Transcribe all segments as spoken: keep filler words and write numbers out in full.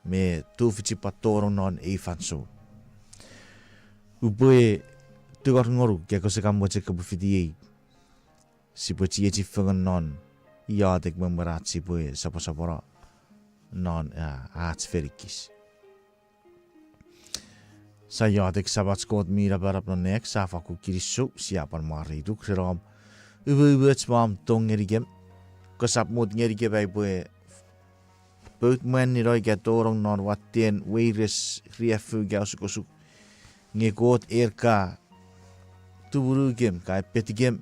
me tufichin pwan tonong non ei fansoun. Upwe tingor ngonuk ika kose kan mochen kopwe fitiei, sipwe chiechi fengen non iotek me mwen ach sipwe soposopono non, ah, ach fenikis. Sia iotek. Samach Kot mi napanap non nang, sia fakkun kinisou, sia pwan mwareituk ren om umoumoch me om tong ngenikem. Kosap mut ngenikem ai upwe pout mwanino ika tonong non watten weires, riaffou ika osukosuk. Nge Kot, en ka tumunukem, ka epetikem,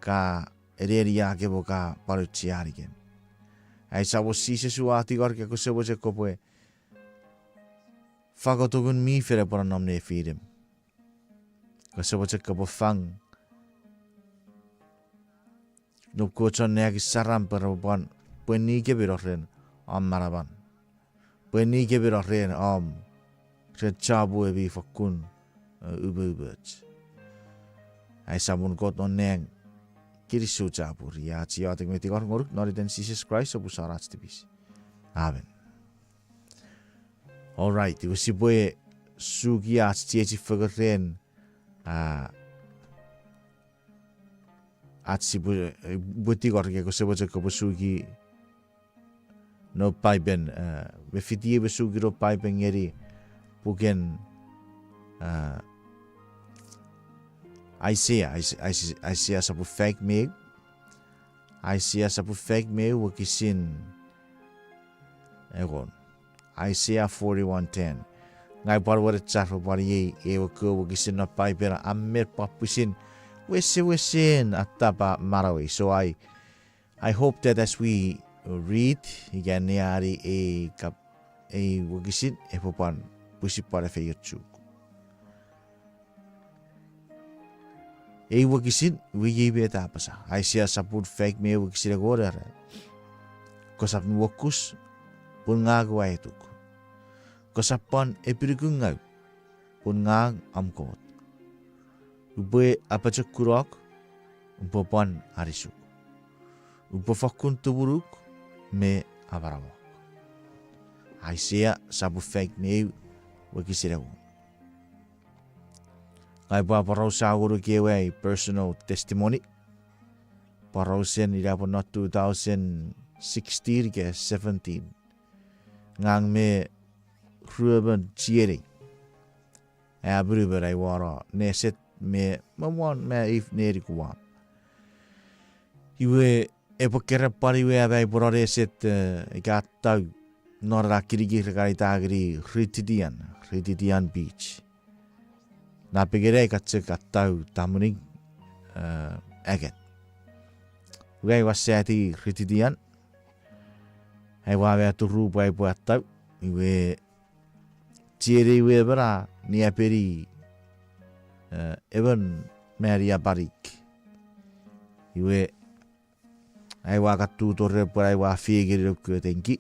ka eneniakem o ka pwan aucheanikem. Ai Samon Jises, ua tingor ika kose mochen kopwe fangotongun mi fen epwe nonnom nefinem. Kose mochen kopwe fang noum kewe chon nang saram pwe repwe pwan pwenni kemino ren om manaman, pwenni kemino ren om, ren chommong mi fokkun, eh, umoumoch. Ai Samon Kot non nang, kinisou chapur, iei ach iotek me tingor ngonuk non iten Jises Kraist, Samon ach tipis. Amen. All right, iwe sipwe suki ach chiechi fengen ren, ah, ach sipwe, eh, pwe tingor ika kose mochen kopwe suki noum Paipen, eh, me fitiei me suki noum Paipen ngeni puken, ah, Aisea, Aisea, Aisea sopun faik me eu, Aisea sopun faik me eu wokisin engon. Isaiah forty-one ten. Ngang pwan wenechar pwe pwan iei ewe kewe wokisin non Paipen a men pwan pwisin wesewesen attapa manauei. So I, I hope that as we read, ika anneani ei kap-, ei wokisin, epwe pwan pwisin pwan efeiochuk. Ei wokisin, iwe iei met a apasa. Aisea sopun faik me eu wokisin engon era: Kosap nuokus, pun ngang ua etuk. Kosap pwan epinukungaw, pun ngang om Kot. Upwe apochokunok, upwe pwan anisuk. Upwe fokkun tumunuk me amanauok. Aisea sopun faik me eu wokisin engon. Ngang upwe aporausa ngonuk ewe ai personal testimony. Porausen ina pwe non two thousand sixteen ika seventeen, ngang me ruemon chienei, a monumon, aua no neset me mwomwon me eif neni Guam. Iwe epwe keran pwan iwe am aipwe no neset, eh, ika attau non ena kinikir kan ita ngeni Rititian, Rititian Beach. Napengeni ai ka chok attau tamuning, eh, aken. Iwe aua sati Rititian, aua me aturu pwe aipwe attau, iwe chienei we emon a niapeni, eh, emon mani aparik. Iwe aua kan tuto ren pwe aua fie ngeni noum kewe tenki.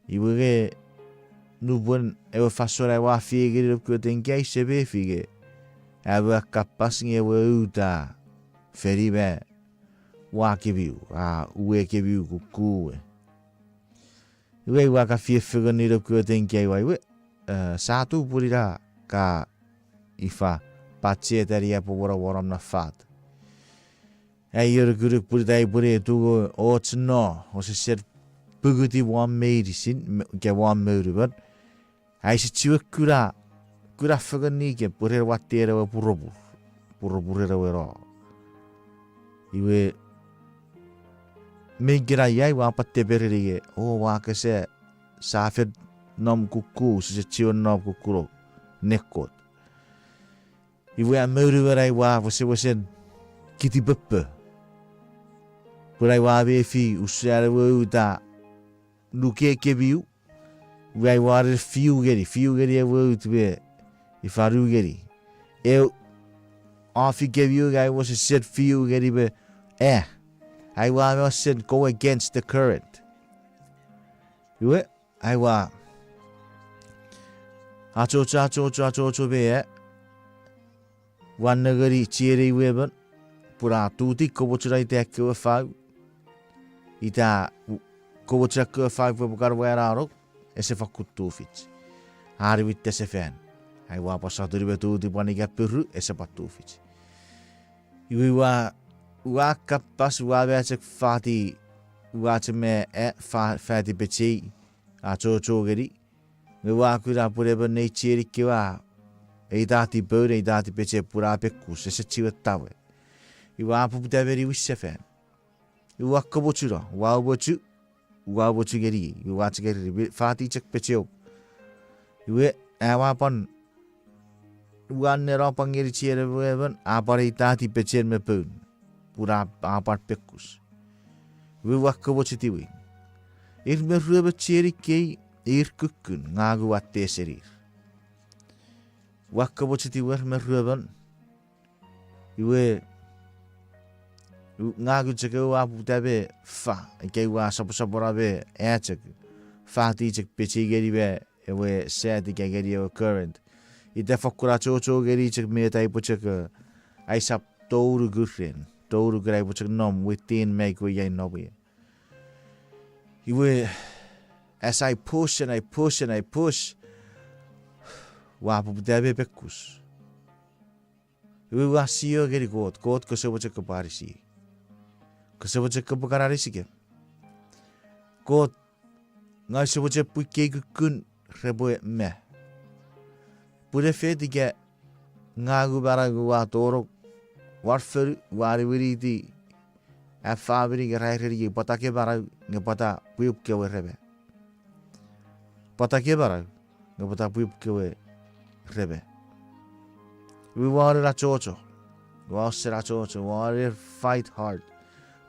Iwe nge nupwen ewe fansoun aua fie ngeni noum kewe tenki, ai use mefi nge am aua kapas nge ewe uta feni me ua kemiu, a, uwe kemiu kukkun we. Iwe aua kan fie fengen ngeni noum kewe tenki, aua iwe, eh, sa tu pun ina ka ifa, pachetani aipwe wonowon om na fat. Ai ionukunuk pun ita aipwe ne tu och no, osesen pukuti won meinisin, me-, ika won monumon. Ai use chiwen kuna, kuna fengen ngenikem pwe ren watten ewe puropur, puropur ren ewe no. Iwe me ikenai aua pwan tepereni nge, o, ua kese, sa fen nom kukkun, sise chiwen nom kukkuno, nekkot. Iwe a monumon aua wesewesen kitipeppo. Pun aua mefi usun an ewe uta nuke kemiu, iwe aua ren fiu ngeni, fiu ngeni ewe ut me ifa nu ngeni. Eu, ofi kemiu nge aua wesewesen fiu ngeni me, eh, aua wesewesen go against the current. Iwe, aua achocho, achocho, achocho me, eh, ua nengeni chienei we emon, pun a tuti komochuna ita ekkewe fau, ita u-, komochun ekkewe fau pwe epwe kan wananong, ese fakkun tufich. A niwinta sefan. Ai ua pwan sotuni me tuti pwan ika puru, ese pwan tufich. Iwe ua, ua kapas, ua machek fati, ua chok me, e, fa-, fati pechei, achocho ngeni. Nge ua kuna pun emon neich chienei kewe a eitati poun, eitati pechei pun a pekkus, ese chiwen tawe. Iwe a poputa me niwin sefan. Iwe ua komochuno, ua umochu, ua umochu ngeni, iwe ua chok ereni, fati chok pecheum. Iwe, aua pwan, ua neno pwan ngeni chienei we emon, a pwan eitati pechen me poun. Pun a, a pwan pekkus. Iwe ua komochetiw. Ir me ruemon chienei kei, ir kukkun, ngang ua tesenir. Ua komochetiwer me ruemon. Iwe, u-, ngang chok ewe ua poputa me fa, ika ua soposopono me a chok, fati chok pechei ngeni me ewe sat ika ngeni ewe current. Ita fokkun achocho ngeni chok met ai upwe chok, e, aisap tou nukun ren, tou nukun ai upwe chok nom within me ikewe ai nom ie. Iwe, as I push and I push and I push, ua poputa me pekkus. Iwe ua sio ngeni Kot, Kot kose mochen kopwe anisiei. Kose mochen kopwe kan anisikem. Kot, ngang use mochen pwii kei kukkun repwe ma. Pun efet ika ngang ua manau ua tonong won fonu, ua niwiniti am famini nge ra ereniei pwata ke manau nge pwata pwium kewe re ma. Pwata ke manau nge pwata pwium kewe re ma. Iwe ua onen achocho. Ua osen achocho, ua onen fight hard.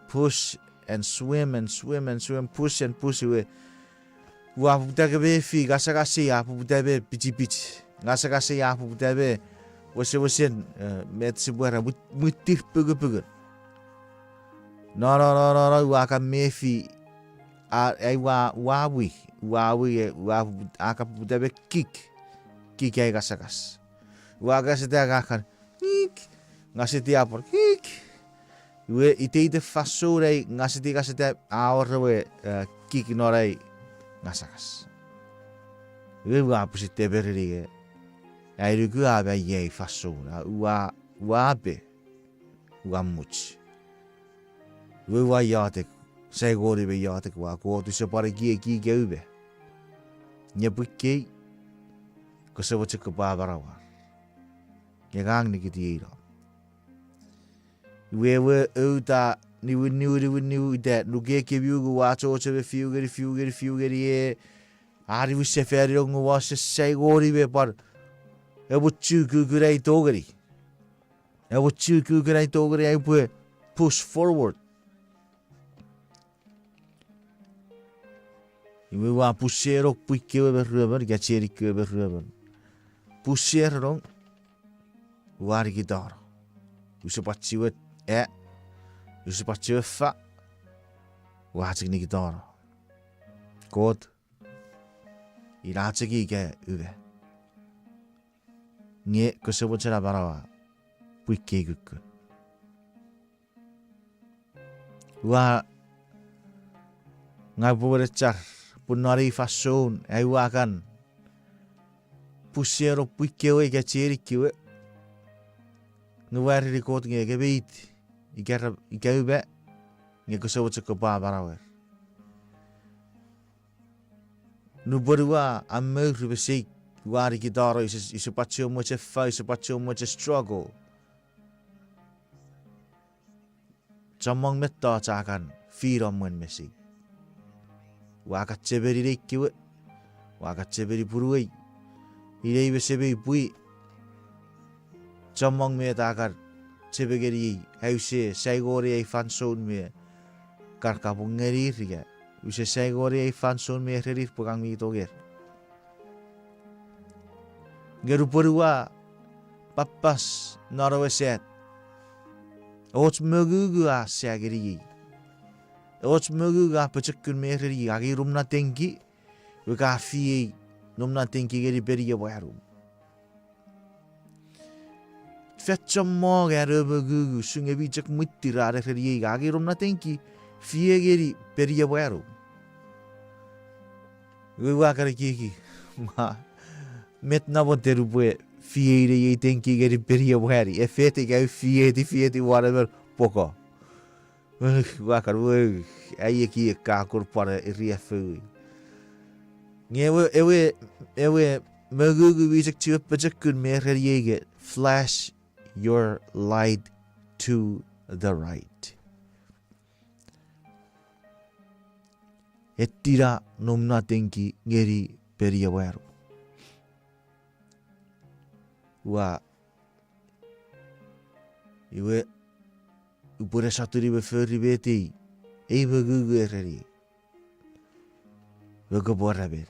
Push and swim and swim and swim, push and push, iwe ua poputa ke mefi, ngasangasei a poputa me pichipich. Ngasangasei a poputa me wesewesen, e, met sipwe era, mwit-, mwitir pungupungun. No, no, no, no, no, ua kan mefi, a, ai ua, ua wi, ua wi, e, ua, a kan poputa me kik, kik ai ngasangas. Ua ngaseta ngang kan, kik, ngaseti a pwan, kik. Iwe iteiten fansoun ai ngaseti ngaseta a wor ewe, e, kik non ai ngasangas. Iwe ua pwisin temereni nge ai nuku a ma iei fansoun, a, ua, ua pe, ua much. Iwe ua iotek, sai ngeni me iotek ua, Kot use pwan ekieki ika u ma. Nge pwii kei, kose mochen kopwe amanauer. Nge ngang nikitiei nom. Iwe ewe uta niwinniw, niwinniw ita nukekemiu nge ua achocho me fiu ngeni, fiu ngeni, fiu ngeni e, a niwin sefani nge ua sesai ngeni me pwan, ewe chukukun ai tongeni. Ewe chukukun ai tongeni ai upwe push forward. Iwe ua push enong pwii kewe me ruemon, ika chienei kewe me ruemon. Push enong, ua nikitano. Use pwan chiwen, e, use pwan chiwen fa, ua chok nikitano. Kot, ina chok ika u ma. Nge kose mochen amanaua pwii kei kukkun. Ua, ngang upwe wenechar, pun non ei fansoun ai ua kan push enong pwii kewe ika chienei kewe. Nge ua ereni Kot nge ke meit, ika ra-, ika u ma, nge kose mochen kopwe amanauer. Nupwen ua amour me seik, ua nikitano, use, use pwan chiwen mochen fa, use pwan chiwen mochen struggle. Chommong mettoch a kan fino mwen mesei. Ua kan chemeni nei kewe, ua kan chemeni punuei, inei me semei, pwi. Chommong met a kan chemeni ngeniei, ai use sai ngeni ei fansoun me kan kapong ngenir ika use sai ngeni ei fansoun me erenir pwe ngang mi tonger. Nge nupwen ua papas non ewe sat, och mongungu a sa ngeniei. Och mongungu a pochokun me ereniei, angei nom na tenki, iwe ka fiei nom na tenki ngeni peniepwe anum. Fan chommong an ewe mongungu, usun nge mi chok mwitir an ereniei, angei nom na tenki, fie ngeni peniepwe anum. Iwe ua kan ekieki, ma, met namwoten upwe fiei nei ei tenki ngeni peniamwani, efetik ai fieti, fieti won emon pwoko. Ua kan, ua, ai ekiek ka kon pwan eriaffoui. Nge ewe, ewe, ewe mongungu mi chok chiwen pochokun me ereniei nge flash your light to the right. Etina noum na tenki ngeni peniamwano. Ua, iwe, upwe ne sotuni me fori met ei, ei mongungu ereniei. Iwe kopwe aramer.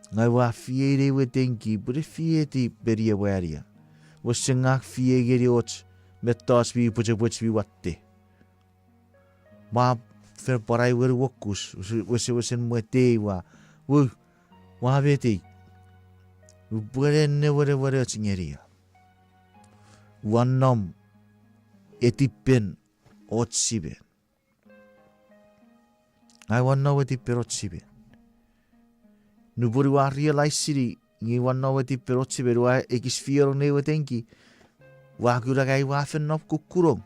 Ngang ua fiei nei ewe tenki pwe ne fieti peniamwani. Wesen ngang fiei ngeni och mettoch mi pwechepwech mi watte. Ua fen pwan ai wenuokus, wes-, wesewesen mwetei ua, ua, ua metei. Upwe ne newenewen och ngeni ia. Ua nom etipen och simen. Ngang ua nom etipen och simen. Nupwen ua realize-ini nge ua nom etipen och simen, ua ekis fienong nei ewe tenki, ua kuna ngang ua fen nom kukkunong.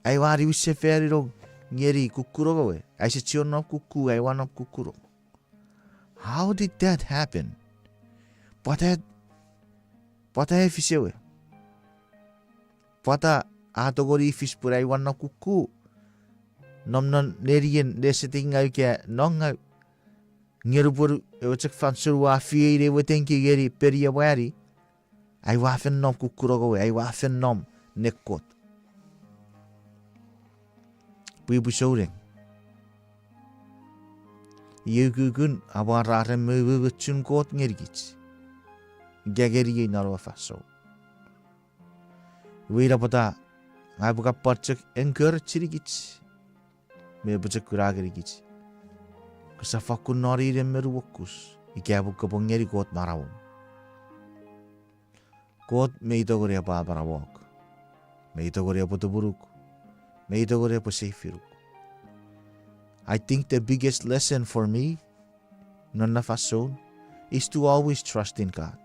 Ai ua niwinsefaninong ngeni kukkunong ewe, ai ese chiwen nom kukku, ai ua nom kukkunong. How did that happen? Pwata, pwata a fis ewe? Pwata a tongeni fis pwe ai ua nom kukku? Nom non nenien nesetingau ika nongau. Nge nupwen ewe chok fansoun ua fiei nei ewe tenki ngeni peniamwani, ai ua fen nom kukkunong ewe, ai ua fen nom nekkot. Pwipwi souneng. Iei ukukun amwararen me umoumochun Kot ngenikich. Ika ngeniei non ewe fansoun. Iwe ina pwata ngang upwe kan pwan chok encourage-inikich me pochokun ngenikich. Kosap fakkun noninen me nuokus ika pwe kopwe ngeni Kot manauom. Kot mei tongeni epwe amanauok, mei tongeni epwe tumunuk, mei tongeni epwe seifinuk. I think the biggest lesson for me non na fansoun is to always trust in God.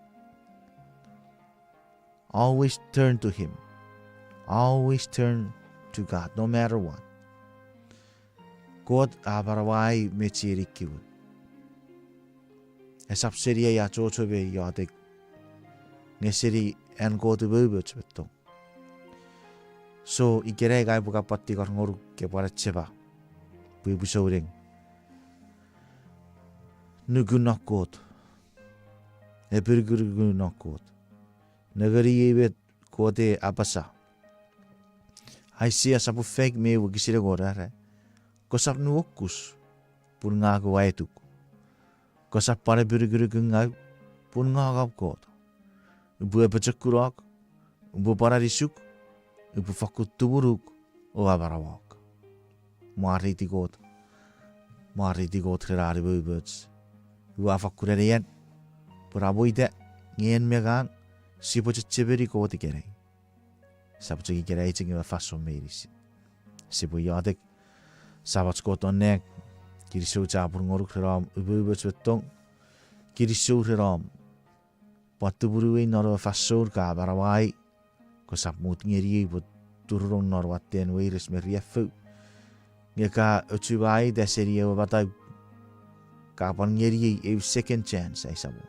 Always turn to Him. Always turn to God, no matter what. Kot a amanauai me chienikkiwe. Esap seni ai achocho me iotek, nge seni an Kot umoumoch me tong. So ikenai ngang upwe kan pwan tingor ngonuk ke pwan achema, pwipwi souneng, nuku non Kot. Epinukunuku non Kot. Nengeni ei met Kot e apasa. Aisea sopun faik me wokisin engon, era, kosap nuokus, pun ngang ua etuk. Kosap pwan epinukunuku ngaw, pun ngang om Kot. Upwe apochokunok, upwe pwan anisuk, upwe fakkun tumunuk o amanauok. Mwareiti Kot. Mwareiti Kot ren an umoumoch. Ua fakkun anean pwe amo ita, nge en me ngang, sipwe chechemeni Kot ikenai. Sap chok ikenai chok, nge me fansoun meinisin. Sipwe iotek. Samach Kot non nang, kinisou chapur ngonuk ren om umoumoch me tong. Kinisou ren om pwan tumunuei non ewe fansoun ka amanauai. Kosap mut ngeniei pwe turunong non watten weires me riaffou. Nge ka ochumai ita seni ewe matau, ka pwan ngeniei eu second chance, ai Samon.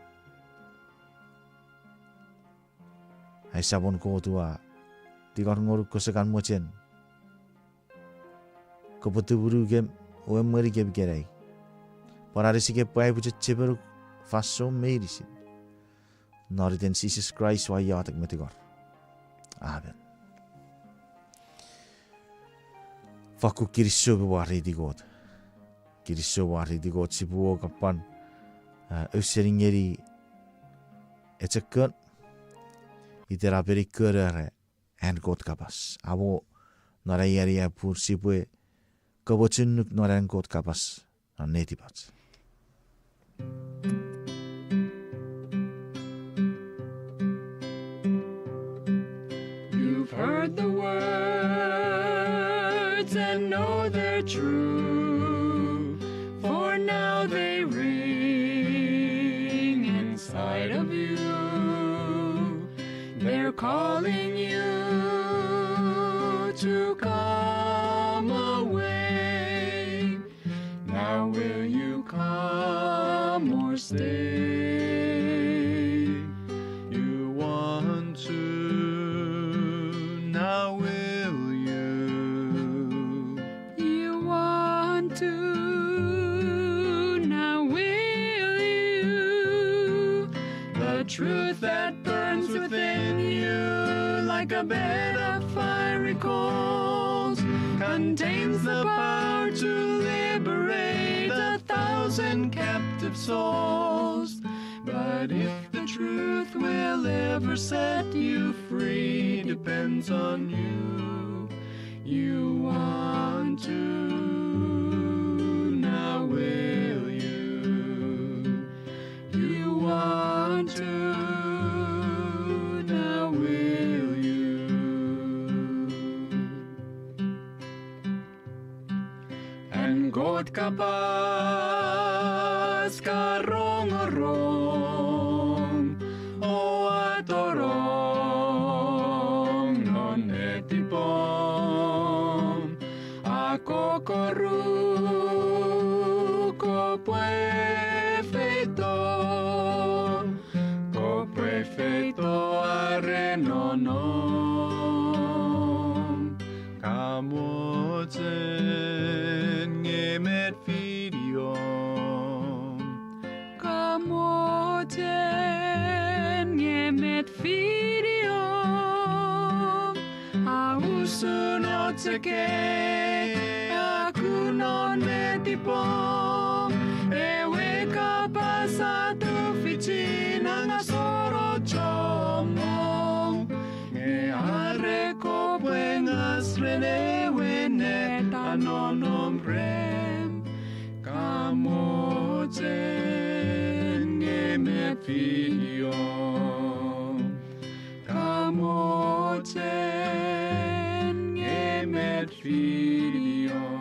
Ai Samon Kot, ua tingor ngonuk kose kan mochen kopwe tumunukem o emwenikem ikenai. Pwan anisikem pwe aipwe chechemenuk fansoun meinisin. Non iten Jises Kraist ua iotek me tingor, amen. Fakkun kinisou me mwareiti Kot. Kinisou, mwareiti Kot. Sipwe wor kapwan, a, ausening ngeni echo kon, iten a peni kon ere, an Kot kapas. Amo non ai ania pun sipwe kamochunuk non an Kot kapas non netipach. You've heard the words and know they're true. For now They ring inside of you. They're calling you to come away. Now will you come or stay? You want to, now will you? You want to, now will you? The truth that burns within you like a bed of fiery coals contains the power to liberate a thousand captive souls. But if the truth will ever set you free depends on you. You want to, now will you? You want to, now will you? An Kot kapas ka rongorong o a tonong non netipom, a kokoruk kopwe feito, kopwe feito are nonnom. Ka mochen nge met fidiom. Ka mochen nge met fidiom. A usun ochokei a ku non netipom, ewe kapas a tufichin angasoro chommong. Nge are kopwe ngas ren ewe ennet a nonnom rem, ka mochen nge met fidiom. Ka mochen nge met fidiom.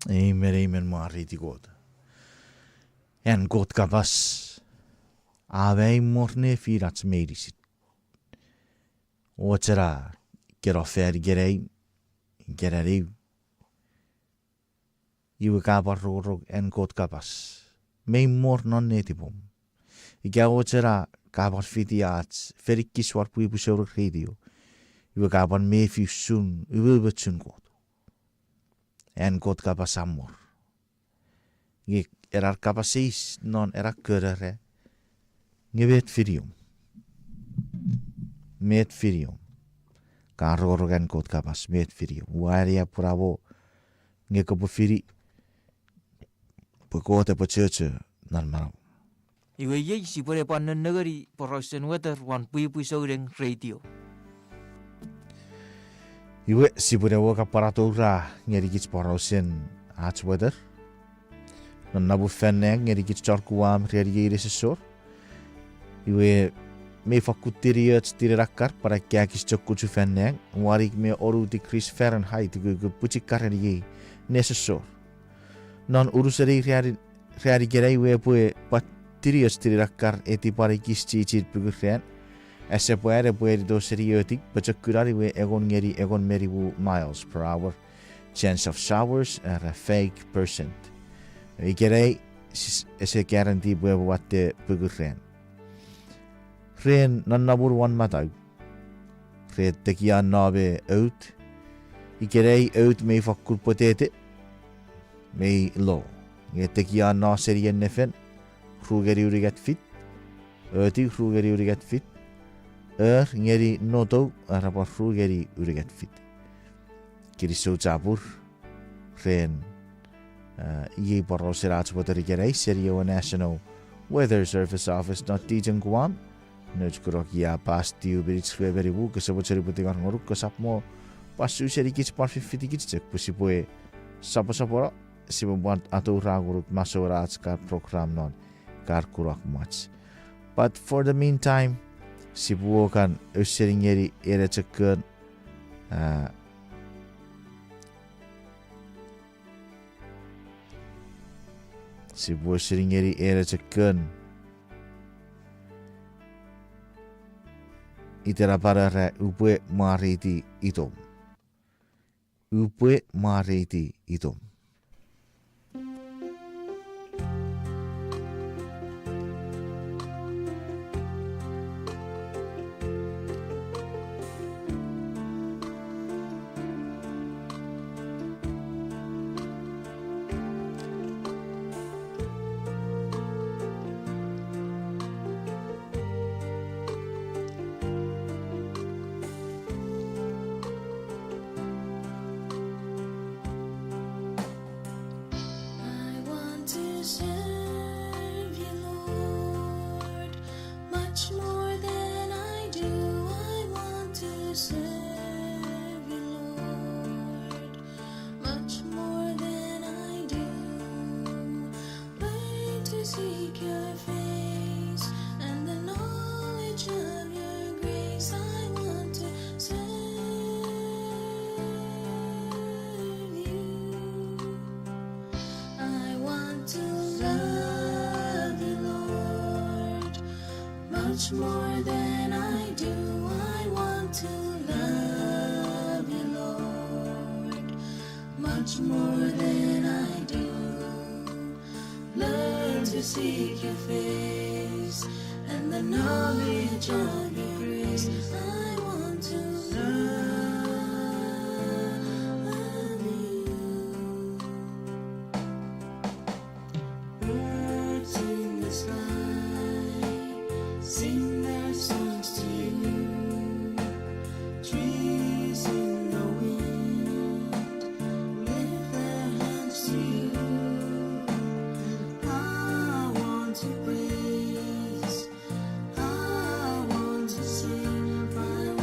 Amen, amen, mwareiti Kot. An Kot kapas a mei mor nefinach meinisin. Ochena keno fan ikenai, ikenai, iwe ka pwan rongorong an Kot kapas mei mor non netipom. Ika ochena ka pwan fiti ach fen ekis won pwipwi souneng radio, iwe ka pwan mefi usun umoumochun Kot. An Kot kapas a mor. Nge ena kapas eis non ena konora, nge met fidiom? Met fidiom? Ka rongorong an Kot kapas, met fidiom? Ua ania pwe amo nge kopwe fini pwe Kot epwe chocho non manauom. Iwe iei sipwene pwan nennengeni porausen weter won pwipwi souneng radio. Iwe sipwene wor ka pwan atoura ngenikich porausen ach weter. Non namun fan nang ngenikich chon Kuam riaffou nesosor. Iwe mei fakkun tinioch tinen akkar pwan ekkakis chok kuchu fan nang, wanik me onu degrees Fahrenheit, ukukun pwichikaren iei nesosor. Non unusen ei ran ikenai iwe epwe pwan tinioch tinen akkar, eti pwan ekis chichin pukuran. Ese pwan epwe enito seni otik, pochokunan iwe engon ngeni engon me nimu miles per hour. Chance of showers are a fake percent. Ikenai ese guarantee pwe epwe watte pukuran. Ren nonnomun won matau, ren tekian no me out, ikenai out mei fakkun pwetete, mei lo. Nge tekian no seni ennefen, ru ngeni unungat fit, otiw ru ngeni unungat fit, or ngeni notou, are pwan ru ngeni unungat fit. Kinisou chapur ren iei porausen ach weter ikenai seni ewe National Weather Service Office non Teaching Guam. Nouch kunok ia pas tiu minich rue me nimu, kose mochen upwe tingor ngonuk, kosap mo pwan su senikich pwan fifitikich chok pwe sipwe soposopono, sipwe pwan atoura ngonuk masouen ach kar program non kar kunok mwach. But for the meantime, sipwe kan ausening ngeni ena chok kon A, sipwe ausening ngeni ena chok kon. Iten apan era, Upwe mwareiti itom. Upwe mwareiti itom. I want to serve you, Lord, much more than I do. I want to serve you, Lord, much more than I do. Learn to seek your face and the knowledge of your grace. I want to serve you. I want to love you, Lord, much more than I do. I want to love you, Lord, much more than I do. Learn to seek your face and the knowledge of your grace. I want to love you. Birds in the sky sing their songs to you. Trees in the wind lift their hands to you. I want to praise, I want to sing, I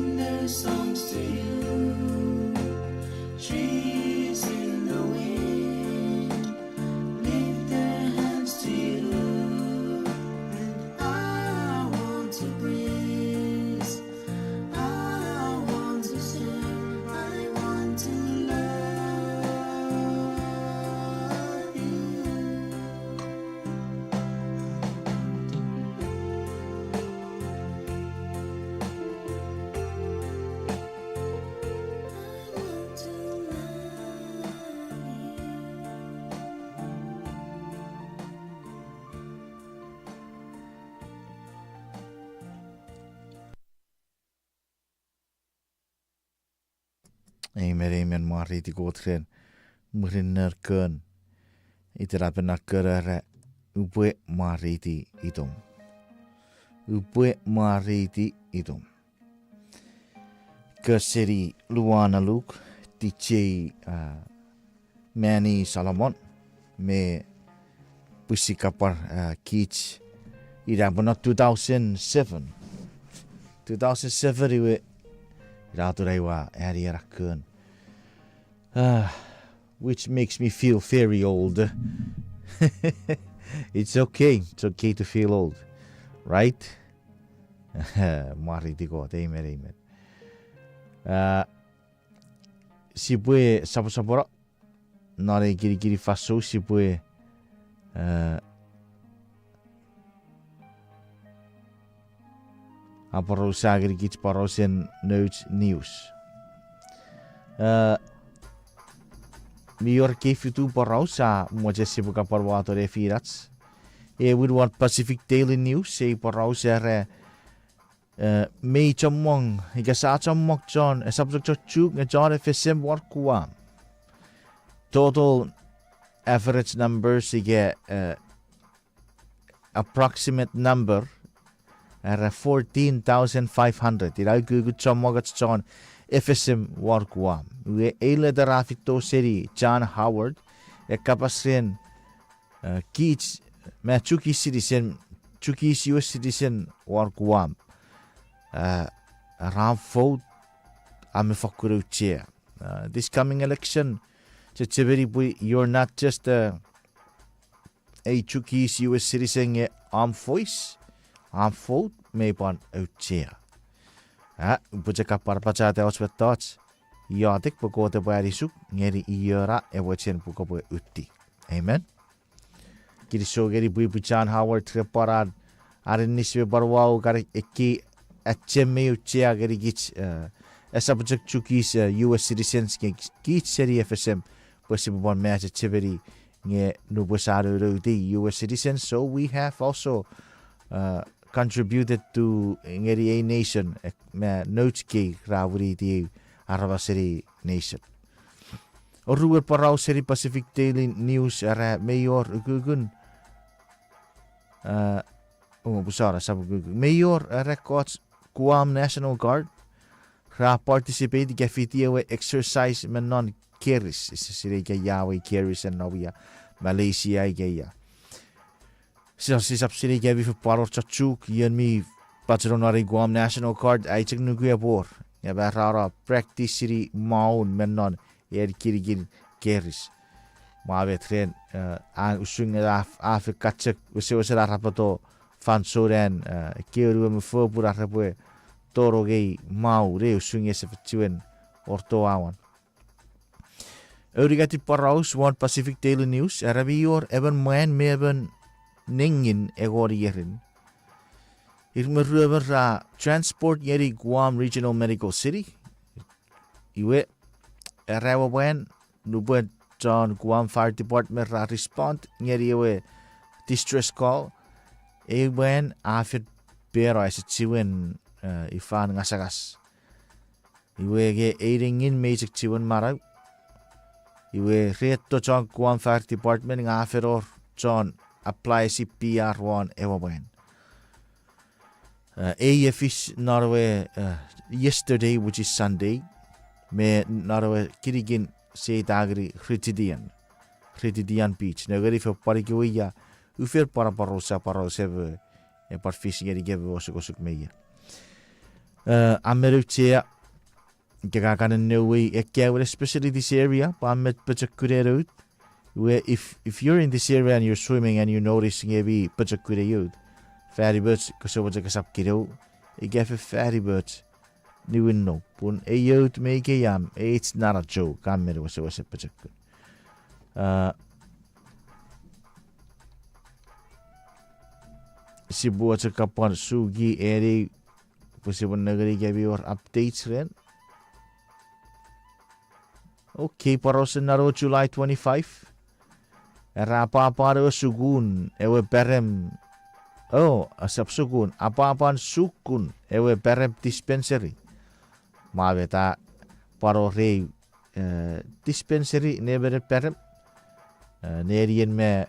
Their songs to you. Trees in the wind lift their hands to you. And I want to praise, I want to sing, I want to love you. Amen, amen, mwareiti Kot ren mwirin ner kon. Itenapen na kon era, upwe mwareiti itom. Upwe mwareiti itom. Koseni luana luk, tichei, a, Mani Solomon, me pwisin kapar, a, kich, ina pwe no two thousand seven. Two thousand seven iwe, ina atun ai ua ani ena kon. Ah, which makes me feel very old. It's okay. It's okay to feel old. Right? Mwareiti Kot. Amen, amen. Ah, sipwe soposopono non ei kinikinin fansoun sipwe, ah, aporausa ngenikich porausen nouch news. Eh, mi wor ekkei fitu poraus a mochen sipwe kapwan wato nefinach. Ewin won Pacific Daily News, ei poraus era, eh, mei chommong, ika sa chommong chon, esap chok chon Chuuk nge chon F S M won Guam. Total average numbers ika, eh, approximate number, era fourteen thousand five hundred. Ina ukukun chommong ach chon F S M won Guam. Iwe ei letter a feito seni John Howard, e kapas ren, eh, kich, me Chuukese citizen, Chuukese U S citizen won Guam. Eh, ran vote, a mi fokkun auchea. Eh, this coming election, chechemeni pwe you're not just, eh, a Chuukese U S citizen nge om voice, om vote, mei pwan auchea. A, upwe chok apachata och mettoch, iotek pwe Kot epwe anisuk, ngeni iora ewe chen pwe kopwe utti. Amen. Kinisou ngeni pwipwi John Howard ren pwan an aninnis me pwan wau kan ekkei achem mi auchea ngenikich, eh, esap chok Chuukese, eh, U S citizens nge kich seni F S M, pwe sipwe pwan machechemeni nge nupwen sa nounou ti U S citizens, so we have also, uh, contributed to ngeni ei nation, eh, me nouch kei ra winiti ei aramas seni nation. Oruan poraus seni Pacific Daily News era mei wor ukukun, uh, o, pusara, sap ukukun. Mei wor era ekkoch Guam National Guard ra participate ika fiti ewe exercise me non Keris. Ese sinei ika ia ewe Keris en nom ia, Malaysia ika ia. Sisap, sisap sinei ika mi fen pwan wor chon Chuuk ion mi pacheno non ei Guam National Guard, ai chok nuku epwe wor. Nge me ra no practice seni maun me non ei kinikin Keris. Mwa met ren, eh, an usun nge a, a fen kachek wesewesen arapoto fansoun an, eh, ekkewe ruemon fopun ar repwe tonong ei maun, e usun nge ese fen chiwen wor toauan. Aunungatin poraus won Pacific Daily News, era mi wor emon mwan me emon nengin engon ierin. Ir me ruemon ra transport ngeni Guam Regional Medical City. Iwe, era ewe mwan, nupwen chon Guam Fire Department ra respond ngeni ewe distress call, ei mwan a fen peno, ese chiwen, eh, ifan ngasangas. Iwe nge ei nengin mei chok chiwen manau. Iwe re etto chon Guam Fire Department nge a fen wor chon apply C P R won ewe mwan. Eh, ei a fis non ewe, eh, yesterday, which is Sunday, me non ewe kinikin state a ngeni Ritidian, Ritidian Beach. Nengeni fen pwan ikewe ia, ua fen pwan aporausa poraus ewe, e pwan fis ngenikemi osukosuk me ia. Eh, a men auchea, ika ka kan nouwei ekkewe, especially this area, pwe a met pochokun en out. Iwe, if, if you're in this area and you're swimming and you notice nge mi pochokun ei out, fani moch, kose moch kosap kinou, ika fe fani moch niwinno, pun ei out me ikei am, it's not a joke, a men wesewesen pochokun. Ah, sipwe chok kapwan suki eni, pwe sipwe nengeni ika mi wor updates ren. Okay, porausen non ewe July twenty-five. Era pwapwan ewe sukun, ewe Parem. Oh, esap sukun, a pwapwan sukun, ewe Parem dispensary. Ma meta pwan orei, eh, dispensary ne mene Parem. Eh, nenien me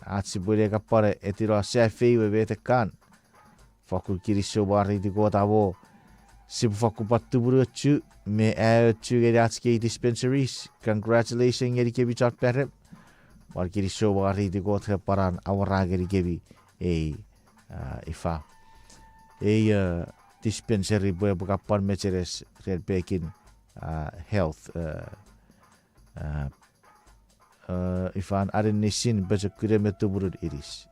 ach sipwe ne kapwan etino safei we metekan. Fokkun kinisou mwareiti Kot amo. Sipwe fokkun pwan tumunuochu me aochu ngeni ach kei dispensaries. Congratulations ngeni kemi chon Parem. Mwan kinisou mwareiti Kot ren pwan an awora ngeni kemi ei, ah, ifa, ei, eh, dispensary pwe epwe kapwan mecheres ren pekin, ah, health, eh, ah, eh, ifan aninisin pochokunen me tumunun inis.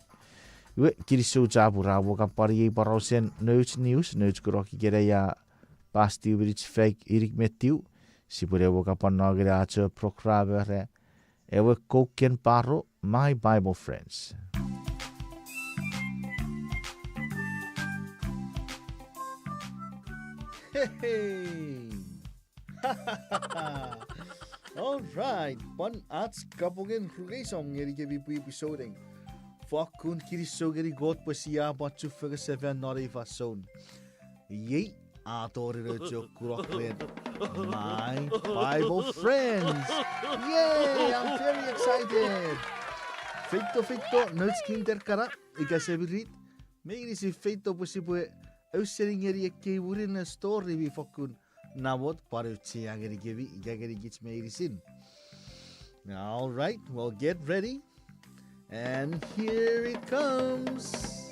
Iwe, kinisou chapur, a wor kapwan iei porausen nouch news, nouch kunok ikenai a past two minutes faik inik me tiu, sipwe ne wor kapwan no ngeni ach ewe program era, ewe Koken Paro, My Bible Friends. Hey! All right, pwan ach kapungen rukeisong ngeni kemi pwipwi souneng. Fokkun kinisou ngeni Kot pwe sia pwan chufengen sefan non ei fansoun. Iei, a tori nouch ewe kunok ren My Bible Friends. Yay, I'm very excited. Feito, feito, nouch kinter kana, ika semirit, meinisin feito pwe sipwe ausening ngeni ekkei murinno story mi fokkun namot pwan auchea ngeni kemi ika ngeni kich meinisin. All right, well, get ready. And here it comes.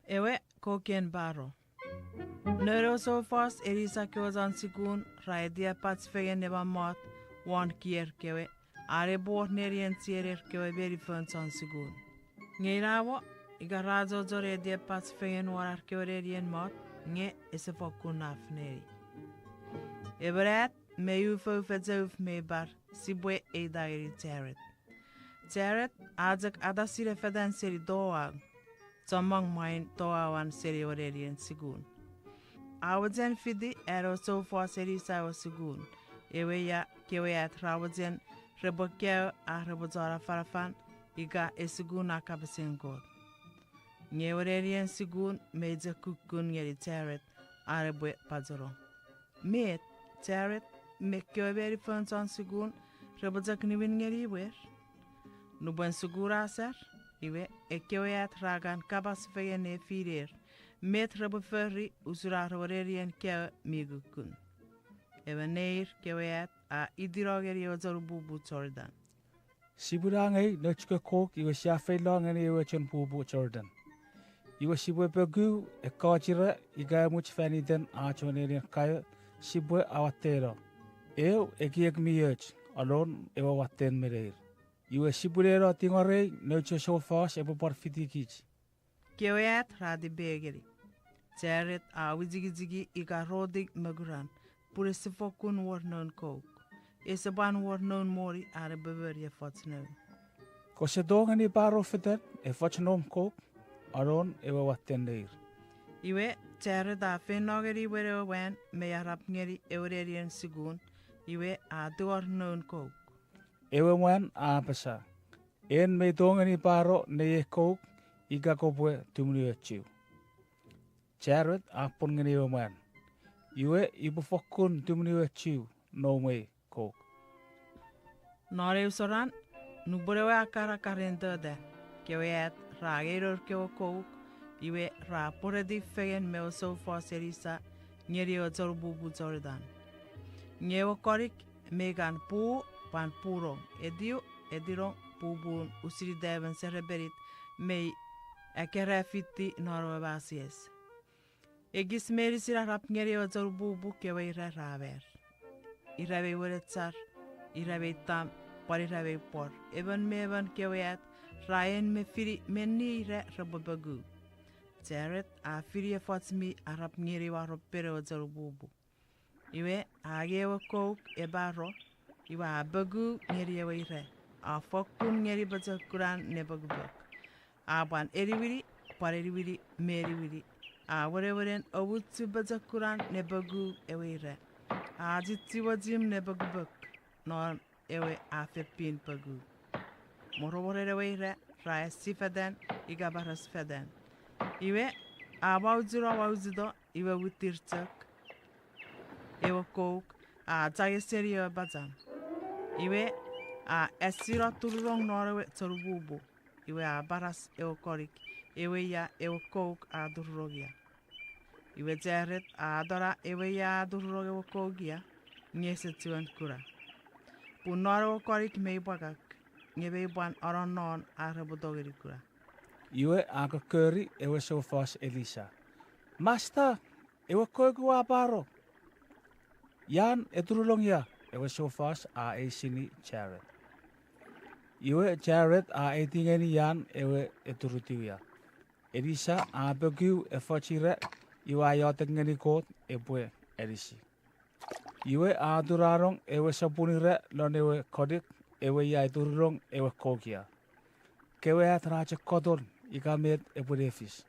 Ewe Koken Paro. Noun ewe soufos Elisa kewe chon sukun ra etiepach fengen ne mammot won kier kewe, are epwe wor nenien chiener kewe meni foun chon sukun. Nge inamo, ika ra achocho ne etiepach fengen won ar kewe nenien mot, nge ese fokkun naf neni. Emon at mi ufouf eche uf mi par, sipwe eita ngeni Jared. Jared a chok atasinefetan seni toau, chommong mwain toauan seni ewe nenien sukun. A mochen fiti an ewe soufos Elisa ewe sukun, ewe ia kewe at ra mochen repwe kaeo ar repwe chon afanafan ika esukun a kapasen Kot. Nge ewe nenien sukun mi chok kukkun ngeni Jared ar epwe pachenong. Met, Jared me ekkewe meni foun chon sukun repwe chok niwin ngeni imwer? Nupwen sukun a sar, iwe ekkewe at ra kan kapas fengen ne finer met repwe fori usun ar ewe nenien kaeo mi kukkun. Emon neir kewe at a itino ngeni ewe chonupupu Jordan. Sipwe ne angei nouch kewe kouk iwe sia feino ngeni ewe chonupupu Jordan. Iwe sipwe poku ekkoch ira ika emuch fan iten ach ewe nenien kaeo sipwe awatteno. Eu ekiek mi och, anon ewe watten me neir. Iwe sipwe ne no tingorei nouch ewe soufos epwe pwan fitikich. Kewe at ra tipeew ngeni. Jared a wichikichiki ika roti mokuran, pun ese fokkun wor noun kouk. Ese pwan wor noun moni are epwe moni efoch noun. Kose tongeni paro fetan efoch noum kouk, anon ewe watten neir. Iwe, Jared a feino ngeni imwen ewe mwan mi arap ngeni ewe nenien sukun, iwe a tingor noun kouk. Ewe mwan a apasa, en mi tongeni paro neiei kouk ika kopwe tumunuochu. Jared a pwon ngeni ewe mwan, iwe ipwe fokkun tumunuochu noumwei kouk. Non eu soran, nupwen ewe akkar a karin tota, kewe at ra angei nour kewe kouk, iwe ra pwereti fengen me ewe soufos Elisa ngeni ewe chonupupu Jordan. Nge ewe konik mi kan puu pwan punong, etiw, etinong, pupun usun ita emon serepenit mi Ekkei ra fiti non ewe masies. Ekis meinisin arap ngeni ewe chanpupu kewe ira ra mer. Ira mei wenechar, ira mei tam, pwan ira mei pwor. Emon me emon kewe at ra en me fini menni ira repwe poku. Jared a fini efoch mi arap ngeni waropen ewe chanpupu. Iwe, a angei ewe kouk epwe aro, iwe a poku ngeni ewe ira, a fokkun ngeni pochokunan ne pokupok. A pwan eniwini, pwan eniwini me eniwini. A wenewenen omuchu pochokunan ne poku ewe ira. A chichimochim ne pokupok non ewe a fen pin poku. Moromoren ewe ira ra esi fetan ika paras fetan. Iwe, a mauchuno mauchuto, iwe mwitir chok ewe kouk a change seni ewe pachan. Iwe, a esino turunong non ewe chanpupu. Iwe a paras ewe konik, ewe ia ewe kouk a turunong ia. Iwe Jared a atona ewe ia a turunong ewe kouk ia, nge ese chiwen kuna. Pun non ewe konik mei pwakak, nge mei pwan anonon ar repwe tongeni kuna. Iwe a kokkori ewe soufos Elisa, Masta, ewe kouk ua pwaro. Ian e turunong ia? Ewe soufos a eisini Jared. Iwe Jared a aiti ngeni ian ewe e turutiw ia. Elisa a pokiu efoch ira, iwe a iotek ngeni Kot epwe anisi. Iwe a turanong ewe sopun ira lon ewe konik, ewe ia e turunong ewe kouk ia. Kewe at ra chok koton ika met epwe ne fis.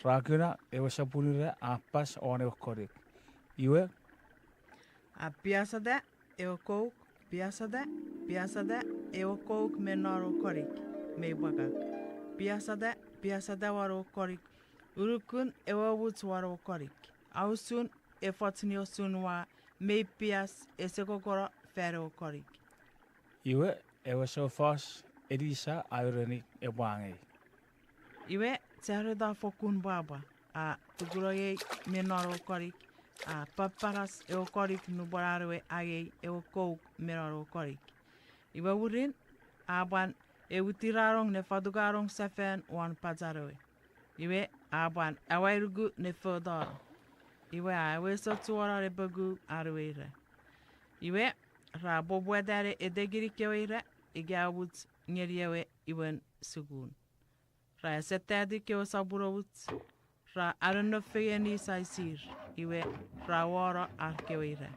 Ra kuna ewe sopun ira a pas won ewe konik. Iwe, a piasata ewe kouk, piasata, piasata, ewe kouk me non ewe konik mei pwakak. Piasata, piasata won ewe konik, unukun ewe omuch won ewe konik. A usun efoch niosun wa mei pias, ese kokono fan ewe konik. Iwe, ewe soufos Elisa a ureni epwe angei. Iwe, Jared a fokkun pwapwa, a tukunongei me non ewe konik, a paparas ewe konik nupwen an ewe angei ewe kouk me non ewe konik. Iwe mwirin, a pwan ewitiranong ne fatukanong sefan won pachan ewe. Iwe, a pwan awainuku ne fotono. Iwe a ewesochuwono ne poku an ewe ira. Iwe, ra poputa ne etekini kewe ira ika omuch ngeni ewe imwen sukun. Ra esetati kewe sopun omuch, ra anonno fengen isaisir, iwe ra wono ar kewe ira.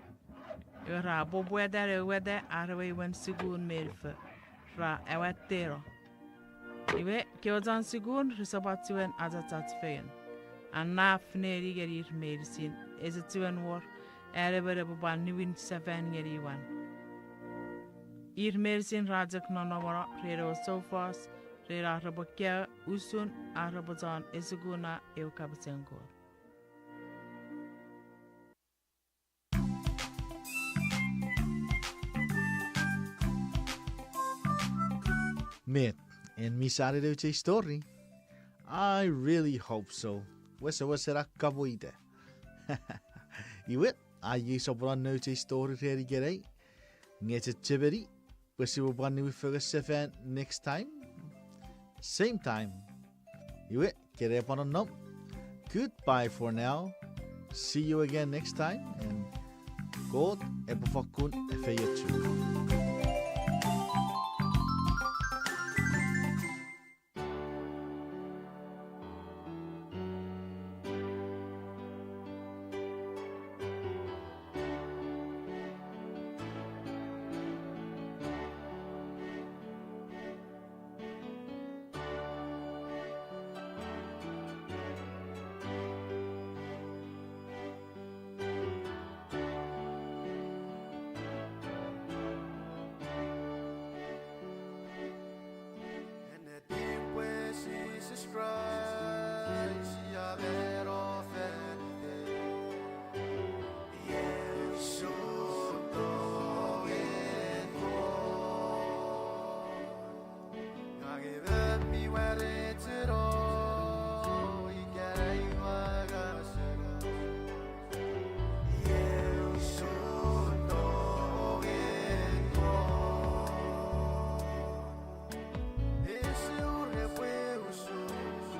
Iwe ra poputa ne uwata ar ewe imwen sukun me info, ra awatteno. Iwe kewe chon sukun rese pwan chiwen achachach fengen. A naf neni ngeni ir meinisin, ese chiwen wor an emon epwe pwan niwin sefan ngeni imwan. Ir meinisin ra chok nonnomono ren ewe soufos, ren ar repwe kaeo usun ar repwe chon asukuna ewe kapasen Kot. Met, en misanen ewe story? I really hope so. Wesewesen a kapwe ita. Iwe, a iei soponon nouch ei story ren ikenai. Nge chechemeni pwe sipwe pwan niwin fengen sefan next time, same time. Iwe, kene pwan nonnom. Goodbye for now. See you again next time, and Kot epwe fokkun efeiochuk. Ennetin pwe Jises Kraist a mano fan itei, iei usun tongen Kot. Ngang emon mi mwanecheno ikenai ua ngaseno, iei usun tongen Kot. Ese wor epwe usun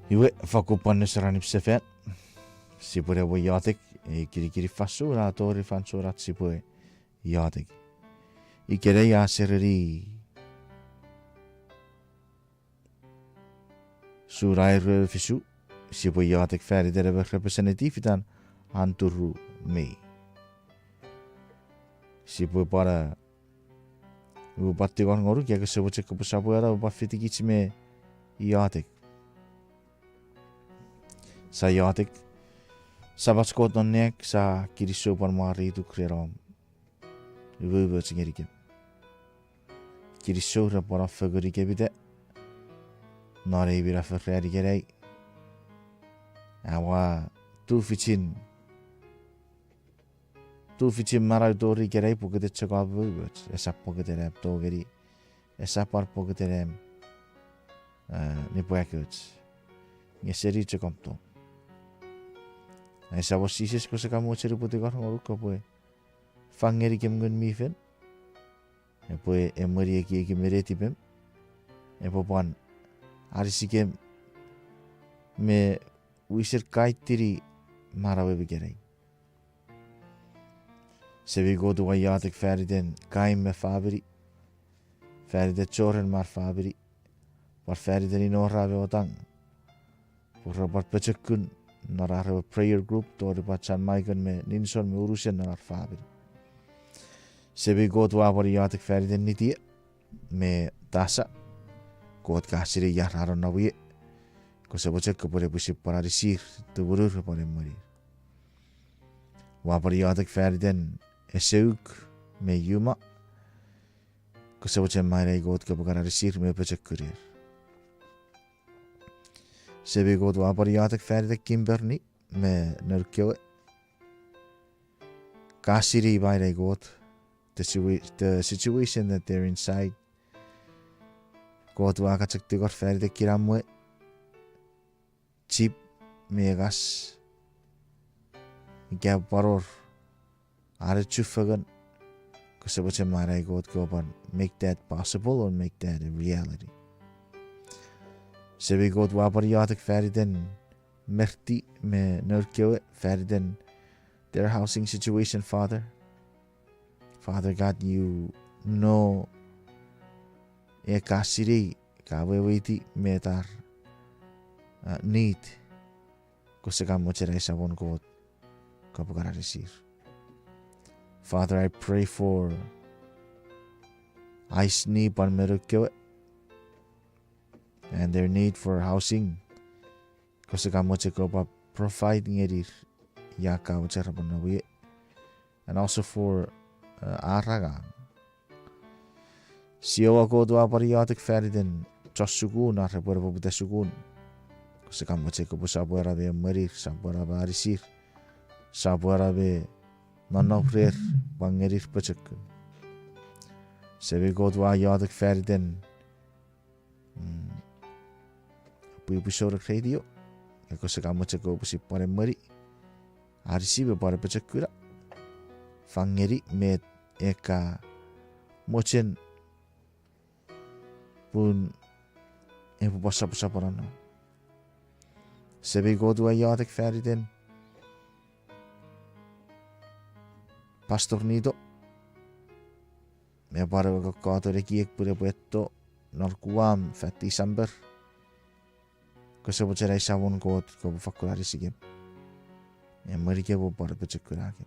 Iwe, fakkun pwan nesor annim sefan, sipwe ne mwo iotek, e, kinikinin fansoun a tori fansoun ach sipwe iotek. Ikenai a sereni July rue me fisu, sipwe iotek fan iten emon representative itan Andrew May. Sipwe pwan, upwe pwan tingor ngonuk ika kose mochen kopwe sopweno pwan fitikich me iotek. Sia iotek. Samach Kot non nang, sia kinisou pwan mwareituk ren om umoumoch ngenikem. Kinisou ren pwan om fengen ikemi ta non ei minafo ran ikenai. Aua tufichin, tufichin manau tori ikenai pokiten chok om umoumoch, esap pokiten am tongeni, esap pwan pokiten am, a, nipwakoch. Nge seni chok om tong. Ai Samon Jises, kose kan mochen upwe tingor ngonuk kopwe fang ngenikem Ngun mi Fel, epwe emweni ekiekim me netipem, epwe pwan anisikem me wisen kaitini manauem ikenai. Semei Kot, ua iotek faniten Kaim me famini, faniten Jordan me ar famini, pwan faniten Inora me Otang, pwe repwe pwan pochokun non ar ewe prayer group tori pwan Chan Michael me Ninson me unusen non ar famini. Semei Kot, ua pwan iotek faniten Nitie me Tasa. Kot, ka sinei ia ra nonnom ie. Kose mochen kopwe ne pwisin pwan anisir, tumunur, pwan emwenir. Ua pwan iotek faniten Eseuk me Yuma. Kose mochen ma inei Kot kopwe kan anisir me pochokuner. Semei Kot, ua pwan iotek faniten Kimberly me noun kewe. Ka sinei ma inei Kot the situa-, the situation that they're inside. Kot, ua kan chok tingor faniten kinamwe, chip me ngas, ika pwan wor ar chufengen, kose mochen ma inei Kot kopwe pwan make that possible or make that a reality. Semei Kot, ua pwan iotek faniten Merti me noun kewe faniten their housing situation, Father. Father God, you know, e ka sinei, ka weweiti met ar, uh, need. Kose kan mochen ai Samon Kot kopwe kan anisir. Father, I pray for Aisni pwan me noun kewe and their need for housing. Kose kan mochen kopwe provide ngenir ia ka mochen repwe nom ie. And also for, uh, ar angang. Jiowa Kot, ua pwan iotek faniten chon sukun ar repwe ne poputa sukun. Kose kan mochen kopwe sopweno me emwenir, sopweno me anisir, sopweno me nonnom rer, pwan ngenir pochokun. Semei Kot, ua iotek faniten, mm, pwipwi sou radio, ika kose kan mochen kopwe pwisin pwan emweni, anisi me pwan pochokuna, fang ngeni met e ka mochen pun epwe pwan soposopono non. Semei Kot, ua iotek faniten Pastor Nito, me pwan ewe kokkoten ekiek pun epwe etto non Guam fan December. Kose mochen ai Samon Kot kopwe fakkun anisikem, emwenikem, pwan pochokunakem.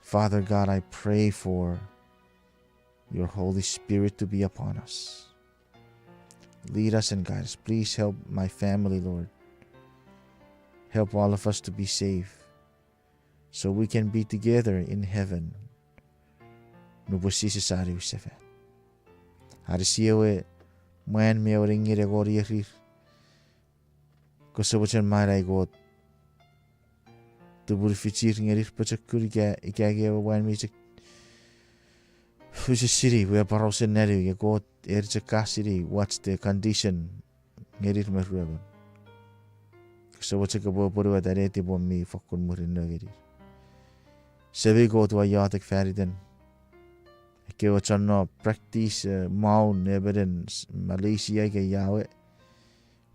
Father God, I pray for your Holy Spirit to be upon us. Lead us and guide us. Please help my family, Lord. Help all of us to be safe, so we can be together in heaven nupwen Jises a niwin sefan. Anisi ewe mwan me ewe nengin, ekkoch ierir. Kose mochen ma inei Kot, tumunu fichir, ngenir pochokun ika, ika ewe mwan mi chok use sinei we porausen nanu, nge Kot, eri chok ka sinei what's the condition ngenir me ruemon. Kose mochen kopwe apwonueta netipom mi fakkun murinno ngenir. Semei Kot, ua iotek faniten ekkewe chon no practice, eh, maun emenen s-, Malaysia ika ia we.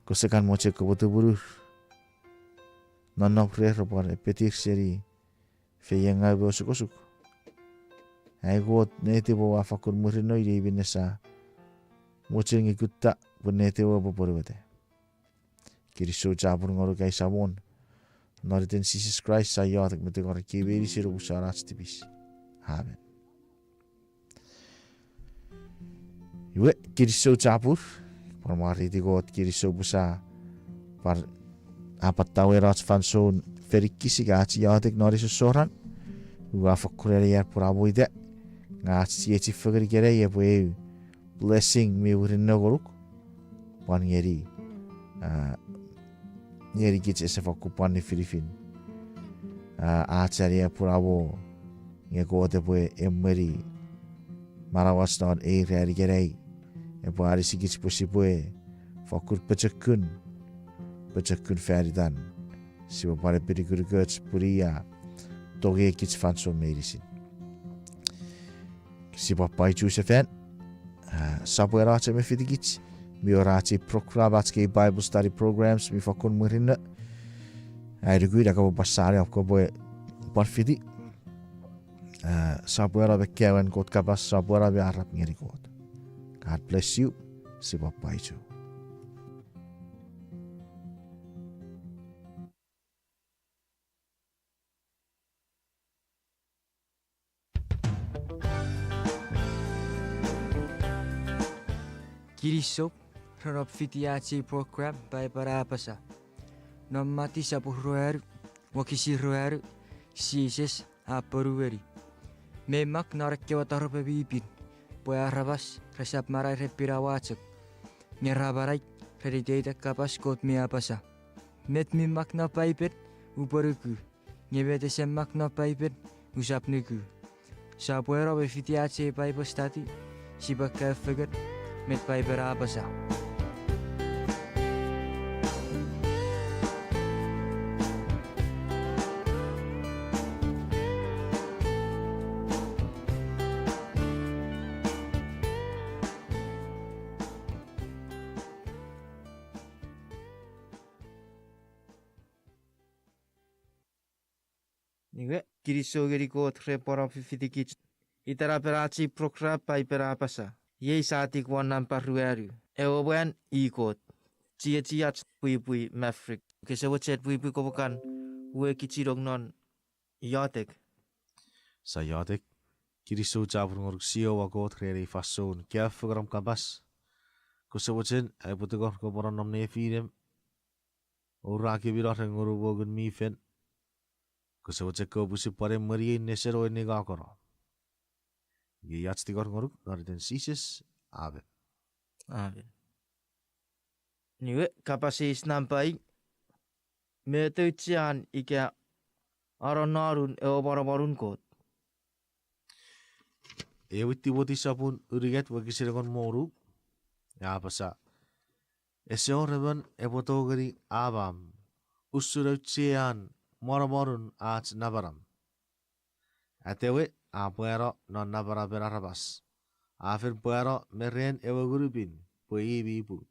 Kose kan mochen kopwe tumunur, nonnom rer, pwan epetir seni feiengau me osukosuk. Ai Kot, netipom a fakkun murinno, inei minne sia mochen nge kutta pwe netipom epwe pwonueta. Kinisou chapur ngonuk ai Samon. Non iten Jises Kraist sia iotek me tingor ekkei meinisin, omusano ach tipis. Amen. Iwe, kinisou chapur, pwan mwareiti Kot kinisou pwe sa pwan apatawenoch fansoun fenikisikich iotek non ei sossoran, ua fokkun anean pwe amo ita, nge ach chiechi fengen ikenai epwe eu blessing mi murinno ngonuk, pwan ngeni, a, ngenikich ese fokkun pwan nifinifin. A, ach anean pwe amo nge Kot epwe emweni manauach non ei ran ikenai, epwe anisikich pwe sipwe fokkun pochokun, pochokun fan itan, sipwe pwan epinikunukoch pwe ia tongeikich fansoun meinisin. Sipwe pwan paichu sefan, a, sopweno ach mefitikich, mi wor ach ei program, ach kei Bible study programs mi fokkun murinno. Ai nuku ina kopwe pwan sani om kopwe pwan fiti. A, sopweno me kawen Kot kapas, sopweno me arap ngeni Kot. God bless you. Sipwe pwan paichu. Kinisou ren om fiti ach ei program Paipen A Apasa. Non Mati sopun ruanu, wokisin ruanu, Jises a ponueni: Mei mak non ekkewe taropwe mi pin pwe aramas resap manau ren pinawa chok, nge ra manau ren iteiten kapas Kot mi apasa. Met mi mak non Paipen, upwe nuku, nge met ese mak non Paipen, usap nuku. Sopweno me fiti ach ei Bible study, sipwe kaeo fengen met Paipen a apasa. Iwe, kinisou ngeni Kot ren pwan om fifitikich. Itenapen ach ei program Paipen A Apasa. Iei sa tik won nampa ruanu. Ewe mwan i Kot. Chiechiach pwipwi Maverick. Kose mochen pwipwi kopwe kan wekichinong non iotek? Sa iotek. Kinisou chapur ngonuk Jiowa Kot ren ei fansoun kaeo fengen om kapas. Kose mochen aipwe tingor kopwe nonnom nefinem, ouraki mi no ren Ngunum, Ngun mi Fel. Kose mochen kopwe pwisin pwan emweniei nesen o enneikakano. Iei ach tingor ngonuk non iten Jises. Amen. Amen. Iwe, kapas eis nampa i: Met auchean ika anonnonun ewe monomonun Kot? Ewe Timoti sopun unungat wokisin engon me wonu a apasa: Ese wor emon epwe tongeni amam usun auchean monomonun ach namanam. Atewe a pwano non napanapen aramas, a fen pwano me ren ewe Ngun mi Pin pwe i mi pung.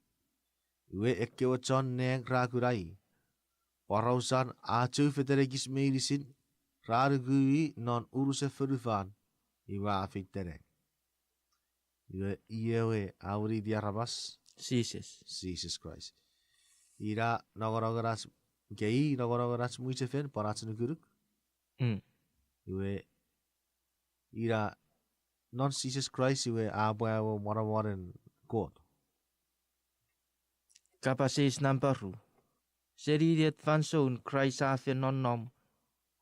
Iwe ekkewe chon nang ra kuna i, porausan a choufetan ekis meinisin, ra nuku i non unusen fonufan, iwe a feita nang. Iwe i ewe a winiti aramas, Jises. Jises Kraist. Ina nongonongen ach, ika i nongonongen ach mwichefen pwan ach nukunuk. Mm. Iwe ina non Jises Kraist iwe a pwa ewe monomonen Kot. Kapas eis nampa ru: Seni inet fansoun Kraist a fen nonnom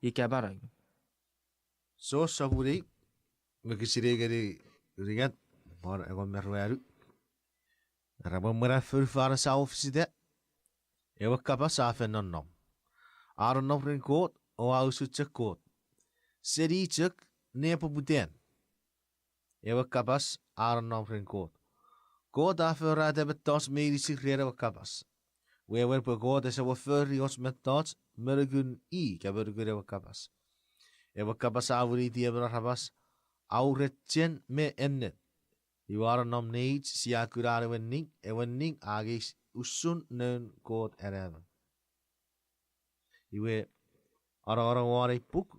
ika manau? Jon sopun ew, wokisin ew ngeni unungat, pwan engon me ruanu. Era, mwen mwen fonufan ese wor fisita, ewe Kapas a fen nonnom. A nonnom ren Kot o a usun chok Kot, seni chok nepoputan. Ewe Kapas a nonnom ren Kot. Kot a forata mettoch meinisin ren ewe Kapas. Wewen pwe Kot ese mo fori och mettoch me nukun i ika me nukun ewe Kapas. Ewe Kapas a winiti emon aramas, a uren chen me ennet. Iwe a nonnom neich, sia kuna ewe ning, ewe ning a angei usun Noun Kot Anaemon. Iwe, anongonong won ei puk,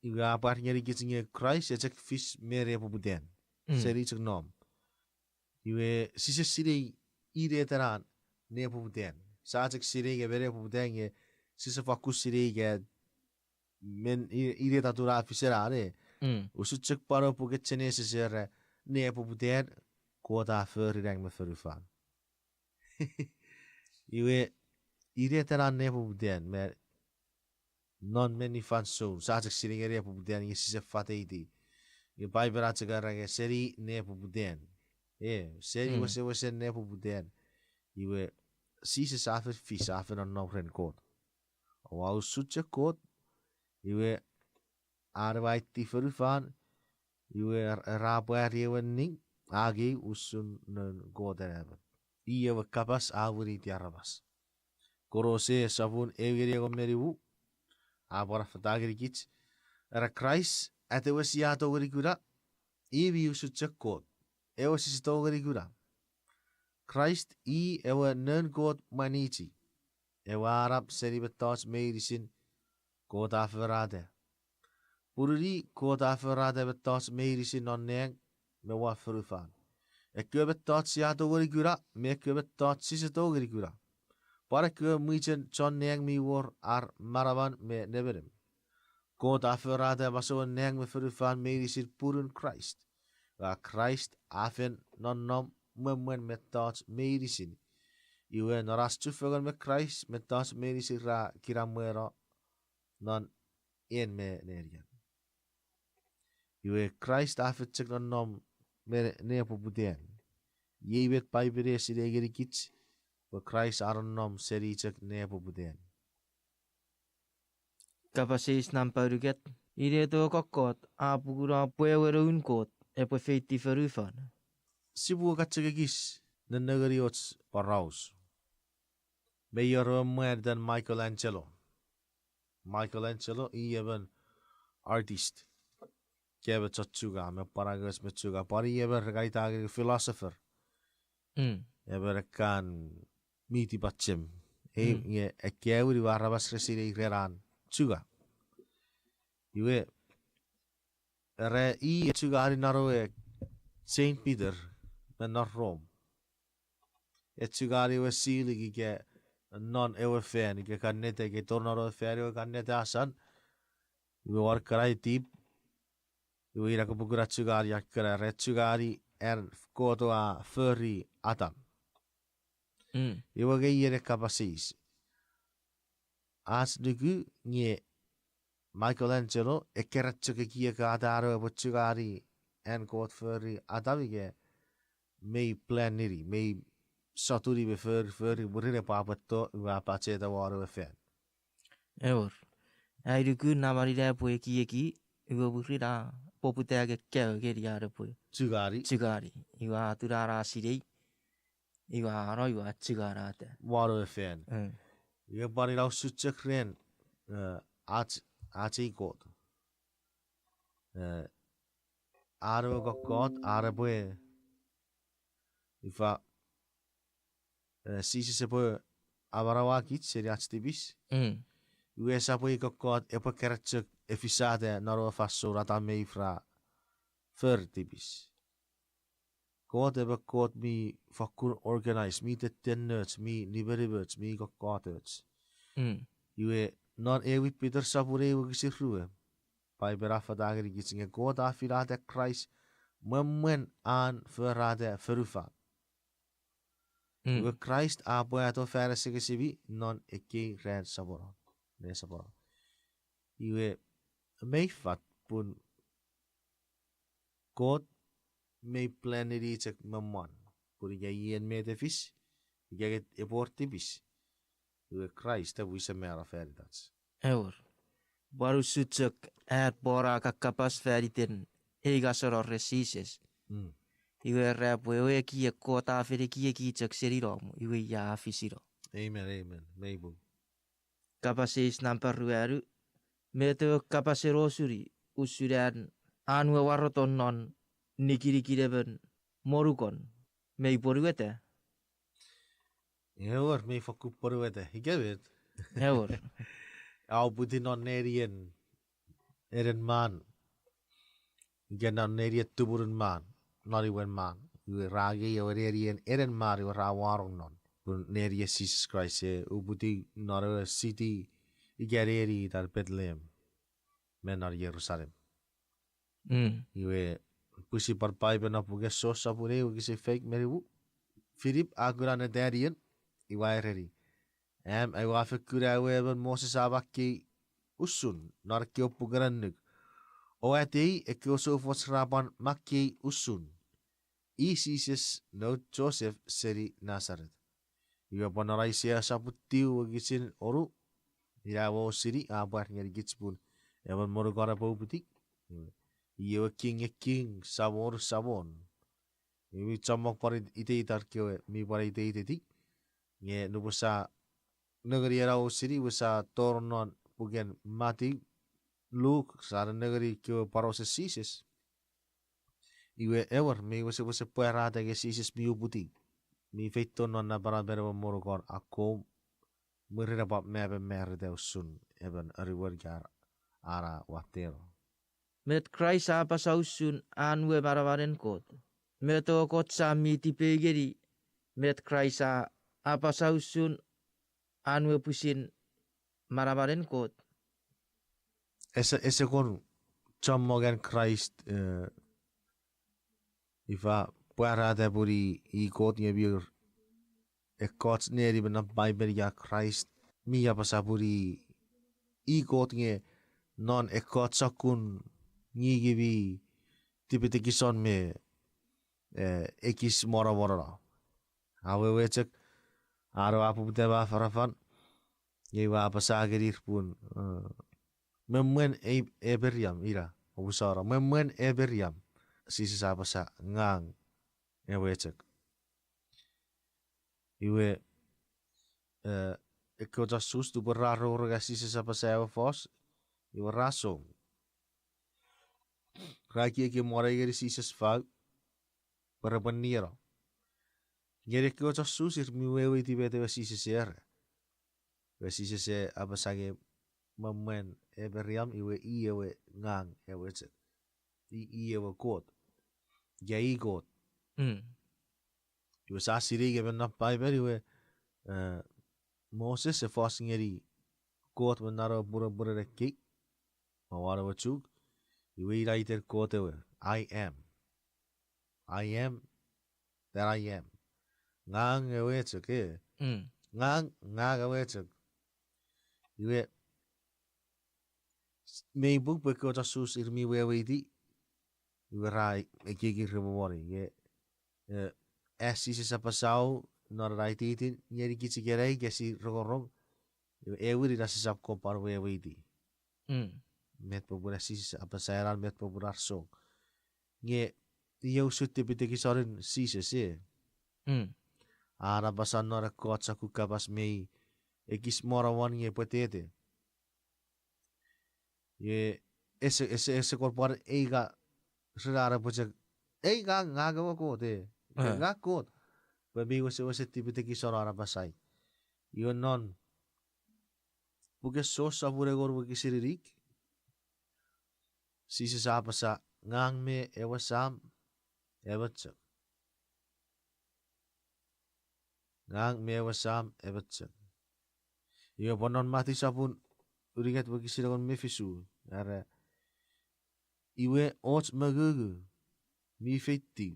iwe a pwar ngenikich nge Kraist e chok fis me nepoputan. Mm. Seni chok nom. Iwe sise sinei inet ena nepoputan. Sia chok sinei nge me nepoputan nge sise fakkun sinei ika Men i-, inet atun a fis ena, ne? Usun chok pwan ewe puken Genesis era, nepoputan Kot a fori nang me fonufan. Iwe, inet ena nepoputan, me non meni fansoun, sia chok sinei ngeni nepoputan, nge sise fateiti. Nge Paipen a chok era nge seni nepoputan. E, seni wesewesen nepoputan. Iwe, Jises a fen fis, a fen nonnom ren Kot. Oua usun chok Kot, iwe, an ewe aiti fonufan, iwe, ra pwari ewe ning, a angei usun noun Kot anaemon. I ewe kapas a winiti aramas. Kolose sopun ew ngeni engon me nimu, a pwan affata ngenikich, era Kraist, atewe sia tongeni kuna, i mi usun chok Kot, ewe sise tongeni kuna. Kraist i ewe noun Kot mwanichi, ewe a nap seni mettoch meinisin Kot a forata. Pun i Kot a forata mettoch meinisin non nang me won fonufan. Ekkewe mettoch sia tongeni kuna, me ekkewe mettoch sise tongeni kuna. Pwan ekkewe mwichen chon nang mi wor ar manaman me nemenem. Kot a forata masouen nang me fonufan meinisin punun Kraist. Ua Kraist a fen nonnom mwemwen mettoch meinisin. Iwe non ach chufengen me Kraist mettoch meinisin ra kinamweno non en me nenian. Iwe Kraist a fen chok nonnom me nepoputan. Iei met Paipen a sinei ngenikich, pwe Kraist a nonnom seni chok nepoputan. Kapas eis nampa unungat, inet ewe kokkot a pukuno pwe ewe Noun Kot epwe feiti fonufan? Sipwe kan chok ekis nennengeni och poraus. Mei wor ewe mwan itan Michelangelo. Michelangelo i emon artist. Ika emon chon chunga, me pwan angoch me chunga. Pwan i emon re kan ita ngeni philosopher. Emon ekkan mi tipachem. Ei, nge ekkewe iwe aramas re sinei ren an chunga. Iwe, era i e chungani non ewe Saint Peter, me non Rome. E chungani ewe ceiling ika non ewe fan, ika kan neta, ika tor non ewe fan, ewe kan neta asan, iwe won kana tip, iwe ina kopwe kuna chungani an kana, ra chungani an Kot a fori Adam. Iwe nge iei ena kapas eis. Ach nuku nge Michelangelo, e keran chok ekieki ata an epwe chungani an Kot fori Adam ika mei plan nini, mei sotuni me fori, fori, mwirin epwe apweto, iwe a pacheta won ewe fan. Ewer. Ai nuku namanina epwe ekieki, iwe mwirin a poputa nge kewe ngeni an epwe chungani. Chungani. Iwe a tuna an a sinei, iwe a no, iwe a chunganata won ewe fan. Iwe pwan ina usun chok ren, eh, ach, ach ei Kot. Eh, an ewe kokkot, an epwe, ifa, eh, Jises epwe amanauakich seni ach tipis. Iwe esap pwe ei kokkot epwe keran chok efisata non ewe fansoun Adam me If ra fori tipis. Kot epwe Kot mi fakkun organize, mi tettenoch, mi nimenimoch, mi kokkotoch. Iwe non ewe Peter sopun ew wokisin rue, Paipen a fat ngenikich nge Kot a finata Kraist mwemwen an forata fonufan. Iwe Kraist a pwato fan asengesimi non ekkei ran soponon, nesoponon. Iwe mei fat pun Kot mei plan neni chok me mwan. Pun ika ien met e fis, ika epwe wor tipis, iwe Kraist epwe wisen mano fan itach. Ewer. Pwan usun chok an Paul a kakkapas fan iten ei ngaseno ren Jises. Iwe era pwe ewe ekiek Kot a fen ekieki chok seni nom, iwe ia a fisino. Amen, amen. Mei pung. Kapas eis nampa ruanu, met ewe kapasen osuni usun an, an we waroto non nikinikin emon monukon, mei pwonueta? Ewer, mei fokkun pwonueta, ika met? Ewer. A uputiw non nenien enen man, ika non nenien tumunun man, non imwen man. Iwe ra angei ewe nenien enen man iwe ra wanong non. Pun nenien Jises Kraist e uputiw non ewe city, ika neni itan Bethlehem. me non Jerusalem. Mm. Iwe, pwisin pwan Paipen non puken Jon sopun ew wokisin faik me nimu. Filip a kuna Nathaniel, iwe a ereni, Am, aua fen kuna ewe emon Moses a makkei usun non ekkewe puken annuk, o atei ekkewe soufoch ra pwan makkei usun, i Jises noun Joseph seni Nazareth. Iwe pwan non Aisea sopun tiw wokisin onu, ina ewe osini a pwar ngenikich pun emon monukon epwe uputiw. Iwe, i ewe King, e King, Samon, Samon. Iwe chommong pwan it-, iteitan kewe mi pwan iteiteti. Nge nupwen sa nengeni ena osini, iwe sa tonong non puken Matiu, Luk, sa nengeni kewe pwan Moses, Jises. Iwe ewer, mi wesewesen pwarata nge Jises mi uputiw, mi feito non napanapen ewe monukon akkom, mwirin epwe mapen marita usun emon anuon ika an a watteno. Met Kraist a apasa usun an we manamanen Kot? Met ewe Kot Sam mi tipeeu ngeni met Kraist a apasa usun an we pwisin manamanen Kot? Ese, ese kon chommong an Kraist, eh, ifa, pwarata pun i Kot, nge mi wor ekkoch neni me non Paipen ika Kraist mi apasa pun i Kot, nge non ekkoch sokkun ngingi mi tipetekison me, eh, ekis monomonono. Awewe chok, an we a poputa me afanafan, nge iwe a apasa ngenir pun, eh, me mwen Ei-, Apraham, ina, omusano, me mwen Apraham. Jises a apasa, ngang ewe chok. Iwe, eh, ekkewe chon Sus nupwen ra rongorong an Jises a apasa ewe fos, iwe ra song. Ra ekieki mwo ngeni Jises fau, pwe repwe nieno. Nge ekkewe chon Sus ir mi weweiti met ewe Jises era. Ewe Jises a apasa nge me mwen Apraham, iwe i ewe ngang ewe chok. I, i ewe Kot. Ika i Kot. Mm. Iwe sa sinei nge me non Paipen iwe, eh, Moses e fos ngeni Kot me non ewe punupun ekkei, me won ewe chuk, iwe ina iten Kot ewe, I am. I am that I am. Ngang ewe chok, e. Mm. Ngang, ngang ewe chok. Iwe, s-, mei pung pwe ekkewe chon Sus ir mi weweiti, iwe ra ekieki repwe moni. Nge, eh, as Jises a apasa non ena ititin ngenikich ikenai ika sia rongorong, iwe, ewin ina sisap kon pwan weweiti. Mm. Met popun as Jises a apasa ena, met popun ar song. Nge, iei usun tipetekisonen Jises, e. Mm. An apasa non ekkoch sokkun kapas mei ekis monomon nge pwetete. Iwe, ese, ese, ese kon pwan eika, ren an epwe chok, ei ngang, ngang ewe Kot, e. Eh. Ngang Kot. Pwe mi wesewesen tipetekison an apasa i. Iwe non puken Jon sopun engon wokisin inik, Jises a apasa, ngang me ewe Sam emon chok. Ngang me ewe Sam emon chok. Iwe pwan non Matiu sopun unungat wokisin engon me fisu, era, iwe och mongungu mi feitiw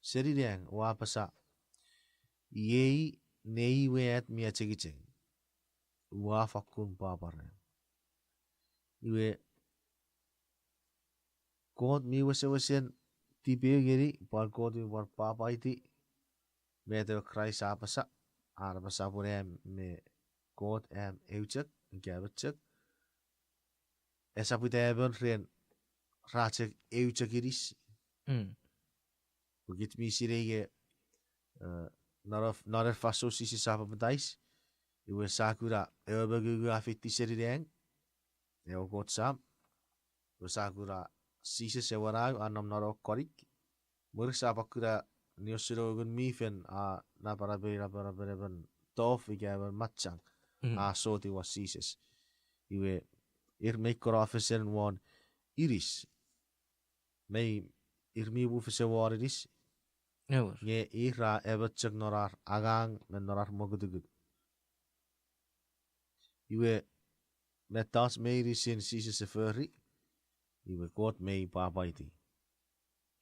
seni nang o apasa, iei nei we at mi achengicheng, ua fakkun pwapwa ren. Iwe, Kot mi wesewesen tipeeu ngeni, pwan Kot mi pwan pwapwaiti met ewe Kraist a apasa, an apasa pun am me Kot am eu chok, ika emon chok. Esap ita emon ren ra chok eu chok inis. Mm. Pwe kich mi sinei nge, eh, non, non ena fansoun Jises a papatais, iwe sa kuna ewe mongungu a feitiw seni nang, ewe Kot Sam. Iwe sa kuna Jises ewe Nau a nom non ewe konik. Mwirin sa pwan kuna niosun ewe Ngun mi Fel a napanapen, napanapen emon tof ika emon machang, mm, a soti won Jises. Iwe, ir mei kuna fesen won inis. Mei, ir mi mufesen won inis. Ewer. Nge ir ra emon chok non ar angang me non ar mokutukut. Iwe, mettoch meinisin Jises e fori, iwe Kot mei pwapwaiti.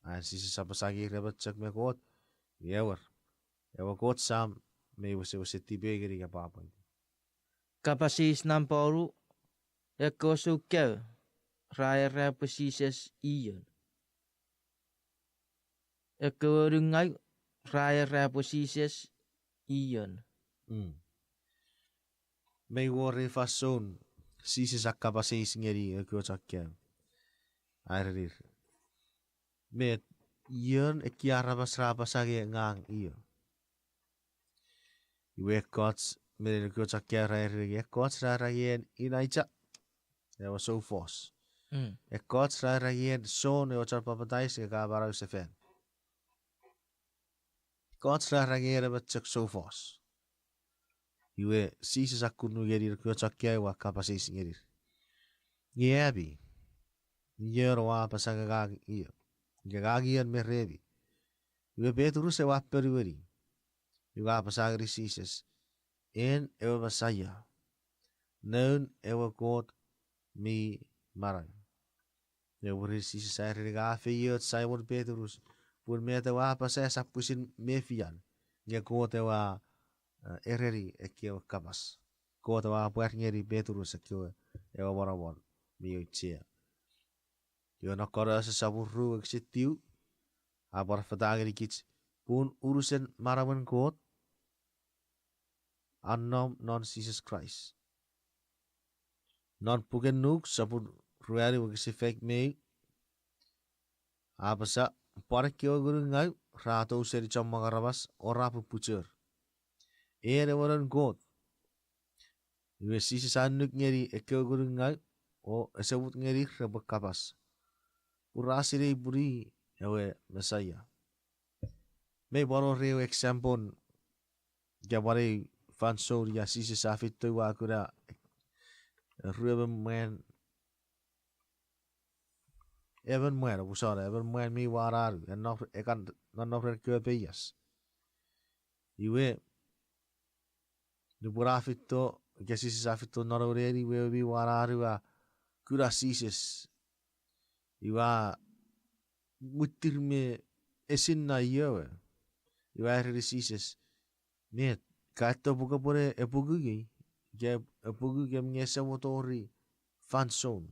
An Jises apasa nge ir emon chok me Kot, ewer, ewe Kot Sam mei wesewesen tipeu ngeni ika pwapwaiti. Kapas eis nampa wonu, ekkewe soukkewe ra era pwe Jises ion. Ekkewe nungau ra era pwe Jises ion. Mei wor ei fansoun Jises a kapas eis ngeni ekkewe chon kaeo, a erenir, met, ion ekkei aramas ra apasa nge ngang io? Iwe ekkoch me nein ekkewe chon kaeo ra ereni, ekkoch ra era nge en Elijah, ewe soufos. Ekkoch ra era nge en John ewe chon papatais nge ka manau sefan. Ekkoch ra era nge en emon chok soufos. Iwe Jises a kunu ngeni ekkewe chon kaeo a kapas eis ngenir, nge ami, ion oua apasa nge ngang io? Nge ngang ion me remi? Iwe Petrus ewe a ponueni, iwe a apasa ngeni Jises, en ewe Mesaia, Noun ewe Kot mi manau. Ewe mwirin Jises a ereni, nge feioch Simon Petrus, pun met oua apasa esap pwisin mefian, nge Kot ewe a, eh, ereni ekkewe kapas. Kot ewe a pwar ngeni Petrus ekkewe, ewe monomon mi auchea. Iwe non Kolose sopun ru wokisin tiu, a pwan affata ngenikich, pun unusen manauen Kot a nom non Jises Kraist. Non puken Luk sopun ruanu wokisin faik me ew, a apasa, pwan ekkewe ngunungau ra tou seni chommong aramas o ra pupuchor, en ewe Noun Kot. Iwe Jises a annuk ngeni ekkewe ngunungau o ese mut ngenir repwe kapas, pun ra sinei pun i ewe Mesaia. Mei pwan wor ewe example, ika pwan ei fansoun ia Jises a feito a kuna ruemon mwan, emon mwan, opuso, emon mwan mi wananu, e nom, e kan, non nom ren kewe peias. Iwe, nupwen a feito, ika Jises a feito non ewe neni, iwe ewe mi wananu a kuna Jises. Iwe a mwittir me esinna iewe. Iwe a ereni Jises, met, ka eto pwe kopwene epungu ngei, ika epungu kem nge ese mo tori fansoun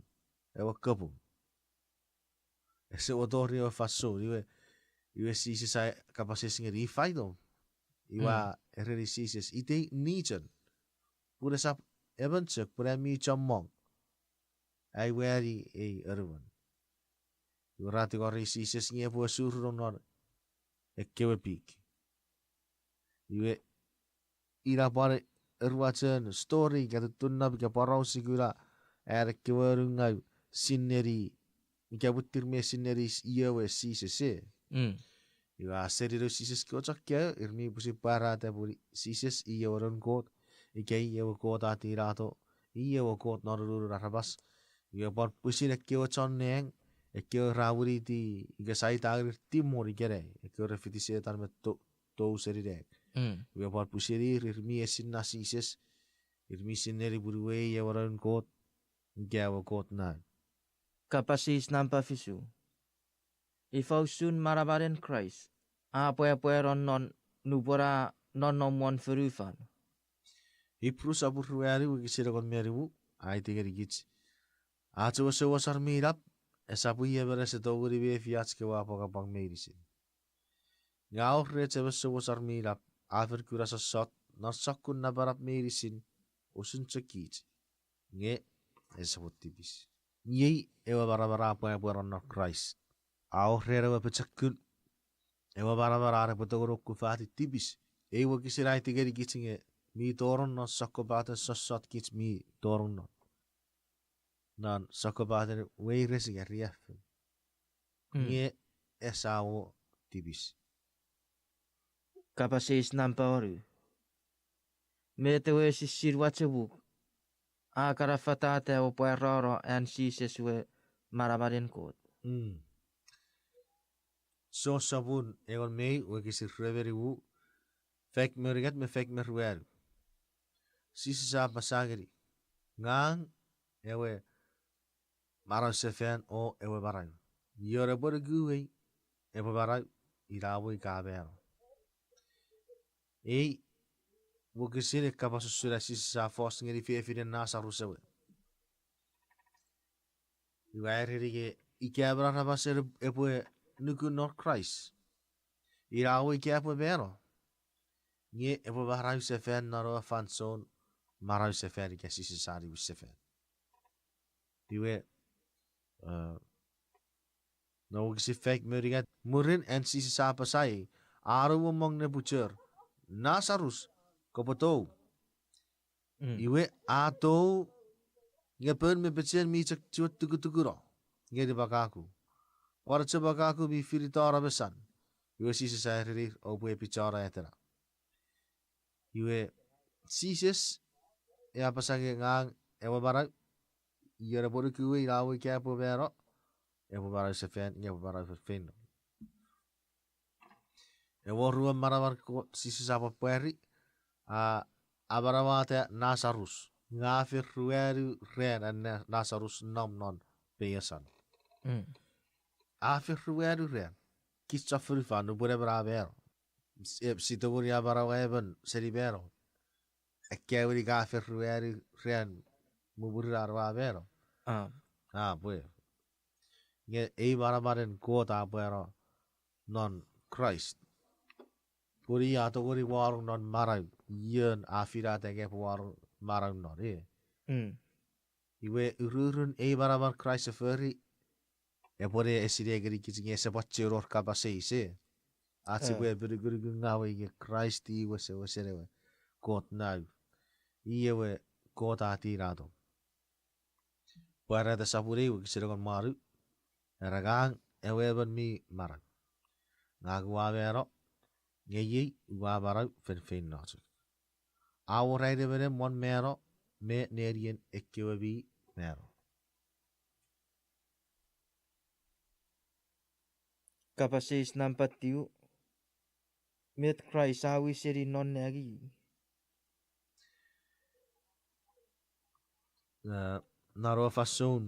ewe kapung. Ese mo tori ewe fansoun, iwe, iwe Jises a kapas eis ngeni, ifa itom? Iwe a ereni Jises, itei nichon, pun esap emon chok, pun am mi chommong ai wani ei anuon. Iwe ra tingorei Jises nge epwe asureno non ekkewe pik. Iwe ina pwan eruachen story ika tuttunnap ika pworaus ika an ekkewe nungau sineni, ika mwittir me sineni iewe Jises e. Iwe a senino Jises kewe chok kaeo, ir mi pwisin pwarata pwe Jises i ewe Noun Kot, ika i ewe Kot a tinato, i ewe Kot non ununun aramas. Iwe pwan pwisin ekkewe chon nang, ekkewe ra winiti ika saita ngenir demon ikenai, ekkewe re fiti Setan me tou seni nang. Iwe pwan pwisin ir, ir mi esinna Jises, ir mi sineni pun iwe i ewe Noun Kot, ika ewe Kot Noun. Kapas eis nampa fisu. Ifa usun manamanen Kraist a pwapwano non nupwen a nonnom won fonufan? Ipru sopun ruanu wokisin engon me nimu, a aiti ngenikich, ach ewe souasor mi nap esap i emon ese tongeni mefi ach kewe apwangapwang meinisin. Nge a wor rech emon souasor mi nap, a fen kuna sossot non sokkun napanap meinisin, usun chok kich, nge ese mo tipis. Iei ewe manaman a pwapwano non Kraist. A wor ren ewe pochokun, ewe manaman a epwe tongeni okufati tipis. Ei wokisin a aiti ngenikich nge mi tonong non sokkopaten sossot kich mi tonong non, non sokkopaten weires ika riaffou. Nge esamo tipis. Kapas eis nampa wonu. Met ewe esisin wachemuk a kan affata ewe pwarano an Jises we manamanen Kot? Jon sopun engon me ew wokisin rue me nimu, faik me unungat me faik me ruanu. Jises a apasa ngeni, ngang ewe manau sefan o ewe manau. Ion epwe nukuei epwe manau, ina mwo ika mano. Ei wokisin e kapas usun an Jises a fos ngeni fefinen Nasarus ewe. Iwe a ereni, ika emon aramas epwe nuku non Kraist, ina mwo ika epwe mano, nge epwe manau sefan non ewe fansoun manau sefan ika Jises a niwin sefan. Iwe, non wokisin faik me unungat, mwirin an Jises a apasa, a nuomong nepuchor, Nasarus, kopwe tou. Iwe a tou, nge poun me pechen mi chok chiwen tukutukuno ngeni makaku. Pwan chok makaku mi finitano mesan. Iwe Jises a erenir, oupwe epichano atena. Iwe Jises e apasa, nge ngang ewe manau, ion epwe nukuei ina mwo ika epwe mano, epwe manau sefan nge epwe manau feinfeino. Ewe oruan manaman Kot Jises a pwapwari, a amanauata Nasarus. Nge a fen ruanu ran an Nasarus nom non peiasan. A fen ruanu ran. Kich chon fonufan nupwen emon a mano, si tongeni amanaua emon seni mano. Ekkewe ika a fen ruanu ran mumurin an a mano. A pwe, nge ei manamanen Kot a pwano non Kraist, pun i a tongeni wanong non manau, ion a finata nge epwe wanong manau non, e. Iwe ururun ei manaman Kraist e fori, epwe ne esine ngenikich nge ese pwan chuen wor kapas eis, e. Ach sipwe epinukunuku ngaw nge Kraist i wesewesen ewe Kot Nau. I ewe Kot a tinato. Pwarata sopun eu wokisin engon me wanu, era, ngang ewe emon mi manau. Ngang ua mano, nge iei ua manau feinfeino chok. A wor ai nemenem won mano me nenien ekkewe mi mano. Kapas eis nampa tiu, met Kraist a wiseni non nang? Non ewe fansoun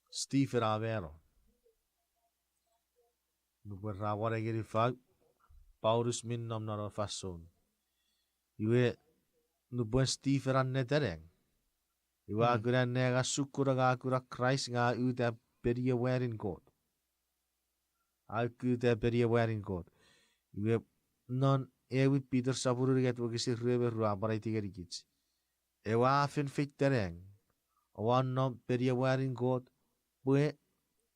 Stephen a mano, nupwen ra wanengeni fau, Paulus mi nom non ewe fansoun. Iwe nupwen Stephen a neta nang, iwe a kuna nang a sukkun nge a kuna Kraist nge a uta peniemwanin Kot. A ukuta peniemwanin Kot. Iwe non ewe Peter sopun unungat wokisin rue me ru a pwan aiti ngenikich, ewe a fen feita nang, oua nom peniemwanin Kot, pwe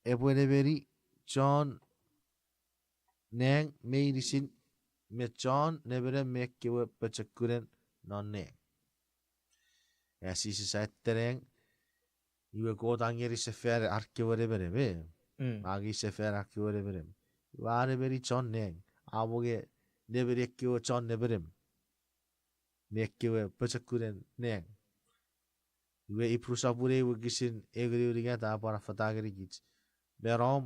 epwe nemeni chon nang meinisin me chon nemenem me ekkewe pochokunen non nang. Ika Jises a ita nang, iwe Kot a ngeni sefan ar kewe nemenem, e. A ngeni sefan ar kewe nemenem. Iwe a nemeni chon nang, a mwo nge nemeni ekkewe chon nemenem me ekkewe pochokunen nang. Iwe Ipru sopun eu wokisin eu ngeni unungat a pwan affata ngenikich, me nom,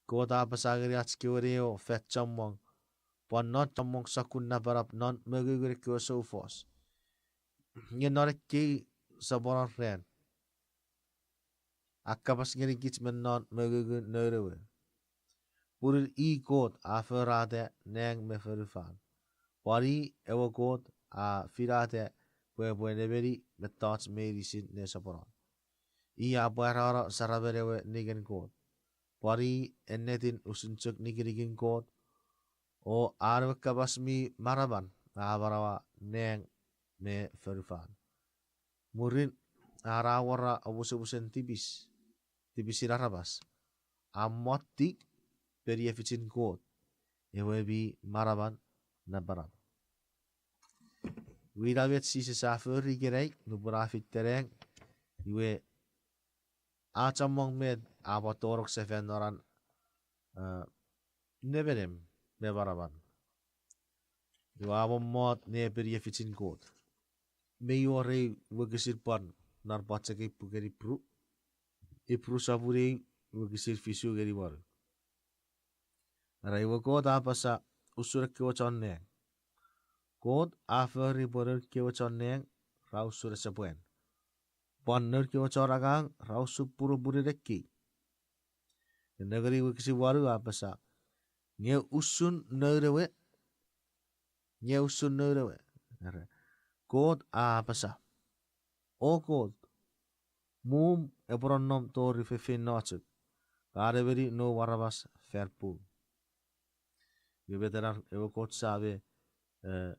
Kot a apasa ngeni ach kewe neo fan chommong, pwan non chommong sokkun napanap non mongungun ekkewe soufos. Nge non ekkei soponon ran a kapas ngenikich me non mongungun noun ewe. Pun i Kot a forata nang me fonufan. Pwan i ewe Kot a finata pwe epwe nemeni mettoch meinisin nesoponon. I a pwarano saramen ewe ningen Kot. Pwan i ennetin usun chok nikinikin Kot, o an ewe kapas mi manaman a amanaua nang me fonufan. Mwirin an a awora omusomusen tipis, tipisin aramas, a mwotti peniefichin Kot, ewe mi manaman napanap. Iwe ina met Jises a fori ikenai nupwen a feita nang, iwe a chommong met a pwan tonong sefan non an, a, nemenem me manaman. Iwe a mommot ne peniefichin Kot. Me iwe rei wokisin pwan non pwan chok ei puken Ipru. Ipru sopun eu wokisin fisu ngeni wanu. Era iwe Kot a apasa usun ekkewe chon nang, Kot a fori pwe noun kewe chon nang ra usun esepwan, pwan noun kewe chon angang ra usun punupunun ekkei. Nengeni wokisin wanu a apasa, nge usun noun ewe, nge usun noun ewe, era, Kot a apasa, O Kot, mum epwe nonnom tori feinfeino chok, ka nemeni noum aramas fan pung. Iwe met ena ewe Kot Sam e, eh,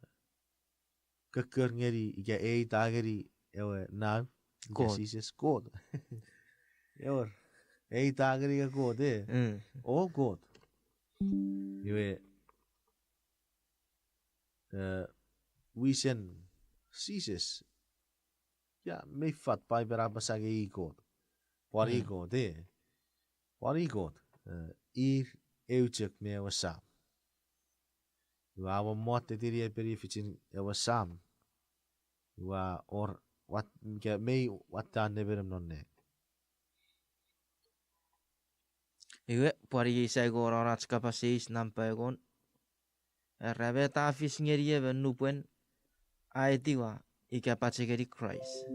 kokkor ngeni ika eita ngeni ewe Nau, ika Kot. Jises, Kot. Ewer, eita ngeni ika Kot, e. Mm. O Kot. Iwe, eh, wisen Jises. Ia, mei fat Paipen a apasa nge i Kot. Pwan i Mm. Kot, e. Pwan i Kot, eh, ir eu chok me ewe Sam. Iwe a mommot tetini epeni fichin ewe Sam. Iwe a wor, wat, ika mei watte nemenem non nang. Iwe, pwan iei sai konon ach kapas eis nampa engon. Era, met a fis ngeni emon nupwen a etiwa ika pachengeni Kraist?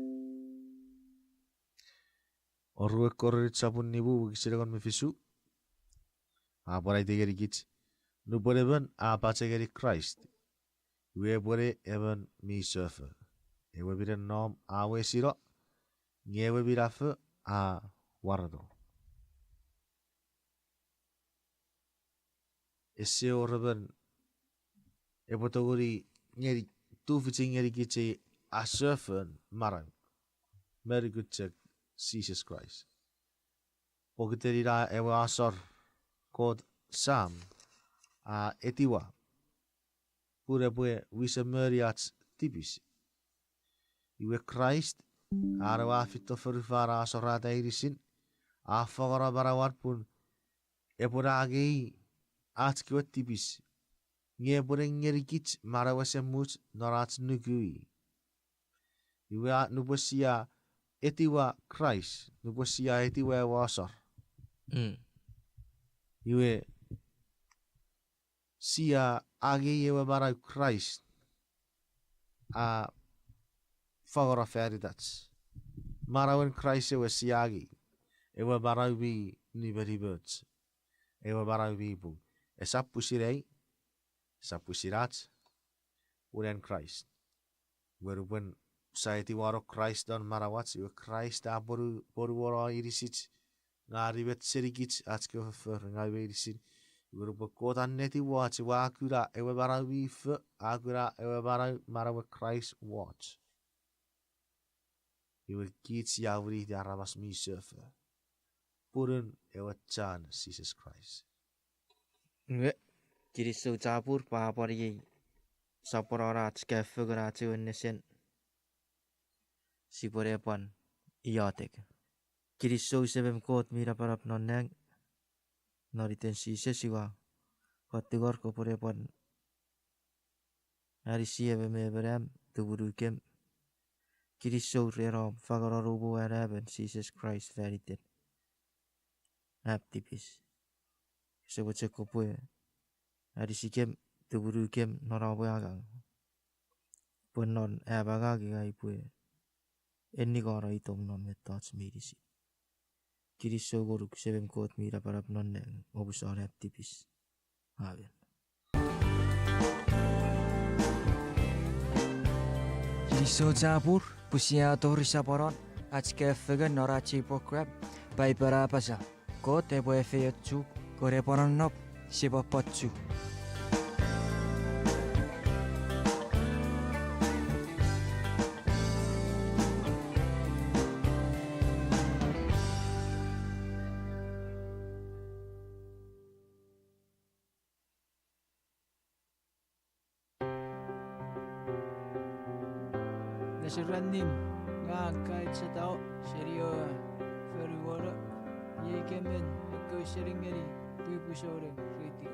Oruen Korint sopun nimu wokisin engon me fisu. A pwan aiti ngenikich, nupwen emon a pachengeni Kraist, iwe epwene emon mi sofo. Ewe minen nom a wesino, nge ewe minafo a wareto. Ese wor emon epwe tongeni ngeni tufichin ngenikich ei asofon manau me nukun chok Jises Kraist. Pokiten ina ewe asor Kot Sam a etiwa pun epwe wisemoniach tipis. Iwe Kraist, an ewe a feito fonufan a asorata inisin, a fangeno manauan pun epwe angei ach kewe tipis, nge epwene ngenikich manau esemuch non ach nuku i. Iwe a, nupwen sia etiwa Kraist, nupwen sia etiwa ewe asor, Mm. iwe sia angei ewe manau Kraist a fangeno fan itach. Manauen Kraist ewe sia angei, ewe manau mi nimenimoch, ewe manau mi pung. Esap pwisin ei, esap pwisin ach, pun an Kraist. Iwe nupwen sia etiwano Kraist non manauach, iwe Kraist a ponu, ponuono inisich, nge a nimet senikich ach kewe foffor ngau meinisin. Iwe nupwen Kot a netiwoch, iwe a kuna ewe manau mi fo, a kuna ewe manau, manauen Kraist wooch. Iwe kich sia winiti aramas mi sofo, punun ewe chan Jises Kraist. Nge, kinisou chapur pwe a pwan iei soponon ach kae fengen ach ewe nesen, sipwene pwan iotek. Kinisou Semem Kot mi napanap non nang, non iten Jises iwe, ua tingor kopwene pwan anisi emon me emon am, tumunukem. Kinisou ren om fangeno noum we Anaemon Jises Kraist fan iten am tipis. Ese mochen kopwe anisikem, tumunukem non om we angang, pwe non am angang ngang upwe ennikono itom non mettoch meinisin. Kinisou ngonuk Semem Kot mi napanap non nang, omusano am tipis. Amen. Kinisou chapur pwe sia tori soponon ach kae fengen non ach ei program, Paipen a Apasa. Kot epwe efeiochuk, Kot epwe nonnom, sipwe pwan chok. Nesen ranin, ngang Kai Chetao, seni ewe fonu Wono, iei ika men ekkewe sening ngeni Pwipwi Souneng Radio.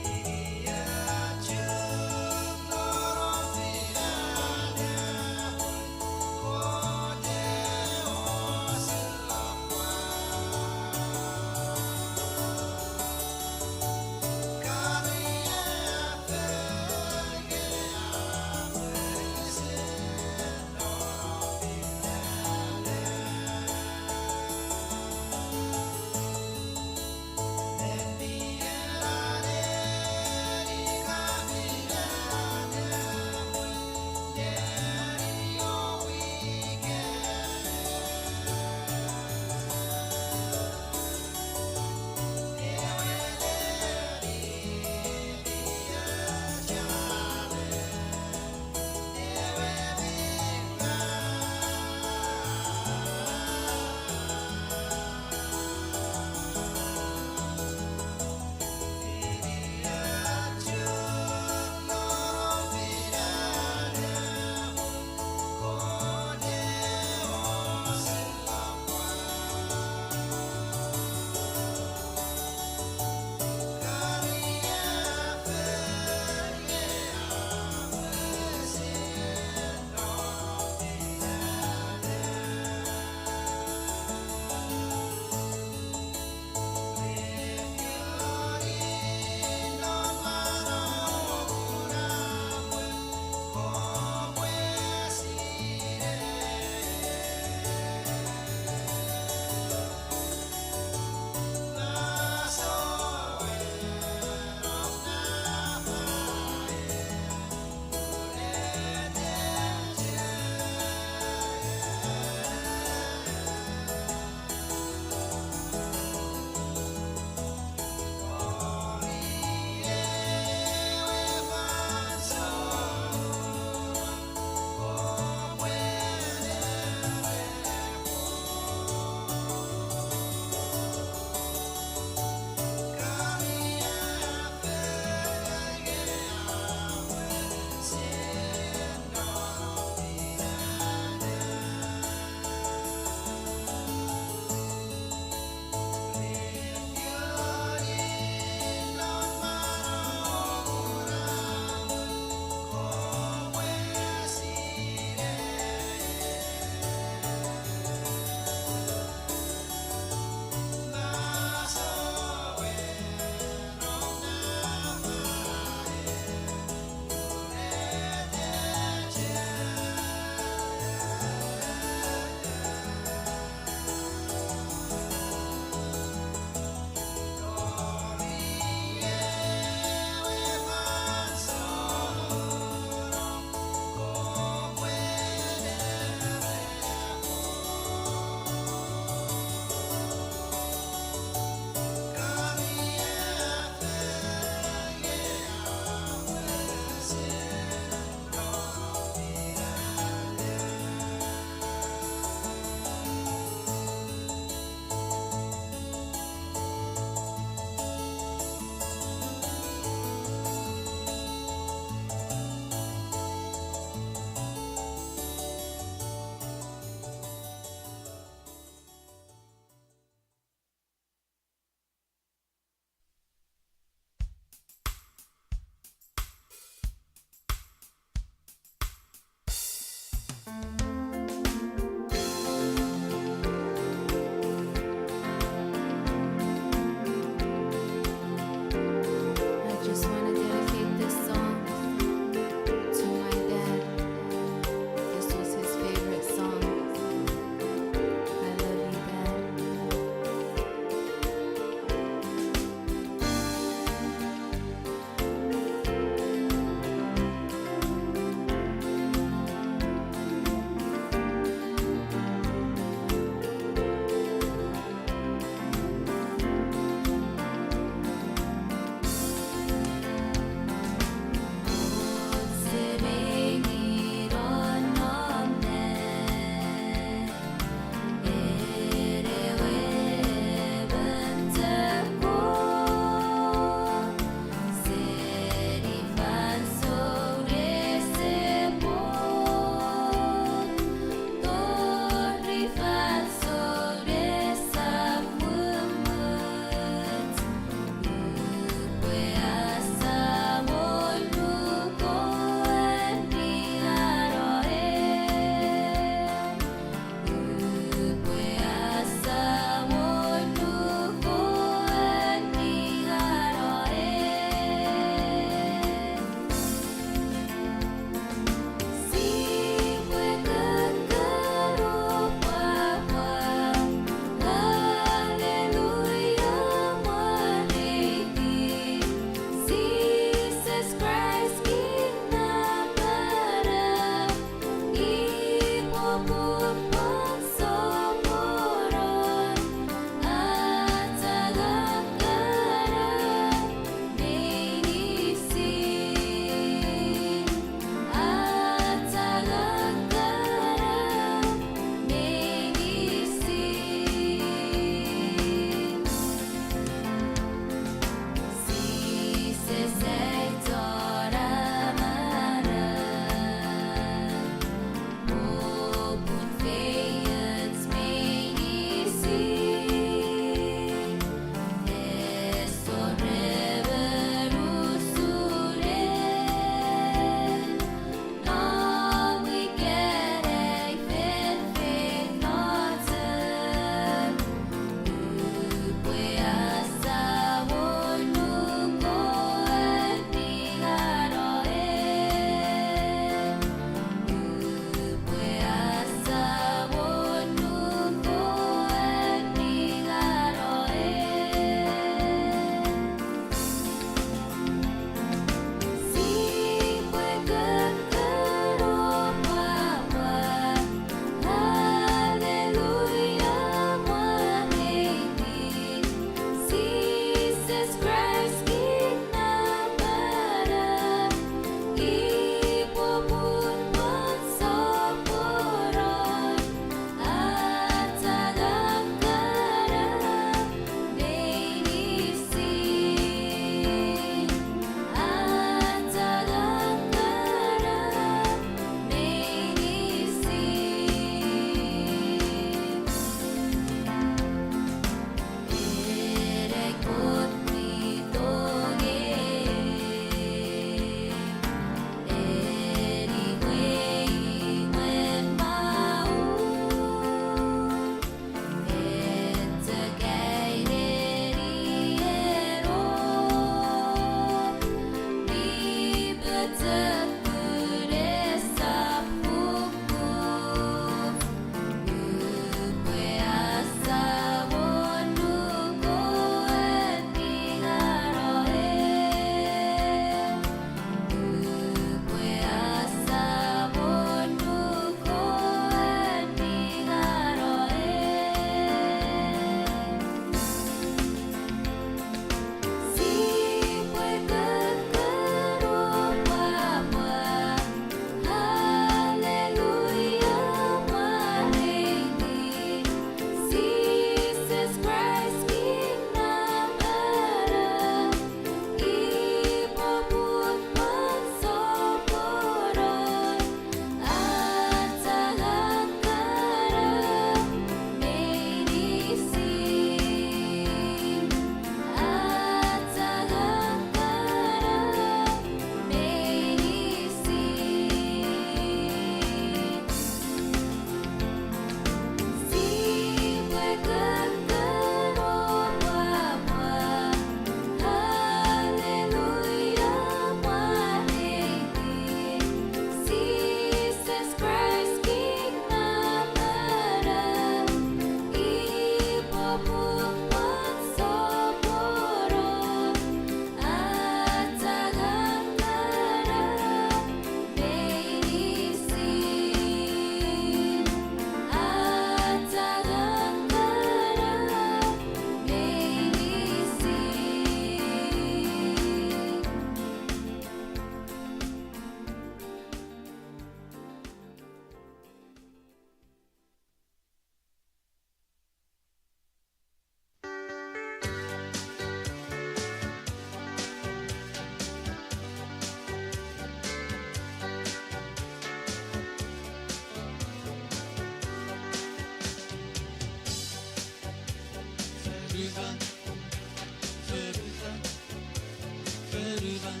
Fonufan,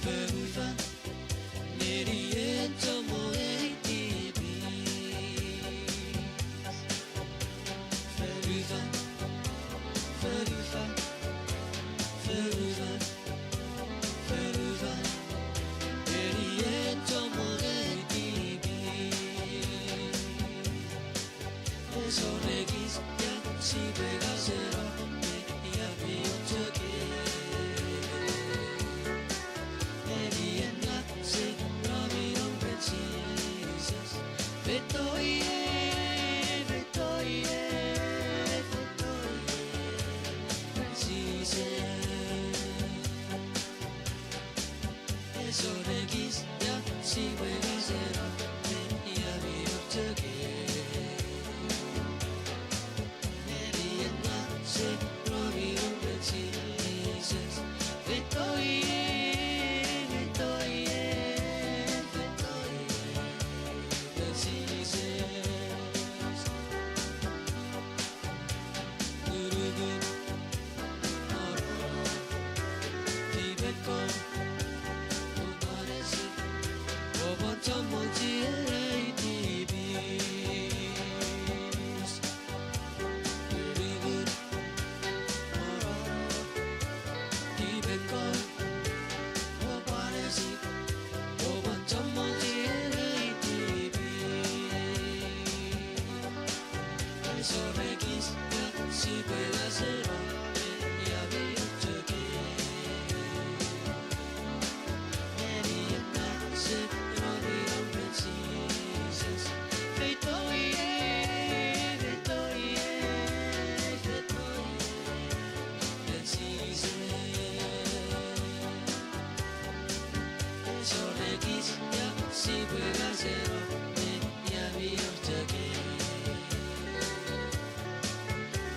fonufan, nenien chommong ei tipis. Fonufan, fonufan, fonufan, fonufan, nenien chommong ei tipis. Esor ekis ia sipwe kaseno me ia mi och chok. Nenien ngang ese nom non ren Jises. Feito ie, feito ie, feito ie ren Jises. Esor ekis ia sipwe kaseno me ia mi och chok. Nenien ngang ese nom non ren Jises. Feito ie, feito ie, feito ie ren Jises. Ngunungun, ororo, tipekon, oupwe pwan esik, oupwe pwan chommong chienei tipis. Ngunungun, ororo, tipekon, oupwe pwan esik, oupwe pwan chommong chienei tipis. Esor ekis ia sipwe kaseno me ia mi och chok. Nenien ngang ese nom non ren Jises. Feito ie, feito ie, feito ie ren Jises. Esor ekis ia sipwe kaseno me ia mi och chok.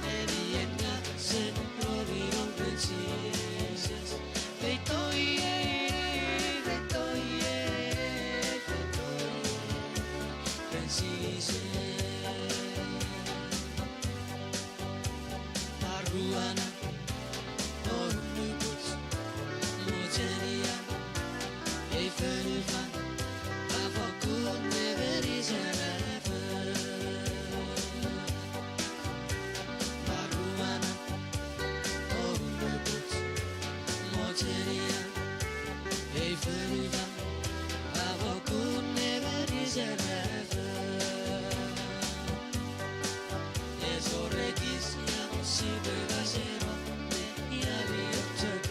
Nenien ngang ese nom non ren Jises. Feito ie, feito ie, feito ie ren Jises. Aruana, o nukuch, mochenia ei fonufan a fokkun emweni serafo. Aruana, o nukuch, mochenia ei fonufan a fokkun emweni serafo. Esor ekis ia sipwe kaseno me ia mi och chok.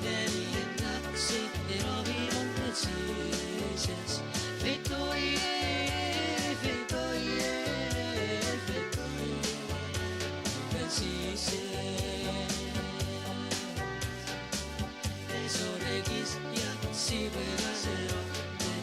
Nenien ngang ese nom non ren Jises. Feito ie, feito ie, feito ie ren Jises. Esor ekis ia sipwe kaseno me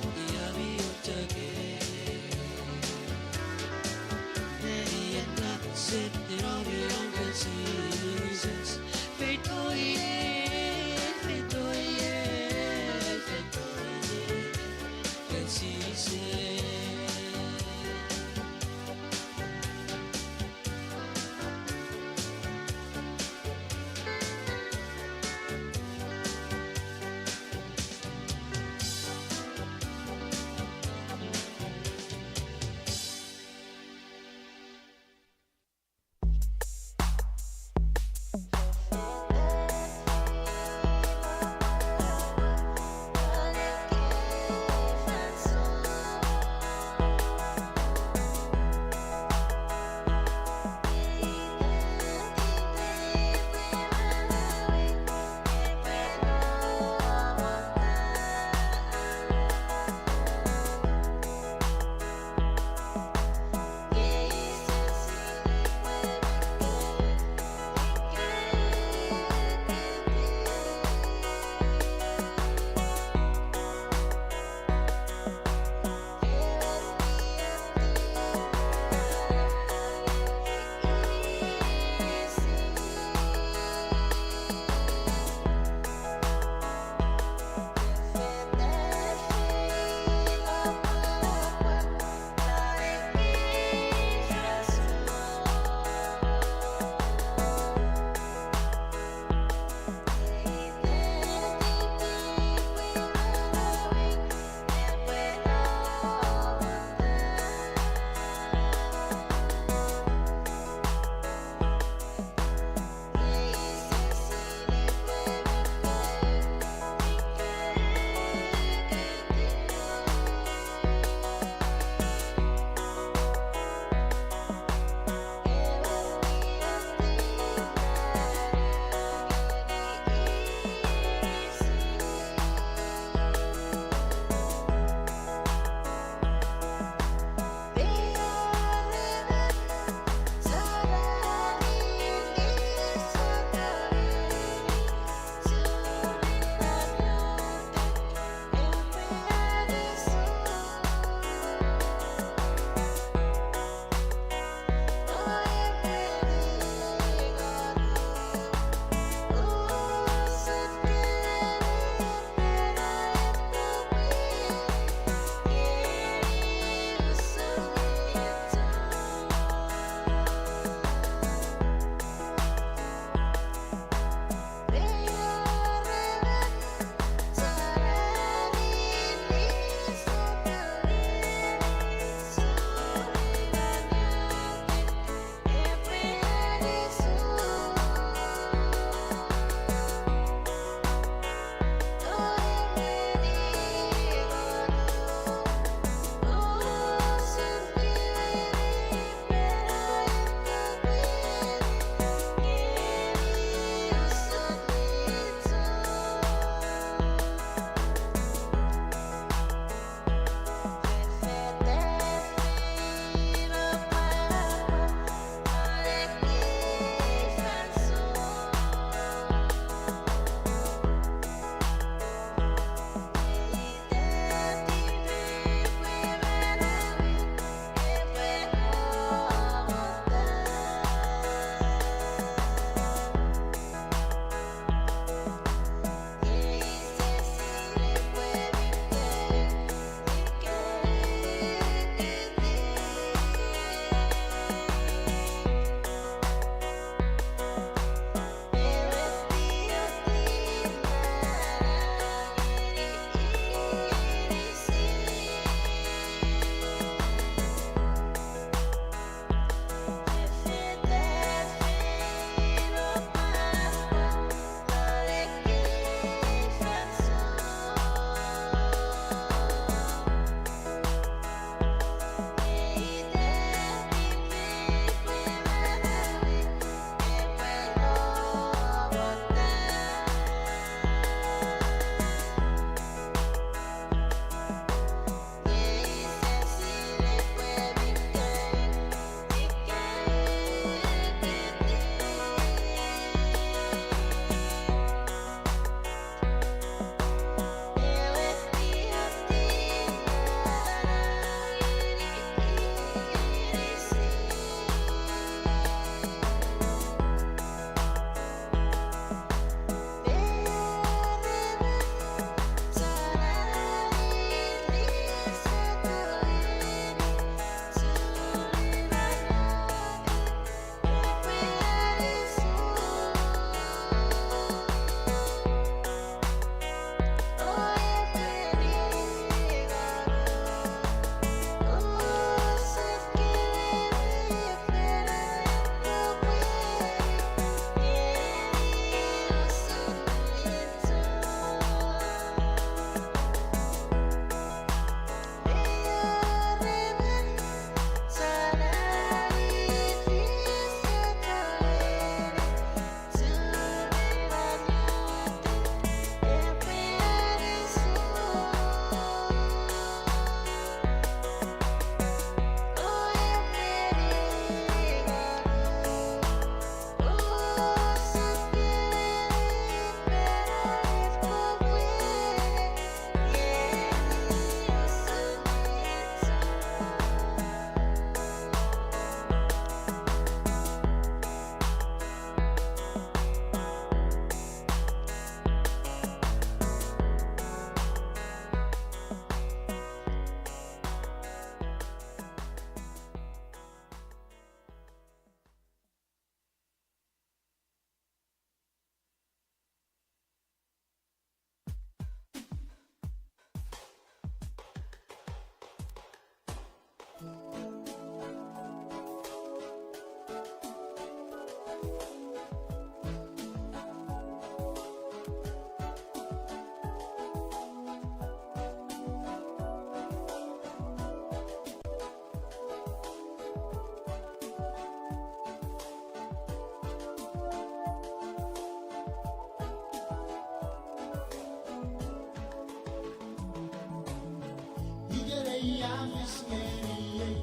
a fis ngeniei,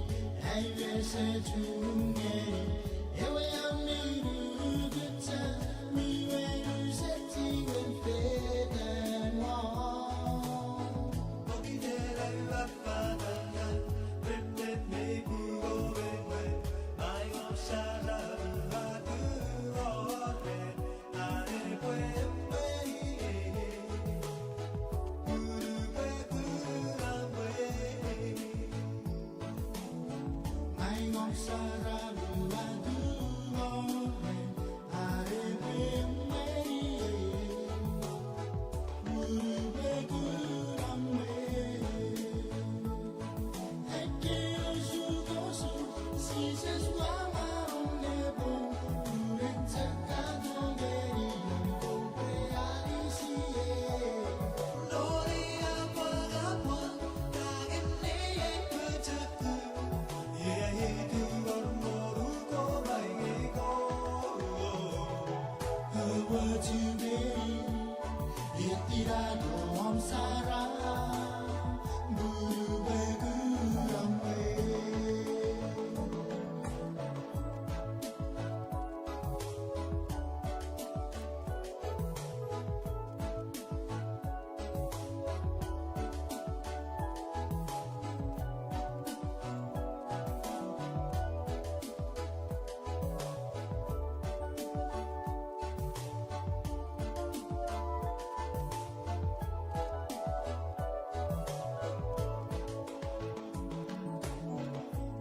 ai mesechun ngeni ewe a mi nukuchar, mi weires chiwen fetan won. Pokiten ai ua fatan ngang, ren met mei pung o wewe, mai ngom saram a tu oren, are pwe empeni e, punu pwe kuran we. Mai ngom saram a tu oren, are pwe empeni e, punu pwe kuran we. Ekkei osukosuk, Jises, ua maun nepwong, uren chok katon ngeni om pwe anisiei. Lori apwangapwang, ngangen nei ai pochokun, iei ituon moruko mai ngei ko. Oua chumei, ietinano om saram, punu pwe kuran we.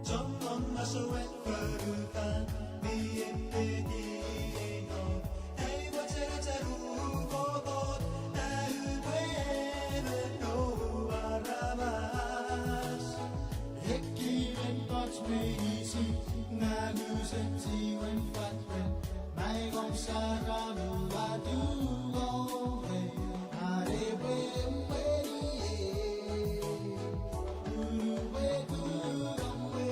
Chommong masouen fonufan mi epekiei no, ai mochen acharu kokkot, ai upwe emon noun aramas. Ekkei mettoch meinisin ngang use chiwen fat ren, mai ngom saram a tu oren, are pwe empeni e, punu pwe kuran we.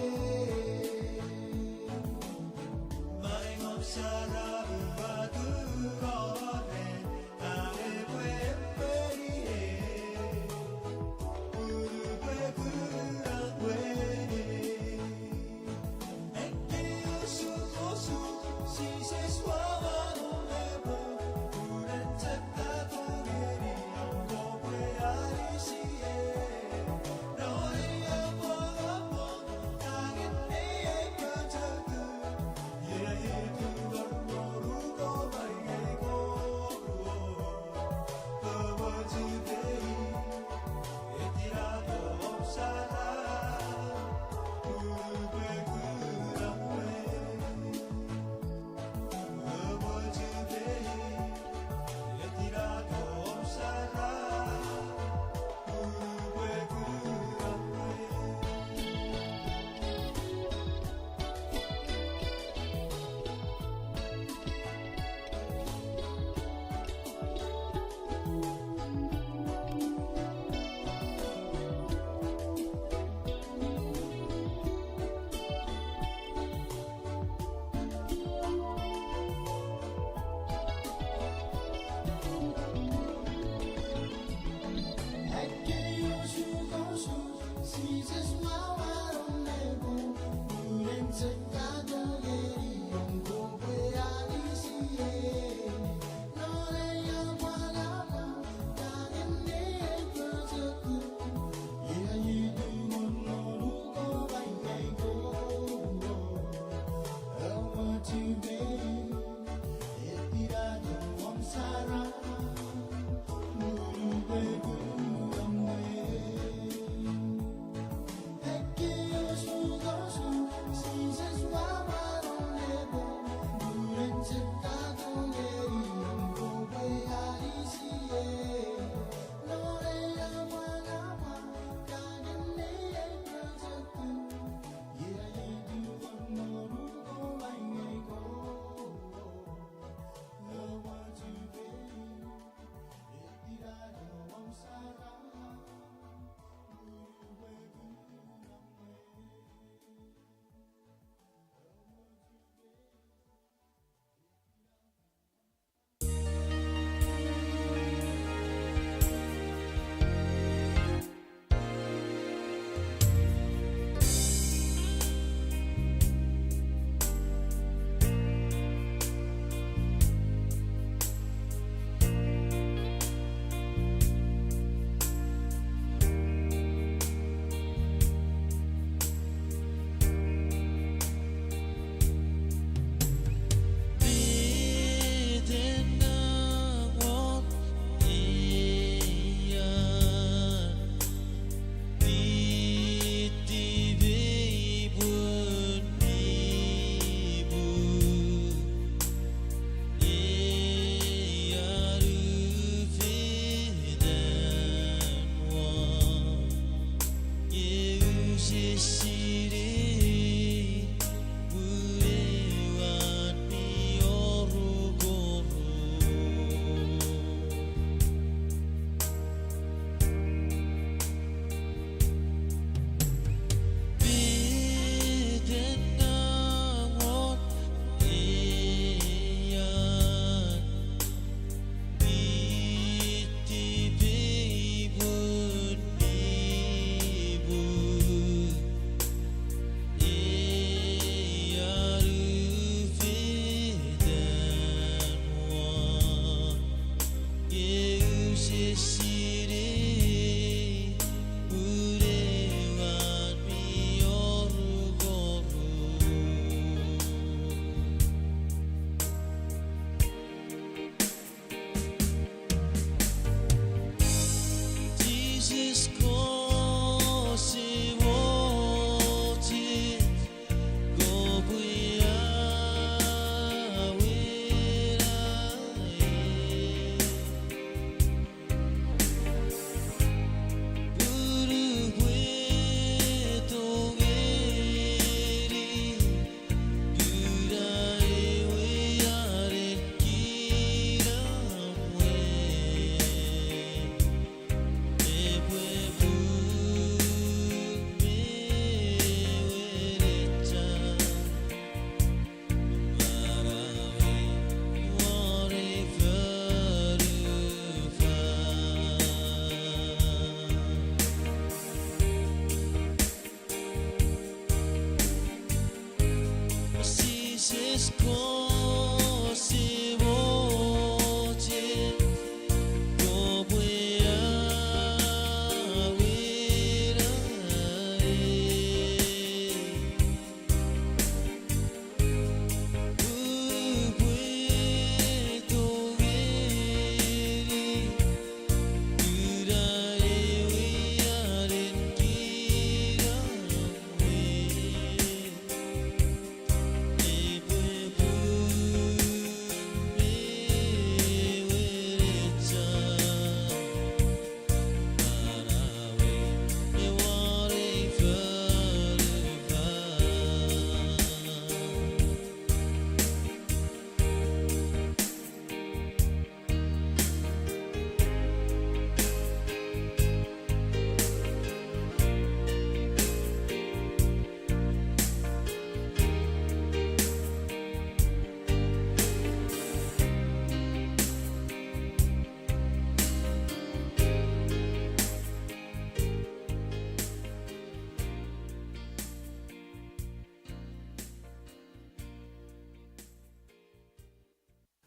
Mai ngom saram a tu oren, are pwe empeni e, punu pwe kuran we. Ekkei osukosuk, Jises, ua maun nepwong, uren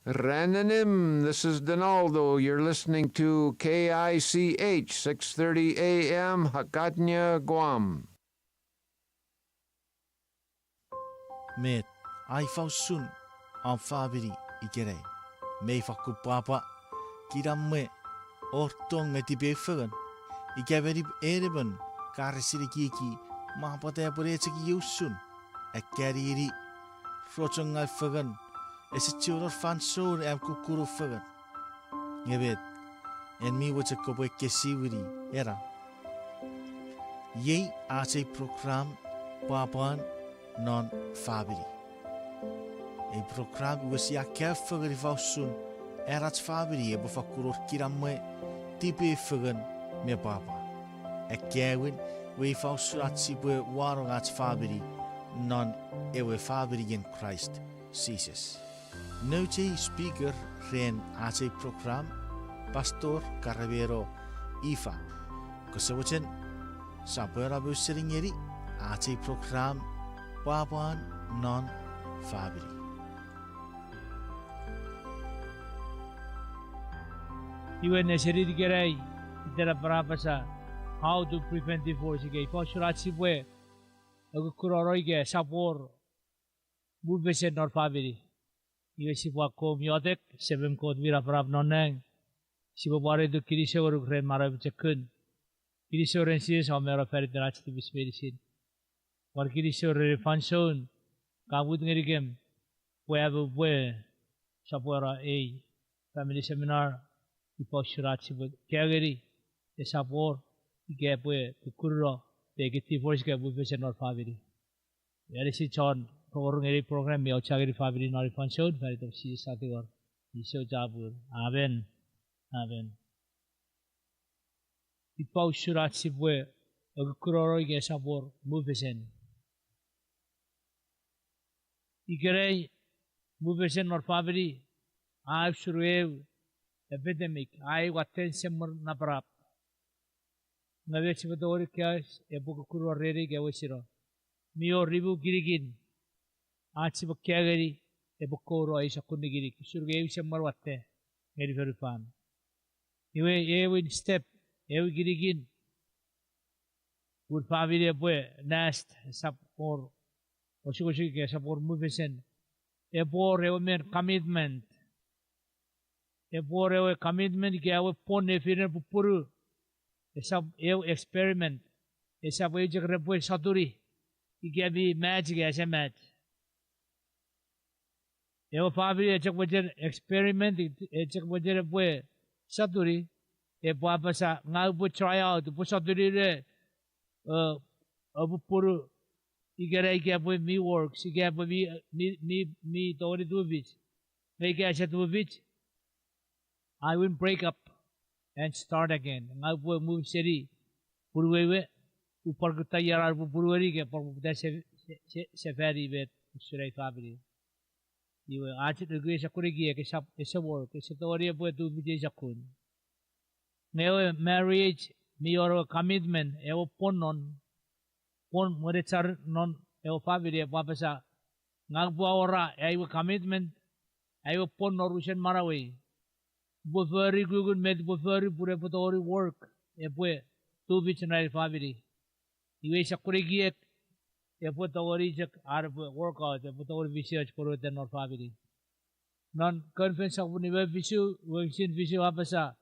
Ran annim, this is Donaldo. You're listening to K I C H six thirty A M Hakatnya, Guam. Met, a ifa usun om famini ikenai? Mei fakkun pwapwa, kinamwe, or tong me tipeeu fengen? Ika meni en emon ka resin ekieki, mwa pwata epwe ne chok iei usun, akkanini, rochongaw fengen, ese chiwen wor fansoun am kukkun fengen? Nge met, en mi mochen kopwe ekkesiwini ena? Iei ach ei program, Pwapwan non Famini. Ei program iwe sia kaeo fengen ifa usun an ach famini epwe fakkun wor kinamwe, tipeeu fengen, me pwapwa. Akkaewin, iwe ifa usun ach sipwe wanong ach famini non ewe faminien Kraist Jises. Nouch ei speaker ren ach ei program, Pastor Karameno Ifa. Kose mochen, sap pwe ena mousen ngeni ach ei program, Pwapwan non Famini. Iwe ne seni ikenai, iten a pwan apasa, how to prevent divorce, ika ifa usun ach sipwe akukunono ika sap wor mufesen non famini. Iwe sipwe akkom iotek. Semem Kot mi napanap non nang, sipwe pwarata kinisou ngonuk ren manau pochokun. Kinisou ren Jises a mano faniten ach tipis meinisin. Pwan kinisou ren ei fansoun ka mut ngenikem pwe aupwe sopweno ei family seminar, ifa usun ach sipwe kaeo ngeni esap wor ika epwe kukkununo, pwe ika divorce ika mufesen non famini. Anisi chon rongorong ngeni ei program mi auchea ngeni famini non ei fansoun, faniten Jises a tingor. Kinisou chapur. Amen. Amen. Ifa usun ach sipwe akukunono ika esap wor mufesen? Ikenai, mufesen non famini a usun eu epidemic, a eu watten semwen napanap. Nge met sipwe tongeni kaeo epwe kukkununo reni ika wesino? Mi wor nimu kinikin ach sipwe kaeo ngeni epwe kouno ei sokkun nikinik, usun ke eu semwen watte ngeni fonufan. Iwe, ewin step, ewe kinikin, pun famini epwe last, esap wor osukosuk ika esap wor mufesen, epwe wor ewe men commitment. Epwe wor ewe commitment ika ewe pwon nefinen pupunu. Esap eu experiment. Esap eu chok repwe sotuni ika mi match ika ese match. Ewe famini e chok mochen experiment, e chok mochen epwe sotuni, epwe apasa, ngang upwe try out, upwe sotuni ne, eh, pupunu ikenai ika epwe mi works, ika epwe mi, mi, mi, mi tongeni tufich. Nge ika ese tufich, I will break up and start again. Ngang upwe move seni punuwei we, upwe pwan kutta ieran pupunuweni ika pwan poputa se-, se-, se-, sefani met usun ai famini. Iwe, ach nuku ei sokkun ekiek esap, ese work, ese tongeni epwe tufich ei sokkun. Nge ewe marriage mi wor ewe commitment, ewe pwon non, pwon wenechar non ewe famini epwe apasa, ngang upwe awora ai we commitment, ai we pwon non unusen manauei. Upwe fori kukkun met upwe fori pun epwe tongeni work, epwe tufich non ai famini. Iwe ei sokkun ekiek epwe tongeni chok ar epwe work out, epwe tongeni fisioch pwonuetan non famini. Non Confess sopun nimu fisu, wokisin fisu a apasa,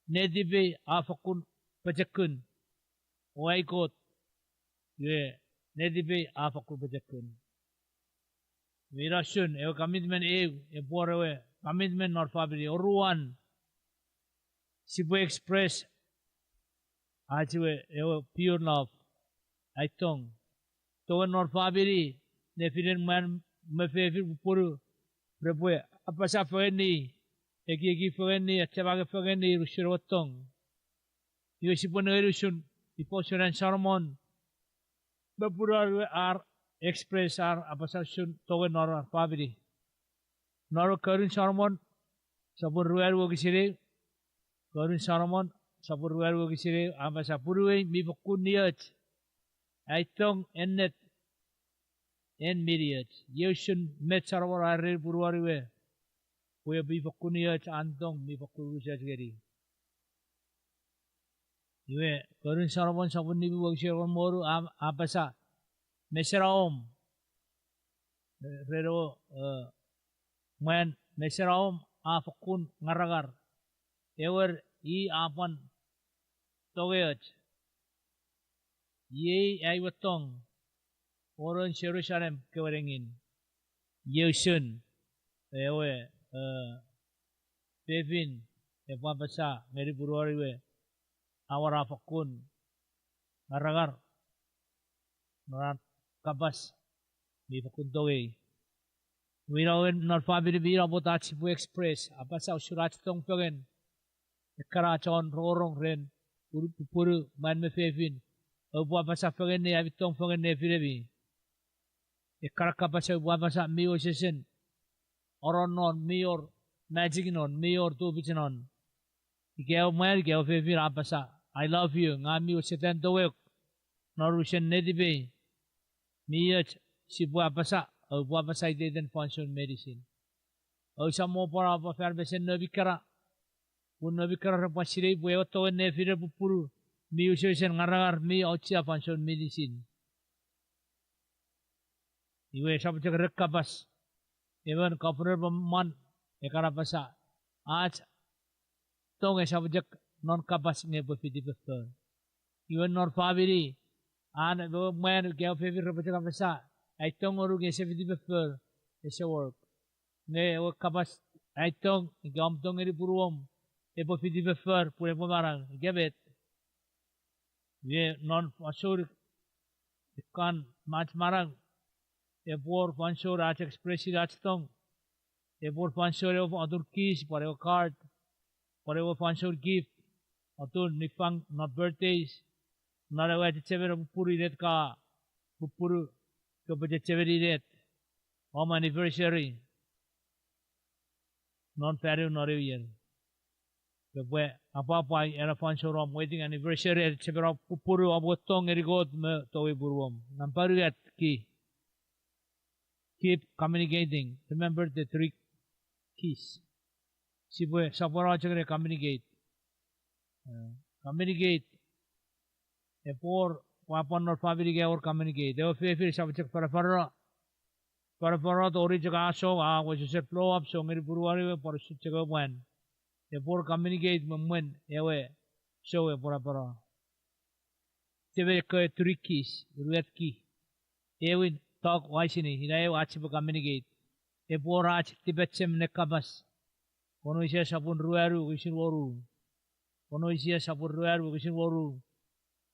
netipei a fakkun pochokun, o ai Kot, iwe netipei a fakkun pochokun. Iwe ina usun ewe commitment eu, epwe wor ewe commitment non famini. Oruan, sipwe express ach ewe, ewe pure love, ai tong. Tongen non famini, nefinen mwan me fefin pupunu, repwe apasa fengeni, ekieki fengeni, achema fengeni, usun ewe tong. Iwe sipwe nengeni usun, ifa usun an Solomon me punuan we ar express ar apasa usun tongen non ar famini. Non ewe Konun Solomon, sopun ruanu wokisin eu, Konun Solomon, sopun ruanu wokisin eu, a apasa, punuwei mi fokkun nioch, ai tong ennet, en mi nioch. Iei usun met Solomon a ereni punuan we, pwe mi fokkun ioch an tong mi fokkun unusoch ngeni. Iwe, Konun Solomon sopun nimu wokisin engon me wonu a, a apasa, mesena om, e, ren ewe, e, mwan, mesena om a fokkun ngarangar. Ewer, i a pwan tongeoch. Iei ai we tong, won Jerusalem kewe nengin. Iei usun ewe, e, fefin epwe apasa ngeni punuan we, a wor a fokkun ngarangar, non an kapas mi fokkun tongei. Iwe ina ewe non famini mi ina pwata ach sipwe express, apasa usun ach tong fengen. Ekkana chon rongorong ren pupunu, pupunu, mwan me fefin. Oupwe apasa fengeni ami tong fengeni nefinemi. Ekkana kapas oupwe apasa mi wesewesen onon non, mi wor magic non, mi wor tufich non. Ika ewe mwan, ika ewe fefin a apasa, I love you, ngang mi wesetan tongok non unusen netipei. Mi och sipwe apasa, oupwe apasa iteiten fansoun meinisin. Ousap mo pwan apwa fan mesen noumi kana, pun noumi kana repwe sinei pwe ewe tongen nefinen pupunu mi wesewesen ngarangar, mi auchea fansoun meinisin. Iwe esap chok ren kapas. Emon governor pwan mwan, e kan apasa, ach tong esap chok non kapas nge epwe fiti foffor. Iwe non famini, an ewe mwan ika ewe fefin repwe chok apasa, ai tong ngonuk nge ese fiti foffor, ese work. Nge ewe kapas, ai tong, ika om tong ngeni punuom, epwe fiti foffor pun epwe manau, ika met. Iwe non fansoun, ekkan mach manau, epwe wor fansoun ach express-ini ach tong. Epwe wor fansoun ewe atun kiss, pwan ewe card, pwan ewe fansoun gift, atun niffang non birthdays, non ewe achechemen pupunu inet ka pupunu, kopwe chechemeni inet, om anniversary non fanu non ewe ier. Kopwe apwapwai ena fansoun om wedding anniversary, achechemen om pupunu, om we tong ngeni Kot me tongei punuom. Nampa unungat ki. Keep communicating. Remember the three keys. Sipwe sopweno chok ne communicate. Eh, communicate. Epwe wor, pwapwan non famini ka wor communicate. Ewe fefin esap chok fanafanano. Fanafanano tori chok a song, a wesewesen blow up song ngeni punuan we pwan usun chok ewe mwan. Epwe wor communicate me mwen ewe song epwe fanafanano. Chechemeni ekkewe three keys, unungat ki. Ewin, talk wisely, ina ewe ach sipwe communicate. Epwe wor ach tipachem ne kapas. Kon Osia sopun ruanu wokisin wonu. Kon Osia sopun ruanu wokisin wonu.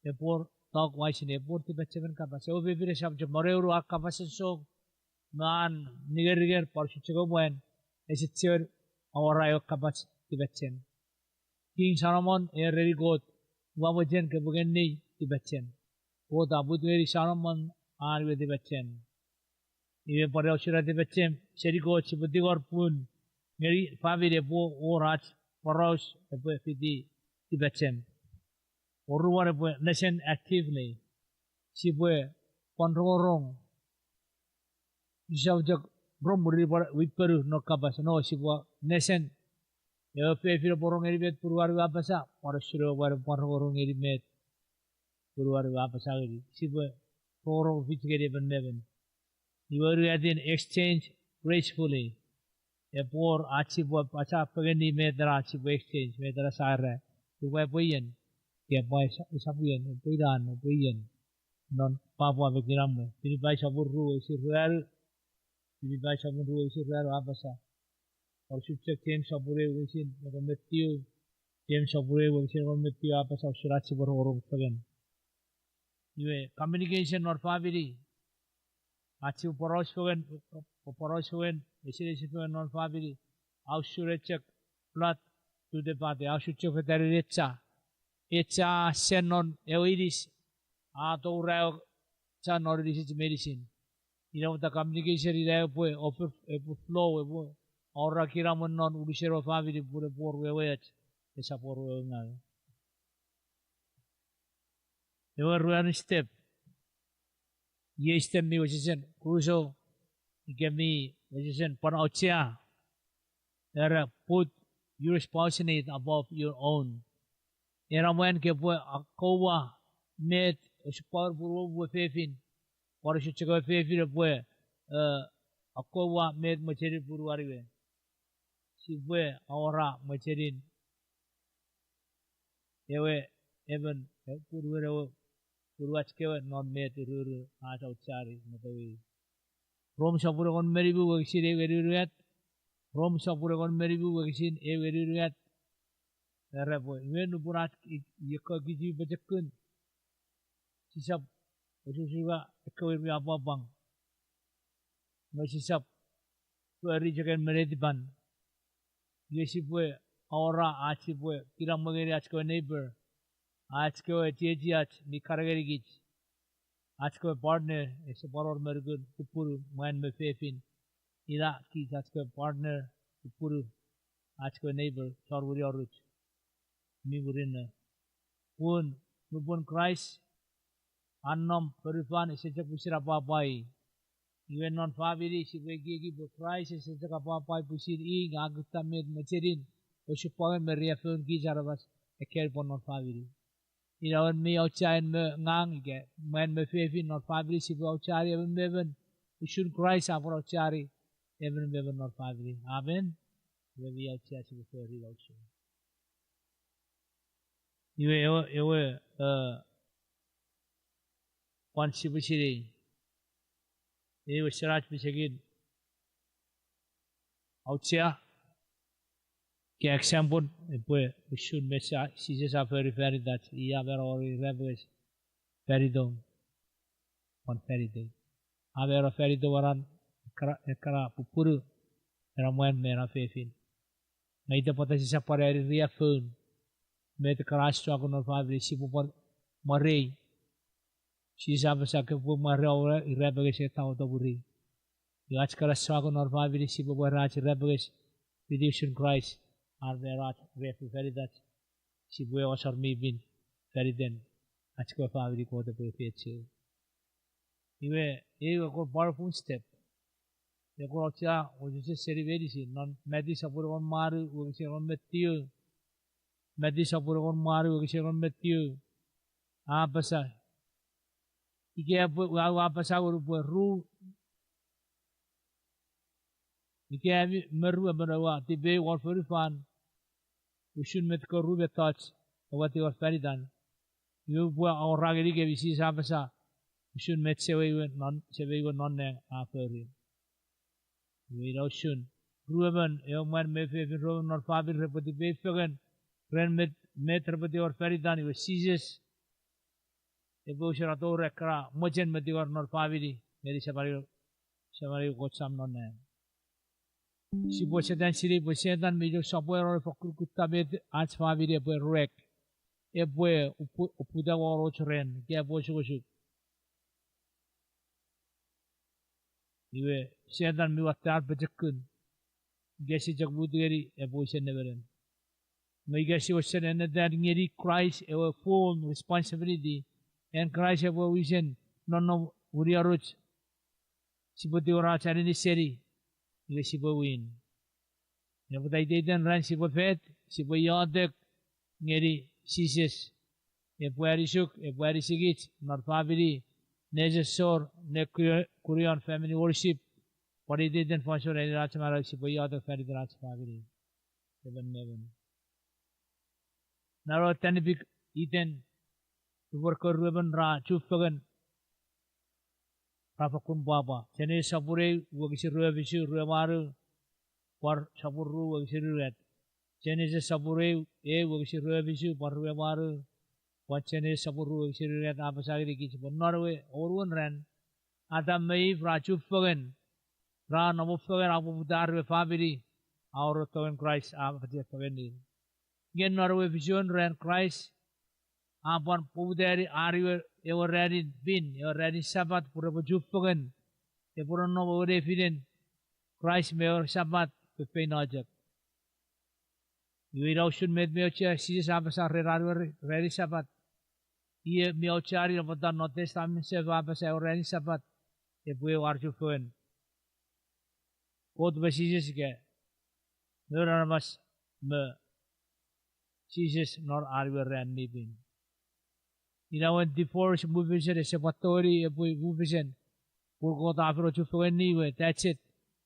Epwe wor talk wisely, epwe wor tipachemen kapas. Ewe fefin esap chok moreuru an kapasen song me an ningeringer pwan usun chok ewe mwan, ese chuen awora ewe kapas tipachem. King Solomon a ereni Kot, ua mochen kopwe ngeniei tipachem. Kot a put ngeni Solomon an we tipachem. Iwe pwan usun an tipachem seni Kot sipwe tingor pun ngeni famini epwe wor ach poraus epwe fiti tipachem. Oruan epwe listen actively. Sipwe pwan rongorong. Sisap chok rong mwirin pwan wipenu non kapas, no, sipwe listen. Ewe fefin epwe rong ngeni met punuan we a apasa, pwan usun ewe mwan epwe pwan rongorong ngeni met punuan we a apasa ngeni. Sipwe rongorong fich ngeni emon me emon. Iwe unungatin exchange gracefully. Epwe wor ach sipwe apasa fengeni met ena ach sipwe exchange, met ena sa era. Epwe, epwe ien. Ika epwe sa-, esap ien, epwe inan, epwe ien. Non pwapwa me kinamwe. Filipai sopun ru wokisin ruanu. Filipai sopun ru wokisin ruanu a apasa. Pwan usun chok James sopun ew wokisin engon me tiu. James sopun ew wokisin engon me tiu a apasa usun ach sipwe rongorong fengen. Iwe, communication non famini. Ach sipwe poraus fengen, poraus fengen, esinesin fengen non famini. A usun chok blood to the body, a usun chok fetanin echa. Echa sen non ewe inis, a toura ewe cha non inisich meinisin. Ina pwata communication ina epwe, epwe flow, epwe awora kinamwe non unusen ewe famini pun epwe wor wewe och, esap wor wewe ngaw. Ewe ruanu step. Iei step mi wesewesen crucial, ika mi wesewesen pwan auchea. Era put your spouse need above your own. Ena mwan kopwe akkowa met osupwangen punuom we fefin. Pwan usun chok ewe fefin epwe, eh, akkowa met mochenin punuan we. Sipwe awora mochenin ewe emon, eh, punuen ewe, punuach kewe non met ururu ach aucheani me tongei. Rom sopun engon me nimu wokisin ew ngeni unungat. Rom sopun engon me nimu wokisin ew ngeni unungat. Era pwe, iwe nupwen ach i-, iekkewe kich mi pochokun, sisap osukosuka ekkewe ir mi apwangapwang. Nge sisap fori chok en me netipan. Iwe sipwe awora ach sipwe kinamwe ngeni ach kewe neighbor, ach kewe chiechiach mi kan ngenikich, ach kewe partner, ese pwan wor me nukun pupunu mwan me fefin. Ina kich ach kewe partner, pupunu, ach kewe neighbor, chon wini oruch mi murinno. Pun nupwen Kraist a nom fonufan ese chok pwisin apwapwai. Iwe non famini sipwe ekieki pwe Kraist ese chok apwapwai pwisin i nge a kutta met mochenin, osupwangen me riaffoun kich aramas ekkei pwan non famini. Ina ewe mi auchean me ngang ika mwan me fefin non famini sipwe aucheani emon me emon usun Kraist a pwan aucheani emon me emon non famini. Amen. Iwe mi auchea sipwe fori usun. Iwe ewe, ewe, eh, pwan sipwe sinei. Ewe senach pisekin auchea, ke example, epwe usun met sa, Jises a fori fan itach, i a mano won irapenges, fan itom, pwan fan itei. A mano fan itom anan, ekkana, ekkana pupunu, ena mwan me ena fefin. Nge ita pwata sisap pwan ani riaffoun, met ekkana ach sokko non famini sipwe pwan mwarei. Jises a apasa kopwe mwarei won irapenges e tawe topwiri. Iwe ach kana sokko non famini sipwe pwan ach irapenges fiti usun Kraist, an mano ach riaffou fan itach, sipwe ew asor mi pin fan iten ach kewe famini Kot epwe efeiochu. Iwe, ewe kon powerful step. Ewe kon auchea osese seni meinisin non Matiu sopun engon me wanu wokisin engon me tiu. Matiu sopun engon me wanu wokisin engon me tiu. A apasa, ika epwe, ua, ua apasa ngonuk pwe ru, ika ami me ruemon oua tipeu won fonufan usun met ko ru mettoch oua tingor fan itan, iwe upwe awora ngenikemi, Jises a apasa, usun met Semei we non, Semei we non nang a fori. Iwe ina usun, ruemon, ewe mwan me fefin ruemon non famini repwe tipeu fengen ren met, met repwe tingor fan itan, iwe Jises epwe usun a tori ekkana mochen me tingor non famini ngeni Semei, Semei Kot Sam non nang. Sipwe Setan sinei pwe Setan mi chok sopweno ne fokkun kutta met ach famini epwe ruek, epwe opu-, oputa won och ran, ika epwe osukosuk. Iwe, Setan mi watte an pochokun. Ika ese chok mut ngeni epwe wisen nemenem. Nge ika sia wesen ennetin ngeni Kraist ewe full responsibility, an Kraist epwe wisen nonnom wini oruch, sipwe tingor ach aninis seni, iwe sipwe win. Ina pwata iteiten ran sipwe fet, sipwe iotek ngeni Jises. Epwe anisuk, epwe anisikich non famini, nesosor, ne ku-, kunion family worship. Pwan iteiten fansoun ren ach manau sipwe iotek fan iten ach famini. Emon me emon. Naro tanipik iten, nupwen ekkewe ruemon ra chufengen, ra fokkun pwapwa. Genesis sopun eu, wokisin rue fisu, rue wanu, pwan sopun ru, wokisin unungat. Genesis sopun eu, eu, wokisin rue fisu, pwan rue wanu, pwan Genesis sopun ru, wokisin unungat, a apasa ngenikich pwe non ewe anuon ran, Adam me Eve ra chufengen, ra nomofengen, a poputa ar we famini, a wor tongen Kraist a fachefengenir. Nge non ewe fisun ran Kraist a pwan poputani ar we ewe ranin pin, ewe ranin Sapat pwe repwe chufengen, epwe nonnom ewe nefinen Kraist me ewe Sapat feinfeino chok. Iwe ina usun met mi auchea Jises a apasa ren ar we ranin Sapat. Iwe mi aucheani pwata non Testament Sefo a apasa ewe ranin Sapat epwe ewe ar chufengen. Kot me Jises ika noun aramas me Jises non an we ran mi pin. Ina wen divorce mufesen ese pwan tongeni epwe mufesen, pun Kot a fen ochufengeni we, that's it,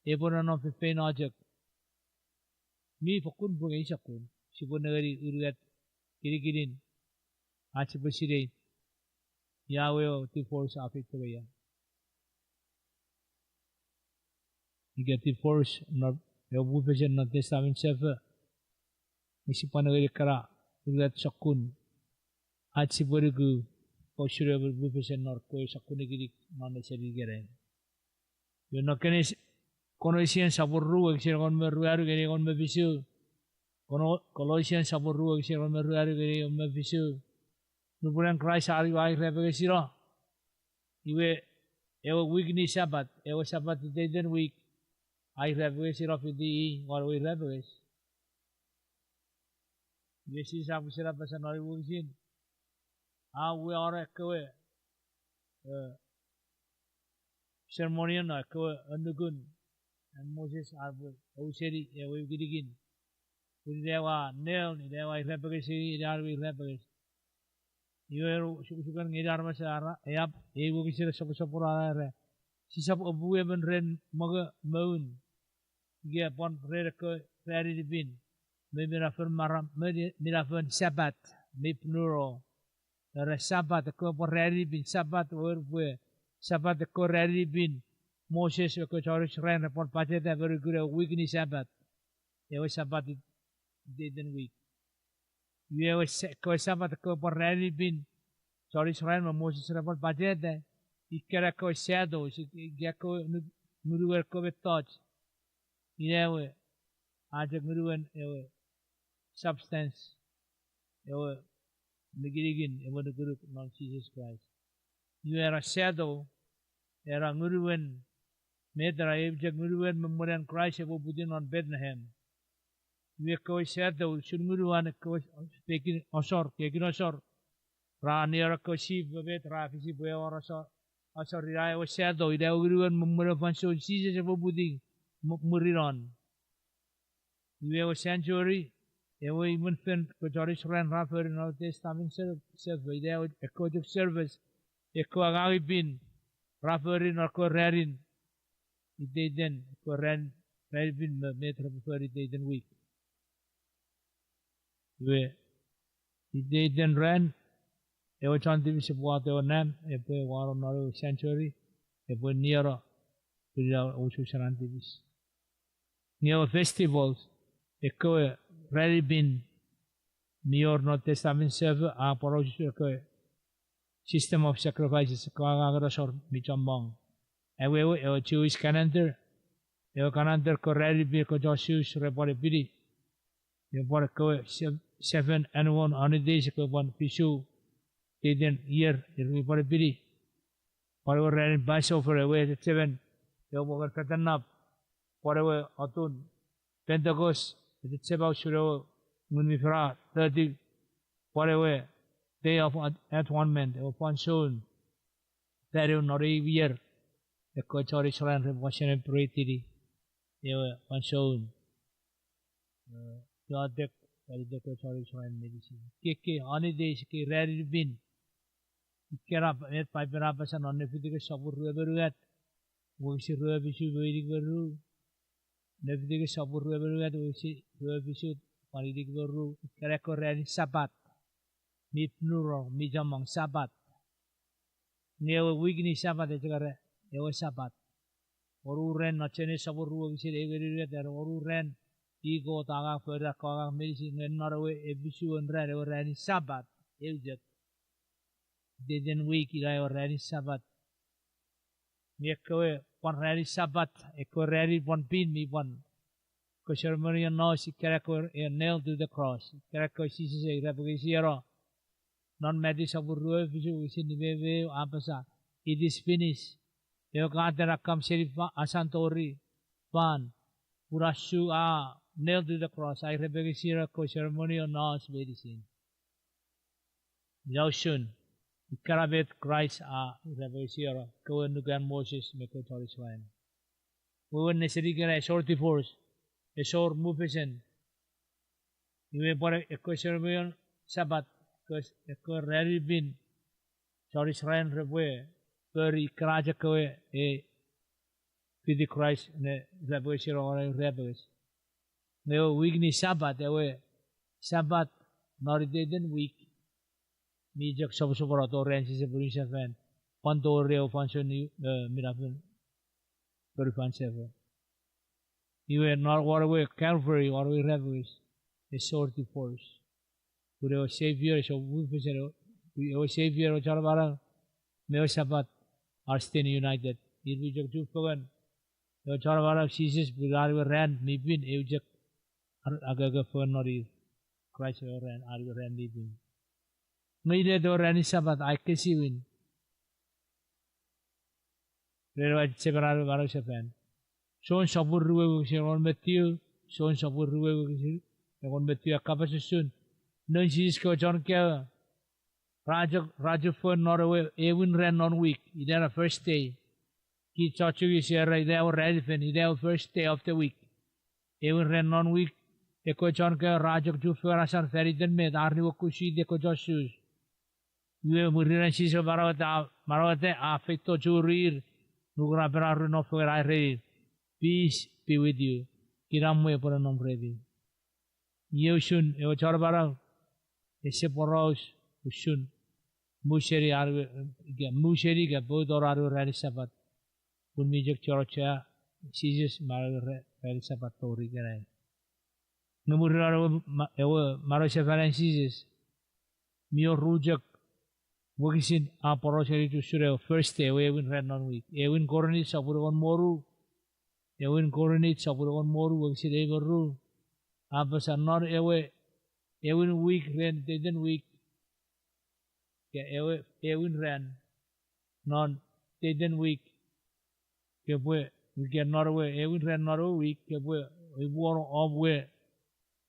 epwe nonnom feinfeino chok. Mi fokkun pung ei sokkun, sipwe nengeni unungat kinikinin ach sipwe sinei ia we divorce a feito me ia. Ika divorce non, ewe mufesen non Testamen Sefo, nge sipwe nengeni ekkana unungat sokkun ach sipwe nuku, usun ewe mufesen non kewe sokkun nikinik non ese nikenai. Iwe non Kenes-, Colossians sopun ru wokisin engon me ruanu ngeni engon me fisu. Colo-, Colossians sopun ru wokisin engon me ruanu ngeni engon me fisu. Nupwen an Kraist a irapengesino, iwe ewe wik ni Sapat, ewe Sapat iteiten wik, a irapengesino fiti i won ewe irapenges. Iwe Jises a pwisin apasa non ei wokisin, a uwei ekkewe, eh, sermon non ekkewe annukun an Moses a pwe auseni ewe kinikin. Pun ina ewe a nail, ina ewe a irapengesini, ina ewe irapenges. Iwe ru sukusukan ngeni aramas a era, eap, ei wokisin soposopono a era, sisap apuu emon ren mongo me un, ika pwan ren ekkewe ranin pin, me minafon maram, me minafon Sapat, mi plural. Era Sapat, ekkewe pwan ranin pin, Sapat, ewer pwe Sapat ekkewe ranin pin, Moses ekkewe chon Israel re pwan pacheta me nukun ewe wik ni Sapat. Ewe Sapat it-, iteiten wik. Iwe ewe sa-, ekkewe Sapat ekkewe pwan ranin pin, chon Israel me Moses re pwan pacheta, ikkana ekkewe shadows, ik-, ika ekkewe nu-, ngunuen ekkewe mettoch. Ina ewe, a chok ngunuen ewe substance, ewe nikinikin, ewe nukunuk non Jises Kraist. Iwe era shadow, era ngunuen, met era, eu chok ngunuen me mwen an Kraist epwe putin non Bethlehem. Iwe ekkewe shadow, usun ngunuan ekkewe pekin asor, kekin asor. Ra niar ekkewe sip me met ra fisi pwe ew asor, asor ina ewe shadow, ina ewe ngunuen me mwen ewe fansoun Jises epwe putin, mw-, mwirinon. Iwe ewe sanctuary, ewe imwen fen ekkewe chon Israel ra fori non Testamen Se-, Sefo, ina ewe ekkewe chok service, ekkewe angangen pin, ra fori non ekkewe ranin, iteiten, ekkewe ran, ranin pin me, met repwe fori iteiten wik. Iwe, iteiten ran, ewe chon tipis epwe wato ewe nam, epwe wano non ewe sanctuary, epwe nieno, pun ina osusen an tipis. Nge ewe festivals, ekkewe ranin pin, mi wor non Testamen Sefo, a pwan osusen ekkewe system of sacrifices, ekkewe angangen asor mi chommong. Awewe, ewe Jewish calendar, ewe calendar ekkewe ranin pin ekkewe chon Jews re pwan epini. Ewe pwan ekkewe se-, seven annual holidays, ekkewe pwan fisu iteiten ier, ir mi pwan epini. Pwan ewe ranin Passover, ewe echechemen ewe mongon fetanap, pwan ewe atun Pentecost, echechema usun ewe Ngun mi Fel a totiw, pwan ewe Day of At-, Atonement, ewe fansoun faniw non ei ier, ekkewe chon Israel repwe celebrate-ini ewe fansoun, eh, iotek, iotek ekkewe chon Israel meinisin. Ekkei holidays, ekkei ranin pin, ikkena met Paipen a apasa non Leviticus sopun rue me unungat, wokisin rue me fisu me inik me ru. Leviticus sopun rue me unungat, wokisin rue me fisu, pwan inik me ru, ikkena ekkewe ranin Sapat. Mi plural, mi chommong Sapat. Nge ewe wik ni Sapat e chok era ewe Sapat. Wonu ran, non Genesis sopun rue wokisin eu ngeni unungat, era wonu ran, i Kot a angang, fori ekkewe angang meinisin, nge non ewe efisuen ran, ewe ranin Sapat, eu chok. Iteiten wik ina ewe ranin Sapat. Nge ekkewe pwan ranin Sapat, ekkewe ranin pwan pin mi pwan, ekkewe seremoni a no, ikkena ekkewe nailed to the cross, ikkena ekkewe Jises e irapengesino. Non Matthew sopun rue fisu wokisin nime me eu a apasa, it is finished. Ewe katen a kam seni fa-, asan tori fan, pun a su, a nailed to the cross, a irapengesino ekkewe seremoni a no meinisin. Ina usun, ikkena met Kraist a irapengesino ekkewe annukun Moses me ekkewe chon Israel. Wewen nesenikena a short divorce, Esor mufesen. Iwe pwan ekkewe seremonian Sapat, ekkewe, ekkewe ranin pin, chon Israel repwe fori ekkana chok ewe, e, fiti Kraist ne irapenges, irapenges. Nge ewe wik ni Sapat, ewe Sapat non iteiten wik, mi chok soposopono tori an Jises pun sefan, pwan tori ewe fansoun, e, minafon, tori fan sefan. Iwe non won ewe Calvary, won ewe irapenges, esor divorce. Pun ewe Savior, esor mufesen, ewe Savior, ewe chon amanau, me ewe Sapat are still united. Ir mi chok chufengen, ewe chon amanau Jises pun an ewe ran mi pin, eu chok, ar, akeke fengen non ir. Kraist ewe ran, an ewe ran mi pin. Nge inet ewe ranin Sapat a ekkesiwin ren ewe achema ran ewe manausefan? Jon sopun rue wokisin engon me tiu, Jon sopun rue wokisin engon me tiu a kapas usun noun Jises kewe chon kaeo, ra chok, ra chufengen non ewe ewin ran non wik, ina na first day. Kich chon Chuuk sia era ina ewe ranin fen, ina ewe first day of the week. Ewin ran non wik, ekkewe chon kaeo ra chok chufengen asan fan iten met, ar niuokusuiti ekkewe chon Sus. Iwe mwirin an Jises manaueta, manaueta a feito churir, nukun a pwan aru no fengen a ereni, Peace be with you. Kinamwe epwe nonnom remi. Iei usun ewe chon amanau ese poraus usun mu seni an ewe, ika mu seni ika pout won an ewe ranin Sapat. Pun mi chok chon auchea Jises me an ewe ra-, ranin Sapat tori ikenai. Nge mwirin an ewe ma-, ewe manausefanen Jises, mi wor ru chok wokisin a poraus ngeni usun ewe first day, ewe ewin ran non wik. Ewin Korint sopun engon me ru, ewin Korint sopun engon me ru wokisin ew me ru, a apasa non ewe ewin wik ren iteiten wik, ika ewe ewin ran non iteiten wik, kopwe, ika non ewe ewin ran non ewe wik, kopwe epwe wor om we,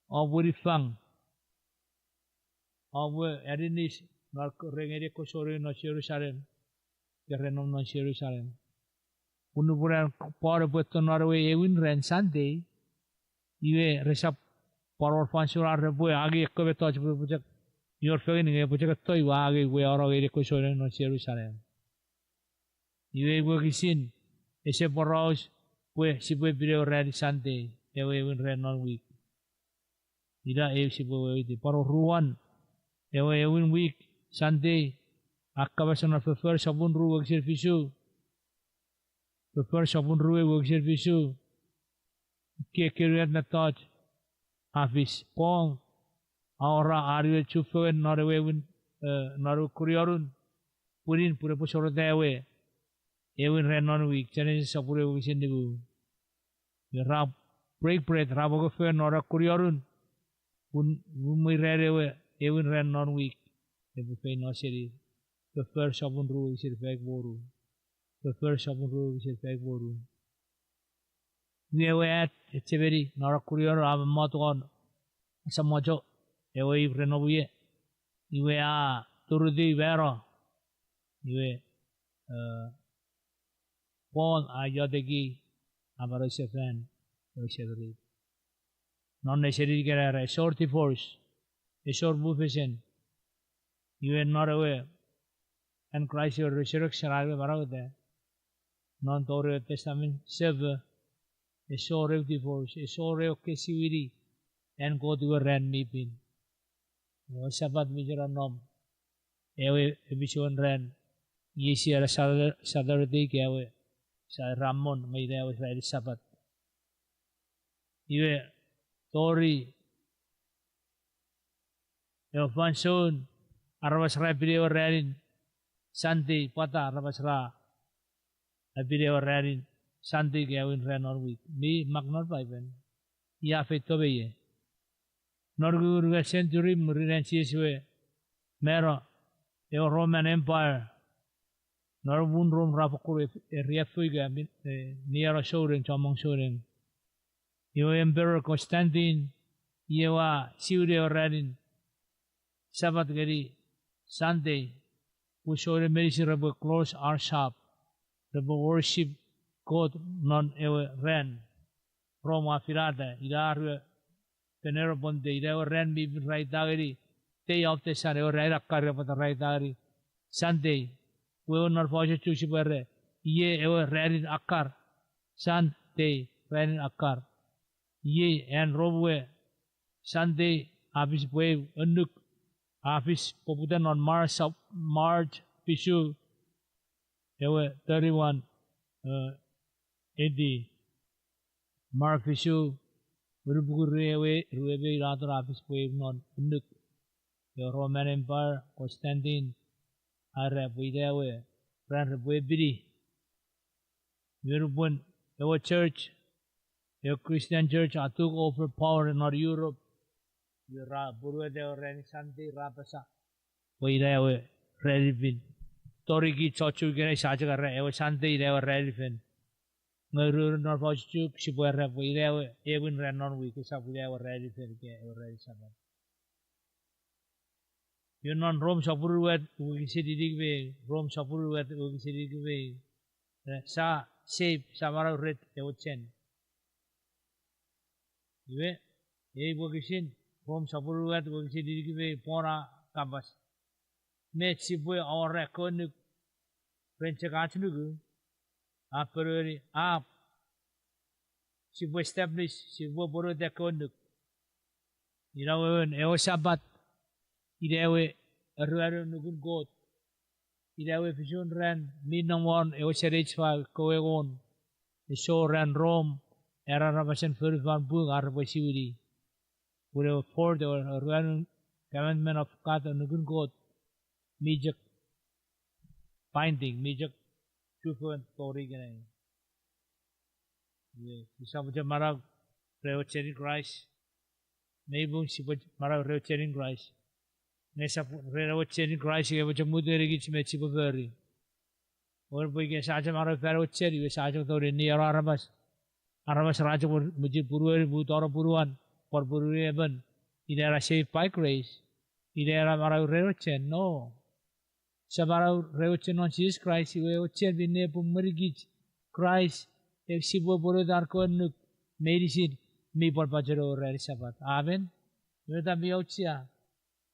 om we niffang, om we aninis, non, ren ngeni ekkewe souneng non Jerusalem, ika ren nom non Jerusalem. Pun nupwen an Paul epwe etto non ewe ewin ran Sunday, iwe resap pwan wor fansoun ar repwe angei ekkewe mettoch pwe epwe chok, mi wor fengen nge epwe chok etto iwe angei we ono ngeni ekkewe souneng non Jerusalem. Iwe wokisin ese poraus pwe sipwe pin ewe ranin Sunday, ewe ewin ran non wik. Ina eu sipwe weweiti. Pwan oruan, ewe ewin wik, Sunday, a kapas non Fofor sopun ru wokisin fisu. Fofor sopun rue wokisin fisu. Kekkenuet mettoch a fis. Paul a awora an we chufengen non ewe ewin, e, non ewe kunionun pwinin pun epwe soreta ewe ewin ran non wik, Genesis sopun ew wokisin nimu. Ra break bread, ra poko fengen non ewe kunionun pun, pun mwirin ewe ewin ran non wik epwe feino seni. Fofor sopun ru wokisin faik me ru. Fofor sopun ru wokisin faik me ru. Iwe ewe at echemeni non ewe kunionun a mommot won asamwacho, ewe ip ren nom ie. Iwe a turutiw mano. Iwe, e, Paul a ioteki, a manausefan ewe semirit. Non ne seni ikenai era esor divorce, esor mufesen. Iwe non ewe an Kraist ewe resurrection, an we manaueta, non tori ewe Testament Sefo, esor ew divorce, esor ew ekkesiwini an Kot ewe ran mi pin. Ewe Sapat mi chok nom, ewe efisuen ran, iei sia era Satur-, Saturday ika ewe, sia era Ramon, nge ina ewe ranin Sapat. Iwe, tori ewe fansoun aramas ra pin ewe ranin Sunday, pwata aramas ra pin ewe ranin Sunday ika ewin ran non wik? Mi mak non Paipen? Ia feito me ie? Non unungat century mwirin an Jises we mano, ewe Roman Empire, non muun Rom ra fokkun e-, eriaffou ika mi-, e, nieno souneng, chommong souneng. Iwe Emperor Constantine, iwe a siwini ewe ranin Sapat ngeni Sunday, pwe souneng meinisin repwe close our shop, repwe worship Kot non ewe ran. Rom a finata, ina ar we Venerable Day, ina ewe ran mi pin ra iteni Day of the Sun, ewe ranin akkar, pwata ra iteni Sunday. Wewen non fosun Chuuk sipwe era, iei ewe ranin akkar, Sunday, ranin akkar. Iei an Rom we Sunday a fis pwe eu annuk a fis poputa non March, March fisu, ewe thirty-one, uh, A D. March fisu, unupuku rue ewe, rue me ina atun a fis pwe eu non annuk. Ewe Roman Empire, Constantine, a era pwe ina ewe ran repwe pini. Iwe nupwen ewe church, ewe Christian church a took over power non Europe, iwe ra punueta ewe ranin Sunday ra apasa pwe ina ewe ranin pin. Tori kich chon Chuuk ikenai sia chok era ewe Sunday ina ewe ranin pin. Nge ururun non fosun Chuuk sipwe era pwe ina ewe aewin ran non wik, esap ina ewe ranin pin ika ewe ranin Sapat. Iwe non Rom sopun unungat wokisin inik me ew, Rom sopun unungat wokisin inik me ew, eh, sia save, sia manau ren ewe chen. Iwe, ei wokisin, Rom sopun unungat wokisin inik me ew, Paul a kapas, met sipwe awora ekkewe annuk ren chok ach nuku? A ponueni, apw, sipwe establish, sipwe ponueta ekkewe annuk. Ina wewen ewe Sapat, ina ewe aruanun nukun Kot, ina ewe fisun ran mi nom won ewe seneich fa kewe won, esor ran Rom, era aramasen fonufan pung ar repwe siwini. Pun ewe fourth, ewe aruanun commandment of God, nukun Kot, mi chok binding, mi chok chufengen tori ikenai. Iwe, sisap chok manau ren ewe chenin Kraist. Mei pung sipwe manau ren ewe chenin Kraist. Nge sap ren ewe chenin Kraist, nge epwe chok mut ngenikich met sipwe fori. Wewen pwe ika sia chok manau fan ewe chen, iwe sia chok tongeni nieno aramas. Aramas ra chok mwichen punueni, mut won punuan, pwan punueni emon. Ina ena saved by grace. Ina ena manau ren ewe chen, no. Sia manau ren ewe chen non Jises Kraist, iwe ewe chen minne epwe mwenikich Kraist, e sipwe ponueta ar kewe annuk meinisin mi pwan pachenong ewe ranin Sapat. Amen. Iwe ta mi auchea.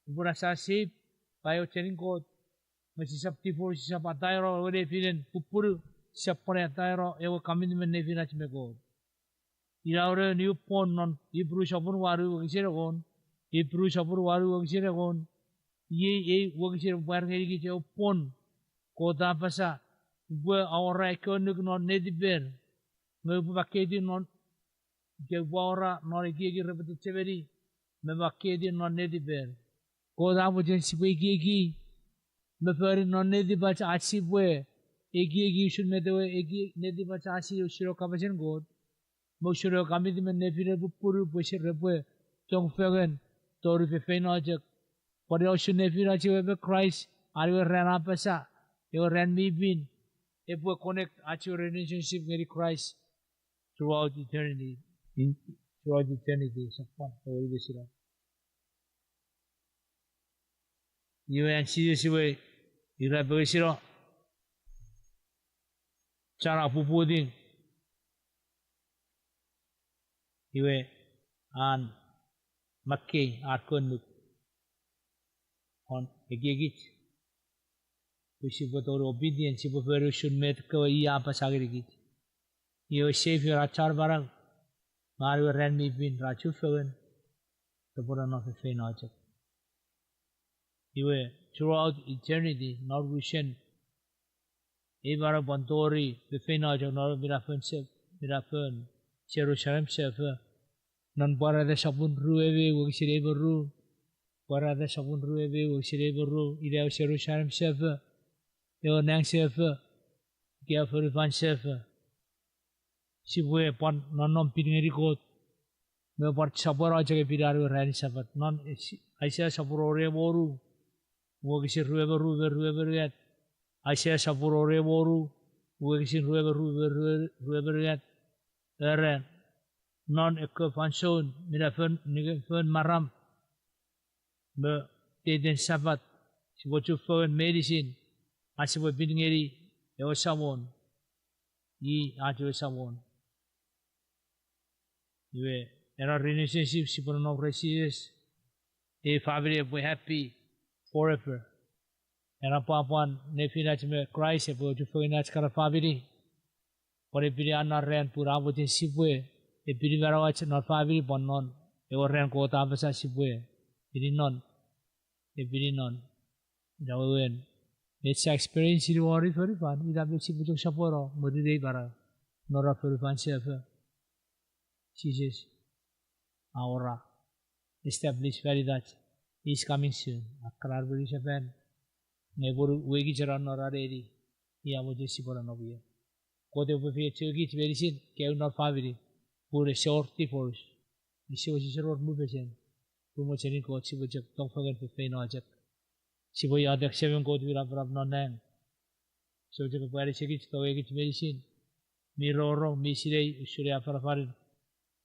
Nupwen sia saved by ewe chenin Kot, nge sisap divorce, sisap ataeno ewe nefinen pupunu, sisap pwan ataeno ewe commitment nefinach me Kot. Ina ewe new born non Ipru sopun wanu wokisin engon, Ipru sopun wanu wokisin engon, iei ei wokisin epwe pwar ngenikich ewe pwon. Kot a apasa, upwe awora ekkewe annuk non netiper, nge upwe makketi non, ika upwe awora non ekieki repwe chechemeni, me makketi non netiper. Kot a mochen sipwe ekieki me fori non netipach ach sipwe ekieki usun met ewe eki-, netipach a sinei usun ewe kapasen Kot, me usun ewe commitment nefinen pupunu pwe sise repwe tong fengen tori feinfeino chok. Pwan ina usun nefinach ewe me Kraist, an ewe ran a apasa, ewe ran mi pin, epwe connect ach ewe relationship ngeni Kraist throughout eternity. In, throughout eternity, sap pwan, ewe iwe sino. Iwe an Jises iwe, ira pekesino, chana puputing, iwe an makkei ar kewe annuk won ekiekich, pwe sipwe tongeni obedient, sipwe fori usun met kewe i a apasa ngenikich. Iwe Savior a chon manau, me an ewe ran mi pin ra chufengen, repwe nonnom feinfeino chok. Iwe throughout eternity, non unusen ei manau pwan tori feinfeino chok non minafon se-, minafon Jerusalem sefo. Non Pwarata sopun rue me ew wokisin ew me ru, Pwarata sopun rue me ew wokisin ew me ru, ina ewe Jerusalem sefo, ewe nang sefo, ika fonufan sefo. Sipwe pwan nonnom pin ngeni Kot, me pwan sopweno chok epini an ewe ranin Sapat. Non Aisea sopun rue me wonu, wokisin rue me ru me rue me unungat. Aisea sopun rue me wonu, wokisin rue me ru me rue, rue me unungat. Era, non ekkewe fansoun, minafon, minafon maram, me iteiten Sapat, sipwe chufengen meinisin, ach sipwe pin ngeni ewe Samon, i ach ewe Samon. Iwe, ena relationship sipwe nonnom ren Jises, ei famini epwe happy forever. Ena pwapwan nefinach me Kraist epwe ochufengen ach kana famini. Pwan epini an na ran pun a mochen sipwe epini manauach non famini pwan non ewe ran Kot a apasa sipwe epini non, epini non. Ina wewen, met sia experience-ini won fonufan, ina met sipwe chok sopweno mwirin ei manau non fonufan sefo. Jises a awora, establish fan itach, he's coming soon. A kan mwirin sefan, nge pwonu wekicheno non aneni, i a mochen sipwe nonnom ie. Kot epwe efeiochukich meinisin, kewe non famini, pun ese wor divorce, ese wor, sise wor mufesen, pun mochenin Kot sipwe chok tong fengen fefeino chok. Sipwe iotek, Semem Kot mi napanap non nang, sipwe chok epwe anisikich, tongekich meinisin mi rongorong, mi sinei usun ei afanafanin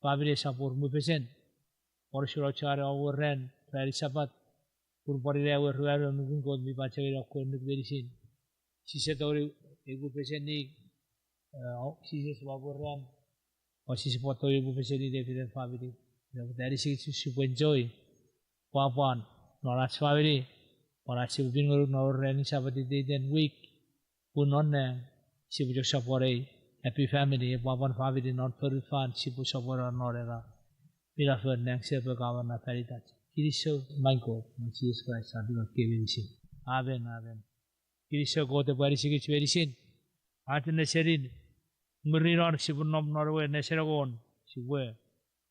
famini esap wor mufesen. Pwan usun auchean ewe ran, ranin Sapat, pun pwan ina ewe ruanu nukun Kot mi pachengeni ekkewe annuk meinisin. Sise tongeni ei mufesen ni, eh, Jises won ewe ran, o sise pwan tongeni mufesen ni nefinen famini. Ina pwata anisikich sipwe enjoy pwapwan non ach famini, pwan ach sipwe pin ngonuk non ranin Sapat iteiten wik, pun non nang sipwe chok sopweno ei happy famini, ei pwapwan famini non fonufan sipwe sopweno non ena minafon nang sefo kawana fan itach. Kinisou, main Kot, non Jises Kraist ach Samon, kei meinisin. Amen, amen. Kinisou Kot epwe anisikich meinisin. Ach nesenin, mwirin non sipwe nom non ewe nesen engon, sipwe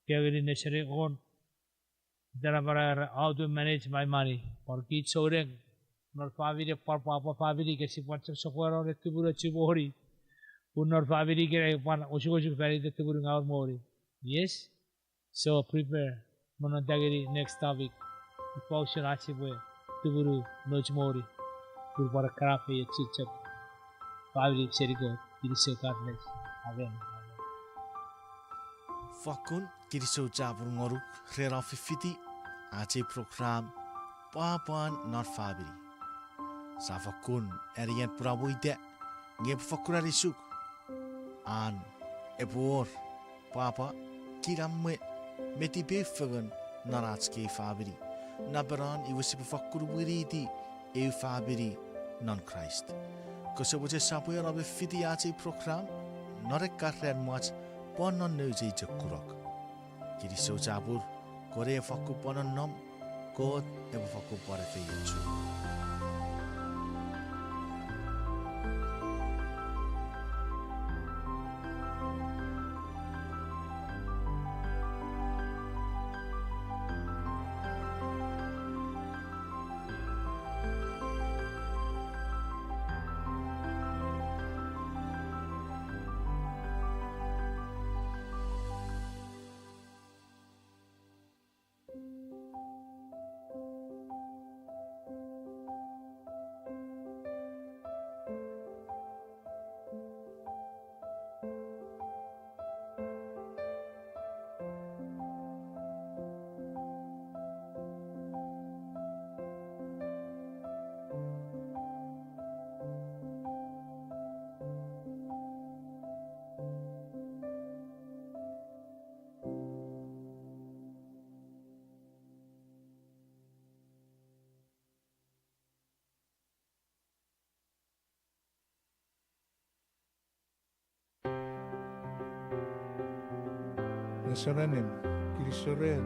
kengeni nesen engon. Ita napanapan how to manage my money. Pwan kich souneng, non famini pwan pwapwa famini ika sipwe chok sopweno ne tumunoch moni. Pun non famini ikenai pwan osukosuk fan iten tumunungawen moni. Yes? So prepare me non tongeni next topic. Ifa usun ach sipwe tumunu nouch moni, pun pwan ekkana feioch chok famini seni Kot. Kinisou, God bless. Amen. Fokkun kinisou chapur ngonuk ren om fifiti ach ei program Pwapwan non Famini. Sia fokkun anean pun a moita, nge epwe fokkun anisuk an epwe wor pwapwa, kinamwe me tipeu fengen non ach kei famini. Napenon iwe sipwe fokkun winiti eu famini non Kraist. Kose mochen sopweno me fiti ach ei program non ekkan ran mwach pwan non nouch ei chok kunok. Kinisou chapur, kone fokkun pwan nonnom, Kot epwe fokkun pwan efeiochuk. Nge souneng, kinisou ren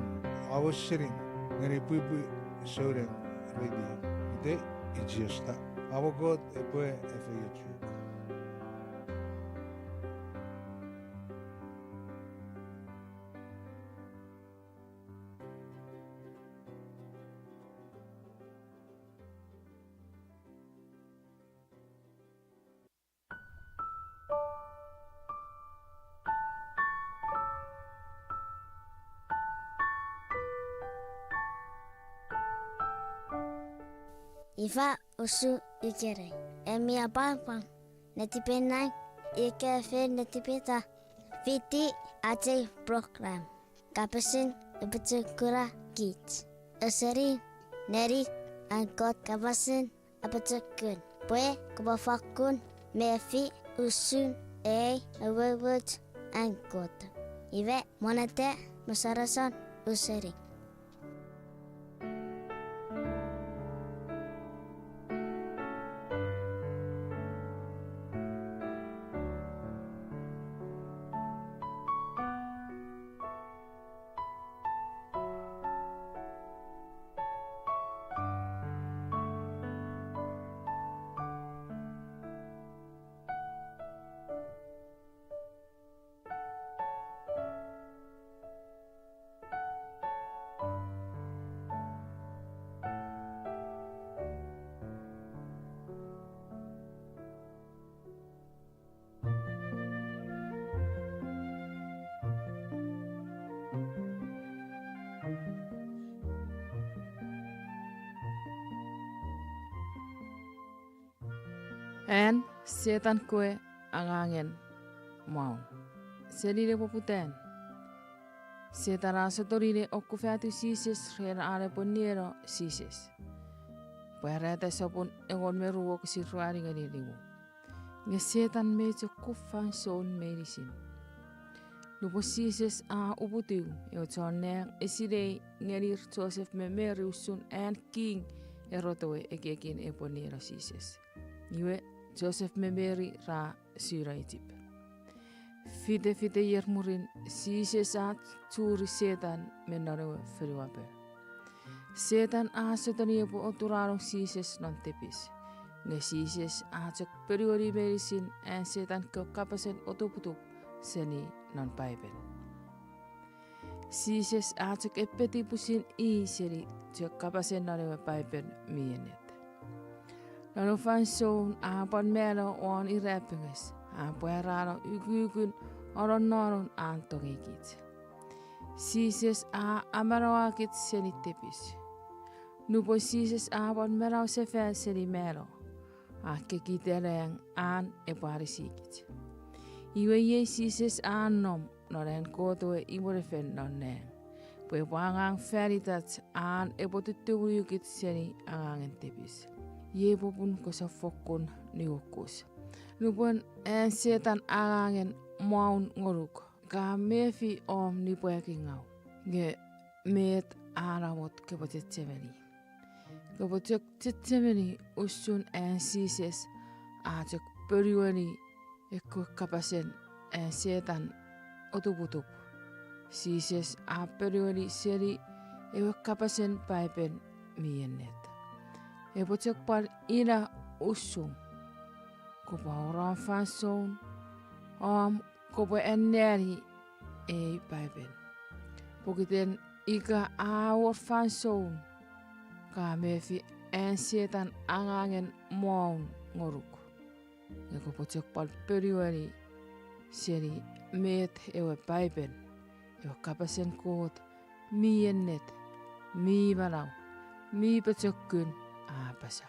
om ausening ngeni Pwipwi Souneng Radio. Itei i Jiosta. Amo Kot epwe efeiochuk. Ifa usun ikenai, en mi apwangapwang netipei nang ika fen netipeta fiti ach ei program Kapasen Apochokuna Kich, ausening ngeni an Kot kapasen apochokun pwe kopwe fokkun mefi usun ei umoumoch an Kot. Iwe, mwanata mosonoson useni. An Setan kewe angangen mwaun. Seni ne poputan, Setan a sotuni ne okkufatiw Jises ren an epwe nieno Jises. Pwarata sopun engon me ru wokisin ruanu ngeni nimu. Nge Setan mei chok kuf fansoun meinisin. Nupwen Jises a uputiw, ewe chon nang a sinei ngenir Joseph me Mary usun an king Herod we ekiekin epwe nieno Jises. Iwe, Joseph me Mary ra suno Ijip. Fite fite ier mwirin, Jises a churi Setan me non ewe fonuapo. Setan a sotuni epwe oturanong Jises non tipis. Nge Jises a chok ponueni meinisin an Setan kewe kapasen otuputup seni non Paipen. Jises a chok epeti pwisin i seni chok kapasen non ewe Paipen mi ennet. Non ewe fansoun a pwan mano won irapenges, a pwarano ukukun anonnonun an tongeikich. Jises a amanauakich seni tipis. Nupwen Jises a pwan manausefan seni mano, a kekita nang an epwe anisikich. Iwe iei Jises a nom non an Kot we imwenefel non nang, pwe epwe angang fan itach an epwe tutumunu kich seni angangen tipis. Iei popun kosap fokkun niuokus. Nupwen an Setan angangen mwaun ngonuk, ka mefi om nipwakingaw, nge met a namot kopwe chechemeni? Kopwe chok chechemeni usun an Jises a chok ponueni ekkewe kapasen an Setan otuputup. Jises a ponueni seni ewe kapasen Paipen mi ennet. Epwe chok pwan ina usum. Kopwe wor om fansoun om kopwe anneani ei Paipen. Pokiten ika a wor fansoun ka mefi an Setan angangen mwaun ngonuk, nge kopwe chok pwan ponueni seni met ewe Paipen, ewe kapasen Kot mi ennet, mi manau, mi pochokun, a apasa.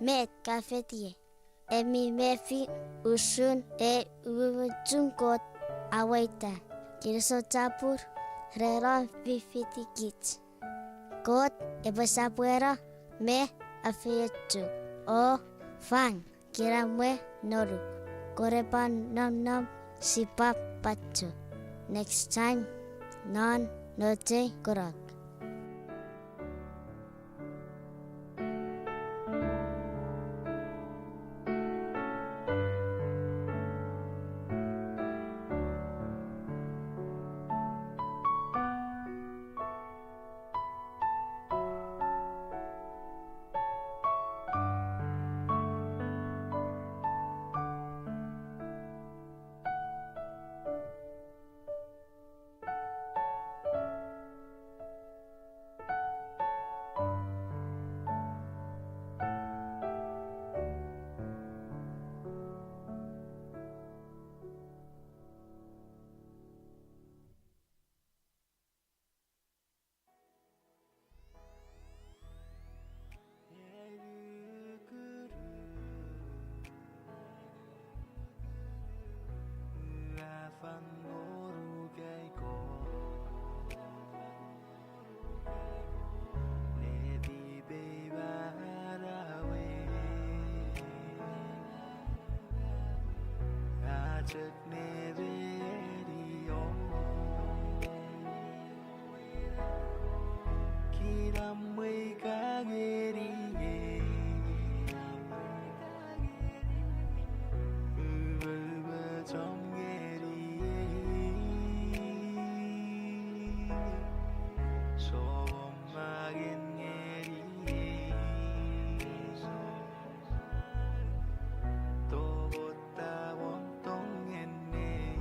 Met ka fetiei? Ami mefi usun ei umoumochun Kot a weita? Kinisou chapur ren om fifitikich. Kot epwe sopweno me afeiochu. O fang kinamwe ngonuk. Kore pwan nonnom sipwap pacho. Next time non Nochei Kunok. Chok nemeneio. Kinamwe ka ngeni ei. Uwe, uwe chon ngeni ei. Somagen ngeni ei. Towota won tong ngeni ei.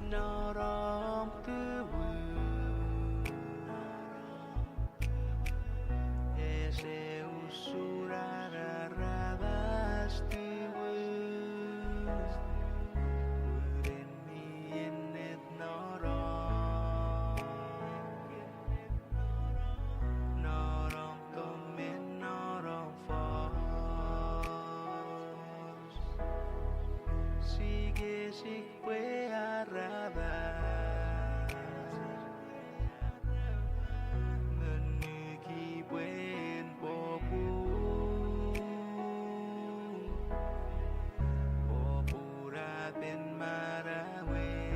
Norom tuwu. Ese usun an aramas tuwu. Uren mi ennet norom. Norom tong me norom fos. Sikesik pwe aramas. Ngonuk pwe en popun. Popun a pen manauei.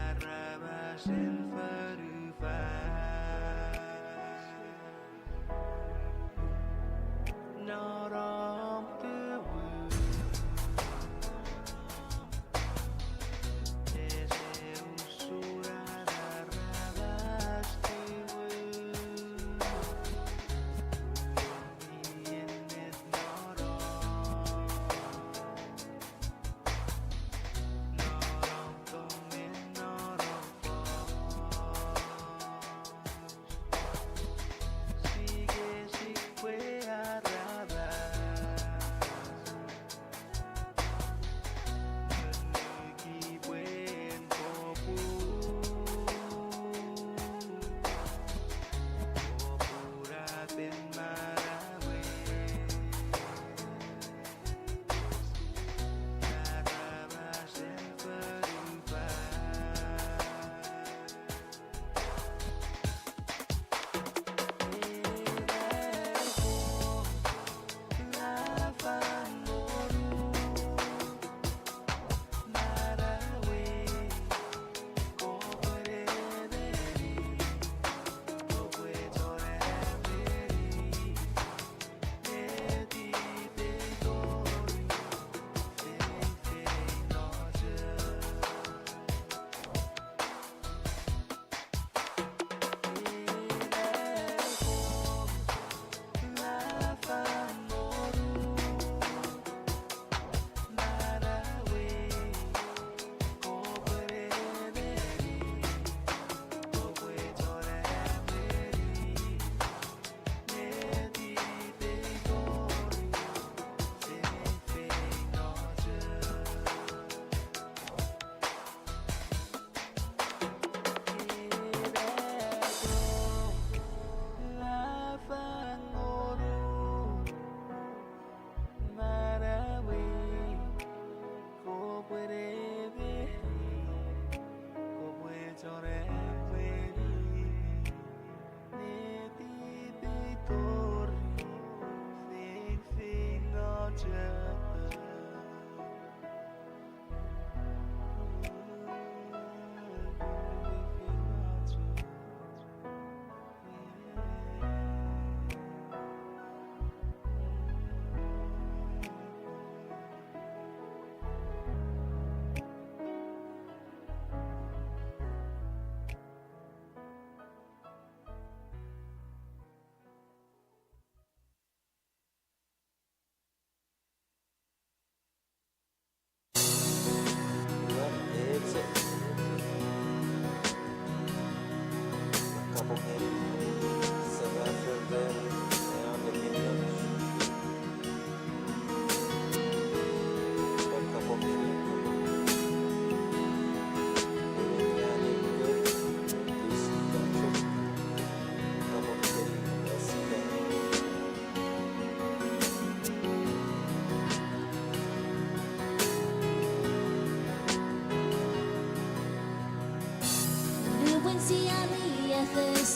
Aramasen fonufan. Norom tuwu. Ese usun an aramas tuwu. Ennet norom. Norom tong me norom fos.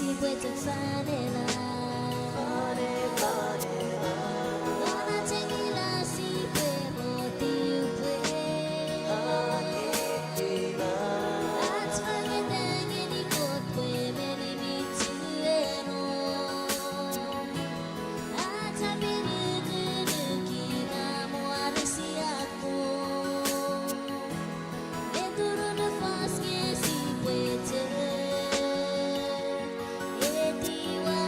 Sipwe chok fanela. Fanela. Nona chengila sipwe motiw pwe. Ach fangeta ngeni Kot pwe meni mi chienom. Ach apinukunuki na mwarisiakon. Eturun fos nge sipwe chok etiwa.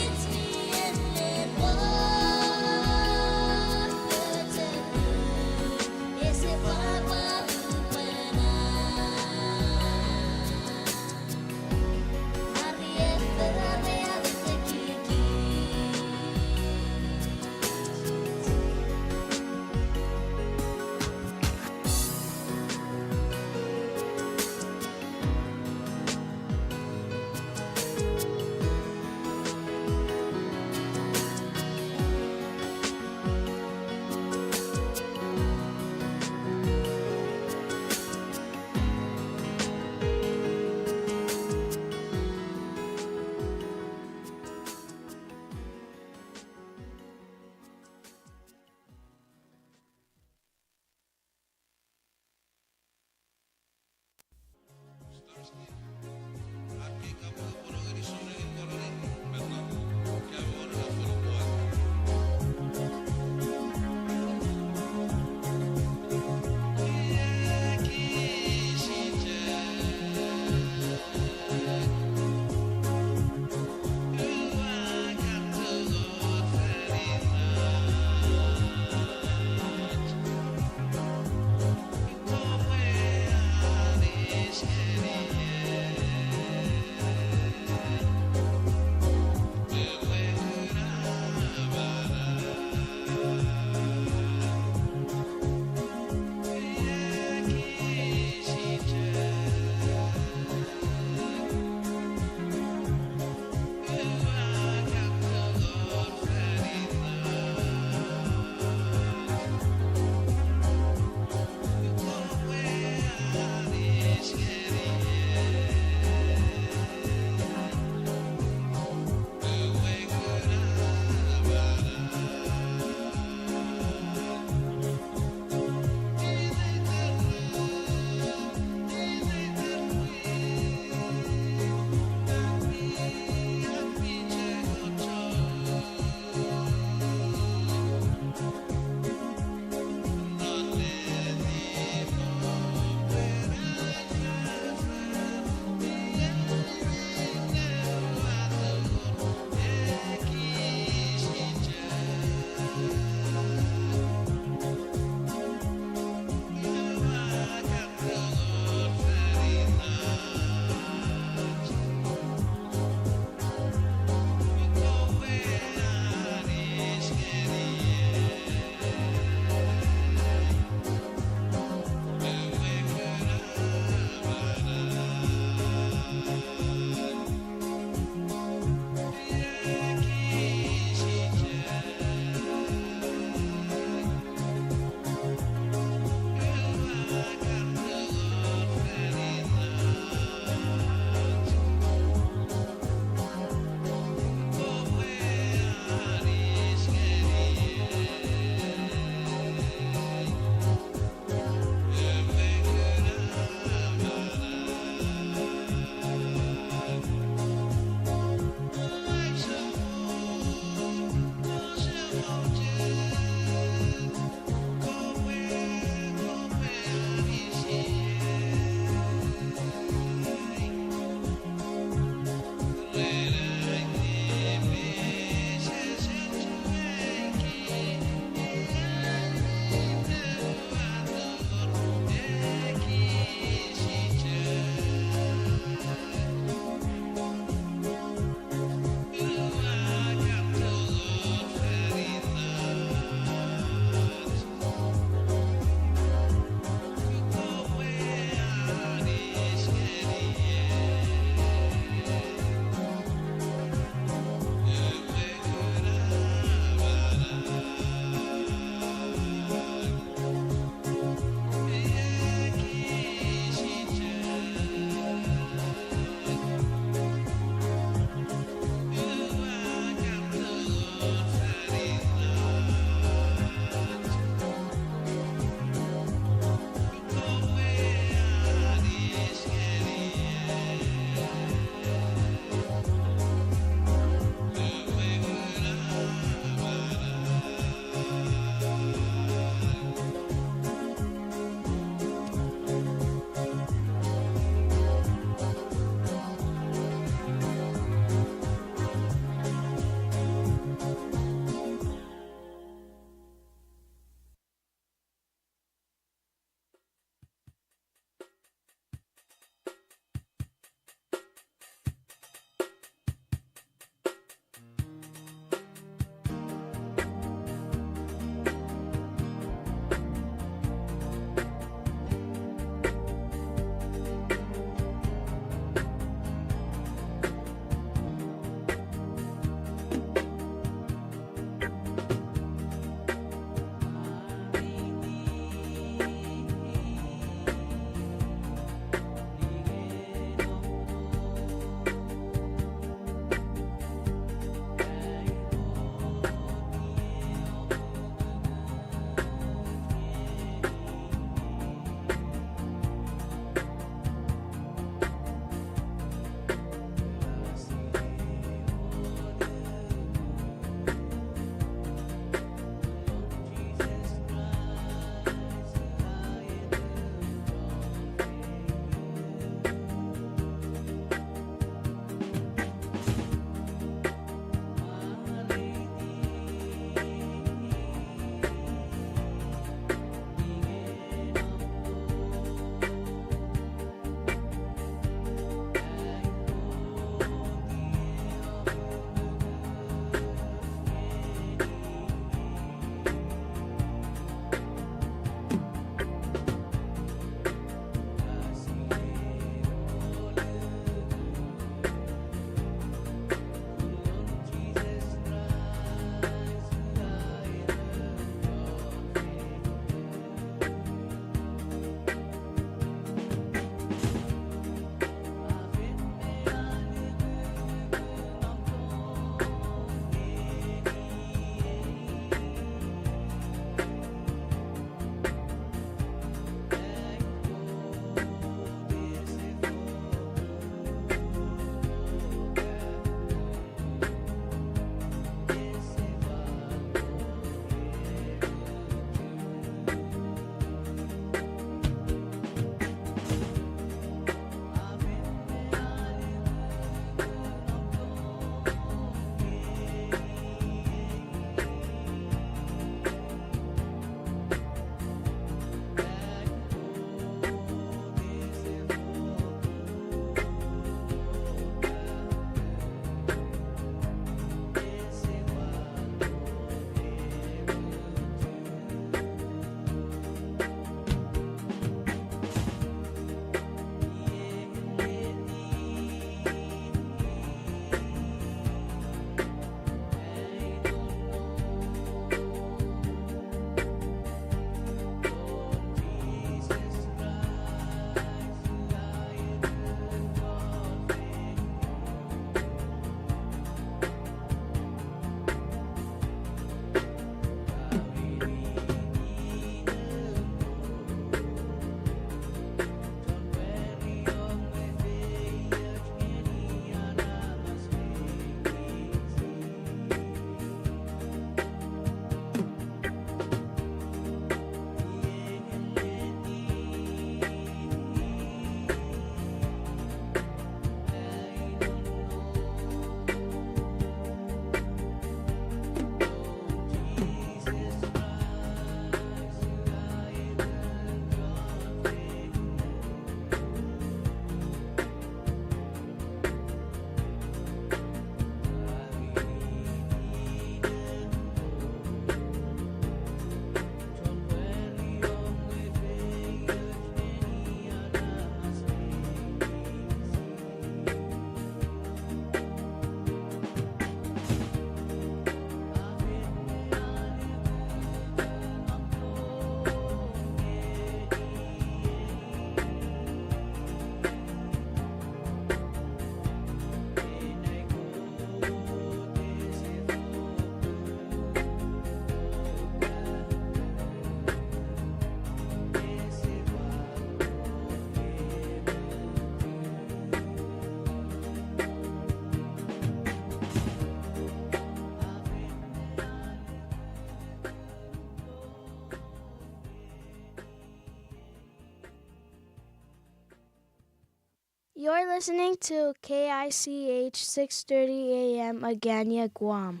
Listening to K I C H six thirty A M Agana, Guam.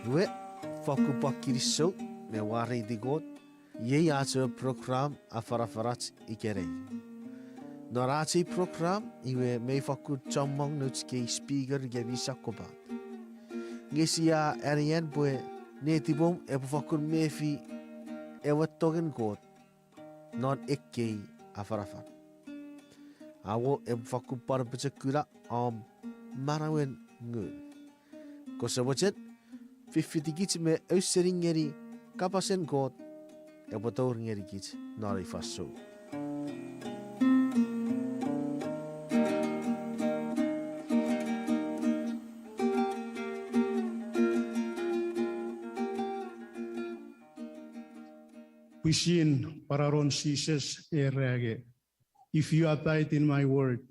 Iwe, fakkun pwan kinisou me mwareiti Kot, iei ach ewe program afanafanach ikenai. Non ach ei program iwe mei fakkun chommong nouch kei speaker ika mi sakkopat. Nge sia anean pwe netipom epwe fakkun mefi ewe tongen Kot non ekkei afanafan. Awo epwe fakkun pwan apochokuna om manauen ngun. Kose mochen, fiffitikich me ausening ngeni kapasen Kot epwe tour ngenikich non ei fansoun. Pwisin pwararon Jises era nge, If you abide in my word,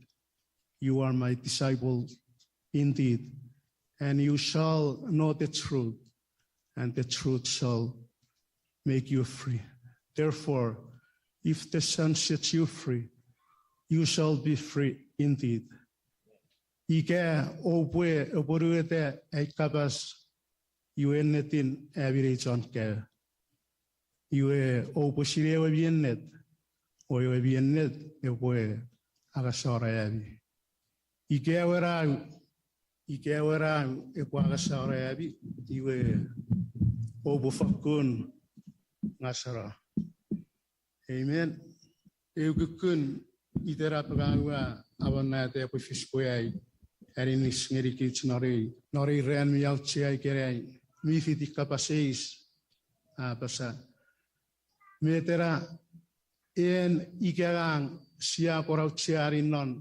you are my disciple indeed, and you shall know the truth, and the truth shall make you free. Therefore, if the Son sets you free, you shall be free indeed. Ika oupwe apwonueta ai kapas, iwe ennetin ami nei chon kaeo. Iwe oupwe sinei ewe mi ennet, o ewe mi ennet epwe angasano ami. Ika ewe nau, ika ewe nau epwe angasano ami, iwe oupwe fokkun ngaseno. Amen. Eu kukkun itenap ngang ua amonnata epwe fis pwe ai aninis ngenikich non ei, non ei ran mi auchea ikenai, mi fiti kapas eis, a apasa, met ena en ika ngang sia kon aucheani non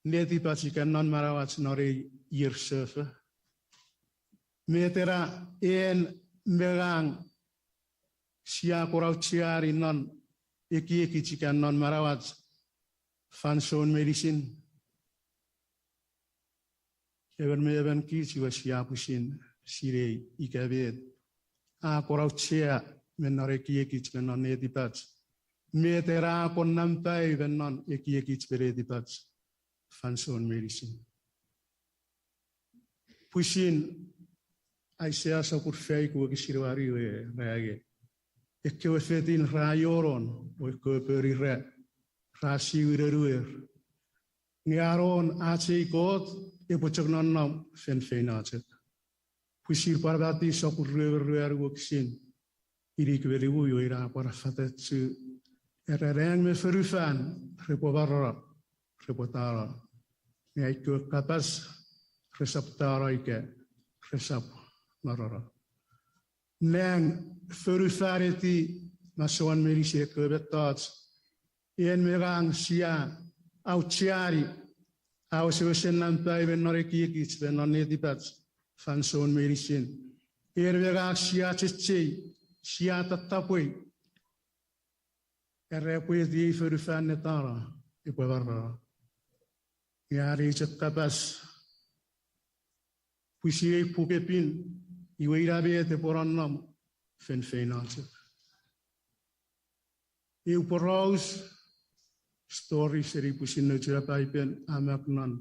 netipach ika non manauach non ei ier sefo? Met ena en me ngang sia kon aucheani non ekiekich ika non manauach fansoun meinisin? Emon me emon kich iwe sia pwisin sinei ika met a kon auchea me non ekiekich me non netipach. Met ena a kon nampai me non ekiekich me netipach fansoun meinisin. Pwisin Aisea sopun faik wokisin wanu we ra nge, ekkewe fetin ra ionon, o ekkewe pori ra, ra siwin onuer. Nge anon ach ei Kot epwe chok nonnom feinfeino chok. Pwisin Pwarata sopun rue me ruanu wokisin inik me nimu, iwe ina pwan a fatochu, era nang me fonufan repwe morono, repwe tano, nge ai kewe kapas resap tano ika resap morono. Nang, fonufan, eti masoan meinisin ekkewe mettoch en me ngang sia aucheani, a wesewesen nampai me non ekiekich me non netipach fansoun meinisin. En me ngang sia chechei, sia tattapwei, era epwe eti ei fonufan ne tano, epwe morono. Nge an ei chok kapas, pwisin ei puk mi pin, iwe ina met epwe nonnom feinfeino chok. Eu poraus, story seni pwisin nouch ena Paipen a mak non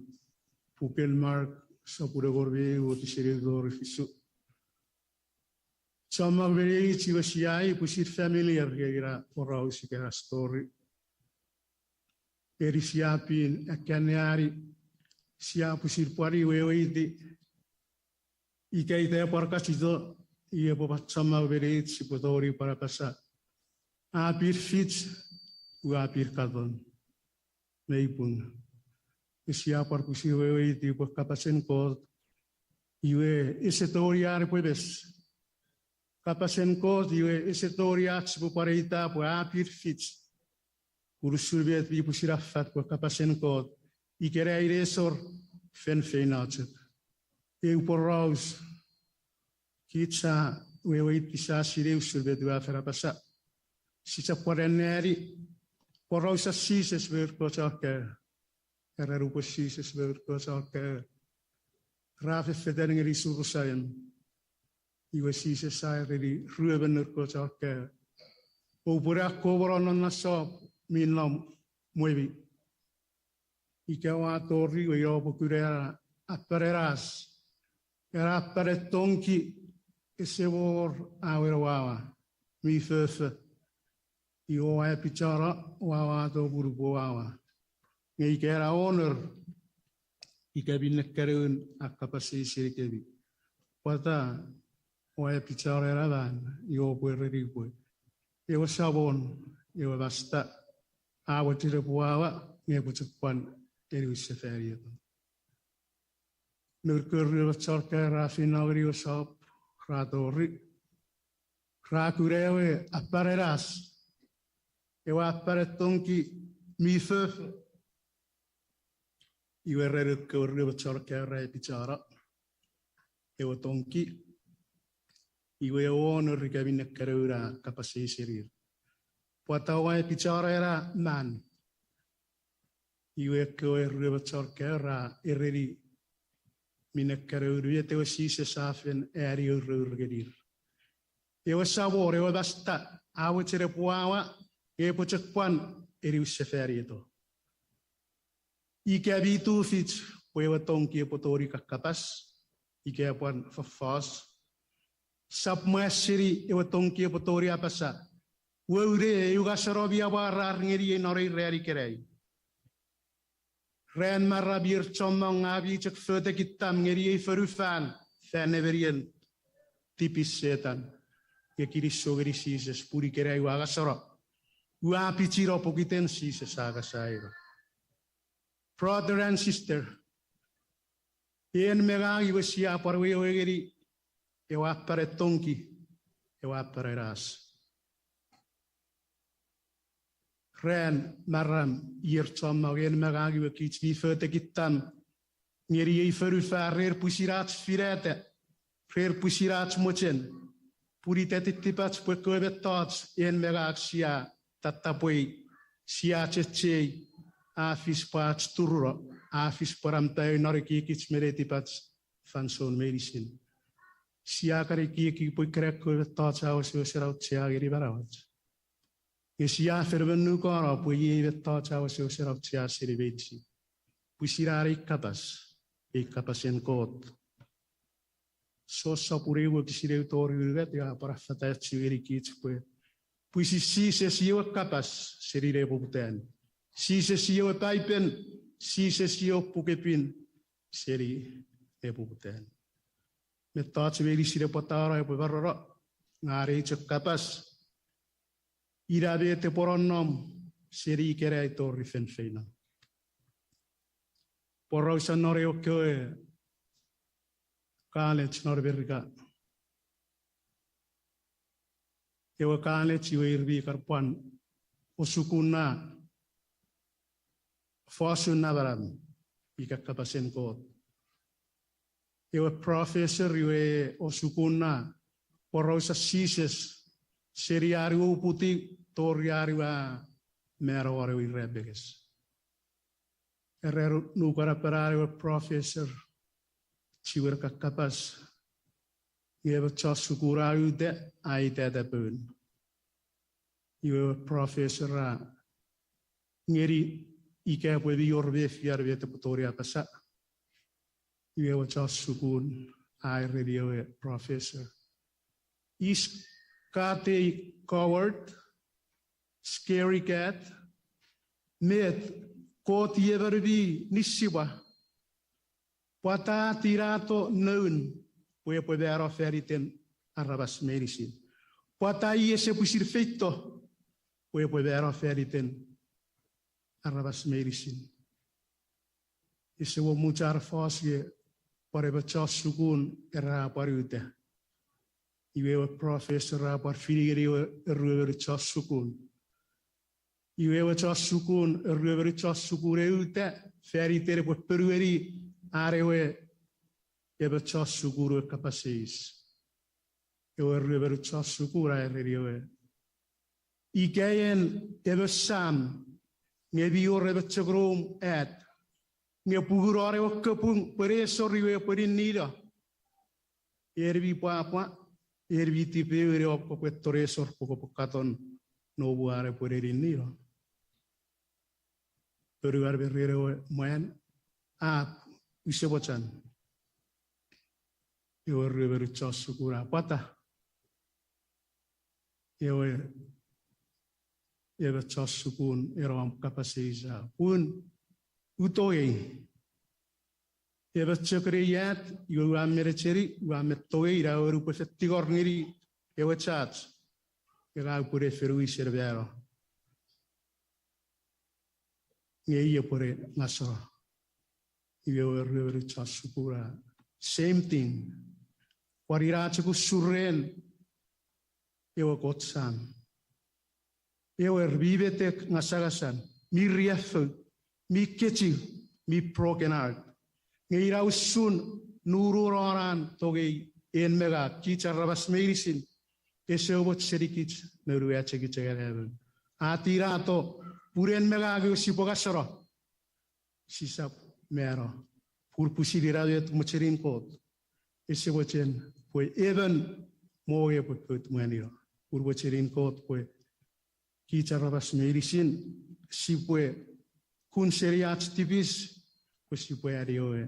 puken Mark sopun engon me eu wokisin eu tori fisu. Chommong me neich iwe sia pwisin familiar ngeni ena poraus ika ena story. Eni sia pin akkanneani, sia pwisin pwari weweiti ika ita epwe pwan kachito, iwe epwe pwan chommong me neich sipwe tongeni pwan apasa, a pin fich, ua pin katon. Mei pung. Sia pwan pwisin weweiti pwe kapasen Kot iwe ese tongeni an epwe mes. Kapasen Kot iwe ese tongeni ach sipwe pwan eita pwe a pin fich. Unusun met mi pwisin affat pwe kapasen Kot ikenai ina esor feinfeino chok. Eu poraus, kich sa weweiti, sa sinei usun met ua fen apasa. Sisap pwan anneani Porausan Jises me ir kewe chon kaeo. Era nupwen Jises me ir kewe chon kaeo ra fefetan ngeni Jerusalem, iwe Jises a ereni ruemon noun kewe chon kaeo, oupwe ne akkomwono non na sop mi nom mwemi. Ika oua tori we, oupwe kuna ena appanen as, ena appanen tongki, ese wor awen wawa, mi fofo. Iwe oua epichano wawa to pun upwe wawa. Nge ika ena honor, ika minne kana un a kapas eis ngenikemi, pwata oua epichano ena man? Iwe oupwe ereni pwe, ewe Samon, ewe Masta, a mochen epwe wawa, nge epwe chok pwan eniwin sefani eto. Nour kewe ruemon chon kaeo ra feino ngeni ewe sop, ra tori, ra kuna ewe appanen as, ewe appanen tongki mi fofo. Iwe ren nour kewe ruemon chon kaeo ra epichano ewe tongki. Iwe ewe honor ika minne kana un a kapas eis ngenir, pwata oua epichano ena man? Iwe ekkewe ruemon chon kaeo ra ereni minne kana un met ewe Jises a fen ani ourour ngenir, ewe Samon, ewe Masta, a mochen epwe wawa, nge epwe chok pwan eniwin sefani eto. Ika mi tufich pwe ewe tongki epwe tongeni kakkapas ika pwan fofos, sap mwa seni ewe tongki epwe tongeni apasa, woune, eu ngaseno mi amwarar ngeniei non ei ran ikenai. Ran maram ier chommong ngang mi chok fotekittam ngeni ei fonufan fan nemenien tipis Setan. Nge kinisou ngeni Jises pun ikenai ua ngaseno, ua pichino pokiten Jises a ngaseno. Brother and sister, en me ngang iwe sia pwan wewe ngeni ewe appanen tongki, ewe appanen as. Ran maram ier chommong en me ngang iwe kich mi fotekittam ngeni ei fonufan ren pwisin ach finata, ren pwisin ach mochen, pun ita tittipach pwe ekkewe mettoch en me ngang sia tattapwei, sia chechei, a fis pwe ach turuno, a fis pwe nampa eu non ekiekich me netipach fansoun meinisin. Sia kan ekieki pwe ekkana ekkewe mettoch a wesewesen auchea ngeni manauach. Nge sia fen monukano pwe iei mettoch a wesewesen auchea seni meinisin. Pwisin an ei kapas, ei kapasen Kot. Jon sopun eu wokisin eu tori unungat a pwan affata chok ngenikich pwe pwisin Jises i ewe kapas seni nepoputan. Jises i ewe Paipen, Jises i ewe puk mi pin seni nepoputan. Mettoch meinisin epwe tano epwe marono, nge an ei chok kapas, ina met epwe nonnom seni ikenai tori feinfeino. Porausan non ewe kewe college non America. Ewe college iwe ir mi kan pwan osukun na fosun namanam ika kapasen Kot. Ewe professor iwe osukun na porausan Jises seni an we uputiw tori an we mano won ewe irapenges. Era nukanapan ewe professor chiwen kakkapas, nge emon chon sukun a uta, a itata poun. Iwe ewe professor a ngeni ika epwe mi wor mefian met epwe tongeni apasa. Iwe ewe chon sukun a ereni ewe professor, Is God a coward, scaredy cat? Met, Kot i emon mi nisipwa? Pwata a tinato noun pwe epwe mano fan iten aramas meinisin? Pwata i ese pwisin feito pwe epwe mano fan iten aramas meinisin? Ese wor much ar fos nge pwan emon chon sukun era a pwan uta. Iwe ewe professor a pwan fini ngeni ewe eruemonun chon sukun. Iwe ewe chon sukun, eruemonun chon sukun e uta fan iten epwe ponueni an ewe emon chon sukun we kapas eis. Ewe eruemonun chon sukun a ereni ewe, Ika en emon sam Nge mi wor emon chok noum at, nge pungun won ewe kapung pwe nesor iwe epwe ninnino. En mi pwapwa, en mi tipeu, en om kopwe to nesor pwe kopwe katon noum an epwe ninnino. Ponuan me ren ewe mwan, a, use mochen. Ewe ruemon chon sukun a pwata. Ewe, ewe chon sukun, ewe a kapas eis a, pun ua tongei emon chok nei at, iwe ua men echeni, ua men tongei ina ewe upwe fen tingor ngeni ewe chach, nge ngang upwene fen wisen mano. Nge i epwene ngaseno. Iwe ewe ruemon chon sukun a, same thing. Pwan ina chok usun ren ewe Kot Sam. Ewer, mi metek ngasangasan, mi riaffou, mi kechiw, mi broken heart. Nge ina usun nunun won an tongei en me ngang, kich aramas meinisin, ese mochen senikich noun we achengicheng anaemon. A tinato pun en me ngang ewe sipwe ngaseno, sisap mano. Pun pwisin ina met mochenin Kot. Ese mochen pwe emon mong epwe pout mwanino. Pun mochenin Kot pwe kich aramas meinisin sipwe kun seni ach tipis pwe sipwe ani ewe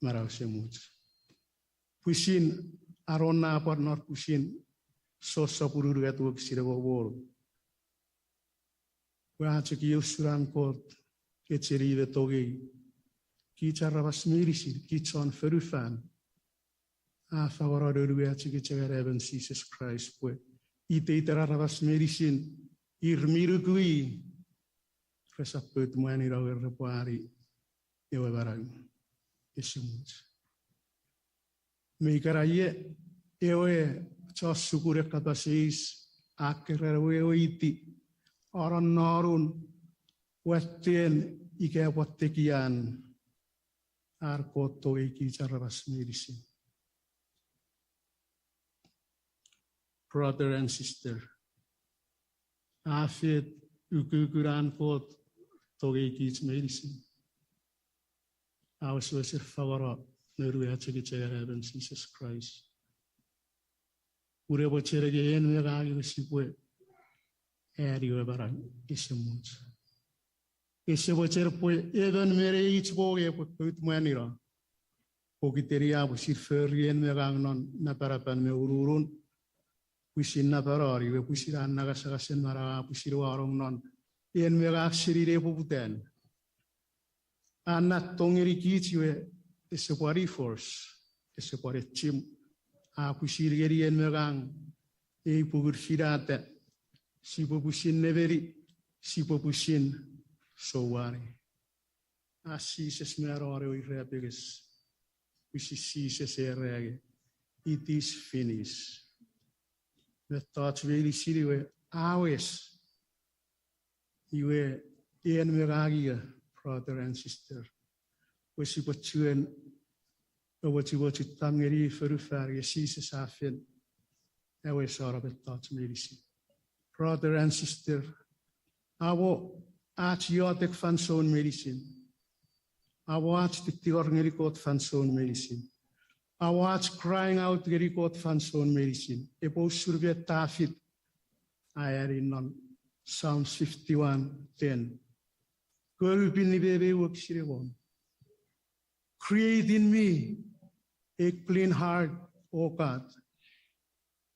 manau esemuch. Pwisin, anon na pwan non pwisin Sosopun unungat wokisin engon me wonu. Pwe a chok iei usun an Kot echeni me tongei kich aramas meinisin, kich chon fonufan. A fangeno Noun we achengicheng anaemon Jises Kraist pwe iteiten aramas meinisin, ir mi nuku i, resap pout mwanino, nge repwe ani ewe manau esemuch. Me ikana ie, ewe chon sukun e kapas eis, a keran weweiti anonnonun watten ika pwan tekian an Kot tongei kich aramas meinisin. Brother and sister, a fet ukukun an Kot tongei kich meinisin? A wesewesen fangeno Noun we achengicheng anaemon Jises Kraist pun epwe chenengeni en me ngang iwe sipwe ani ewe manau esemuch. Ese mochen pwe emon me neich mong epwe pout mwanino. Pokiten i a pwisin fori en me ngang non napanapan me ununun, pwisin napanoni, iwe pwisin an ngasangasen manau a pwisin wanong non en me ngang seni nepoputan. A na tongeni kich iwe ese pwan force, ese pwan echim. A pwisin ngeni en me ngang ei pungun finata, sipwe pwisin nemeni, sipwe pwisin souani. A Jises mano won ewe irapenges, pwisin Jises era nge, it is finished. Mettoch meinisin iwe a wes. Iwe, en me ngang ie, brother and sister, pwe sipwe chuen omochumochu tang ngeni fonufan nge Jises a fen awesano mettoch meinisin. Brother and sister, amo ach iotek fansoun meinisin. Amo ach titingor ngeni Kot fansoun meinisin. Amo ach crying out ngeni Kot fansoun meinisin. Epwe usun met Tafit a ani non Psalms fifty-one ten. Konu pin nime me wokisin engon. Create in me a clean heart, O God,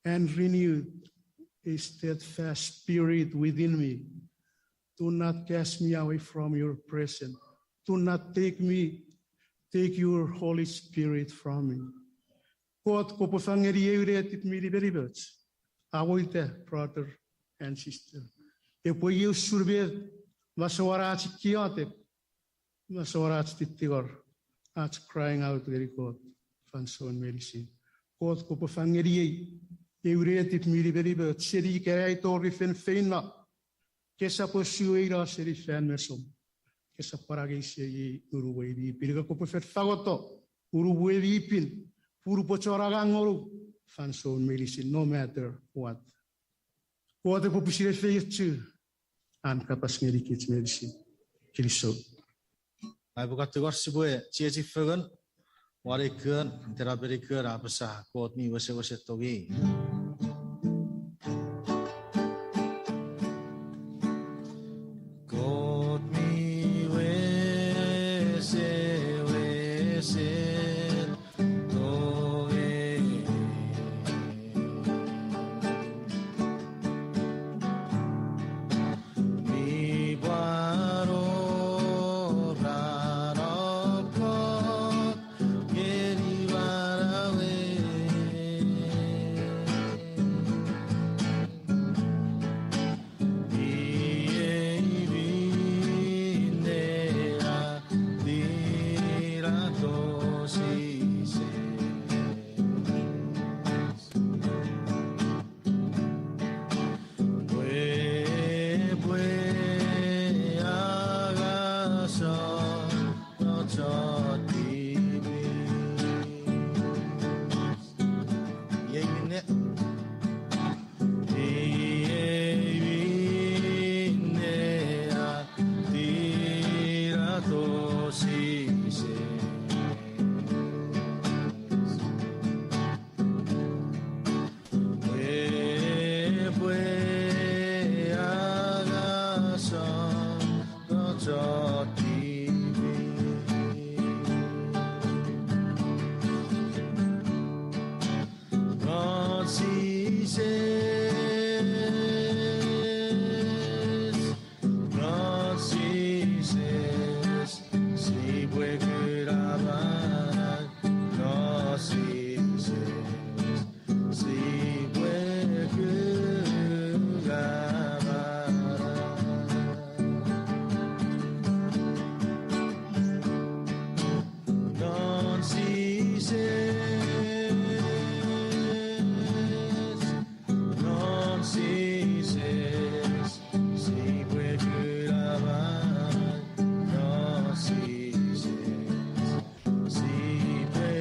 and renew a steadfast spirit within me. Do not cast me away from your presence. Do not take me, take your Holy Spirit from me. Kot, kopwe fangeni eu netip mi nimenimoch. Awoita, brother and sister. Epwe iei usun met masowan ach iotek, masowan ach titingor, ach crying out ngeni Kot fansoun meinisin. Kot, kopwe fangeniei eu netip mi nimenimoch seni ikenai tori feinfeino. Kesap osueino seni fan mesom. Kesap pwan angei seniei Ngunumwei mi pin, nge kopwe fen fangoto Ngunumwei mi pin pun upwe chon angang ngonuk fansoun meinisin, no matter what. Kot epwe pwisin efeiochu an kapas ngenikich meinisin. Kinisou. Ai pwe ka tungor sipwe chiechi fengen, won ei kon, itenapen ei kon a apasa Kot mi wesewesen tongei. Kot mi wesewesen tongei. Mi pwan wor an Kot ngeni manauei. Iei minne a tinato Jises pwe epwe angasano chon tipis. Iei minne, iei minne a tinato Jises pwe epwe angasano chon tipis. Non Jises, non Jises sipwe kuna manau. Non Jises sipwe kuna manau. Non Jises, non Jises sipwe kuna manau. Non Jises sipwe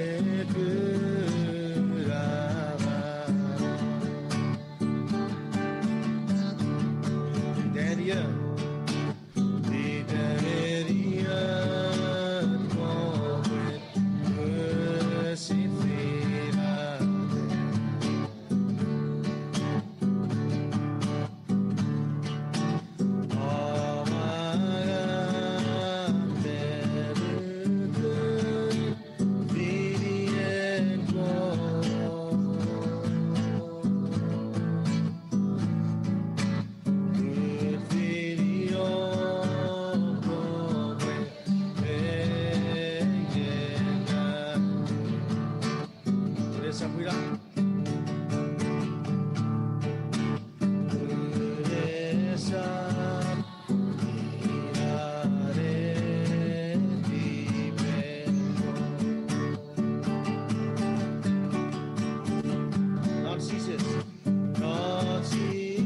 kuna manau. Daniel. Non Jises. Non Jises.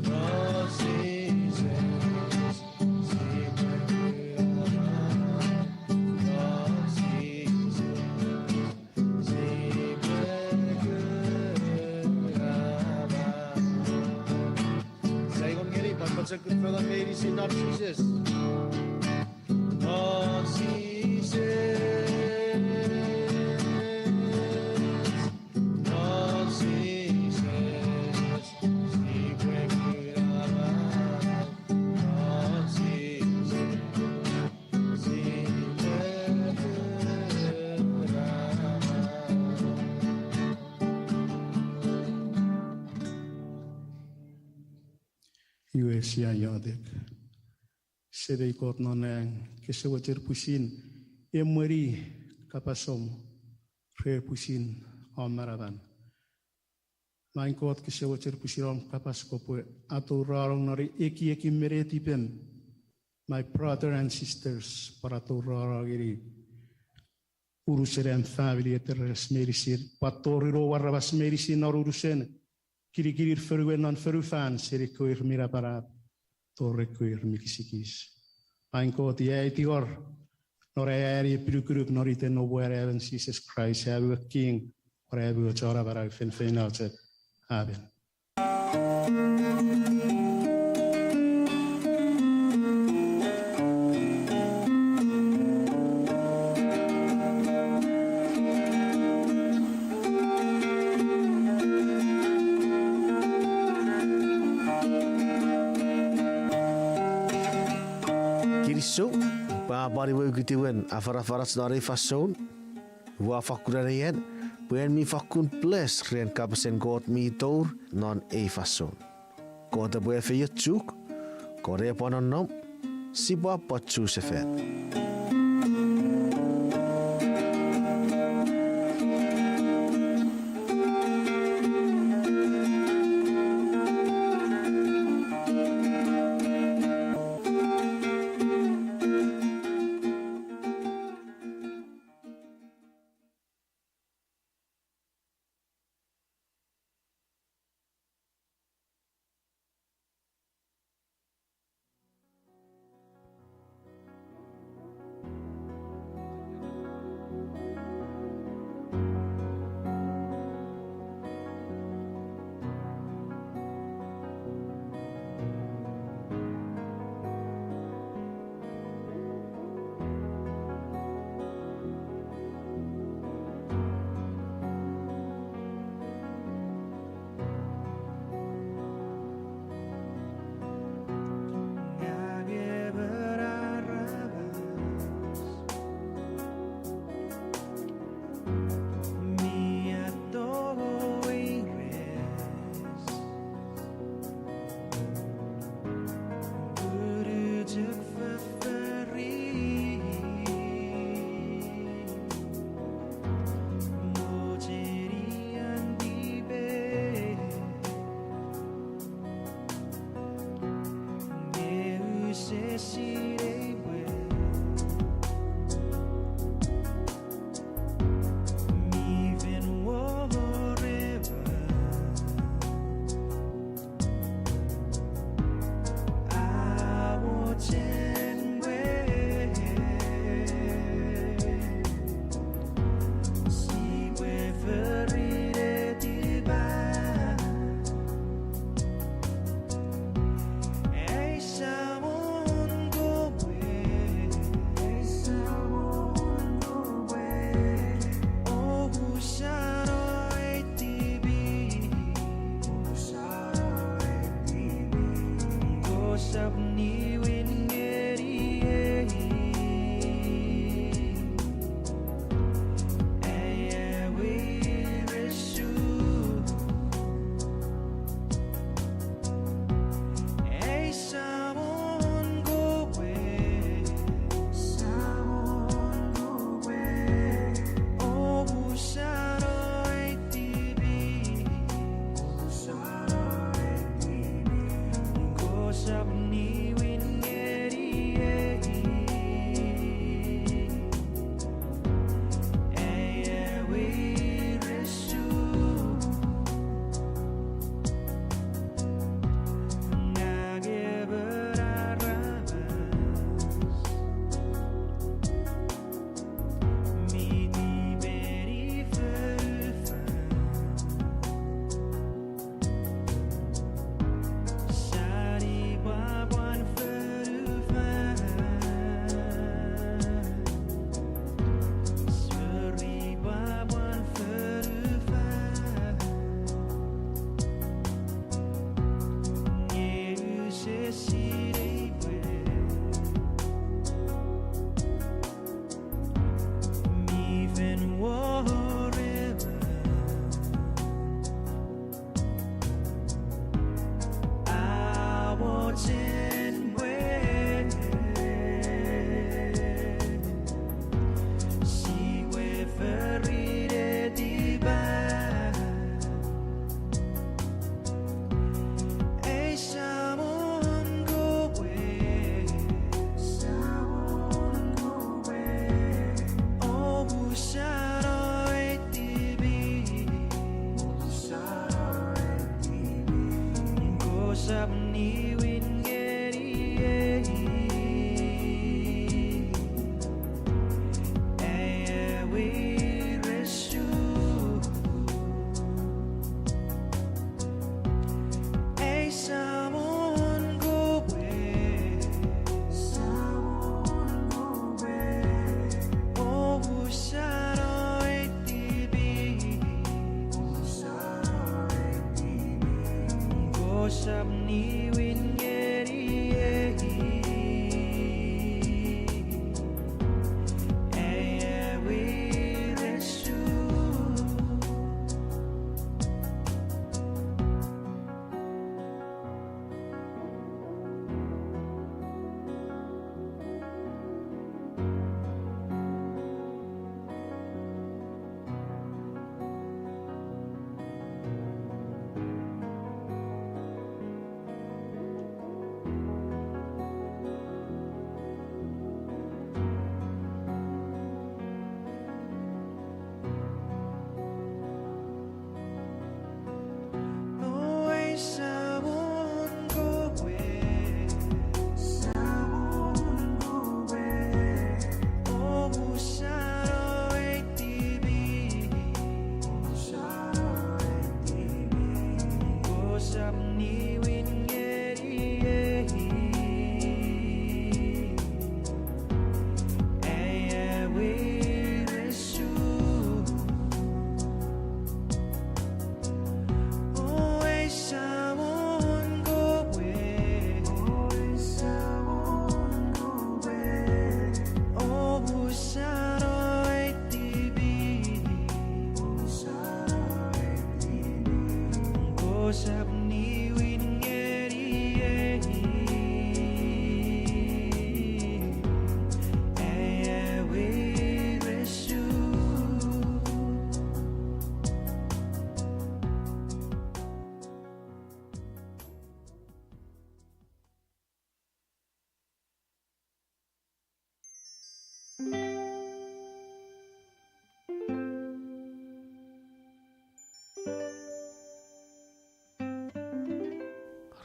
Non Jises. Non Jises. Sipwe kuna manau. Saingon ngeni, pwan pochokun fengen meinisin non Jises. Non Jises. Non Jises. Sipwe kuna manau. Non Jises. Iwe sia iotek. Semei Kot non nang, kese mochen pwisin emweni kapasom ren pwisin om manaman. Maing Kot, kese mochen pwisin om kapas kopwe atourano non ekiekin me netipem. My brother and sisters, pwan atourano ngeni unusen am family, eteres meinisin, pwan tori noum aramas meinisin non unusen kinikinin fonuen non fonufan, seni ekkewe ir mi napanap tori ekkewe ir mi kisikis. Maing Kot, ua tingor non ai aani epinukunuk non iten noum we anaemon Jises Kraist, ami we King, pwan ami we Chon Amanau feinfeino chok. Amen. Kinisou, pwe a pwan iwe ukutiwen afanafanach non ei fansoun. Ua fakkun anean pwe en mi fakkun bless ren kapasen Kot mi tour non ei fansoun. Kot epwe efeiochuk, kon epwe nonnom, sipwe pwan chu sefan.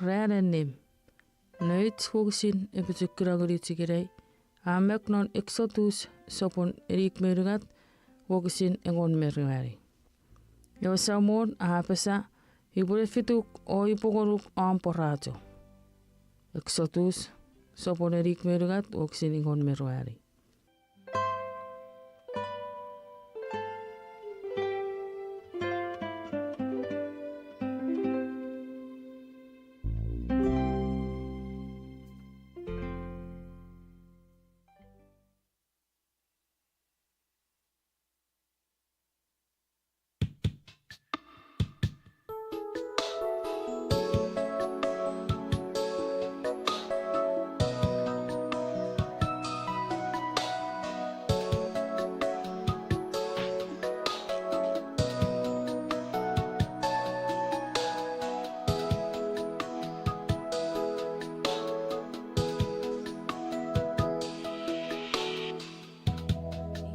ran ennim. Nouch wokisin epochokuna ngeni chikinei a mak non Eksotus sopun enik me unungat, wokisin engon me ruanu. Ewe Samon a apasa, upwene fituk o upwe ngonuk om pworacho. Eksotus sopun enik me unungat, wokisin engon me ruanu.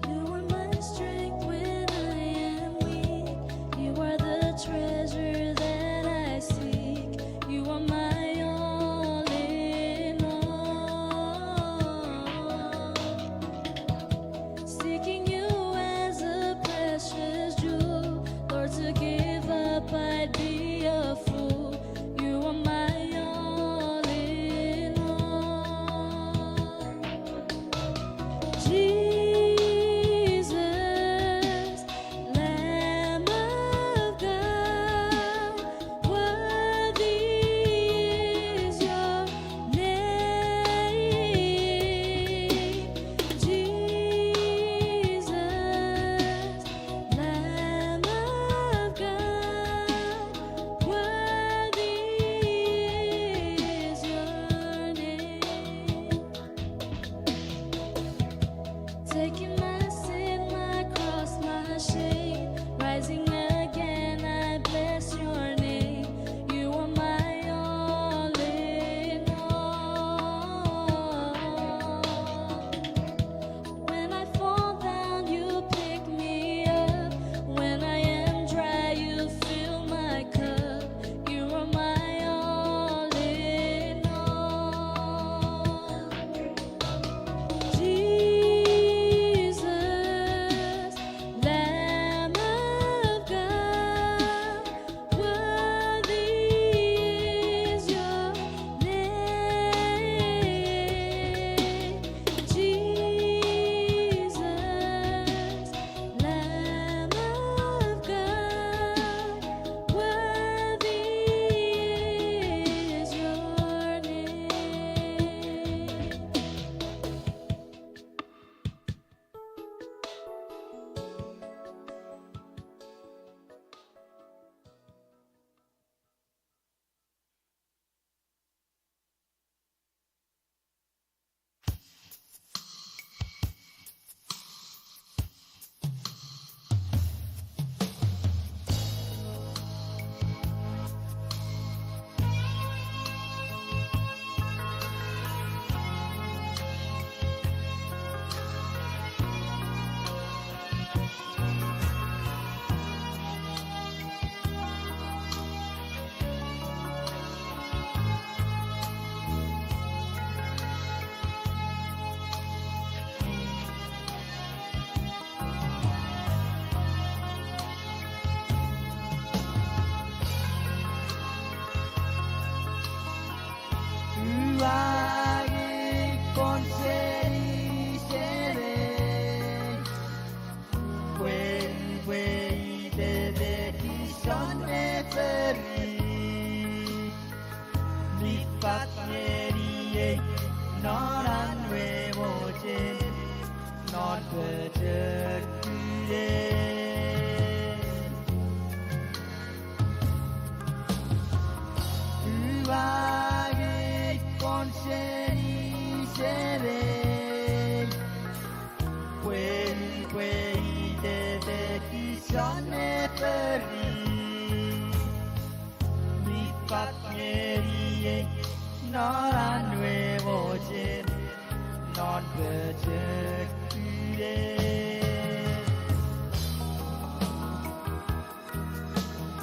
You are my strength when I am weak. You are the treasure that I seek. You are my all in all. Seeking you as a precious jewel. Lord, to give up, I'd be a fool. You are my all in all. Jesus, Lamb of God, worthy is your name. Jesus, Lamb of God, worthy is your name. Taking my sin, my cross, my shame, rising again, I bless your name. You are my all in all. When I fall down, you pick me up. When I am dry, you fill my cup. You are my all in all. Jesus, Lamb of God, worthy is your name. Jesus, Lamb of God, worthy is your name. Ua ngei kon seni semei, pwe, pwe itetekison me fori. Mi fat ngeniei non an we mochen, non pochokun. Ua ngei kon seni semei, pwe, pwe itetekison me fori. Mi fat ngeniei non an we mochen, non pochokun.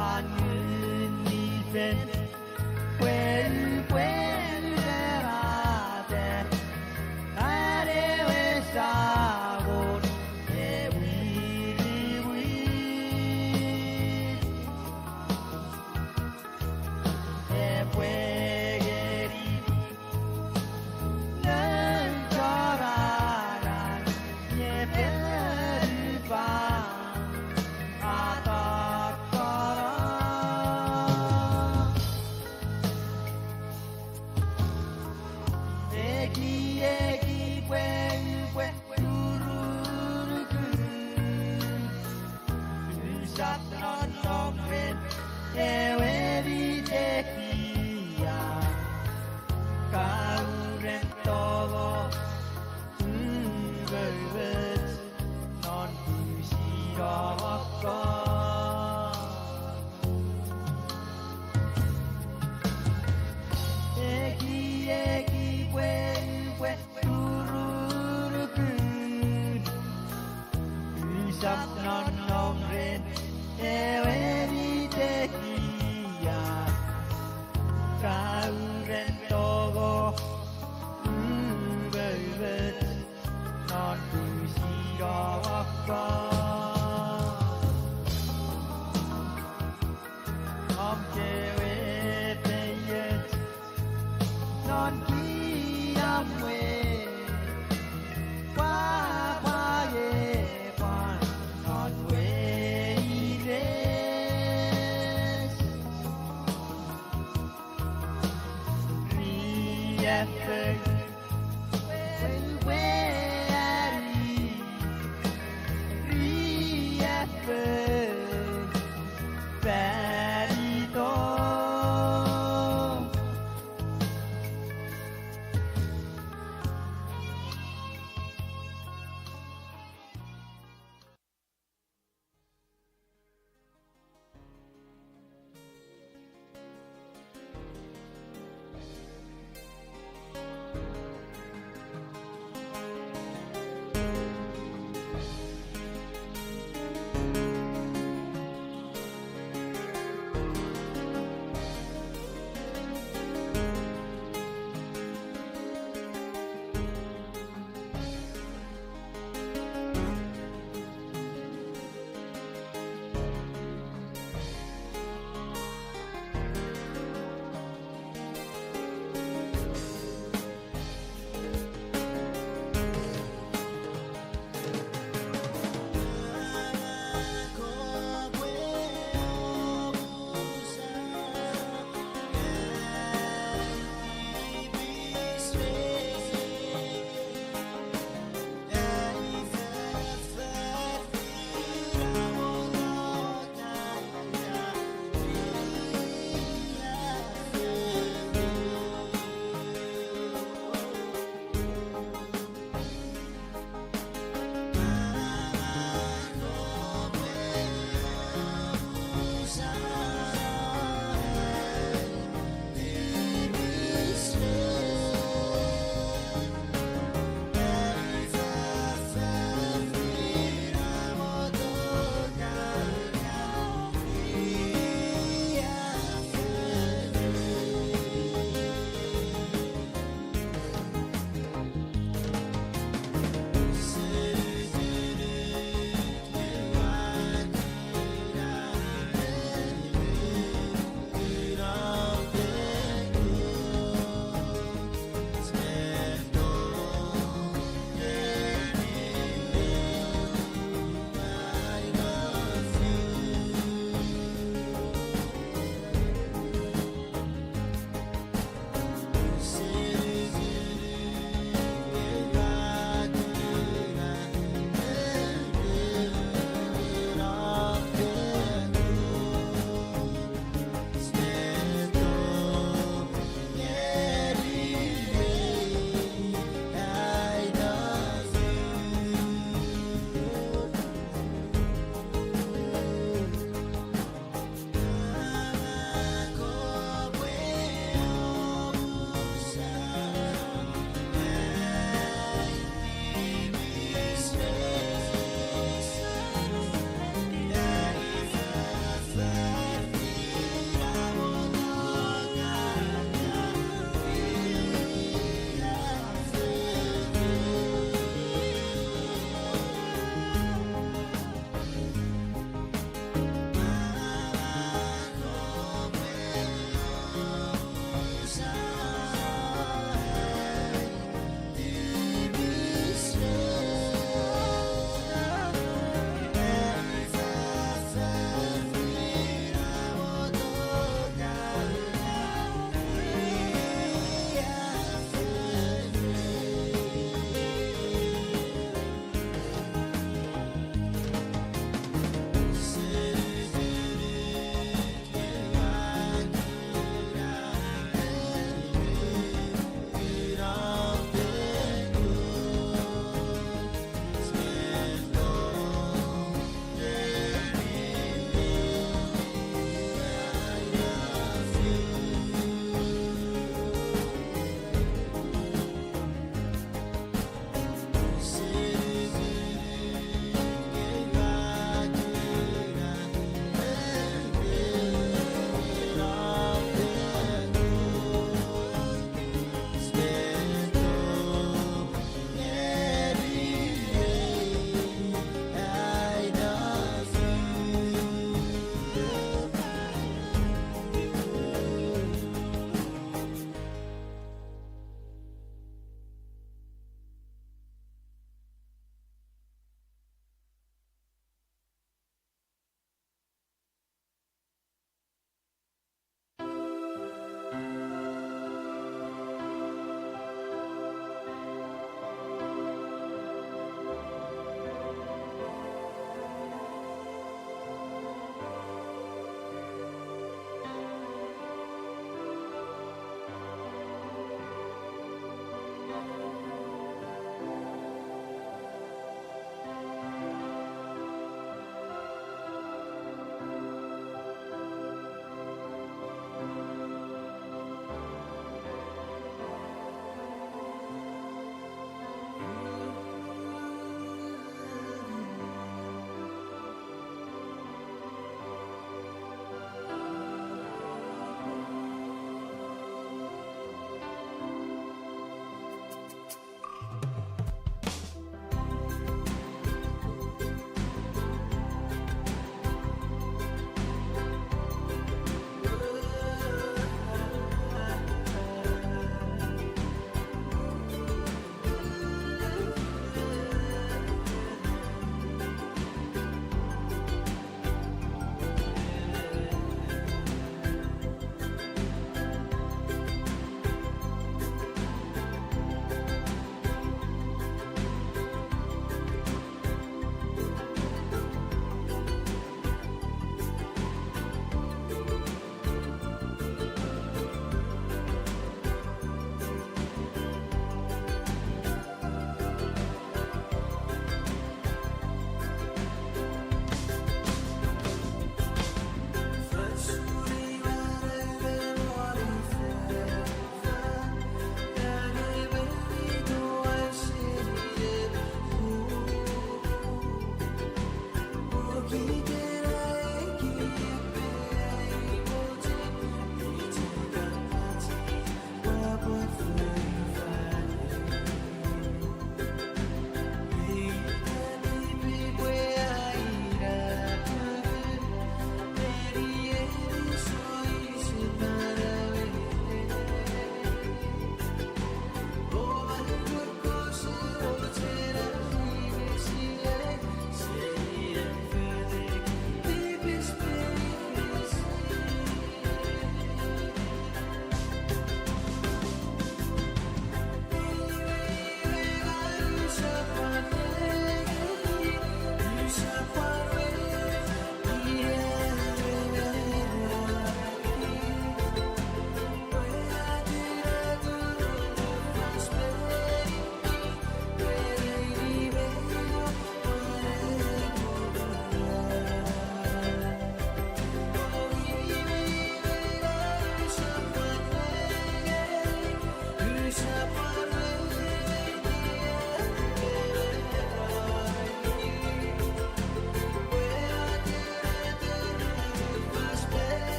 An Ngun mi Fel, pwe Riaffou, pwapwa e pwan non weires. Riaffou, weweani. Riaffou, fanito.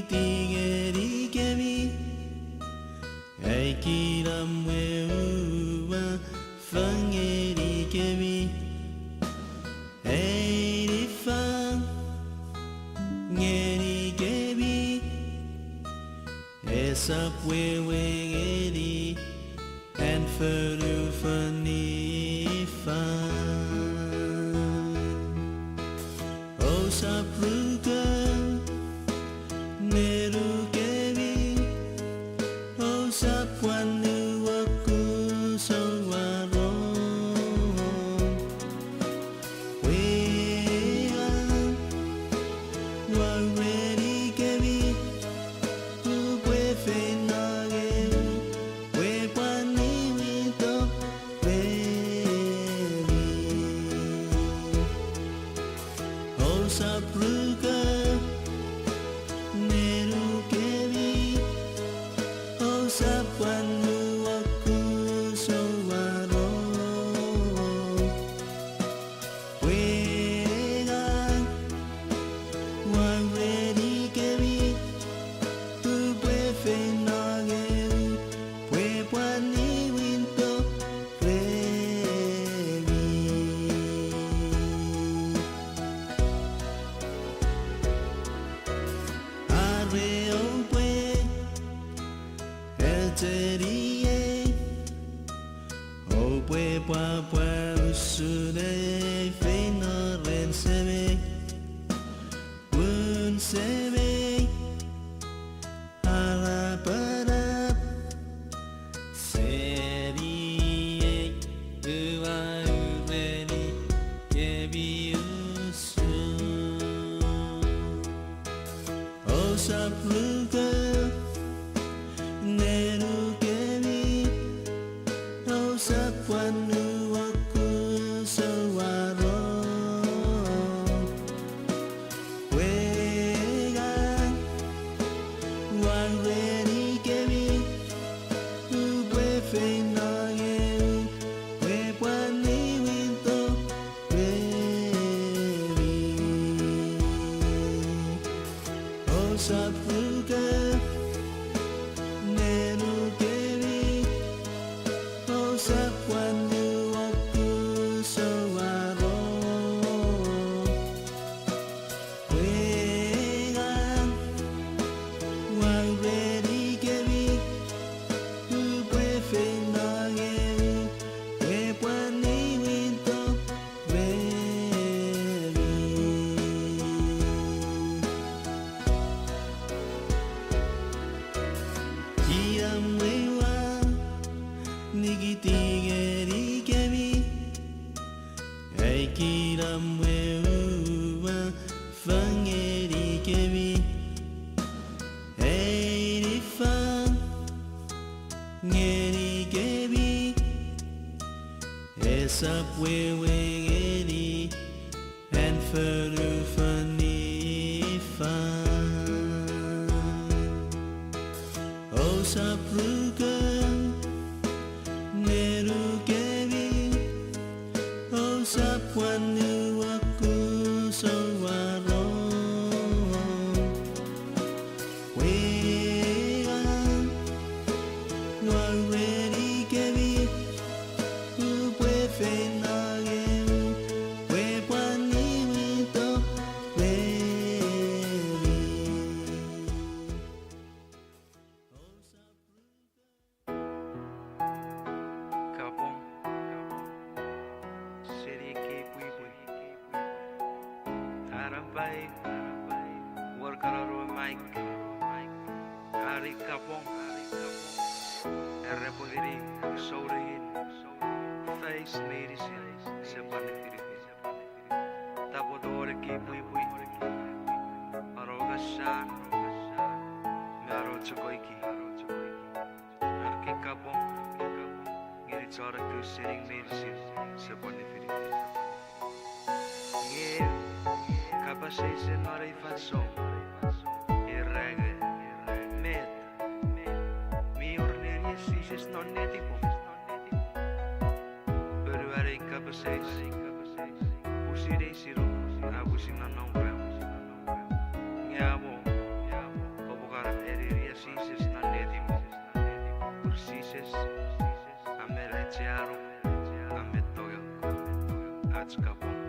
Ti ngenikemi, ai kinamwe ua fang ngenikemi, ai niffang ngenikemi, esap wewe ngeni an fonufan niffang. Ousap ruko ngonukemi, ousap pwan nuokusou warom. Pwe ngang ua urenikemi, upwe feino ngeni, pwe pwan niwinto remi. Ousap ruko ngonukemi, ousap pwan nuokusou warom. Pwe ngang ua urenikemi, upwe feino ngeni, pwe pwan niwinto remi. Are oupwe echeniei, oupwe pwapwa usun ei feino ren Semei, pun Semei a napanap seniei, ua urenikemi usun. Ousap ruko ngonukemi, ousap pwan nuokusou warom. Pwe ngang ua urenikemi, upwe feino ngeni, pwe pwan niwinto remi. Ousap ruko ngonukemi, ousap pwan nuokusou warom. Pwe ngang ua urenikemi, upwe feino ngeni, pwe pwan niwinto remi. Kinamwe ua nikiti ngenikemi, ai kinamwe ua fang ngenikemi, ai niffang ngenikemi, esap wewe ngeni an fonufan niffang. Ousap ruko ngonukemi, ousap pwan nuokusou warom. Pwe ngang ua urenikemi, upwe feino ngeni, pwe pwan niwinto remi. Kapong seni ekkei pwipwi. Anampai wor kana ewe mic. Are kapong, are pwe ngeni sounengin, face meinisin, sipwe pwan nifinifin. Tapweto ekkei pwipwi, anongonong san, me anongonong chok oiki. Are ekkei kapong ngeni chon ekkewe sening meinisin, sipwe pwan nifinifin. Nge kapas eis non ei fansoun, era nge, met mi wor nenien Jises non netipom? Ponuan ei kapas eis, pwisin eisini, a pwisin nonnom rem. Nge amo, a Chiaro, a met tongek, ach kapong.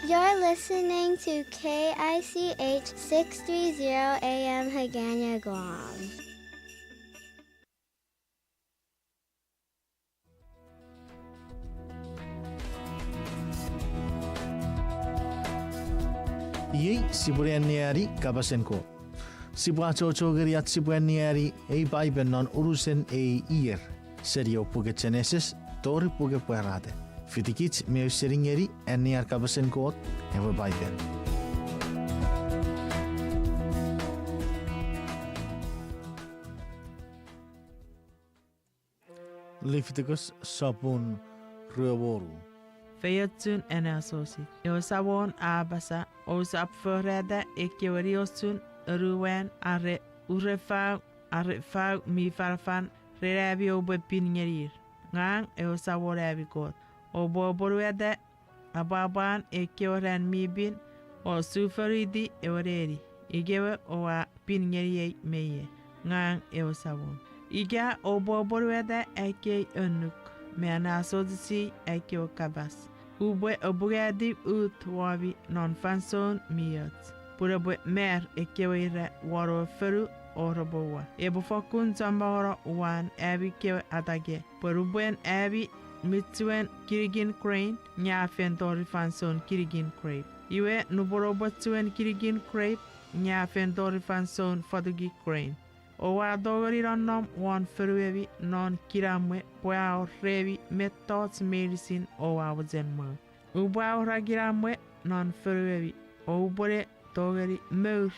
You're listening to K I C H six three zero A M Hagana, Guam. Iei sipwene anneani kapasen Kot. Sipwe achocho ngeni ach sipwe anneani ei Paipen non unusen ei ier, seni ewe puken Genesis tori puken Pwarata. Fitikich mi ausening ngeni annean kapasen Kot, ewe Paipen. Lifitikus sopun rue wonu. Feiochun anneasochis. Ewe Samon a apasa, ousap forata ekkewe niochun anuwan are urefau are fau mi afanafan ren ami oupwe pin ngenir. Ngang ewe Samon ami Kot. Oupwe apwonueta apwapwan ekkewe ran mi pin o sufoniti ewe neni ikewe oua pin ngeniei me ie. Ngang ewe Samon. Ika oupwe apwonueta ekkei annuk me anneasochisi ekkewe kapas, upwe apungatiw ut womi non fansoun mi och, pun epwe mar ekkewe ira won ewe fonu o repwe ua. Epwe fokkun chommongono uwan ami kewe atake, pwe nupwen ami mi chuen kinikin grain, nge a fen tori fansoun kinikin grape. Iwe nupwen oupwe chuen kinikin grape, nge a fen tori fansoun fotuki grain. Oua tongeni nonnom won fonuemi non kinamwe pwe a wor remi mettoch meinisin oua mochen mwo. Upwe awora kinamwe non fonuemi, o upwene tongeni mour,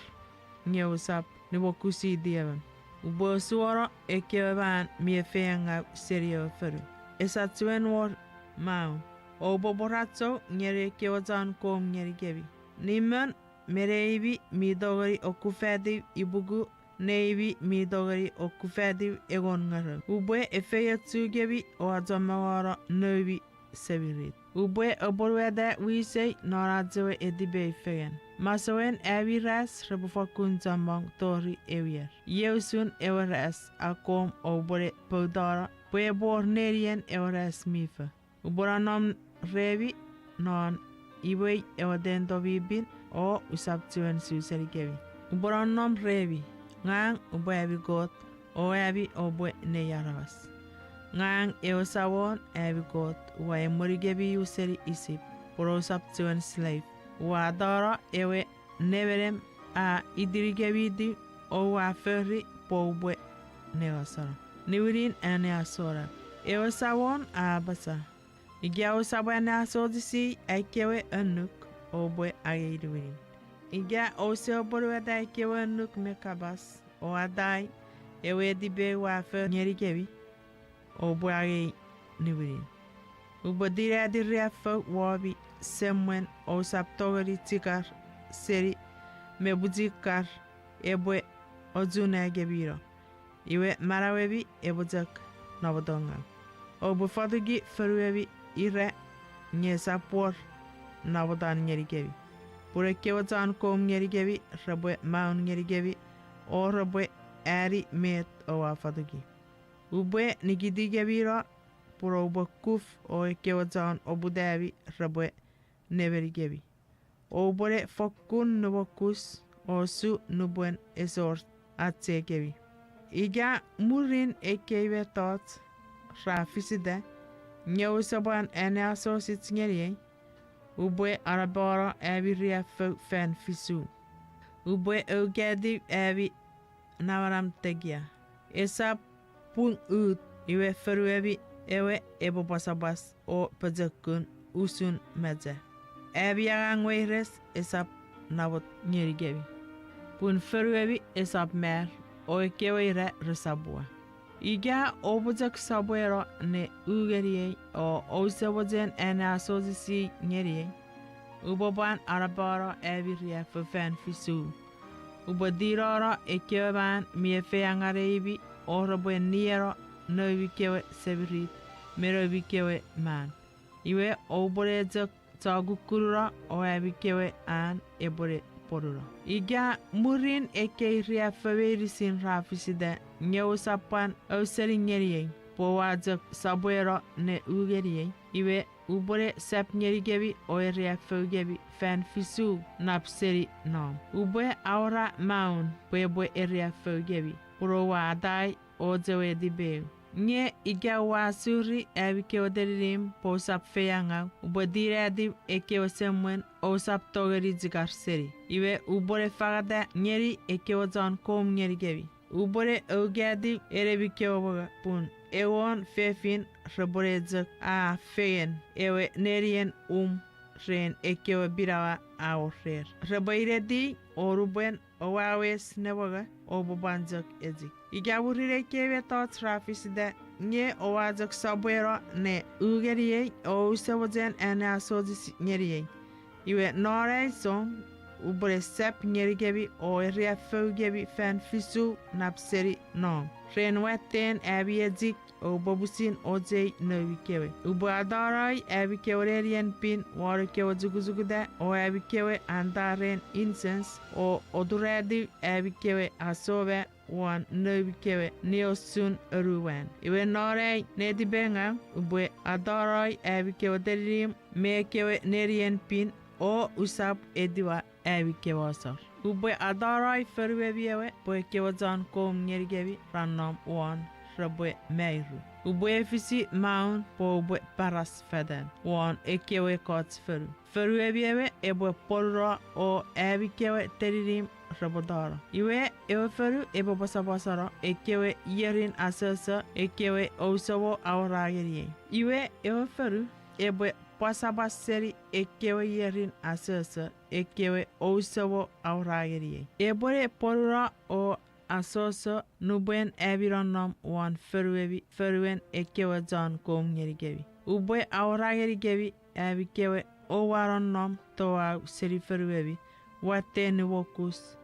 nge ousap niuokusiti emon. Upwe osuono ekkewe man mi efeiengau seni ewe fonu. Esap chuen wor maun. Oupwe pworacho ngeni ekkewe chon koum ngenikemi. Nimon me neimi mi tongeni okufatiw ipuku, neimi mi tongeni okufatiw engon ngerou. Upwe efeiochukemi o achommongono noumi semirit. Upwe apwonueta wisei non ach ewe etipeu fengen. Masouen ami ras repwe fokkun chommong tori ew ier. Iei usun ewe ras akkom oupwene poutano pwe epwe wor nenien ewe ras mi fo. Upwe nonnom remi non imwei ewe tento mi pin, o usap chuen su senikemi. Upwe nonnom remi, ngang upwe ami Kot, o ami oupwe nei aramas. Ngang ewe Samon ami Kot, ua emwenikemi useni Isip, pwe ousap chuen slave. Ua atano ewe nemenem a itinikemiti, o ua fori pwe oupwe nengasano. Niwinin anneasochis. Ewe Samon a apasa, ika ousap anneasochisi ekkewe annuk, oupwe angei niwinin. Ika ouse apwonueta ekkewe annuk me kapas, o atai ewe etipeu ua fori ngenikemi, oupwe angei niwinin. Upwe tinati riaffou womi semwen ousap tongeni chikar seni me pwichikar epwe ochunakemino. Iwe manauemi epwe chok namotongau. Oupwe fotuki fonuemi ira nge esap wor namotan ngenikemi. Pun ekkewe chon koum ngenikemi repwe maun ngenikemi o repwe ani met oua fotuki. Upwe nikitikemino pun oupwe kuf o ekkewe chon oputami repwe nemenikemi. Oupwene fokkun nuokus o su nupwen esor achekemi. Ika mwirin ekkei mettoch ra fisita, nge ouse pwan anneasochis ngeniei, upwe anapano ami riaffou fan fisu. Upwe oukatiw ami namanam tekia. Esap pung ut, iwe fonuemi ewe epwe pwasapwas o pochokun usun mecha. Ami angang weires esap namot ngenikemi, pun fonuemi esap mar, o ekkewe ira resap ua. Ika oupwe chok sopweno ne u ngeniei o ouse mochen anneasochisi ngeniei, upwe pwan anapano ami riaffou fan fisu. Upwe tinono ekkewe man mi efeienganeimi o repwe nieno noumi kewe semirit me noumi kewe man. Iwe oupwene chok chokukkununo o ami kewe an epwene pwonuno. Ika mwirin ekkei riaffou meinisin ra fisita, nge ousap pwan ausening ngeniei pwe oua chok sopweno ne u ngeniei, iwe upwene sap ngenikemi o eriaffoukemi fan fisu nap seni nom. Upwe awora maun pwe epwe eriaffoukemi, pun oua atai och ewe etipeu. Nge ika ua asuri ami kewe teninim pwe ousap feiengau, upwe tinatiw ekkewe semwen ousap tongeni chikar seni. Iwe upwene fangata ngeni ekkewe chon koum ngenikemi. Upwene oukatiw enemi kewe mongo pun engon fefin repwene chok a fengen ewe nenien um ren ekkewe pinawa a wor rer. Repwe ineti o nupwen oua wes ne mongo oupwe pwan chok echik. Ika mwirin ekkei mettoch ra fisita, nge oua chok sopweno ne u ngeniei o use mochen anneasochis ngeniei. Iwe non ai song, upwene sap ngenikemi o eriaffoukemi fan fisu nap seni nom. Ren watten ami echik oupwe pwisin ochei noumi kewe. Upwe atonoi ami kewe nenien pin won ekkewe chukuchukuta o ami kewe anta ren insens o oturatiw ami kewe asoma won noumi kewe ni osun onuwan. Iwe non ai netipengau upwe atonoi ami kewe teninim me ekkewe nenien pin o usap etiwa ami kewe asor. Upwe atonoi fonuemi ewe pwe ekkewe chon koum ngenikemi ra nom won repwe mairu. Upwe efisi maun pwe upwe paras fetan won ekkewe ekkoch fonu. Fonuemi ewe epwe pwonuno o ami kewe teninim repwe tono. Iwe ewe fonu epwe pwasapwasano ekkewe ierin asoso ekkewe ouse mo awora ngeniei. Iwe ewe fonu epwe pwasapwas seni ekkewe ierin asoso ekkewe ouse mo awora ngeniei. Epwene pwonuno o asoso nupwen ami nonnom won fonuemi fonuen ekkewe chon koum ngenikemi. Upwe awora ngenikemi ami kewe oua nonnom touau seni fonuemi, watte niuokus,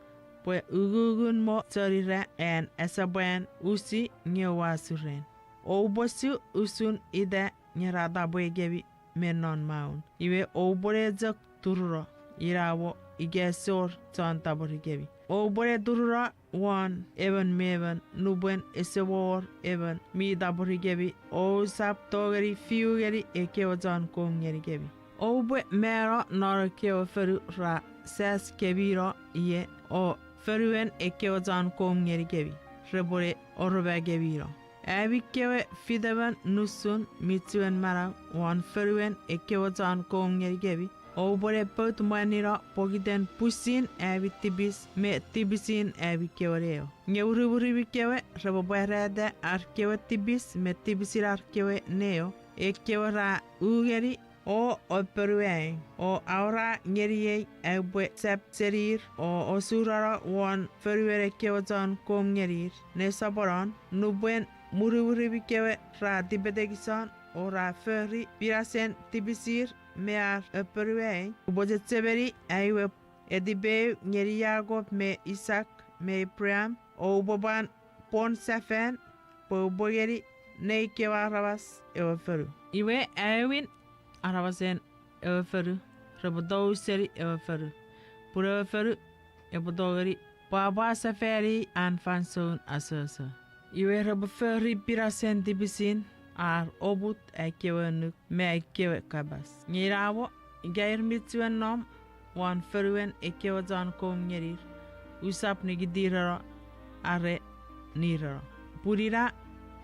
pwe ukukun mo chon ira an asapwan usi nge oua su ren. Oupwe su usun ita nge ra tapwekemi me non maun. Iwe oupwene chok turuno, ina mo ika esor chon tapwerikemi. Oupwene turuno won emon me emon nupwen ese wor emon mi tapwerikemi, ousap tongeni fiu ngeni ekkewe chon koum ngenikemi. Oupwe mano non ekkewe fonu ra sas kemino ie o fonuen ekkewe chon koum ngenikemi repwene orumakemino. Ami kewe fitemon nusun mi chuen manau won fonuen ekkewe chon koum ngenikemi, oupwene pout mwanino pokiten pwisin ami tipis me tipisin ami kewe neo. Nge uriwurimi kewe repwe pwarata ar kewe tipis me tipisin ar kewe neo, ekkewe ra u ngeni o oponuaei, o awora ngeniei aupwe sap senir o osurano won fonuen ekkewe chon koum ngenir. Ne soponon, nupwen muriwurimi kewe ra tipetekison o ra fori pinasen tipisir me ar oponuaei, upwe chechemeni ai we etipeu ngeni Jakob me Isak me Abraham, o upwe pwan pwon sefan pwe upwe ngeni nei kewe aramas ewe fonu. Iwe aewin, aramasen ewe fonu repwe tou seni ewe fonu, pun ewe fonu epwe tongeni pwapwa sefani an fansoun asoso. Iwe repwe fori pinasen tipisin ar oput ai kewe annuk me ai kewe kapas. Nge ina mo, ika ir mi chuen nom won fonuen ekkewe chon koum ngenir, usap nikitireno are nireno, pun ina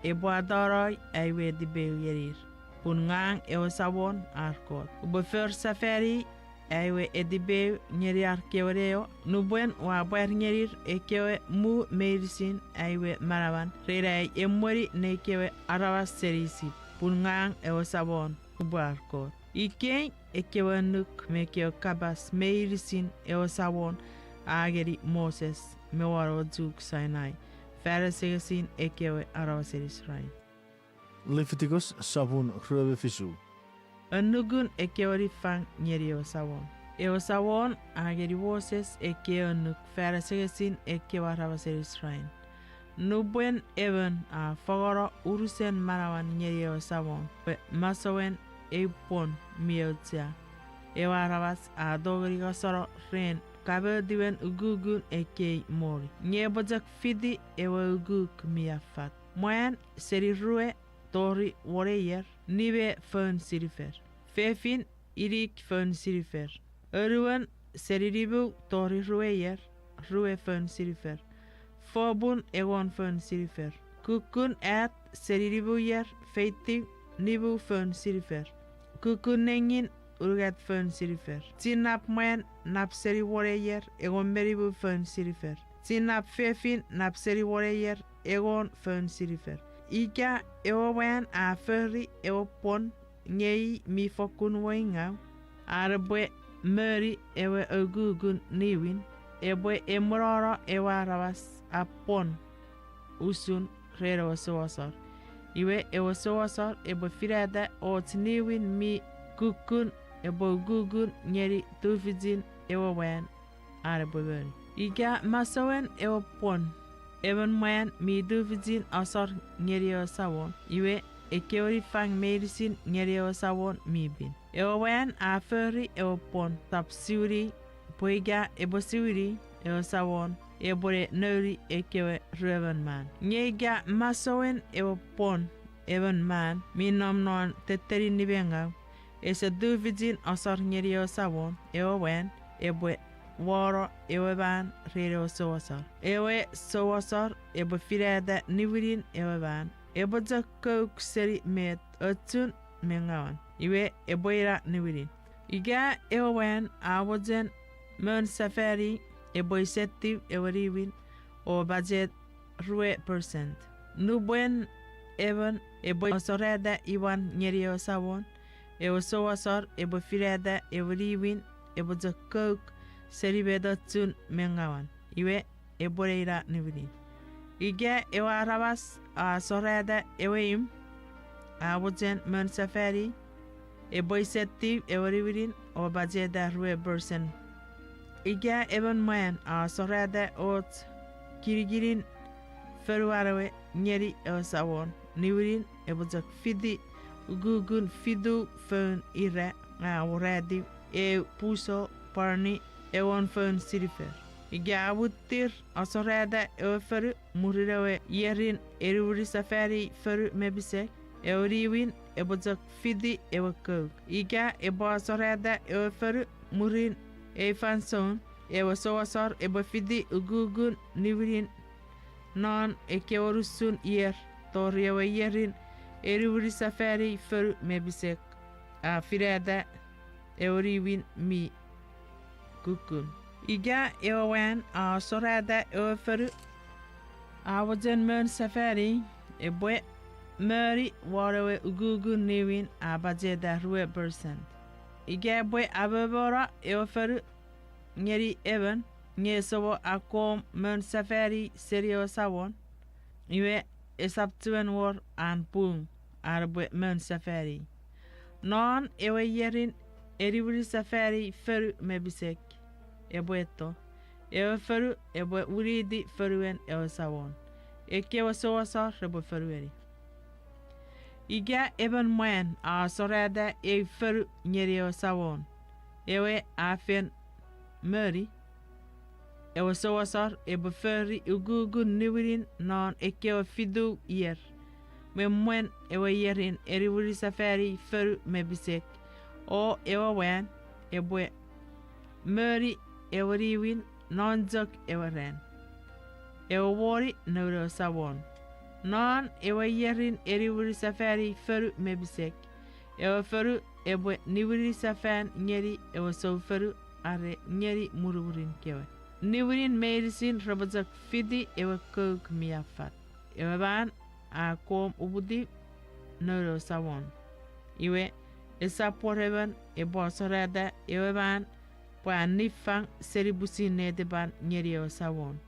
epwe atonoi ai we etipeu ngenir, pun ngang ewe Samon ar Kot. Upwe for sefani ai we etipeu ngeni ar kewe neo, nupwen ua pwar ngenir ekkewe mu meinisin ai we manaman ren ai emweni nei kewe aramas seni Isip, pun ngang ewe Samon upwe ar Kot. Ikei ekkewe annuk me ekkewe kapas meinisin ewe Samon a ngeni Moses me won ewe chuk Sinai fan asengesin ekkewe aramasen Israel. Lifitikus sopun rue me fisu. Annukun ekkewe niffang ngeni ewe Samon. Ewe Samon a ngeni Moses ekkewe annuk fan asengesin ekkewe aramasen Israel. Nupwen emon a fangeno unusen manauan ngeni ewe Samon pwe masouen eu pwon mi auchea, ewe aramas a tongeni ngaseno ren kamotiwen ukukun ekkei moni. Nge epwe chok fiti ewe ukuk mi affat. Mwan seni rue tori wone ier, nime foun sinifer. Fefin inik foun sinifer. Anuon seni nimu tori rue ier, rue foun sinifer. Fopun engon foun sinifer. Kukkun at seni nimu ier feitiw, nimu foun silifer. Kukkun nengin, unungat foun silifer. Chinnap mwan nap seni wone ier, engon me nimu foun silifer. Chinnap fefin nap seni wone ier, engon foun silifer. Ika ewe mwan a fori ewe pwon nge i mi fokkun weingau, are epwe moni ewe ukukun niwin, epwe emwenono ewe aramas a pwon usun ren ewe souasor. Iwe ewe souasor epwe finata och niwin mi kukkun epwe ukukun ngeni tufichin ewe mwan an epwe moni. Ika masouen ewe pwon emon mwan mi tufichin asor ngeni ewe Samon, iwe ekkewe niffang meinisin ngeni ewe Samon mi pin. Ewe mwan a fori ewe pwon esap siwini, pwe ika epwe siwini, ewe Samon epwe ne nouni ekkewe ruemon man. Nge ika masouen ewe pwon emon man mi nom non tettenin nimengau ese tufichin asor ngeni ewe Samon, ewe mwan epwe wono ewe man ren ewe souasor. Ewe souasor epwe finata niwinin ewe man, epwe chok kouk seni met ochun me ngawan, iwe epwe ina niwinin. Ika ewe mwan a mochen mon sefani, epwe isetiw ewe niwin o pachet rue percent. Nupwen emon epwe asorata imwan ngeni ewe Samon, ewe souasor epwe finata ewe niwin epwe chok kouk seni met ochun me ngawan, iwe epwe ne ina niwinin. Ika ewe aramas a asorata ewe imw a mochen mon sefani, epwe isetiw ewe niwinin o pacheta rue percent. Ika emon mwan a asorata och kinikinin fonuan ewe ngeni ewe Samon, niwinin epwe chok fiti ukukun fitu foun ira, nge a woratiw eu puso parni engon foun silifer. Ika a muttir asorata ewe fonu mwirin ewe ierin eniwini sefani fonu me pisek, ewe niwin epwe chok fiti ewe kouk. Ika epwe asorata ewe fonu mwirin ei fansoun, ewe souasor epwe fiti ukukun niwinin non ekkewe unusen ier tori ewe ierin eniwini sefani fonu me pisek a finata ewe niwin mi kukkun. Ika ewe mwan a asorata ewe fonu a mochen mon sefani, epwe moni won ewe ukukun niwin a pacheta rue percent. Ika epwe amomono ewe fonu ngeni emon, nge ese mo akkom mon sefani seni ewe Samon, iwe esap chiwen wor an pung an epwe mon sefani. Non ewe ierin eniwini sefani fonu me pisek epwe eto, ewe fonu epwe winiti fonuen ewe Samon. Ekkewe souasor repwe fonueni. Ika emon mwan a asorata eu fonu ngeni ewe Samon, ewe a fen moni, ewe souasor epwe fori ukukun niwinin non ekkewe fitu ier, me mwen ewe ierin eniwini sefani fonu me pisek, o ewe mwan epwe moni ewe niwin non chok ewe ran. Ewe moni noun ewe Samon. Non ewe ierin eniwini sefani fonu me pisek, ewe fonu epwe niwini sefan ngeni ewe soufonu are ngeni mwirimwirin kewe. Niwinin meinisin repwe chok fiti ewe kouk mi affat. Ewe man a akkom uputiw noun ewe Samon. Iwe, esap wor emon epwe asorata ewe man pwe a niffang seni pwisin netipan ngeni ewe Samon.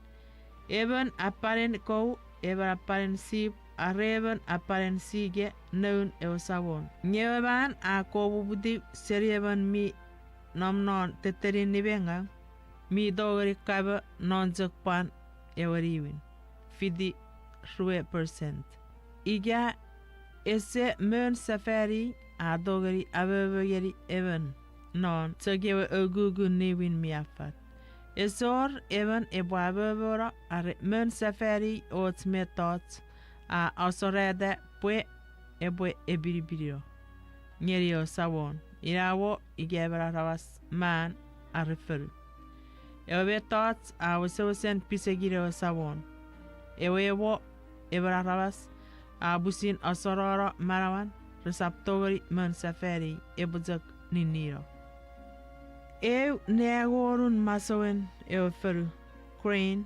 Emon apanen kou, emon apanen sip, are emon apanen sike noun ewe Samon. Nge ewe man a akkom uputiw seni emon mi nom non tettenin nimengau, mi tongeni kamo non chok pwan ewe niwin, fiti rue percent. Ika ese mon sefani, a tongeni amomo ngeni emon non chok ewe ukukun niwin mi affat. Esor emon epwe amomono are mon sefani och mettoch a asorata pwe epwe epinipinino ngeni ewe Samon, ina mo ika emon aramas, man, are fonu. Ewe mettoch a wesewesen pisekin ewe Samon. Ewe mo emon aramas a pwisin asonono manauan, resap tongeni mon sefani epwe chok ninnino. Eu ne angonun masouen ewe fonu, grain,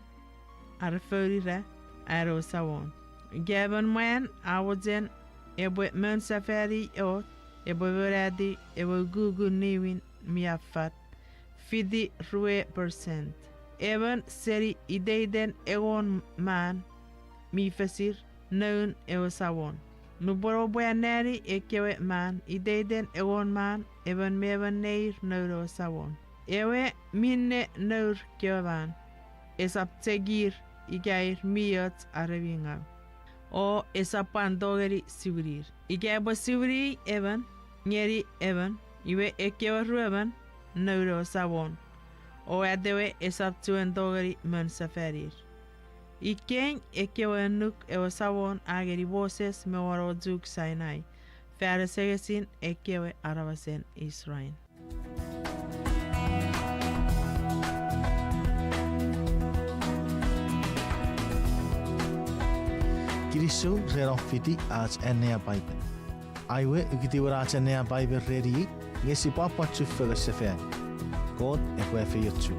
are foun ira, an ewe Samon. Ika emon mwan a mochen epwe mon sefani ewe, epwe monatiw ewe ukukun niwin mi affat, fiti rue percent. Emon seni iteiten engon man mi fesir noun ewe Samon. Nupwen oupwe anneani ekkewe man, iteiten engon man, emon me emon neir noun ewe Samon. Ewe minne nour kewe man, esap chekir ika ir mi och are mi ngau, o esap pwan tongeni siwinir. Ika epwe siwini emon ngeni emon, iwe ekkewe ruemon noun ewe Samon, o atewe esap chuen tongeni mon sefanir. Ikkei ekkewe annuk ewe Samon a ngeni Moses me won ewe chuk Sinai, fan asengesin ekkewe aramasen Israel. Kinisou ren om fiti ach annea Paipen. Aiwe, ukutiwen ach annea Paipen reni, nge sipwe pwan chufengen sefan. Kot epwe efeiochu.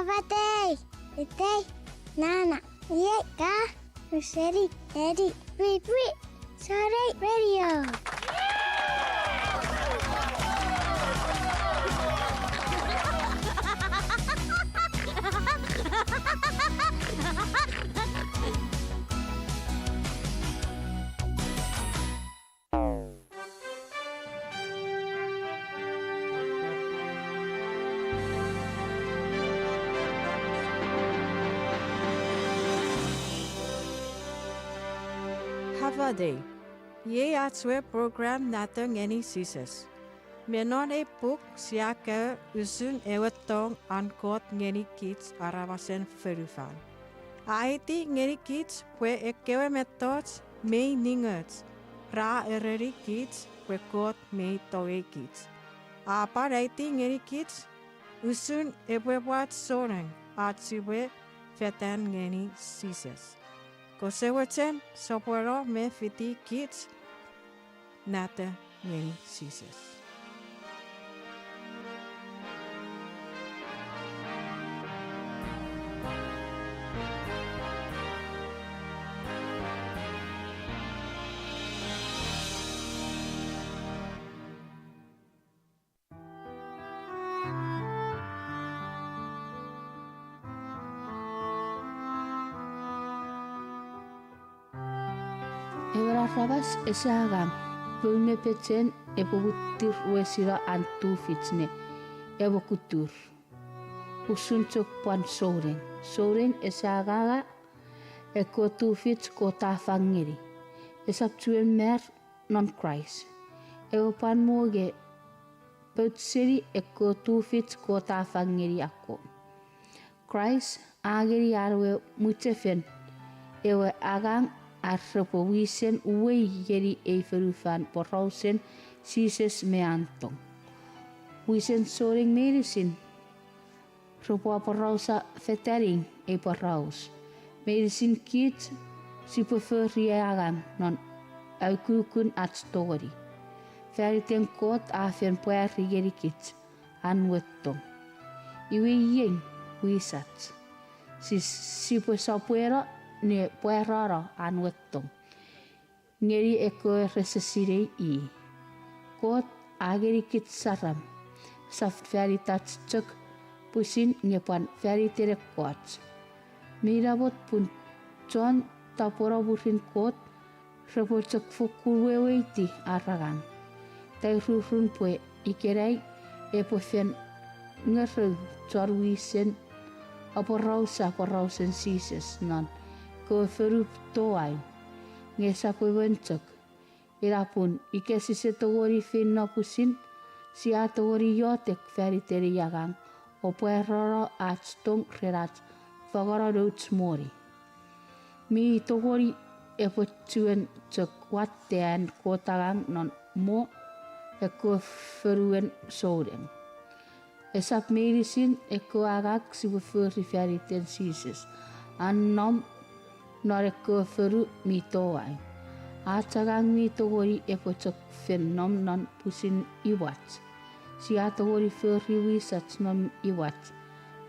Fatei, itei, nana, iei ka, useni, eni, pwipwi, Sorei Radio. Happy Day. Iei ach we program Nata ngeni Jises. Me non ei puk sia kaeo usun ewe tong an Kot ngeni kich aramasen fonufan. A aiti ngeni kich pwe ekkewe mettoch mei ningoch ra ereni kich pwe Kot mei tongei kich. A pwan aiti ngeni kich usun epwe pwach souneng ach sipwe fetan ngeni Jises. Kose mochen sopweno me fiti kich Nata ngeni Jises. Ewe aramas ese angang, poun me pechen epwe muttir wesino an tufich ne epwe kutur. Usun chok pwan souneng. Souneng ese anganga ekkewe tufich Kot a fang ngeni. Esap chuen mar non Kraist. Ewe pwan monge pout seni ekkewe tufich Kot a fang ngeni akkom. Kraist a ngeni an we mwichefen ewe angang ar repwe wisen uwei ngeni ei fonufan porausen Jises me an tong. Wisen souneng meinisin repwe aporausa fetanin ei poraus. Meinisin kich sipwe fori ei angang non aukukun ach tongeni. Faniten Kot a fen pwari ngeni kich an we tong. Iwe iei wisach. Si, sipwe sopweno ne pwarano an we tong ngeni ekkewe rese sinei i. Kot a ngeni kich saram, sap fanitach chok pwisin nge pwan faniten ekkoch. Mi namot pun chon tapweno mwirin Kot repwe chok fokkun weweiti ar angang. Tairurun pwe ikenai epwe fen ngerou chon wisen aporausa porausen Jises non kewe fonu toau, nge esap emon chok. Ina pun ika sise tongeni feino pwisin, sia tongeni iotek faniten ei angang o pwarano ach tong ren ach fangeno nouch moni. Mi tongeni epwe chuen chok watte an Kot angang non mo ekkewe fonuen souneng. Esap meinisin ekkewe angang sipwe fori faniten Jises a nom non ekkewe fonu mi toau. Ach angang mi tongeni epwe chok fen nom non pwisin imwach. Sia tongeni fori wisach non imwach,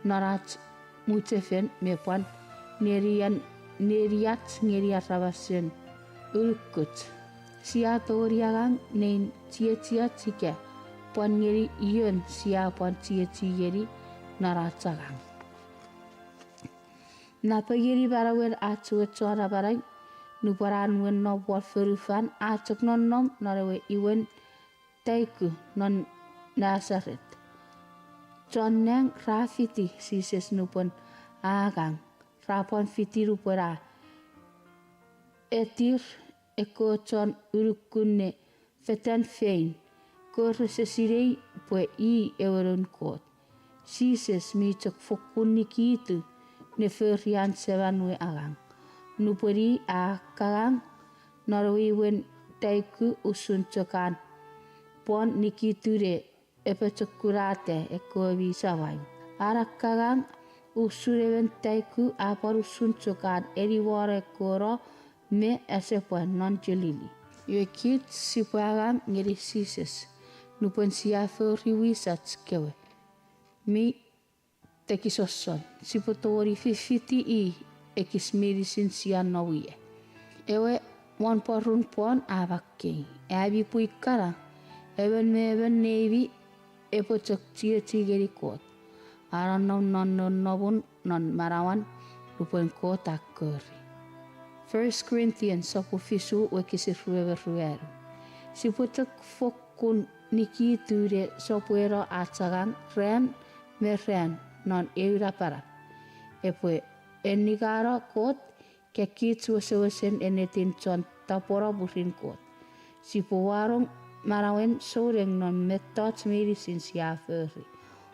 non ach mwichefen me pwan nenian, neniach ngeni aramasen unukuch. Sia tongeni angang nein chiechiach ika pwan ngeni ion sia pwan chiechi ngeni non ach angang. Napengeni manauen ach we Chon Amanau, nupwen an we nom won fonufan a chok nonnom non ewe imwen taiku non Nasaret. Chon nang ra fiti Jises nupwen a angang, ra pwan fiti nupwen a etir ekkewe chon unukun ne fetan fein, kewe rese sinei pwe i ewe Noun Kot. Jises mi chok fokkun nikitu ne fori an Seman we angang. Nupwen i a akkangang non ewe imwen taiku usun chok an pwon nikitu ne epwe chok kunata ekkewe mi samau. An akkangang usun emon taiku a pwan usun chok an eniwono ekkono me asepwan non Jelili. Iwe kich sipwe angang ngeni Jises nupwen sia fori wisach kewe mi ekis osson, sipwe tongeni fifiti i ekis meinisin sia nom ie. Ewe won pworun pwon a makkei, ami pwi kana, emon me emon neimi epwe chok chiechi ngeni Kot, a nonnom non nonnomun non manauan nupwen Kot a kori. First Corinthians sopun fisu wokisin rue me ruanu. Sipwe chok fokkun nikitu ne sopweno ach angang ran me ran non eu napanap. Epwe enningano Kot, ika kich wesewesen ennetin chon tapweno mwirin Kot. Sipwe wanong manauen souneng non mettoch meinisin sia fori,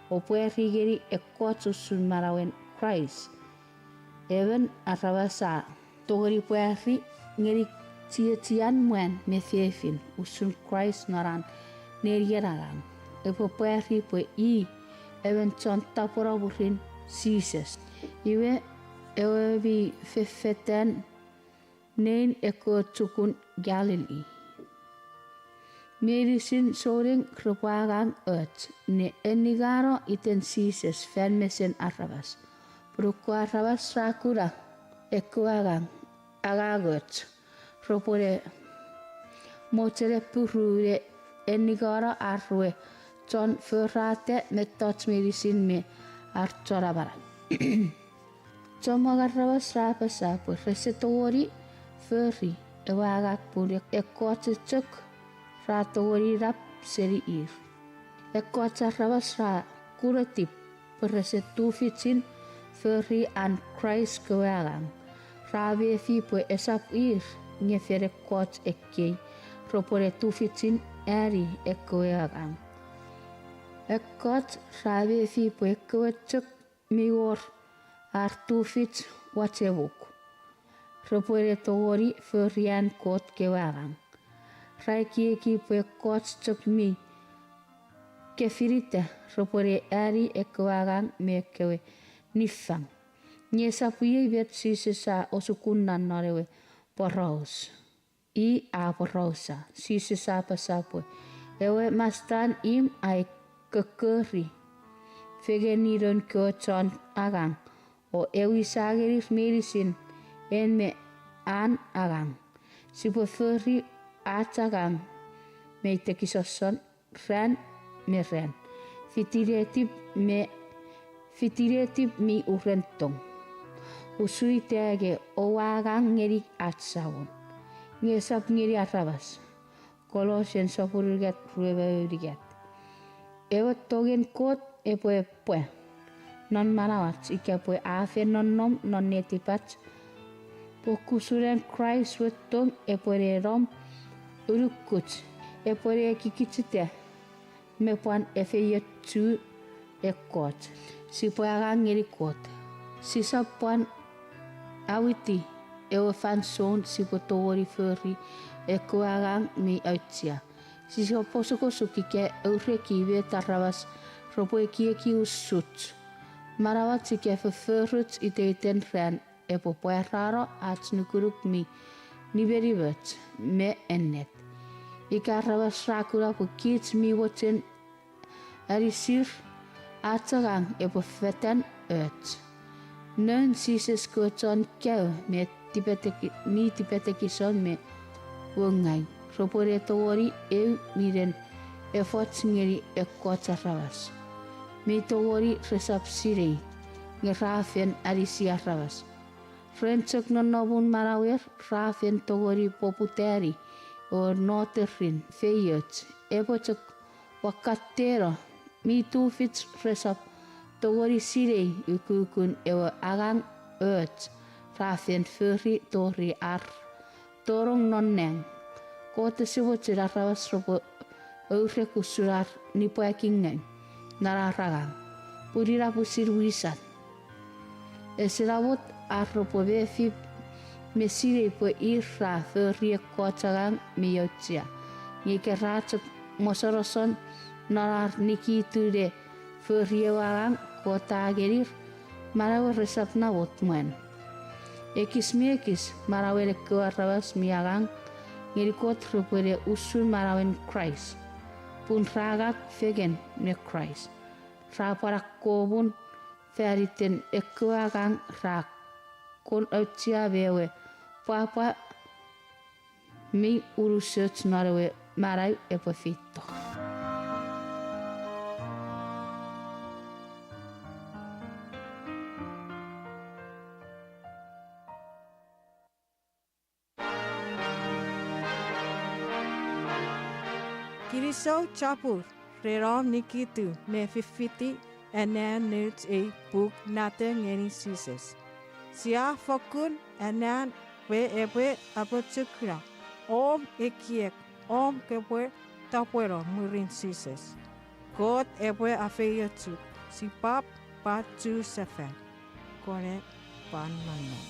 o pwari ngeni ekkoch usun manauen Kraist. Emon aramas a tongeni pwari ngeni chiechian mwan me fefin usun Kraist non an nenien angang. Epwe pwari pwe i emon chon tapweno mwirin Jises, iwe ewe mi fefetan nein ekkewe chukun Galilee. Meinisin souneng repwe angang och ne enningano iten Jises fan mesen aramas. Pun ekkewe aramas ra kuna ekkewe angang, angangoch, repwe ne mochen appiru ne enningano ar we chon forata mettoch meinisin me ar chon amanau. Chommong aramas ra apasa pwe rese tongeni fori ewe angang pun ekkoch chok ra tongeni nap seni ir. Ekkoch aramas ra kunetip pwe rese tufichin fori an Kraist kewe angang. Ra mefi pwe esap ir nge fen ekkoch ekkei repwe ne tufichin ani ekkewe angang. Ekkoch ra mefi pwe ekkewe chok mi wor ar tufich wachemuk repwe ne tongeni fori an Kot kewe angang. Ra ekieki pwe ekkoch chok mi kefinita repwe ne ani ekkewe angang me ekkewe niffang. Nge esap iei met Jises a osukuna non ewe poraus. I a aporausa, Jises a apasa pwe ewe Mastan imw a kokkori fengeni noun kewe chon angang, o ewisa ngenir meinisin en me an angang. Sipwe fori ach angang mi tekison ran me ran, fitinetip me fitinetip mi uren tong. Usun ita nge oua angang ngeni ach Samon, nge esap ngeni aramas. Colossians sopun unungat, rue me unungat. Ewe tongen Kot epwe pwe non manauach ika pwe a fen nonnom non netipach, pwe kusunan Kraist we tong epwe ne nom unukuch, epwe ne ekikichita me pwan efeiochu ekkoch. Sipwe angang ngeni Kot. Sisap pwan awiti ewe fansoun sipwe tongeni fori ekkewe angang mi auchea. Sisap osukosuk ika aureki met aramas repwe ekieki usuch. Manauach ika fofforoch iteiten ran epwe pwarano ach nukunuk mi nimenimoch me ennet. Ika aramas ra kuna pwe kich mi mochen anisir, ach angang epwe fetan och. Noun Jises kewe chon kaeo me tipeteki-, mi tipetekison me woungau repwe ne tongeni eu minen efoch ngeni ekkoch aramas mi tongeni resap sinei, nge ra fen anisi aramas. Ren chok nonnomun manauer ra fen tongeni poputani o noterin feioch, epwe chok wakateno mi tufich resap tongeni sinei ukukun ewe angang och ra fen fori tori ar tonong non nang. Kot ese mochen aramas repwe ourek usun ar nipwakingaw non ar angang, pun ina pwisin wisan. Ese namot ar repwe mefi me sinei pwe ir ra fori ekkoch angang mi auchea. Nge ika ra chok mosonoson non ar nikitu ne fori ewe angang Kot a ngenir, manauer resap namot mwan. Ekis me ekis manauen ekkewe aramas mi angang ngeni Kot repwe ne usun manauen Kraist, pun ra angang fengen me Kraist. Ra pwan akkomw fan iten ekkewe angang ra kon auchea me ewe pwapwa mi unusoch non ewe manau epwe feito. Kinisou chapur ren om nikitu me fifiti anan nouch ei puk Nata ngeni Jises. Sia fokkun anan pwe epwe apochokuna om ekiek, om kopwe tapweno mwirin Jises. Kot epwe afeiochuk, sipwap pwan chu sefan, kone pwan nonnom.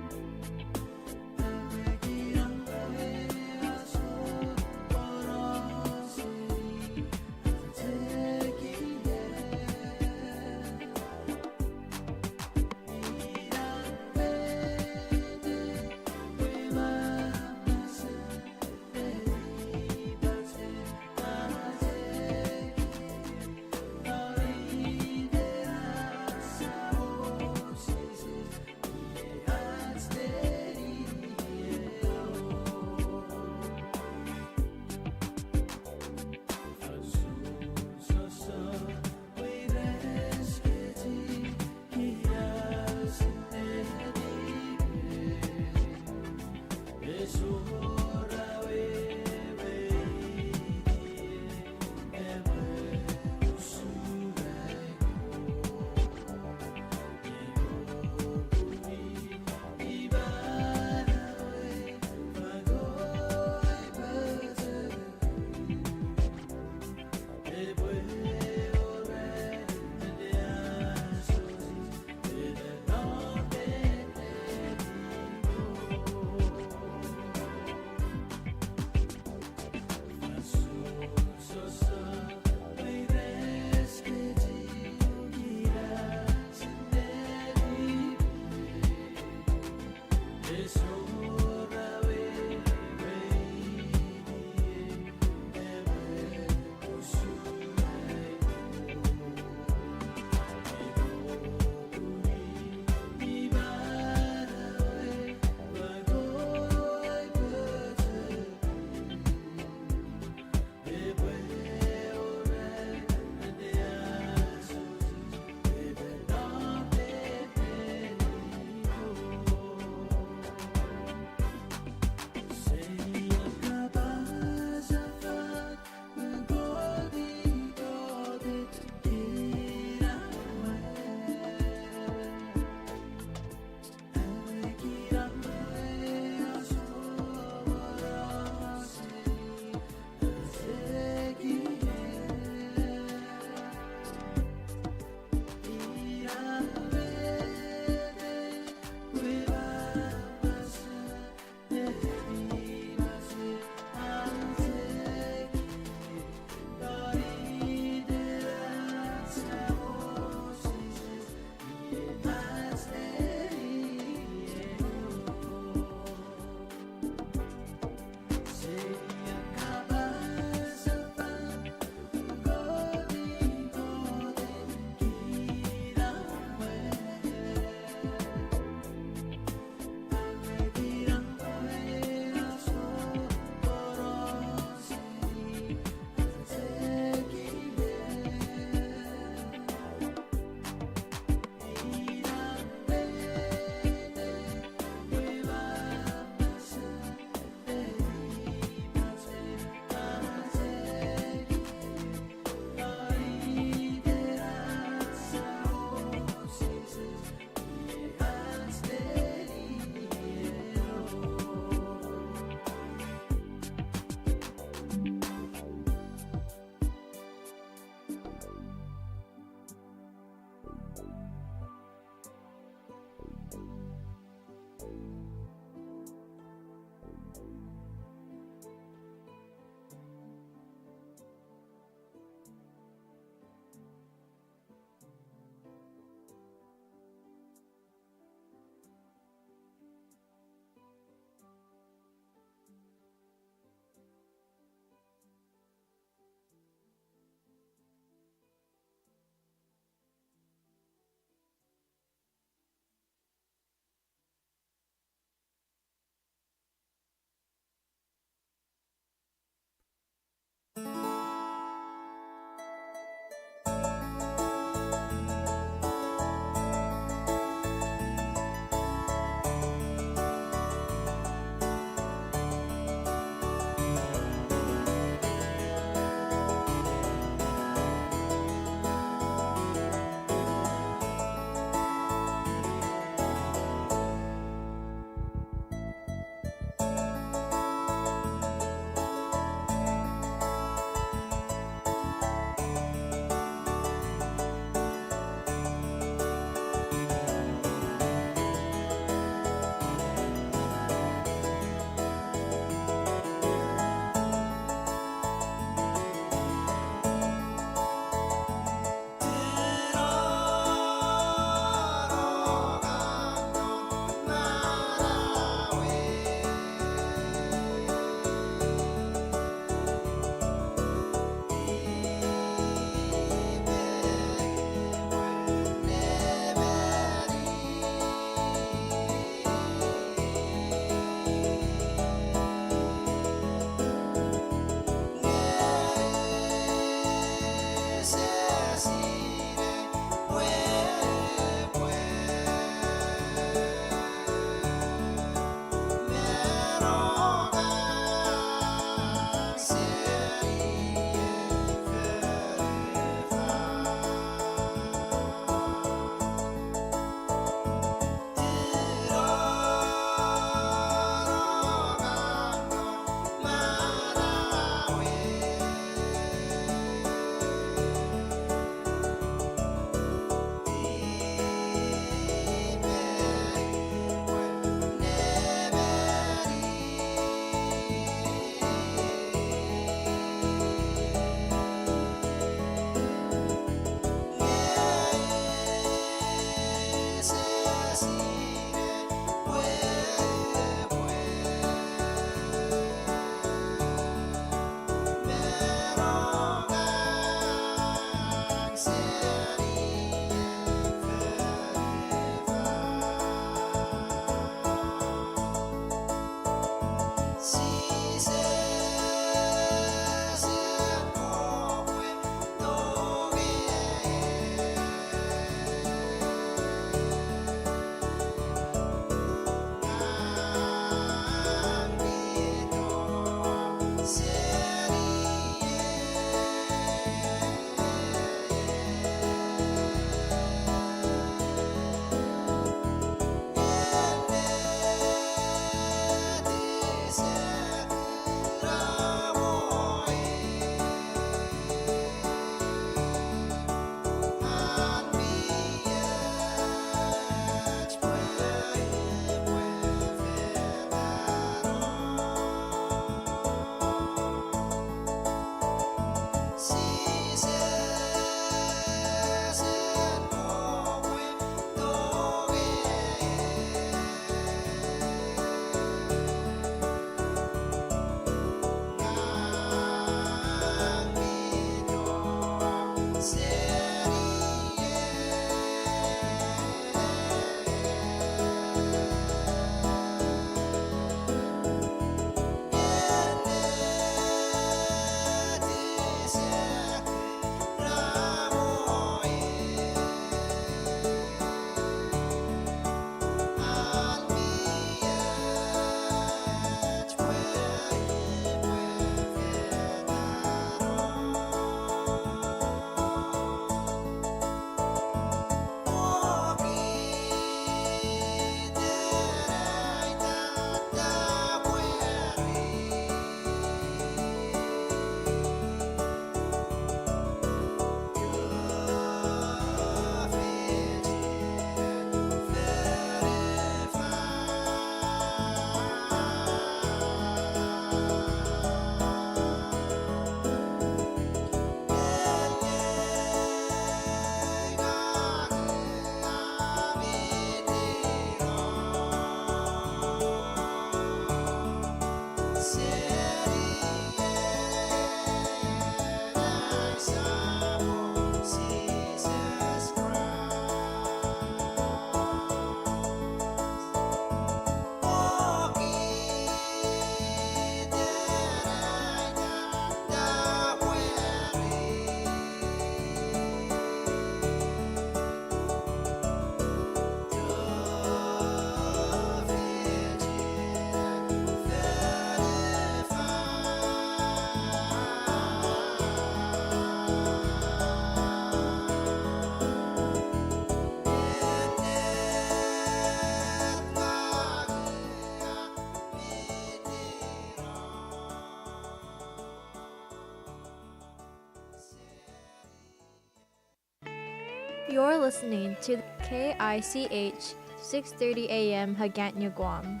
You're listening to K I C H six thirty A M Hagåtña, Guam.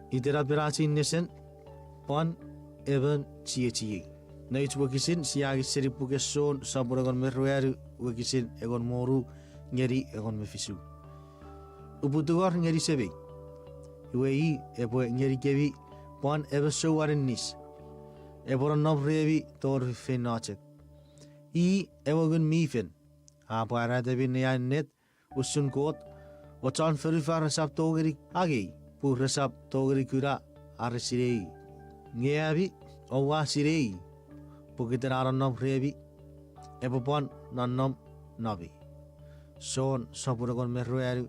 Iten apenachen nesen, pwan emon chiechiei. Nouch wokisin sia angei seni puken Jon sopun engon me ruanu wokisin engon me wonu ngeni engon me fisu. Upwe tungor ngeni Semei, iwe i epwe ngenikemi pwan emon sou aninnis, epwe nonnom remi tori feinfeino chok. I ewe Ngun mi Fel, a pwarata minne a ennet usun Kot, o chon fonufan resap tongeni angei, pun resap tongeni kuna are sinei. Nge ami oua sinei, pokiten a nonnom remi, epwe pwan nonnom nomi. Jon sopun engon me ruanu,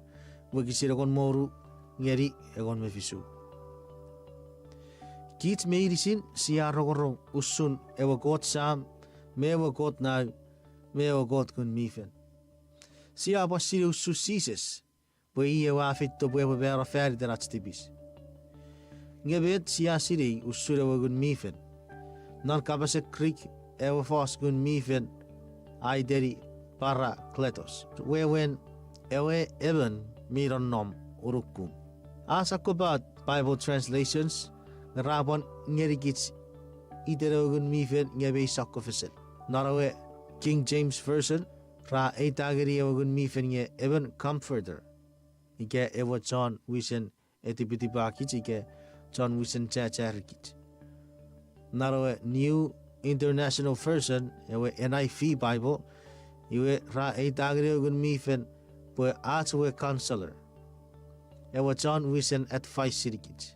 wokisin engon me wonu ngeni engon me fisu. Kich meinisin sia rongorong usun ewe Kot Sam me ewe Kot Nau me ewe Kot Ngun mi Fel. Sia pwan sinei usun Jises, pwe i ewe a feito pwe epwe mano fan iten ach tipis. Nge met sia sinei usun ewe Ngun mi Fel? Non kapasen Greek, ewe fos Ngun mi Fel a iteni Parakletos, wewen ewe emon mi nonnom unukum. A sokkopat Bible translations, nge ra pwan ngenikich iten ewe Ngun mi Fel nge mei sokkofesen. Non ewe King James Version, ra eita ngeni ewe Ngun mi Fel nge emon comforter, ika ewe chon wisen etipetipakich ika chon wisen chacharikich. Non ewe New International Version, ewe N I V Bible, iwe ra eita ngeni ewe Ngun mi Fel pwe ach we counselor, ewe chon wisen advice senikich.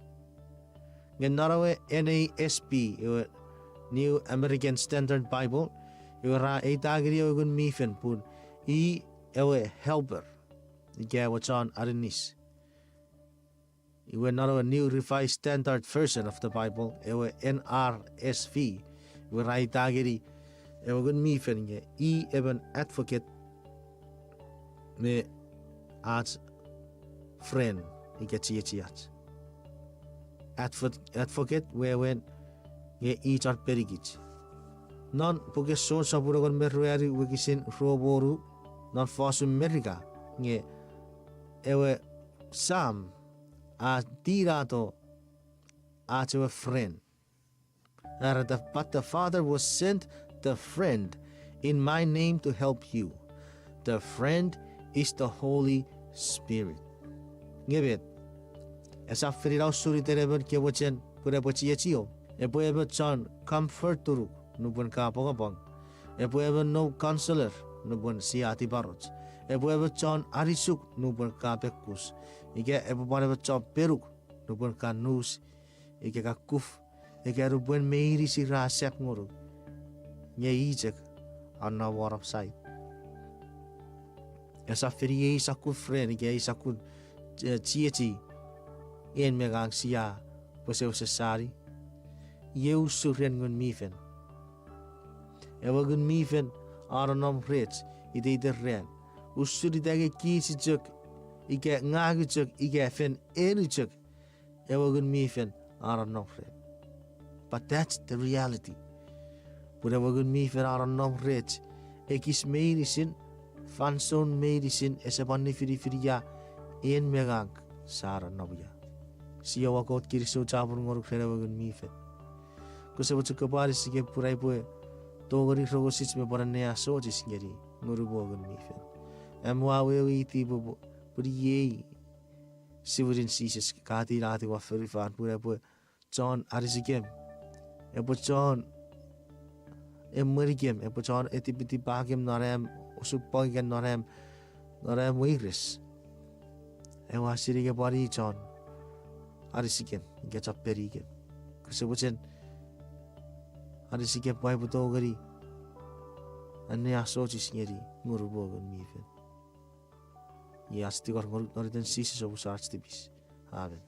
Nge non ewe N A S B, ewe New American Standard Bible, iwe ra eita ngeni ewe Ngun mi Fel pun i ewe helper, ika ewe chon aninnis. Iwe non ewe New Revised Standard Version of the Bible, ewe N R S V, iwe ra eita ngeni ewe Ngun mi Fel nge i emon advocate me ach friend ika chiechiach. Advo-, advocate wewen nge i chon penikich. Non puken Jon sopun engon me ruanu wokisin rue me wonu, non fosun Merika, nge ewe Sam a tinato ach ewe friend. Are the, but the Father will send the friend in my name to help you. The friend is the Holy Spirit. Nge met, esap fen ina usun iten emon ke mochen pun epwe chiechiom? Epwe emon chon comforteruk nupwen ka apwangapwang. Epwe emon noum counselor nupwen sia tiparoch. Epwe emon chon anisuk nupwen ka pekkus. Ika epwe pwan emon chon penuk nupwen ka nus ika ka kuf, ika nupwen meinisin ra sap ngonuk, nge i chok a nom won om side. Esap fen iei sokkun friend ika ei sokkun, eh, chiechi, en me ngang sia wesewesen sani. Iei usun ren Ngun mi Fel. Ewe Ngun mi Fel a nonnom rech iteiten ran, usun ita nge kich chok, ika ngang chok, ika fen en chok, ewe Ngun mi Fel a nonnom rech. But that's the reality. Pun ewe Ngun mi Fel a nonnom rech ekis meinisin, fansoun meinisin, ese pwan nifinifin ia en me ngang sia nonnom ia. Sia ewe Kot kinisou chapur ngonuk ren ewe Ngun mi Fel. Kose mochen kopwe anisikem pun aipwe tongeni rongosich me pwan anneasochis ngeni Ngunumon Ngun mi Fel. Am awewe iti pwe, pwe, pun iei siwinin Jises ka tinatiw won fonufan pun epwe chon anisikem, epwe chon emwenikem, epwe chon etipetipakem non am osupwang ika non am, non am weires. Ewe a sinei nge pwan i chon anisikem ika chon penikem. Kose mochen anisikem pwe aipwe tongeni anneasochis ngeni Ngunumon Ngun mi Fel. Iei ach tingor ngonuk non iten Jises, omusano ach tipis. Amen.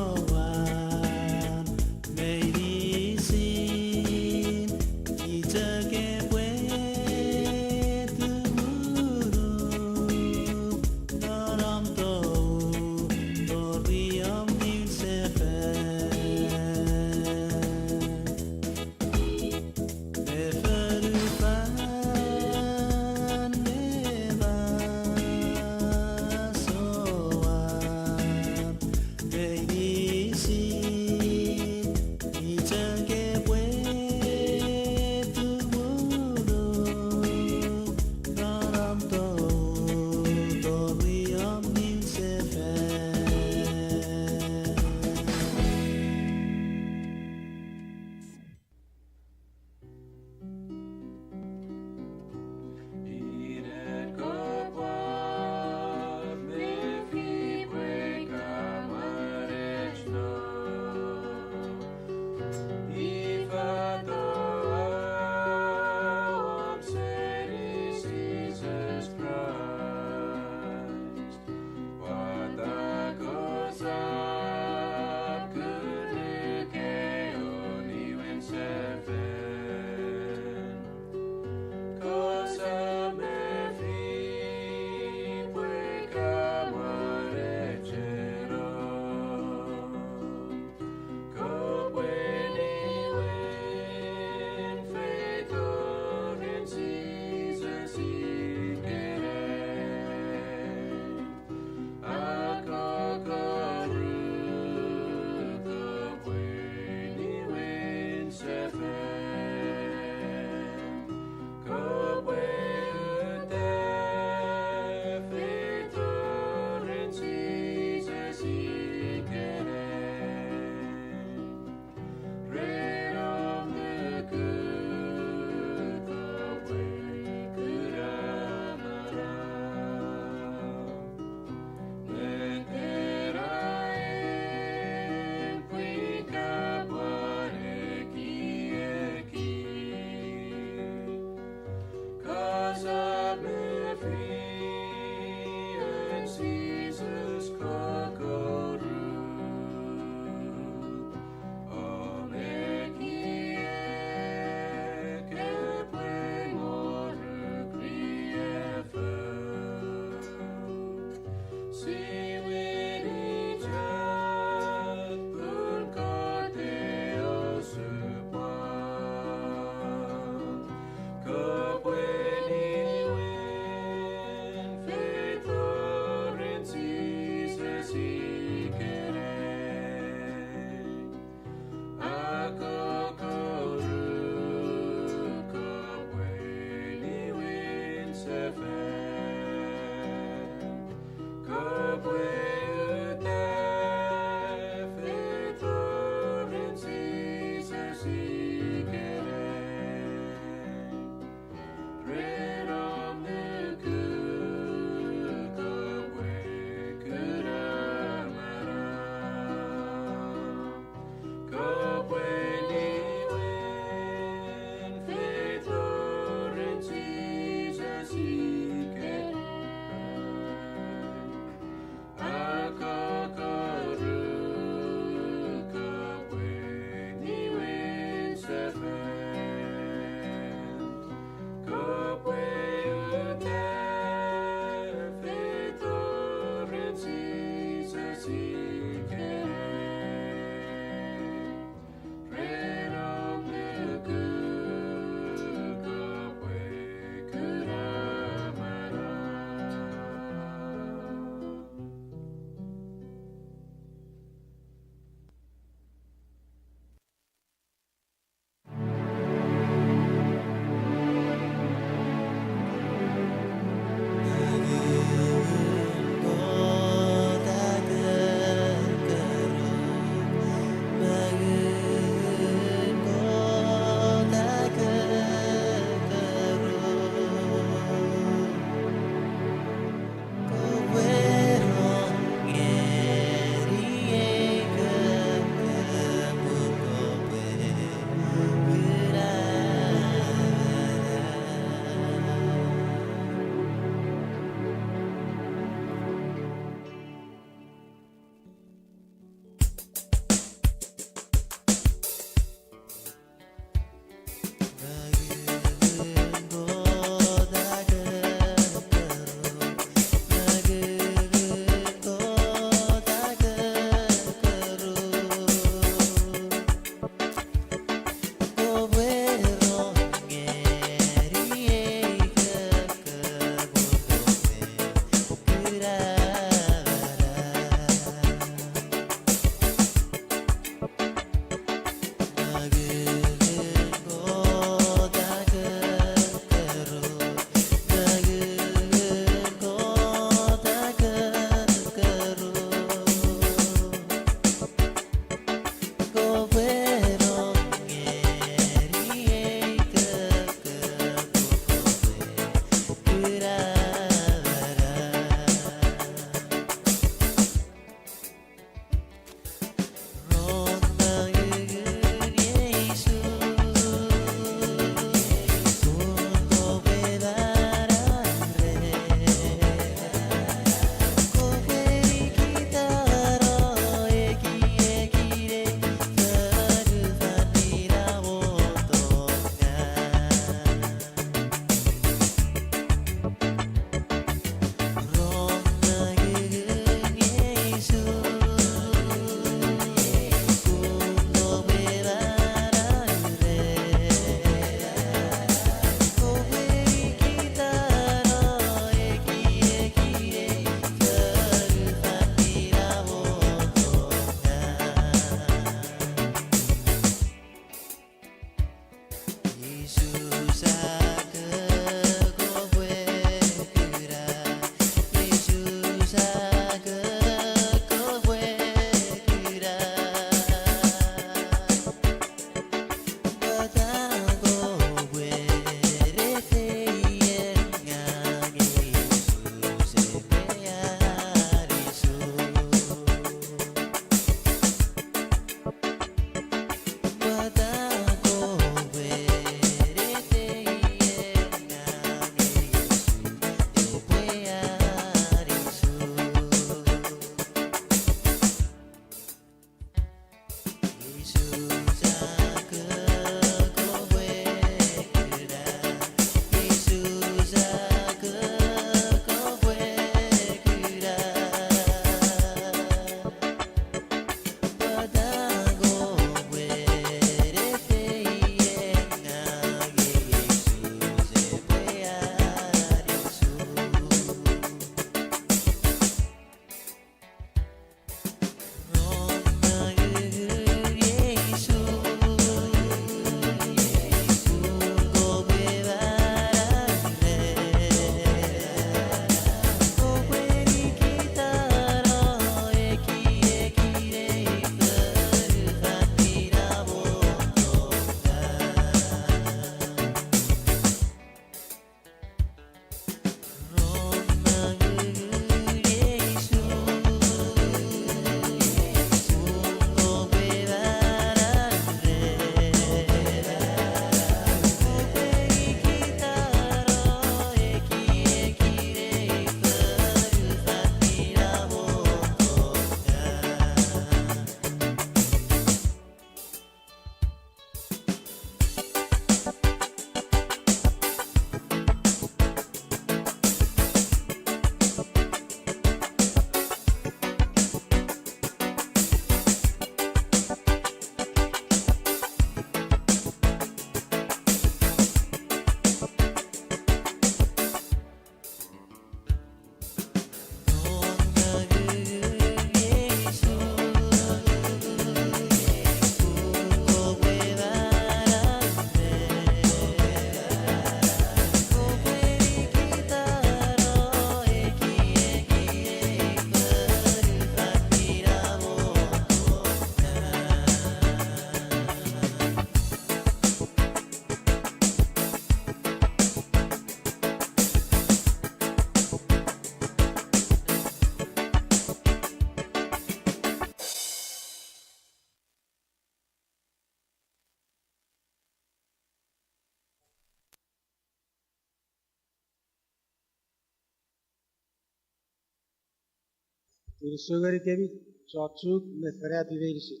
Kinisou ngenikemi, chon Chuuk me Fanapi meinisin.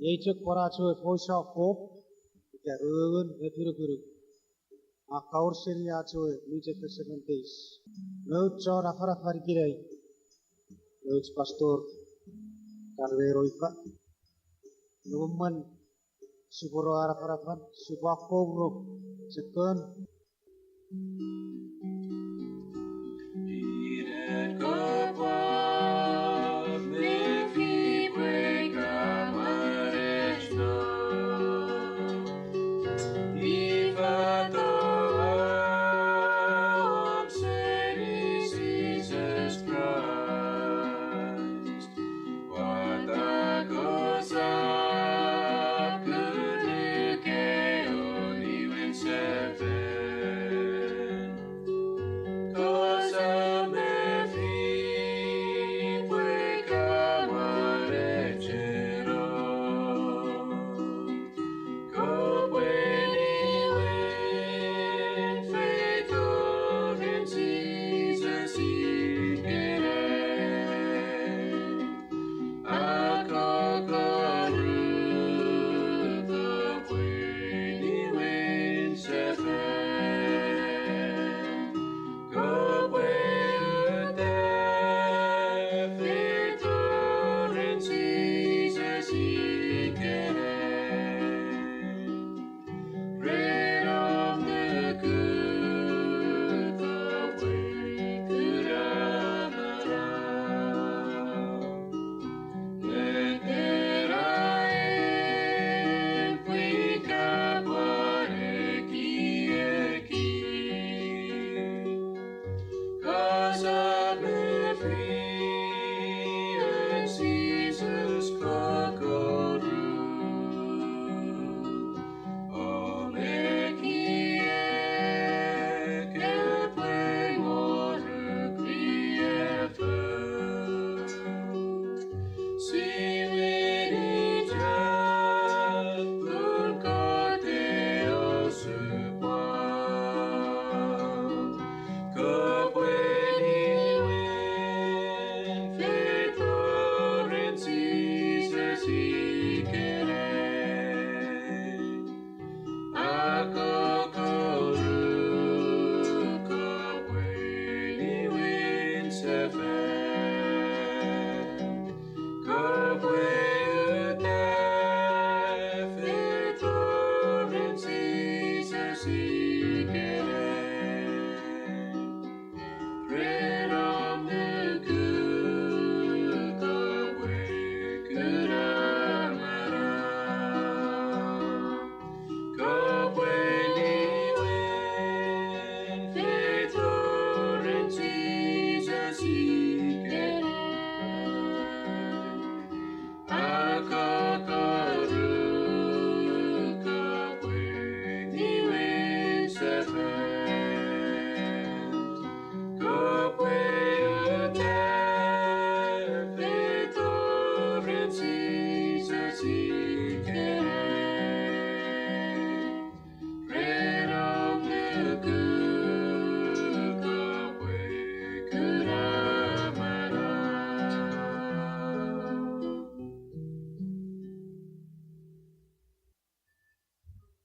Iei chok pwan ach ewe Voice of Hope, ika Ruengon Epinukunuk. A kaur seni ach ewe New Testament days. Nouch chon afanafan ikenai, nouch pastor, Karmelo Ifa. Nupwen sipwe rong afanafan, sipwe akkom rong, chok kon.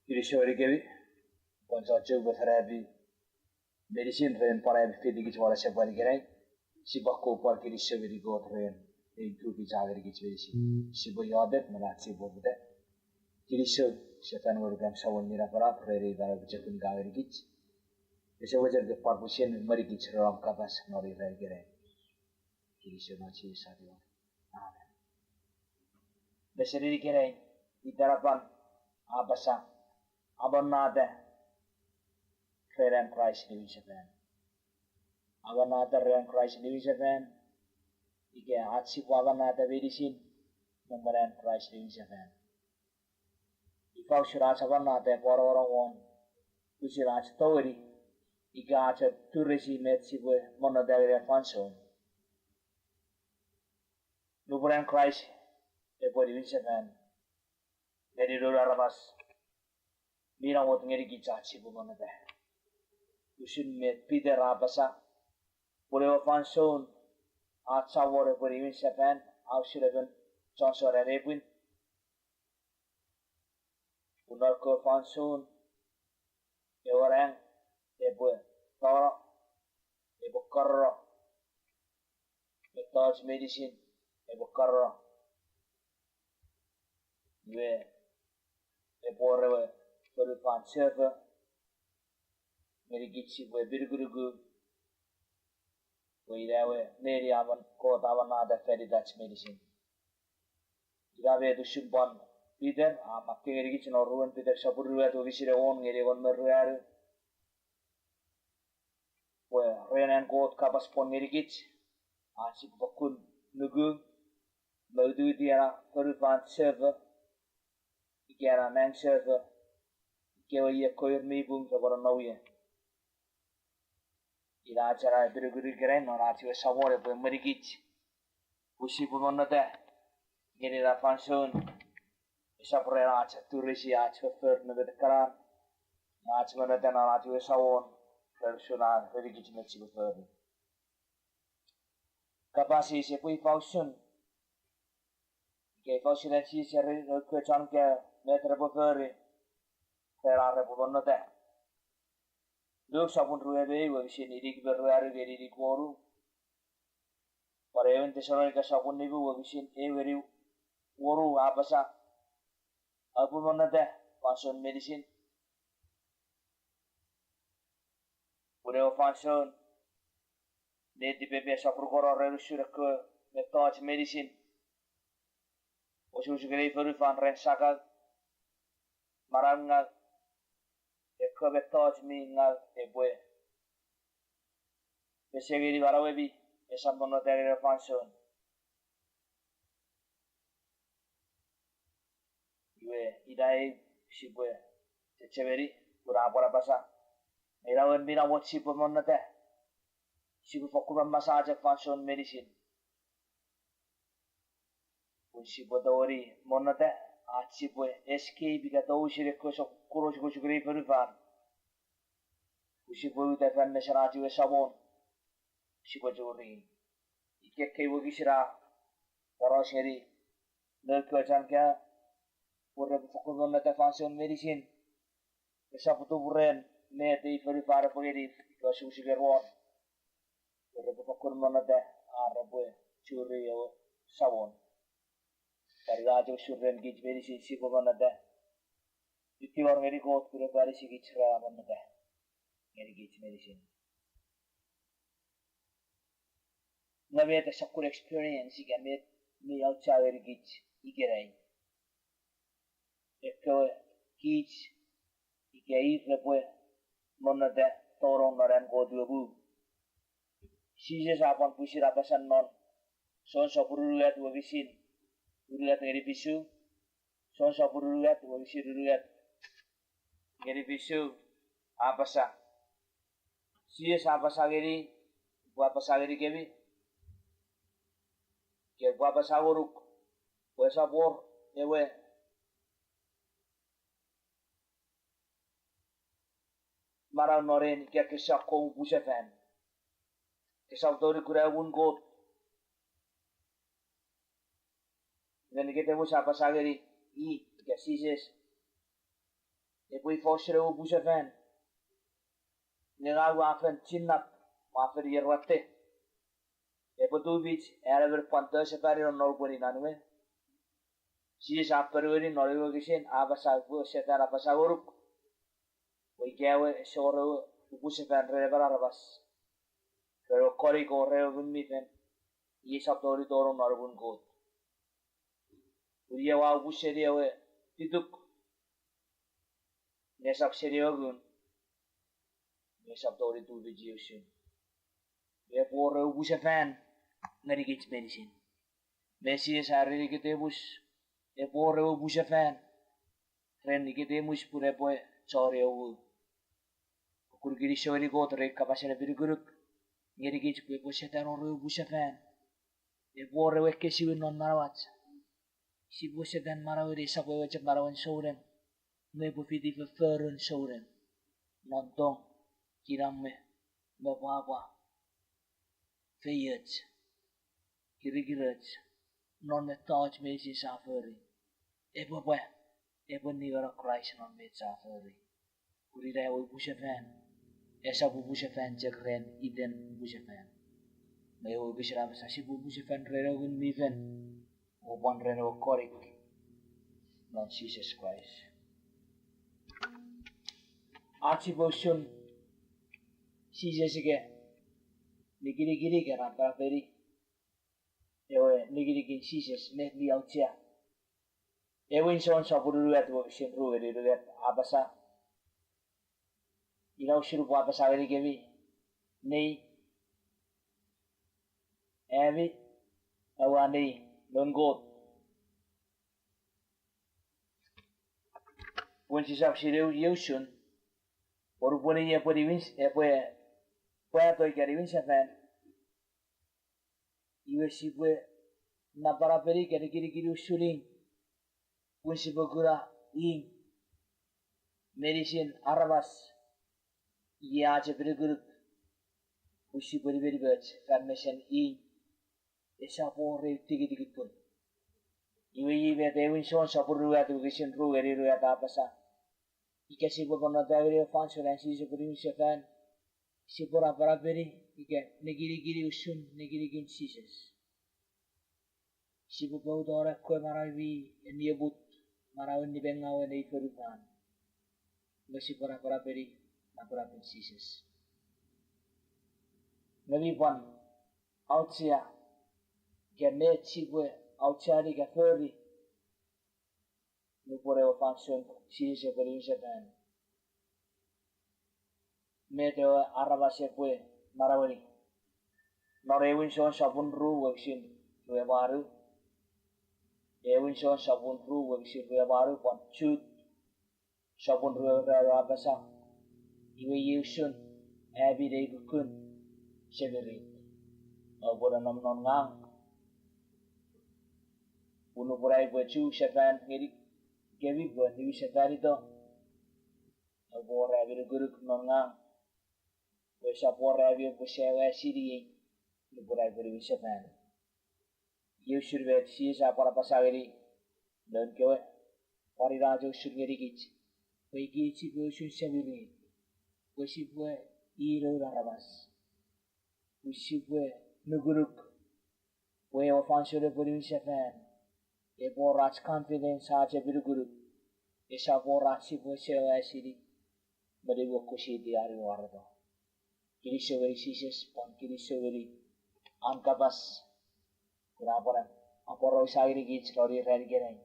Kinisou ngenikemi, pwan chon Chuuk me Fanapi meinisin ren pwan ami fitikich won asepwan ikenai. Sipwe akkom pwan kinisou ngeni Kot ren ei kukkun a ngenikich meinisin. Sipwe iotek me ach sipwe poputa. Kinisou, sefan ngonuk am Samon mi napanap ren ei manau pochokun ka ngenikich. Ese mochen ke pwan pwisin emwenikich ren om kapas non ei ran ikenai. Kinisou non Jises atewe, amen. Mesenin ikenai, itenapan a apasa, amonnata ren an Kraist niwinsefan. Amonnata ren an Kraist niwinsefan, ika ach sipwe amonnata meinisin me mwen an Kraist niwinsefan. Ifa usun ach amonnata epwe anongonong won, usun ach tongeni, ika ach turesi met sipwe monnota ngeni ei fansoun. Nupwen an Kraist epwe niwinsefan, ngeni noun aramas, mi namot ngenikich ach sipwe monnota. Usun met Peter a apasa, pun ewe fansoun ach Samon epwe niwin sefan, a usun emon chon sona nepwin. Pun non ekkewe fansoun, ewe nang epwe tano, epwe koro, mettoch meinisin epwe koro. Iwe, epwe wor ewe fonufan sefo, ngenikich sipwe apinukunuku, pwe ina ewe neni a Kot a ammonata fan itach meinisin. Ina met usun pwan Peter a makkei ngenikich non aruan Peter sopun unungat wokisin engon ngeni engon me ruanu, pwe ren an Kot kapas pwon ngenikich, ach sipwe fokkun nuku me witiwiti ena fonufan sefo, ika ena nang sefo, ikewe ekkewe ir mi pung repwe nonnom ie. Ina ach ena apinukunuk ikenai non ach ewe Samon epwe emwenikich pwe sipwe monnota ngeni ena fansoun, esap ren ach aturisi ach foffor me metekkanan, nge ach monnota non ach ewe Samon ren usun an erenikich met sipwe fori. Kapas eis epwe ifa usun, ika ifa usun an Jises ereni noun kewe chon kaeo met repwe fori ren ar repwe monnota. Luk sopun rue me ew wokisin inik me ruanu ngeni inik wonu. Pwan ewin Tesalonika sopun nimu wokisin ew ngeni wonu a apasa, oupwe monnota fansoun meinisin. Pun ewe fansoun netipemi esap rukono ren usun ekkewe mettoch meinisin, osukosuk ngeni fonufan ren sakau, manau ngaw, ekkewe mettoch mi ngaw epwe pesengeni manauemi, esap monnota ngeni ewe fansoun. Iwe ina ei sipwe chechemeni, pun a pwan apasa, ina ewe mi namot sipwe monnota, sipwe fokkun mammasa chok fansoun meinisin. Pun sipwe tongeni monnota, ach sipwe escape ika tou seni ekkewe sokkun osukosuk ngeni fonufan. Pwe sipwe uta fan mesen ach ewe Samon, sipwe churi. Ika ekkei wokisin a poraus ngeni noun kewe chon kaeo pwe repwe fokkun monnota fansoun meinisin, esap tupu ren met ei fonufan epwe ngenir ika osukosuker won, pwe repwe fokkun monnota, ar repwe churi ewe Samon. Pwan ina ach usun ren kich meinisin sipwe monnota, itiwor ngeni Kot pun epwe anisikich ren an monnota ngeni kich meinisin. Nge met ach sokkun experience ika met mi auchea ngenikich ikenai, ekkewe kich ika ir repwe monnota tonong non an Kot we muu. Jises a pwan pwisin apasa non Jon sopun unungat wokisin unungat ngeni fisu, Jon sopun unungat wokisin unungat ngeni fisu, a apasa, Jises a apasa ngeni, upwe apasa ngenikemi, ika upwe apasa ngonuk, pwe esap wor ewe manau non en ika kese akkom upusefan, kesap tongeni kuna muun Kot. Nge Nikotimus a apasa ngeni i ika Jises, epwe ifa usun ewe upusefan? Nge ngang ua fen chinnap, ua fen ier watte. Epwe tufich an emon pwan tou sefani non noun we inan we? Jises a ponueni non ewe wokisin, a apasa, upwe sefan apasa ngonuk, pwe ikewe ese wor ewe upusefan ren emon aramas, ren ewe konik o ren ewe Ngun mi Fel, i esap tongeni tonong non muun Kot. Pun iei ua upuseni ewe fituk, nge esap seni ewe ngun, nge esap tongeni tufich i usun. Epwe wor ewe upusefan ngenikich meinisin. Me Jises a ereni Nikotimus, epwe wor ewe upusefan ren Nikotimus pun epwe chon ewe muu. Fokkun kinisou ngeni Kot ren kapasen apinukunuk ngenikich pwe epwe sefan wor ewe upusefan. Epwe wor ewe ekkesiwin non manauach. Sipwe sefan manaueni, esap ewe chok manauen souneng, nge epwe fiti fofforun souneng non tong, kinamwe, me pwapwa, feioch. kirikiroch non mettoch meinisin sia fori. Epwe pwe, epwe ningeno Kraist non met sia fori. Pun ina ewe upusefan, esap upusefan chok ren iten upusefan, nge ewe wokisin a apasa sipwe upusefan ren ewe Ngun mi Fel, o pwan ren ewe konik non Jises Kraist. Ach sipwe usun Jises ika nikinikin ika napanapeni ewe nikinikin Jises, met mi auchea. Ewin Jon sopun unungat wokisin ru ngeni unungat a apasa, ina usun upwe apasa ngenikemi, nei, ami oua nei noun Kot. Pun sisap sinei iei usun, pun nupwen i epwe niwin, epwe pwato ika niwinsefan, iwe sipwe napanapeni ika nikinikin usun i, pun sipwe kuna i, meinisin aramas, iei ach epinukunuk, pun sipwe nimenimoch fan mesen i, esap wor eu tikitikitun. Iwe iei met Ewin Jon sopun unungat wokisin ru ngeni unungat a apasa, ika sipwe pwan nata ngeni ewe fansoun an Jises epwe niwinsefan, sipwe napanapeni ika nikinikini usun nikinikin Jises. Sipwe poutano ekkewe manau mi ennieput, manauen nimengawen ei fonufan, nge sipwe napanapeni napanapen Jises. Nge mi pwan auchea ika met sipwe aucheani ika fori nupwen ewe fansoun Jises epwe niwinsefan. Met ewe aramas epwe manaueni? Non Ewin Jon sopun ru wokisin rue me wanu, Ewin Jon sopun ru wokisin rue me wanu, pwan Jut sopun rue me ruanu a apasa, iwe iei usun, ami nei kukkun semirit, oupwe nonnom non ngang. Pun nupwen ai upwe chu sefan ngenikemi pwe niwinsefanito, oupwe wor ami nukunuk non ngang, pwe esap wor ami oupwe sewasiniei nupwen ai upwe niwinsefan. Iei usun met Jises a pwan apasa ngeni noun kewe, pwan ina ach usun ngenikich, pwe kich sipwe usun semirit, pwe sipwe i noun aramas, pwe sipwe nukunuk pwe ewe fansoun epwe niwinsefan, epwe wor ach confidence, ach epinukunuk, esap wor ach sipwe sewasini me niuokusiti an we wareto. Kinisou ngeni Jises, pwan kinisou ngeni an kapas, kuna pwan aporausa ngenikich non ei ran ikenai,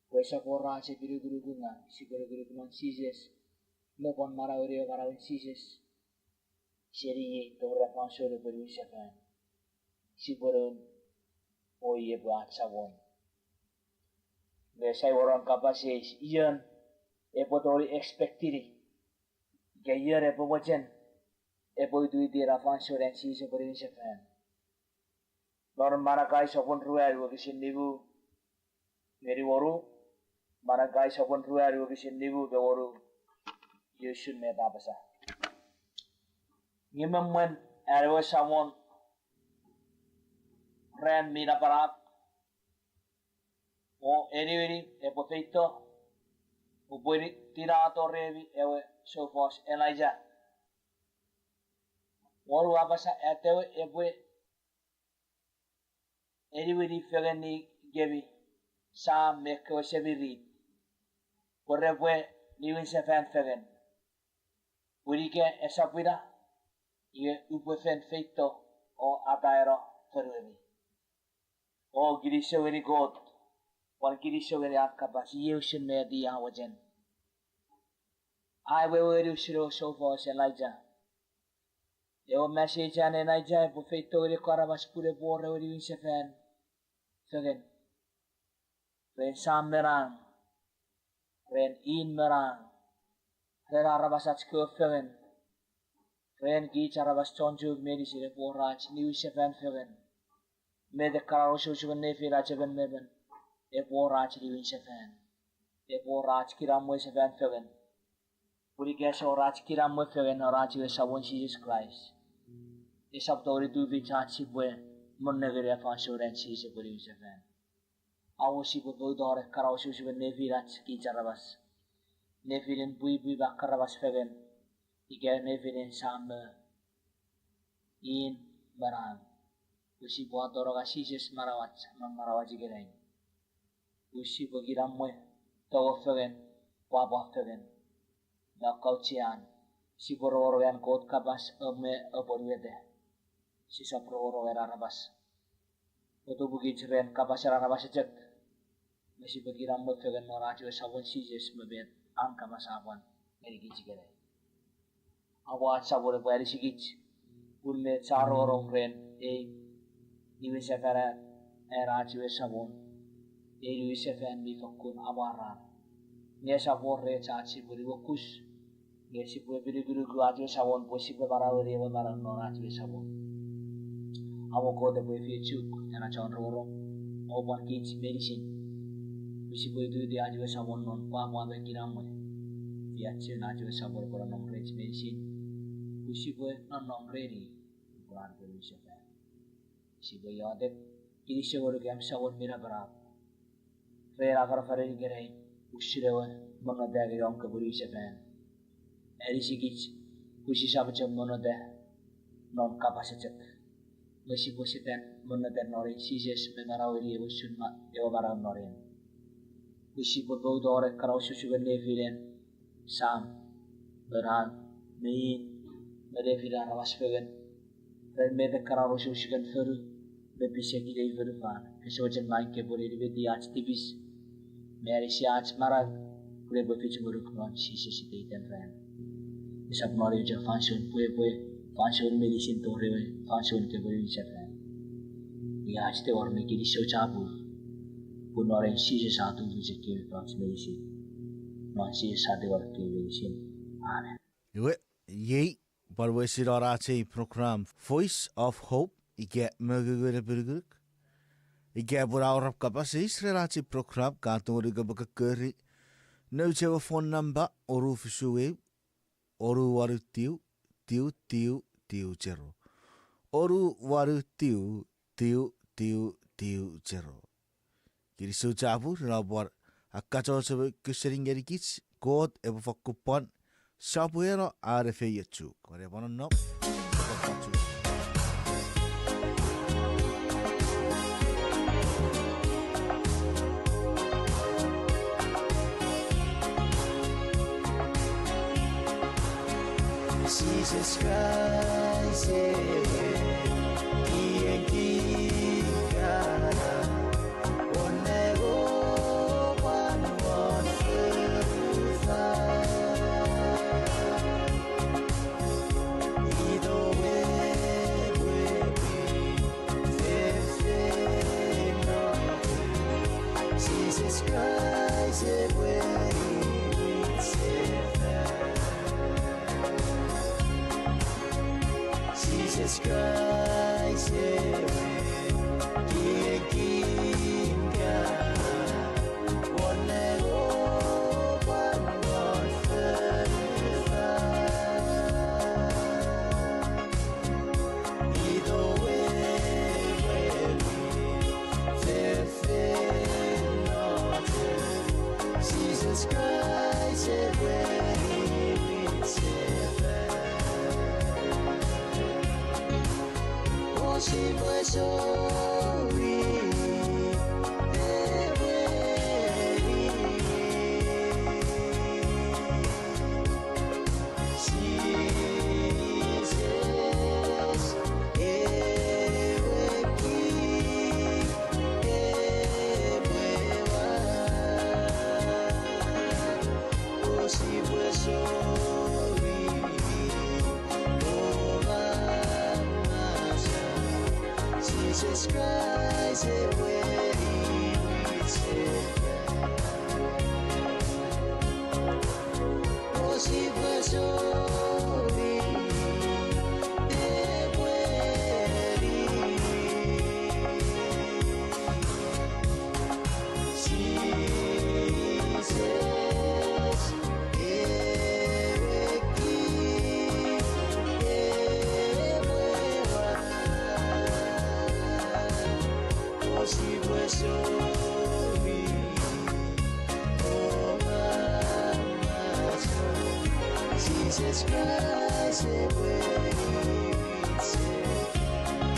pwe esap wor ach epinukunuk ngang, sipwe nukunuk non Jises, me pwan manaueni ewe manauen Jises seni iei tori ewe fansoun epwe niwinsefan, sipwe noun, o i epwe ach Samon. Me sai wor an kapas eis, ion epwe tongeni expectini, ika ion epwe mochen epwe witiwiti ena fansoun an Jises epwe niwinsefan? Non Malakai sopun ruanu wokisin nimu ngeni wonu, Malakai sopun ruanu wokisin nimu me wonu, iei usun met a apasa. Nge me mwen an ewe Samon ran mi napanap o eniwini epwe feito, upwe tinato remi ewe soufos Elijah. Wonu a apasa, atewe epwe eniwini fengen ngenikemi, sam me ekkewe semirit, pwe repwe niwinsefan fengen. Pun ika esap ina, iwe upwe fen feito o ataeno fonuemi. O kinisou ngeni Kot, pwan kinisou ngeni an kapas, iei usun met i a mochen. Ai wewe ngeni usun ewe soufos Elijah. Ewe message an Elijah epwe feito ngeni ekkewe aramas pun epwe wor ewe niwinsefan fengen ren sam me nang, ren in me nang, ren aramas ach kewe fengen, ren kich aramas chon Chuuk meinisin epwe wor ach niwinsefan fengen. Met ekkana osukosuk nefin ach emon me emon, epwe wor ach niwinsefan, epwe wor ach kinamwe sefan fengen. Pun ika ese wor ach kinamwe fengen non ach we Samon Jises Kraist, esap tongeni tufich ach sipwe Monnegeni fansoun an Jises epwe niwinsefan. Amo sipwe poutonek kana osukosuken nefinach kich aramas. Nefinen pwipwi me akkaramas fengen, ika nefinen sam me in me nang. Pwe sipwe atononga Jises manauach non manauach ikenai. Pwe sipwe kinamwe, tonge fengen, pwapwa fengen. Me kauchean, sipwe rongorong an Kot kapas me apwonueta. Sisap rongorong an aramas. Otupukich ren kapasen aramas chok. Me sipwe kinamwe fengen non ach we Samon Jises me met an kapas a pwan ngenikich ikenai. Amo ach Samon epwe anisikich, pun met sa rongorong ren ei niwinsefan an ach we Samon, ei niwinsefan mi fokkun amwarar. Nge esap wor rech ach sipwe niuokus, nge sipwe epinukunuku ach we Samon pwe sipwe manaueni ewe manau non ach we Samon. Amo Kot epwe efeiochuk ena chon rongorong, o pwan kich meinisin. Pwe sipwe ututi ach we Samon non pwapwa me kinamwe. Fiachun ach we Samon epwe nonnom rech meinisin. Pwe sipwe nonnom reni, pwe an epwe niwinsefan. Sipwe iotek, kinisou ngonuk am Samon mi napanap. Ren afanafan ikenai, usun ewe monnota ngeni om kopwe niwinsefan. Anisikich, pwe sisap chok monnota non kapas chok. Nge sipwe setan monnota non ei Jises me manaueni ewe usun ma ewe manau non en. Pwe sipwe poutonek kana osukosuken nefinen sam me nang me in me nefinen aramas fengen. Ren met ekkana osukosuken fonu me pisekin ei fonufan, kose mochen maing kopwe nimeti ach tipis me anisi ach manau, pwe epwe fich ngonuk non Jises iteiten ran. Esap non eu chok fansoun pwe epwe fansoun meinisin tori ewe fansoun kopwe niwinsefan. Nge ach tingor me kinisou chapur, pwe non en Jises a tufich ekkewe mettoch meinisin. Non Jises a tingor ekkewe meinisin. Amen. Iwe, iei pwan wesinon ach ei program Voice of Hope, ika mongungun epinukunuk. Ika pun a wor om kapas eis ren ach ei program, ka tongeni kopwe kokkori nouch ewe phone number, onu fisu eu, onu wanu tiu, tiu tiu tiu zero. Onu wanu tiu, tiu tiu tiu zero. Kinisou chapur ren om pwan akkachocho me kusening ngenikich. Kot epwe fokkun pwan sopweno an efeiochuk. Ore pwan nonnom. Jesus Christ, eh, King of kings, God, won ewe pwan won earth. Ito we, we, we, fe, fe, no. Jesus Christ, eh, we, we, se, fe. Jesus Christ, ewe King of kings, God, won ewe pwan won fonu. Ito we, we, we, fe, fe, no, fe. Jesus Christ, ewe King of kings. Osipwe sori ewe ni. Jesus, ewe King, ewe wa. Osipwe sori. Jesus Christ, ewe King. Osipwe sori, ewe King. Jesus, ewe King, ewe wa. Jises Kraist epwe iwit sefan.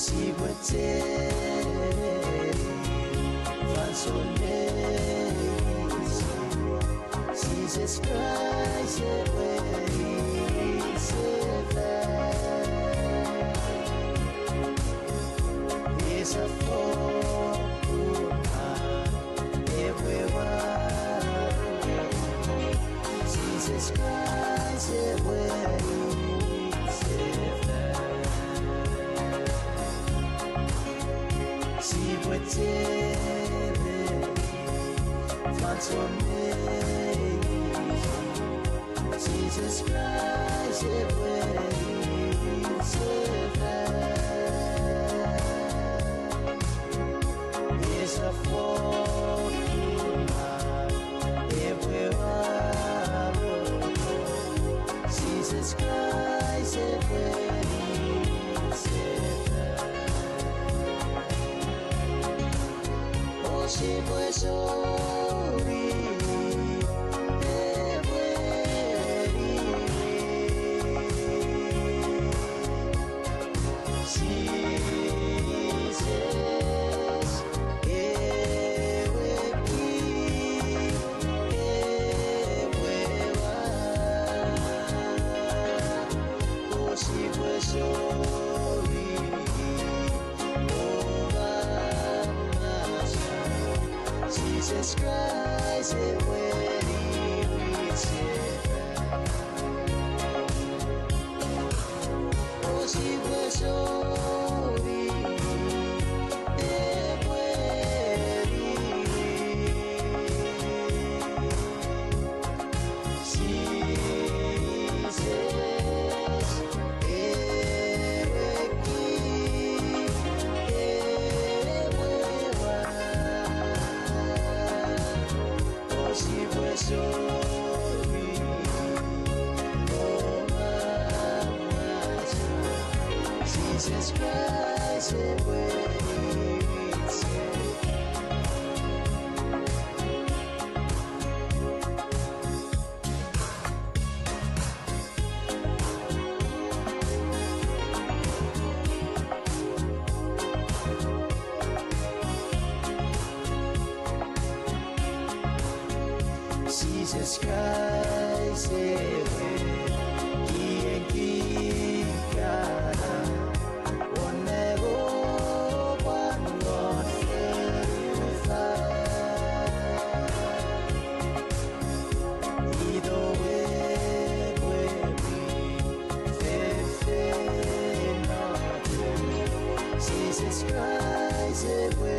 Sipwe chechemeni fansoun meinisin, Jises Kraist epwe iwit sefan. Esap fokkun epwe wano, Jises Kraist epwe iwit sefan. Sipwe chechemeni fansoun meinisin, Jises Kraist epwe iwit sefan. Esap fokkun epwe wano, Jises Kraist epwe iwit sefan. O sipwe soni epwe iwit. Jises ewe King epwe wano, o sipwe soni o mamas, Jises Kraist epwe iwit sefan. O sipwe soni epwe iwit. Jises ewe King epwe wano, o sipwe soni o mamas, Jises Kraist epwe iwit sefan. Jises Kraist ewe King, King kana, won nang o pwan won fonufan. Ito epwe mi fefeino, Jises Kraist epwe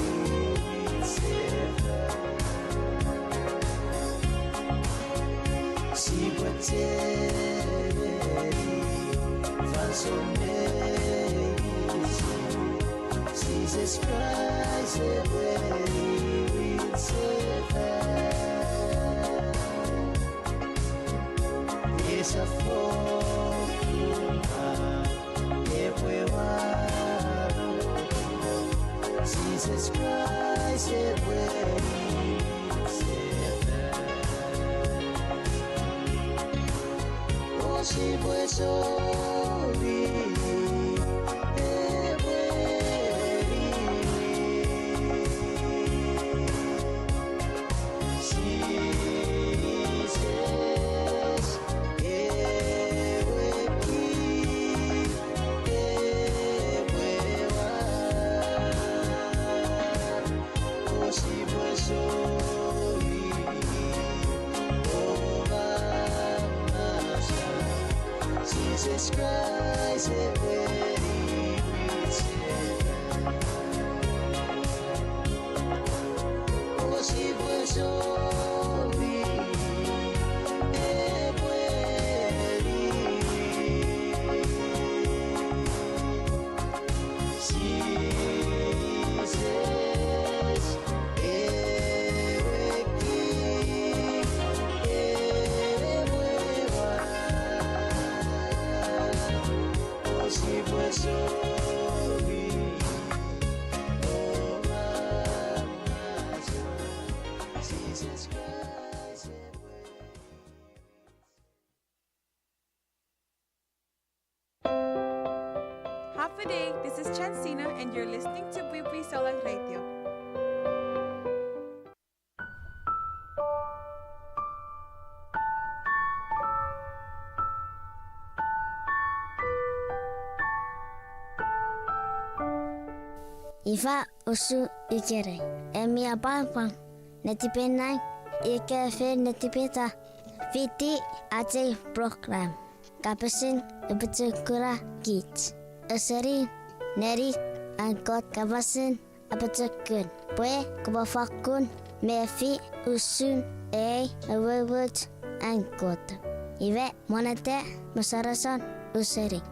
iwit sefan. Sipwe chechemeni fansoun meinisin, Jises Kraist epwe iwit sefan. Esap fokkun epwe wano, Jises Kraist epwe iwit sefan. O sipwe soni epwe iwit. Jises ewe King epwe wano, o sipwe soni o mamas, Jises Kraist epwe iwit sefan. O sipwe soni epwe iwit. Jises ewe King epwe wano, o sipwe soni o mamas, Jises Kraist. Chansina, and you're listening to Pwipwi Solang Radio. Ifa usun ikenai, en mi apwangapwang netipei nang ika fen netipeta fiti ach ei program kapasen apochokuna kich. Eseni neni an Kot kapasen apochokun pwe kopwe fokkun mefi usun ei umoumoch an Kot. Iwe, mwaneta mosonoson useni.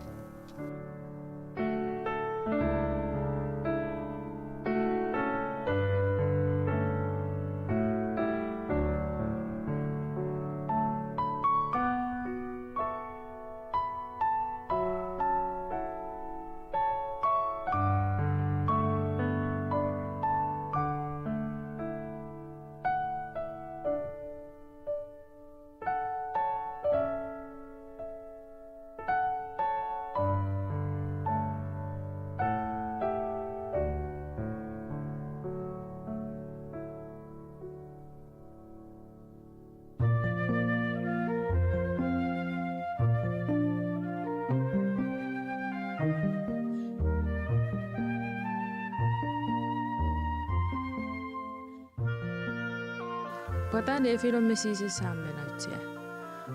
Pwata nefinom me Jises a men auchea?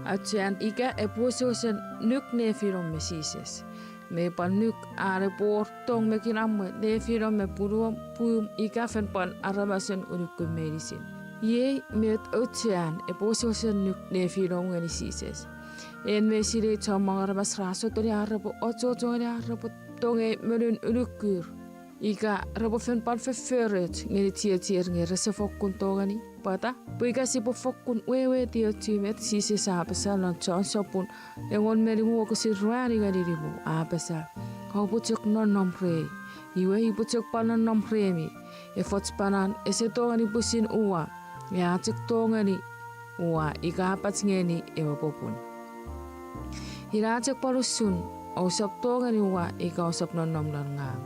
Auchean ika epwe wesewesen nuk nefinom me Jises, me pwan nuk an epwe wor tong me kinamwe nefinom me punuom, pwum, ika fen pwan aramasen unukun meinisin. Iei met auchean epwe wesewesen nuk nefinom ngeni Jises. En me sinei chommong aramas ra sotuni ar repwe ochocho ngeni ar repwe tongei monun unukur, ika repwe fen pwan fofforoch ngeni chiechier nge rese fokkun tongeni. Pwata? Pwe ika sipwe fokkun weweiti ochu met Jises a apasa non Jon sopun engon me nimu wokisin ruanu ngeni nimu, a apasa, oupwe chok nonnom rei, iwe upwe chok pwan nonnom remi. Efoch panan ese tongeni pwisin uwa, nge a chok tongeni uwa ika apach ngeni ewe popun. Ina chok pwan usun, ousap tongeni uwa ika ousap nonnom non ngang.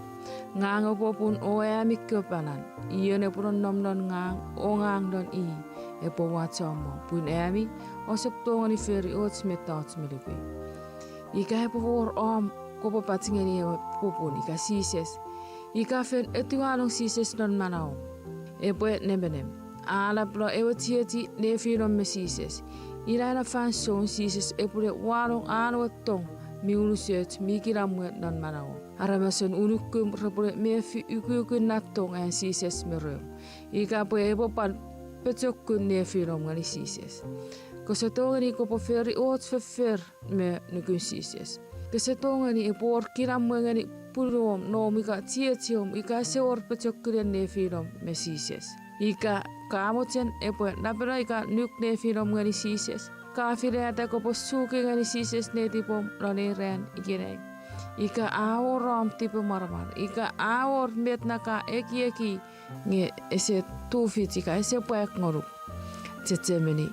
Ngang ewe popun o ami kewe panan, ion epwe nonnom non ngang o ngang non i, epwe uwa chommong, pun ami ousap tongeni fori och mettoch me lukun. Ika epwe wor om kopwe pach ngeni ewe popun ika Jises, ika fen etiwanong Jises non manauom, epwe nemenem. A napeno ewe chiechi nefinom me Jises. Ina ena fansoun Jises epwene wanong an ewe tong mi unusoch mi kinamwe non manauom. Aramasen unukum repwene mefi ukukun na tong an Jises me reom, ika pwe epwe pwan pochokun nefinom ngeni Jises. Kose tongeni kopwe fori och foffor me nukun Jises. Kese tongeni epwe wor kinamwe ngeni punuom, noom ika chiechiom ika ese wor pochokunen nefinom me Jises. Ika ka mochen epwe napeno ika nuk nefinom ngeni Jises, ka finata kopwe suki ngeni Jises netipom non ei ran ikenai. Ika a wor om tipemwaramwar, ika a wor met na ka ekieki nge ese tufich ika ese pwak ngonuk, chechemeni,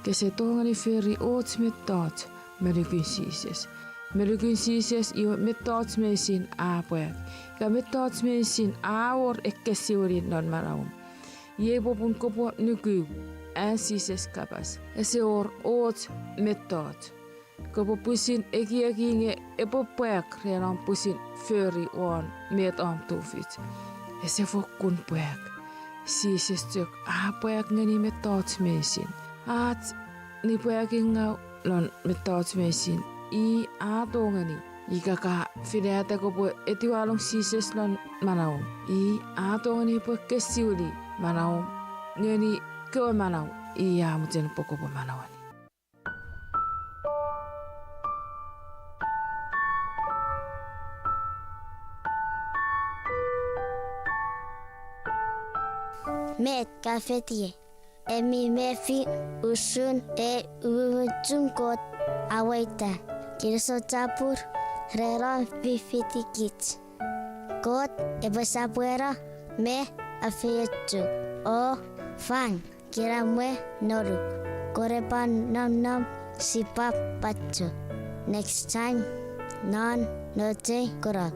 kese tongeni fori och mettoch me nukun Jises. Me nukun Jises iwe mettoch meinisin a pwak, ika mettoch meinisin a wor ekkesiwin non manauom. Iei popun kopwe nuku an Jises kapas, ese wor och mettoch kopwe pwisin ekieki nge epwe pwak ren om pwisin fori won met om tufich. Ese fokkun pwak. Jises chok a pwak ngeni mettoch meinisin. Ach nipwakingaw non mettoch meinisin, i a tongeni. Ika ka finata kopwe etiwanong Jises non manauom, i a tongeni epwe ekkesiwini manauom ngeni kewe manau i a mochen pwe kopwe manaueni. Met ka fetiei, en mi mefi usun ei umoumochun Kot a weita, kinisou chapur ren an fifiti kich. Kot epwe sopweno me afeiochuk, o fang kinamwe ngonuk, kopwe pwan nonnom sipwap pacchu. Next time non Nouch ei Kunok.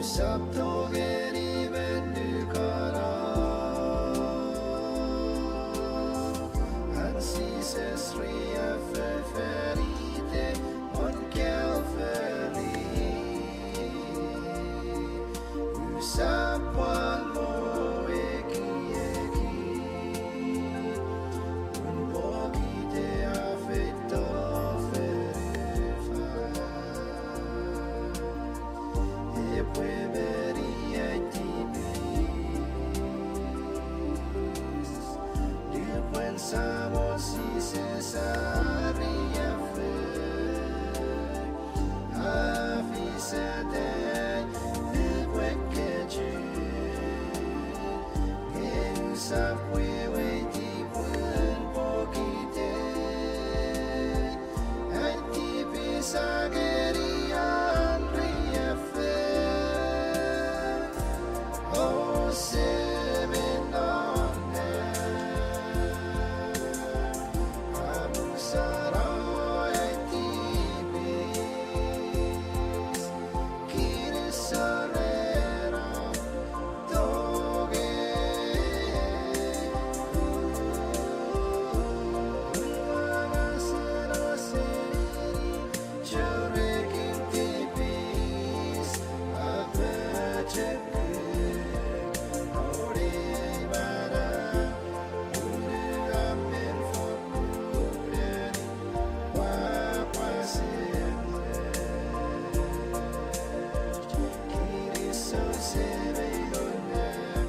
Sap tongeni monukano an Jises riaffou fan iten won Calvary. Usap pwan mo ekieki, pun pokiten a feito fonufan, epwe meni ai tipis. Nupwen Samon Jises a riaffou, a fisata nupwen kechiw, nge usap weweiti pun pokiten ai tipis a ngeni an riaffou. O, semen non nang, a musano ai tipis, kinisou ren om tongei. Ua ngaseno seni chorekin tipis, apochokun, ori manau, uru amen fokkun, pwapwa seni, kinisou seni non nang.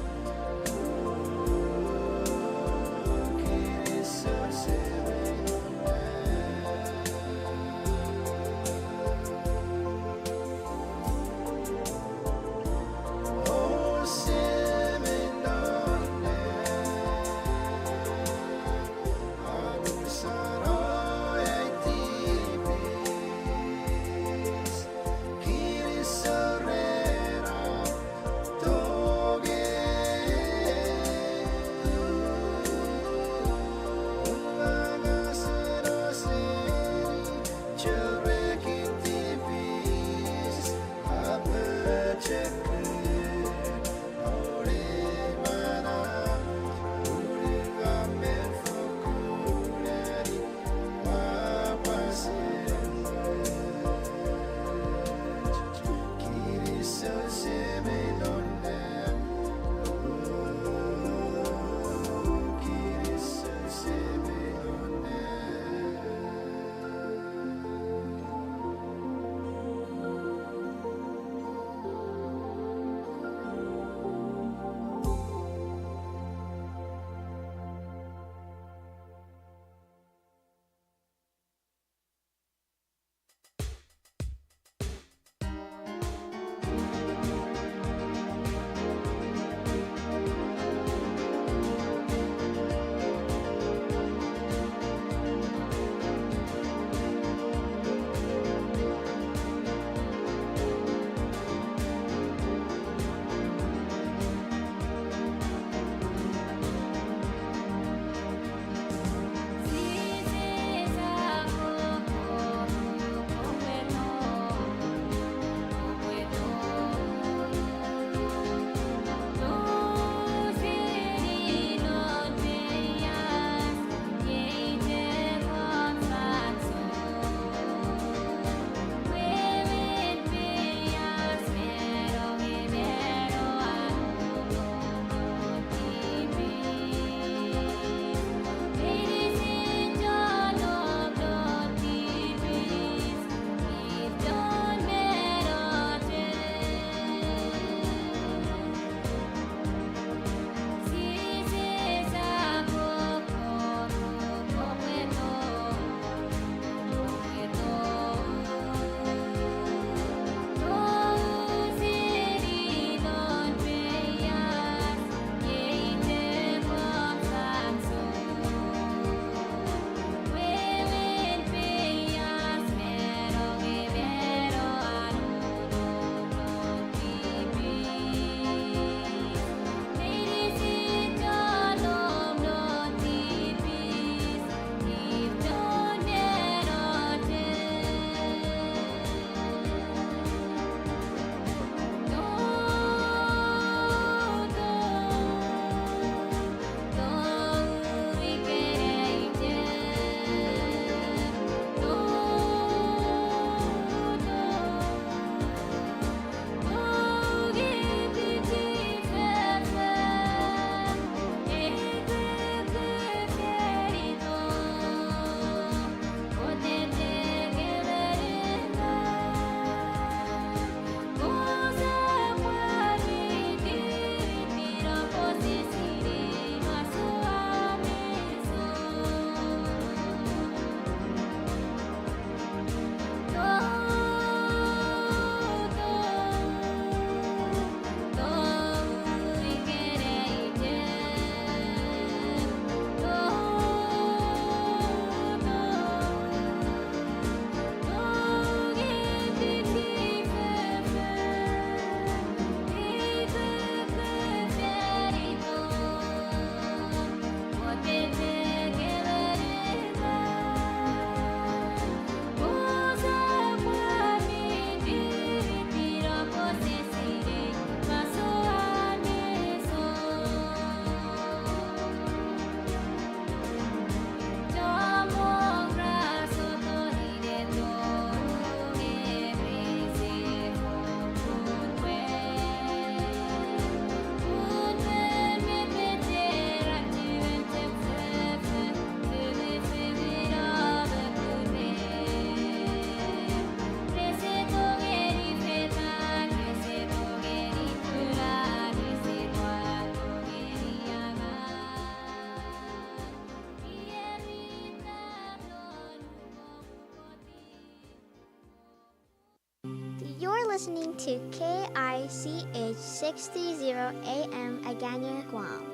Listening to K I C H six three zero A M Agana, Guam.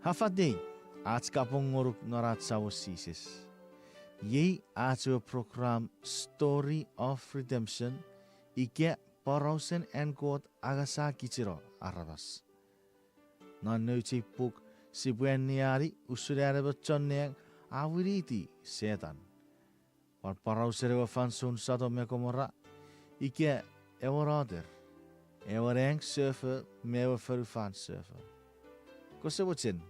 Afatei, ach kapong ngonuk non ach Samon Jises. Iei ach ewe program Story of Redemption, ika Porausen an Kot Angasakicheno Aramas. Non nouch ei puk sipwe anneani usun an emon chon nang a winiti Setan. Pwan porausen ewe fansoun Sotom me Komora, ika ewe noter, ewe nang sefo me ewe fonufan sefo. Kose mochen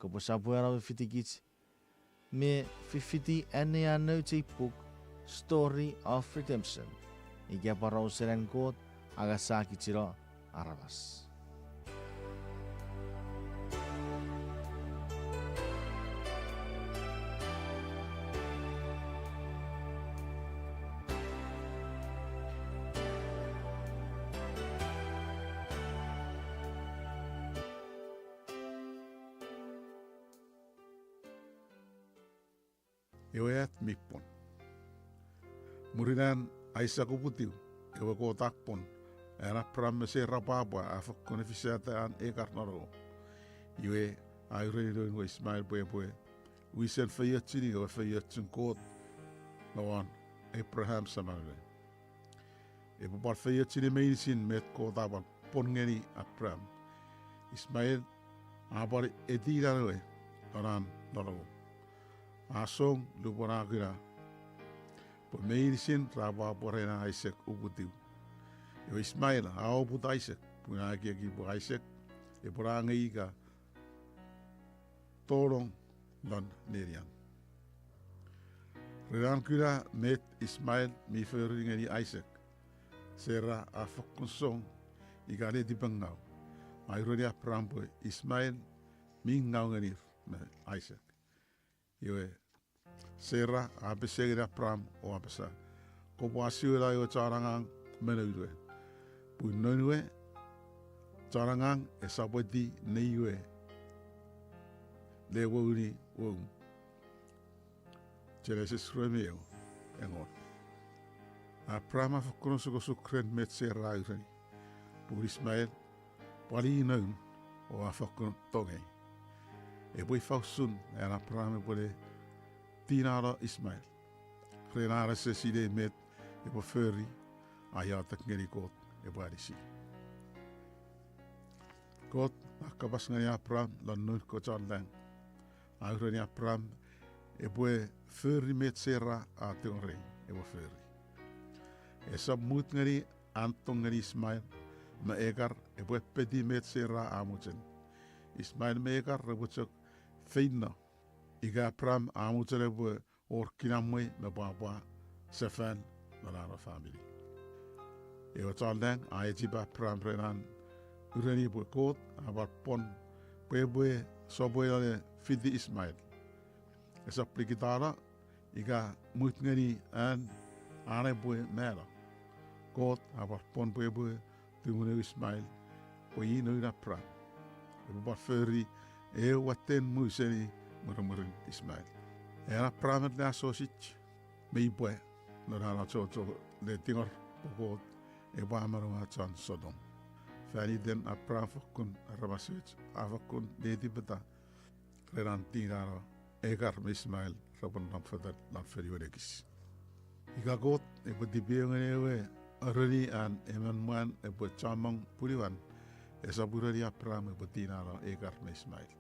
kopwe sopweno me fitikich me fifiti anneani nouch ei puk Story of Redemption, ika Porausen an Kot Angasakicheno Aramas. Ewe at mi pwon. Mwirin an Aisak uputiw, ewe Kot a pwon, an Apraham me Sera pwapwa a fokkun efisata an Ekar nonouo. Iwe, a ureni noun we Ismael pwe epwe wisen feiochuni ewe feiochun Kot me won Apraham saman we. Epwe pwan feiochuni meinisin met Kot a pwan pwon ngeni Apraham. Ismael a pwan etinan ewe non an nonouo. A song lupwen a kuna pwe meinisin ra pwapwa ren an Aisak uputiw. Ewe Ismael a oput Aisak pun a ekieki pwe Aisak epwe angei ika tolong lon nenian. Ren an kuna met Ismael mi fori ngeni Aisak, Sera a fokkun song ika netipengau. A ureni Apraham pwe Ismael mi ngau ngenir me Aisak. Iwe, Sera a pesei ngeni Apraham o apasa, kopwe asiwela ewe chon angang me noun we, pun noun we chon angang esap eti nei we le wouni woum. Genesis rue me eu, engon. Apraham a fokkun osukosuk ren met Sera a ureni, pun Ismael pwal i noun o a fokkun tongei. Epwe ifa usun an Apraham epwe le tinano Ismael ren an ese sinei met epwe fori, a iotek ngeni Kot epwe anisi. Kot a kapas ngeni Apraham lon noun kewe chon lang. A ureni Apraham epwe fori met Sera a tingorei epwe fori. Esap mut ngeni an tong ngeni Ismael me Ekar epwe peti met Sera a mochen. Ismael me Ekar repwe chok feino ika Apraham a mochen epwe wor kinamwe me pwapwa sefan non an we famini. Ewe chon lang a echip Apraham ren an ureni pwe Kot a pwal pwon pwe epwe sopweno ne fiti Ismael. Esap likitano ika mut ngeni an, an epwe mano. Kot a pwal pwon pwe epwe tumunu Ismael pwe i noun Apraham. Epwe pwal fori ew watten mu seni mwirimwirin Ismael. An Apraham ne asosich me ipwe non an achocho ne tingor pwe Kot epwe amanaua chon Sotom. Fan iten Apraham fokkun aramas och a fokkun netipeta ren an tinano Ekar me Ismael repwe nom fetan lon fonuen ekis. Ika Kot epwe tipeeu ngeni ewe areni an emon mwan epwe chommong punuan, esap ureni Apraham epwe tinano Ekar me Ismael.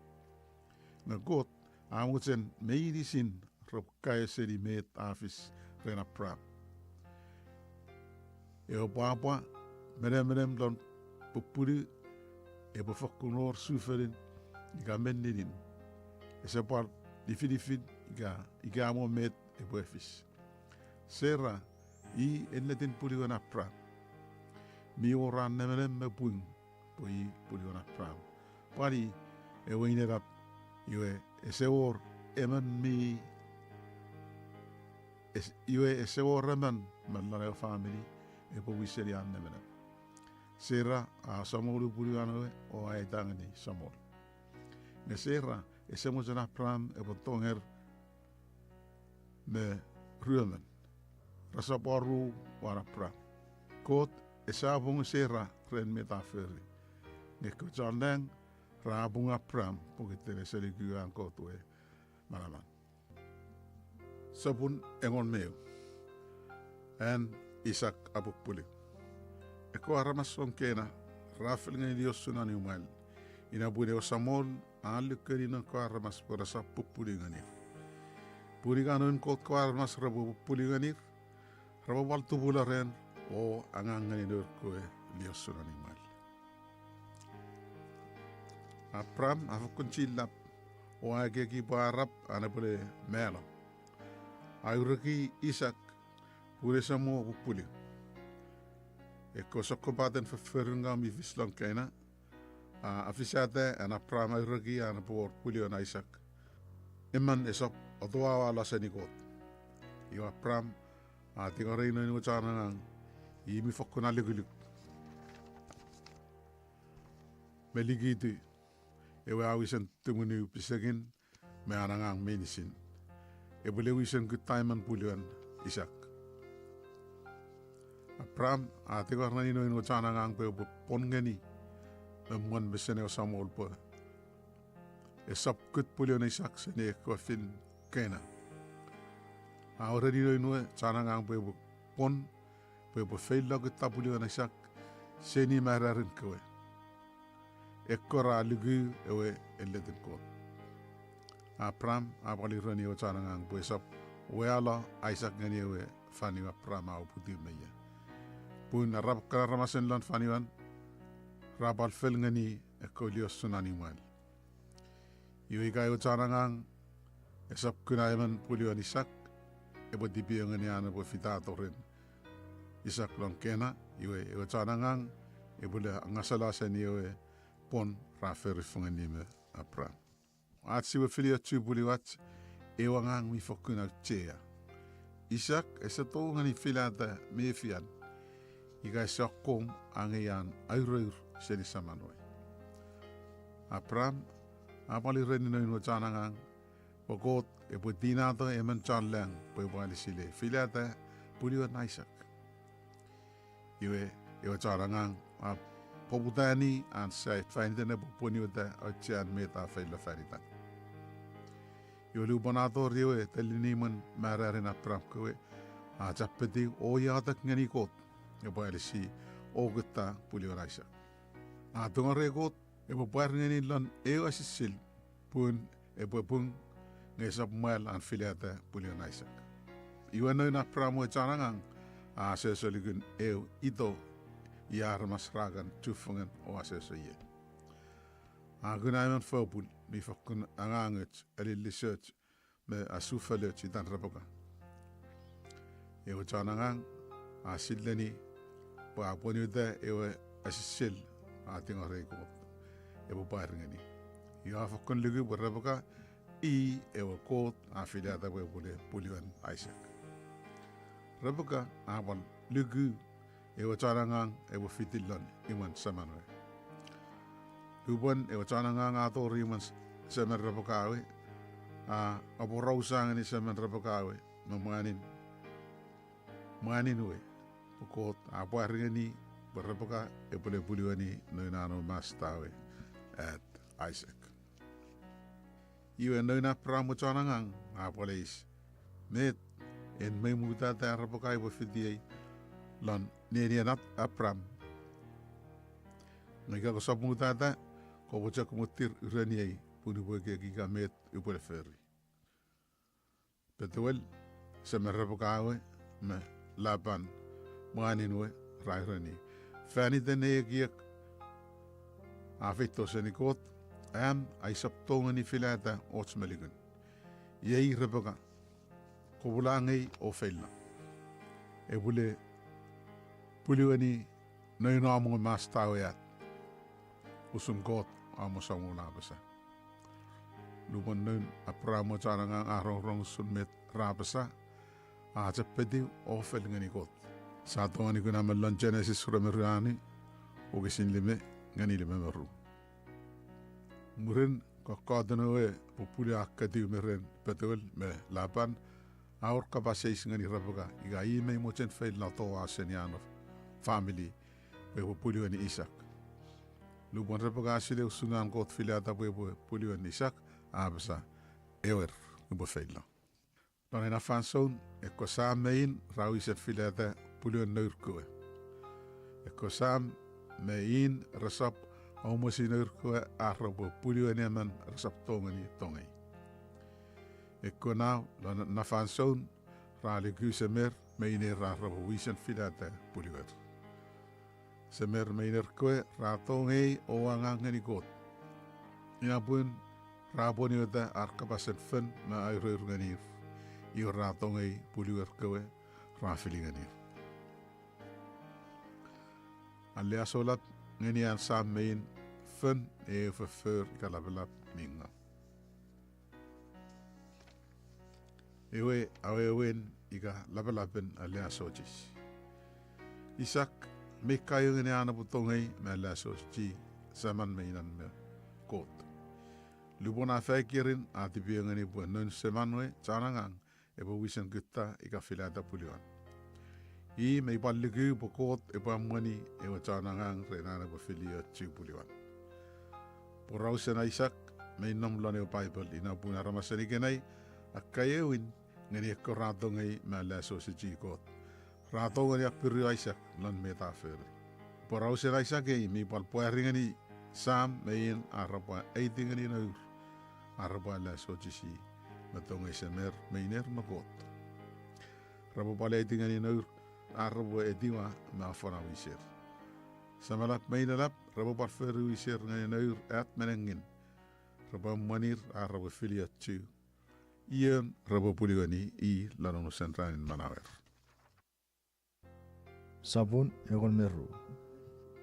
Nge Kot a mochen meinisin repwe kaeo seni met a fis ren Apraham. Ewe pwapwa me nemenem lon pupunu epwe fokkun wor sufonun ika meninin. Ese pwal nifinifin ika, ika mo met epwe fis. Sera i ennetin punuen Apraham. Mi wor an nemenem me pung pwe i punuen Apraham. Pwan i ewe inenap, iwe ese wor emon mi, es-, iwe ese wor emon me lon ewe famini epwe wiseni an nemenem. Sera a samolu punuan we o a aita ngeni samol. Nge Sera Ese mochen Abraham epwe tonger me ruemon. Resap oru wan Abraham. Kot ese apwungu Sera ren met a fori. Nge ekkewe chon lang ra apwungu Abraham pokiten ese luku an Kot we manaman. Sopun engon me eu. An Isak apupulu. Ekkewe aramas lon Kena ra fel ngeni liosun an imwal. Ina pun ewe Samol a lukeni noun kewe aramas pwe resap pupulu ngenir. Pun ika noun Kot kewe aramas repwe pupulu ngenir, repwe pwal tupula ren o angang ngeni nour kewe liosun an imwal. Abraham a fokkun chillap o a ekieki pwe arap an epwele malo. A ureki Isak pun ese mo pupulu. Ekkewe sokkopaten fofforungaw mi fis lon Kena a afisata an Abraham a ureki an epwe wor pwuluan Isak. Emon esap atoaua lo seni Kot. Iwe Abraham a tingorei noun we chon angang, i mi fokkun alukuluk me likitu, ewe a wisen tumunu pisekin me an angang meinisin, epwele wisen kutta emon pwuluan Isak. Abraham a tingor ngeni noun we chon angang pwe epwe pwon ngeni me mwen mesen ewe Samol pwe esap kut pwuluan Isak seni ekkewe fin Kena. A ureni noun we chon angang pwe epwe pwon pwe epwe feilo kutta pwuluan Isak seni mararin kewe. Ekkewe ra luku ewe enletin Kot. Abraham a pwal ureni ewe chon angang pwe esap wealo Isak ngeni ewe fanu Abraham a uputiw me ia. Pun arapakan aramasen lon fanuan ra pwal fel ngeni ekkewe liosun an imwal. Iwe ika ewe chon angang esap kuna emon pwuluan Isak, epwe tipeu ngeni an epwe fitato ren Isak lon Kena, iwe ewe chon angang epwele angasala seni ewe pwon ra fori fengeni me Abraham. Ach sipwe filiochu pwuluach, ewe angang mi fokkun auchea. Isak ese tongeni filata mefian ika ese akkom angei an aurour seni saman we. Abraham a pwal ureni noun we chon angang pwe Kot epwe tinato emon chon lang pwe epwe alisi le filata pwuluan Isak. Iwe, ewe chon angang a poputani an sai fan iten epwe pwonueta auchean met a feilo fan itan. Iwe lupwen a tori ewe telinimwen mararin Abraham kewe, a chapetiw o iotek ngeni Kot epwe alisi o kutta pwuluan Isak. A tungorei Kot epwe pwar ngeni lon eu asisil pun epwe pung nge esap mwal an filata pwuluan Isak. Iwe noun Abraham we chon angang a asoso lukun eu ito ia aramas ra kan chufengen o asoso ie. A kuna emon fopun mi fokkun angangoch, alilisoch me asufaloch itan Rebeka. Ewe chon angang a sileni pwe a pwonueta ewe asisil a tingorei Kot epwe pwar ngeni. Iwe a fokkun luku pwe Rebeka i ewe Kot a filata pwe epwele pwuluan Isak. Rebeka a pwal luku ewe chon angang epwe fiti lon imwen seman we. Lupwen ewe chon angang a tori imwen s-, semen Rebeka we, a aporausa ngeni semen Rebeka we me mwanin, mwanin we, pwe Kot a pwar ngeni pwe Rebeka epwele pwulueni noun an we masta we at Isak. Iwe noun Abraham we chon angang a pwal eis, met en mei mutata Rebeka epwe fitiei lon nenien Ab-, Abraham? Nge ika kosap mutata, kopwe chok muttir ureniei pun upwe ekieki ika met upwele fori. Petuel, semen Rebeka we, me Lapan, mwanin we, ra ureni, fan iten ei ekiek a feito seni Kot, am aisap tongeni filata och me lukun. Iei Rebeka, kopwe la ngei o feilo. Epwele pwulueni noun om we masta we at, usun Kot om we Samol a apasa. Lupwen noun Abraham we chon angang a rongorong usun met ra apasa, a chapetiw o fel ngeni Kot. Sia tongeni kuna me lon Genesis rue me ruanu, wokisin lime ngeni lime me ru. Mwirin Kokkotun ewe pupulu a ketiw me ren Petuel me Lapan, a wor kapas eis ngeni Repeka ika i mei mochen feilo toau seni an famili pwe epwe pwulueni Isak. Lupwen Repeka a silei usun an Kot filata pwe epwe pwulueni Isak, a apasa, ewer, upwe feilo. Lon ena fansoun, ekkewe sam me in ra wisen filata pwuluen nour kewe. Ekkewe sam me in resap aumwesi nour kewe ar repwe pwulueni emon resap tongeni tongei. Ekkewe nau lon ena fansoun ra luku semer me iner ar repwe wisen filata pwuluer. Semer me iner kewe ra tongei o angang ngeni Kot. Ina pun ra pwonueta ar kapasen fen me aurour ngenir, iwe ra tongei pwuluer kewe ra fili ngenir. Aleasolap ngeni an sam me in fen eu foffor ika lapalap mi ngaw. Ewe awewen ika lapalapen aleasochis. Isak mei kaeo ngeni an epwe tongei me aleasochisi seman me inan me Kot. Lupwen a faik ierin a tipeeu ngeni pwe noun seman we chon angang epwe wisen kutta ika filata pwuluan. I mei pwal luku pwe Kot epwe emweni ewe chon angang ren an epwe filiochu pwuluan. Porausen Isak mei nom lon ewe Paipel, ina pun aramasen ikenai akkaewin ngeni ekkewe ra tongei me aleasochisi Kot. Ra tongeni appiru Isak lon met a fori. Porausen Isak ei mi pwal pwari ngeni sam me in ar repwe aiti ngeni nour ar repwe aleasochisi me tongei semer me iner me Kot. Repwe pwal aiti ngeni nour ar repwe etiwa me afanafana wiser. Semelap me inelap repwe pwal fori wiser ngeni nour at me nengin. Repwe emwenir ar repwe filiochu ion repwe pwulueni i lon unusen ranin manauer. Sopun engon me ru.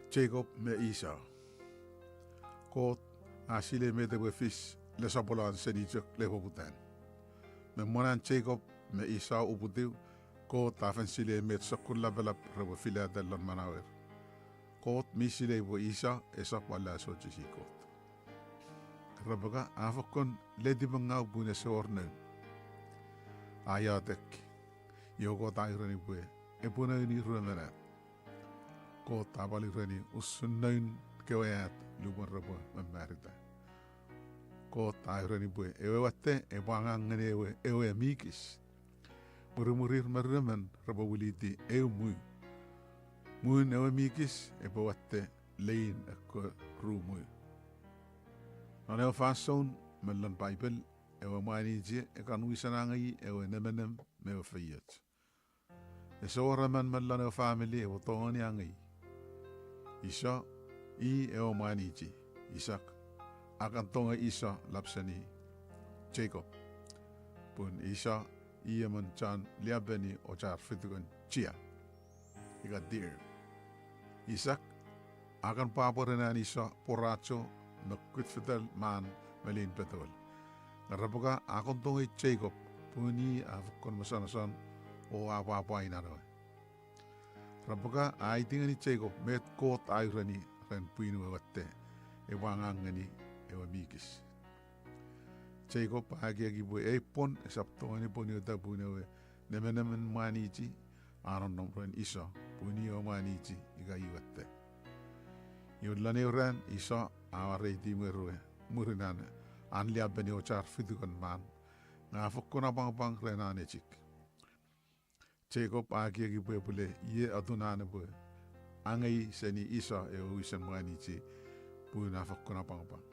Jacob me Esau. Kot a silei met epwe fis lesopolan seni chok lepoputan. Me mwen an Jacob me Esau uputiw, Kot a fen silei met sokkun lapalap repwe filata lon manauer. Kot mi silei pwe Esau esap aleasochisi Kot. Rebeka a fokkun letipengau pun ese wor noun. A iotek. Iwe Kot a ureni pwe epwe nouni ruemon at. Kot a pwal ureni usun noun kewe at lupwen repwe mamarita. Kot a ureni pwe ewe watte epwe angang ngeni ewe, ewe mi kis. Mwirimwirir me ruemon repwe wiliti eu mwu. Mwun ewe mi kis epwe watte lein ekkewe ru mwu. Non ewe fansoun me lon Paipel, ewe mwanichi e kan wisen angei ewe nemenem me ewe feioch. Ese wor emon me lon ewe famili epwe tongeni angei. Esau i ewe mwanichi. Isak a kan tongei Esau lap seni Jacob. Pun Esau i emon chon liapeni ochar fitikon chia ika deer. Isak a kan pwapwa ren an Esau pworacho me kutfetel man me lein Petuel. Nge Rebeka a kon tongei Jacob pun i a fokkun mosonoson o a pwapwa inan we. Rebeka a aiti ngeni Jacob met Kot a ureni ren pwin we watte epwe angang ngeni ewe mi kis. Jacob a ekieki pwe ei pwon esap tongeni pwonueta pun ewe nemenemen mwanichi a nonnom ren Esau pun i ewe mwanichi ika i watte. Iwe lon eu ran Esau a wareiti mwirin, mwirin an, an liapeni ochar fitikon man, nge a fokkun apwangapwang ren an echik. Jacob a ekieki pwe epwele ie atun an epwe angei seni Esau ewe wisen mwanichi pun a fokkun apwangapwang.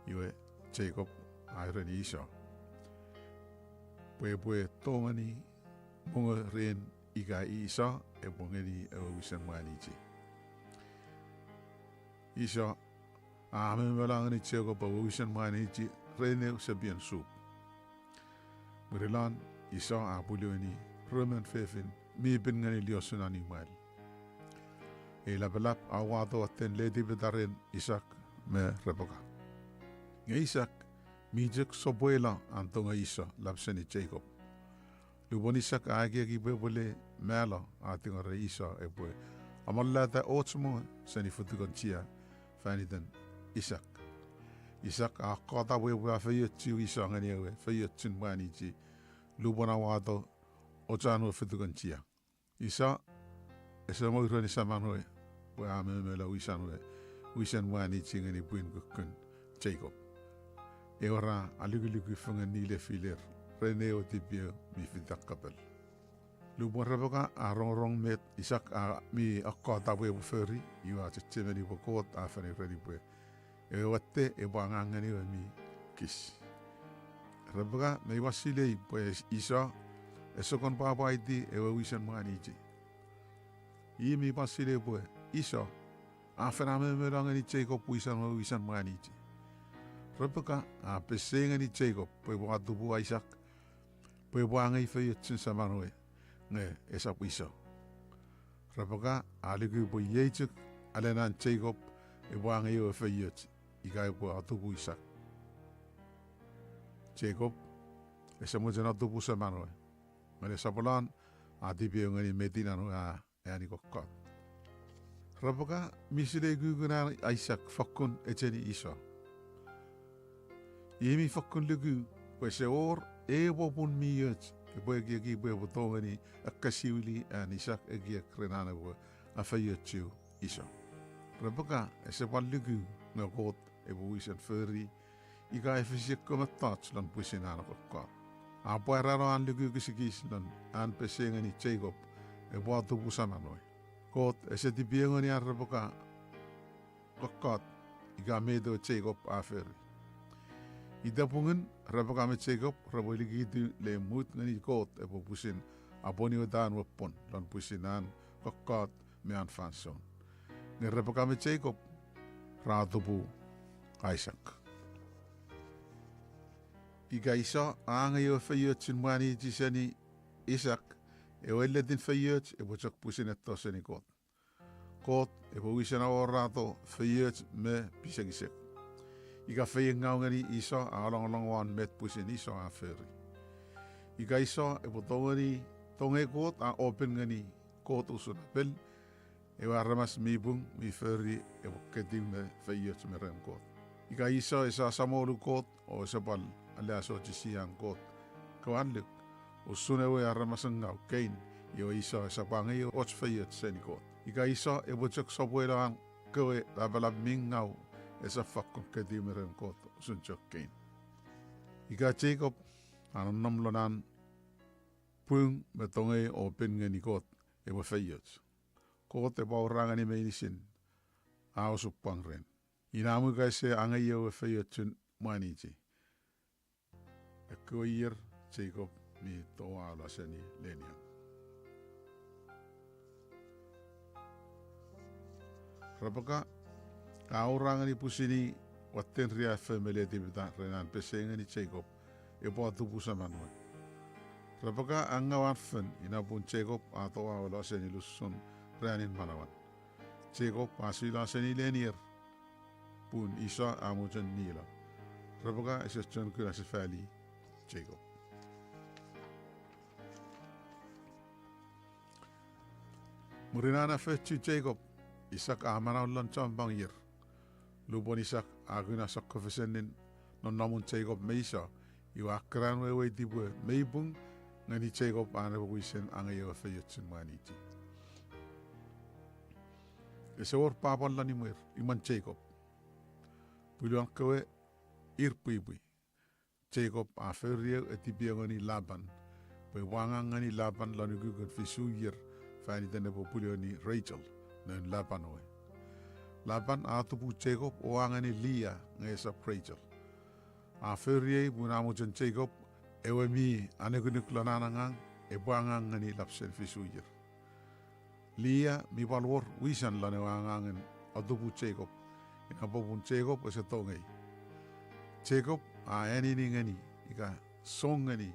Iwe Jacob a ureni Esau pwe epwe tongeni mongo ren ika Esau epwe ngeni ewe wisen mwanichi. Esau a memela ngeni Jacob ewe wisen mwanichi ren eu sepien sup. Mwirilon Esau a pwulueni ruemon fefin mi pin ngeni liosun an imwal. Ei lapalap a wato watten letipeta ren Isak me Rebeka. Nge Isak mi chok sopwelo an tongei Esau lap seni Jacob. Lupwen Isak a ekieki pwe epwele malo, a tingorei Esau epwe amolata och mongo seni fitikon chia fan iten Isak. Isak a akkota pwe epwe afeiochu Iso ngeni ewe feiochun mwanichi lupwen a wato ochan we fitikon chia. Iso ese moureni saman we pwe a memelo wisan we, wisen mwanichi ngeni pwin kukkun Jacob, ewe ra alukuluku fengen nilefiler ren ewe tipeu mi fita kapel. Lupwen Rebeka a rongorong met Isak a mi akkota pwe epwe fori, iwe a chechemeni pwe Kot a fen ereni pwe ewe watte epwe angang ngeni ewe mi kis. Rebeka mi pwan silei pwe Iso ese kon pwapwaiti ewe wisen mwanichi. I mi pwan silei pwe Iso a fen amemelo ngeni Jacob wisan we wisen mwanichi. Rebeka a pesei ngeni Jacob pwe epwe atupu Isak, pwe epwe angei feiochun saman we, nge esap Iso. Rebeka a luku pwe iei chok alenan Jacob epwe angei ewe feioch ika epwe atupu Isak. Jacob ese mochen atupu saman we, nge nesoponon a tipeu ngeni met inan we a eani kokkot. Rebeka mi silei ukukun an Isak fakkun echeni Iso. I mi fakkun luku pwe ese wor ew popun mi och epwe ekieki pwe epwe tongeni ekkesiwili an Isak ekiek ren an epwe afeiochu Iso. Rebeka ese pwan luku nge Kot epwe wisen fori ika efisi ekkewe mettoch lon pwisin an kokkot. A pwarano an luku kisikis lon an pesei ngeni Jacob epwe atupu saman we. Kot ese tipeu ngeni an Rebeka kokkot ika met ewe Jacob a fori. Ita pungun Rebeka me Jacob repwe likitu le mut ngeni Kot epwe pwisin apwonueta an we pwon lon pwisin an kokkot me an fansoun. Nge Rebeka me Jacob ra atupu Isak. Ika Iso a angei ewe feiochun mwanichi seni Isak, ewe enletin feioch epwe chok pwisin etto seni Kot. Kot epwe wisen aworato feioch me pisekisek. Ika feiengau ngeni Iso a olongolong won met pwisin Iso a fori. Ika Iso epwe tongeni, tongei Kot a open ngeni Kot usun apel, ewe aramas mi pung mi fori epwe ketiw me feioch me ren Kot. Ika Iso ese asamolu Kot o ese pwal aleasochisi an Kot kewe alluk, usun ewe aramasengaw Kein, iwe Iso esap angei och feioch seni Kot. Ika Iso epwe chok sopwelo an kewe lapalap mi ngaw, esap fakkun ketiw me ren Kot usun chok Kein. Ika Jacob a nonnom lon an pung me tongei o pin ngeni Kot, epwe feioch. Kot epwe aura ngeni meinisin a osupwang ren. Inamo ika ese angei ewe feiochun mwanichi, ekkewe ier Jacob mi toaulo seni lenian. Rebeka a aura ngeni pwisin i watten riaffou me letipeta ren an pesei ngeni Jacob epwe atupu seman we. Rebeka a ngaw an fen, ina pun Jacob a toaulo seni lusun ranin manauan. Jacob a silo seni lenier pun Iso a mochen nilo. Rebeka ese chon kuna sefali Jacob. Mwirin an afeiochu Jacob, Isak a manau lon chompong ier. Lupwen Isak a kuna sokkofesenin nonnomun Jacob me Iso, iwe a keran weweiti pwe mei pung ngeni Jacob an epwe wisen angei ewe feiochun mwanichi. Ese wor pwapwan lon imwer, imwen Jacob. Pwuluan kewe ir pwipwi. Jacob a fori ew etipio ngeni Laban pwe epwe angang ngeni Laban lon ukukun fisu ier fan iten epwe pwulueni Rachel, noun Laban we. Laban a tupu Jacob o a ngeni Leah nge esap Rachel. A fori ei pun a mochen Jacob, ewe mi anukunuk lon an angang, epwe angang ngeni lapsen fisu ier. Leah mi pwal wor wisan lon ewe angangen atupu Jacob, ina popun Jacob ese tongei. Jacob a anini ngeni ika song ngeni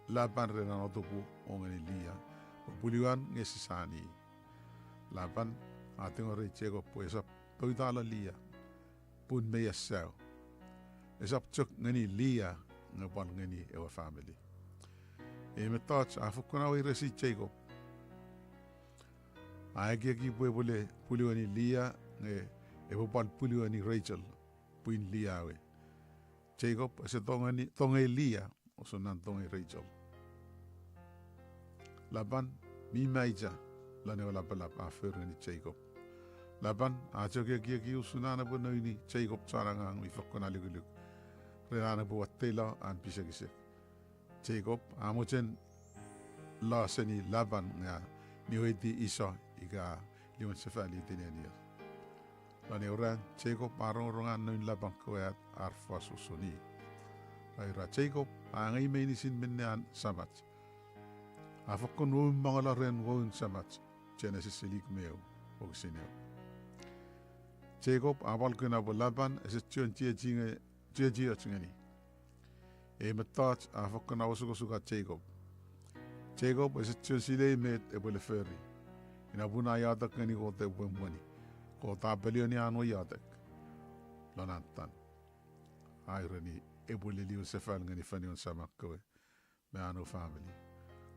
Laban ren an atupu o ngeni Leah pwe pwuluan nge ese sani. Laban a tingorei Jacob pwe esap poutalo Leah pun mei asau. Esap chok ngeni Leah nge pwal ngeni ewe famili. Ei mettoch a fokkun aweiresi Jacob. A ekieki pwe epwele pwulueni Leah nge epwe pwal pwulueni Rachel, pwin Leah we. Jacob ese tongeni, tongei Leah usun an tongei Rachel. Laban mi maicha lon ewe lapalap a fori ngeni Jacob. Laban a chok ekieki usun an epwe nouni Jacob chon angang mi fokkun alukuluk ren an epwe watteno an pisekisek. Jacob a mochen lo seni Laban nge a niweiti Esau ika liwensefaliti nenier. Lon eu ran Jacob a rongorong an noun Laban kewe at ar fos usun i. Ra ura, Jacob a angei meinisin minne an samach. A fokkun umongolo ren woun samach, Genesis ilik me eu, wokisin eu. Jacob a pwal kuna pwe Laban ese chuen chiechi nge, chiechioch ngeni. Ei mettoch a fokkun aosukosuka Jacob. Jacob ese chuen silei met epwe le fori. Ina pun a iotek ngeni Kot epwe emweni. Kot a palioni an we iotek lon an tan. A ureni epwe le liwensefal ngeni fanuen saman kewe me an we famili.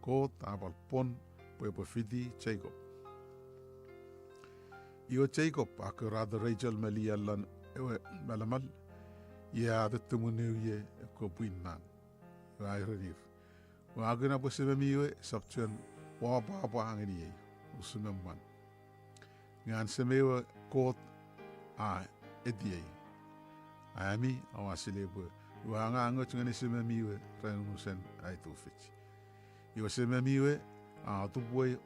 Kot a pwal pwon pwe epwe fiti Jacob. Iwe Jacob a korato Rachel me Leah lon ewe malamal, iwe a tutumunu ie ekkewe pwin man. Iwe a urenir, ua kuna pwe sememi we esap chuen wapwapwa ngeniei usun me mwan. Nge an semei we Kot a etiei. Ami oua silei pwe ua angangoch ngeni sememi we ren unusen ai tufich. Iwe sememi we a otupuei,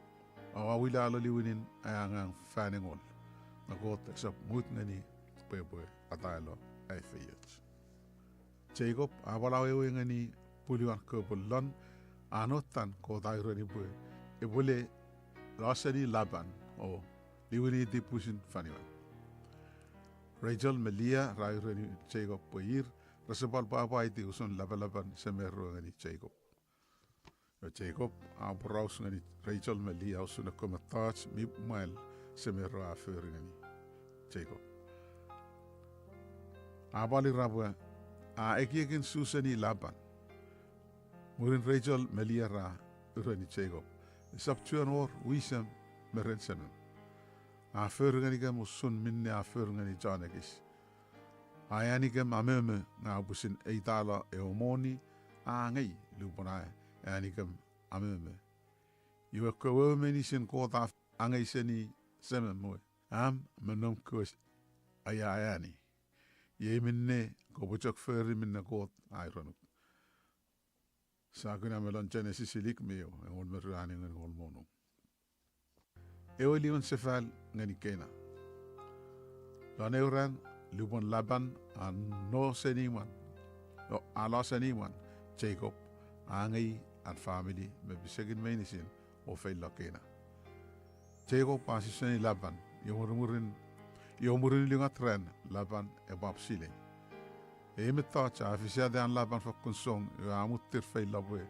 oua wilalo liwinin ai angang fan engol. Nge Kot esap mut ngeni pwe epwe ataelo ai feioch. Jacob a pwal awewe ngeni pwuluan kewe pwe lon an ottan Kot a ureni pwe epwe le lo seni Laban o liwiniti pwisin fanuen. Rachel me Leah ra ureni Jacob pwe ir rese pwal pwapwaiti usun lapalapan semer we ngeni Jacob. Iwe Jacob a poraus ngeni Rachel me Leah usun ekkewe mettoch mi mwal semer we a fori ngeni Jacob. A pwal ura pwe a ekiekin su seni Laban. Mwirin Rachel me Leah ra ureni Jacob, esap chuen wor wisem me ren semem. A fori ngenikem usun minne a fori ngeni chon ekis. A eanikem amomo nge a pwisin eitalo ewe moni a angei lupwen a eanikem amomo. Iwe ekkewe wewe meinisin Kot a angei seni semem we, am me noum kewe aia eani. Iei minne kopwe chok fori minne Kot a urenuk. Sia kuna me lon Genesis ilik me eu, engol me ru ani ngeni engol me wonu. Ewe liwensefal ngeni Keina. Lon eu ran, lupwen Laban a no seni imwan, no, a lo seni imwan, Jacob a angei an famili me pisekin meinisin o feilo Keina. Jacob a su seni Laban, iwe mwirin, iwe mwirin ulungat ran Laban epwap silei. Ei mettoch a efisata an Laban fokkun song, iwe a muttir feilo pwe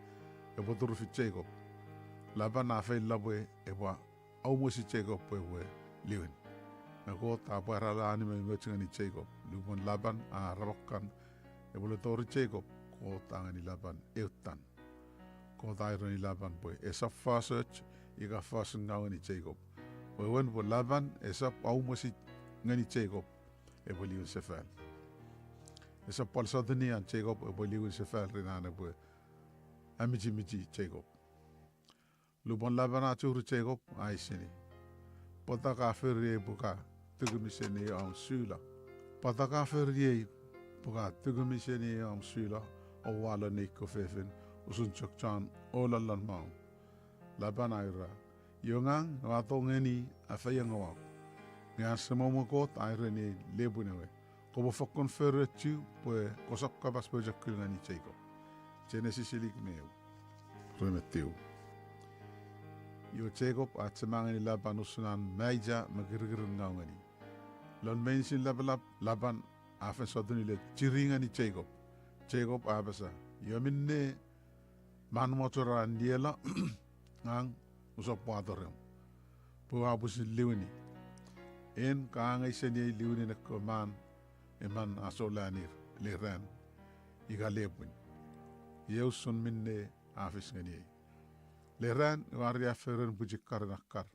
epwe turufi Jacob. Laban a feilo pwe epwe aumwesi Jacob pwe epwe liwin. Nge Kot a pwarala an umoumoch ngeni Jacob. Lupwen Laban a arapakan epwe le tori Jacob, Kot a ngeni Laban eu tan. Kot a ureni Laban pwe esap fosoch ika fos ngaw ngeni Jacob. Wewen pwe Laban esap aumwesi ngeni Jacob epwe liwin sefal. Esap pwal sotuni an Jacob epwe liwin sefal ren an epwe amichimichi Jacob. Lupwen Laban a churi Jacob, a eisini, pwata ka fori ei pwe ka tukumi seni ei om sulo? Pwata ka fori ei pwe ka tukumi seni ei om sulo o walo nei kewe fefin usun chok chon ololon maun? Laban a ura, iwe ngang ua tongeni afeiengawau, nge an semom we Kot a ureniei lepwin ewe, kopwe fokkun fori ochu pwe kosap kapas pochokul ngeni Jacob. Genesis ilik me eu, rue me tiu. Iwe Jacob a achema ngeni Laban usun an maicha me kirikiringaw ngeni. Lon meinisin lapalap Laban a fen sotuni le churi ngeni Jacob. Jacob a apasa, iwe minne man mochora nielo, ngang usap wato reom, pwe ua pwisin liwini. En ka angei seniei liwinin ekkewe man emon a solanir le ran ika lepwin. Iei usun minne a fis ngeniei. Le ran ua riaffou ren pwichikkaren akkar,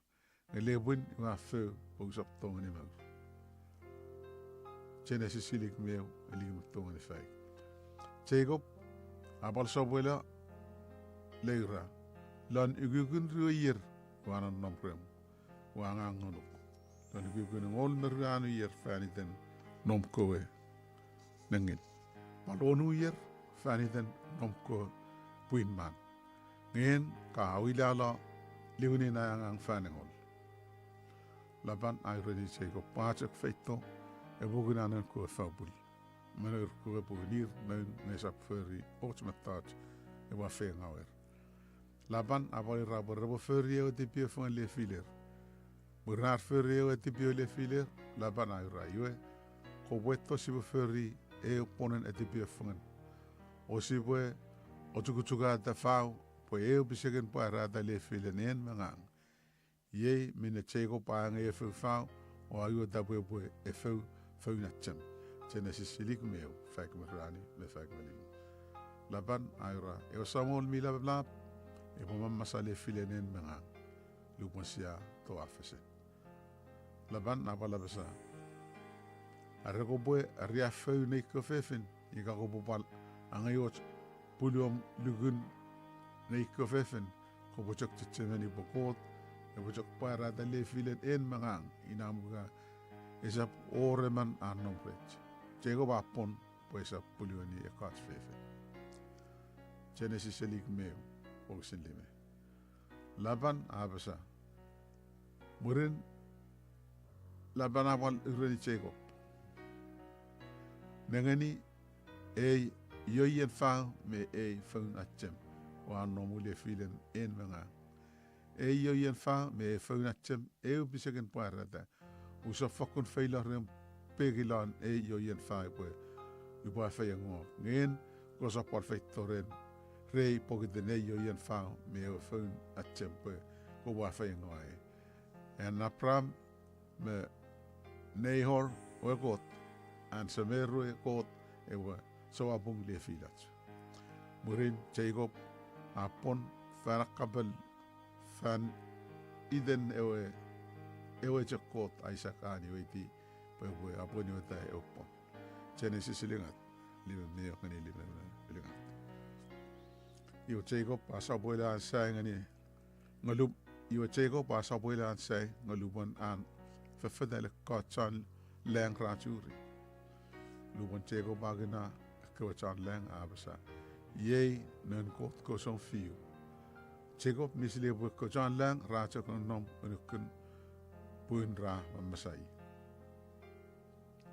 nge lepwin ua fou pwe usap tongeni mour. Genesis ilik me eu, ilik me tongeni faik. Jacob a pwal sopwelo le ura, lon ukukun rue ier ua nonnom rem, ua angang ngonuk. Lon ukukun engol me ruanu ier fan iten noum kewe nengin, pwal wonu ier fan iten noum kewe pwin man. Nge en ka awilalo liwinin ai angang fan engol. Lapan a ureni Jacob pwe a chok feito epwe kuna noun kewe fopwul me nour kewe pun ir noun nge esap fori och mettoch epwe afeiengawer. Lapan a pwal ura pwe repwe fori ewe tipeeu fengen lefiler. Mwirin ar fori ewe tipeeu lefiler, Lapan a ura, iwe, kopwe etto sipwe fori eu pwonen etipeeu fengen, o sipwe ochukochukata fau pwe eu pisekin pwarata lefilen en me ngang. Iei minne Jacob a angei efou fau, o a ueta pwe epwe efou foun achem. Genesis ilik me eu, faik me ruanu me faik me nimu. Lapan a ura, ewe Samol mi lapalap epwe mamasa lefilen en me ngang, lupwen sia toau fesen. Lapan a pwal apasa, are kopwe riaffou nei kewe fefin, ika kopwe pwal angei och pwuluom lukun nei kewe fefin, kopwe chok chechemeni pwe Kot epwe chok pwarata lefilen en me ngang, ina mo ika esap wor emon a nom rech. Jacob a pwon pwe esap pwulueni ekkoch fefin. Genesis ilik me eu, wokisin lime. Lapan a apasa, mwirin Lapan a pwal ureni Jacob, nengeni, ei ioien fau me ei foun achem ua nom lefilen en me ngang. Ei ioien fau me ei foun achem eu pisekin pwarata. Usap fokkun feilo ren pekilon ei ioien fau pwe upwe afeiengaw. Nge en kosap pwal feito ren rei pokiten ei ioien fau me ewe foun achem pwe kopwe afeiengaw. An Abraham me Nahor we Kot, an semer we Kot ewe souapung lefiloch. Mwirin Jacob a pwon fan akkapel fan iten ewe, ewe chok Kot Isak a niweiti pwe epwe apwonueta ewe pwon. Genesis ilingat, lime me eu ngeni lime me ilingat. Iwe Jacob a sopwelo an sai ngeni, ngolu-, iwe Jacob a sopwelo an sai nge lupwen an fefetal ekkoch chon lang ra churi. Lupwen Jacob a kuna ekkewe chon lang a apasa, iei noun Kot kewe sounfiu. Jacob mi silei pwe ekkewe chon lang ra chok nonnom unukun pun ra mamasai.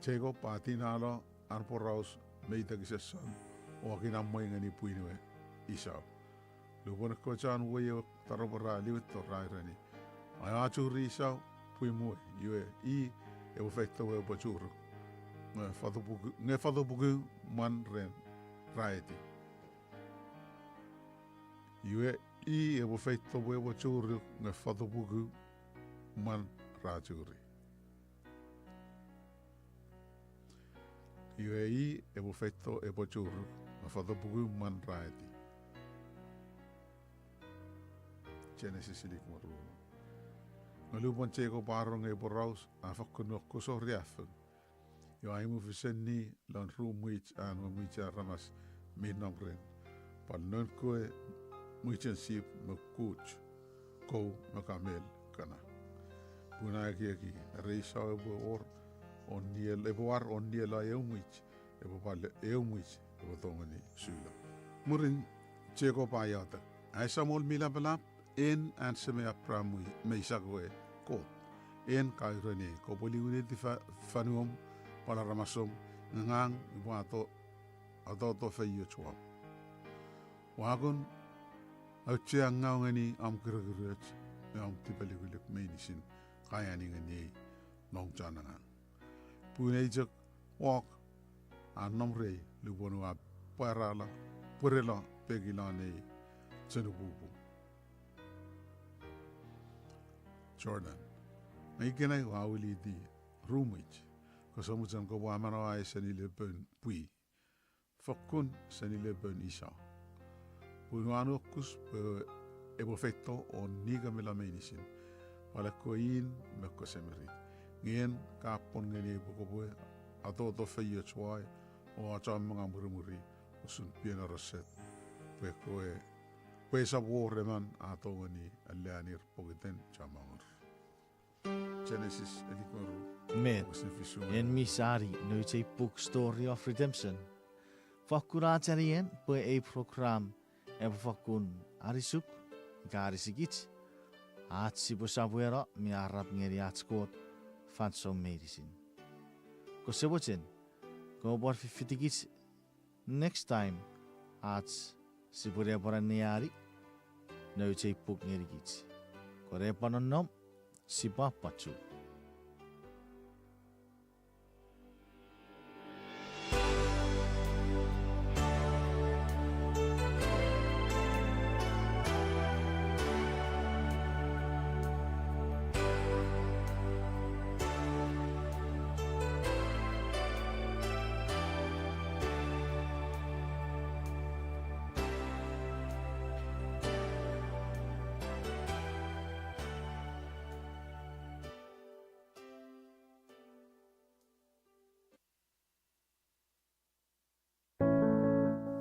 Jacob a tinalo an poraus me itekisesong o a kinamwe ngeni pwin we Esau. Lupwen ekkewe chon uwei ewe taropwe ra liwito ra ereni, a churi Esau pwiim we, iwe i epwe feito pwe epwe churuk nge fotopuku, nge fotopuku mwan ren ra eti. Iwe i epwe feito pwe epwe churuk nge fotopuku mwan ra churi. Iwe i epwe feito epwe churuk nge fotopuku mwan ra eti. Genesis ilik me ru. Nge lupwen Jacob a rong ei poraus a fokkun nokkuso riaffou. Iwe a imufeseni lon ru mwich an we mwichen aramas mi nom ren, pwal noun kewe mwichen sip me kuch, kou me kamel kana. Pun a ekieki are Esau epwe wor o niel, epwe war o nielo eu mwich, epwe pwal eu mwich epwe tongeni sulo. Mwirin Jacob a iotek, ai Samol mi lapalap, en an semei Abraham me Isak we Kot, en ka ureni kopwe liwiniti fa-, fanuom pwal aramasom, nge ngang upwe ato-, atoto feioch wom. Ua kon aucheangaw ngeni om kirekiroch me om tipelukuluk meinisin ka eani ngeniei noum chon angang. Pun ei chok wok a nom rei lupwen ua pwaralo, pwerelo pekilon ei chenupupu Jordan. Nge ikenai ua wiliti ru mwich, kose mochen kopwe amanaua seni lepoun pwi, fokkun seni lepoun Esau. Pun ua nuokus pwe epwe feito o nikamelo meinisin, pwal ekkewe in me ekkewe semirit. Nge en ka pwon ngeniei pwe kopwe atoto feioch woi o achommong om mwirimwiri usun pioneer set, pwe ekkewe, pwe esap wor emon a tongeni aleanir pokiten chommong. Genesis elikoru. Met, wokisin fisu. En mi sani nouch ei puk Story of Redemption. Fokkun ach anien pwe ei program epwe fokkun anisuk ika anisikich, ach sipwe sopweno mi arap ngeni ach Kot fansoun meinisin. Kose mochen, kopwe pwan fifitikich next time ach sipwe ne pwan anneani nouch ei puk ngenikich. Kopwe ne pwan nonnom, sipwe pwan chok.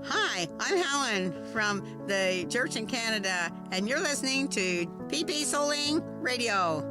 Hi, I'm Helen from the church in Canada, and you're listening to P P Soling Radio.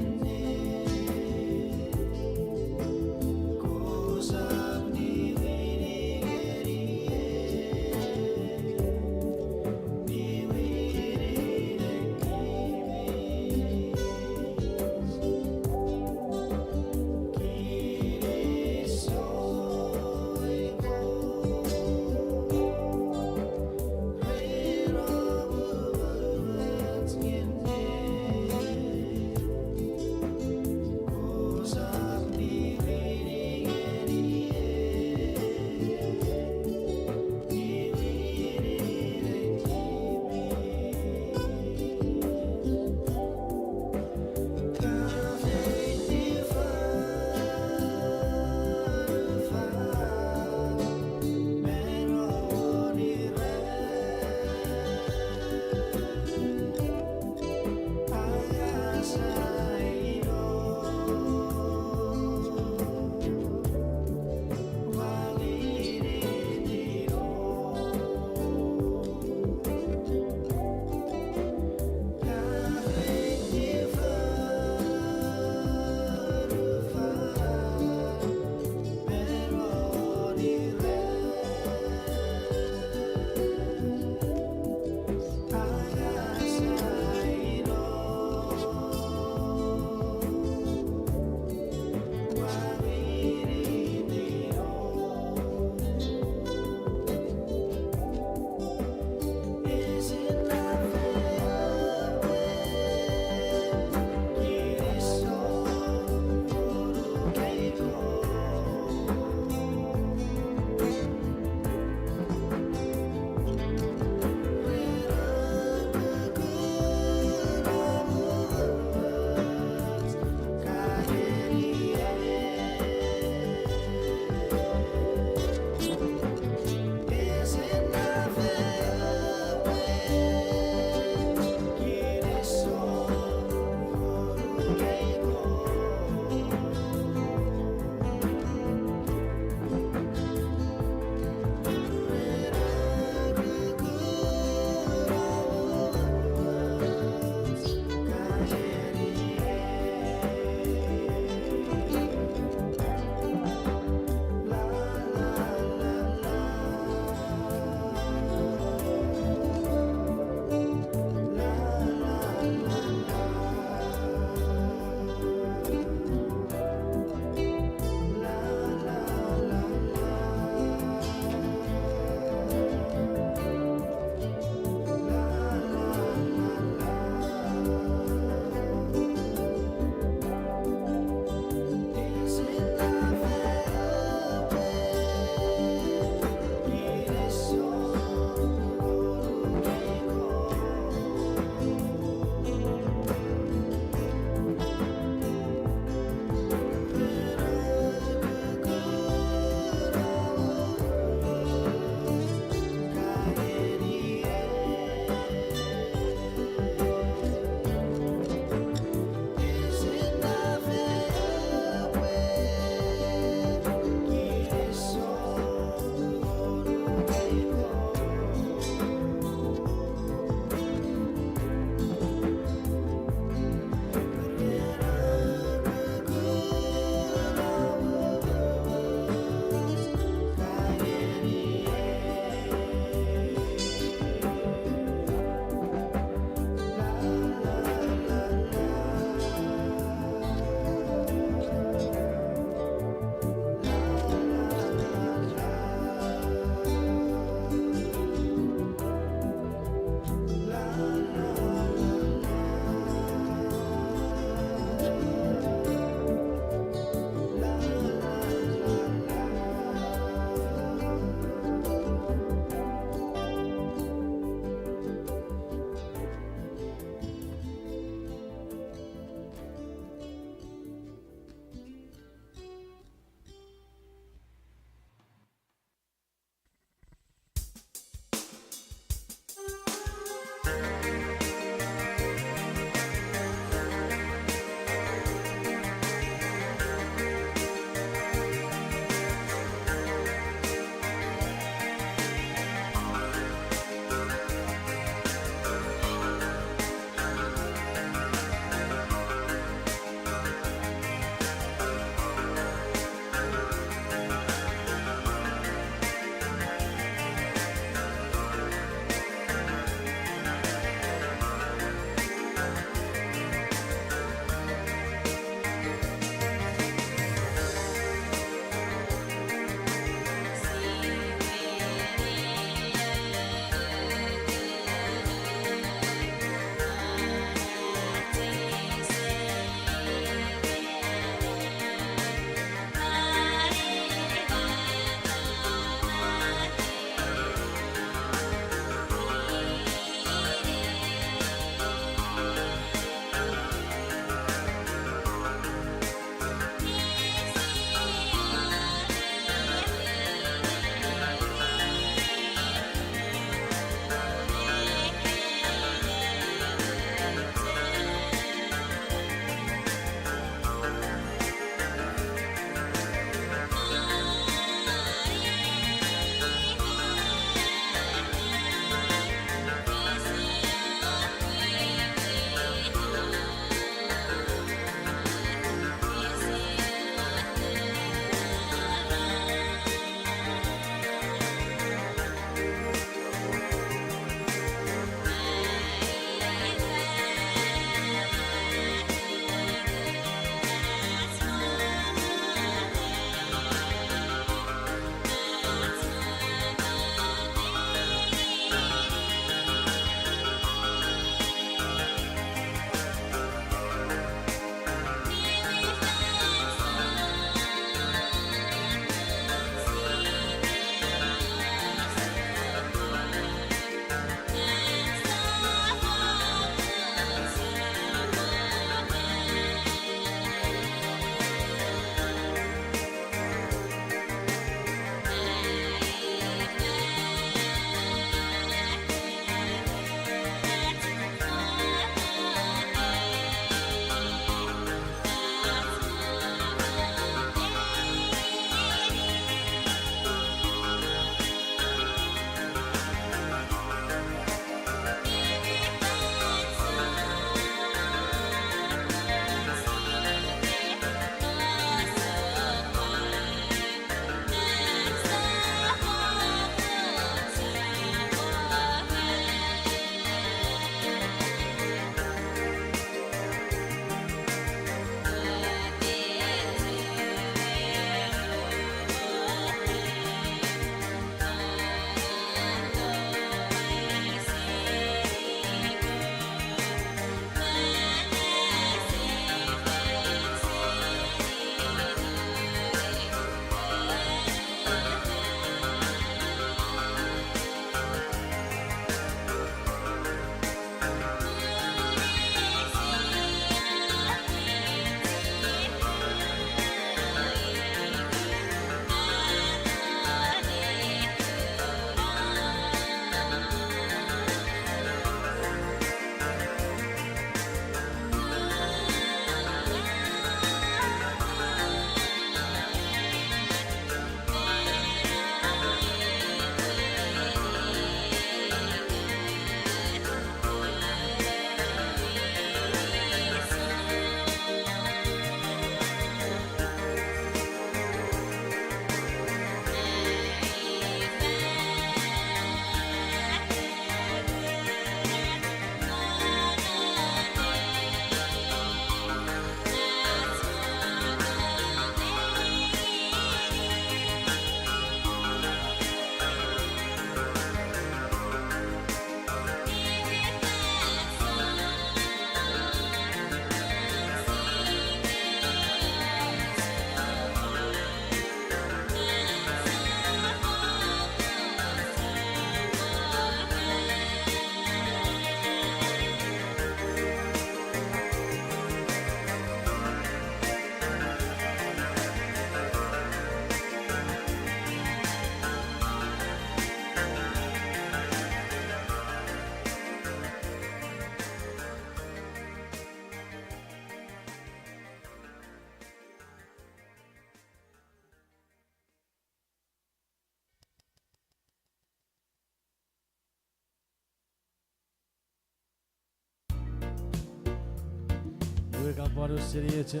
Ewe kapwan seni echo.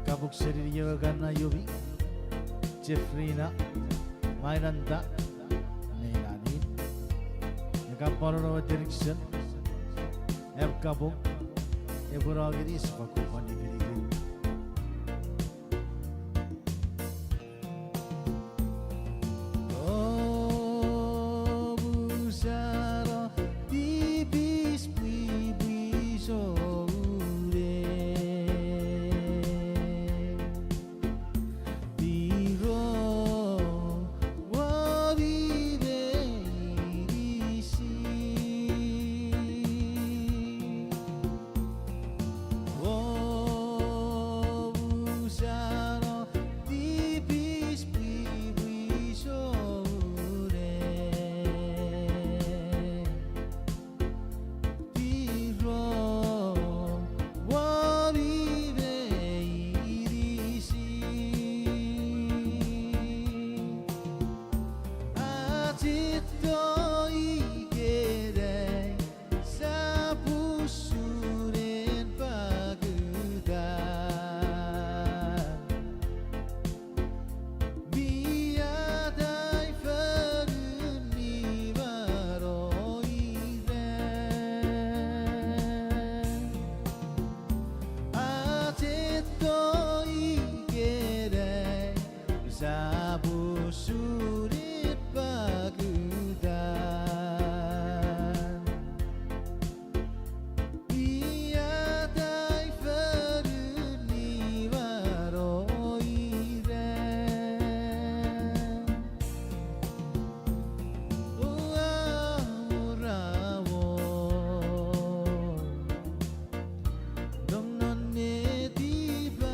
Kapung seni ewe kan Naomi, Jeffrina, Mainanta, Neinanin. Ewe kapwan ewe Deriksen, am kapung, epwe no ngeni sipwe pwan nikiniki. Omusano tipis pwipwi souneng. Tiro woni meinisin. Omusano tipis pwipwi souneng. Tiro woni meinisin. Achito ikenai, sap usun en pakuta. Mi atai fonu ni mano iran. Acheto ikenai, sap usun en pakuta. Mi atai fonu ni mano iran. Ua ura won nom non netipas.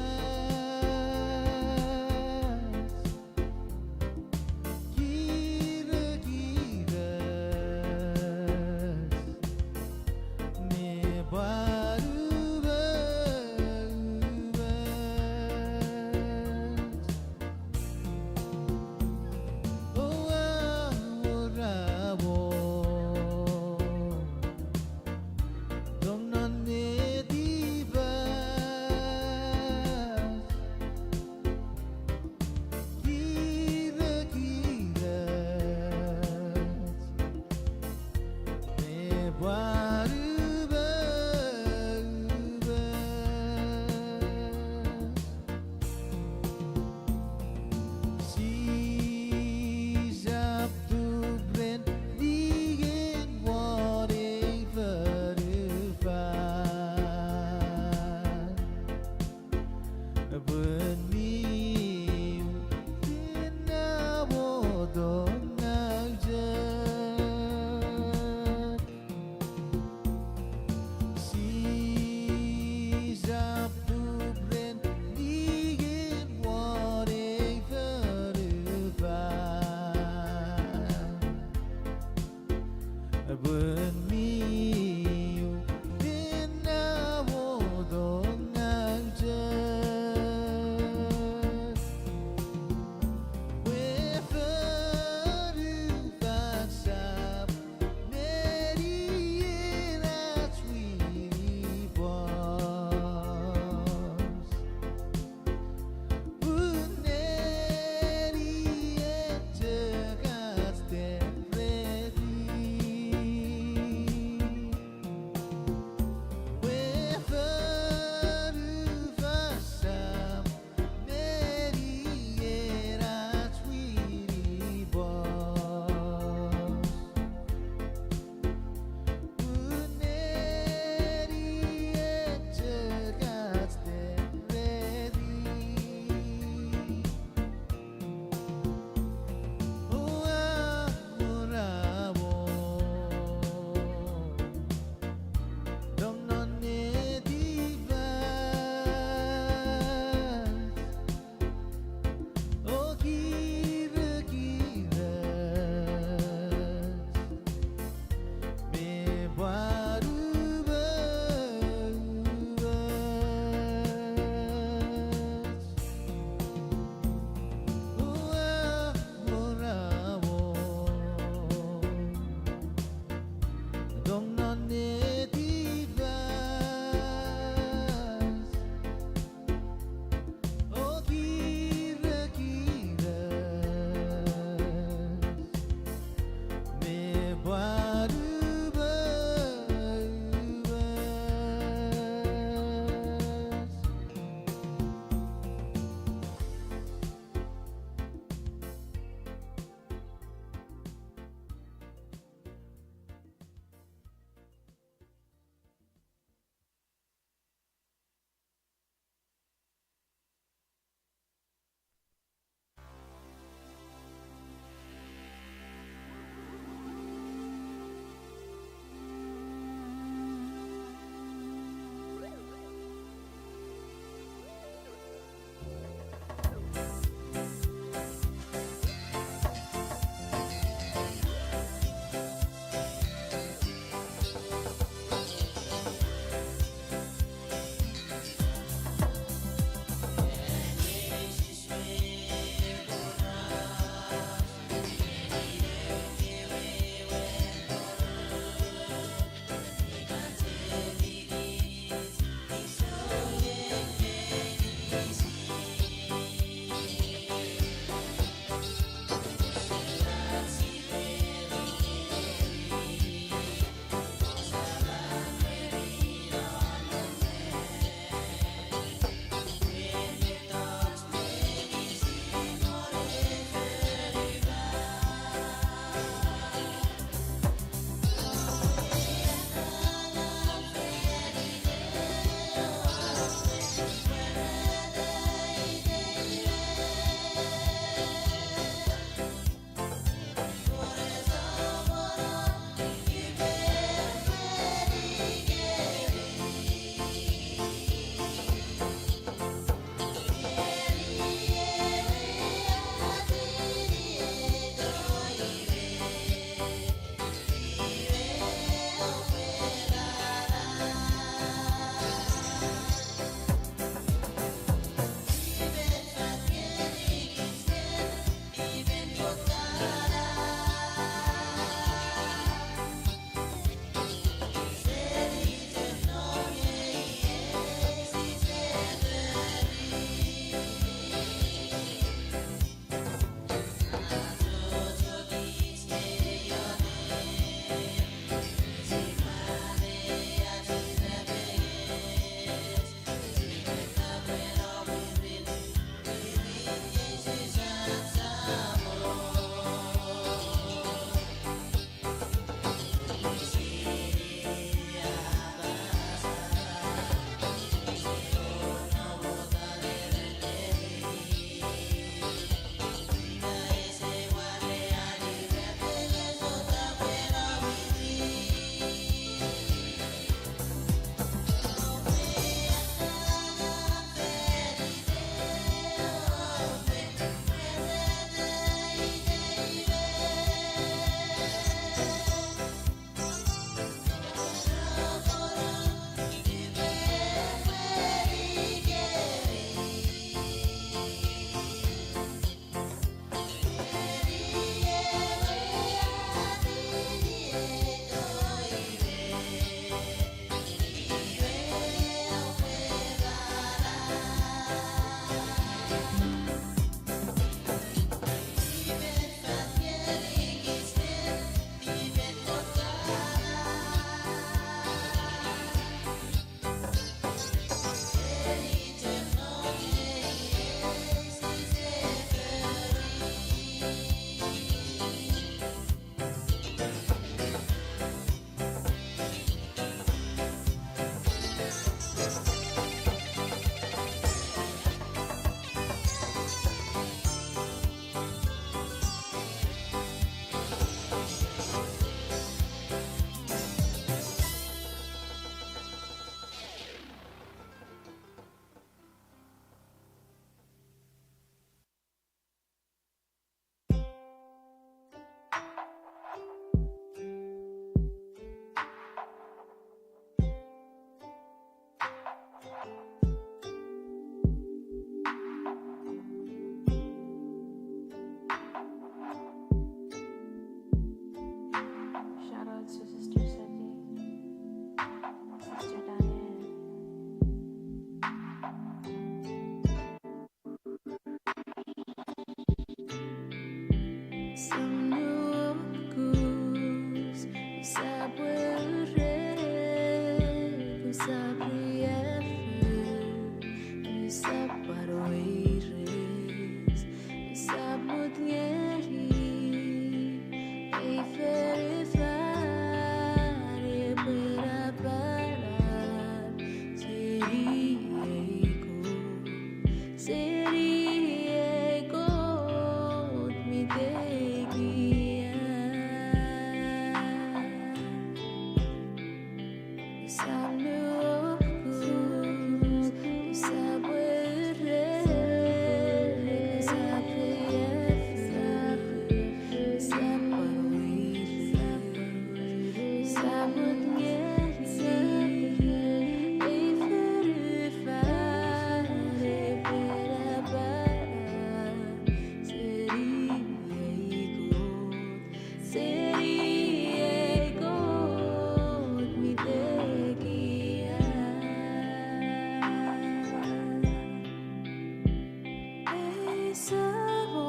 Savo,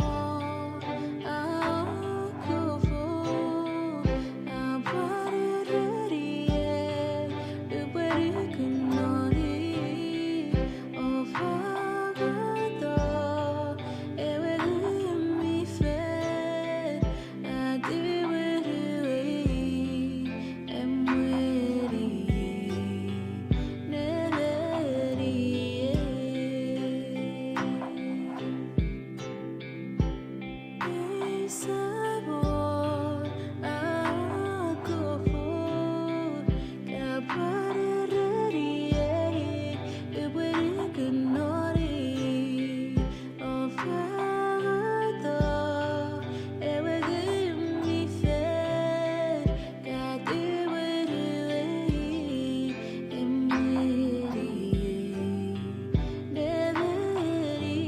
a kofo, a pwan ereniei, upwe nuku noni, o fangata ewe Ngun mi Fel, a tiwenuei, emweniei, nemeniei. Ei Samon a kofo, ka pwan ereniei, upwe nuku noni, o fangata ewe Ngun mi Fel, ka tiwenuei, emweniei, nemeniei.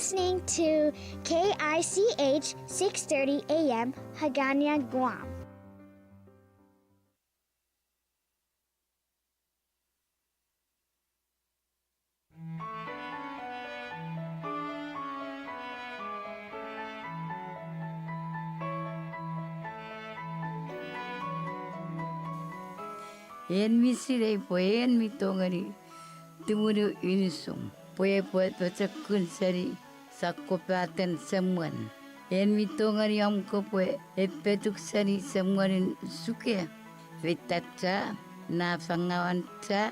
Listening to K I C H six thirty A M Hagana, Guam. En mi sinei pwe en mi tongeni tumunu inisum pwe epwe pochokun seni sakkopaten semwen. En mi tongeni om kopwe epetuk seni semwenin suke, feitacha, na fangawancha,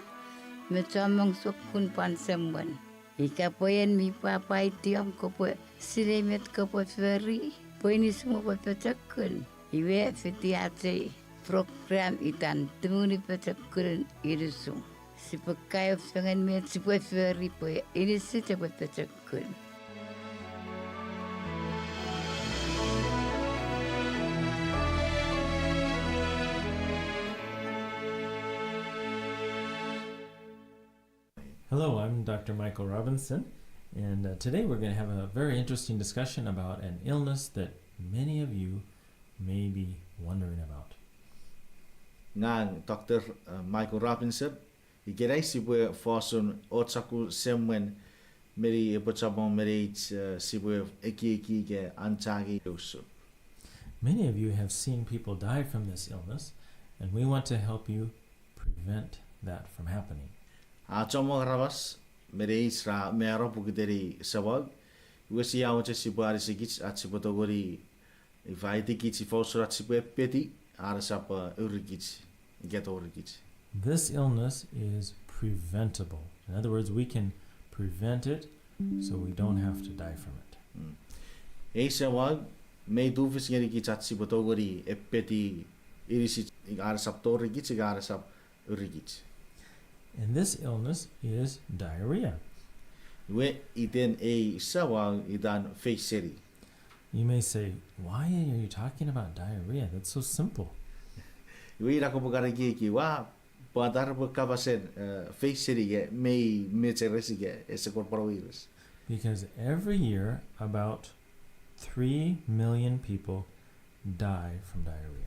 me chommong sokkun pwan semwen. Ika pwe en mi pwapwaiti om kopwe sinei met kopwe fori pwe inisum epwe pochokun, iwe fiti ach ei program itan Tumunu Pochokunen Inisum. Sipwe kaeo fengen met sipwe fori pwe inisich epwe pochokun. Hello, I'm Doctor Michael Robinson, and uh, today we're going to have a very interesting discussion about an illness that many of you may be wondering about. Ngang Doctor uh, Michael Robinson, ikenai sipwe fosun och sokkun semwen meni epwe chommong meneich uh, sipwe ekieki ika anchangei usun. Many of you have seen people die from this illness, and we want to help you prevent that from happening. A chommong aramas meneich ra mano pokiten ei samau, iwe sia mochen sipwe anisikich ach sipwe tongeni ifa aitikich ifa usun ach sipwe epeti, are sap uh, urikich, iketo urikich. This illness is preventable. In other words, we can prevent it so we don't have to die from it. Ei samau mei tufich ngenikich ach sipwe tongeni epeti inisich, are sap torikich ika are sap urikich. And this illness is diarrhea. Iwe iten ei samau itan feiseni. You may say, "Why are you talking about diarrhea? That's so simple." Iwe ina kopwe kan ekieki, ua, pwata repwe kapasen uh, feiseni ika mei mecheres ika ese kon pwan weires. Because every year about three million people die from diarrhea.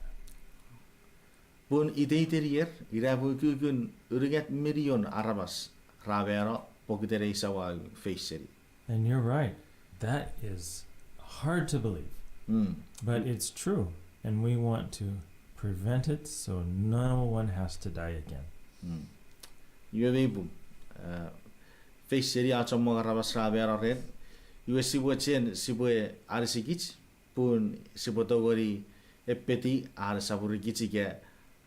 Pun iteiten ier, ina pwe ukukun unungat minion aramas ra mano pokiten ei samau feiseni. And you're right. That is hard to believe. But it's true. And we want to prevent it so no one has to die again. Iwe mei pung, uh, feiseni a chommong aramas ra mano ren, iwe sipwe chen sipwe anisikich pun sipwe tongeni epeti are sap urikich ika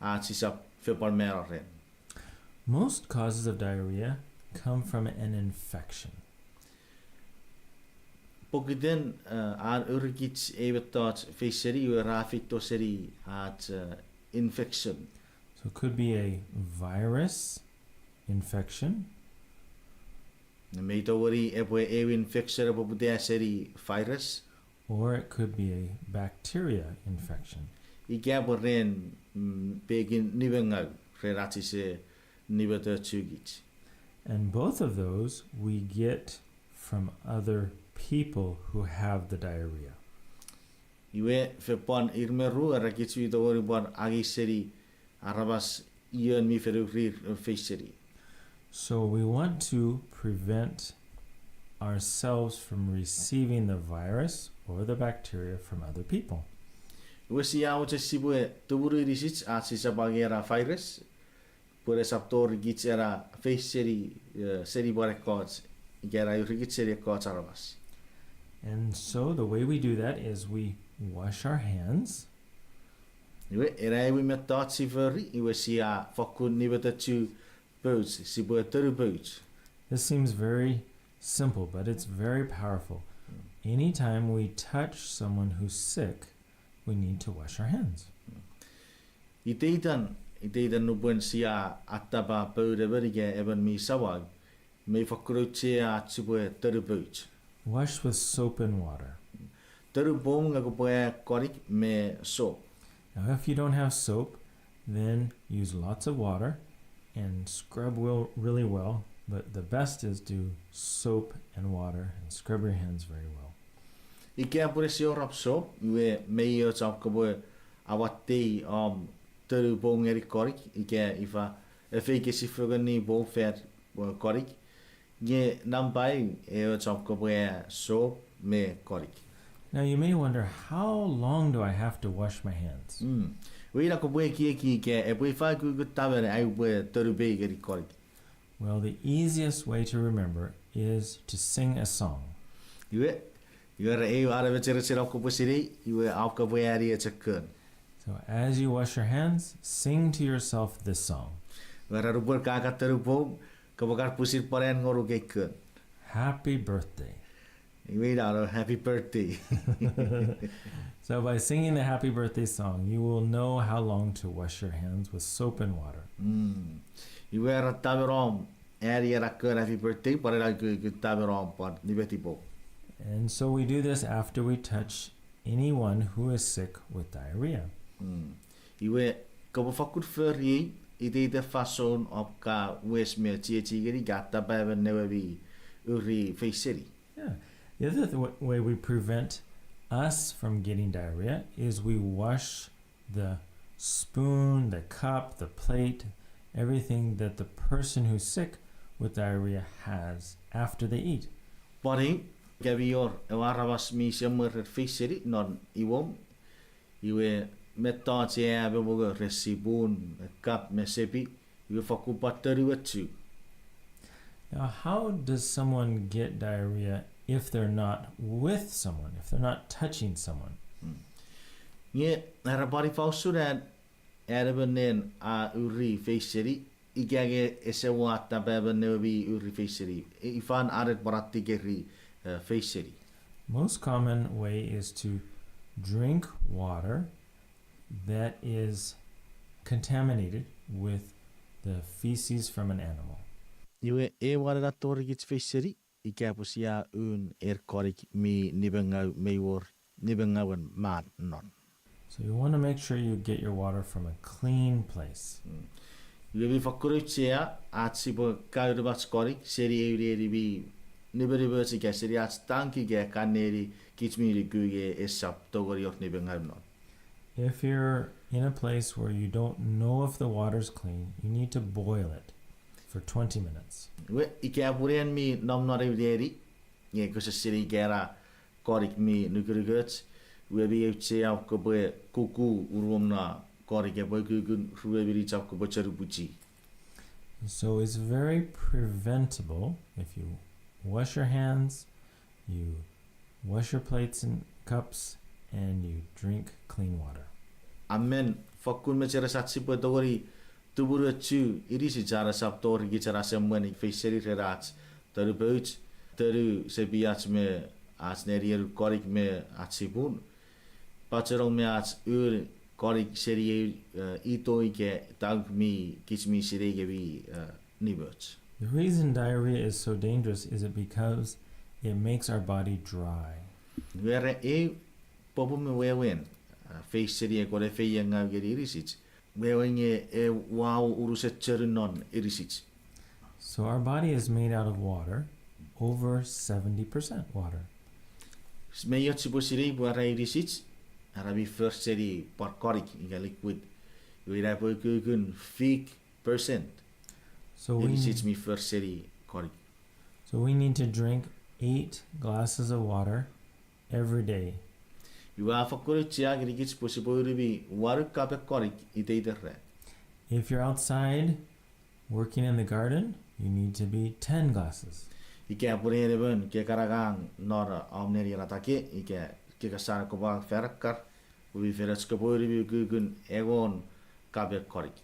ach sisap fen pwan mano ren. Most causes of diarrhea come from an infection. Pokiten uh, an urikich ei mettoch feiseni iwe ra feito seni ach uh, infection. So it could be a virus infection. Mei tongeni epwe ew infection epwe puta seni virus. Or it could be a bacteria infection. Ika pwe ren mm, pekin nimengau ren ach sise nimetochukich. And both of those we get from other people who have the diarrhea. Iwe fen pwan ir me ru era kich mi tongeni pwan angei seni aramas ion mi fen urir feiseni. So we want to prevent ourselves from receiving the virus or the bacteria from other people. Iwe sia mochen sipwe tumunu inisich ach sisap angei ena virus, pwe esap torikich ena feiseni uh, seni pwan ekkoch, ika ena urikich seni ekkoch aramas. And so the way we do that is we wash our hands. Iwe ena ewe mettoch si fori, iwe sia fokkun nimetochu pouch, sipwe tonu pouch. This seems very simple, but it's very powerful. Anytime we touch someone who's sick, we need to wash our hands. Iteitan, iteitan nupwen sia attapa poun emon ika emon mi samau, mei fokkun auchea ach sipwe tonu pouch. Wash with soap and water. Tonu poum nge kopwe konik me soap. Now, if you don't have soap, then use lots of water and scrub well, really well But the best is to soap and water and scrub your hands very well. Ika pwe ese wor om soap, iwe mei och om kopwe awattei om tonu poum ngeni konik, ika ifa, efeikesi fengen ni poum fan, uh, konik. Nge nampa eu, e och om kopwe aea soap me konik. Now you may wonder, how long do I have to wash my hands? Mm. Iwe ina kopwe ekieki ika epwe ifa ukukun tamen ai upwe tonupei ngeni konik. Well, the easiest way to remember is to sing a song. Iwe, iwe ra eu an mecherechen om kopwe sinei, iwe om kopwe ani eche kon. So as you wash your hands, sing to yourself this song. Iwe ra nupwen ka kan tonu poum, kopwe kan pwisin pwan an ngonuk ei kon. Happy birthday. Iwe ina no happy birthday. So by singing the happy birthday song, you will know how long to wash your hands with soap and water. Mm. Iwe ra tamen om ani ena kon happy birthday, pwan ena ukukun tamen om pwan nimeti poum. And so we do this after we touch anyone who is sick with diarrhea. Mm. Iwe, kopwe fakkun fori ei, iteiten fansoun om ka wes me chiechi ngeni ka atapa emon newe mi uri feiseni. Yeah. The other th- way we prevent us from getting diarrhea is we wash the spoon, the cup, the plate, everything that the person who's sick with diarrhea has after they eat. Pwan eu, ika mi wor ewe aramas mi semwen ren feiseni non imwom, iwe mettoch ea me mongo ren sipun, kap me sepi, iwe fakkun pwan tonuochu. Now, how does someone get diarrhea if they're not with someone, if they're not touching someone? Mm. Nge, era pwan ifa usun an, an emon nein a uri feiseni, ika nge ese mo atapa emon newe mi uri feiseni. E, ifan anen pwarata keri, eh, feiseni. Most common way is to drink water that is contaminated with the feces from an animal. Iwe, ew anen a torikich feiseni, ika pwe sia un en konik mi nimengau, mi wor nimengauen man non. So you want to make sure you get your water from a clean place. Mm. Iwe mi fakkun auchea ach sipwe kae unumach konik seni eu neni mi nimenimoch ika seni ach tank ika kan neni kich mi nuku nge esap tongeni wor nimengau non. If you're in a place where you don't know if the water's clean, you need to boil it for twenty minutes. Iwe, ika pwe en mi nom non eu neni, nge kose sinei ika ena konik mi nukunukoch, iwe mi auchea om kopwe kuku uruom na konik epwe ukukun rue minich om kopwe chonupuchi. So it's very preventable if you wash your hands, you wash your plates and cups, and you drink clean water. A men fakkun mecheres ach sipwe tongeni tumunochu inisich are esap torikich ena semwen feiseni ren ach tonu pouch, tonu sepiach me ach neni enu konik me ach sipun. Pachenong me ach un konik seni eu, eh, ito ika tank mi kich mi sinei nge mi, eh, nimoch. The reason diarrhea is so dangerous is it because it makes our body dry. Iwe ra eu popun me wewen, eh, feiseni e kon efeiengau ngeni inisich. Wewen nge e wau unusen chonun non inisich. So our body is made out of water, over seventy percent water. Mei och sipwe sinei pwe ena inisich, ena mi for seni pwan konik ika liquid. Iwe ina epwe ukukun fik percent. So we inisich need, mi for seni konik. So we need to drink eight glasses of water every day. Iwe a fakkun auchea ngenikich pwe sipwe unumi wanu kapen konik iteiten ran. If you're outside working in the garden, you need to be ten glasses. Ika pwe en emon ke kan angang non om neni ena atake, ika ke kan sani kopwe fan akkar, pwe mi fen och kopwe unumi ukukun engon kapen konik.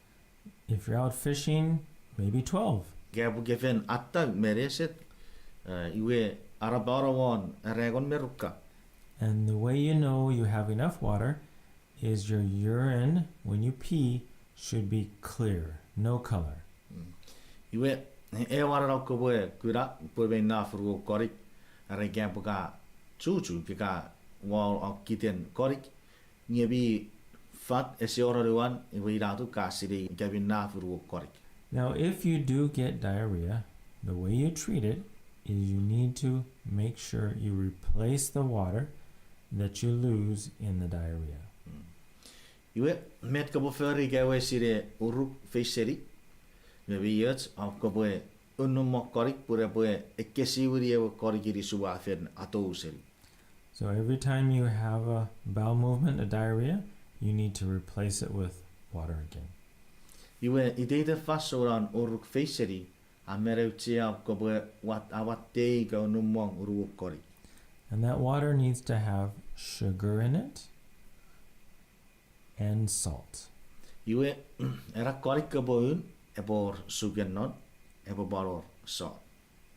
If you're out fishing, maybe twelve. Ika pwe ke fen attau me neset, eh, iwe arapano won ena engon me ru kap. And the way you know you have enough water is your urine, when you pee, should be clear, no color. Mm. Iwe, ew anen om kopwe kuna pwe mei naf uruon konik, are ika pwe ka chuchu, ke ka wau om kiten konik, nge mi fat ese wor anuan, iwe ina atun ka sinei ika mi naf uruon konik. Now, if you do get diarrhea, The way you treat it is you need to make sure you replace the water that you lose in the diarrhea. Iwe, met kopwe fori ika ewe sine uruk feiseni, me mi och, a kopwe unumong konik pun epwe ekkesiwini ewe konik inisum a fen atou seni. So every time you have a bowel movement, a diarrhea, you need to replace it with water again. Iwe, iteiten fansoun an uruk feiseni, a men auchea kopwe wat-, a watte ika unumong unuok konik. And that water needs to have sugar in it and salt. Iwe, ena konik kopwe un, epwe wor suken non, epwe pwan wor salt.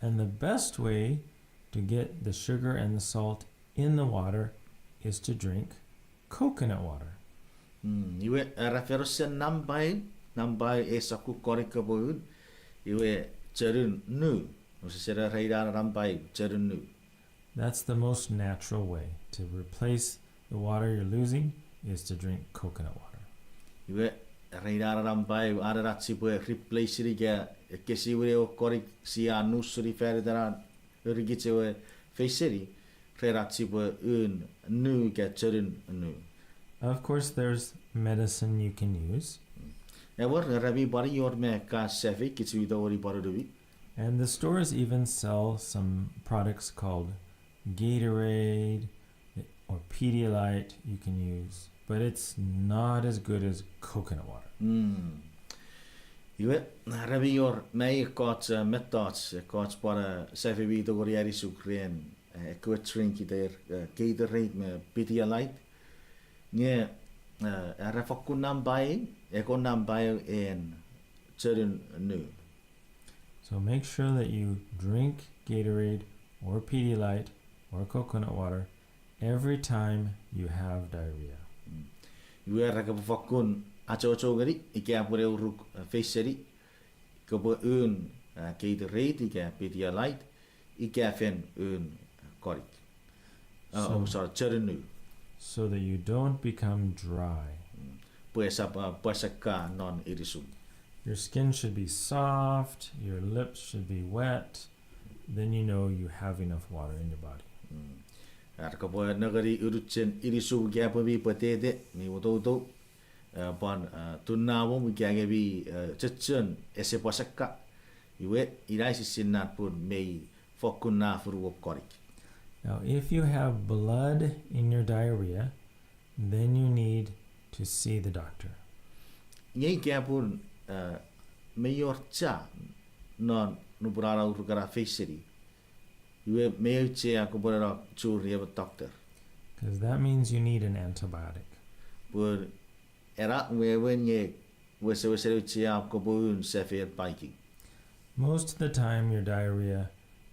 And the best way to get the sugar and the salt in the water is to drink coconut water. Mm, iwe, era fero sen nampa eu, nampa eu ei sokkun konik kopwe un, iwe chonun nu. Use sene reina nampa eu, chonun nu. That's the most natural way to replace the water you're losing is to drink coconut water. Iwe, reina nampa eu, aren ach sipwe replace-ini ika ekkesiwini ewe konik sia nu seni fan iten an urukich ewe feiseni, ren ach sipwe un nu ika chonun nu. Of course, there's medicine you can use. Ewer, era mi pwan wor me ka safei kich mi tongeni pwan unumi. And the stores even sell some products called Gatorade or Pedialyte you can use, but it's not as good as coconut water. Mm. Iwe, era mi wor me ekkoch, eh, mettoch, ekkoch pwan, eh, safei mi tongeni anisuk ren, eh, ekkewe drink iter, eh, Gatorade me Pedialyte. Nge, eh, era fokkun nampa eu, ekkoch nampa eu en chonun nu. So make sure that you drink Gatorade or Pedialyte or coconut water every time you have diarrhea. Mm. Iwe era kopwe fokkun achocho ngeni, ika pwe ne uruk, eh, feiseni, kopwe un, eh, Gatorade ika Pedialyte, ika fen un, eh, konik. Uh, oh, So sorry, chonun nu. So that you don't become dry. Mm. Pwe esap, uh, pwasaka non inisum. Your skin should be soft, your lips should be wet, then you know you have enough water in your body. Mm. Ar kopwe nengeni unuchen inisum ika pwe mi pwetete, mi wotoutou, uh, pwan, uh, tunnamum ika nge mi, uh, chochon ese pwasaka. Iwe, ina esissinan pun mei fokkun naf unuok konik. Now, if you have blood in your diarrhea, then you need to see the doctor. Nge ika pun, uh, mei wor cha non nupwen a uruk ena feiseni, iwe mei auchea kopwe no churi emon doctor. 'Cause that means you need an antibiotic. Pun ena wewen nge wesewesen auchea kopwe un safei Viking. Most of the time, your diarrhea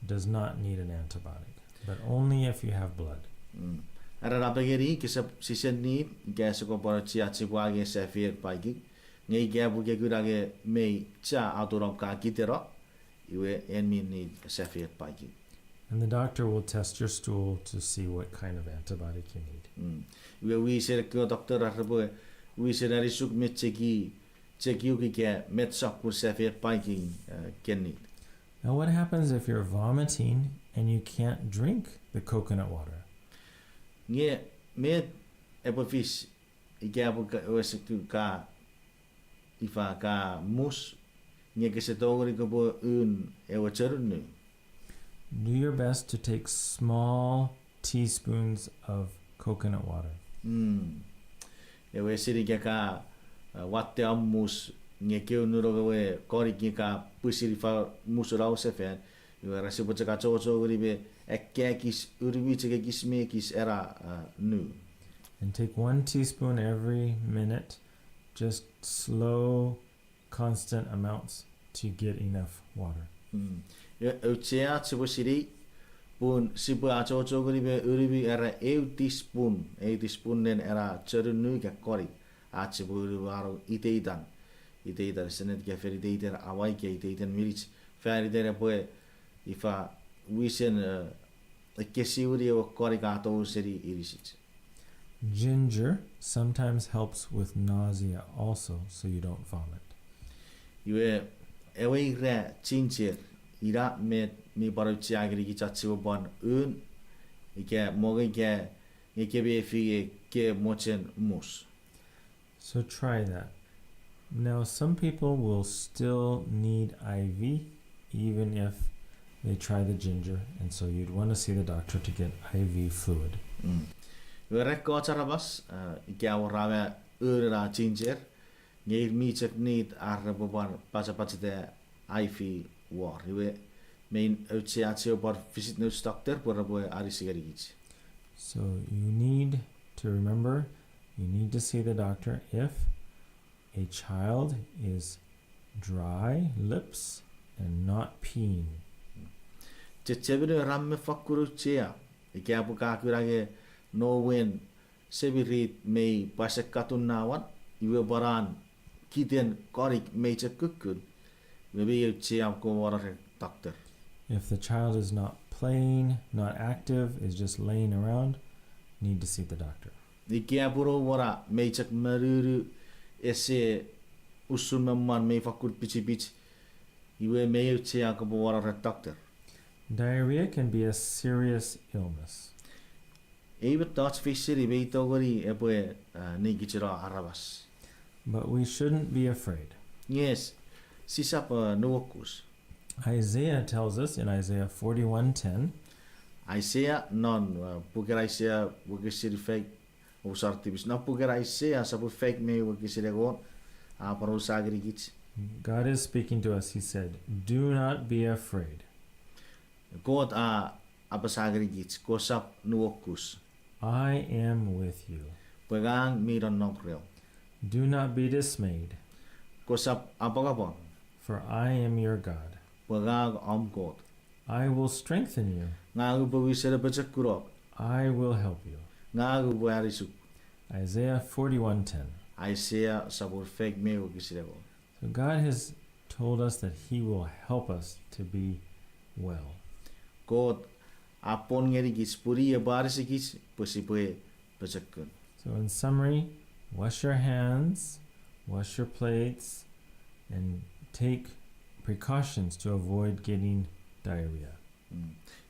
does not need an antibiotic, but only if you have blood. Mm. Era napengeni, kese, sise need, ika ese kopwe no chia chipwang nge safei Viking. Nge ika pwe ke kuna nge mei cha atun om ka kiteno, iwe en mi need safei Viking. And the doctor will test your stool to see what kind of antibiotic you need. Mm. Iwe wisen ekkewe doctor ar repwe wisen anisuk me cheki, chekiuk ika met sokkun safei Viking, uh, ke need. Now, what happens if you're vomiting and you can't drink the coconut water? Nge met epwe fis ika pwe ka, ewe seku ka, ifa ka mus, nge kese tongeni kopwe un ewe chonun nu. Do your best to take small teaspoons of coconut water. Mm. Ewe seni ika ka, uh, watte om mus, nge ke ununong ewe konik nge ka pwisin ifa musun au sefan, iwe era sipwe chok achocho ngeni me ekka ekis, unumi chok ekis me ekis ena, uh, nu. And take one teaspoon every minute, just slow, constant amounts to get enough water. Mm. Iwe, auchea ach sipwe sinei, pun sipwe achocho ngeni me unumi era eu teaspoon, eu teaspoon nen ena chonun nu ika konik, ach sipwe unumi non iteitan. Iteitan senet ika fen iteitan awa ika iteitan minich. Fan iten epwe ifa wisen, uh, ekkesiwini ewe konik a tou seni inisich. Ginger sometimes helps with nausea also, so you don't vomit. Iwe, ewe ira ginger, Ina met mi pwan auchea ngenikich ach sipwe pwan un ika mongo ika nge ke mefi ke mochen mus. So try that. Now, some people will still need I V even if they try the ginger, and so you'd want to see the doctor to get I V fluid. Iwe re ekkoch aramas, eh, ika wor ra me un ena ginger, nge ir mi chok need ar repwe pwan pachapachata I V wor. Iwe, mi auchea ach sipwe pwan visit nouch doctor pwe repwe anisi ngenikich. So you need to remember, you need to see the doctor if a child is dry lips and not peeing. Chechemeni ra me fakkun auchea, ika pwe ka kuna nge noum we semirit mei pwasekatun nawan, iwe pwan an kiten konik mei chok kukkun, iwe mi auchea kopwe wano ren doctor. If the child is not playing, not active, is just laying around, need to see the doctor. Ika pwe noum we ra mei chok monunu, ese usun me mwan, mei fakkun pichipich, iwe mi auchea kopwe wano ren doctor. Diarrhea can be a serious illness. Ei mettoch feisin mi tongeni epwe, eh, nikichino aramas. But we shouldn't be afraid. Yes, sisap, eh, nuokus. Isaiah tells us in Isaiah forty-one ten, Isaiah non, eh, puken Isaiah wokisin faik, ousar tipis, non puken Isaiah sopun faik me wokisin engon, a pwan apasa ngenikich. God is speaking to us. He said, "Do not be afraid." Kot a apasa ngenikich, kosap nuokus. I am with you. Pwe ngang mi nonnom reom. Do not be dismayed. Kosap apwangapwang. For I am your God. Pwe ngang om Kot. I will strengthen you. Ngang upwe wisen apochokunok. I will help you. Ngang upwe anisuk. Isaiah forty-one ten. Isaiah sopun faik me wokisin engon. So God has told us that he will help us to be well. Kot a pwon ngenikich pwe i epwe anisikich pwe sipwe pochokun. So in summary, wash your hands, wash your plates, and take precautions to avoid getting diarrhea.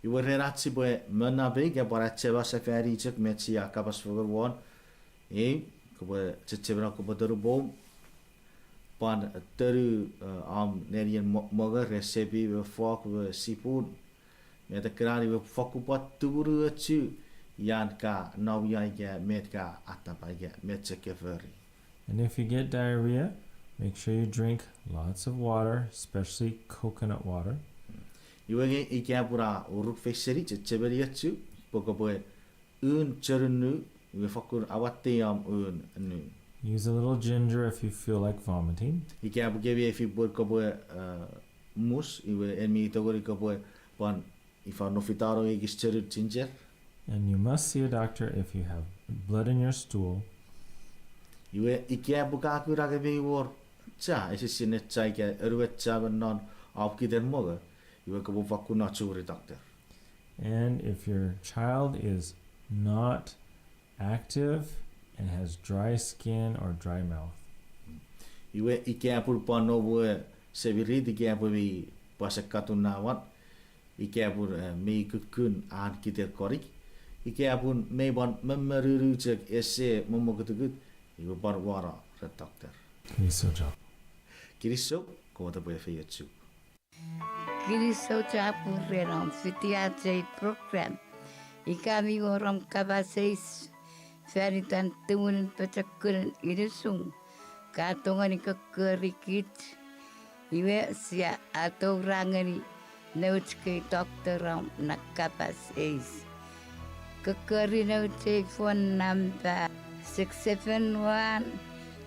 Iwe ren ach sipwe monnapei ika pwan achema sefani chok met sia kapas fengen won, ei, kopwe chechemeni kopwe tonu poum, pwan tonu, eh, om nenien mo-, mongo, resepi me fok me sipun, me tekinan, iwe fokkun pwan tumunu ochu ian ka nom ia ika met ka attapa ika met chok ke fori. And if you get diarrhea, make sure you drink lots of water, especially coconut water. Iwe nge ika pun a uruk feiseni, chechemeni ochu pwe kopwe un chonun nu, iwe fokkun awattei om un nu. Use a little ginger if you feel like vomiting. Ika pwe ke mefi pwe kopwe, eh, mus, iwe en mi tongeni kopwe pwan ifa nofitano ekis chonun ginger. And you must see a doctor if you have blood in your stool. Iwe ika pwe ka kuna nge mei wor cha, esisinen cha ika anuon cha me non om kiten mongo, iwe kopwe fokkun no churi doctor. And if your child is not active and has dry skin or dry mouth. Iwe ika pun pwan noum we semirit ika pwe mi pwasekatun nawan, ika pun, eh, mi kukkun an kiten konik, ika pun mi pwan memenunu chok ese momokutukut, iwe pwan wano ren doctor. Kinisou chapur. Kinisou, Kot epwe efeiochuk. Kinisou chapur ren om fitiach ei program. Ika mi wor om kapas eis fan itan tumunun pochokunen inisum, ka tongeni kokkori kich. Iwe sia atoura ngeni nouch kei doctor om na kapas eis. Kokkori nouch ei phone number, six seven one,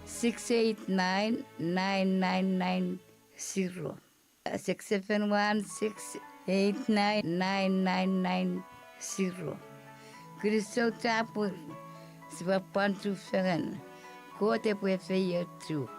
six eight nine, nine nine nine zero. Six seven one, six eight nine, nine nine nine zero. Kinisou chapur, sipwe pwan chufengen, Kot epwe efeiochuk.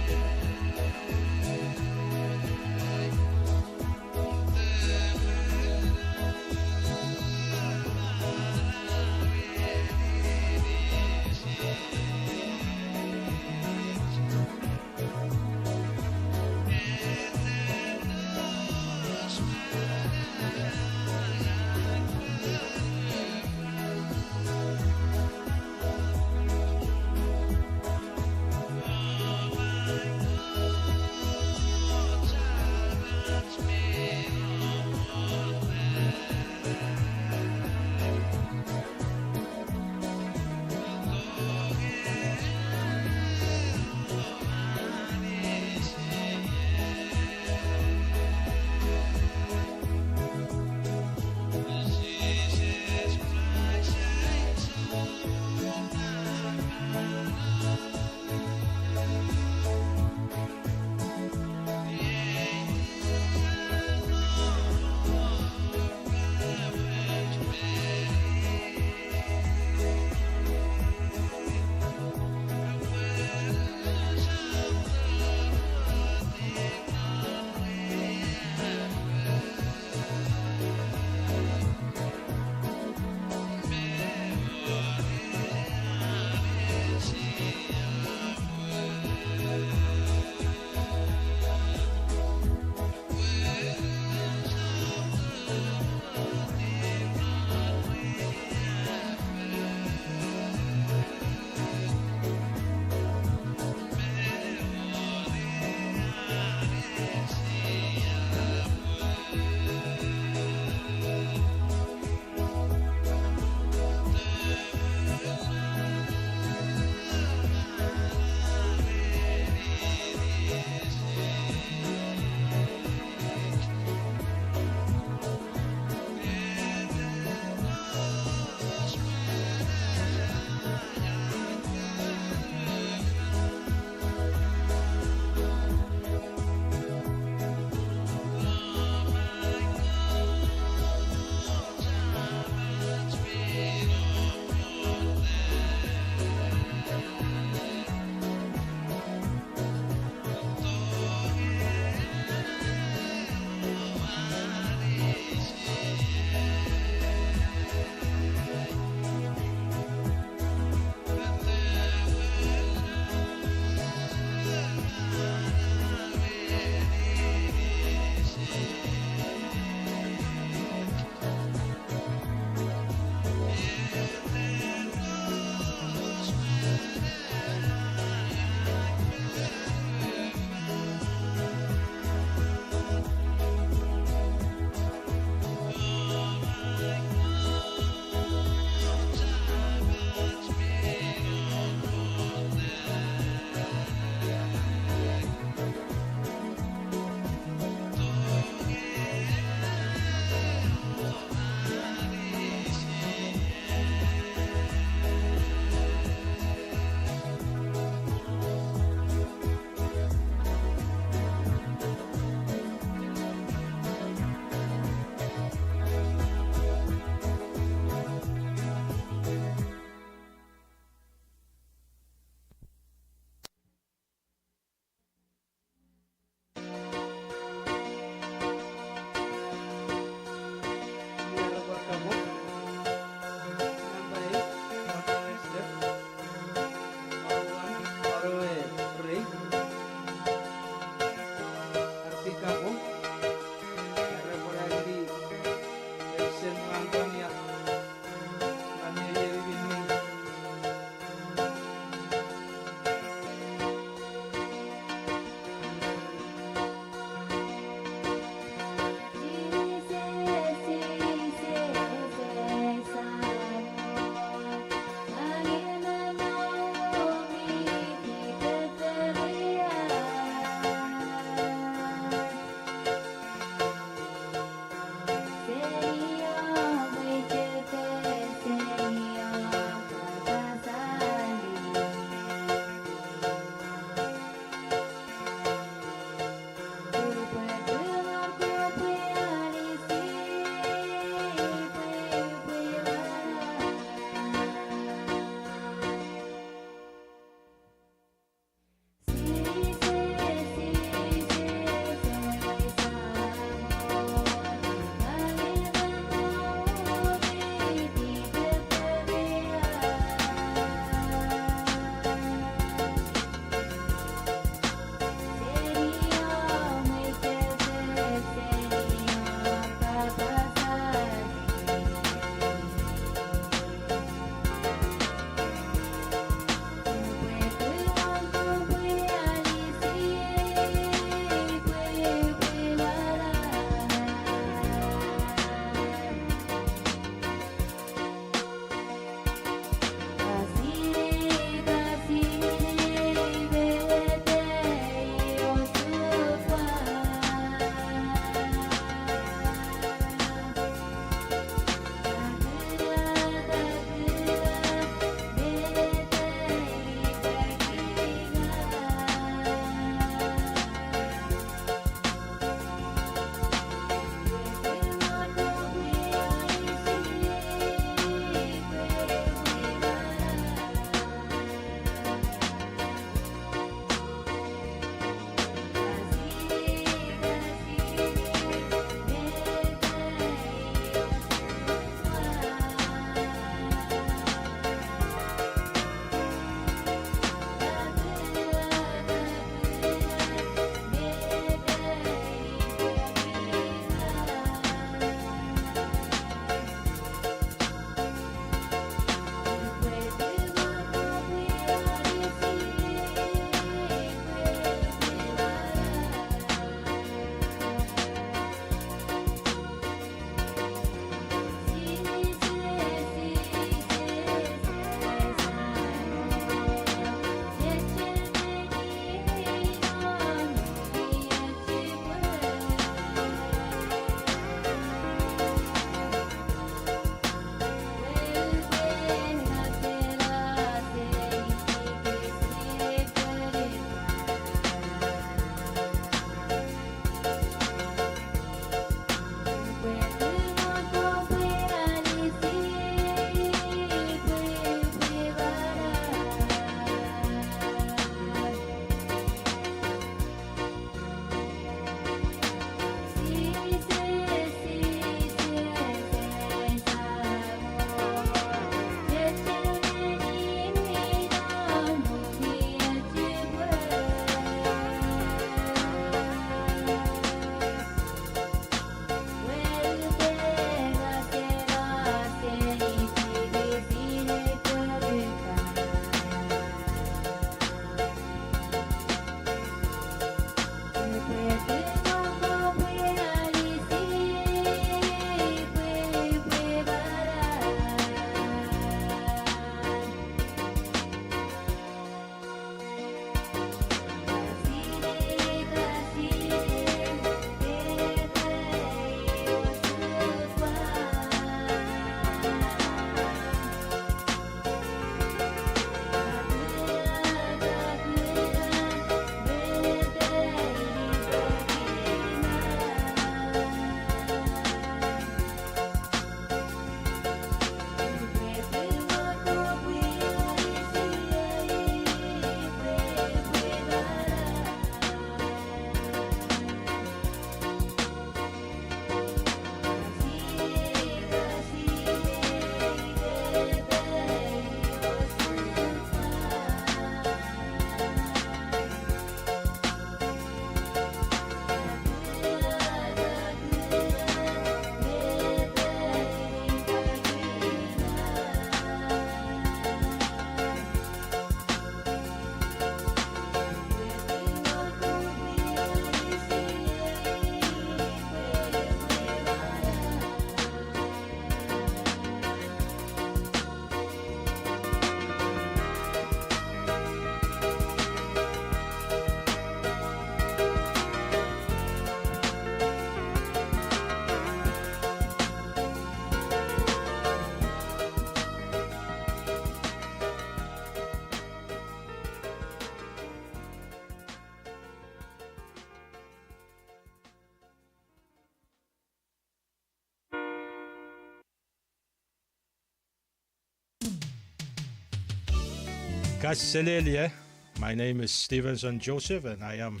Kaselel ie, my name is Stevenson Joseph, and I am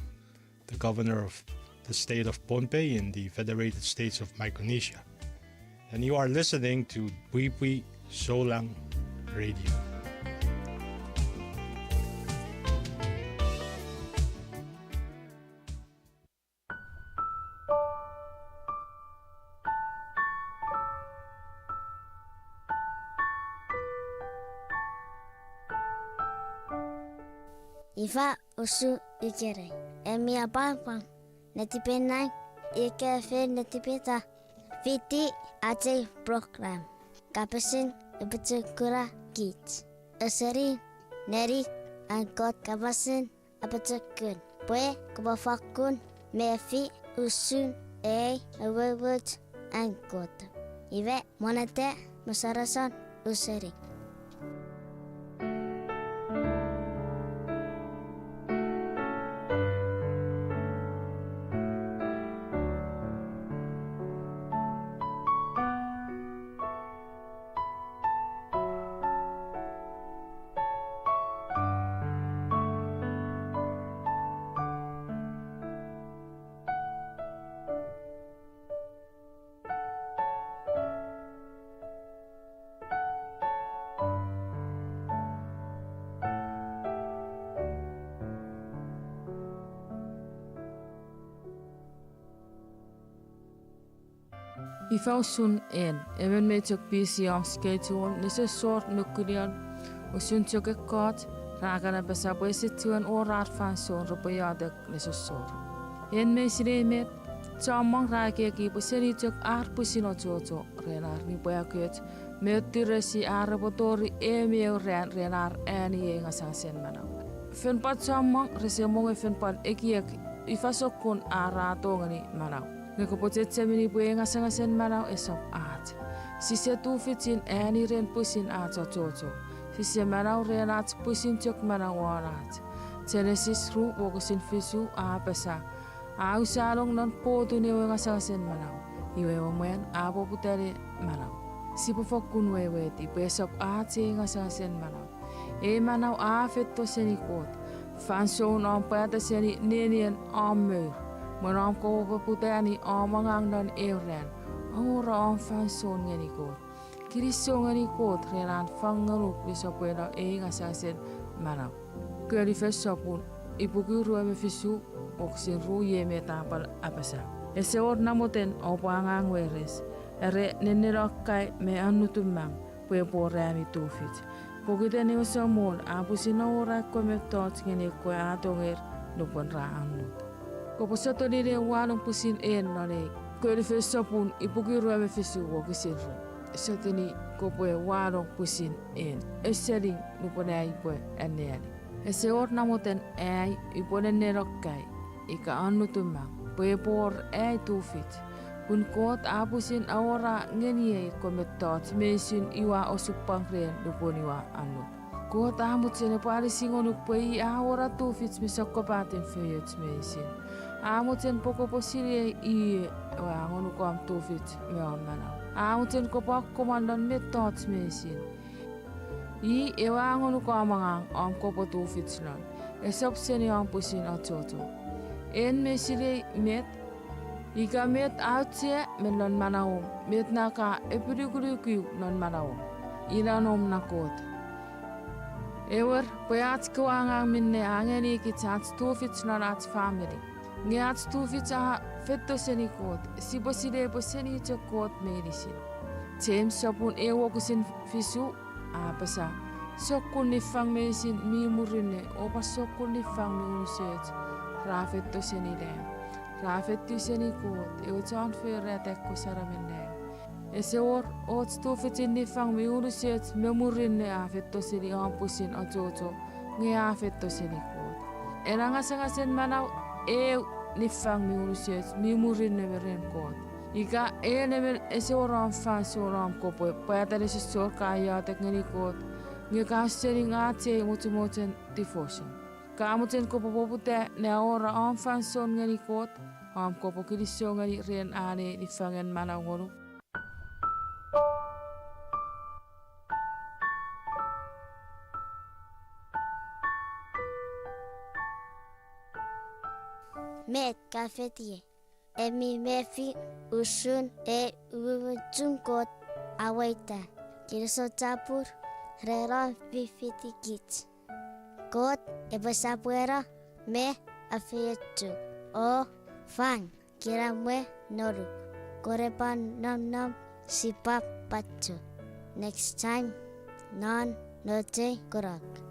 the governor of the state of Pohnpei in the Federated States of Micronesia. And you are listening to Pwipwi Soulang Radio. Ifa usun ikenai? En mi apwangapwang netipei nang ika fen netipeta fiti ach ei program, Kapasen Apochokuna Kich. Ausening, neni an Kot kapasen apochokun pwe kopwe fakkun mefi usun ei umoumoch an Kot. Iwe, mwanata mosonoson ausening. Ifa usun en, emon mei chok busy om schedule, nesosor me kunion, usun chok ekkoch, ra kan apasa pwe ese chiwen wor ar fansoun repwe iotek nesosor. En mei sinei met, chommong ra ekieki pwe seni chok ar pwisin achocho ren ar nipwakoch me oturesi ar repwe tori ew me ew ran ren ar eani ei ngasangasen manau. Fen pwan chommong rese mongo fen pwan ekieki ifa sokkun ar a tongeni manau. Nge kopwe chechemeni pwe ei ngasangasen manau esap ach. Sise tufichin eani ren pwisin ach achocho. Sise manau ren ach pwisin chok manau won ach. Genesis ru wokisin fisu a apasa, a usanong non potun ewe ngasangasen manau, iwe ewe mwan a poputa ne manau. Sipwe fokkun weweiti pwe esap ach ei ngasangasen manau. Ei manau a feito seni Kot. Fansoun om pwata seni nenien om mour, mwen om kopwe poputani om angang non eu ran, awora om fansoun ngeni Kot. Kinisou ngeni Kot ren an fang ngonuk ne sopweno ei ngasangasen manau. Konfel sopun ipuku rue me fisu, wokisin ru, iei met a pwal apasa: Ese wor namoten oupwe angang weires, are nennenokkai me annutumang, pwe epwe wor ami tufich. Pokiten ewe Samon a pwisin awora ekkewe mettoch ngeni ekkewe a tonger nupwen ra annut. Kopwe sotuni ne wanong pwisin en non ei Konfel sopun ipuku rue me fisu, wokisin ru. Sotuni kopwe wanong pwisin en, ausening nupwen ai upwe anneani. Ese wor namoten ai upwe nennenokkai ika annutumang, pwe epwe wor ai tufich. Pun Kot a pwisin awora ngeniei ekkewe mettoch meinisin ua osupwang ren nupwen ua annut. Kot a mochen epwe anisi ngonuk pwe i a awora tufich me sokkopaten feioch meinisin. A mochen pwe kopwe sinei i ewe a ngonuk om tufich me om manau. A mochen kopwe akkomwan non mettoch meinisin. I ewe a ngonuk om angang om kopwe tufich non, esap seni om pwisin achocho. En mei sinei met, ika met auchea me non manauom, met na ka epinukunuku non manauom, ina nom na Kot. Ewer, pwe ach kewe angang minne a ngenikich ach tufich non ach famini. Nge ach tufich a feito seni Kot, sipwe sinei pwe seni chok Kot meinisin. James sopun ew wokisin fisu a apasa: Sokkun niffang meinisin mi murinno, o pwan sokkun niffang mi unusoch, ra feito seni Lam. Ra feito seni Kot, ewe chon forata ekkewe saramen nang. Ese wor och tufichin niffang mi unusoch me murinno a feito seni om pwisin achocho, nge a feito seni Kot. Ena ngasangasen manau eu niffang mi unusoch mi murinno me ren Kot. Ika en emon ese wor om fansoun om kopwe pwata nesosor ka iotek ngeni Kot, nge ka ausening ach ei mochomochen devotion. Ka mochen kopwe poputa ne awora om fansoun ngeni Kot, om kopwe kinisou ngeni ren an ei niffangen manau ngonuk. fetiei. Emi mefi usun ei umoumochun Kot a weita. Kinisou chapur ren om fifitikich. Kot epwe sopweno me afeiochuk. O fang kinamwe ngonuk. Kon epwe nonnom, sipwap pacho. Next time, non nochei kunok.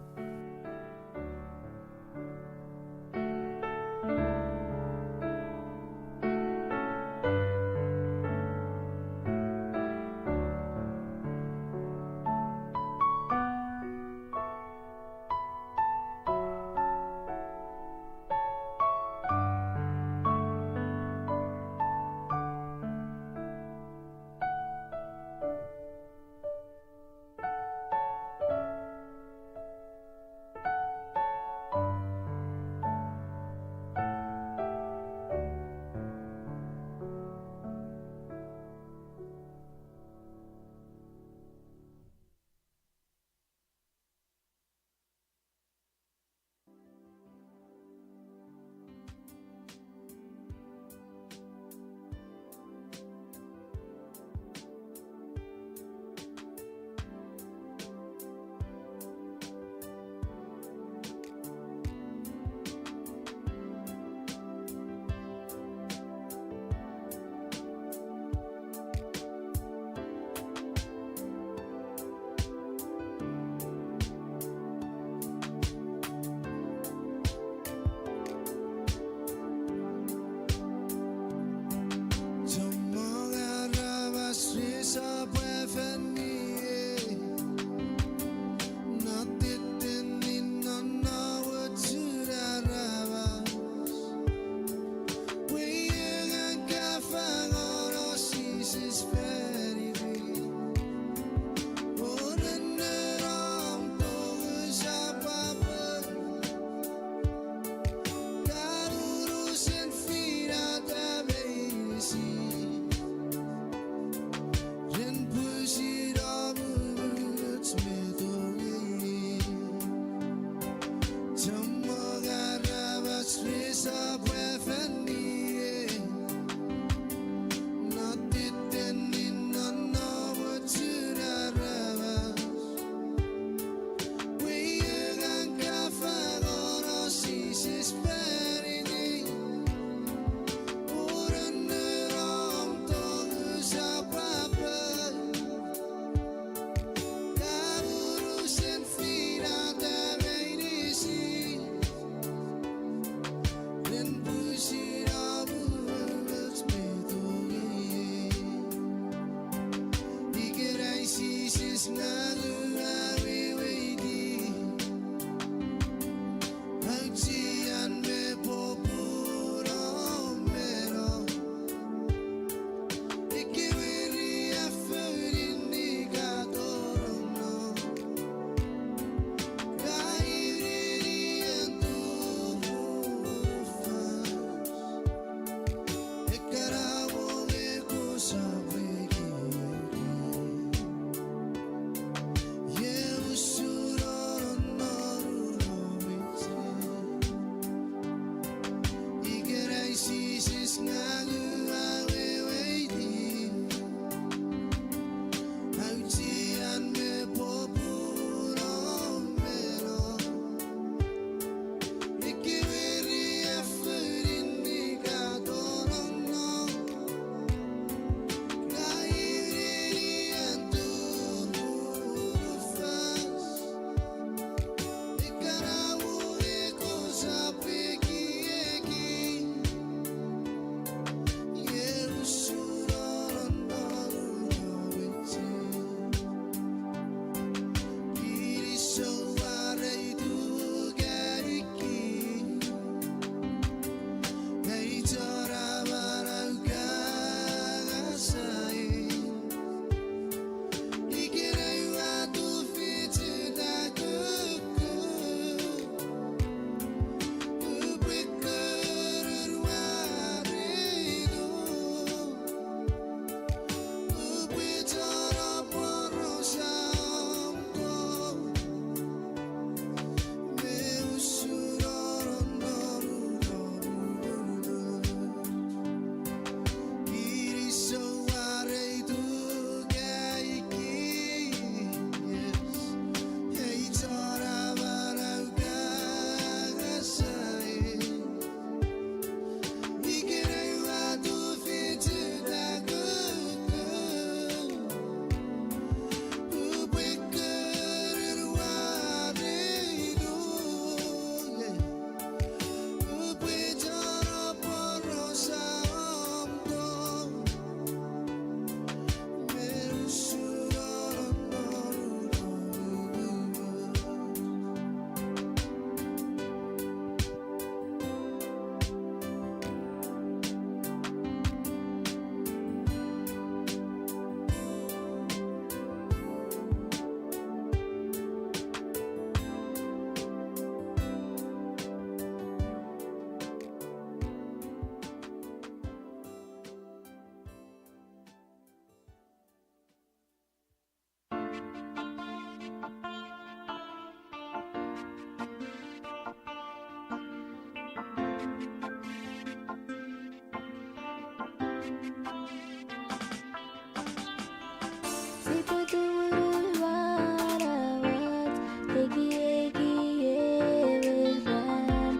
Sipwe tumunu manauach, ekieki ewe ran,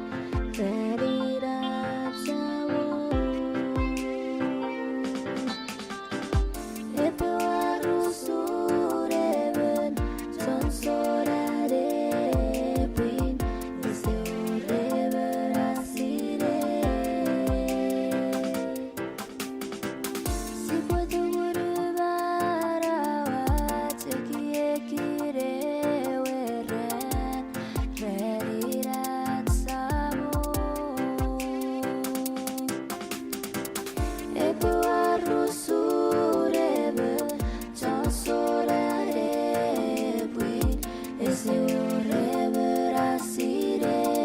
ran ina Samon. Epwe war usun emon chon sona nepwin, ese wor emon a sinei. Sipwe tumunu manauach, ekieki ewe ran, ran ina Samon. Epwe war usun emon chon sona nepwin, ese wor emon a sinei.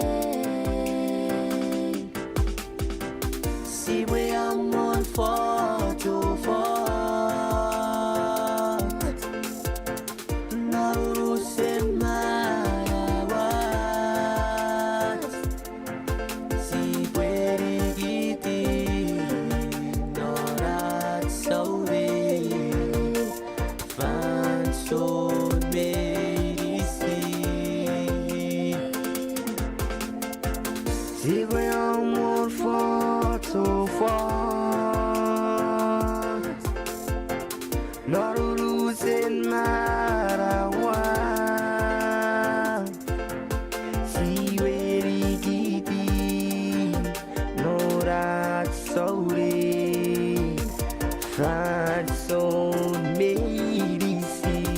Sipwe amwon fotofot non unusen manauach. Sipwe nikiti non ach souneng fansoun meinisin. Sipwe amwon fotofot non unusen manauach. Sipwe nikiti non ach souneng fansoun meinisin.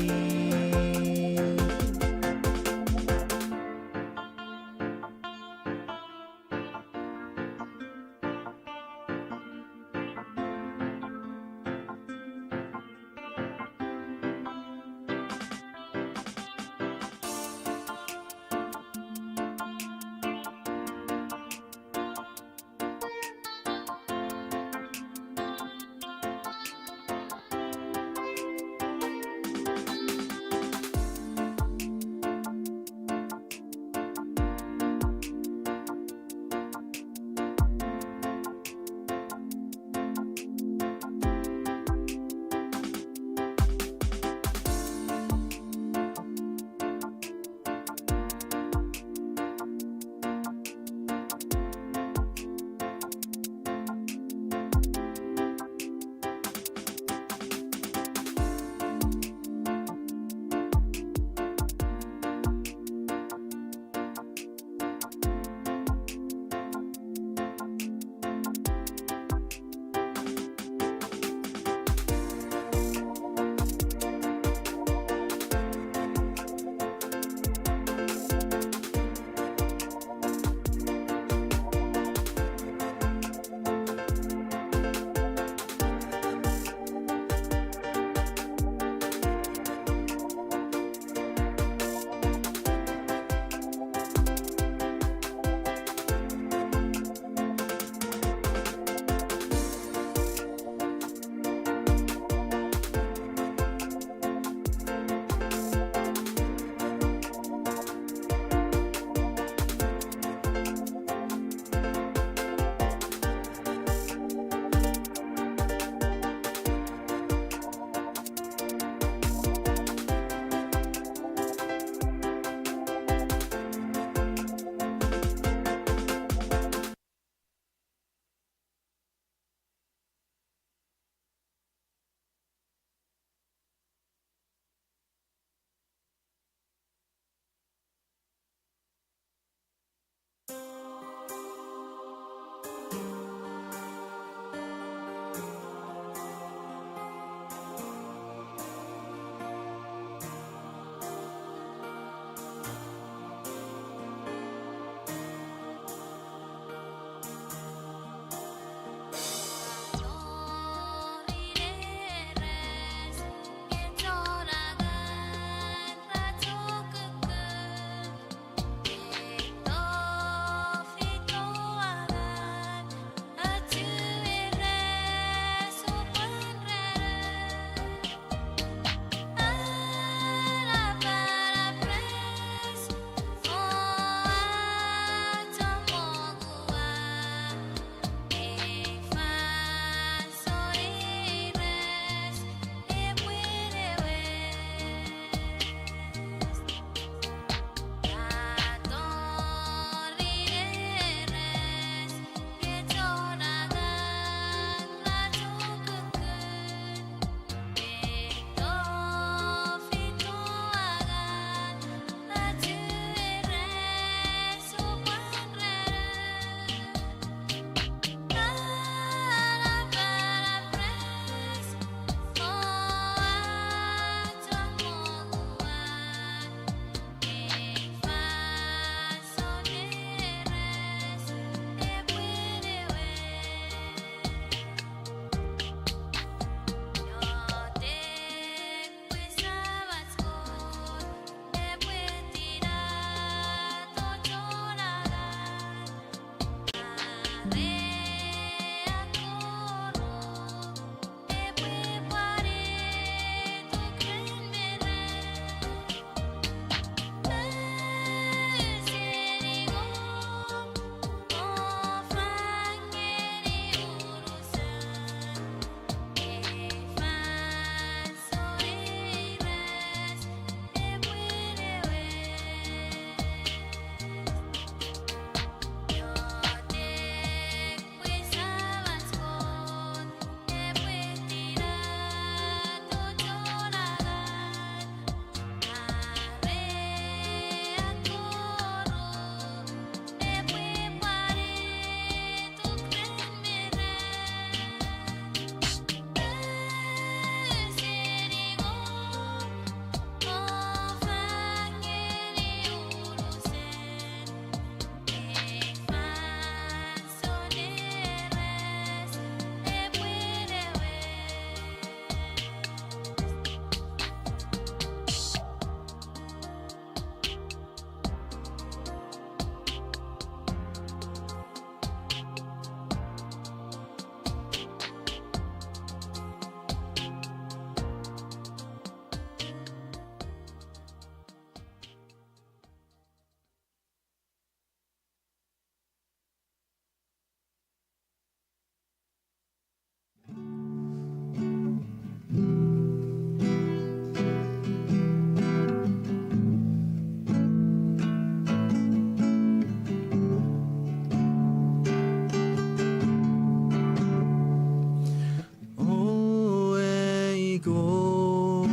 Kot,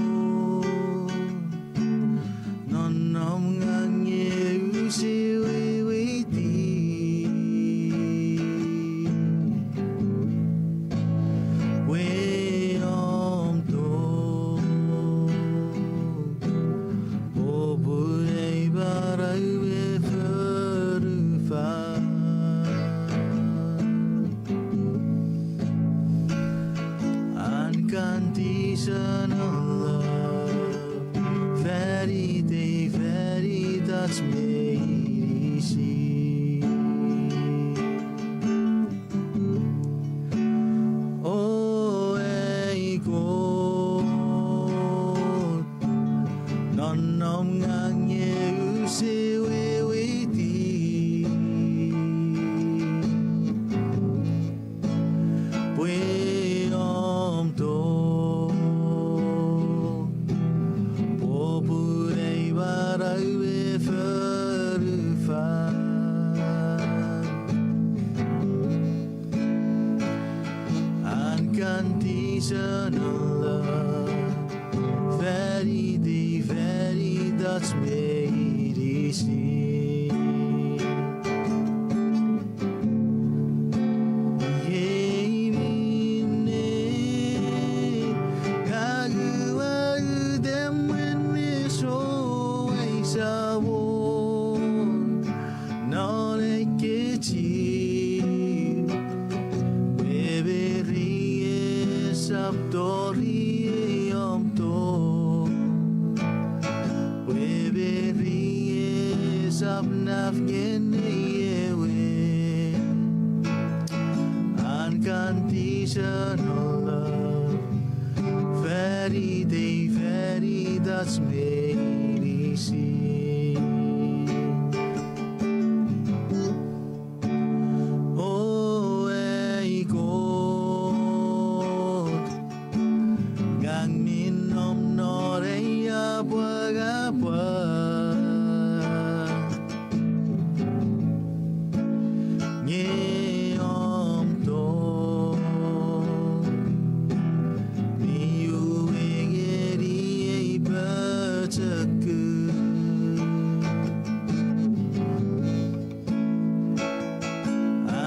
nonnom ngang nge use weweiti pwe om tong, popun ei manau me fonufan. Unconditional love, fan itei fan itach meinisin. O ei Kot, nonnom ngang nge use weweiti pwe om tong, popun ei manau me fonufan. Unconditional love, fan itei fan itach meinisin. Iei minne ngang ua uta mwen me sou ei Samon non ei kechiw, pwe meni esap tori ei om tong, pwe meni esap naf ngeni ewe. Unconditional love, fan itei fan itach meinisin. O ei Kot, ngang mi nom non ei apwangapwang, nge om tong mi uwei ngeni ei pochokun.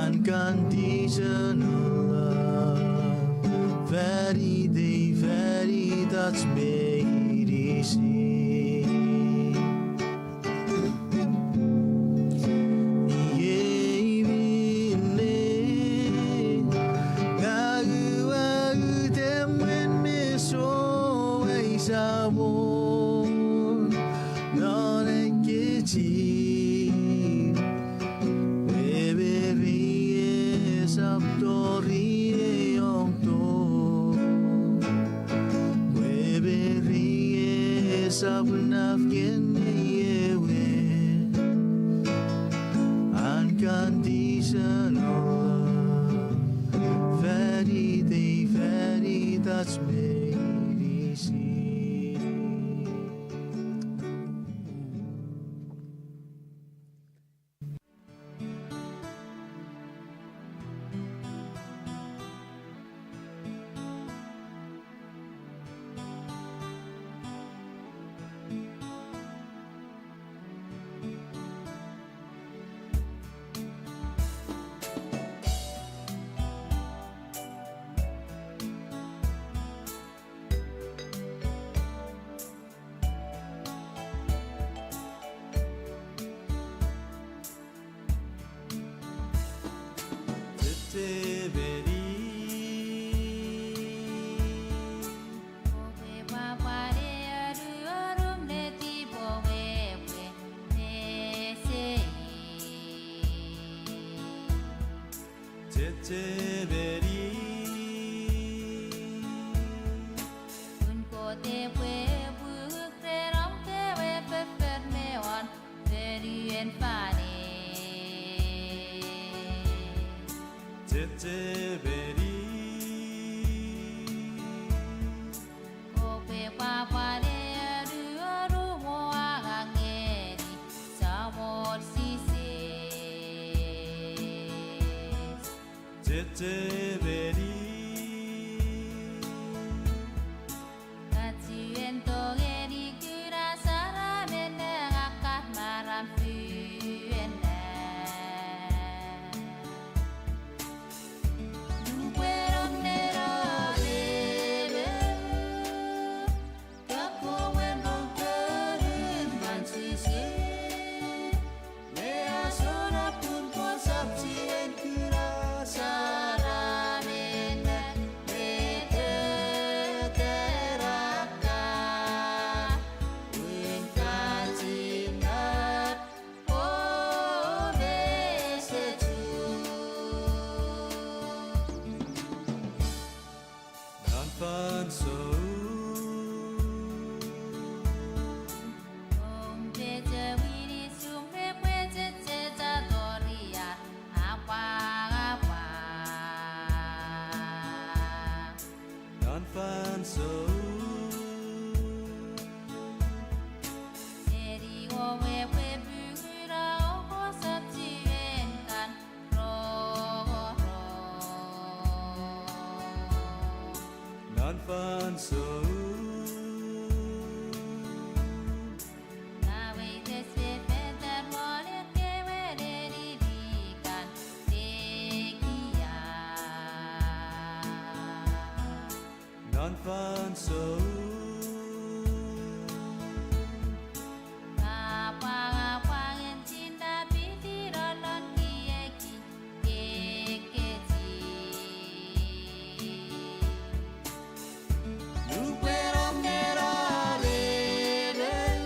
Unconditional love, fan itei fan itach meinisin. Iei minne ngang ua uta mwen me sou ei Samon non ei kechiw, pwe meni esap tori ei om tong, pwe meni esap naf ngeni ewe. Unconditional love, fan itei fan itach meinisin. Chechemeni. Oupwe pwapwa ne aruaru netipom epwe mesei. Chechemeni. Pun Kot epwe puk ren om kewe foffor me won fonuen fan eis. Chechemeni. Oupwe pwapwa ne aruaru mo angang ngeni Samon Jises. Chechemeni. Fansoun. Om peche wini sum repwe checheta toria apwangapwang. Non fansoun. Eri owe pwe pungura okosap chiwen kan rongorong. Non fansoun. Nga weires fefetan won ekkewe nenirikan tekia. Non fansoun. Apwangapwangen chinda piti lolon kieki kekechi. Nupwen om nena lemon,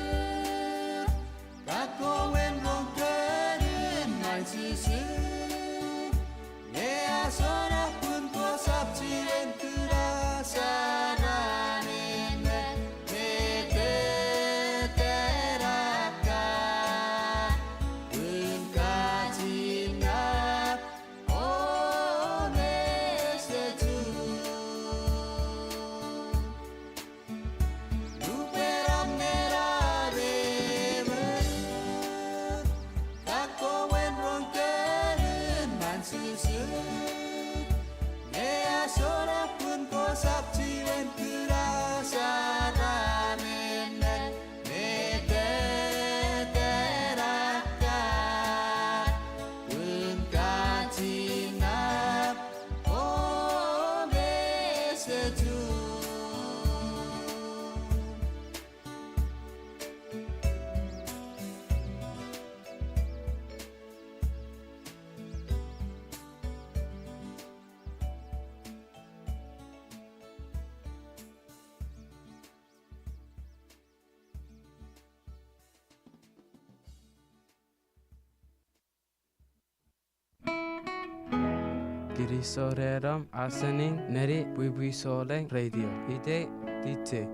kakowen rong konun mansusu. Nge asona pun kosap chiwen kuna saramen me tetenaka. Pun ka chinap o mesechu. Nupwen om nena lemon, kakowen rong konun mansusu. Nge asona pun kosap chiwen kuna saramen me tetenaka. Pun ka chinap o mesechu. Kinisou ren om ausening ngeni Pwipwi Souleng Radio. Itei D J.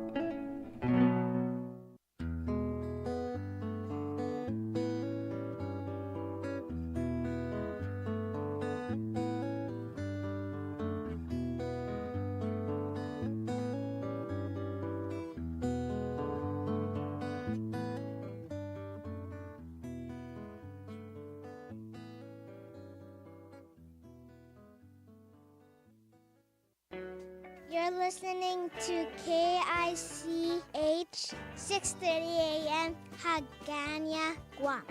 You're listening to K I C H six thirty A M Hagana, Guam.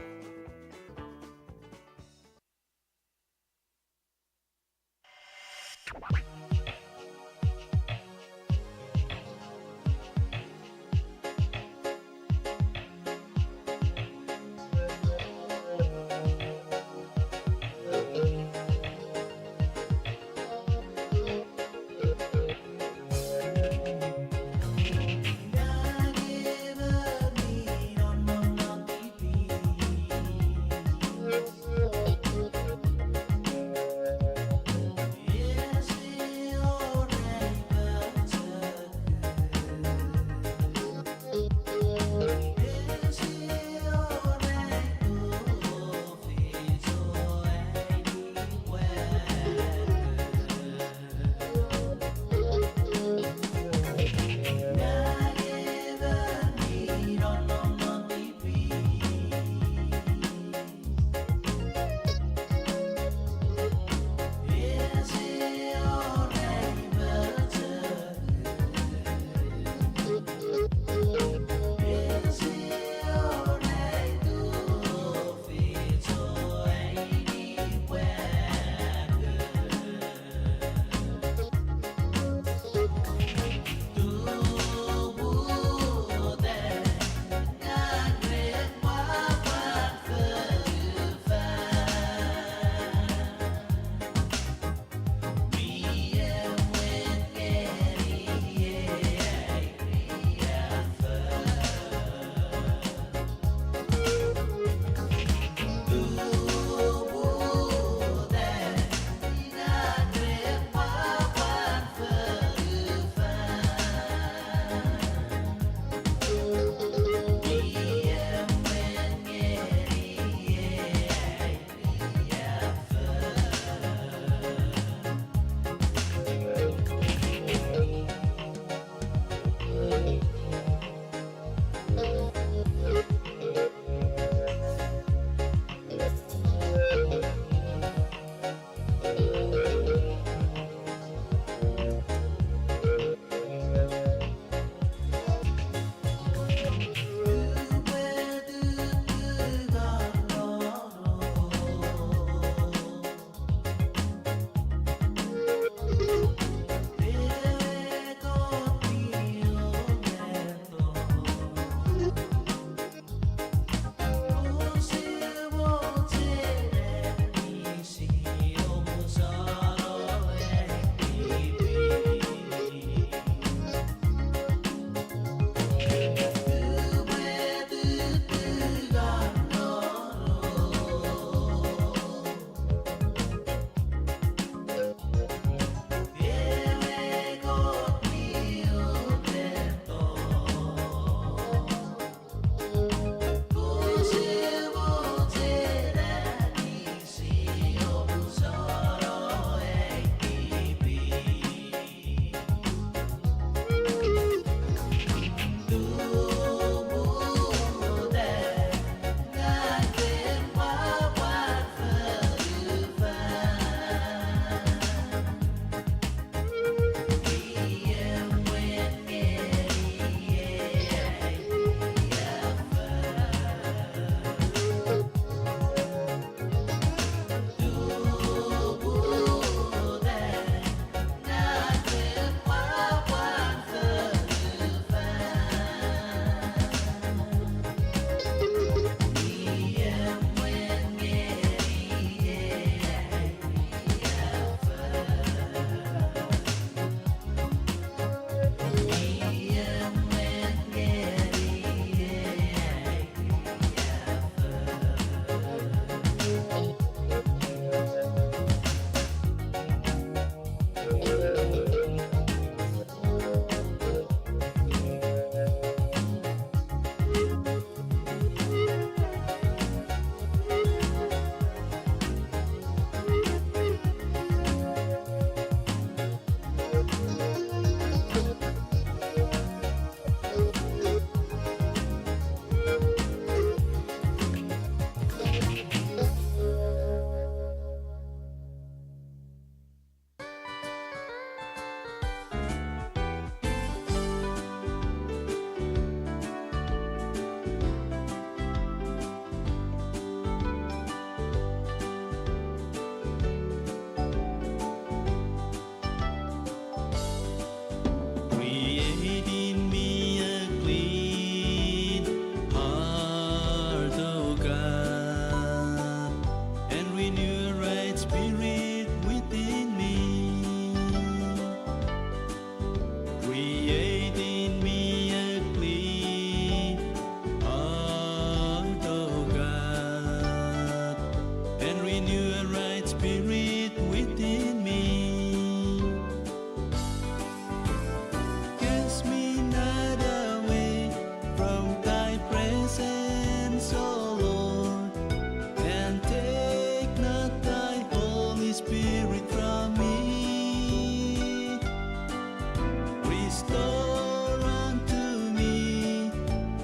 Restore unto me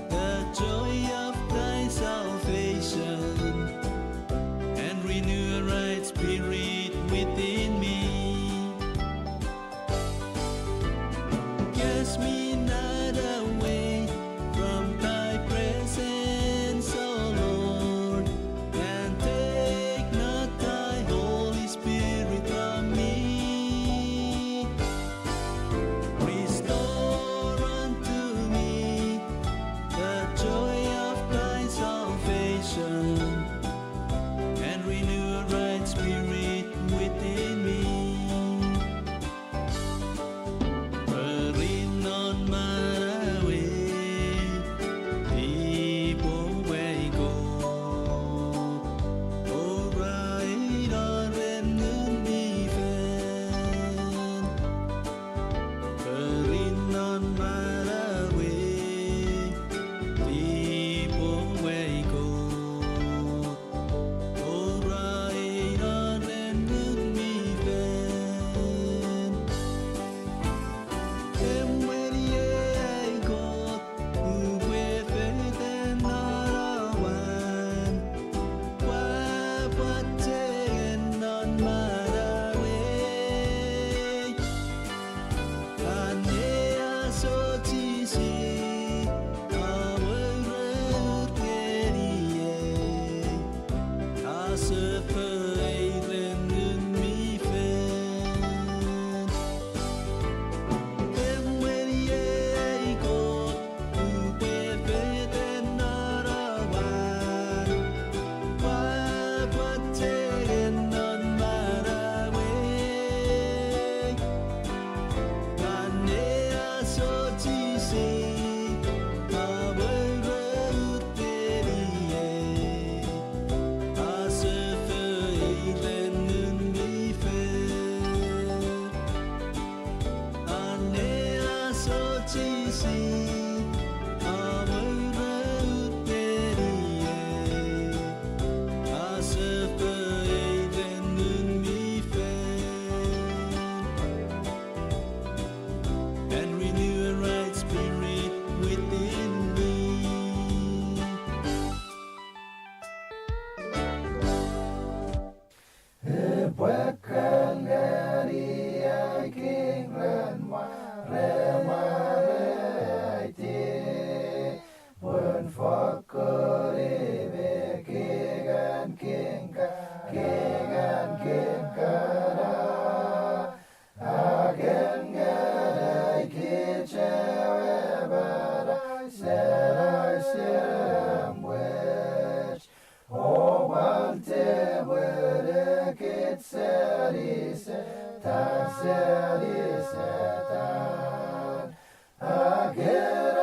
the joy of thy salvation, and renew a right spirit within me. Cast me not away from thy presence, O Lord, and take not thy Holy Spirit from me. Restore unto me the joy of thy salvation, and renew a right spirit within me. Fori non manauei tipowei Kot, o ra ina ren Ngun mi Fel. Fori non manauei tipowei Kot, o ra ina ren Ngun mi Fel. Emweni ei Kot, upwe fetan non awan, pwapwa chok non manauei. Anneasochisi, amourur keniei, asofo ei ren Ngun mi Fel. Emweni ei Kot, upwe fetan non awan, pwapwa chok non manauei. Anneasochisi, amourur keniei, asofo ei ren Ngun mi Fel. Anneasochisi, amourur keniei, asofo ei ren Ngun mi Fel. And renew a right spirit within me. Epwe kan ngeni ai king ren mwaremwareiti, pun fokkun i me Kingan king ka, Kingan king kana. A kan ngenei kich ewe manau seni ewe semwen. O pwal temwene kich seni Setan, seni Setan. A kan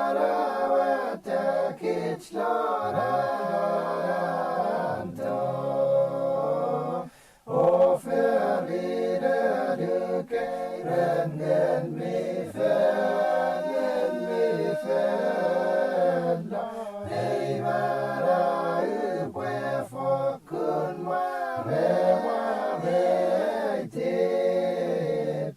amanauata kich non an tong. O fori nenukei ren Ngun mi Fel, Ngun mi Fel. Ei manau upwe fokkun mwaremwareiti,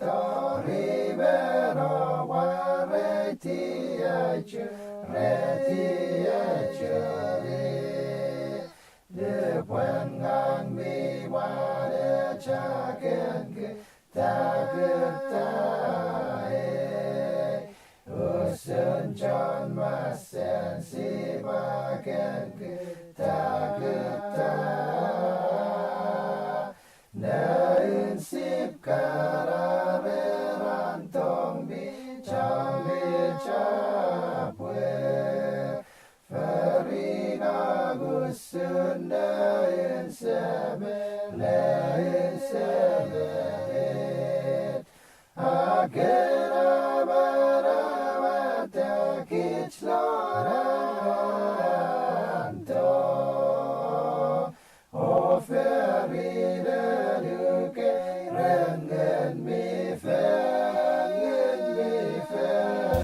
tori mano mwareiti ai churi, reiti ai churi. Nupwen ngang mi mwanecheken kutakutaei, usun chon masen sipwe kan kutakutaei. Noun sip kana ren an tong mi chon mi chapwe. Fori ngang usun noun semen, noun semen. A kan amanauata kich non an tong. O fori nenukei ren Ngun mi Fel, Ngun mi Fel.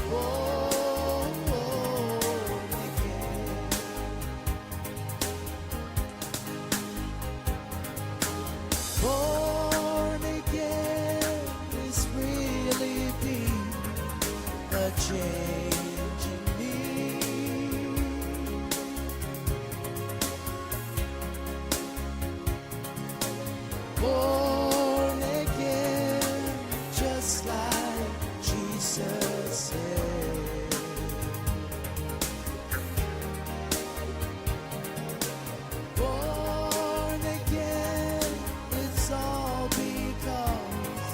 Born again. Born again is really been a change in me. Born again, just like Jesus said. Born again, it's all because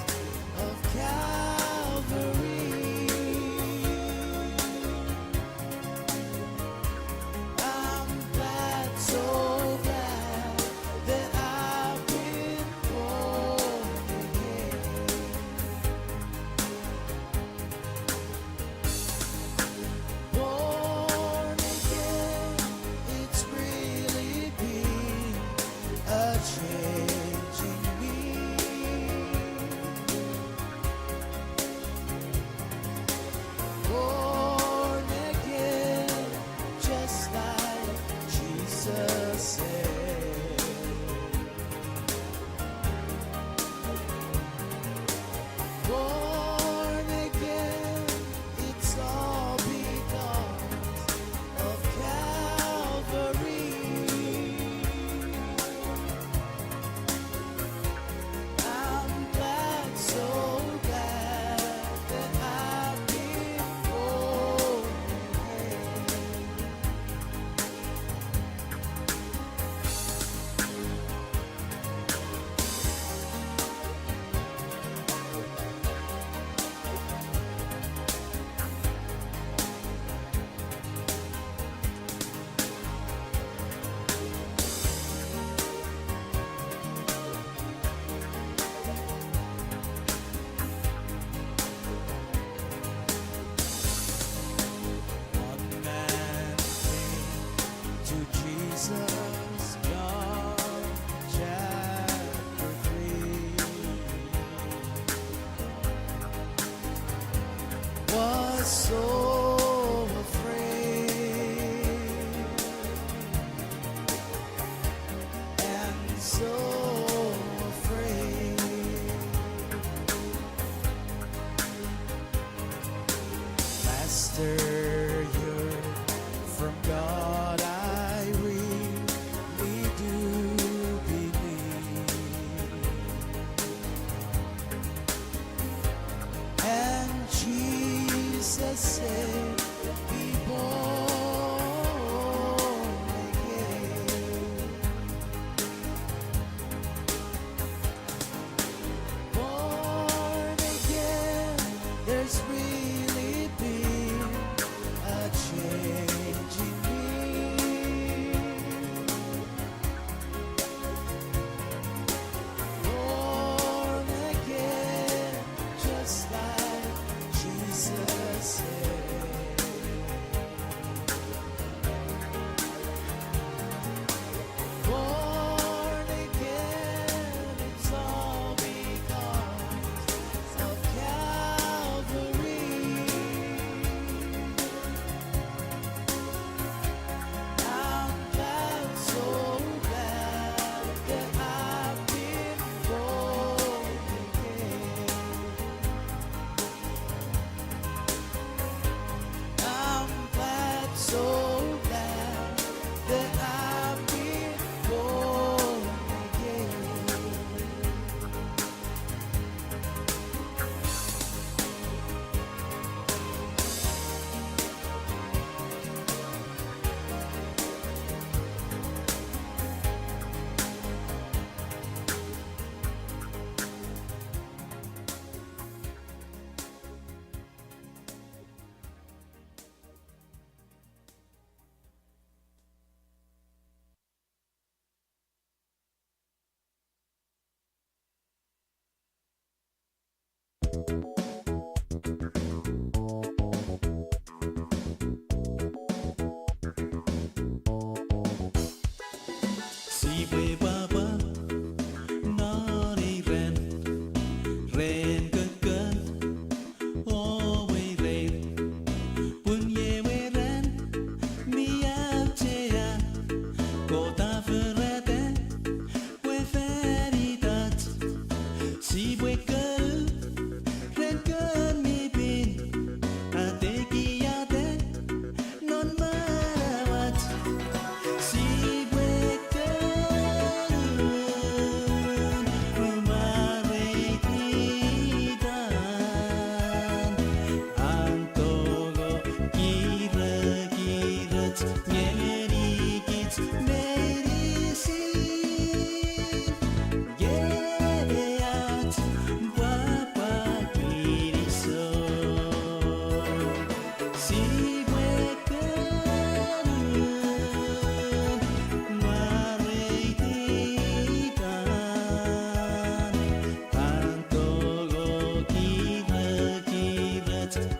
of Calvary. I'm glad, so glad that I've been born again. Born again, it's really been a change in me. Born again, just like Jesus said. Born again, it's all because of Calvary. I'm glad, so glad that I've been born again. One man came to Jesus, John chapter three, was so afraid and so afraid. Master, you're from God, I really do believe. And Jesus said, "Be born again." Born again, there's really been a change in me. Born again, just like Jesus said. Born again, it's all because of Calvary. I'm glad, so glad that I've been born again. I'm glad, so glad that I've been born again. Sipwe pwapwa non ei ran, ran kokko, o weires.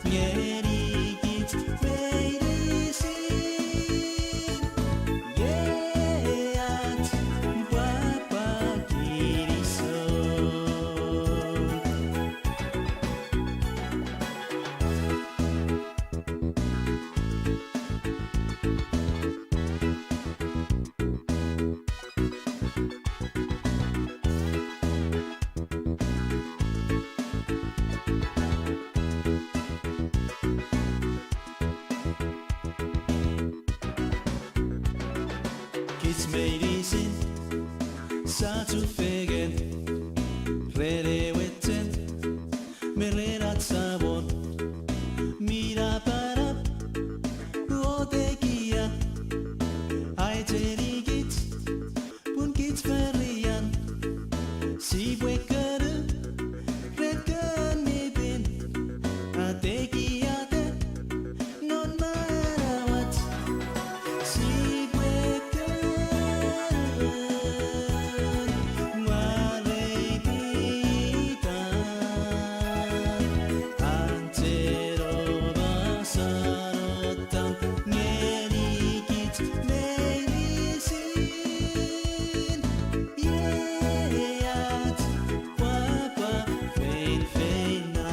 ngeni kich meinisin. Iei ach pwapwa kinisou. Kich meinisin sa chufengen ren ewe chen me ren ach Samon mi napanap o tekia. A echenikich pun kich forian sipwe konu ren Kot mi pin, a tekiata non manauach. Sipwe konu mwareiti itan an Jehova Sarotan ngeni kich meinisin. Iei ach pwapwa feinfeino.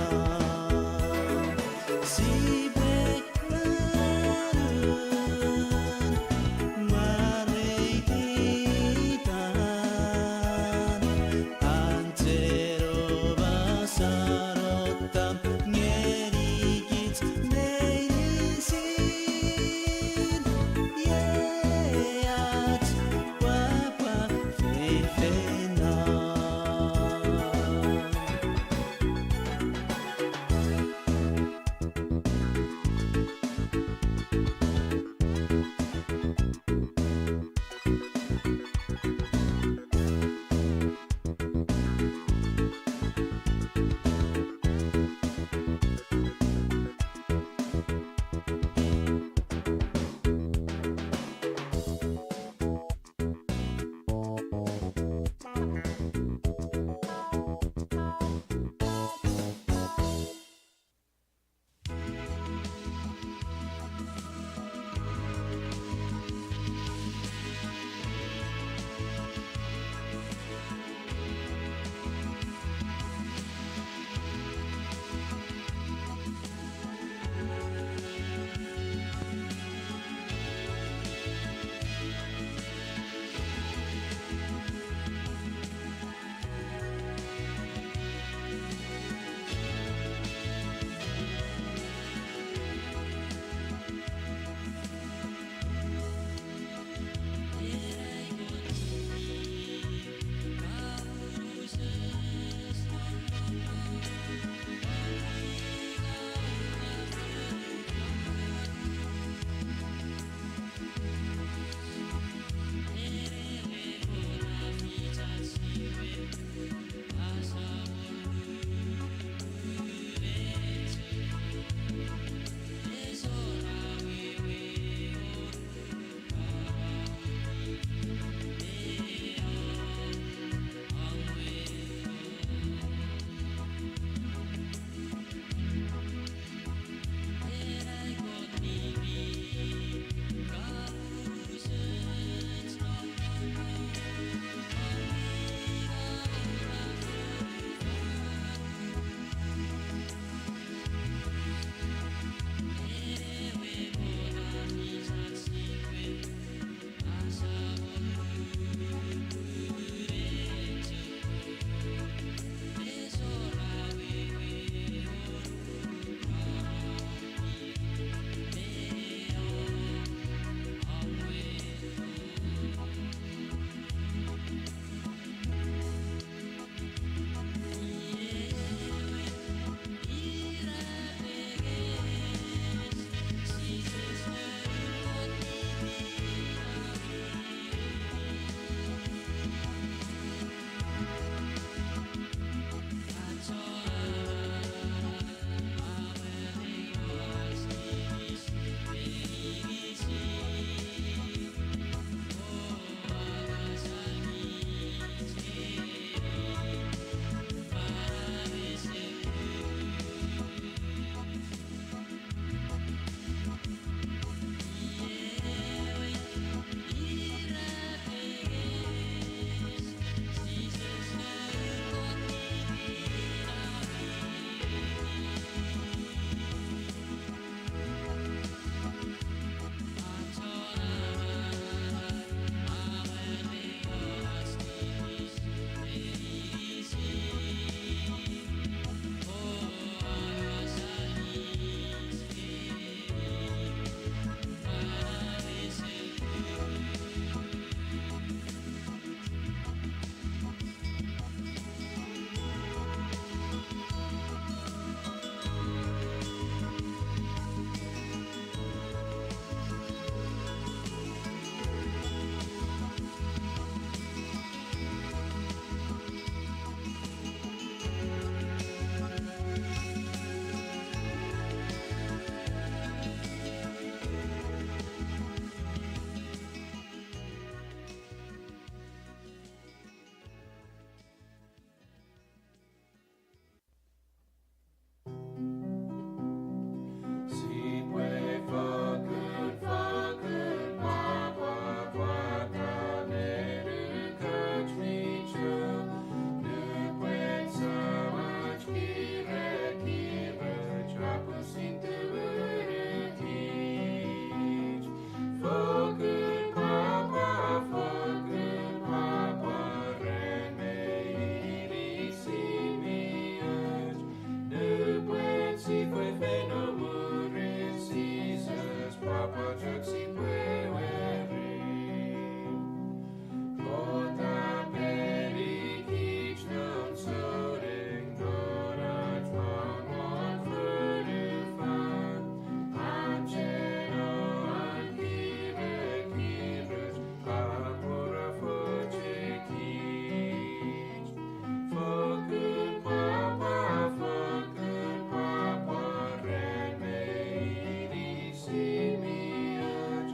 Sipwe konu mwareiti itan an Jehova Sarotan ngeni kich meinisin. Iei ach pwapwa feinfeino. Mwirin Jises pwapwa chok sipwe weri. Kot a peni kich non souneng non ach mommot fonufan, a cheno an kirekiroch, a pworafochekich. Fokkun pwapwa, fokkun pwapwa ren meinisin mi och.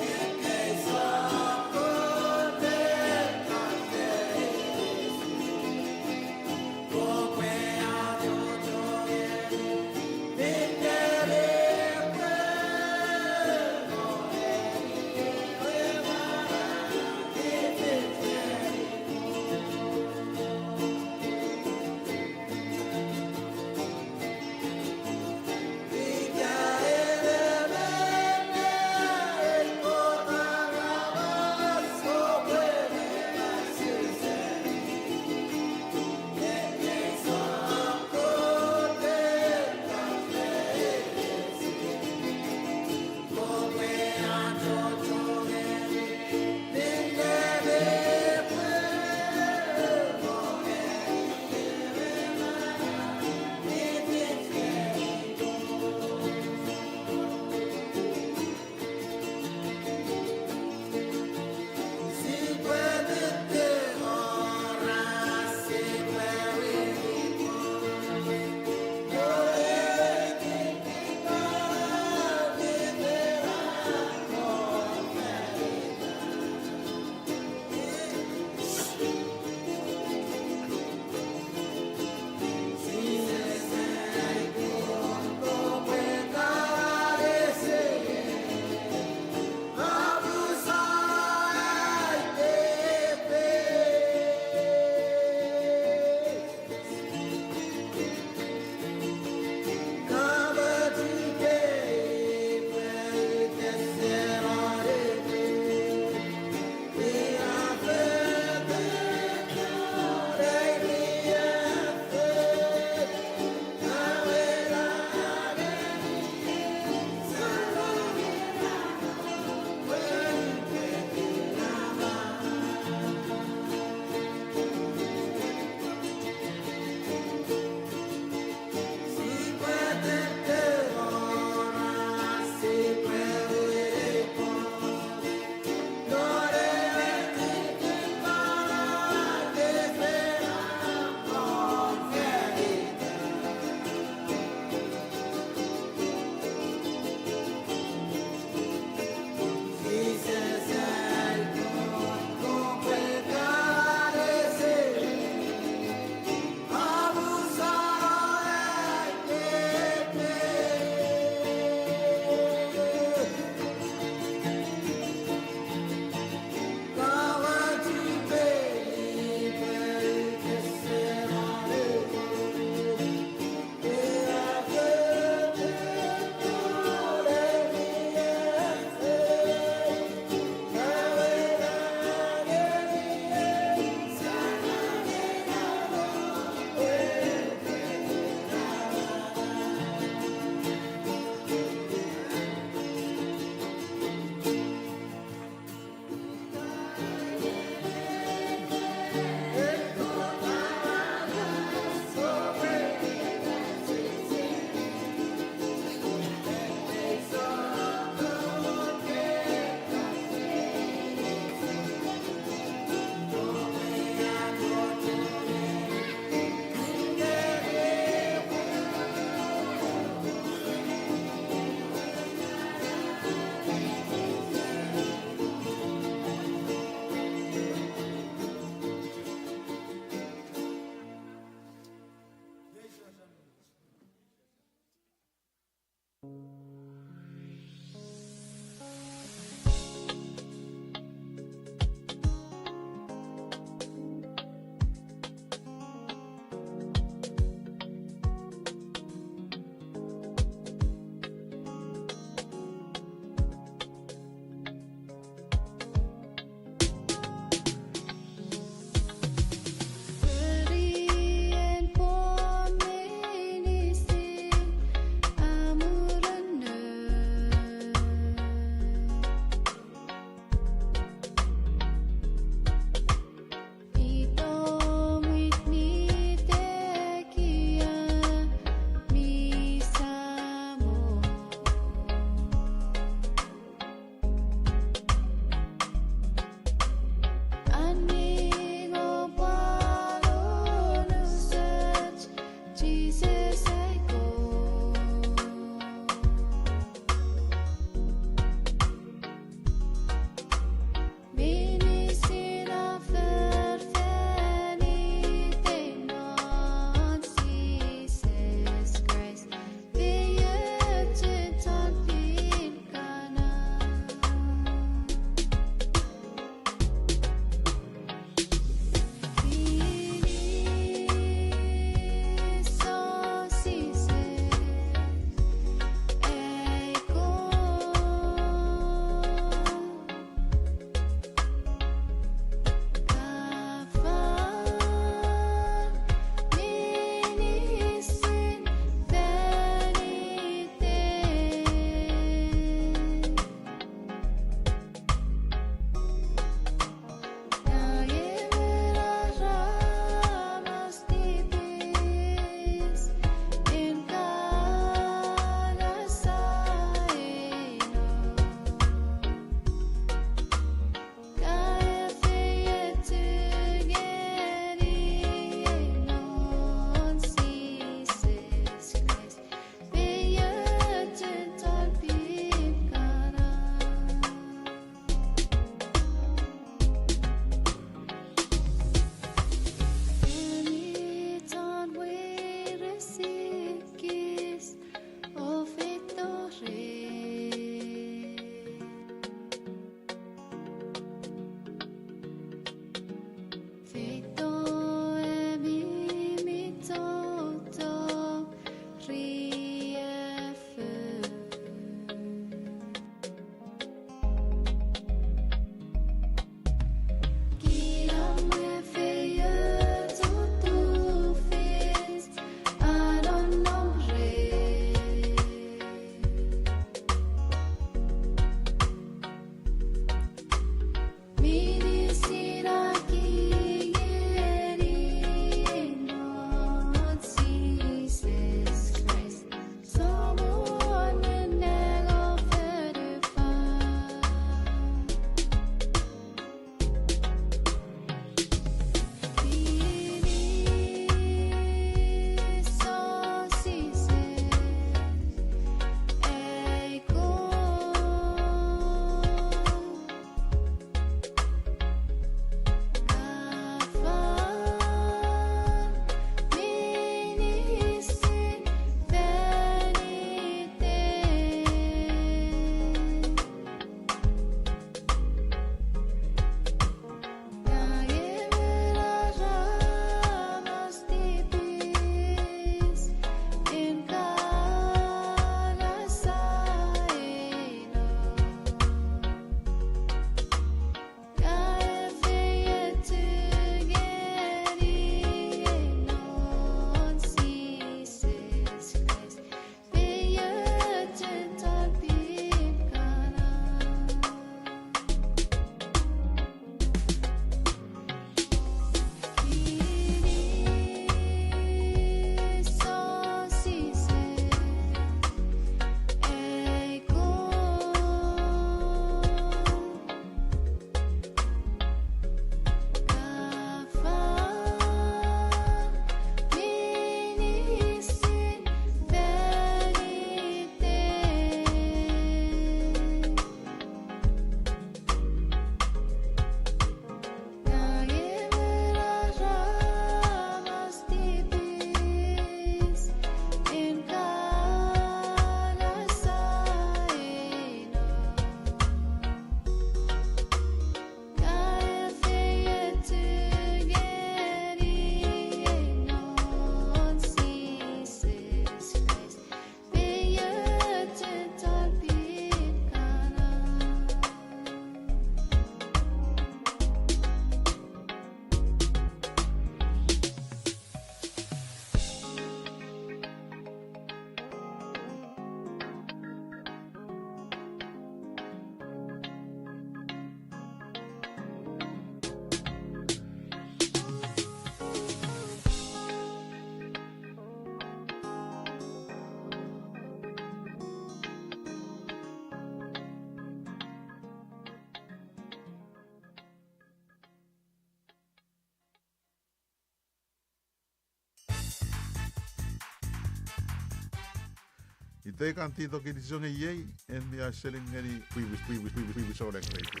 Te kan tito kinisou nge iei, en mi a selin ngeni pwi, pwi, pwi, pwi, pwi, pwi, pwi, pwi, pwi, pwi, pwi, pwi.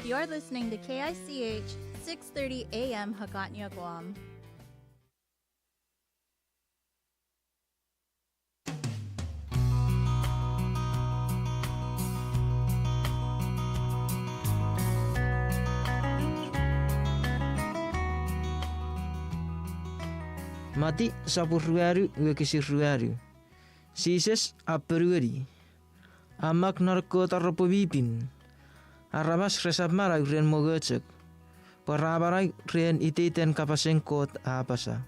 You're listening to K I C H six thirty A M Hakatnya, Guam. Mati sopun ruanu, wokisin ruanu. Jises a ponueni, a mak non ekkewe taropwe mi pin, aramas resap manau ren mongo chok, pwe ra manau ren iteiten kapasen Kot a apasa.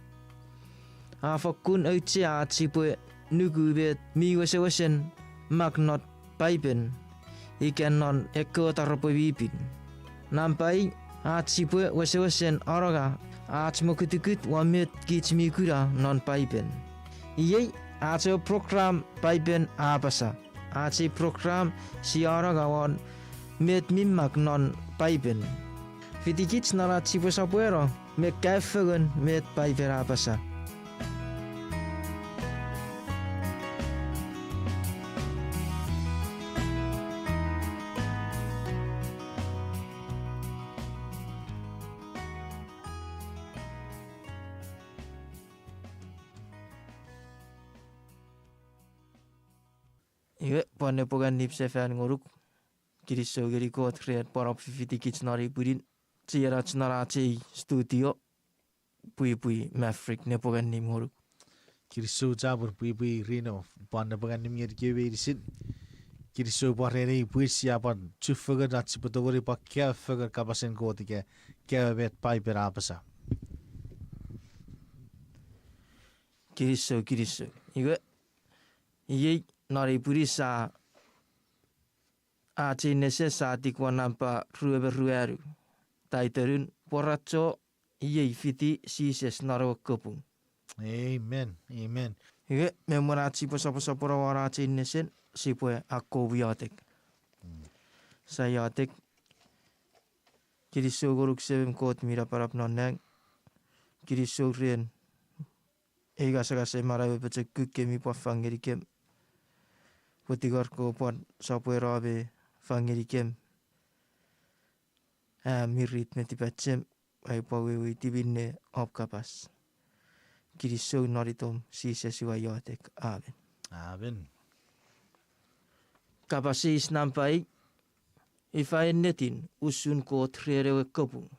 A fokkun auchea ach sipwe nuku met mi wesewesen mak non Paipen ika non ekkewe taropwe mi pin. Nampa i, ach sipwe wesewesen anonga ach mokutukut won met kich mi kuna non Paipen. Iei ach ewe program Paipen a apasa. Ach ei program sia anonga won met mi mak non Paipen. Fitikich non ach sipwe sopweno me kaeo fengen met Paipen a apasa. Iwe, pwan nepwong annim sefan ngonuk. Kinisou ngeni Kot ren pwan om fifitikich non ei pwinin. Chienach non ach ei studio, pwipwi Maverick, nepwong annim ngonuk. Kinisou chapur pwipwi Rino, pwan nepwong annim ngenikemi meinisin. Kinisou pwan ren ei pwin sia pwan chufengen ach sipwe tongeni pwan kaeo fengen kapasen Kot ika kaeo met Paipen a apasa. Kinisou, kinisou. Iwe, iei non ei pwinin sa, ach ei nesen sa tik won nampa rue me ruanu. Taitonun pworacho iei fiti Jises non ewe kapung. Amen, amen. Iwe, me mwen ach sipwe soposopono won ach ei nesen, sipwe akkom iotek. Sa iotek. Kinisou ngonuk Semem Kot mi napanap non nang. Kinisou ren ei ngasangasen manau me pochokun kemi pwan fang ngenikem. Pwe tingor kopwe pwan sopweno me fang ngenikem am mirit me tipachem, aipwe weweiti minne om kapas. Kinisou non itom Jises ua iotek. Amen. Amen. Kapas eis nampa ei, ifa ennetin usun Kot ren ewe kapung?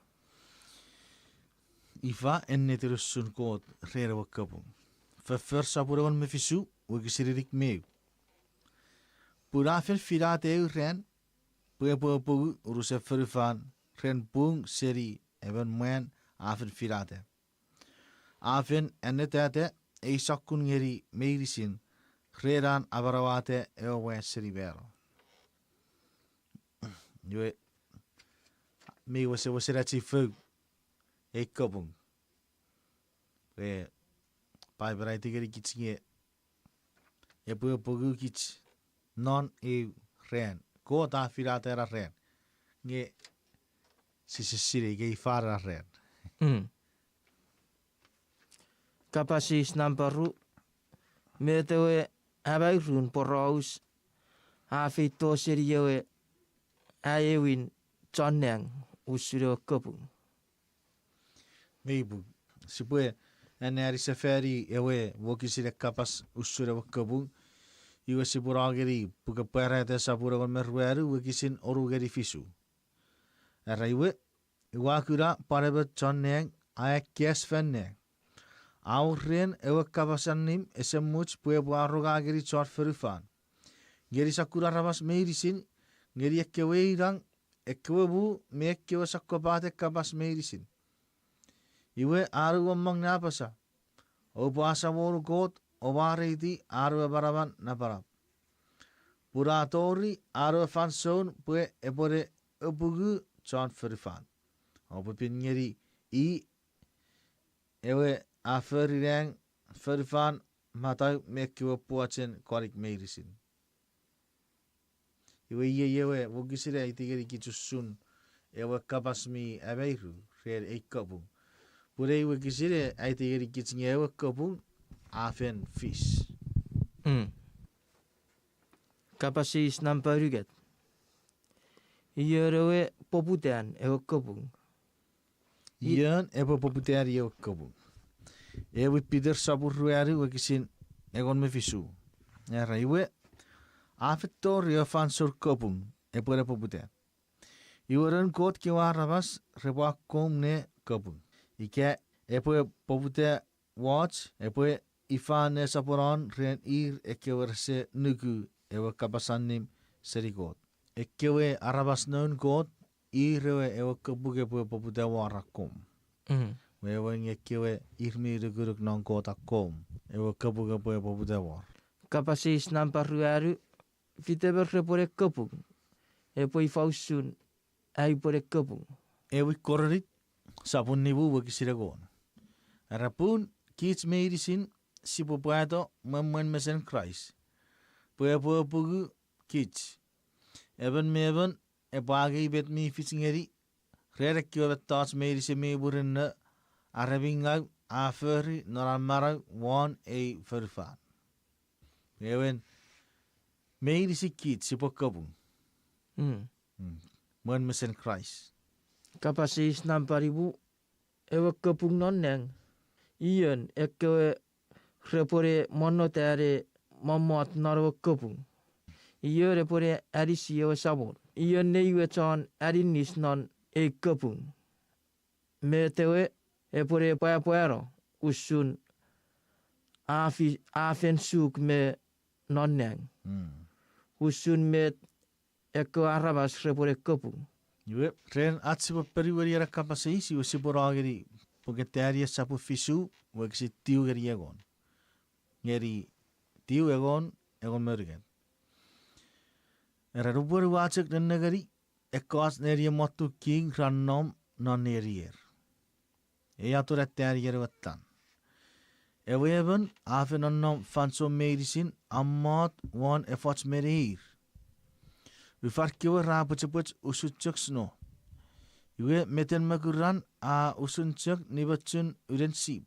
Ifa ennetin usun Kot ren ewe kapung? Foffor sopun engon me fisu, wokisin inik me eu. Pun a fen finata eu ran, pwe epwe apungu unusen fonufan ren pung seni emon mwan a fen finata. A fen annetata ei sokkun ngeni meinisin ren an amanauata ewe mwan seni mano. Iwe, mi wesewesen achifou ei kapung. E, Paipen a aiti ngenikich nge epwe apungu kich non eu ran. Kot a finata ena ran. Nge sise sinei ika ifa ena ran. Mm. Kapas eis nampa ru, met ewe amairun poraus a feito seni ewe aewin chon nang usun ewe kapung? Mei pung, sipwe anneani sefani ewe wokisin e kapas usun ewe kapung, iwe sipwe no ngeni Puken Pwarata sopun engon me ruanu wokisin onu ngeni fisu. Era iwe, ua kuna pwan emon chon nang a akkas fan nang. A wor ren ewe kapas allim ese much pwe epwe aronga ngeni chon fonufan, ngeni sokkun aramas meinisin, ngeni ekkewe inang, ekkewe mu, me ekkewe sokkopaten kapas meinisin. Iwe an we mong ne apasa, oupwe asamonu Kot o mwareiti an we manaman napanap. Pun a tori an we fansoun pwe epwene apungu chon fonufan. Oupwe pin ngeni i ewe a fori nang, fonufan, matau, me ekkewe pwochen konik meinisin. Iwe iei ewe wokisin a aiti ngenikich usun ewe kapas mi amairu ren ei kapung. Pun ei wokisin a aiti ngenikich nge ewe kapung a fen fis. Mm. Kapas eis nampa unungat. Ion ewe poputan ewe kapung? I- Ion epwe poputani ewe kapung? Ewe Piter sopun ruanu wokisin engon me fisu. Era iwe, a fen tori ewe fansoun kapung epwene poputa. Iwe noun Kot kewe aramas repwe akkom ne kapung. Ika epwe poputa wooch, epwe ifa nesoponon ren ir ekkewe rese nuku ewe kapas allim seni Kot? Ekkewe aramas noun Kot, ir ewe ewe kapung epwe poputa wor akkom. Mm. Wewen nge ekkewe ir mi nukunuk non Kot akkom, ewe kapung epwe poputa wor. Kapas eis nampa ruanu, fitemon repwene kapung, epwe ifa usun ai upwene kapung? Ewe Korint sopun nimu wokisin engon. Era pun kich meinisin sipwe pwato mwen mwen mesen Kraist, pwe epwe apungu kich. Emon me emon epwe angei met mi fich ngeni, ren ekkewe mettoch meinisin mi murinno are mi ngau a fori non an manau won ei fonufan. Wewen, meinisin kich sipwe kapung. Mm. Mm. Mwen mesen Kraist. Kapas eis nampa nimu, ewe kapung non nang. Ion ekkewe repwene monnota ne mommot non ewe kapung? Ion epwene anisi ewe Samon? Ion nei we chon aninnis non ei kapung? Met ewe epwene pwapwano usun a fi-, a fen suk me non nang? Mm. Usun met ekkewe aramas repwene kapung? Iwe, ren ach sipwe ponueni ena kapas eis, iwe sipwe no ngeni Puken Taniel sopun fisu, wokisin tiu ngeni engon. Ngeni tiu, engon, engon me unungat. Era nupwen ua chok nennengeni ekkoch nenien motun king ra nom non nenier. Ei atun Taniel ewe tan. Ewe emon a fen nonnom fansoun meinisin a mot won efoch me neir. Ufan kewe ra pwechepwech usun chok sno. Iwe meten mokuran a usun chok nimochun unen sip.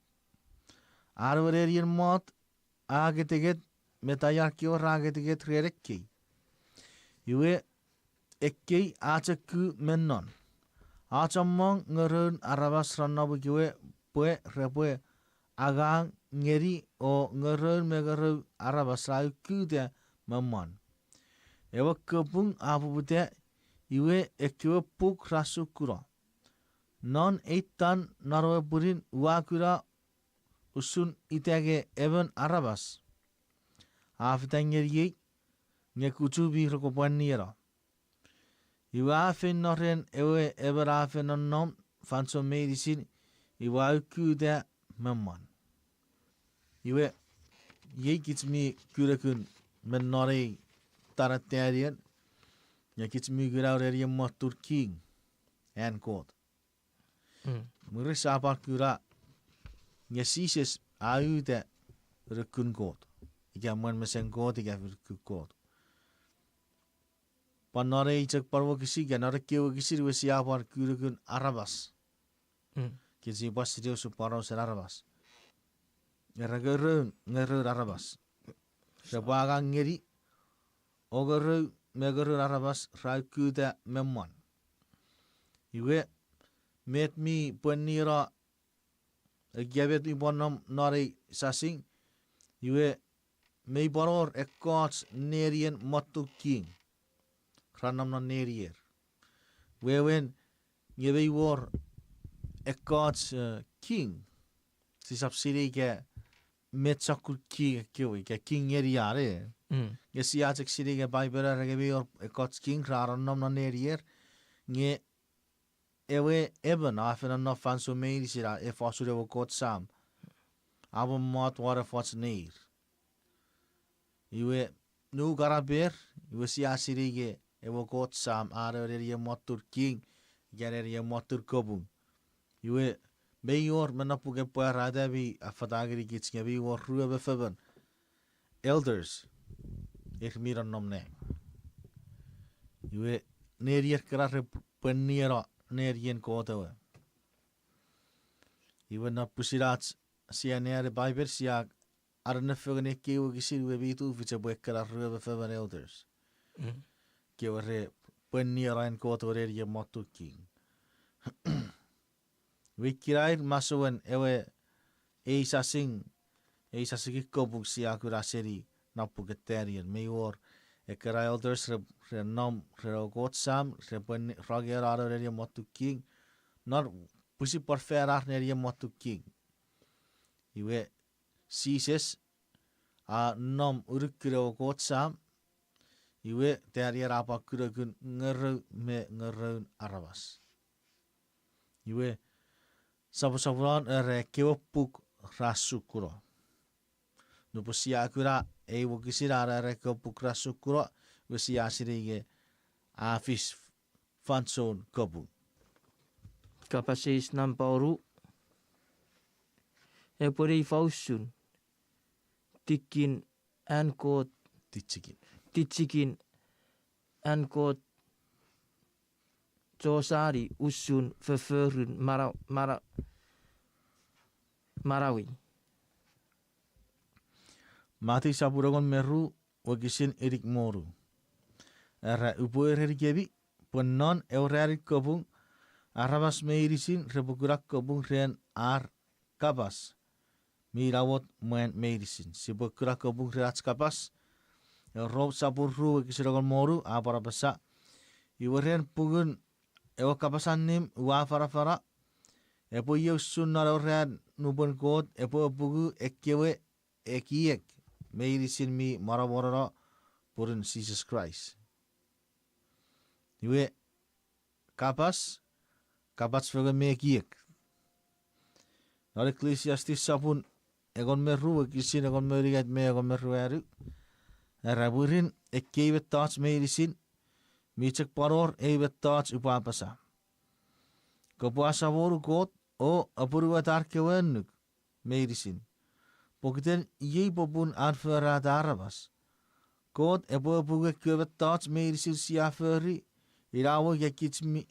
An ewe nenien mot a keteket me taian kewe ra keteket ren ekkei. Iwe ekkei a chok ku me non. A chommong ngoroun aramas ra nom ikewe pwe repwe angang ngeni, o ngoroun me ngorou aramas ra ukuta me mwan. Ewe kapung a poputa, iwe ekkewe puk ra sukuno. Non eitan non ewe pwinin ua kuna usun ita nge emon aramas a fita ngeniei nge kuchu mi rokopwan nieno. Iwe a feino ren ewe emon a fen nonnom fansoun meinisin, iwe a ukuta me mwan. Iwe, iei kich mi kunokun me non ei tanatanien, nge kich mi kuna ewe nenien motun king an Kot. Mwirin sia pwan kuna nge Jises a uta nukun Kot, ika mwen mesen Kot, ika nukun Kot. Pwan non ei chok pwan wokisin, ika non ekkei wokisin iwe sia pwan kunokun aramas. Kich sipwe sinei usun porausen aramas. Era ngerou, ngeroun aramas repwe angang ngeni, o ngerou me ngeroun aramas ra ukuta me mwan. Iwe, met mi pwennieno, ika met mi pwan nom non ei sasing, iwe, mei pwan wor ekkoch nenien motun king ra nom non nenier. Wewen, nge mei wor ekkoch, eh, king. Sisap sinei ika met sokkun king ekkewe, ika king ngeni an, e. Nge sia chok sinei ika Paipel era nge mei wor ekkoch king ra nonnom non nenier, nge ewe emon a fen nonnom fansoun meinisin a efosun ewe Kot Sam, a mommot won efoch neir. Iwe, nukanaper, iwe sia sinei ika ewe Kot Sam a ewe nenien motun king, ika nenien motun kapung. Iwe, mei wor me non puken Pwarata mi affata ngenikich nge mei wor rue me fomon elders, ir mi nonnom nang. Iwe, nenier kana repwe pwennieno nenien Kot ewe. Iwe non pwisin ach sia anneani Paipel sia anonno fengen ekkei wokisin iwe mi tufich epwe ekkena rue me fomon elders kewe re pwennieno an Kot ewe nenien motun king. Iwe kinair masouen ewe ei sasing, ei sasingin kapung sia kuna seni non puken Tanien, mei wor ekkena elders re, re nom ren ewe Kot Sam, repwe ni, rongeno an ewe nenien motun king, non pwisin pwan fan ar nenien motun king. Iwe, Jises a nom unukun ewe Kot Sam, iwe, Tanien a pwan kunokun ngerou me ngeroun aramas. Iwe, soposoponon era ekkewe puk ra sukuno. Nupwen sia kuna ei wokisin a era ekkewe puk ra sukuno, iwe sia sinei nge a fis fansoun kapung. Kapas eis nampa wonu. Epwe ne ifa usun tikin an Kot, tichikin, tichikin an Kot chosani usun fofforun mana, mana, manauei. Mati sopun engon me ru, wokisin inik me wonu. Era, upwe erenikemi pwe non ewe ranin kapung aramas meinisin repwe kuna kapung ren ar kapas mi namot mwan meinisin. Sipwe kuna kapung ren ach kapas. Ewe Rom sopun ru wokisin engon me wonu a pwan apasa, iwe ren pungun ewe kapas allim ua afanafana, epwe iei usun non ewe ran nupwen Kot epwe apungu ekkewe ekiek meinisin mi monomonono purun Jises Kraist. Iwe, kapas, kapach fengen me ekiek. Non Ecclesiastes sopun engon me ru wokisin engon me unungat me engon me ruanu, era, mwirin ekkei mettoch meinisin, mi chok pwan wor ei mettoch upwe apasa. Kopwe asamonu Kot o apwonueta ar kewe annuk meinisin, pokiten iei popun an forata aramas. Kot epwe apungu ekkewe mettoch meinisin sia fori, ina we ika kich mi,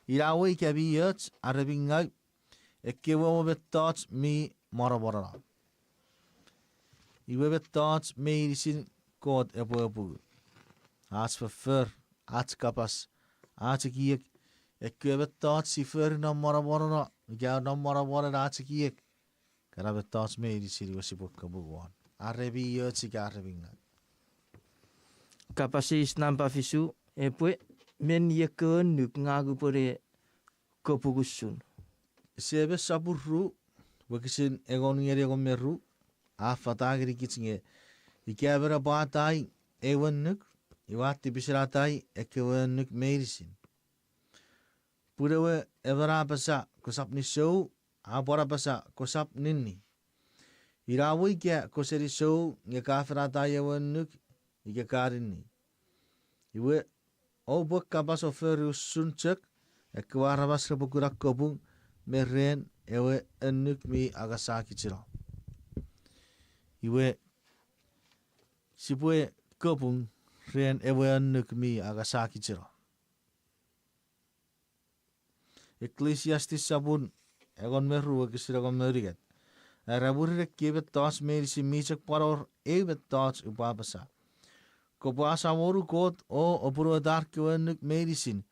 ina we ika mi och are mi ngau, ekkewe we mettoch mi monomonono. Iwe mettoch meinisin Kot epwe apungu. Ach foffor, ach kapas, ach ekiek, ekkewe mettoch si fori non monomonono, ika non monomonen ach ekiek. Kana mettoch meinisin iwe sipwe kapung won, are mi och ika are mi ngau. Kapas eis nampa fisu, epwe, menni ekkewe annuk ngang upwe ne kopung usun. Semes sopun ru, wokisin engon ngeni engon me ru, a fata ngenikich nge, ika emon epwe atai ewe annuk, iwe a tipisin atai ekkewe annuk meinisin. Pun ewe emon a apasa, kosap nisou, a pwan apasa, kosap ninni. Ina mwo ika kose nisou nge ka fen atai ewe annuk, ika ka ninni. Iwe, oupwe kapas o fori usun chok, ekkewe aramas repwe kuna kopung me ren ewe annuk mi angasakicheno. Iwe, sipwe kopung ren ewe annuk mi angasakicheno. Ecclesiastes sopun engon me ru wokisin engon me unungat. Era, mwirin ekkei mettoch meinisin mi chok pwan wor eu mettoch upwe apasa. Kopwe asamonu Kot o apwonueta ar kewe annuk meinisin,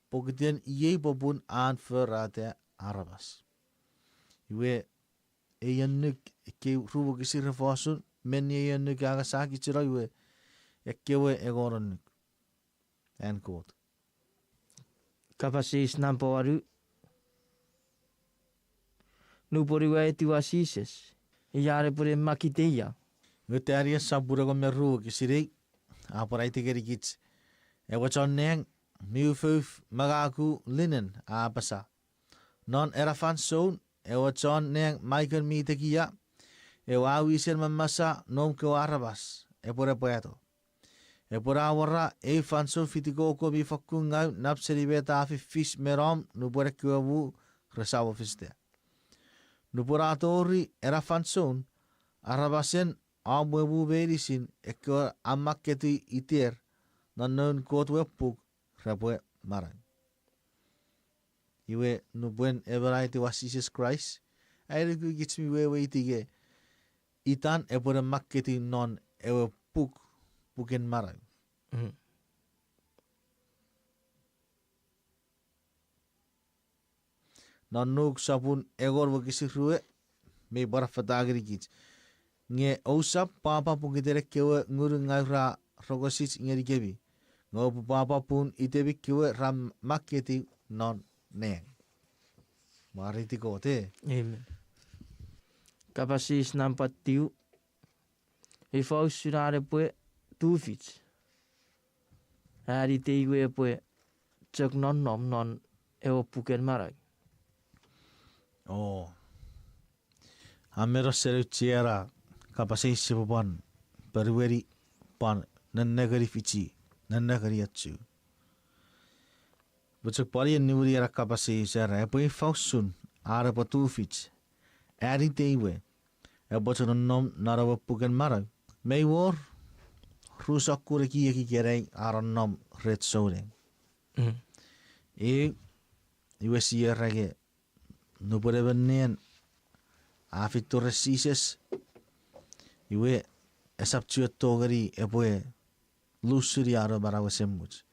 pokiten iei popun an forata aramas. Iwe, ei annuk, ekkei ru wokisin re fosun, menni ei annuk a angasakicheno iwe, ekkewe engon annuk an Kot. Kapas eis nampa wanu. Nupwen ua etiwa Jises, ia an epwene mak iteiya? Nge Taniel sopun engon me ru wokisin ew, a pwan aiti ngenikich, ewe chon nang mi ufouf mangaku linen a apasa, non ena fansoun ewe chon nang Michael mi tekia, ewe a wisen mamasa noum kewe aramas, epwene pwato. Epwene awora eu fansoun fitikoko mi fokkun ngau nap seni met a fifis me nom nupwen ekkewe mu resamo fisita. Nupwen a tori ena fansoun, aramasen om we mu meinisin ekkewe a makketi iter non noun Kot we puk repwe manau. Iwe nupwen emon a etiwa Jises Kraist, ai nuku kich mi weweiti nge itan epwene makketi non ewe puk, puken manau. Non Luk sopun engon wokisin rue, mi pwan fata ngenikich, nge ousap pwapwa pokiten ekkewe ngunun ngau ra rongosich ngenikemi, nge oupwe pwapwa pun itemi kewe ra makketiw non nang. Mwareiti Kot, e. Amen. Kapas eis nampa tiu. Ifa usun an epwe tufich an itei we epwe chok nonnom non ewe puken manau? O, a men osenau chiara kapas eis sipwe pwan ponueni, pwan nennengeni fichi, nennengeni achu. Pwe chok pwan ien niwini ena kapas eis era, epwe ifa usun an epwe tufich an itei we epwe chok nonnom non ewe puken manau? Mei wor ru sokkun ekiek ikenai a nonnom rech souneng. Iwe, iwe sia era nge nupwen emon nang a feito ren Jises, iwe esap chiwen tongeni epwe lusuni an we manau esemuch.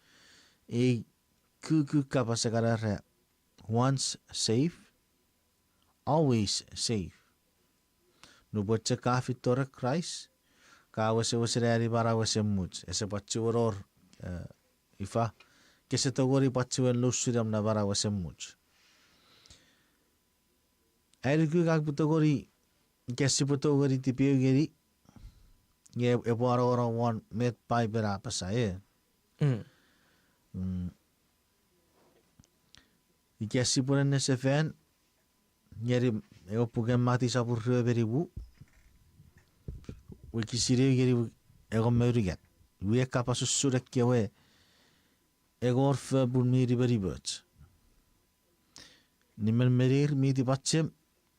Ei kukkun kapas a kan era, once saved, always saved. Nupwen chok ka feito ren Kraist, ka wesewesen ani manau esemuch, ese pwan chiwen wor, e, ifa, kese tongeni pwan chiwen lusunom na manau esemuch. Ai nuku ka pwe tongeni, ika sipwe tongeni tipeeu ngeni, nge epwe anongonong won met Paipen a apasa, e. Ika sipwe nenne sefan ngeni ewe puken Mati sopun rue me nimu, wokisin ew ngeni engon me unungat. Iwe kapas usun ekkewe engon fopun mi nimenimoch. Nimon me neir mi tipachem,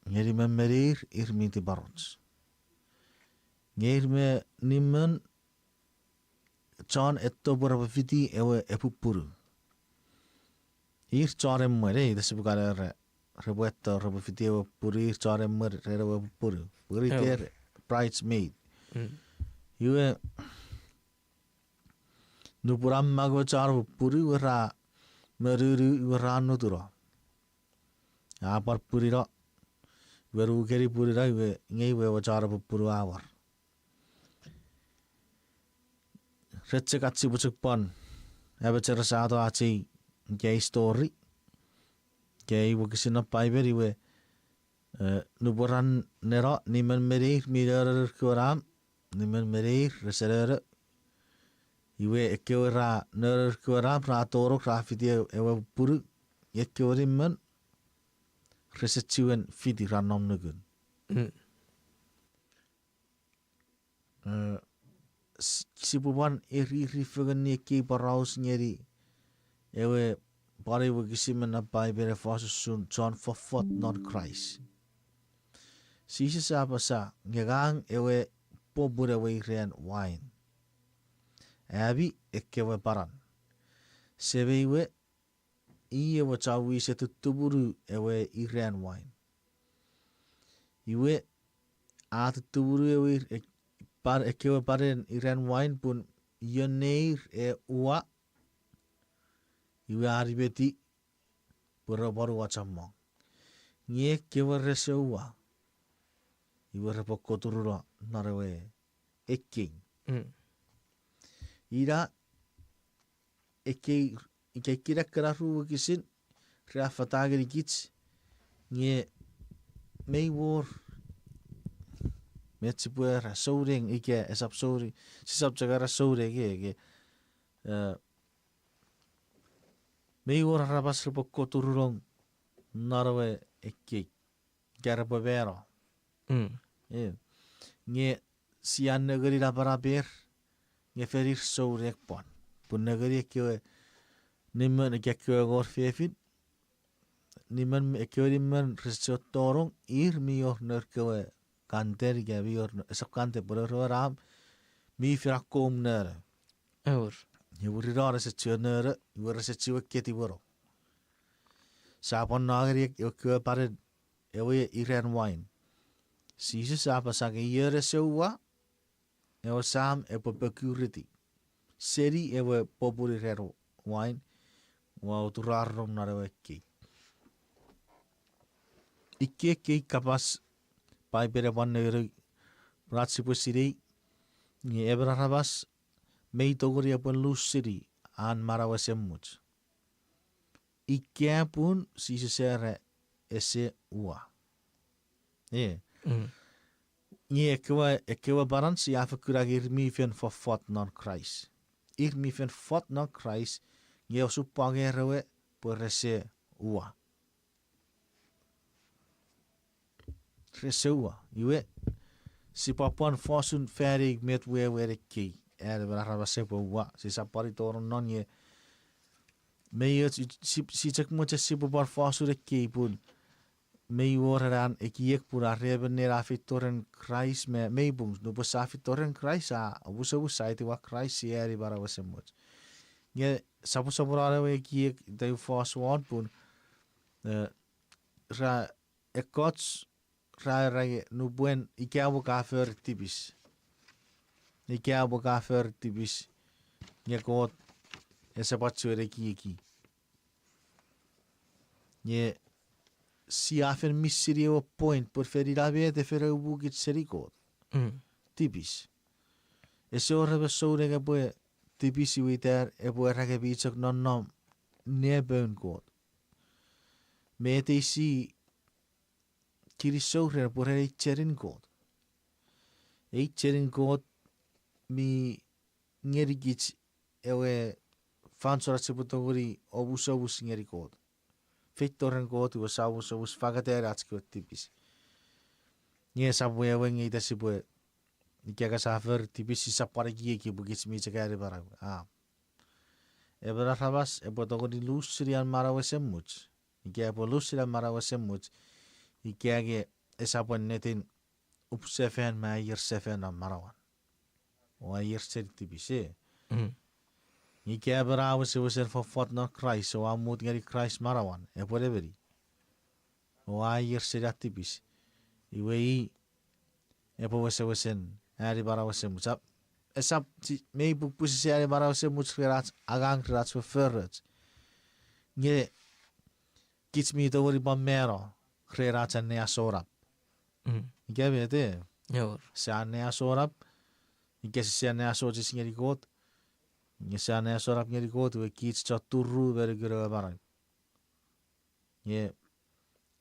nge nimon me neir ir mi tiparoch. Nge ir me nimon chon etto pwe repwe fiti ewe epupunu. Ir chon emwen, e, ita sipwe kan era, repwe etto, repwe fiti ewe pupunu, ir chon emwen ren ewe pupunu. Pwe iter bridesmaid. Iwe, nupwen a mang ewe chon pupunu, iwe ra monunu, iwe ra nutuno. A pwan punino, iwe nukeni punino, iwe nge iwe ewe chon pupunu a war. Rechek ach sipwe chok pwan amecheresato ach ei, ika ei story. Kei wokisin non Paipen iwe, eh, nupwen ra neno, nimon me neir mi nonono nour kewe nam, nimon me neir rese nono. Iwe ekkewe ra nonono nour kewe nam ra tonong ra fiti ewe pupunu, ekkewe nimon rese chiwen fiti ra nom nukun. Mm. Eh, s-, sipwe pwan eriri fengen ngeni ekkei poraus ngeni ewe pwan ewe wokisin me non Paipen e fos usun chon fofot non Kraist. Jises a apasa, nge ngang ewe popun ewe iran wain. Ami ekkewe panan. Semei we, i ewe chon wisen tutumunu ewe iran wain. Iwe, a tutumunu ewe ir-, ek-, pan-, ekkewe panen iran wain pun ion neir e ua, iwe a nimeti pwe repwe pwan ua chommong. Nge ekkewe rese ua, iwe repwe koturuno non ewe ekkei. Mm. Ina ekkei, ika ekkena ru wokisin ra affata ngenikich, nge mei wor met sipwe era souneng ika esap souneng, sisap chok era souneng, e, ke, eh, mei wor aramas repwe koturunong non ewe ekkei, ika repwe mano. Mm. E, nge sia nengeni napanaper, nge fen ir souneng pwan. Pun nengeni ekkewe nimon ika ekkewe ngon fefin, nimon, ekkewe nimon rese chuen tonong, ir mi wor nour kewe kanten ika mi wor no-, esap kanten pwe nour kewe nam mi fen akkom nono. Ewer. Iwe ren ese chuen nono, iwe rese chuen ketiweno. Sia pwan no ngeni ek-, ekkewe panen ewe iran wain. Jises a apasa nge ion ese ua, ewe Sam epwe pwokuriti seni ewe popun iran wain, ua oturano non ewe ekkei. Ikkei ekkei kapas Paipen e pwan nengeni, pun ach sipwe sinei, nge emon aramas mei tongeni epwe lusini an manau esemuch. Ika pun Jises era ese ua. E. Mm. Nge ekkewe, ekkewe panan sia fokkun angei ir mi fen fofot non Kraist. Ir mi fen fot non Kraist, nge osupwang erewe pwe rese ua. Rese ua. Iwe, sipwe pwan fosun fan ei met wewen ekkei. An emon aramas epwe ua. Sisap pwan tonong non nge mei och, si, si chok mochen sipwe pwan fosun ekkei pun mei wor ena ekiek pun are emon nein a feito ren Kraist me mei pung, nupwen sia feito ren Kraist, a, omusomus sia etiwa Kraist, sia eani manau esemuch. Nge sopwosopwonon ewe ekiek ita u fos won pun, eh, ra ekkoch ra era nge nupwen ika pwe ka fori tipis. Ika pwe ka fori tipis, nge Kot esap chuen ekieki. Nge sia fen missini ewe point pwe fen ina met e fen umukich seni Kot. Mm. Tipis. Ese wor emon souneng epwe tipis iwe ita epwe era nge mi chok nonnom nepoun Kot. Met ei si kinisou ren pwe ren ei chenin Kot. Ei chenin Kot mi ngenikich ewe fansoun ach sipwe tongeni omusomus ngeni Kot. Feito ren Kot iwe sia omusomus fangetan ach kewe tipis. Nge esap wewe nge ita sipwe, ika ka sa fori tipis sisap pwan ekieki pwe kich mi chok eani manau. A. Emon aramas epwe tongeni lusini an manau esemuch. Ika epwe lusini an manau esemuch, ika nge esap ennetin up sefan me aier sefan non manauan. O aier seni tipis, e. Mm. Ika emon a wesewesen fofot non Kraist, o a mut ngeni Kraist manauan, epwe nemeni. O aier seni an tipis. Iwe i epwe wesewesen eani manau esemuch. Esap, esap, mei pung pwisin eani manau esemuch ren ach angang, ren ach fofforoch. Nge kich mi tongeni pwan mano ren ach anneasonap. Mm. Ika met, e. Sia anneasonap, ika sise anneasochis ngeni Kot, nge sia anneasonap ngeni Kot, iwe kich chon turu me nukun ewe manau. Nge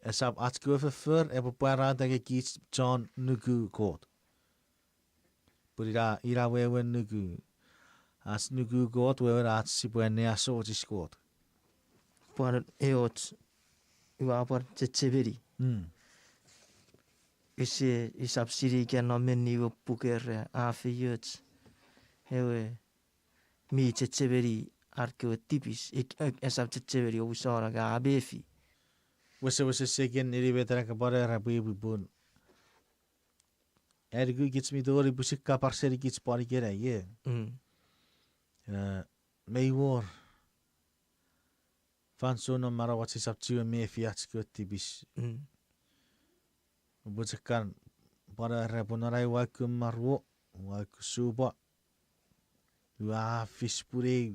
esap ach kewe foffor epwe pwarata nge kich chon nuku Kot. Pun ina, ina wewen nuku. Ach nuku Kot wewen ach sipwe anneasochis Kot. Pwan eoch, ua pwan chechemeni. Mm. Ise, isap sinei ika non menni ewe puk era a feioch ewe mi chechemeni ar kewe tipis, ik-, ik-, esap chechemeni omusano nge a mefi. Wesewesen seken neni met ena kapwan era pwe ipwe pun. Anikikich mi tori pwisin kapar senikich pwan ikenai, ie. Mm. Eh, mei wor fansoun non manauach sisap chiwen mefi ach kewe tipis. Mm. Upwe chok kan pwan era pwe non ai uaikun maruo, uaikun supa, ua fis pun ei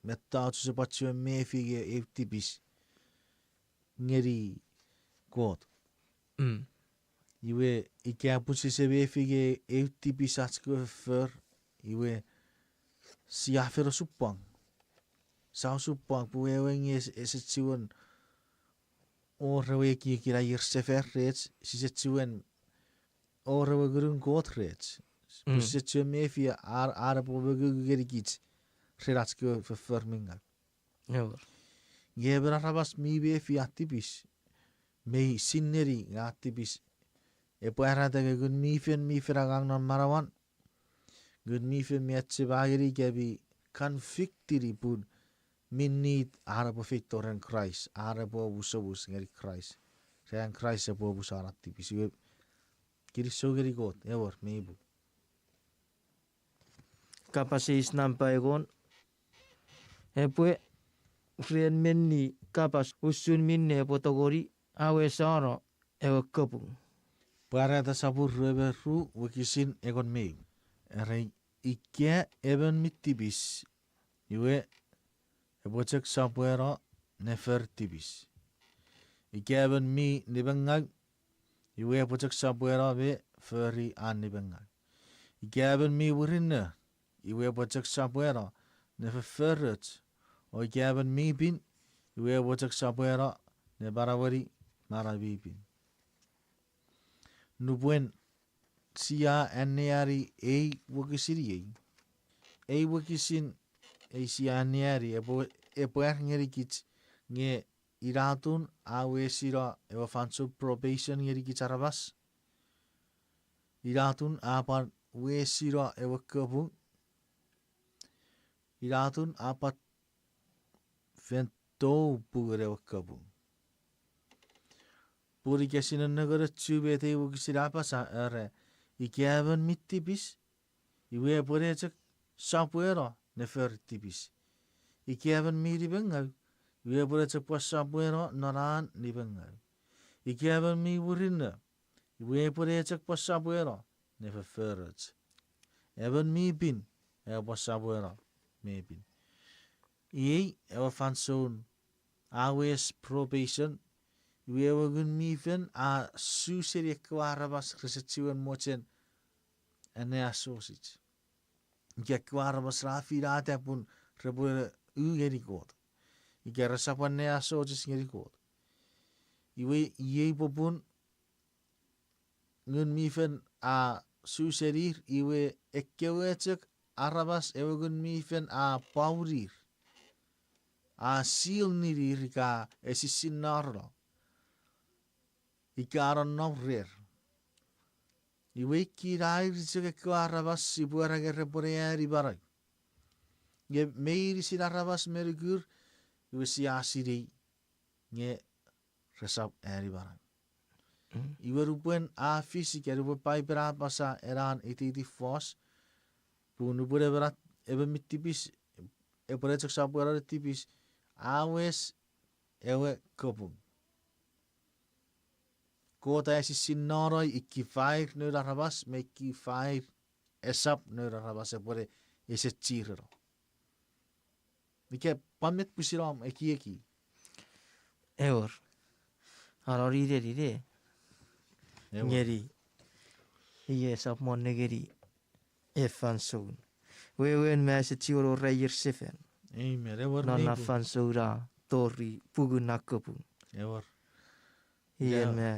mettoch use pwan chiwen mefi nge eu tipis ngeni Kot. Mm. Iwe ika pun sise mefi nge eu tipis ach kewe foffor, iwe sia fen osupwang. Sia osupwang pwe wewen nge ese, ese chiwen wor ewe ekiek ina ier sefan rech, sise chiwen wor ewe ngunun Kot rech. Pwe, mm, sise chiwen mefi an, an epwe mongungu ngenikich ren ach kewe foffor mi ngau. Ewer. Nge emon aramas mi mefi an tipis, mi sinei nge an tipis, epwe pwarata nge Ngun mi Fel mi fen angang non manauan. Ngun mi Fel mi achema ngeni ika mi convictini pun mi need an epwe feito ren Kraist, an epwe omusomus ngeni Kraist. Ren Kraist epwe omusano an tipis. Iwe, kinisou ngeni Kot, ewer, mei pung. Kapas eis nampa engon. Epwe ren menni kapas usun minne epwe tongeni awesano ewe kapung. Pwarata sopun rue me ru wokisin engon me ew. Era, ika emon mi tipis, iwe epwe chok sopweno ne fori tipis. Ika emon mi nimengau, iwe epwe chok sopweno me fori an nimengau. Ika emon mi murinno, iwe epwe chok sopweno ne fofforoch. O ika emon mi pin, iwe epwe chok sopweno ne manaueni manau mi pin. Nupwen sia anneani ei wokisin iei, ei wokisin, ei sia anneani epwe, epwe ar ngenikich nge ina atun a wesino ewe fansoun probation ngenikich aramas. Ina atun a pwan wesino ewe kapung. Ina atun a pwan fen tou pungun ewe kapung. Pun ika sia nennengeni chu met ei wokisin a apasa, era, ika emon mi tipis, iwe epwe ne chok sopweno ne fori tipis. Ika emon mi nimengau, iwe epwe ne chok pwan sopweno non an nimengau. Ika emon mi murinno, iwe epwe ne chok pwan sopweno ne fofforoch. Emon mi pin, epwe pwan sopweno me pin. Iei ewe fansoun a wes probation, iwe ewe Ngun mi Fel a su seni ekkewe aramas rese chiwen mochen anneasochis. Ika ekkewe aramas ra finata pun repwe u ngeni Kot. Ika resap anneasochis ngeni Kot. Iwe iei popun Ngun mi Fel a su senir, iwe ekkewe chok aramas ewe Ngun mi Fel a pwaunir, a seal ngenir ika esissin norono, ika a nonnom rer. Iwe ikkena ir chok ekkewe aramas sipwe era nge repwe ne ani manau. Nge meinisin aramas me nukur, iwe sia sinei nge resap ani manau. Mm. Iwe nupwen a fis ika nupwen Paipen a apasa ena iteiten fos, pun nupwen emon at-, emon mi tipis, epwe ne chok sopweno ne tipis, a wes ewe kapung. Kot a esissin nonoi ikki fair noun aramas me ikki fair esap noun aramas epwe ne ese chireno. Ika pwan met pwisin om ekieki? Ewer. Anon inenine. Ewer. Ngeni, iei esap mo nengeni ei fansoun. Wewen ma ese chiwen wor aier sefan. Amen. Ewer, non na fansoun a tori pungun na kapung. Ewer. Iei me,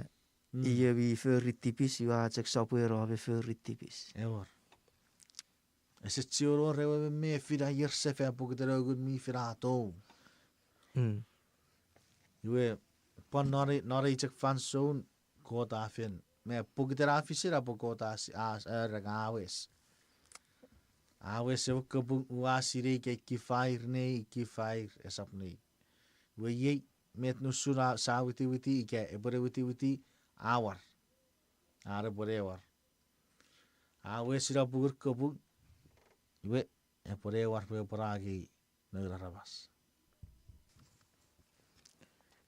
mm, iei mi fori tipis, iwe a chok sopweno me fori tipis. Ewer. Ese chiwen wor ewe me, me fin aier sefan pokiten ewe Ngun mi Fel a tou. Mm. Iwe, pwan non ei, non ei chok fansoun, Kot a fen, me pokiten a fis ina pwe Kot a si-, a, a reng a wes. A wes ewe kapung, ua sinei ika ikki fair nei, ikki fair esap nei. Iwe iei, met nusun a sa witiwiti ika epwe ne witiwiti, a war. Are epwe ne war. A wes ina pungun kapung, iwe, epwe ne war pwe epwe angei noun aramas.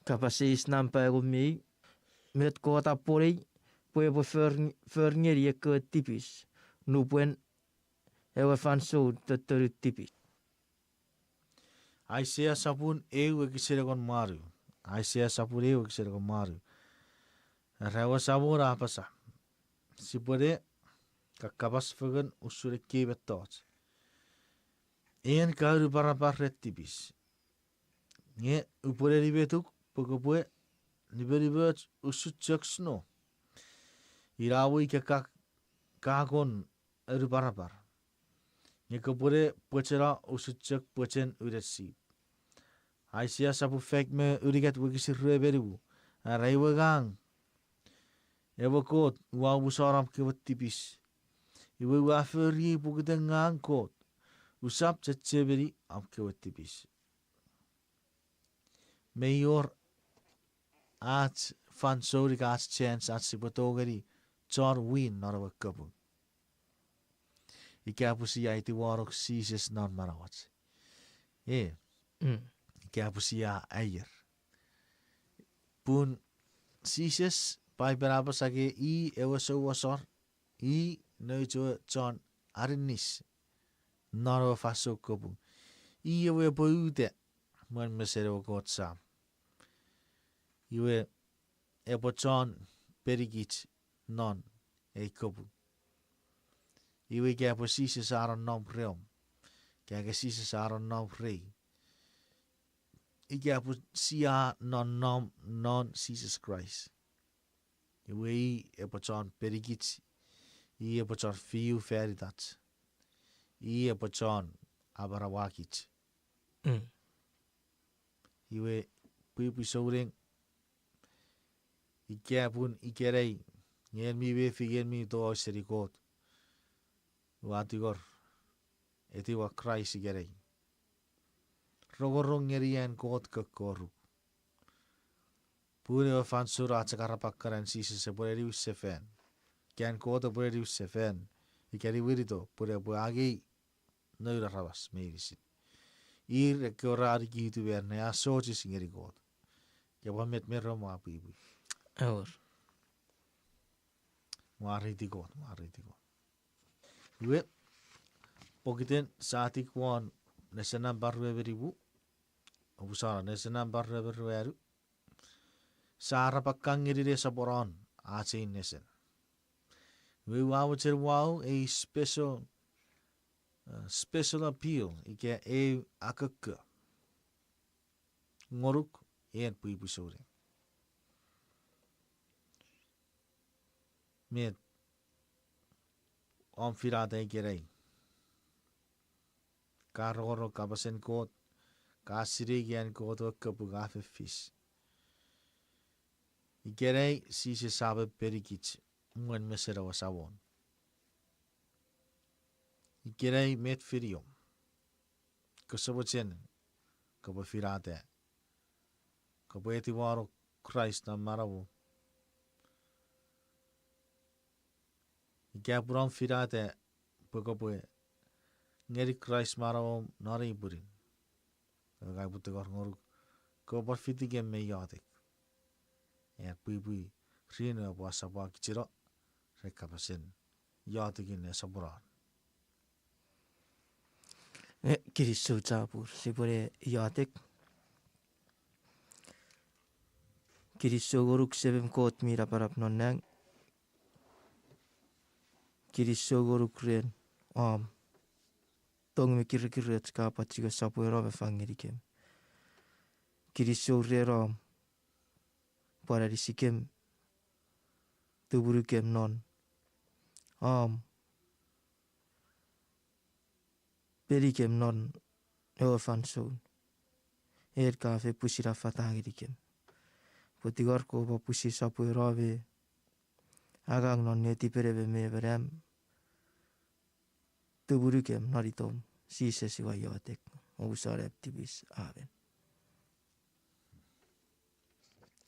Kapas eis nampa engon me ew, met Kot a pwonei pwe epwe for, for ngeni ekkewe tipis, nupwen ewe fansoun tottonu tipis. Aisea sopun eu wokisin engon me wanu. Aisea sopun eu wokisin engon me wanu. Era ewe Samon a apasa, sipwe ne kakkapas fengen usun ekkei mettoch. En ka unuparapar ren tipis. Nge upwe ne nimetuk pwe kopwe nimenimoch usun chok sno. Ina mo ika ka, ka kon unuparapar. Nge kopwe ne pwecheno usun chok pwechen unen sip. Aisea sopun faik me unungat wokisin rue me nimu. Era iwe ngang, ewe Kot, ua omusano om kewe tipis. Iwe ua fori ei pokiten ngang Kot, usap chechemeni om kewe tipis. Mei wor ach fansoun ika ach chance ach sipwe tongeni chon win non ewe kapung. Ika pwe sia etiwanong Jises non manauach. E, mm, ika pwe sia aier. Pun Jises, Paipen a apasa pwe i ewe souasor, i nouch ewe chon aninis non ewe fansoun kapung. I ewe epwe uta mwen mesen ewe Kot Sam. Iwe epwe chon penikich non ei kapung. Iwe ika pwe Jises a nonnom reom, ika ke Jises a nonnom rei, ika pwe sia nonnom non Jises Kraist, iwe i epwe chon penikich, i epwe chon fiu fanitach, i epwe chon amanauakich. Mm. Iwe, pwipwi souneng, ika pun ikenai, nge en mi mefi, nge en mi towau seni Kot, ua tingor, etiwa Kraist ikenai. Rongorong ngeni an Kot kokkoruk. Pun ewe fansoun a chok arap ngeni an Jises epwe ne niwin sefan. Ika an Kot epwe ne niwin sefan, ika niwinito, pun epwe angei noun aramas meinisin. Ir ekkewe ra nikitu me ne asochis ngeni Kot. Ika pwan met me rom, ua pwipwi. Ewer. Mwareiti Kot, mwareiti Kot. Iwe, pokiten sa tik won nesen nampa rue me nimu, oupwe sano nesen nampa rue me ruanu, sa arap ngeni nesoponon ach ei nesen. Iwe ua mochen wau ei special, uh, special appeal ika eu akokko ngonuk en pwipwi souneng. Met om finata ikenai? Ka rongorong kapasen Kot, ka sinei an Kot ewe kapung a fen fis. Ikenai Jises a pepenikich mwen mesen ewe Samon. Ikenai met finiom? Kose mochen kopwe finata, kopwe etiwano Kraist non manauom? Ika pun om finata pwe kopwe ngeni Kraist manauom non ei pwinin, ewe ngang upwe tingor ngonuk, kopwe pwan fitikem me iotek. An pwipwi rin epwe asapwakichino ren kapasen iotekin nesoponon. E, kinisou chapur, sipwe ne iotek. Kinisou ngonuk Semem Kot mi napanap non nang. Kinisou ngonuk ren om tong me kirikiroch ka pwan chika sopweno me fang ngenikem. Kinisou ren om pwan anisikem, tumunukem non, om, penikem non ewe fansoun. En ka fen pwisin affata ngenikem pwe tingor kopwe pwisin sopweno me angang non netipen emon me emon am, tumunukem non itom Jises ua iotek, omusano am tipis, amen.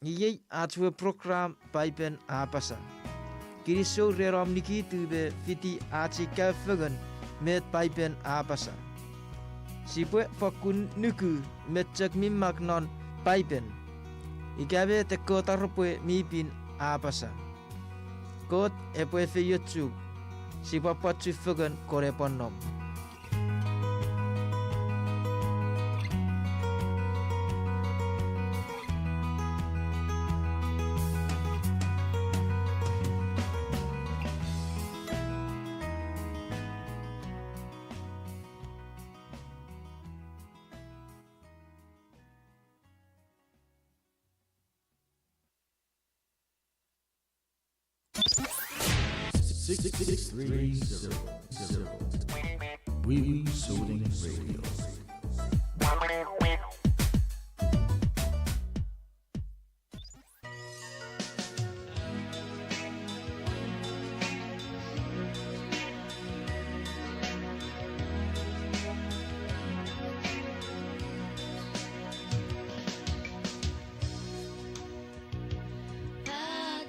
Iei ach we program Paipen A Apasa. Kinisou ren om nikitu me fiti ach ei kaeo fengen met Paipen a apasa. Sipwe fokkun nuku met chok mi mak non Paipen, ika met ekkewe taropwe mi pin a apasa. Kot epwe efeiochuk, sipwe pwan chufengen kon epwe nom. Six six three zero zero. Wiwi Soning Radio.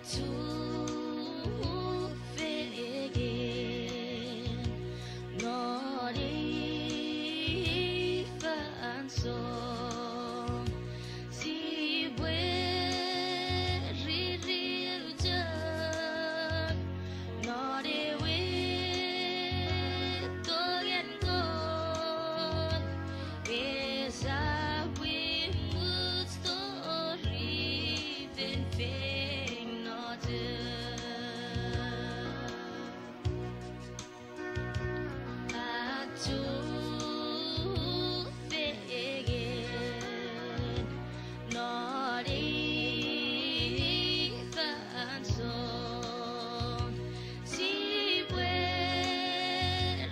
Atufengen non ei fansoun, sipwe riri chok non ewe tongen Kot, esap wor much tori feinfeino chok. Atufengen non ei fansoun, sipwe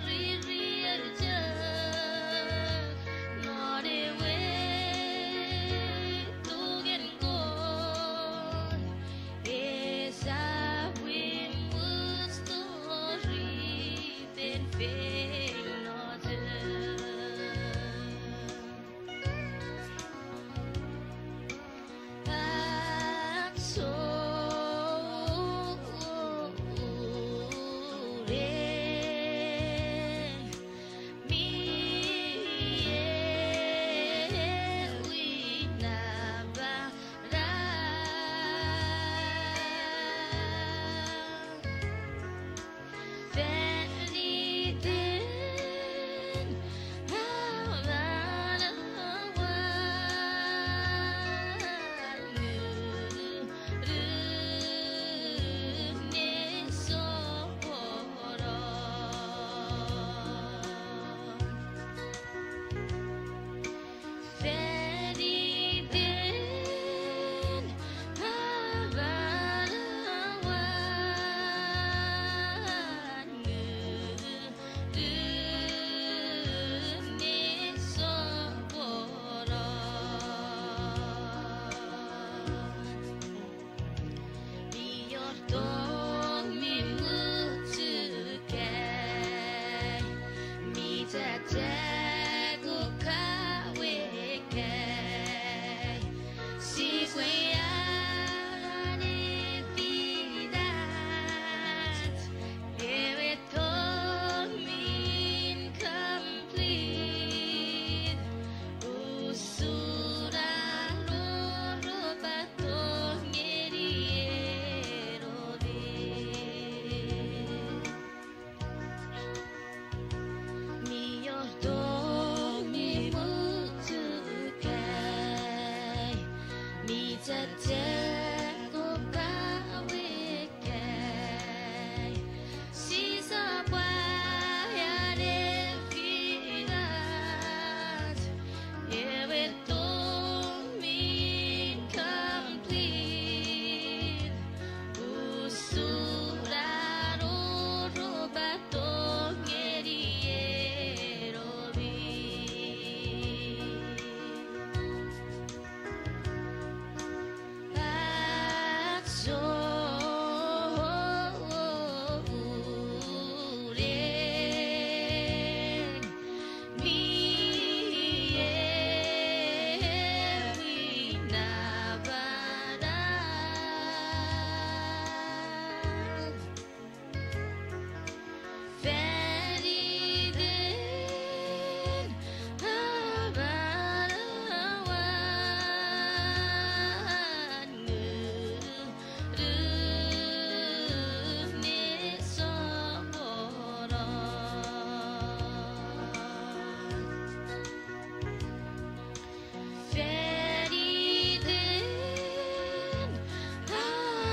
riri chok non ewe tongen Kot, esap wor much tori feinfeino chok. Ach souneng mi ewi napanapan. Fan iten napanapan ngunun ne soponon. Fan iten napanapan ngunun ne soponon. Mi wor tong mi muchukai, mi chachakukaweka, sipwe anefinach ewe tong mi complete. Usun a roro patong ngeni enoni. Mi wor tong mi muchukai, mi chachakukaweka, sisap anefinach ewe tong mi complete.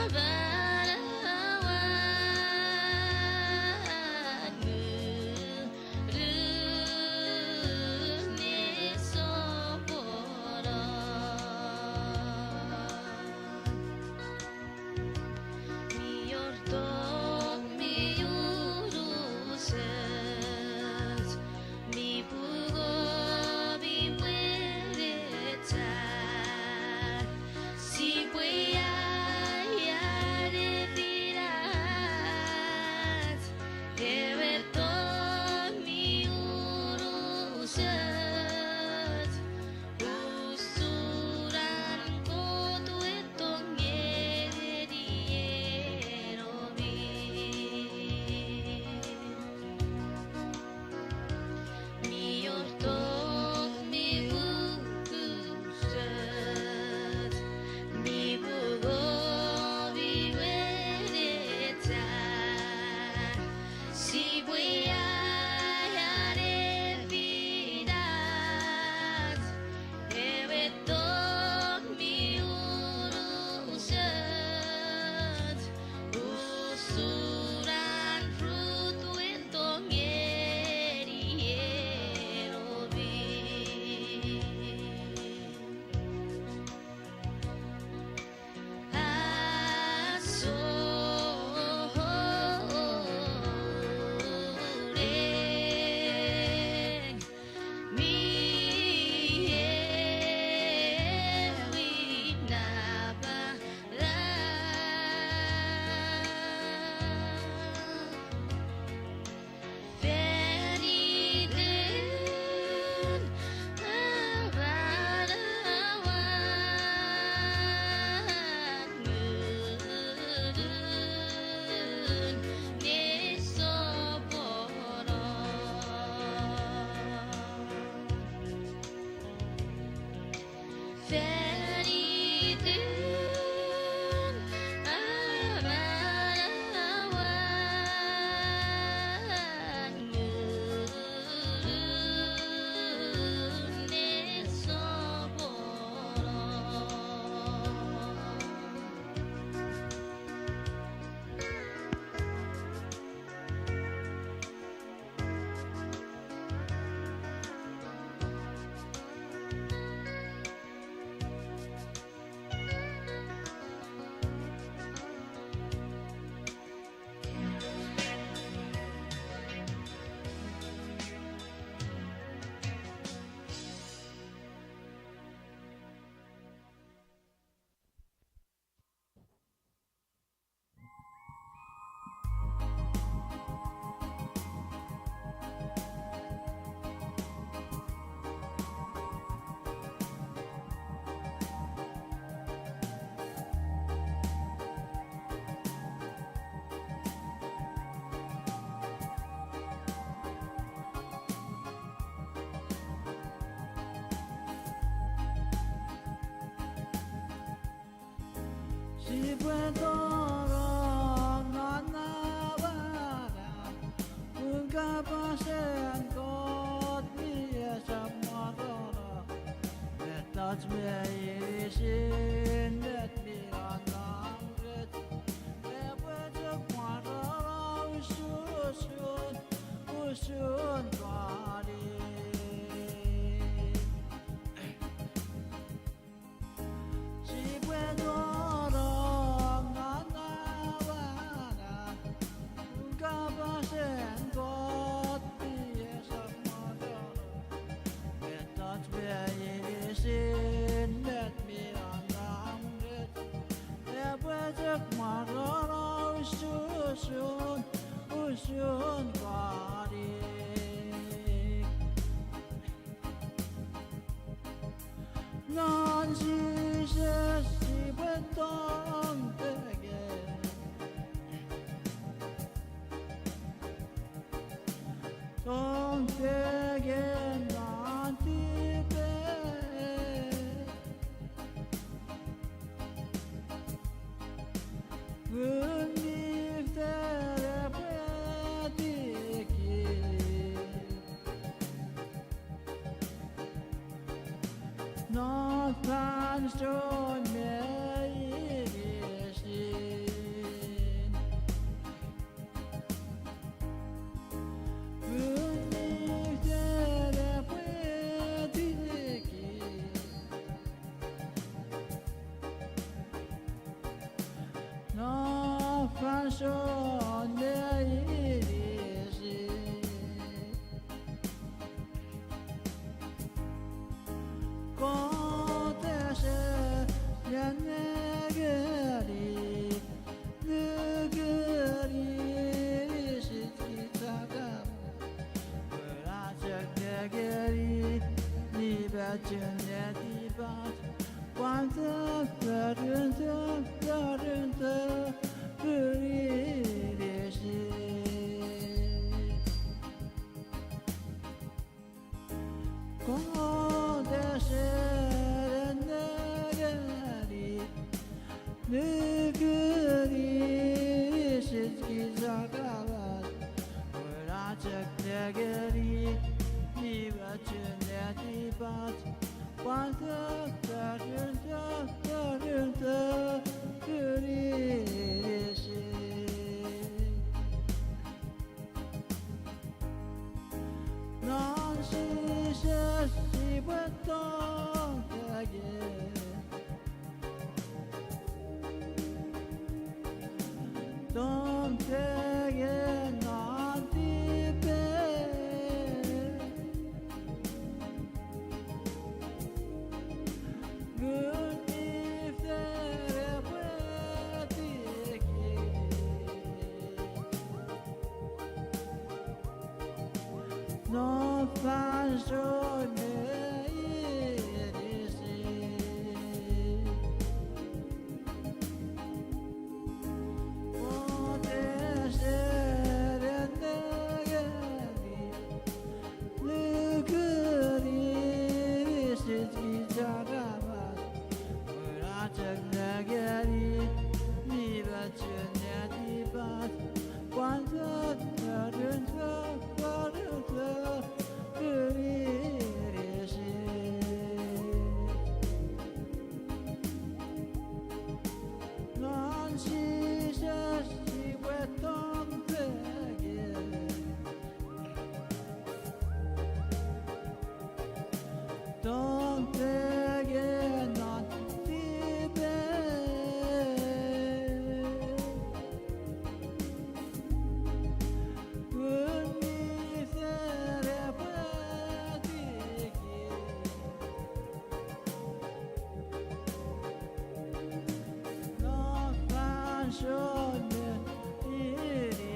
Panawan ngunun nesoponon. Mi wor tong mi unusoch, mi puko mi wenechar, sipwe aianefinach, ewe tong mi unusoch, usun an Kot we tong ngeni eno mi. Mi wor tong mi unusoch, mi puko mi wenechar, sipwe aianefinach, ewe tong mi unusoch, usun an Rut we tong ngeni eno mi. Asoren mi ewi napanapan. Fan iten apanawan ngunun nesoponon. Fan iten apanawan ngunun nesoponon. Sipwe tonong non manauach, pun kapasen Kot mi esap morono, mettoch meinisin met mi nonnom rech epwe chok morono usun, usun konik. Sipwe tonong non manauach, pun kapasen Kot mi esap morono, mettoch meinisin met mi nonnom rech epwe chok morono usun, usun konik. Non Jises sipwe tong fengen. Tong fengen non tipis. Ngun mi Fel epwe etiki non fansoun meinisin. Non fansoun me inisin, Kot ese nenengeni nukun inisin kich aramas. Ua chok nengeni nimenimochun netipach, pwan tetten, tetten, tetten inisin. Kot ese nenengeni nukun inisin kich aramas. Ua chok nengeni nimenimochun netipach, pwan tetten, tetten, tetten inisin. Non Jises sipwe tong fengen. Tong fengen non tipei. Ngun mi Fel epwe tiki non fansoun me inisin. Kot ese nenengeni nukun inisin kich aramas. Ua chok nengeni nimenimochun netipach, pwan tetten, tetten inisin. Non Jises sipwe tong fengen. Tong fengen non tipei. Ngun mi Fel epwe tiki non fansoun me inisin.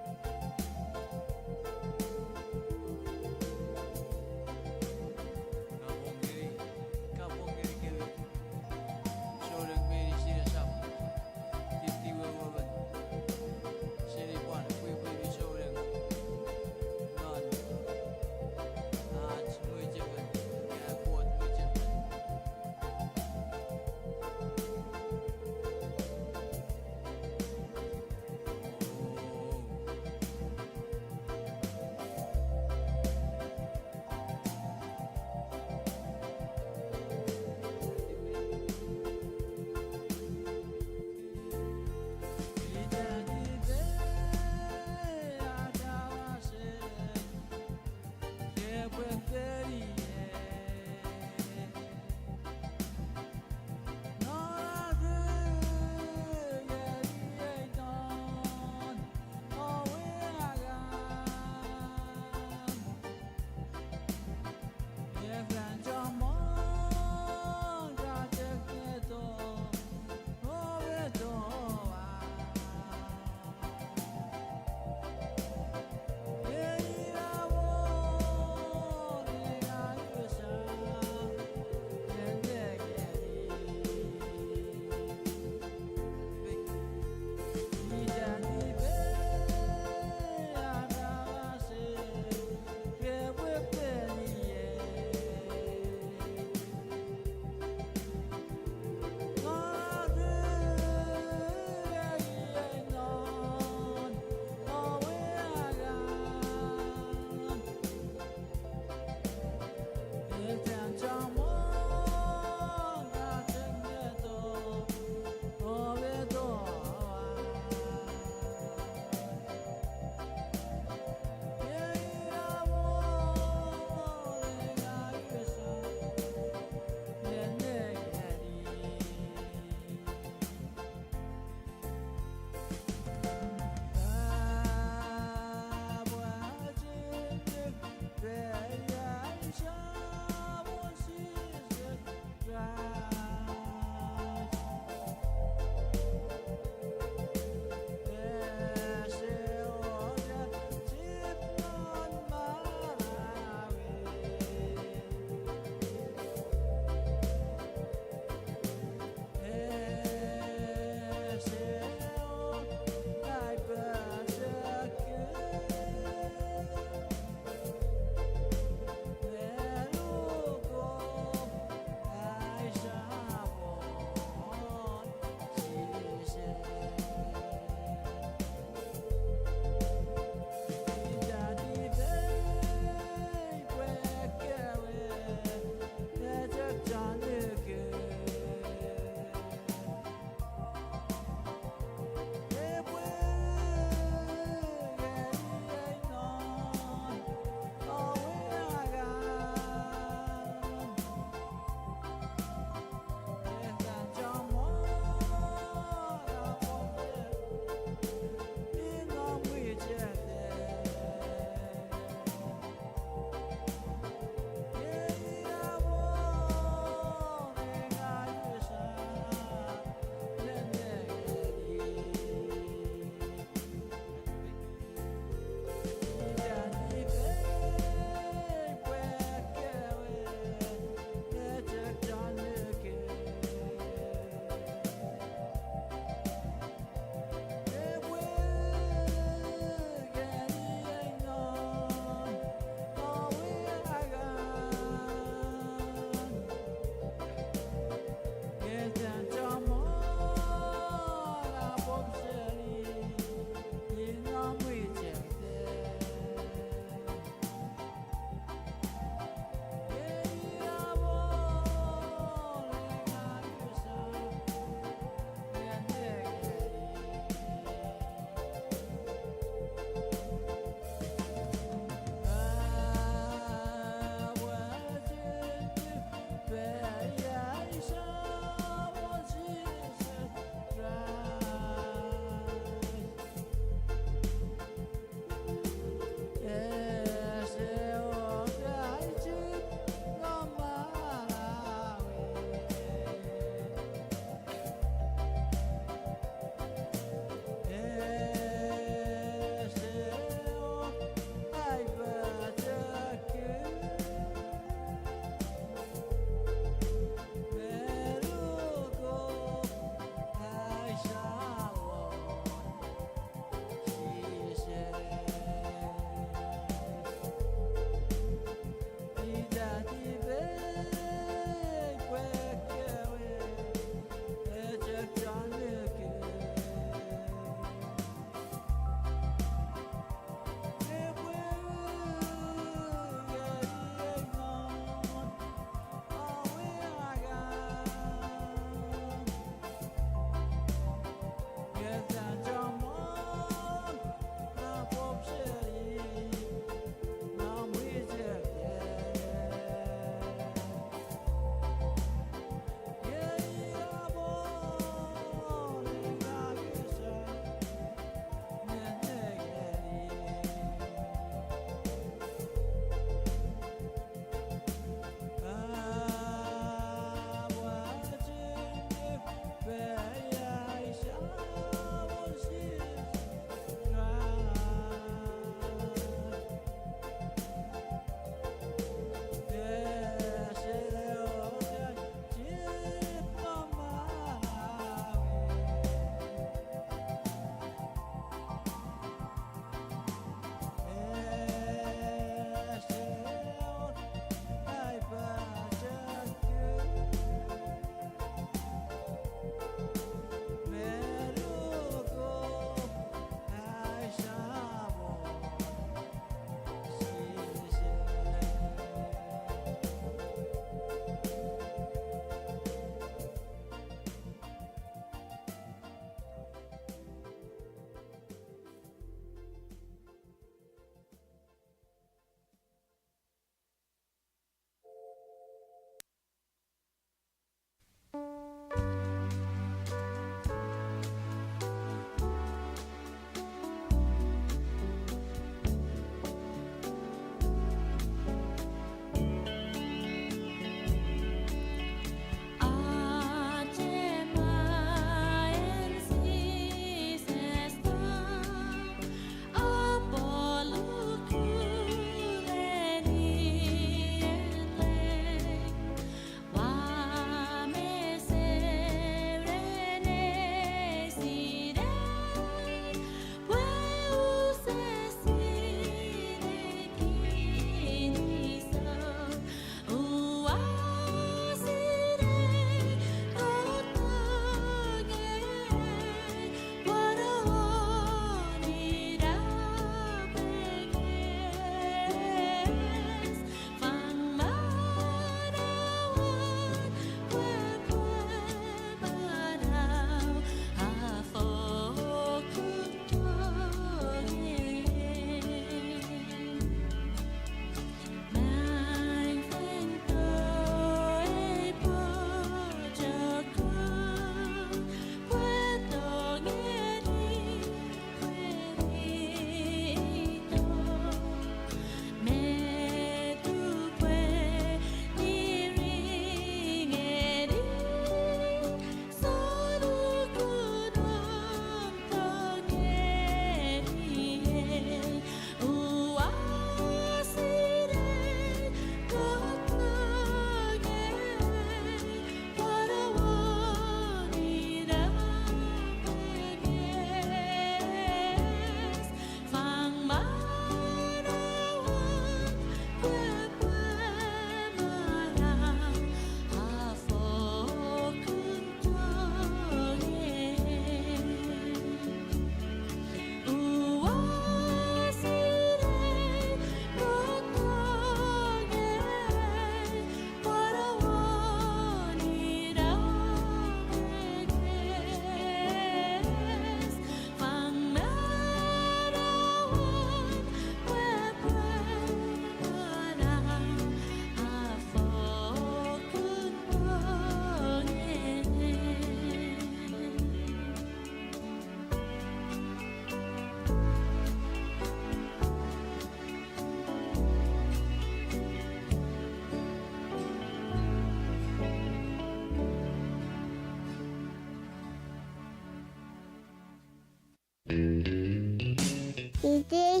Tei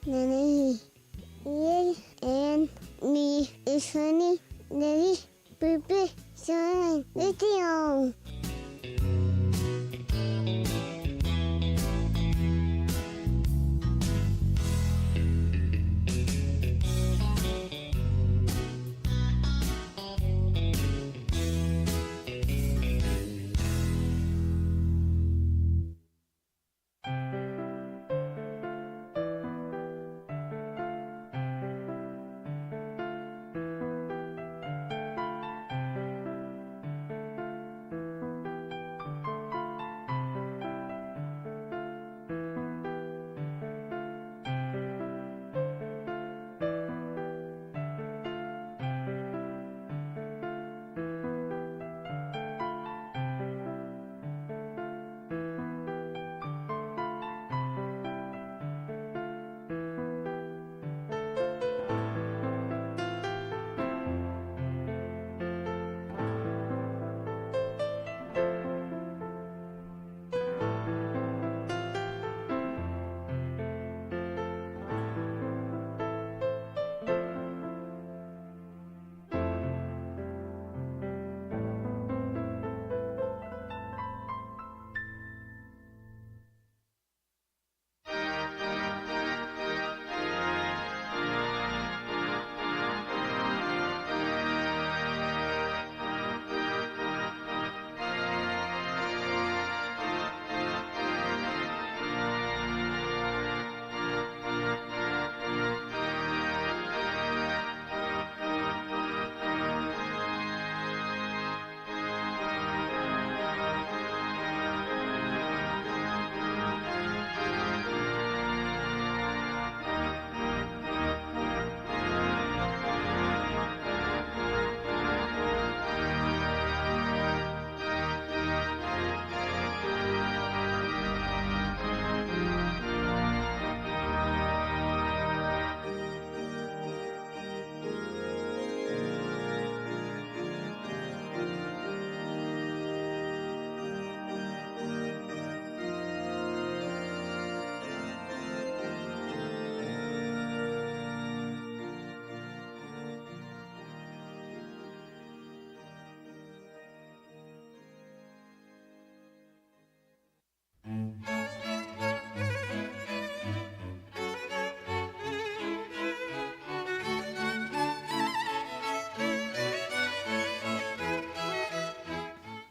neni. Iei en mi isoni neni pipi sonen itiong.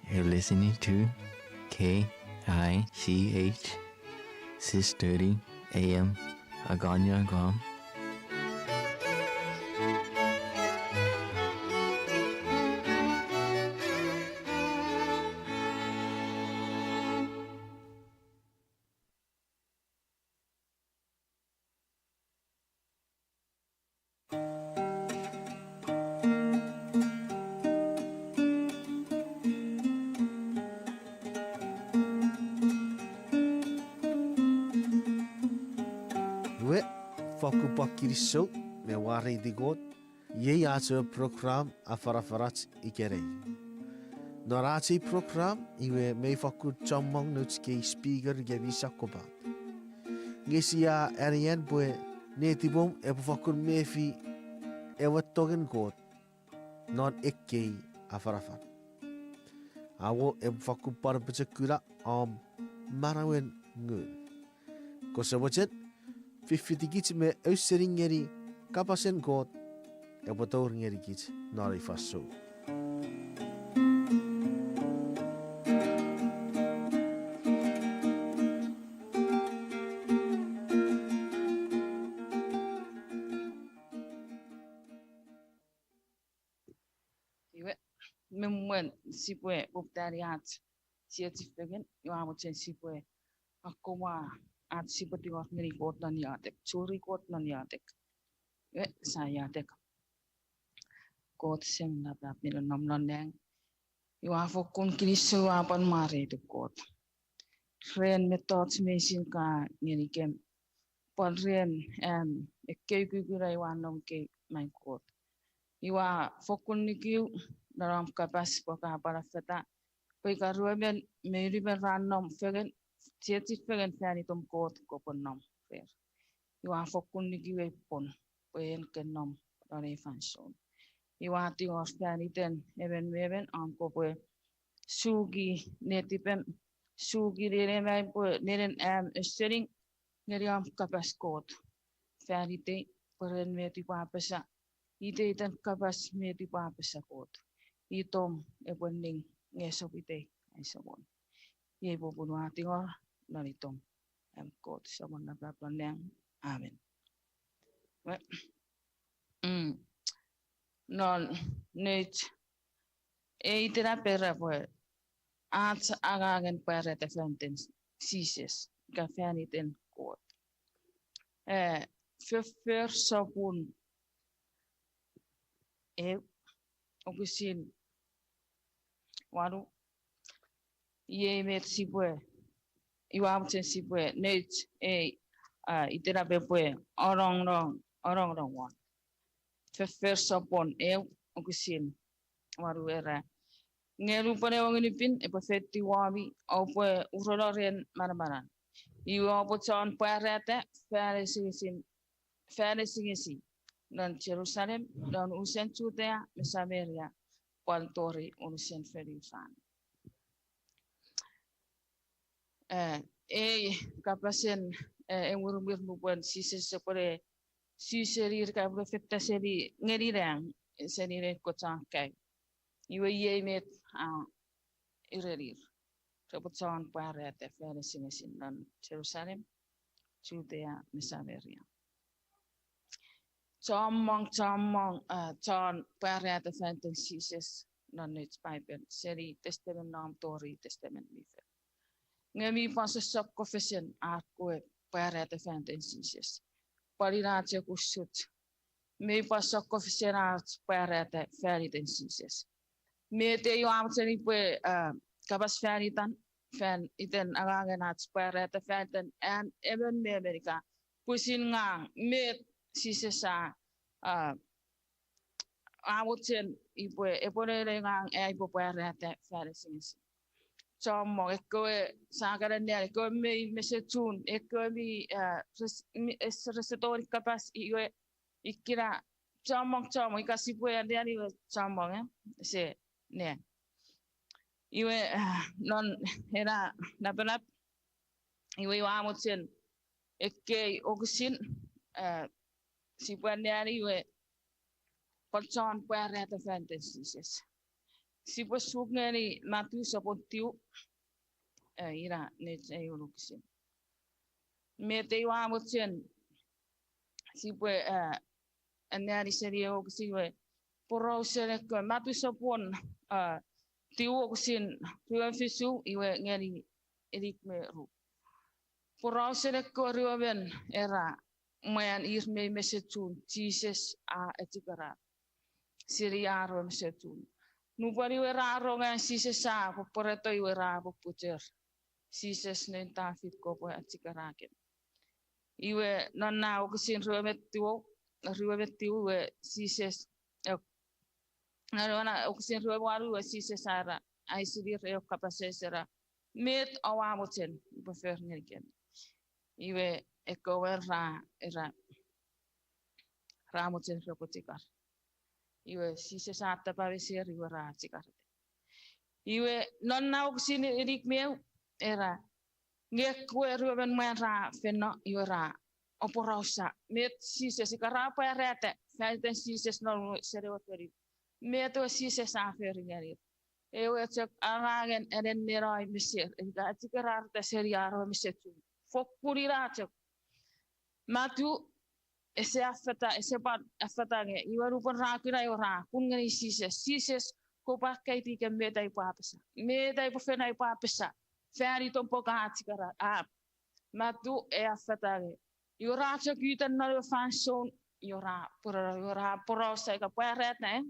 You're listening to K I C H, six thirty A M, Agana, Guam. Iwe, fakkun pwan kinisou me mwareiti Kot, iei ach ewe program afanafanach ikenai. Non ach ei program iwe mei fakkun chommong nouch kei speaker ika mi sakkopat. Nge sia anean pwe netipom epwe fakkun mefi ewe tongen Kot non ekkei afanafan. Awo epwe fakkun pwan apochokuna om manauen ngun. Kose mochen, fiffitikich me ausening ngeni kapasen Kot epwe tour ngenikich non ei fansoun. Iwe, me mwen sipwe poputani ach chiechi fengen, iwe ua mochen sipwe akkomwa ach sipwe tingor ngeni Kot non iotek, churi Kot non iotek. Iwe, sia iotek. Kot Semem lapalap mi nonnom non nang, ua fokkun kinisou, ua pwan mwareituk Kot ren mettoch meinisin ka ngenikem, pwan ren am ekkei kukkun ai ua nom kei, mai Kot. Ua fokkun nikiu non om kapas pwe ka pwan affata pwe ika ruemon me unumon ra nom fengen, chiechi fengen fan itom Kot kopwe nom rer. Iwe a fokkun nuku ei pwon pwe en ke nom non ei fansoun. Iwe a tingor fan iten emon me emon om kopwe suki netipem, suki nenemam pwe nenen am ausening ngeni om kapas Kot. Fan itei pwe ren met upwe apasa, iteiten kapas met upwe apasa Kot, itom epwe ning nge esap itei ai Samon. Iei popun ua tingor non itom am Kot, Samon napanap non nang. Amen. Non nouch ei itenap era pwe ach angangen pwarata fan iten Jises ika fan iten Kot. E, Foffor sopun eu, wokisin wanu. Iei met sipwe, iwe a mochen sipwe nouch ei, a, itenap epwe anongonong, anongonong won. Foffor sopun eu, wokisin wanu era, nge nupwen ewe Ngun mi Pin epwe feitiw womi, oupwe urono ren manamanan. Iwe oupwe chon pwarata fan esingesin, fan esingesin non Jerusalem, non unusen Jutea me Samaria, pwan tori unusen fonufan. E, ei kapasen, e, ewe mwirimwir nupwen Jises epwene su seni ir, epwene feita seni ngeni nang, seni noun kewe chon kaeo. Iwe iei met a erenir. Repwe chon pwarata fan esingesin non Jerusalem, Jutea me Samaria. Chommong, chommong, a, chon pwarata fan iten Jises non nouch Paipel, seni Testamen Nom tori Testamen Mi Fel. Nge mi pwan sossot ko fesen ar kewe pwarata fan iten Jises. Pwan ina chok usuch, mi pwan sossot ko fesen ach pwarata fan iten Jises. Met ei ua mochen upwe, a, kapas fan itan, fan iten angangen ach pwarata fan iten an emon me emon ika pwisin ngang, met Jises a, a, a mochen upwe, epwe nene ngang ai upwe pwarata fan esingesin. Chommong ekkewe, sa kan anneani, ekkewe mei mesechun, ekkewe mi, a, res-, mi, es-, rese tongeni kapas, iwe ikkena chommong, chommong, ika sipwe anneani iwe chommong, e? Se, ne. Iwe, a, non ena napanap, iwe ua mochen ekkei wokisin, a, sipwe anneani iwe pwan chon pwarata fan iten Jises. Sipwe suk ngeni Matu sopun tiu, e, ina nouch ei wokisin. Met ei ua mochen sipwe, a, anneani seni ei wokisin iwe porausen ekkewe, Matu sopun, a, tiu wokisin rue me fisu iwe ngeni inik me ru. Porausen ekkewe ruemon era mwan ir mei mesechun Jises a echikara seni ar we mesechun. Nupwen iwe ra rong an Jises a pwopworeto iwe ra popucher, Jises noun Tafit, kopwe echikarakem. Iwe non na wokisin rue me tiu, rue me tiu iwe Jises, e, non na wokisin rue me wanu iwe Jises a era, aisinir eu kapas eis era, met oua mochen upwe fori ngenikemi? Iwe ekkewe ra, era, ra mochen repwe chikar. Iwe Jises a tapa meser iwe ra chikarata. Iwe non na wokisin inik me eu, era, nge ekkewe ruemon mwan ra feino iwe ra aporausa met Jises, ika ra pwarata fan iten Jises non seni ewe fonu. Met ewe Jises a fori ngenir. Ewe chok angangen anennenoi meser, ika echikarata seni ar we mesechun. Fokkun ina chok. Matu ese affata, ese pwan affata nge iwe nupwen ra kuna iwe ra kun ngeni Jises, Jises, kopwe akkaitikem met ai upwe apasa, met ai upwe fen ai upwe apasa fan itom pwe ka echikara, a. Matu e affata nge iwe ra chok uta non ewe fansoun, iwe ra pworo, iwe ra porausa ika pwarata, e,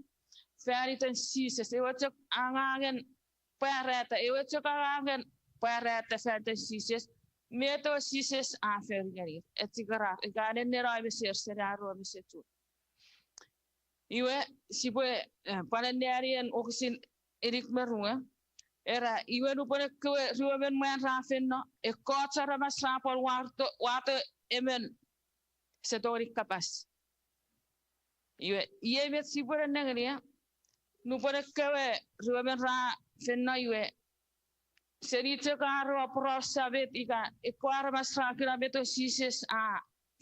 fan iten Jises, ewe chok angangen pwarata, ewe chok angangen pwarata fan iten Jises, met ewe Jises a fori ngenir, echikara ika anennenoi meser seni ar we mesechun. Iwe sipwe, e, pwan anneani en wokisin inik me rue. Era, iwe nupwen ekkewe ruemon mwan ra feino, ekkoch aramas ra pwan wato, wato emon ese tongeni kapas. Iwe, iei met sipwe nengeni, nupwen ekkewe ruemon ra feino iwe, seni chok ar repwe aporausa met ika ekkewe aramas ra kuna met Jises a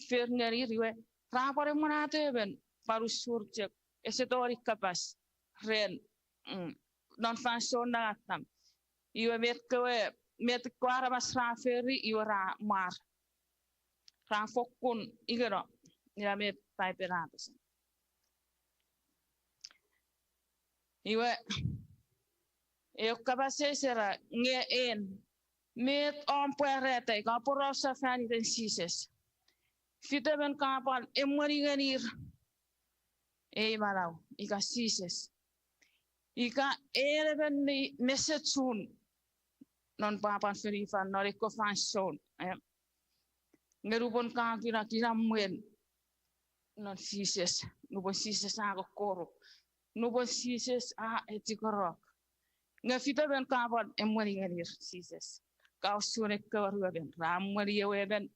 fori ngenir iwe, ra pwan emwenato emon pwan usur chok, ese tongeni kapas ren, mm, non fansoun nangatam. Iwe met kewe, met ekkewe aramas ra fori iwe ra mwar. Ra fokkun ingeno, ina met Paipen a apasa. Iwe, eu kapas eis era, nge en, met om pwarata ika aporausa fan iten Jises? Fitemon ka pwan emweni ngenir ei manau ika Jises? Ika en emon mi mesechun non pwapwan fonufan non ekkewe fansoun, eh? Nge nupwen ka kuna kinamwen non Jises, nupwen Jises a kokkoruk, nupwen Jises a etikorok, nge fitemon ka pwan emweni ngenir Jises? Ka usun ekkewe ruemon ra emweni ewe emon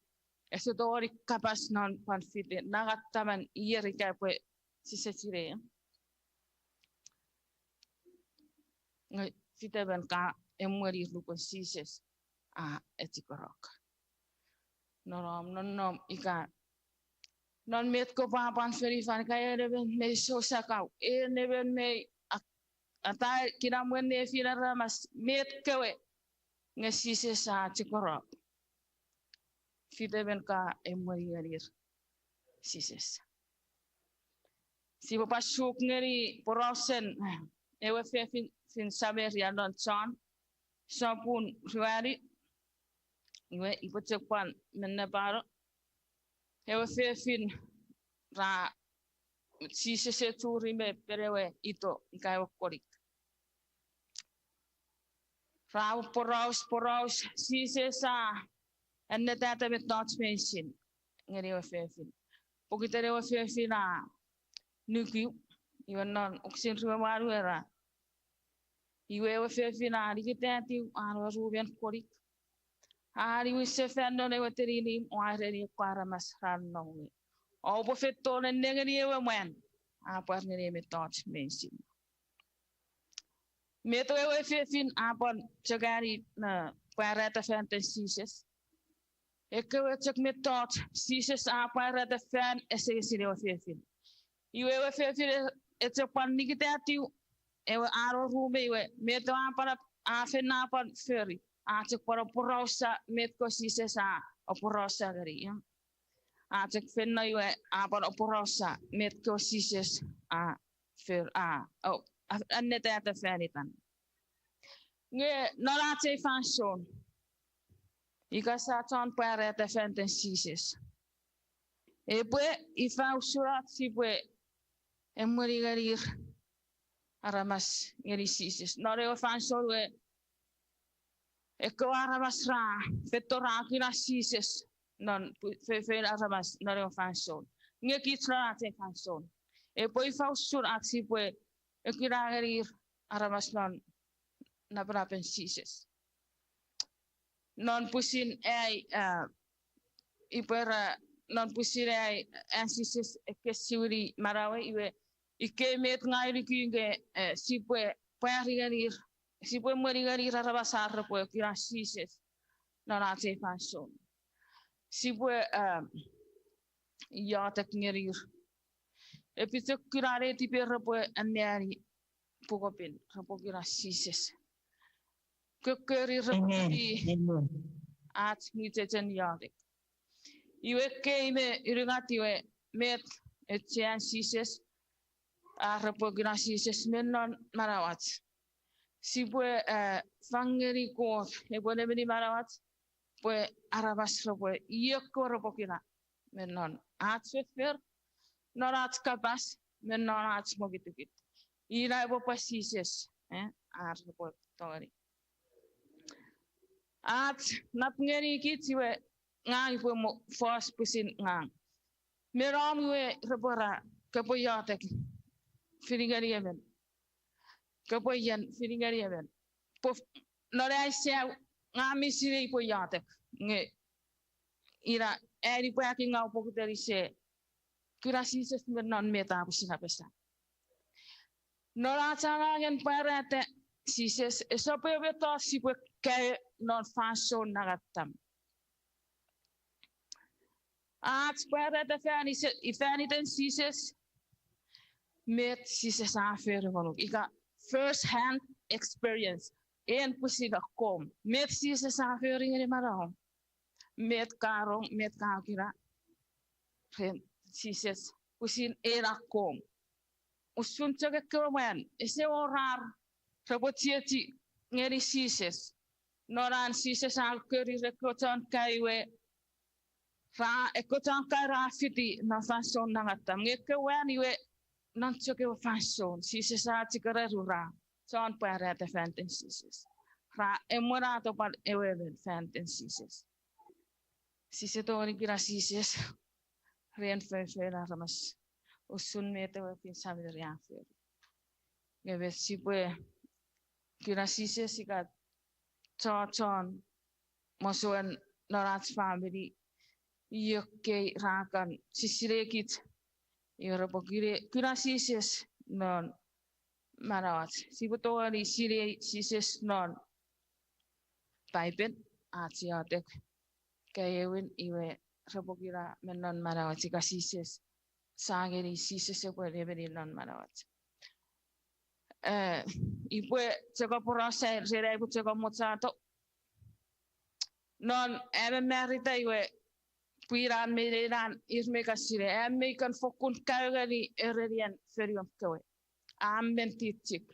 ese tongeni kapas non pwan fite nangatamen ier ika pwe sise sinei. Nge fitemon ka emwenir nupwen Jises a etikorok? Non om nonnom ika non met kewe pwapwan fonufan ika en emon mei sousakau, en emon mei a-, atai kinamwen nefin aramas, met kewe, nge Jises a etikorok, fitemon ka emweni ngenir Jises? Sipwe pwan suk ngeni porausen ewe fefin, fin Samaria non John sopun ruanu. Iwe, ipwe chok pwan mennepano. Ewe fefin ra, Jises e churi me pen ewe ito ika ewe konik. Ra poraus, poraus, Jises a annetata mettoch meinisin ngeni ewe fefin. Pokiten ewe fefin a nuku, iwe non wokisin rue me wanu era, iwe ewe fefin a nikitatiw an ewe rumen konik, a niwin sefan non ewe teninim o a ereni ekkewe aramas ra nonnom ngeni, oupwe feito nennengeni ewe mwan a pwar ngeni mettoch meinisin. Met ewe fefin a pwan chok ani, eh, pwarata fan iten Jises? Ekkewe chok mettoch Jises a pwarata fan asengesin ewe fefin. Iwe ewe fefin e, e chok pwan nikitatiw ewe an ewe rume iwe, met ewe a pwan, a fen a pwan fori, a chok pwan aporausa met kewe Jises a aporausa ngeni. A chok feino iwe a pwan aporausa met kewe Jises a for, a, o, a, annetata fan itan. Nge non ach ei fansoun, ika sa chon pwarata fan iten Jises, epwe ifa usun ach sipwe emweni ngenir aramas ngeni Jises non ewe fansoun we ekkewe aramas ra feito ra kuna Jises non pu-, fe-, fefein aramas non ewe fansoun. Nge kich non ach ei fansoun, epwe ifa usun ach sipwe ekuna ngenir aramas non napanapen Jises? Non pwisin ai, a, ipwe ra, non pwisin ai, an Jises ekkesiwini manauei, iwe, ikkei met ngang ua nuku nge, e, sipwe pwari ngenir, sipwe emweni ngenir aramas ar repwe kuna Jises non ach ei fansoun. Sipwe, a, iotek ngenir. Epwe chok kuna netiper repwe anneani pukopin, repwe kuna Jises. Kokkori repwe fiti ach mwichechen iotek. Iwe ekkei me unungat iwe met auchean Jises, ar repwe kuna Jises me non manauach. Sipwe, e, fang ngeni Kot epwe nemeni manauach, pwe aramas repwe, ieko repwe kuna me non ach foffor, non ach kapas, me non ach mokutukut. Ina epwe pwa Jises, e, ar repwe tongeni. Ach nap ngeni kich iwe, ngang upwe mo fos pwisin ngang. Me nom iwe repwe ra, kopwe iotek fini ngeni emon. Kopwe ien fini ngeni emon. Pwe non ai sau, ngang mi sinei upwe iotek. Nge ina ai nipwakingaw pokiten ise Kuna Jises me non met a pwisin apasa. Non ach angangen pwarata Jises, esap ew mettoch sipwe kaeo non fansoun nangattam. Ach pwarata fan ise-, fan iten Jises, met Jises a fori ngonuk. Ika first hand experience, en pwisin akkom. Met Jises a fori ngeni manauom. Met ka rong, met ka kuna ren Jises, pwisin en akkom. Usun chok ekkewe mwan, ese wor ar repwe chiechi ngeni Jises. Non an Jises a kokkori ekkewe chon kaeo, ra, ekkewe chon kaeo ra fiti non fansoun nangattam. Nge ekkewe mwan iwe non chok ewe fansoun Jises a chikar ura chon pwarata fan iten Jises. Ra emwenato pwan ewe emon fan iten Jises. Sise tongeni kuna Jises ren feinfeino aramas usun met ewe Fin Samiri a fori. Nge met sipwe kuna Jises ika chochon mosoen non ach famini, iei ekkei ra kan sisinei kich, iwe repwe kine-, kuna Jises non manauach. Sipwe tongeni sinei Jises non Paipen, ach iotek, kaewin, iwe repwe kuna me non manauach ika Jises, sa ngeni Jises epwe nemeni non manauach. Eh, ipwe chok aporausa ren ai upwe chok amochato. Non am mamarita iwe, pwii nan me inei nan ir me kan sinei, am mei kan fokkun kaeo ngeni erenien fonuom kewe. Am men tichik.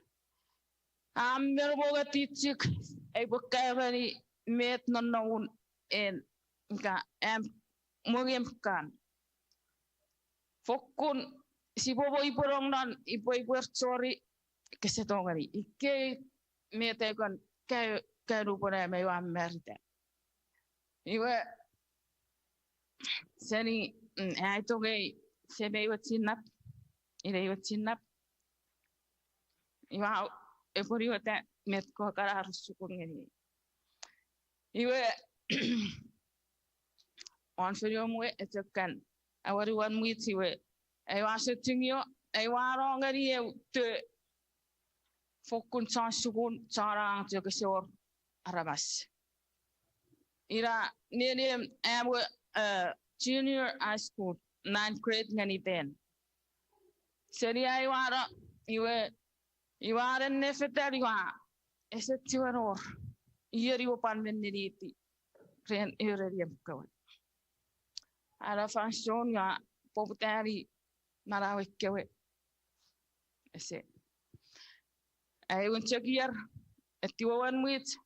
Am men mongo tichik, aipwe kaeo ngeni met nonnomun en, ika am mongem kan. Fokkun, sipwe mo ipwenong non, ipwe ipwer chori, kese tongeni. Ikkei met ai kan kaeo, kaeo nupwen am aua mamarita. Iwe, seni, mm, ai tongei semei we chinnap, inei we chinnap. Iwe, epwe niweta met ko kan ar sukun ngeni. Iwe, won fonuom we, echok kan awenuwan mwich iwe, aua sochungio, aua no ngeni eu to fokkun chon sukun, chon angang chok ese wor aramas. Ina nenien am we, eh, junior high school, ninth grade ngeni ten. Seni aua no, iwe, iwe a nennefetan iwe, ese chiwen wor ion ua pwan men neniti ren ereniem kewe. Ena fansoun ua poputani manauei kewe. Ese. Aewin chok ier, etiwa won mwich,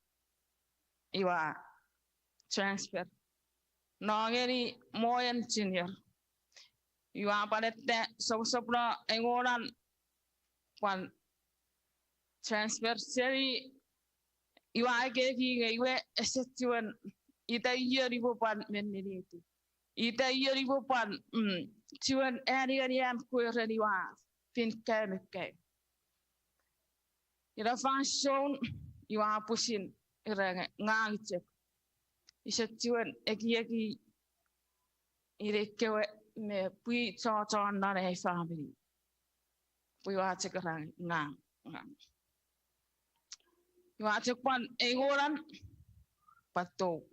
iwe transfer. No ngeni Moen Junior. Iwe pwan ete soposopun engonan pwan transfer seni, iwe ekieki nge iwe ese chiwen ita ion ua pwan men neniti. Ita ion ua pwan, mm, chiwen ani ani am kwe ren iwe fin kae me kae. Ina fansoun iwe pwisin ira ngang chok. Ise chiwen ekieki inei kewe me pwi chochon non ai famini. Pwe iwe chok ira ngang, ngang. Iwe chok pwan engonan, pwan tou.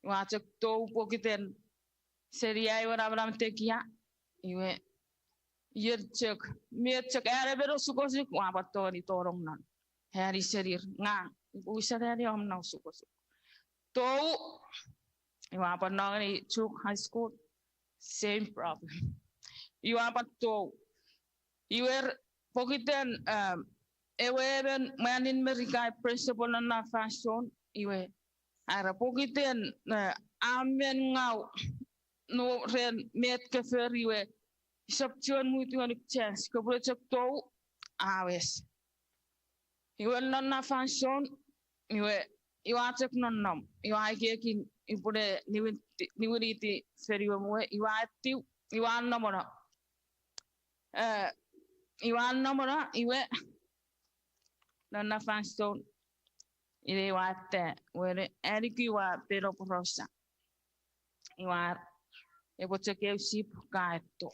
Iwe chok tou pokiten seni ai we namanam tekia, iwe ier chok, met chok an emon osukosuk, ua pwan tongeni tonong non. Ani senir ngang, iwe usan ani om na osukosuk. Tou, iwe pwan no ngeni Chuuk High School, same problem. Iwe pwan tou. Iwe pokiten, um, ewe emon mwanin Merika principal non na fansoun, iwe, era pokiten, eh, a men ngau, no ren met ke fori iwe, isap chiwen mut ngonuk chance, kopwe chok tou, a wes. Iwe non na fansoun, iwe, iwe chok nonnom, iwe ekiekin upwene niwin-, niwiniti feniwe mwe, iwe tiu, iwe nomono. Eh, iwe nomono, iwe non na fansoun, ina iwe ata, wene, aniki iwe peno porosa. Iwe, epwe chok eu sip ka eto.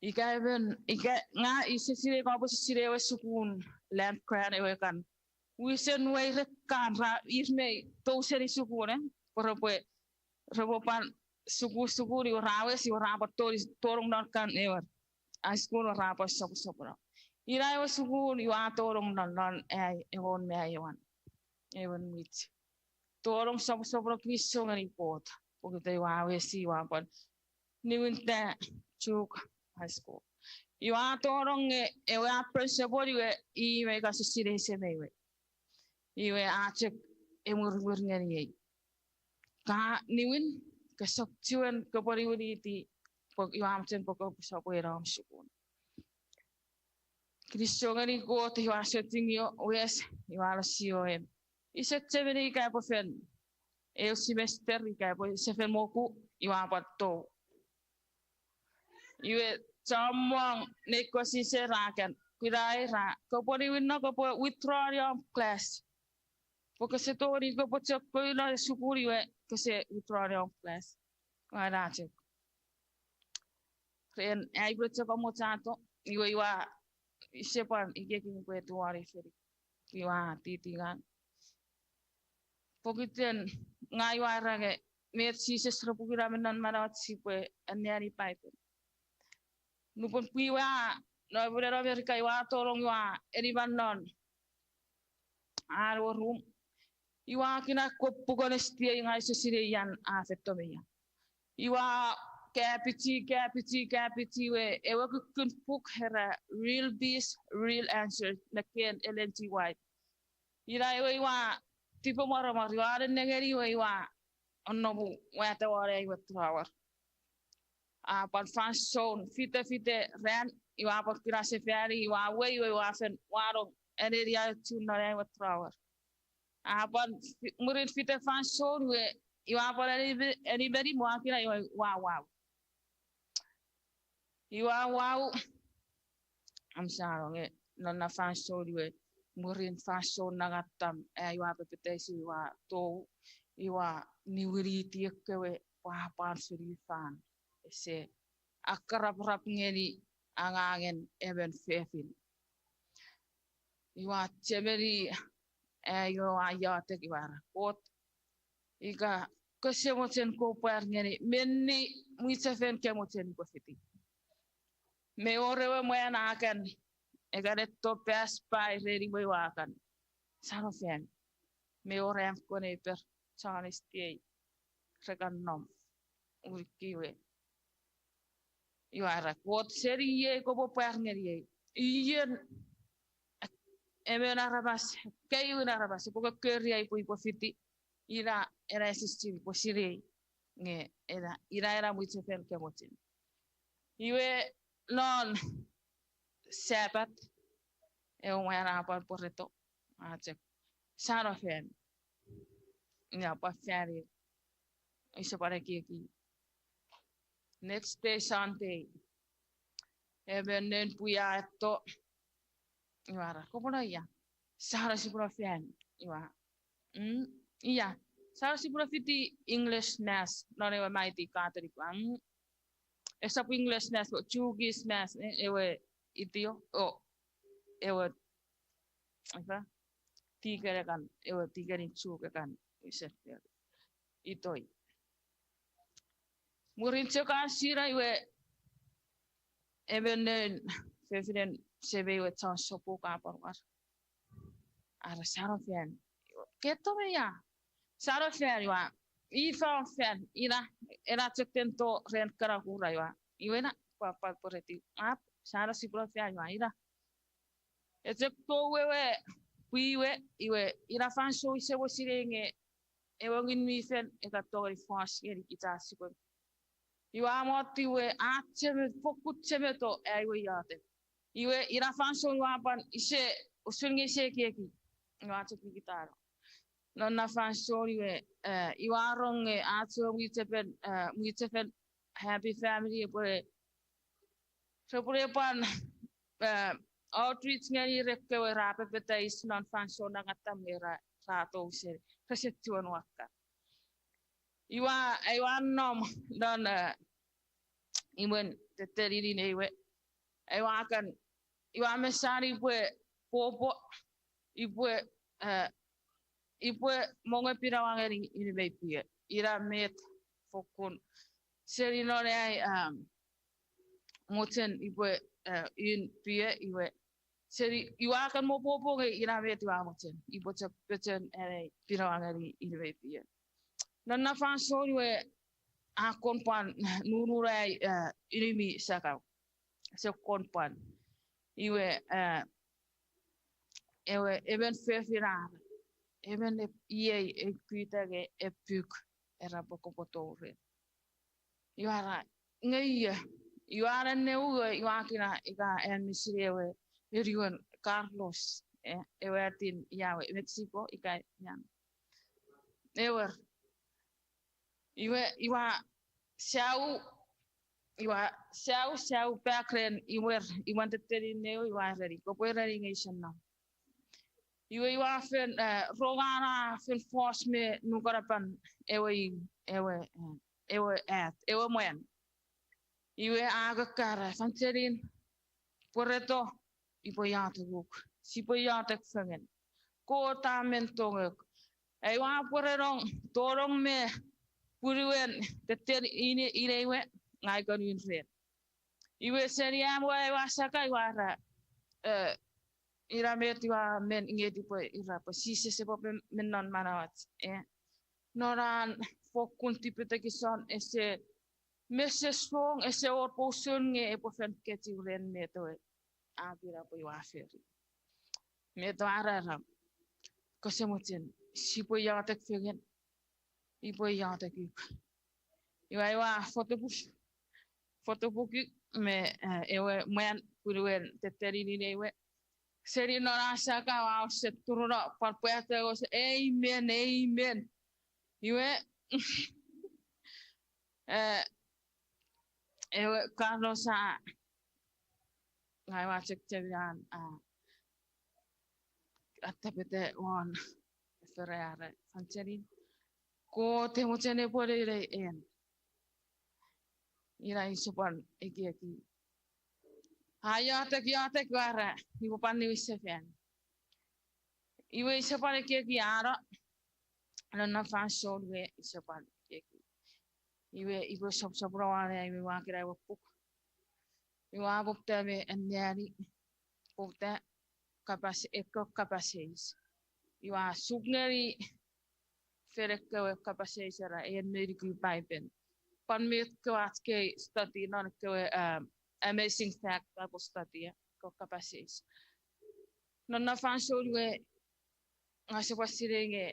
Ika emon, ika nga ise sinei kopwe sinei ewe sukun, land grant ewe kan. Wisen weires kan ra ir mei tou seni sukun, e? Pwe repwe, repwe pwan sukun, sukun, iwe ra wes, iwe ra pwan tonong non kan ewe high school, ra pwan soposopono. Ina ewe sukun, iwe a tonong non, non ai, engon me aewin, aewin mwich. Tonong soposopono, kinisou ngeni Kot. Pokiten iwe a wes, iwe a pwan niwinta Chuuk High School. Iwe a tonong nge ewe a principal iwe i mei kasisinei semei we. Iwe a chok emwirimwir ngeniei. Ka niwin, kesap chiwen kopwe niwiniti, pwe iwe a mochen pwe kopwe sopweno om sukun. Kinisou ngeni Kot, iwe a setingio wes, iwe a lasiom. Ise chechemeni ika epwe fen eu semester ika epwe ise fen moku, iwe a pwan tou. Iwe chommong nei kosise ra kan, kuna ra, kopwe niwinno kopwe withdraw-ni om class. Pwe kese tongeni kopwe chok kouno sukun iwe kese withdraw-ni om class. Ua na chok. Ren ai upwe chok amochato, iwe iwe, ise pwan ikeki upwe tuwari feri. Iwe a titi ngang. Pokiten ngang iwe a era nge met Jises repwe kuna me non manauach sipwe anneani Paipen. Nupwen pwii we a, no, pwe non America iwe a tonong iwe a eniman non an ewe room. Iwe a kuna ekkewe puken S D A ngang use sinei ian a feito me ia. Iwe a kapiti, kapiti, kapiti we ewe kukkun puk era Real Peace, Real Answers, nekken Ellen G. White. Ina ewe iwe a tipemwaramwar, iwe a nennengeni we iwe a onnomu wata won ai we drawer. A pwan fansoun fite fite ran, iwe a pwan kuna sefani, iwe a wei we iwe a fen wanong aneni a chun non ai we drawer. A pwan fi-, mwirin fite fansoun we, iwe a pwan eni me-, eni meni mwakina iwe ua wau. Iwe a wau, am sano nge, non na fansoun iwe, mwirin fansoun nangattam, a iwe a pepetaisi iwe a tou, iwe a niwiniti ekkewe pwapwan fonufan. Ese akaraprap ngeni angangen emon fefin. Iwe a chemeni, a iwe a iotek iwe a era, Kot, ika kose mochen kopwe pwar ngeni menni mwichefen ke mochen upwe fiti. Me wor ewe mwan a kan, e kan etto pass by reni we iwe a kan, sano fan. Me wor am konei per chon S D A re kan nom. Uriki we. Iwe a era, Kot, seni iei kopwe pwar ngeniei. Ien emon aramas, keiwin aramas, epwe kokkori ai pwe upwe fiti. Ina ena esisin pwe sinei nge ena, ina ena mwichefen ke mochen. Iwe non Sapat, ewe mwan a pwan pwereto, a chok, sano fan. Ina pwan fan ir. Ise pwan ekieki. Next day, Sunday. Emon noun pwi a etto. Iwe a era, kopwe no ia? Sano sipwe no fan. Iwe, mm, ia. Sano sipwe no fiti English mass non ewe Mighty Catholic, mm. Esap English mass, o Chuukese mass, e, ewe itio, o, ewe, ifa, tikeni kan, ewe tikenin Chuuk e kan, ise, itoi. Mwirin chok an sina iwe, emon noun fefinen semei we chon sopuk a pwan war. A era, sano fan. Keto me ia? Sano fan iwe, ifa fan, ina, ena chok tento ren kana kura iwe. Iwe ina, pwan pwan pwereti, ap, sano sipwe no fan iwe, ina. E chok tou ewe pwi we, iwe, ina fansoun ise mo sinei nge ewe Ngun mi Fel e kan tongeni fos ngeni kich ach sipwe. Iwe a mot iwe a chemet, fokkun chemeto ai we iotek. Iwe ina fansoun iwe a pwan ise, usun nge ise ekieki. Iwe a chok nikitano. Non na fansoun iwe, e, iwe a rong nge ach we mwichefen, e, mwichefen Happy Family epwe, repwe pwan, e, outreach ngeni ekkewe ra papatais non fansoun nangattam nge ra, ra tou seni, rese chiwen wakka. Iwe, iwe a nom non, e, imwen tettenin inei we, Aua kan, iwa mesan ipwe popo, ipwe, eh, ipwe mongo pinawa ngeni inumei pie. Ina met fokkun seni non ai, um, mochen ipwe, eh, in pie iwe. Seni iwa kan mo popo nge ina met iwa mochen. Ipwe chok pechen anei pinawa ngeni inumei pie. Non na fansoun iwe a kon pwan nunun ai, eh, inumi sakau. Se kon pwan. Iwe, eh, ewe, emon fefin a, emon ep-, iei e kuta nge epuk, era pwe kopwe tou ren. Iwa ra, nge ie, iwa ra neu, iwa kina ika an misin ewe, eriwen Carlos, eh, ewe atin iawe Mexico, ika ian. Ewer. Iwe, iwa sau, iwa sau, sau pak ren, iwer, iwan tettenin neu, iwa ereni, kopwe ereni nge isen nom. Iwe iwa fen, eh, rongana fen fos me nukanapan ewe, ewe, eh, ewe at, ewe mwan. Iwe a kokkara, Evangeline, pwereto, ipwe iotekuk. Sipwe iotek fengen. Kot a men tongok. Aua pwerenong, tonong me punuen tetten ine, inei we, ngai konun ren. Iwe seni am we aua saka iwa ra, eh, ina met iwa men ingeti pwe ira pwe Jises epwe men, men non manauach, eh. Non an fokkun tipetekison ese, mese song ese wor pousun nge epwe fen kechiw ren met ewe a pina pwe iwa fori. Met ewe a ra, kose mochen, sipwe iotek fengen, ipwe iotekuk. Iwa, iwa fotopuk, fotopuk me, eh, ewe mwan punuen tettenin inei we. Seni non a saka wa ose turuno, pwan pwata ose, amen, amen. Iwe, eh, ewe Carlos a, ngai wa chok chemian, a, atapete won, fere are, Evangeline. Kot e mochen epwe lei en. Ina ise pwan ekieki. A iotek, iotek, iwa ra, ipwe pwan niwin sefan. Iwe ise pwan ekieki ano, non na fansoun we ise pwan ekieki. Iwe ipwe sopsop rawan iwe iwa kira iwe puk. Iwa poputa me anneani, poputa kapas, ekkewe kapas eis. Iwa suk ngeni fen ekkewe kapas eis era en me nuku Paipen. Pwan met kewe ach kei study non ekkewe, um, Amazing Fact Bible Study, ekkewe kapas eis. Non na fansoun we ngasepwe sinei nge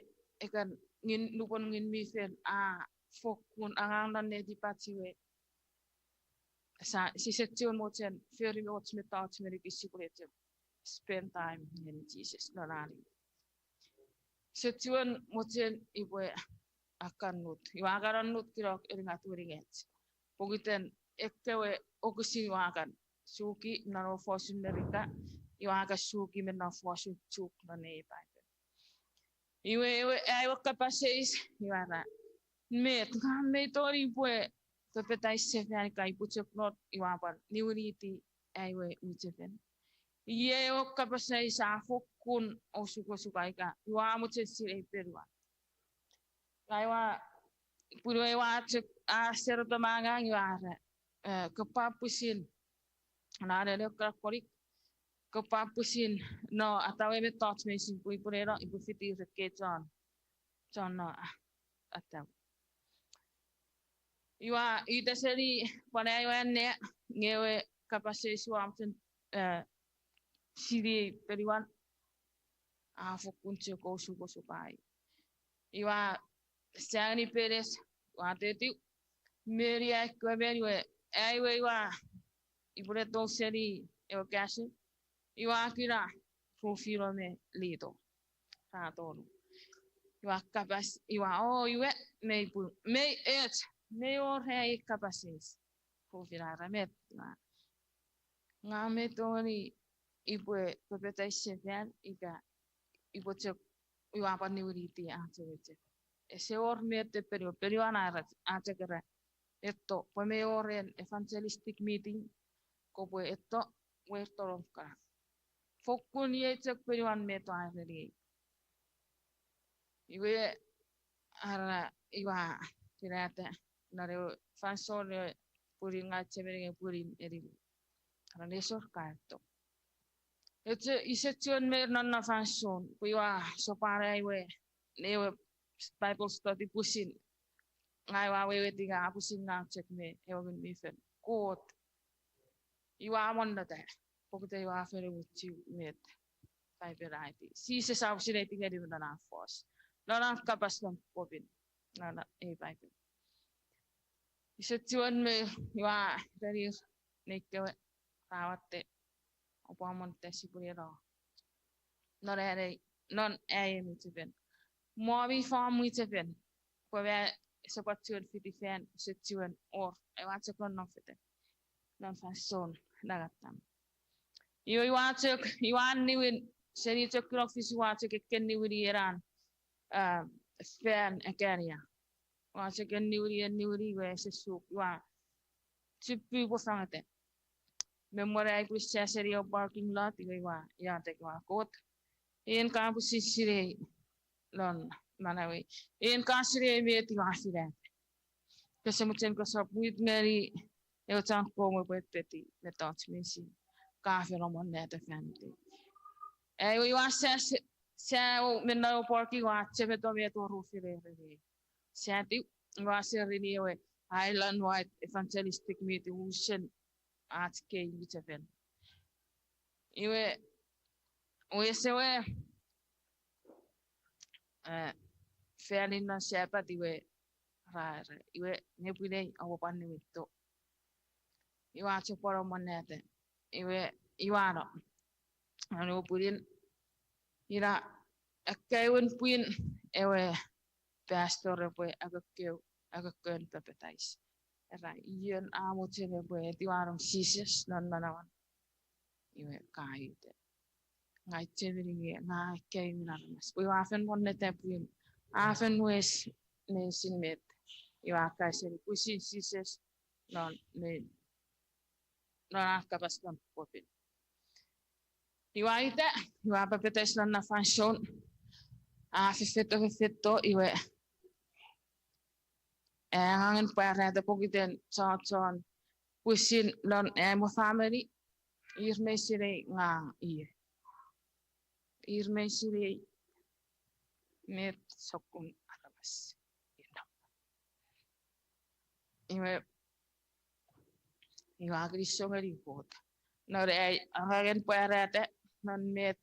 ekan ngin, nupwen Ngun mi Fel a fokkun angang non netipach we. Sa, sise chiwen mochen fori me och mettoch me nukun sipwe chok spend time ngeni Jises non an. Se chiwen mochen ipwe akkannut. Iwa kan annut kinok unungat unungat. Pokiten ekkewe wokisin iwa kan suki non ewe fosun Merika, iwa kan suki me non fosun Chuuk non ei Paipen. Iwe, ewe, ewe kapas eis, iwa ra, met, ngang mei tongeni pwe papatais sefan ika ipwe chok not iwa pwan niwiniti ewe mwichefen. Iei ewe kapas eis a fokkun osukosuka ika iwa mochen sinei ponuwan. Ngang iwa, pun iwa chok a seroto me ngang iwa ra, eh, kopwe pwisin, non ena ekkana konik, kopwe pwisin no atawe mettoch meinisin pwe ipwe no, ipwe fiti rekkei chon, chon no, ah, ataw. Iwa ita seni pwan ai we anne, nge ewe kapas eis iwa mochen, eh, sinei ponuwan, a fokkun chok osukosuka. Iwa sa ngeni Peles, iwa tetiw, meni ai kewe meni we, ai we iwa, ipwe ne tou seni ewe kasu, iwa kuna Rufino me Lito. Ra tonu. Iwa kapas, iwa o, iwe, mei pun, mei och, mei wor ai kapas eis. Rufino ra met, iwa. Ngang mei tongeni ipwe papatais sefan ika ipwe chok iwa pwan niwiniti ach ewe chok. Ese wor met e ponuwan, ponuwan a ra, a chok era, etto, pwe mei wor en evangelistic meeting, kopwe etto, weirton om kana. Fokkun iei chok ponuan met ua ereniei. Iwe, ara, iwa, finata, non ewe fansoun ewe pwinin ngang chemeni nge pwinin eni. Ara nesor kaeto. Eche, ise chiwen me non na fansoun, pwe iwa sopwano iwe, ne ewe Bible study pwisin, ngang ua weweiti nge a pwisin ngang chok me ewe Ngun mi Fel. Kot, iwa monnota, pokiten iwa fen ewe chiw met Paipen a aiti. Jises a pwisin aiti ngeni non an fos, non an kapas lon popun, non ei Paipen. Ise chiwen me iwa erenir nei kewe ra watte, oupwe monnota sipwe no non ai, non ai mwichefen. Mo mi fo mwichefen. Pwe ma ese pwan chiwen fiti fan, ese chiwen wor, ewa chok non non fetan, non fansoun nangattam. Iwe iwa chok, iwa niwin, seni chok kunok fis iwa chok ekkeniwini ena, a, fan ekkania. Ua chok eniwini, eniwini, iwe ese suk, iwa chipi pwe fangeta. Me mwen ai pwisin saseni ewe parking lot, iwe iwa iotek, iwa, Kot, en ka pwisin sinei lon manauei, en ka sinei met iwa finata. Kose mochen kosap wit ngeni ewe chon koum epwe peti mettoch meinisin ka fen monnota fan itei. Iwe iwa sa, sa, sa, o, me non ewe parking iwa chemeto met wor ua fen ereniei. Sa tiw, iwa serini ewe Island Wide Evangelistic Meeting unusen ach kei mwichefen. Iwe, wes ewe, e, fanin non Sapat iwe, ra, ra, iwe nepwinei oupwe pwan niwinto. Iwa chok pwan monnota. Iwe, iwa no. Anu pwinin, ina, akkaewin pwin ewe pastor epwe akokko, akokko papatais. Era ion a mochen epwe etiwa nom Jises non manauan. Iwe ka ite. Ngang chemeni nge ngang akkaewin aramas. Pwe iwa fen monnota pwin, a fen wes meinisin met iwa kaeo seni pwisin Jises non me non an kapas lon popun. Iwa ita, iwa papatais non na fansoun. A fefeto, fefeto, iwe, a angangen pwarata pokiten chochon pwisin lon ai mo famini, ir mei sinei ngang ie. Ir mei sinei met sokkun aramas ina. Iwe, iwa kinisou ngeni Kot non ai angangen pwarata non met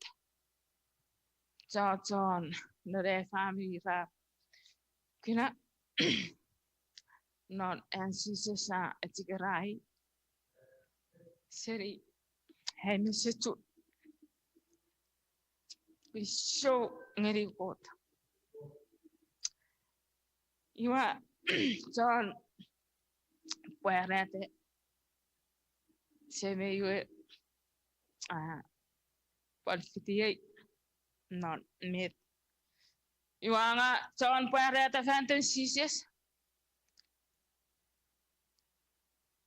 chochon non ai famini ra kuna non an Jises a echikara i seni ai mesechun. Kinisou ngeni Kot. Iwa chon pwarata semei we, a, pwan fitiei non met iwa ngang chon pwarata faniten Jises.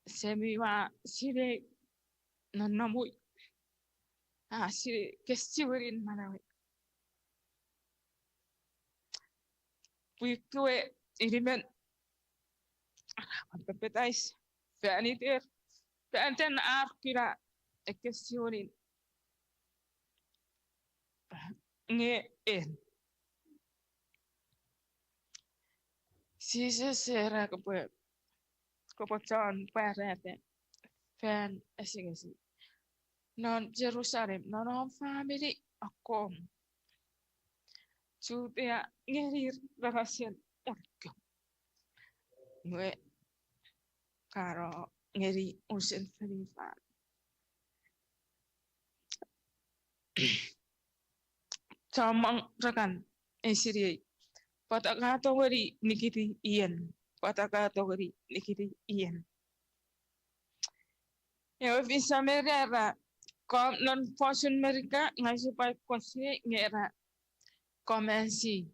Semei we a sinei nonnomui, a sinei ekkesiwinin manauei. Pwii kewe inimen ra pwan papatais fan iter, faniten ar kuna ekkesiwinin. Nge en Jises era kopwe, kopwe chon pwarata fan asengesin non Jerusalem, non om famini akkom, Judea, ngenir rarasen orko, iwe, karo ngeni unusen fonufan. Chommong ra kan eisiniei, pwata ka tongeni nikiti ien? Pwata ka tongeni nikiti ien? Ewe fin Sameria ra, kom non fosun Merika, ngang use pwan kon sinei nge ra, come and see.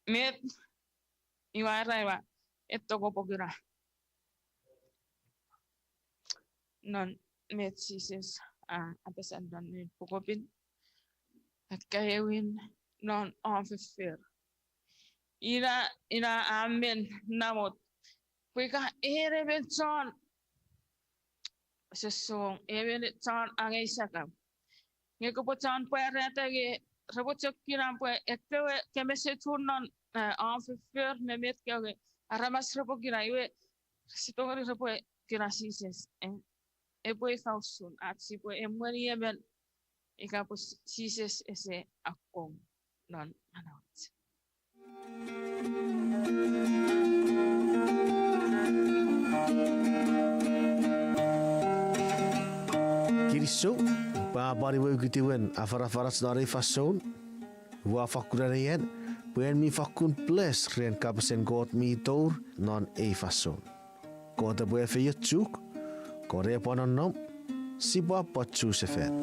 Met, iwa ra, iwa, etto kopwe kuna non met Jises a apasa non ei pukopin, akkaewin non om foffor. Ina, ina a men namot. Pwe ika en emon chon sossong, emon chon angei sakau, nge kopwe chon pwarata nge repwe chok kinamwe pwe ekkewe kemesechun non, eh, om foffor me met kewe nge aramas repwe kina, iwe, rese tongeni repwe kina Jises, eh. Epwe ifa usun ach sipwe emweni emon ika pwe Jises ese akkom non manauach. Kinisou, pwe a pwan iwe ukutiwen afanafanach non ei fansoun. Ua fakkun anean pwe en mi fakkun bless ren kapasen Kot mi tour non ei fansoun. Kot epwe efeiochuk, Kot epwe nonnom, sipwe pwan chusefan.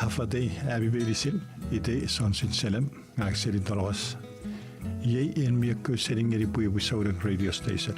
Happy Day, ami meinisin, itei Johnson Salem, ngang seni Toloas. Iei en mi ekkewe seni ngeni pwipwi souneng radio station.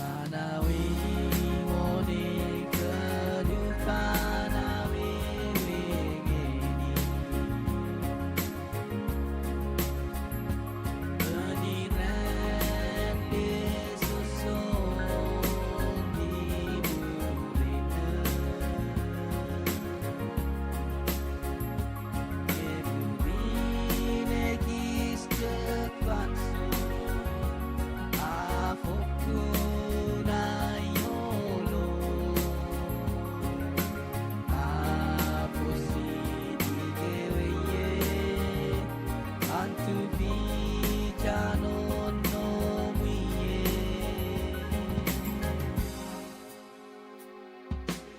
Ana we wone fonufan a wewe ngeni. Peni ran le sossot mi murinno. Nge pwinin ekis chok fansoun a fokkun aiolo. A fositi kewe ie, an tufich a nonnom ie.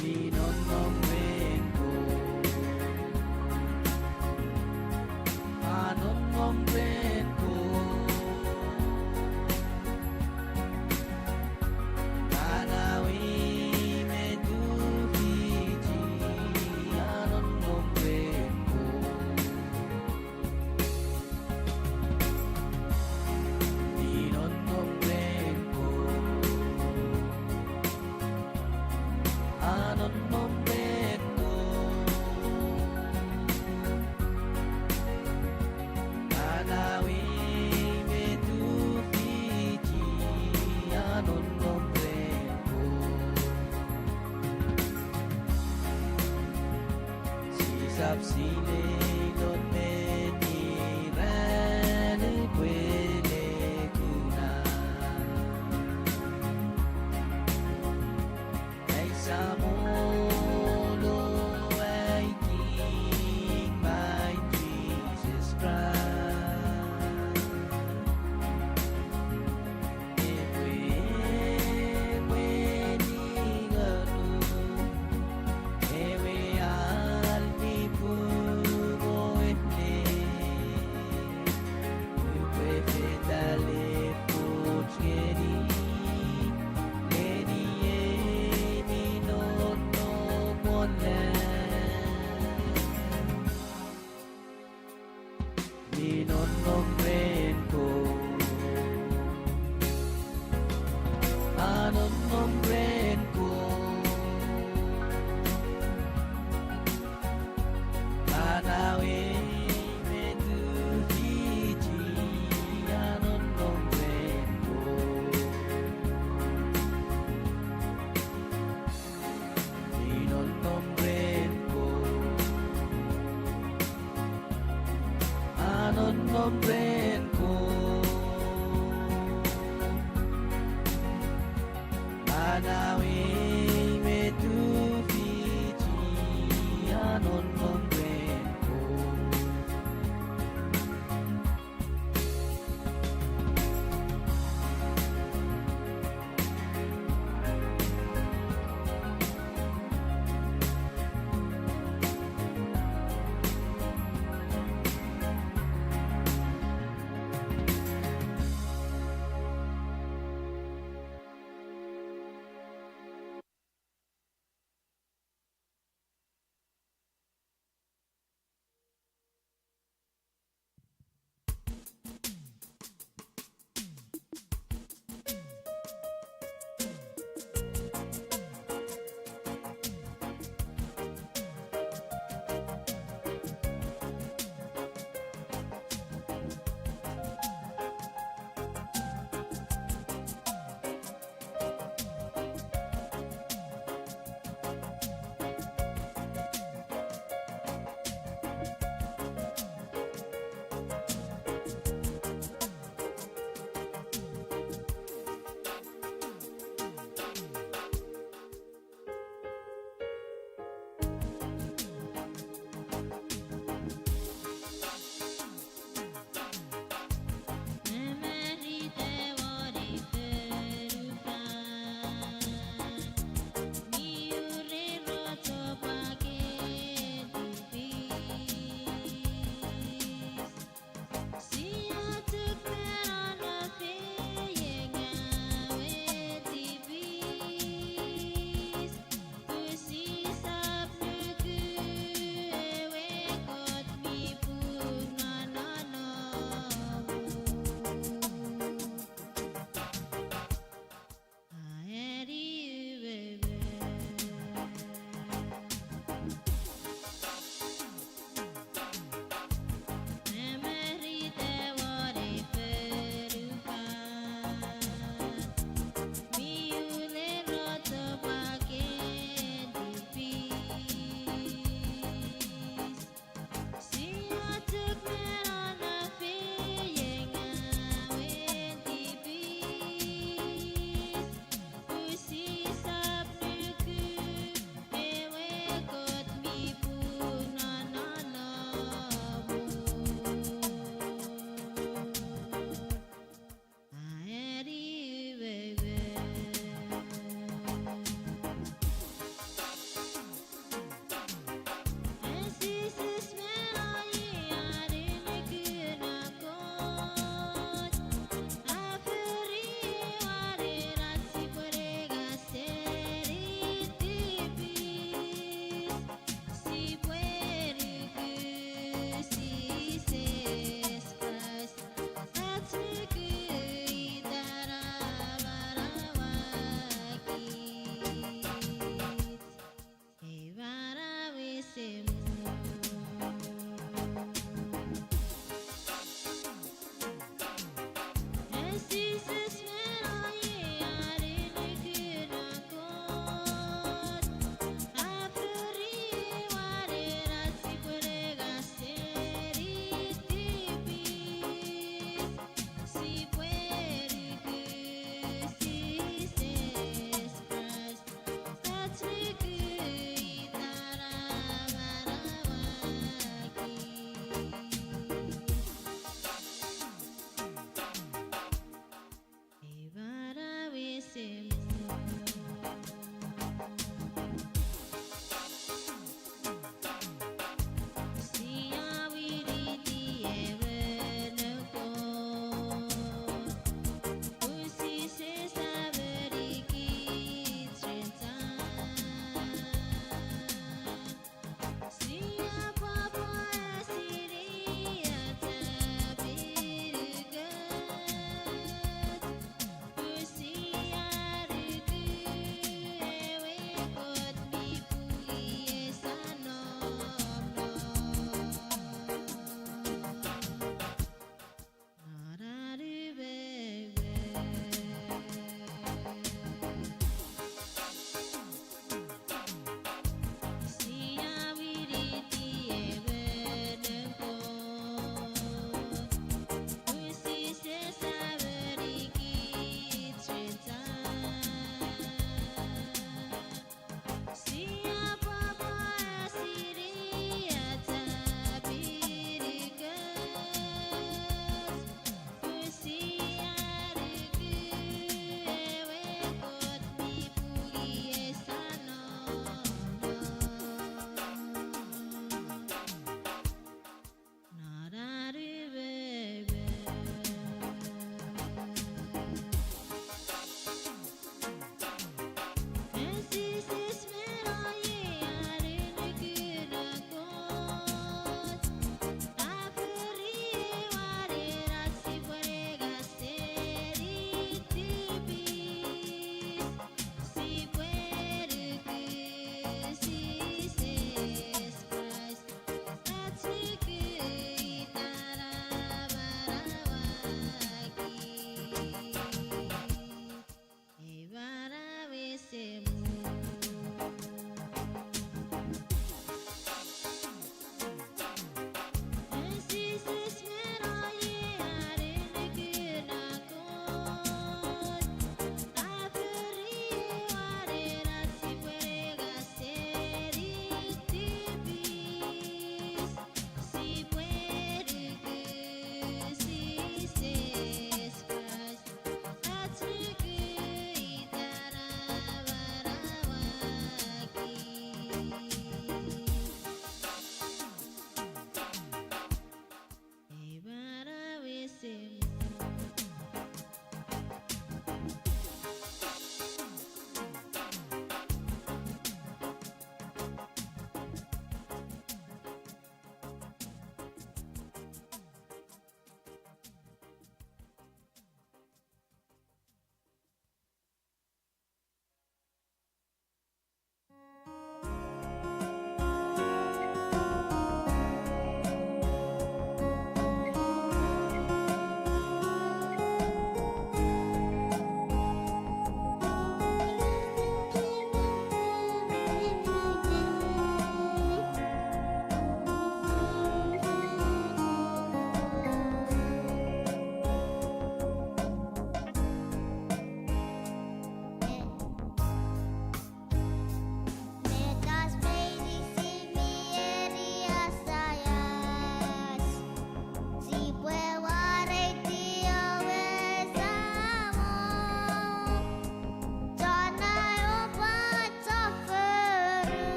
Mi nonnom ren Kot. A nonnom ren Kot. Manauei me tufichi a nonnom ren Kot. Mi nonnom ren Kot. A nonnom ren Kot. Manauei me tufichi a nonnom ren Kot. Sisap sinei non met ira ne pwele kuna. Ai Samol o ai King, my Jesus Christ. Epwe, epwe ningonuk ewe al mi pung o ene. Upwe fetal efoch ngeni, ngeni ei mi nonnom won nang. Mi nonnom ren Kot. A nonnom ren Kot. Manauei me tufichi a nonnom ren Kot. Mi nonnom ren Kot. A nonnom ren Kot. Manauei me tufichi a nonnom ren Kot.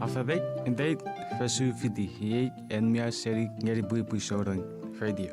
Alphabet Indeed, Resu Fiti, iei en mi ausening ngeni Pwipwi Souneng Radio.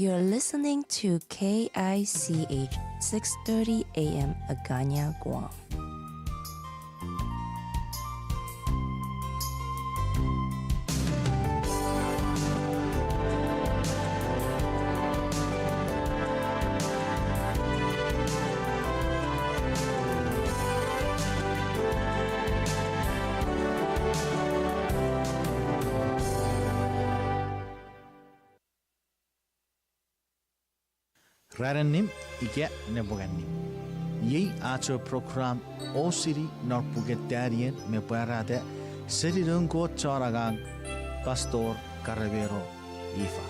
You're listening to K I C H six thirty A M Agana, Guam. Ran annim ika nepwong annim. Iei ach ewe program Osini non Puken Taniel me Pwarata seni noun Kot chon angang, Pastor Karemeno Ifa.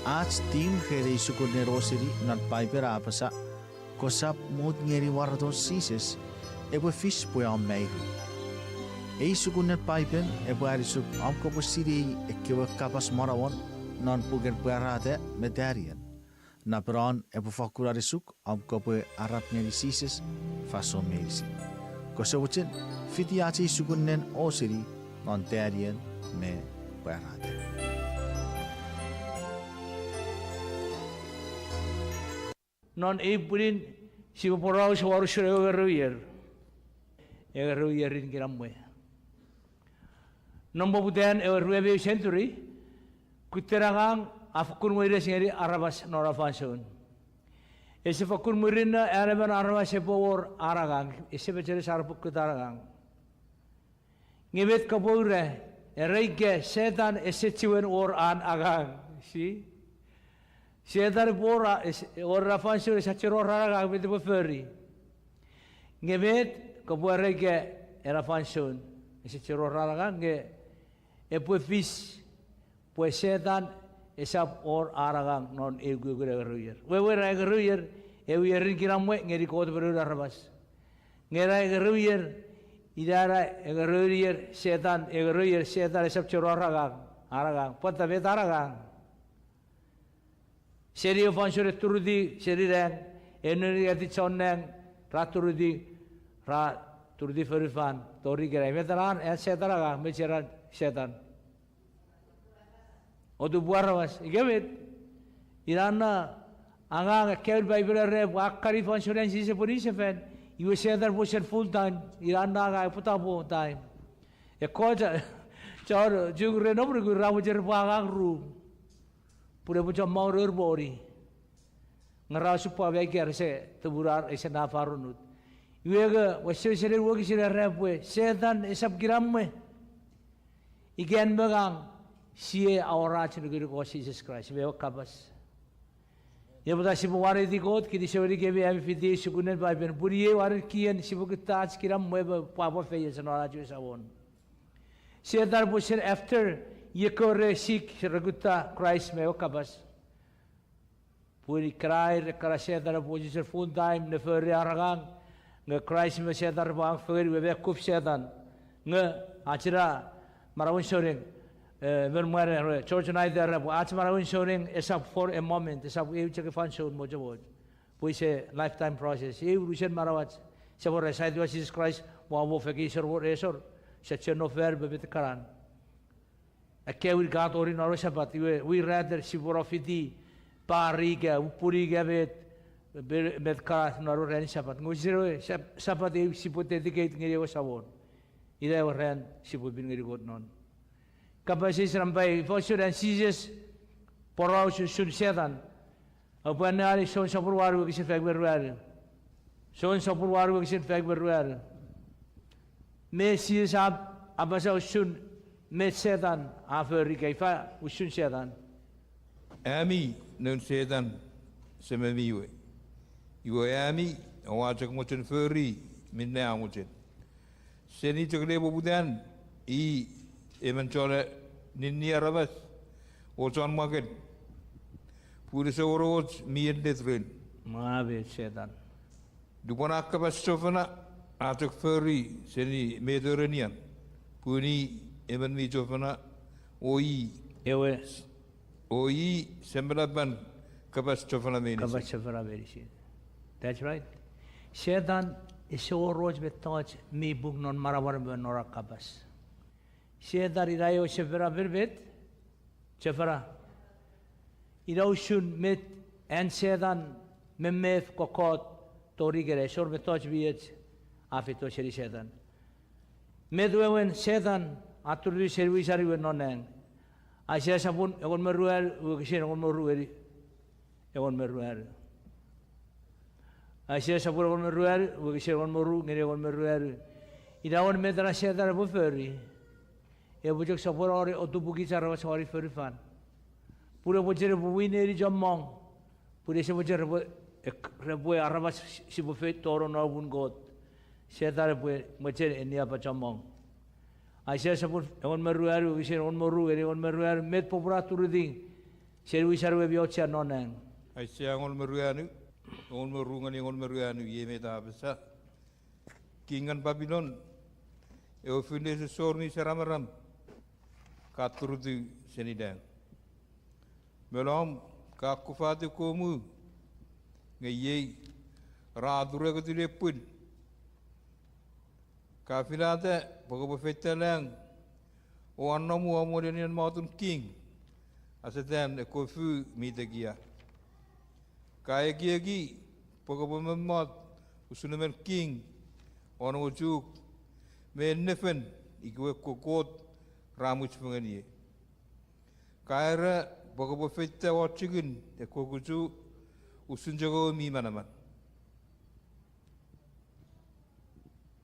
Ach theme ren ei sukunen osini non Paipen a apasa, kosap mut ngeni waraton Jises epwe fis pwe om mairu. Ei sukunen Paipen epwe anisuk om kopwe sinei ekkewe kapas manauan non puken Pwarata me Taniel. Napenon epwe fakkun anisuk om kopwe arap ngeni Jises fansoun meinisin. Kose mochen fiti ach ei sukunen osini non Taniel me Pwarata. Non ei pwinin sipwe poraus wor usun ewe engerou ier. Engerou ierin kinamwe. Non poputan ewe rue me eu century, kuttan angang a fokkun weires ngeni aramas non ena fansoun. Ese fokkun murinno an emon aramas epwe wor an angang, ese mecheres ar repwe kutta angang. Nge met kopwe ura, era ika Setan ese chiwen wor an angang, si? Setan epwe wor a, es-, wor ena fansoun ese chiwen wor an angang, met epwe fori? Nge met kopwe era ika ena fansoun ese chiwen wor an angang, nge epwe fis pwe Setan esap wor an angang non ei ukukun engerou ier. Wewen ena engerou ier, ewe ierin kinamwe ngeni Kot me noun aramas. Nge ena engerou ier, ina ena engerou ier, Setan, engerou ier Setan esap chiwen wor an angang, an angang. Pwata, met an angang? Seni ewe fansoun e turutiw seni nang, e nengeni chon nang, ra turutiw, ra turutiw fonufan tori ikenai. Met ena an Setan angang, met ena an Setan? Otupu aramas, ika met? Ina na angang ekkewe Paipen a era pwe a kan fansoun an Jises epwe niwinsefan, iwe Setan epwe sen full time, ina na angang epwe double time. Ekkoch, chon Chuuk ren Amerika ra mochen repwe angang rum pun epwe chon maun eur moni. Nge ra osupwang me aier ese tumunar, ese nafarunut. Iwe nge wesewesen wokisin a era pwe Setan esap kinamwe ika en me ngang sia awora ach nukunuk won Jises Kraist me ewe kapas. Ina pwata sipwe waneti Kot, kinisou ngenikemi ami fiti ei sukunen Paipen, pun iei ua ren kien sipwe kutta ach kinamwe me pwapwa feioch non ach we Samon. Setan epwe sen after ekkewe re sik, re kutta Kraist me ewe kapas. Pun ikenai ekkana Setan epwe wesewesen full time ne fori ar angang, nge Kraist me Setan repwe angang fengen, iwe mi kuf Setan. Nge ach ina manauen souneng, Eh, emon mwan, eh, George Knight era pwe ach manaueni souneng esap for a moment, esap eu chok fansoun mochomoch. Pwe it's a lifetime process. Ei unusen manauach, sap wor saitiw Jises Kraist, mwo mwo fekisor wor esor, sa chuen no fan me met kanan. Akkaewin ka tori non ewe Sapat, iwe, we rather sipwe no fiti pari ika upuni ika met, met kanan non ewe ranin Sapat. Nge wesewesen ewe Sap-, Sapat ei sipwe dedicate ngeni ewe Samon. Ina ewe ran sipwe pin ngeni Kot non. Kapas eis nampa ew, ifa usun an Jises poraus usun Setan? Aupwe anneani Jon sopun wanu wokisin faik me ruanu. Jon sopun wanu wokisin faik me ruanu. Met Jises a apasa usun met Setan a fori ika ifa usun Setan? Ami noun Setan, sememi we. Iwe ami oua chok mochen fori minne a mochen. Seni chok nepoputan i emon chon ninni aramas o chon mwaken, pun ese wor och mi ennet ren. Mwa met Setan. Lupwen a kapas chofona, a chok fori seni met a erenian, pun i emon mi chofona, o i, ewe, o i semelapan kapas chofona meinisin. Kapas chofona meinisin. That's right. Setan ese wor och mettoch mi pung non manauan me non an kapas. Setan ina ewe sefanapen met, sefana. Ina usun met an Setan memef kokkot tori ikenai, ese wor mettoch mi och a feito seni Setan. Met wewen Setan a turutiw seni wisan we non nang? Aisea sopun engon me ruanu wokisin engon me ru ngeni engon me ruanu. Aisea sopun engon me ruanu wokisin engon me ru ngeni engon me ruanu. Ina wewen met ena Setan epwe fori. Epwe chok sopweno ne otupukich aramas won fonufan. Pun epwe mochen epwe win ngeni chommong. Pun ese mochen repwe, ek-, repwe aramas sipwe feito ren non muun Kot. Setan epwe mochen eniapa chommong. Aisea sopun engon me ruanu wokisin engon me ru ngeni engon me ruanu, met popun a turutiw seni wisan we mi auchea non nang? Aisea engon me ruanu, engon me ru ngeni engon me ruanu, iei met a apasa. Kingen Babilon, ewe fun nesosor mi saramaram, ka turutiw seni nang. Me lom, ka kufatiw kewe muu, nge iei ra aturekotiw ne pwin. Ka finata pwe kopwe feita lang o annomu om nenien motun king, asetan ekkewe fuu mi tekia. Ka ekieki pwe kopwe mommot usun emon king won ewe chuk me ennefen ikewe ekkewe kot ra mwich fengeni. Ka era pwe kopwe feita won chikin ekkewe kuchu usun chok ewe mi manaman.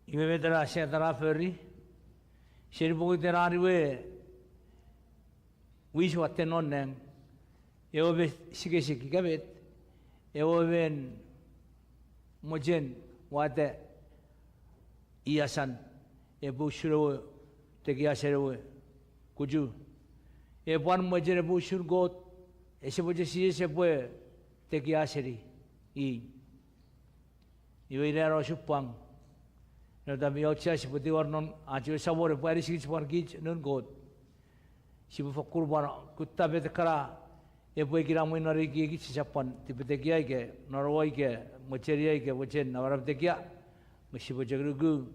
Iwe met ena Setan a fori? Seni pokiten an we wis watte non nang, ewe me sikesik ika met, ewe men mochen wata i asan, epwe usun ewe tekia seni ewe kuchu. Epwe pwan mochen epwe usun Kot, ese mochen Jises epwe tekia seni i. Iwe ina ena osupwang. Ina met mi auchea sipwe tingor non ach we Samon epwe anisikich pwan kich noun Kot. Sipwe fokkun pwan kutta met ekkana epwe kinamwe non ekiekich, sisap pwan tipetekia ika nonowo ika mochenia ika mochen namanam tekia. Nge sipwe chok nuku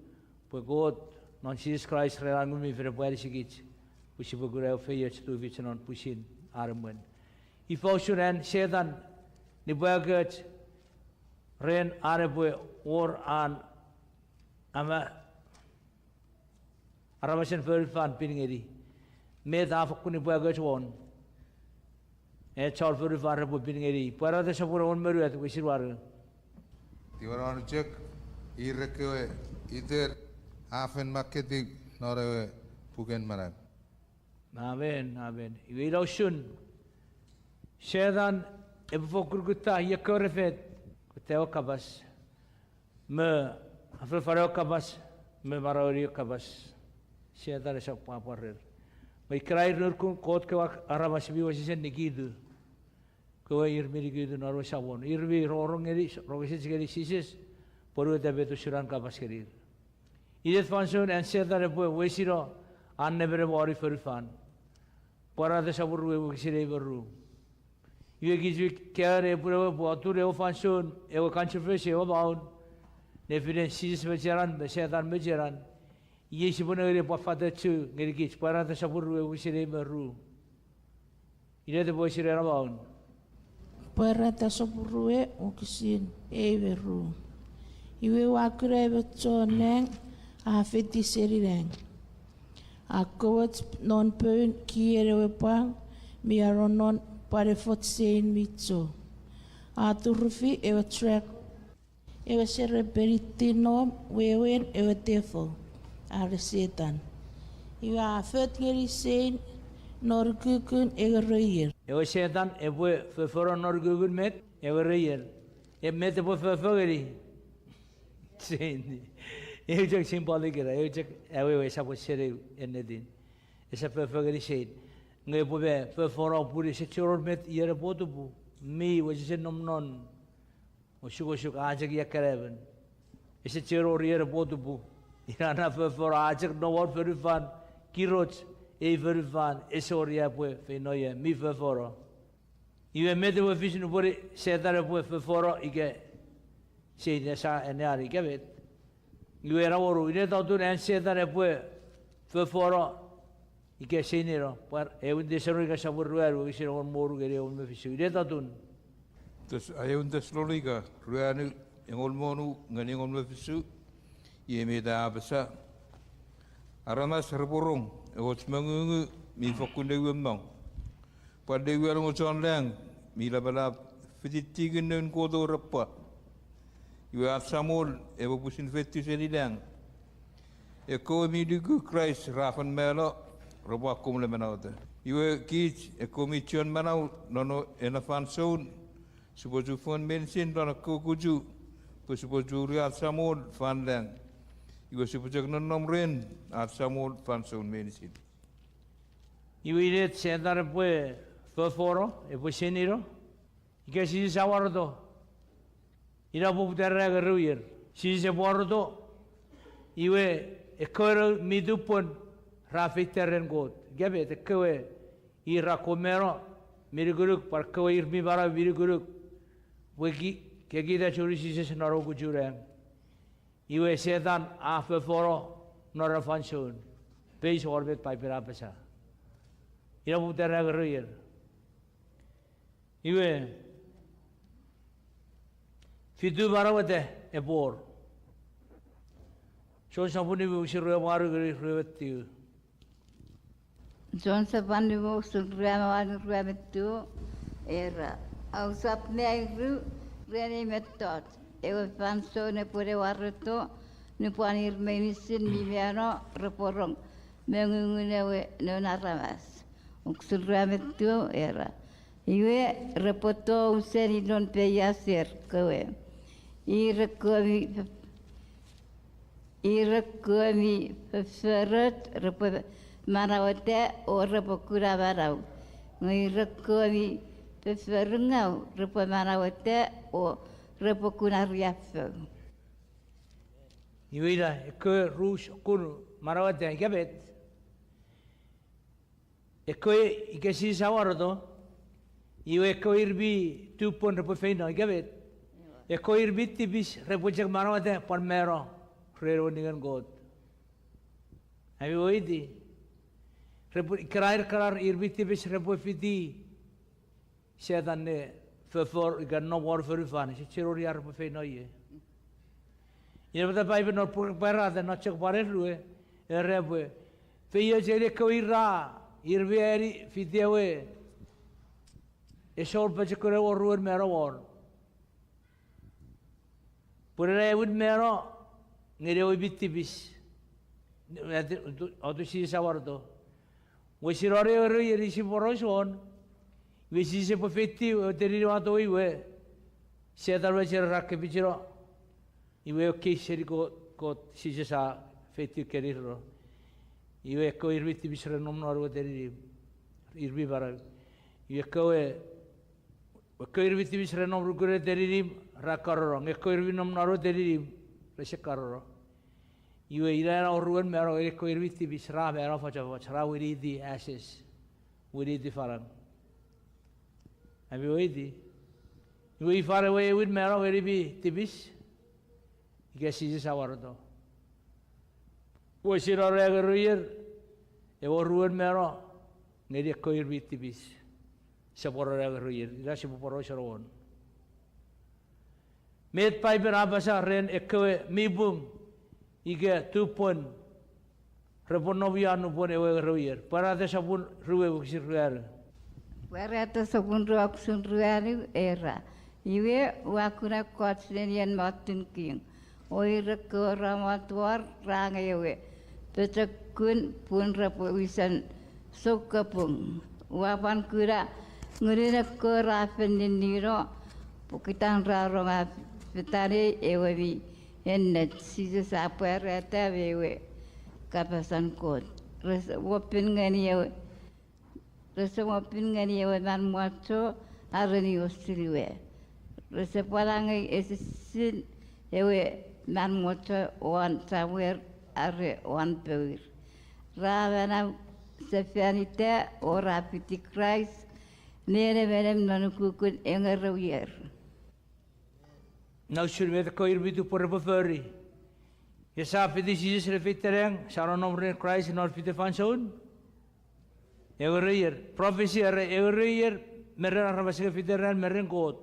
pwe Kot non Jises Kraist ren an Ngun mi Fel epwe anisikich pwe sipwe kuna ewe feioch tufich non pwisin an emwen. Ifa usun an Setan nipwakoch ren an epwe wor an ama aramasen fonufan pin ngeni? Met a fokkun nipwakoch won? Ach chon fonufan repwe pin ngeni. Pwarata sopun engon me unungat wokisin wanu. Tiwanawan chok, ir ekkewe iter a fen makketiw non ewe puken manau. Amen, amen. Iwe ina usun Setan epwe fokkun kutta ekkewe re fet, kutta ewe kapas, me afanafana ewe kapas, me manaueni ewe kapas. Setan esap pwapwa rer. Me ikenan ir noun Kot kewe aramas mi wesewesen nikitu. Kewe ir mi nikitu non ewe Samon, ir mi rongorong ngeni, rongorong ngeni Jises, pwonueta met usun an kapas ngenir. Inet fansoun an Setan epwe wesino an nemenem won fonufan? Pwarata sopun rue wokisin ew me ru. Iwe kich mi kaeo ne pwun ewe pwe atun ewe fansoun ewe controversy ewe maun, nefinen Jises mecheran me Setan mecheran, iei sipwe nengeni pwan fatochu ngenikich. Pwarata sopun rue wokisin ew me ru. Inet epwe osini ena maun? Pwarata sopun rue wokisin ew me ru. Iwe ua kuna emon chon nang a fiti seni nang, a komoch non poun kien ewe pwang mi anonnon pwan efoch sein mi cho. A turufi ewe drak, ewe serepenit, nom wewen ewe tefo, are Setan. Iwe a fot ngeni sein non ukukun engerou ier. Ewe Setan epwe fofforo non ukukun met? Engerou ier. E met epwe fofo ngeni? Sein. Eu chok symbolic ena, eu chok awewe, esap sense ennetin. Esap fofo ngeni sein. Nge epwe me fofforo pun ese chuen wor met ier epwe otupu. Mi wesewesen nom non osukosuk, a chok ia kanaemon. Ese chuen wor ier epwe otupu. Ina na fofforo, a chok nom won fonufan, kiroch ei fonufan, ese wor ia epwe feino ia, mi fofforo. Iwe met epwe fis nupwen Setan epwe fofforo ika seinino, sa anneani ika met? Iwe ena wonu, inet atun an Setan epwe fofforo ika seinino? Pwan Aewin Tesalonika sopun ruanu wokisin engon me wonu ngeni engon me fisu. Inet atun? Tes-, Aewin Tesalonika ruanu, engon me wonu ngeni engon me fisu. Iei met a apasa: Aramas repwe rong ew och mongungu mi fokkun neuemong, pwan neuan ewe chon lang mi lapalap fititingin noun Kot o repwa. Iwe ach Samol epwe pwisin feitiw seni lang. Ekkewe mi nuku Kraist ra fen mano repwe akkom le manaueta. Iwe kich ekkewe mi chuen manau non ena fansoun, sipwe chufengen meinisin lon ekkewe kuchu, pwe sipwe churi ach Samol fan lang. Iwe sipwe chok nonnom ren ach Samol fansoun meinisin. Iwe inet Setan epwe fofforo, epwe seinino? Ika Jises a wareto? Ina poputan ena engerou ier. Jises epwe wareto, iwe ekkewe mi tupwen ra feita ren Kot. Ika met? Ekkewe ir ra kon mano mi nukunuk, pwan ekkewe ir mi manau mi nukunuk, pwe ki-, kekita churi Jises non ewe kuchun nang. Iwe Setan a fofforo non ena fansoun, based on met Paipen a apasa. Ina poputan ena engerou ier. Iwe, fitu manaueta epwe wor? Jon sopun nimu wokisin rue me wanu ngeni rue me tiu. Jon sopun nimu wokisin rue me wanu, rue me tiu, era: Ousap mairu ren ei mettoch, ewe fansoun epwene wareto nupwen ir meinisin mi mano repwe rong mongungun ewe Noun Aramas. Wokisin rue me tiu era: Iwe, repwe tou seni non peiaser kewe. Ir ekkewe mi, ir ekkewe mi fofforoch repwe manaueta o repwe kuna manau. Nge ir ekkewe mi fofforingau repwe manaueta o repwe kuna riaffou. Iwe ina ekkewe ru sokkun manaueta, ika met? Ekkewe, ika Jises a wareto, iwe ekkewe ir mi tupwen repwe feino, ika met? Ekkewe ir mi tipis repwe chok manaueta pwan mano ren ewe ningen Kot. Ami weweiti, repwe, ikenair kana ir mi tipis repwe fiti Setan ne foffor ika nom won fonufan, ese chuen wor ia repwe feino ie. Ina pwata Paipen non Pwarata, non chok pwan rue, era pwe, feioch ngeni ekkewe ir ra, ir mi ani fiti ewe, ese wor pochokunen oruen mano won. Pwe ena aewin mano ngeni ewe mi tipis, atun Jises a wareto. Wesino ewe ru ier isi poraus won, iwe Jises epwe feitiw, ewe teninimw a towei we, Setan me chon ra kepichino, iwe ew case seni Kot, Kot, Jises a feitiw kenir no. Iwe ekkewe ir mi tipis re nom non ewe teninimw, ir mi manau. Iwe ekkewe, ekkewe ir mi tipis re nom nukun ewe teninimw ra karono, nge ekkewe ir mi nom non ewe teninimw rese karono. Iwe ina ena oruen mano ngeni ekkewe ir mi tipis, ra mano fochofoch, ra winiti ashes. winiti fanang. Ami weiti. Iwe ifan ewe aewin mano ngeni mi tipis? Ika Jises a wareto. Wesino nang eruier, ewe oruen mano ngeni ekkewe ir mi tipis. Sopweno nang eruier, ina sipwe poraus won. Met Paipen a apasa ren ekkewe mi pung ika tupwen repwe nom ia nupwen ewe eruier? Pwarata sopun rue wokisin ruanu. Pwarata sopun rue wokisin ruanu era, iwe ua kuna ekkoch nenien motun king, o ir ekkewe ra mot wor ra angei ewe pochokun pun repwe wisen soukapung. Ua pwan kuna ngunun ekkewe ra fen ninnino pokiten ra ronga fetanei ewe mi ennet. Jises a pwarata me ewe kapasen Kot. Rese mo pin ngeni ewe, rese mo pin ngeni ewe manmwacho are nios siliwe. Rese pwan angei esisin ewe manmwacho won chamwer are won pour. Ra manau sefanita o ra fiti Kraist nenemenem non ukukun engerou ier. Ina usun met ekkewe ir mi tupwen repwe fori. Ika sa fiti Jises ne feita nang, sa nonnom ren Kraist non fite fansoun engerou ier. Prophecy are engerou ier me ren aramas nge fite ran me ren Kot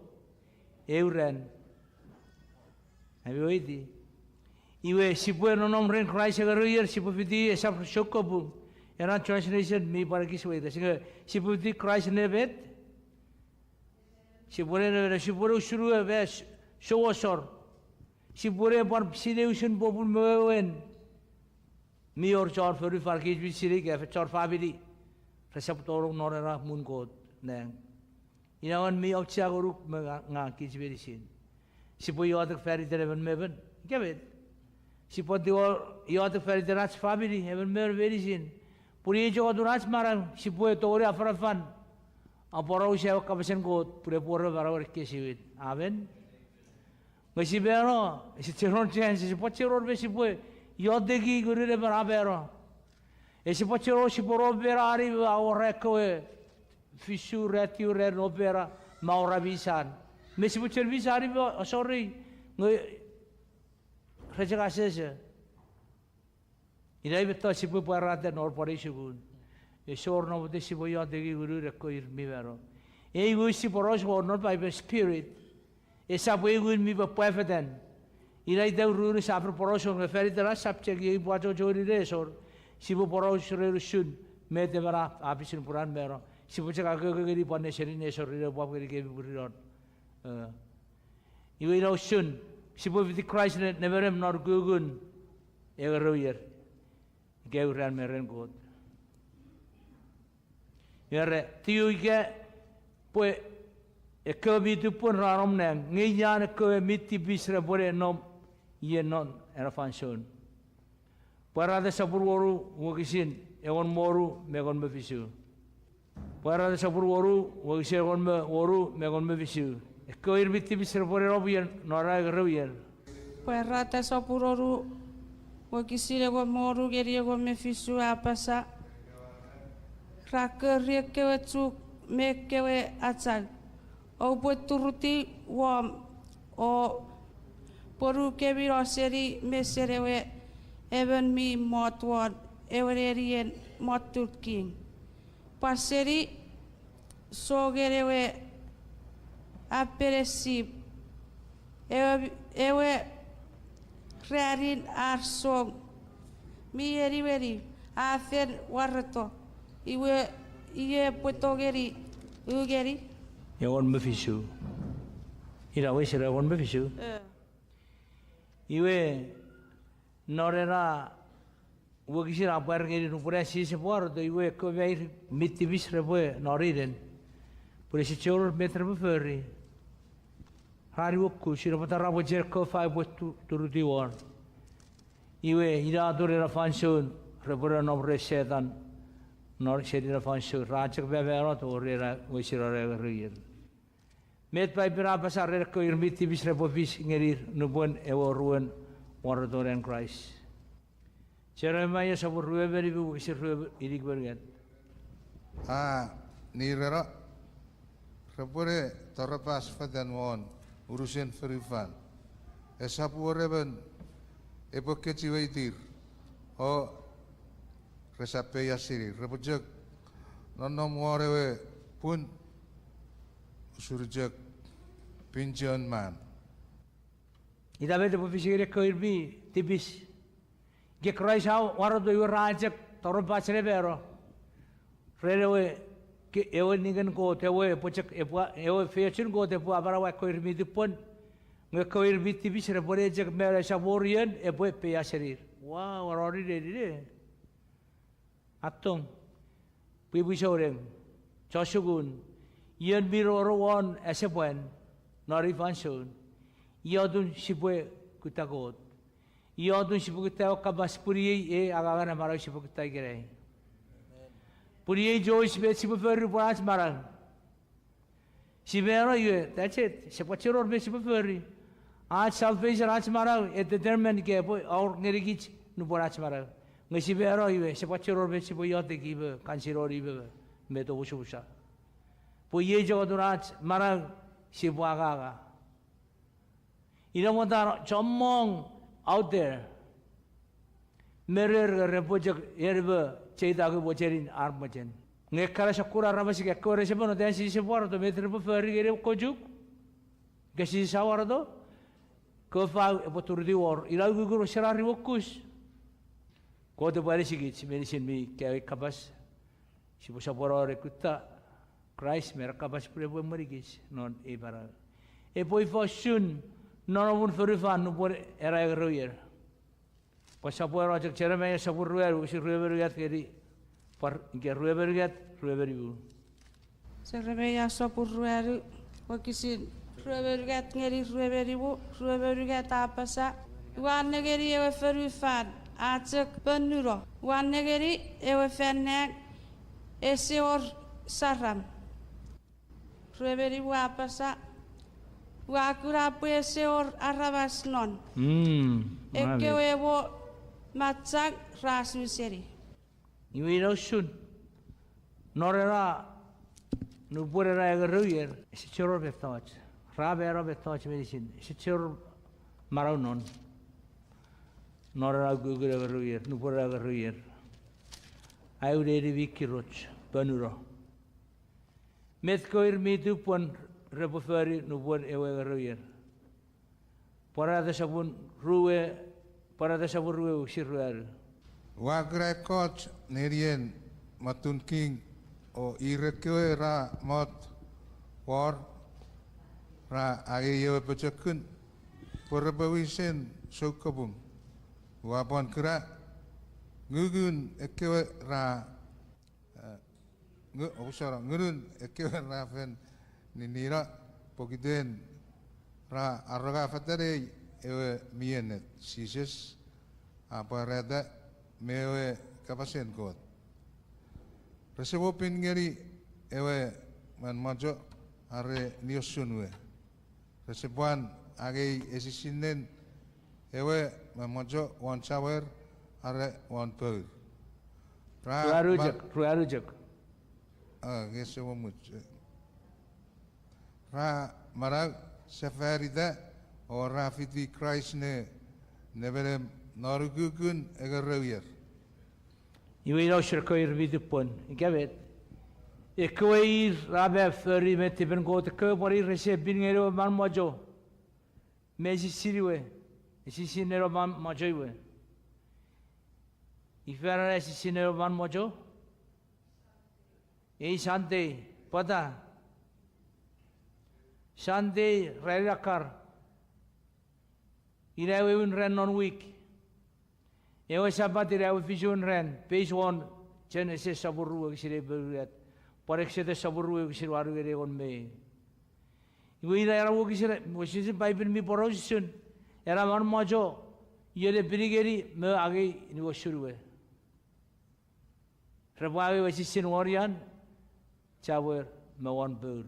eu ran. Ami weiti. Iwe sipwe nonnom ren Kraist engerou ier, sipwe fiti, esap soukapung. Ena translation mi pwan ekis weires, nge sipwe fiti Kraist ne met? Sipwe ne, ne, sipwe ne usun ewe s-, souasor. Sipwe ne pwan sinei usun popun me wewen. Mi wor chon fonufan kich mi sinei ika fen chon famini resap tonong non ena muun Kot nang. Ina wen mi auchea ngonuk me nga, ngang kich meinisin. Sipwe iotek faniten emon me emon. Ika met? Sipwe tiw, iotek faniten ach famini, emon me emon meinisin. Pun iei chok atun ach manau, sipwe tongeni afanafan, aporausa ewe kapasen Kot pun epwe wor ewe manau ekkesiwin. Amen. Nge sipwe no, ese chok wor chance, ese pwan chok wor met sipwe ioteki ngunun emon a mano. Ese pwan chok wor sipwe no mano ani a wor ekkewe fisu ra tiu ren opera me a wor misan. Me sipwe chok misan me asor, nge re chok asese. Ina met sipwe pwarata non pwan ei sukun. Ese wor namwoten sipwe ioteki ngunun ekkewe ir mi mano. Ei wis sipwe poraus won non Paipen, spirit. Esap ei ngun mi pwapwa fetan. Ina ita ururun sa fen poraus won nge faniten ach subject iei pwe achocho ngeni nesor. Sipwe poraus ren usun met emon a, a pwisin pun an mano. Sipwe chok akoko ngeni pwan neseni nesor ina pwapwa ngenikemi pwirinon. Eh. Iwe ina usun, sipwe fiti Kraist ne, nemenem non ukukun engerou ier. Ika eu ran me ren Kot. Era, tiw ika pwe ekkewe mi tupwen ra nom nang, nge ian ekkewe mi tipis repwene nom ie non ena fansoun. Pwarata sopun wonu wokisin engon me wonu me engon me fisu. Pwarata sopun wonu wokisin engon me wonu me engon me fisu. Ekkewe ir mi tipis repwene nom ie non ena engerou ier. Pwarata sopun wonu wokisin engon me wonu ngeni engon me fisu a apasa, ra kori ekkewe chuk me ekkewe achau, oupwe turutiw wom o pwonukemi no seni mesen ewe emon mi mot won ewe nenien motun king, pwan seni songen ewe apenesip, ewe, ewe ranin ar song mi eniweni a fen wareto, iwe, iwe epwe tongeni ungeni. Engon me fisu. Ina wesen engon me fisu. Eh. Iwe, non ena wokisin a pwar ngeni nupwen an Jises epwe wareto, iwe ekkewe mi tipis repwe noninen. Pwe ese chok wor met repwe fori. Ra niwokus, ina pwata ra pwe chok ekkewe fau epwe tu-, turutiw won. Iwe, ina atun ena fansoun, repwe nom ren Setan, non seni ena fansoun, ra chok mamano tori ena wesen ena engerou ier. Met Paipen a apasa ren ekkewe ir mi tipis repwe fis ngenir nupwen ewe oruen wareton an Kraist? Jeremaia sopun rue me nimu wokisin rue inik me unungat. A, nireno, repwene torapas fetan won unusen fonufan. Esap wor emon epwe kechiweitir, o resap peiasenir. Repwe chok nonnom won ewe pun usun chok pin chon man. Ina met epwe fis ngeni ekkewe ir mi tipis. Ika Kraist a waroto iwe ra chok torapas ne mano ren ewe, ke-, ewe ningen Kot, ewe epwe chok, epwe, ewe feiochun Kot epwe amanaua ekkewe ir mi tipwen, nge ekkewe ir mi tipis repwe ne chok mano, esap wor ion epwe peiasenir. Ua, ua nonine, nine. Attong, pwipwi souneng, chon sukun, ion mi rongorong won asepwan non ei fansoun, iotun sipwe kutta Kot. Iotun sipwe kutta ewe kapas pun iei ei angangen amanau sipwe kutta ikenai. Pun iei choice met sipwe fori pwe ach manau. Si mano iwe, that's it. Sipwe chuen wor met sipwe fori. Ach salvation, ach manau, e determine ika epwe wor ngenikich nupwen ach manau. Nge si mano iwe, sipwe chuen wor met sipwe iotek iwe, consider iwe, met omusomusa. Pwe iei chok otun ach manau sipwe anganga. Ina mwo ta chommong out there me rer nge repwe chok en me cheitaki mochenin ar mochen. Nge ekkana sokkun aramas ika ekkewe rese monoton Jises epwe waroto, met repwe fori ngeni ekkewe chuk? Ika Jises a waroto, kewe fau epwe turutiw wor. Ina ukukun serari wokus. Kot epwe anisikich meinisin mi kaeo ei kapas. Sipwe sopweno ne kutta Kraist me ra kapas pwe epwe emwenikich non ei manau. Epwe ifa usun nonnomun fonufan nupwen ena engerou ier? Pwe sopweno chok Jeremaia sopun ruanu, wokisin rue me unungat ngeni, pwar-, ika rue me unungat, rue me nimu. Jeremaia sopun ruanu, wokisin rue me unungat ngeni rue me nimu, rue me unungat a apasa, ua nengeni ewe fonufan a chok ponuno, ua nengeni ewe fan nang ese wor saram. Rue me nimu a apasa, ua kuna pwe ese wor aramas non. Mm, amen. Ekkewe mo machang ra su seni. Iwe ina usun, non ena, nupwen ena engerou ier, ese chuen wor mettoch. Ra mano mettoch meinisin, ese chuen wor manau non. Non ena ukukun engerou ier, nupwen ena engerou ier. Auneni mi kiroch, ponuno. Met kewe ir mi tipwen repwe fori nupwen ewe engerou ier? Pwarata sopun rue, Pwarata sopun rue wokisin ruanu. Ua kuna ekkoch nenien mottun king o ir ekkewe ra mot wor, ra angei ewe pochokun pwe repwe wisen soukapung. Ua pwan kuna ngunun ekkewe ra, eh, ngu-, opusono, ngunun ekkewe ra fen ninnino pokiten ra arongafetanei ewe mi ennet, Jises, a pwarata me ewe kapasen Kot. Rese mo pin ngeni ewe manmocho are niosun we. Rese pwan angei esisinnen ewe manmocho won chamwer are won pour. Ra ruanu chok, ruanu chok. A, nge ese mo much. Ra manau sefanita o ra fiti Kraist ne nemenem non ukukun engerou ier. Iwe ina usun ekkewe ir mi tipwen, ika met? Ekkewe ir ra mano fori met tipen Kot, ekkewe pwan ir rese pin ngeni ewe manmocho me esisinen ewe, esisinen ewe manmocho we. Ifa ena esisinen ewe manmocho? Ei Sunday, pwata? Sunday ranin akkar. Ina ewe aewin ran non wik. Ewe Sapat ina ewe fisun ran, based on Genesis sopun rue wokisin ew me unungat, pwan Exodus sopun rue wokisin wanu ngeni engon me ew. Iwe ina ena wokisin, wokisin Paipen mi poraus usun ena manmocho, ion epini ngeni me angei niwosun we. Repwe angei esisin won ian, chamwer me won pour.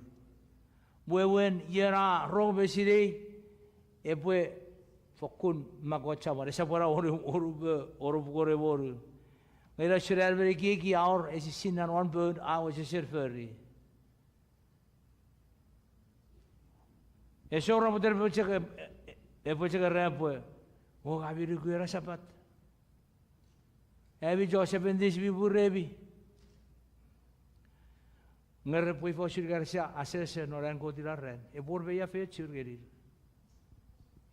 Wewen ion a rong me sinei epwe fokkun mako chamwer, esap ena wonu, wonu me, wonu puku wonu. Nge ina usun an men ekieki a wor esisin non won pour a wesewesen fori. Ese wor pwe epwe chok, epwe chok era pwe, o, ami nuku ena Sapat. Ami chon Seventh Day mi puremi. Nge repwe ifa usun ika rese asese non an Kot ina ran? Epwe wor me ia feiochur ngenir?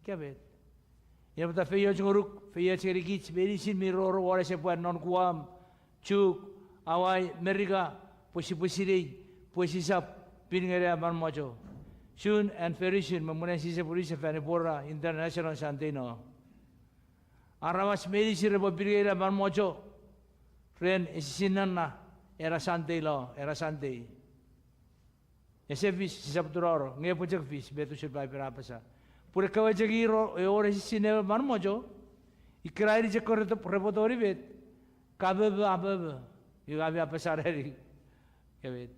Ika met? Ina pwata feioch ngonuk, feioch ngenikich meinisin mi rongorong won ese pwan non Guam, Chuuk, Hawaii, Merika, pwe sipwe sinei pwe sisap pin ngeni an manmocho. Soon and very soon, me mwen sise pun isefan epwe wor International Sunday no. Aramas meinisin repwe pin ngeni an manmocho ren esisinnena ena Sunday lo, ena Sunday. Ese fis, sisap turuno, nge epwe chok fis met usun Paipen a apasa. Pun ekkewe chok ir, e, wor esisinnen manmocho, ikenai chok repwe tongeni met, kamomo, amomo, iwe ami apasa neni, ika met.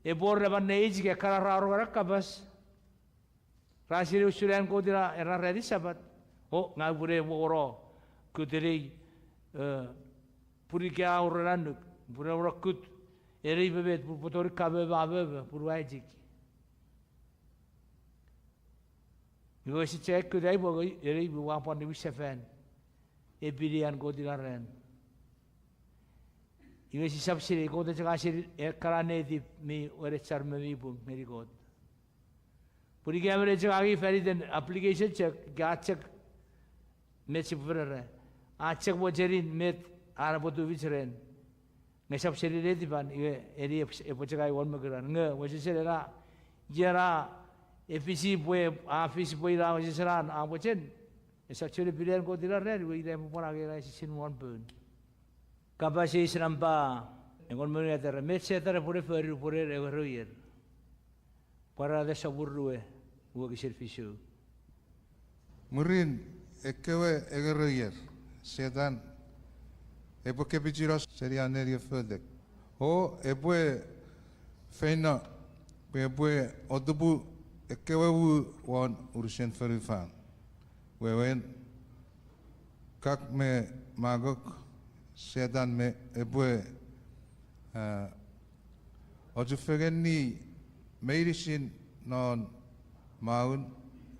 Epwe wor emon neich ika ekkana ra rong ena kapas. Ra sinei usun an Kot ina, ena ranin Sapat. O, ngang upwene woro kut enei, e, pun ika a uren annuk, upwene woro kut enei me met, pun upwe tongeni kamomo, amomo, pun ua echik. Iwe ese chok kut ai pwe enei me ua pwan niwin sefan epini an Kot ina ran. Iwe sisap sinei, Kot e chok a sinei ekkana netip mi wenechar me mi pung ngeni Kot. Pun ika emon e chok angei fan iten application chok, ika a chok met sipwe fen era, a chok mochenin met an epwe tufich ren, nge esap seni netipan, iwe eni epwe chok ai won mokuran. Nge wesewesen ena, iena, e fisi pwe, a fisi pwe ina wesewesen an a mochen, esap chuen epini an Kot ina ran, iwe ina epwe pwan angei ena esisin won poun. Kapas eis nampa engon me unungat era, met Setan epwene fori pwe ren engerou ier. Pwarata sopun rue, wokisin fisu. Mwirin ekkewe engerou ier, Setan epwe kepichino seni an nenien fotek, o epwe feino pwe epwe otupu ekkewe u won unusen fonufan. Wewen, Kok me Magok, Setan me epwe, a, ochufengeni meinisin non maun,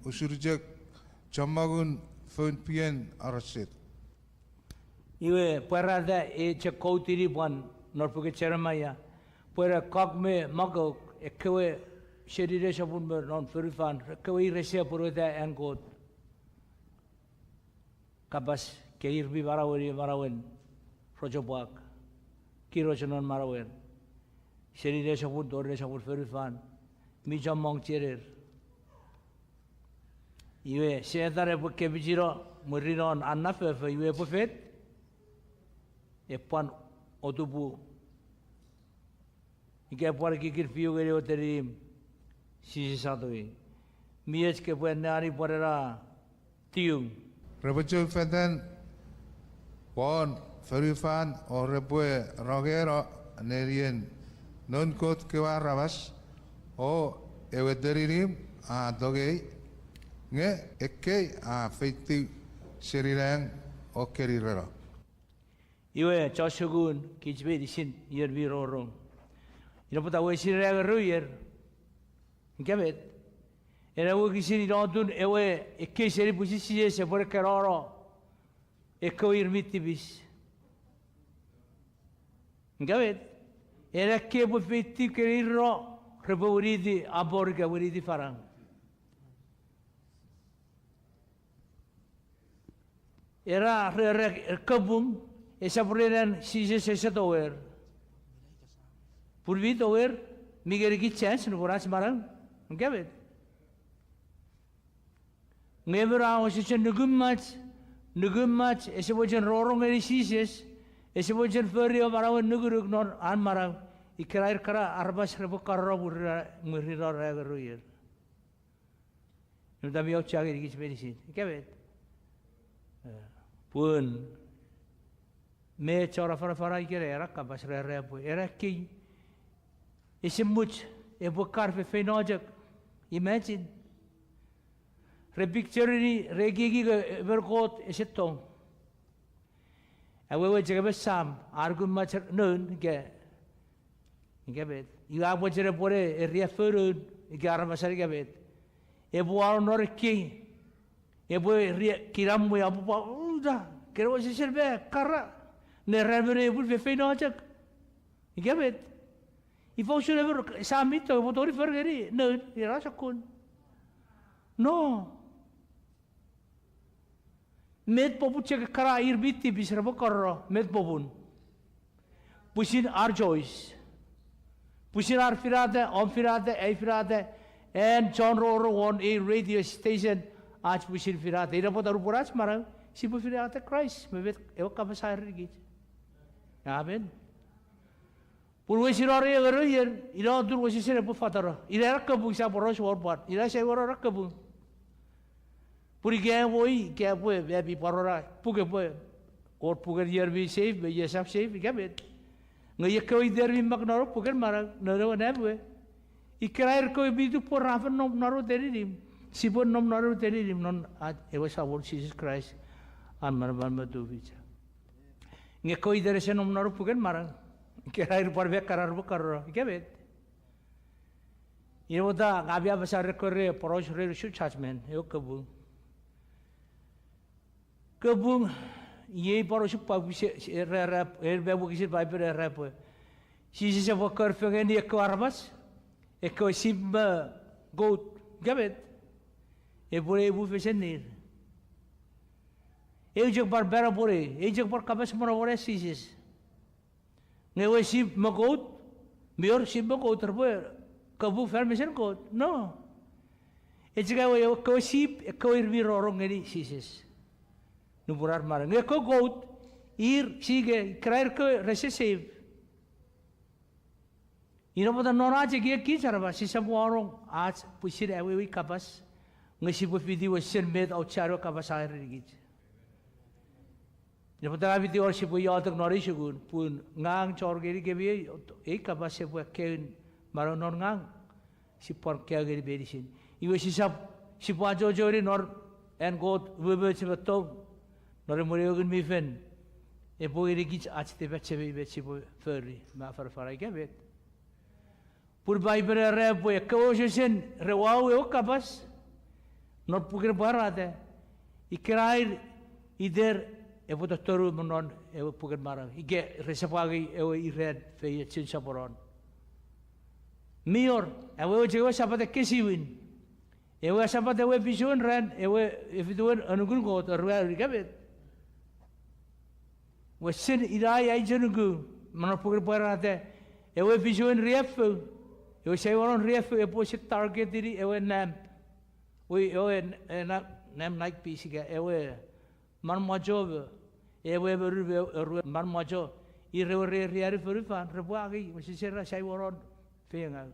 usun chok chommongun foun pien araset. Iwe pwarata e chok koutini pwan non puken Jeremaia, pwe ra Kok me Magok, ekkewe seni ne sopun me non fonufan, ekkewe ir ese apwonueta an Kot kapas, ke ir mi manaueni manauen rochopwak, kiroch non manauer, seni ne sopun tori ne sopun fonufan, mi chommong chiener. Iwe Setan epwe kepichino mwirin non an na fofo, iwe epwe fet, e pwan otupu. Ika pwan kikin fiu ngeni ewe teninimw Jises a tongei. Mi och kepwe anneani pwan ena tiung. Repwe choufetan won fonufan o repwe rongeno nenien noun Kot kewe aramas, o ewe teninimw a tongei, nge ekkei a feitiw seni nang o kenireno. Iwe chon sukun, kich meinisin ion mi rongorong. Ina pwata wesin ena engerou ier, ika met, ena wokisin ina otun ewe ekkei seni pwisin Jises epwe ne kanono ekkewe ir mi tipis. Ika met, ena ekkei epwe feitiw kenireno, repwe winiti apor ika winiti fanang. Era re, re, re kapung, esap ren an Jises ese tonger. Pun mi tonger, mi ngenikich chance nupwen ach manau, ika met. Nge emon a wesewesen nukumach, nukumach, ese mochen rongorong ngeni Jises, ese mochen fori ewe manauen nukunuk non an manau, ikenai ekkana aramas repwe karono mwirin, mwirin non ena engerou ier. Nupwen mi auchea ngenikich meinisin, ika met. E, pun me chon afanafana ikenai ena kapas ra era pwe ena ekkei ese much, epwe kar fefeino chok. Imagine. Re picture-ini, re ekieki pwe emon Kot ese tong. Awewe chok emon sam a nukumach noun ika, ika met. Iwe a mochen epwene eriaffoun noun ika aramasan ika met. Epwe wano non ekkei. Epwe ria kinamwe apupwa, uta, kena wesesen me kara. Ne ran me ne epwe fefeino chok. Ika met. Ifa usun emon sa mi tong epwe tongeni for ngeni noun, ina sokkun. No. Met popun chok ekkana ir mi tipis repwe koro, met popun? Pwisin ar choice. Pwisin ar finata, om finata, ai finata, an chon roro won ei radio station, ach pwisin finata. Ina pwata nupwen ach manau, sipwe finata Kraist, me met ewe kapas a erenikich. Amen. Pun wesin ori engeroier, ina atun wesesen epwe fatano. Ina ena kapung sa poraus won pwan. Ina sa iwe ena kapung. Pun ika epwe, ika epwe, epwe pwarora, puk epwe, wor puken ier mi save, me ier esap save, ika met. Nge ekkewe iter mi mak non puken manau, non ewe nam we. Ikkena ir kewe mi tupwen ra fen nom non ewe teninim. Sipwe nom non ewe teninim, non ewe Samon Jises Kraist, an manaman me tufich. Nge ekkewe iter ese nom non puken manau. Ikkena ir pwan me kana repwe koro, ika met. Ina pwata ngang mi apasa ren ekkewe re poraus ren usun judgment, ewe kapung. Kapung, iei pwan osupwang pwe, e, me wokisin Paipen era pwe Jises epwe kor fengeni ekkewe aramas, ekkewe sip me goat, ika met. Epwe ne mufesen ir. Eu chok pwan parable, eu chok pwan kapas monomon an Jises. Nge ewe sip me goat, mi wor sip me goat repwe kapung fan mesen Kot? No. Echika ewe, ekkewe sip, ekkewe ir mi rongorong ngeni Jises. Nupwen ar manau. Nge ekkewe goat, ir, sike, ikkena ir kewe rese save. Ina pwata non ach ekiek kich aramas, sisap wanong ach pwisin awewe kapas, nge sipwe fiti wesen met auchean ewe kapas a erenikich. Ina pwata ngang mi tingor sipwe iotek non ei sukun, pun ngang chon ngenikemi ei kapas epwe akkaewin manau non ngang, sipwe pwan kaeo ngeni meinisin. Iwe sisap, sipwe achocho ngeni non an Kot umoumoch me tong, non emwenien ewe Ngun mi Fel, epwe ngenikich ach tipachem me met sipwe fori me afanafana ika met. Pun Paipen era pwe ekkewe wesewesen re wau ewe kapas non puken Pwarata, ikkena ir iter epwe totonu me non ewe puken manau, ika resap angei ewe iran feiochun soponon. Mi wor, awewe chok ewe Sapat ekkesiwin. Ewe Sapat ewe efisuen ran, ewe efisuen annukun Kot, aruan ika met. Wesen ina ai chon nuku, me non puken Pwarata, ewe efisuen riaffou, ewe saiwanon riaffou epwe wesen target-ini ewe nam. Wi ewe, e, na-, nam naik pis ika ewe manmwacho, ewe emon me oruen manmwacho, ir ewe re riani fonufan, repwe angei, wesewesen ra saiwanon feiengau.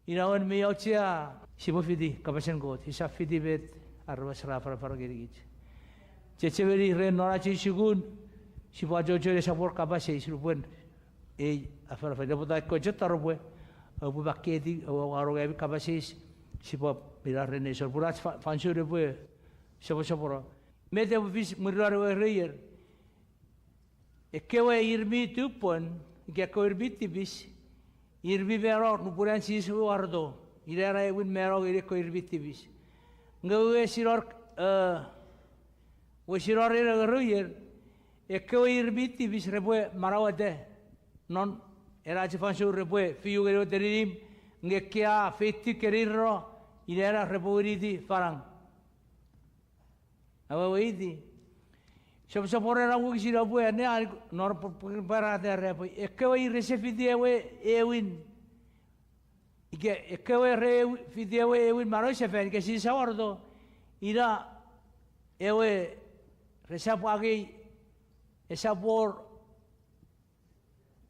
Ina wen mi auchea sipwe fiti kapasen Kot, sisap fiti met aramas ra afanafan ngenikich. Chechemeni ren non ach ei sukun, sipwe achocho ne esap wor kapas eis nupwen ei afanafan. Ina pwata ekkoch taropwe, oupwe makketi, oua wanong ami kapas eis, sipwe ina ren nesor. Pun ach fa-, fansoun epwe soposopono. Met epwe fis mwirin ewe reier. Ekkewe ir mi tupwen, ika ekkewe ir mi tipis, ir mi mano nupwen an Jises we wareto, ina ena aewin mano ngeni ekkewe ir mi tipis. Nge wesin wor, e, wesin wor ena ewe reier, ekkewe ir mi tipis repwe manaueta non ena ach fansoun repwe fiu ngeni ewe teninim, nge ekkei a feitiw kenirno, ina ena repwe winiti fanang. Aweweiti. Soposopono ena wokisin epwe anneani non pw-, pw-, Pwarata era pwe ekkewe ir rese fiti ewe aewin. Ika ekkewe re fiti ewe aewin manausefan, ika Jises a wareto, ina ewe resap angei, esap wor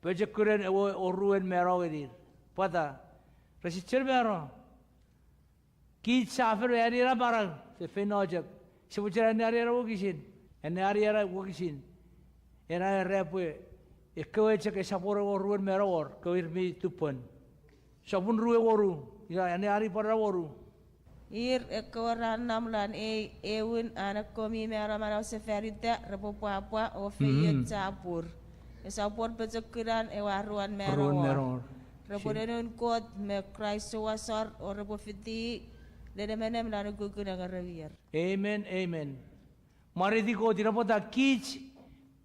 pochokunen ewe oruen mano ngenir. Pwata, rese chuen mano. Kich sa fen anneani ena manau, feinfeino chok. Sipwe chuen anneani ena wokisin. Anneani ena wokisin. Ena era pwe, ekkewe chok esap wor ewe oruen mano wor, kewe ir mi tupwen. Sopun rue wonu, ina anneani pwan ena wonu. Ir ekkewe ra nom lon ei aewin an ekkewe mi mano manausefanita repwe pwapwa o feioch chapur. Esap wor pochokunan ewe oruen mano wor. Repwe noun Kot me Kraist souasor, o repwe fiti nemenem non ukukun engerou ier. Amen, amen. Mwareiti Kot, ina pwata kich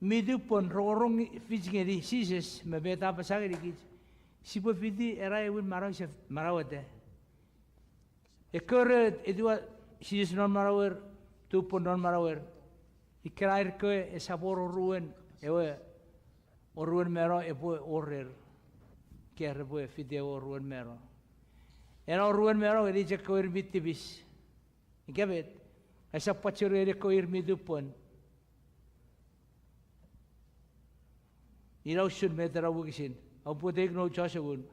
mi tupwen rongorong fich ngeni Jises me met a apasa ngeni kich, sipwe fiti ena ewin manau sef-, manaueta. Ekkewe re etiwa Jises non manauer, tupwen non manauer, ikenai ir kewe esap wor oruen, ewe oruen mano epwe wor rer. Ika repwe fiti ewe oruen mano. Ena oruen mano ngeni chok ekkewe ir mi tipis. Ika met, esap pwan churi ngeni ekkewe ir mi tupwen. Ina usun met ena wokisin. Oupwe take note, chon asoun.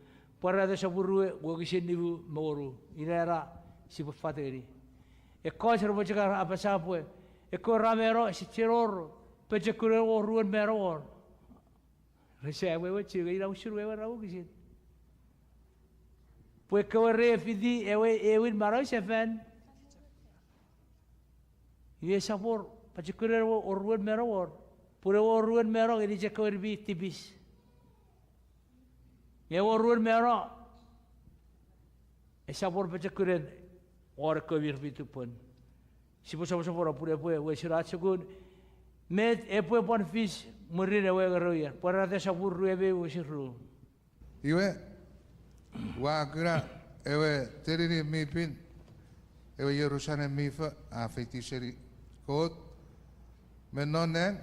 Pwarata sopun rue wokisin nimu me wonu. Ina ena sipwe fat ngeni. Ekkoch repwe chok apasa pwe, ekkewe ra mano, ese chiwen wor pochokunen oruen mano wor. Rese awewe chok, ina usun wewen ena wokisin. Pwe ekkewe re fiti ewe ewin manausefan, iwe esap wor pochokunen ewe oruen mano wor. Pun ewe oruen mano ngeni chok ekkewe ir mi tipis. Nge ewe oruen mano, esap wor pochokunen wor ekkewe ir mi tupwen. Sipwe soposopono pun epwe wesen ach sukun, met epwe pwan fis mwirin ewe engerou ier. Pwarata sopun rue me wokisin ru. Iwe, ua kuna ewe teninim mi pin, ewe Jerusalem mi fo, a feitiw seni Kot, me non nang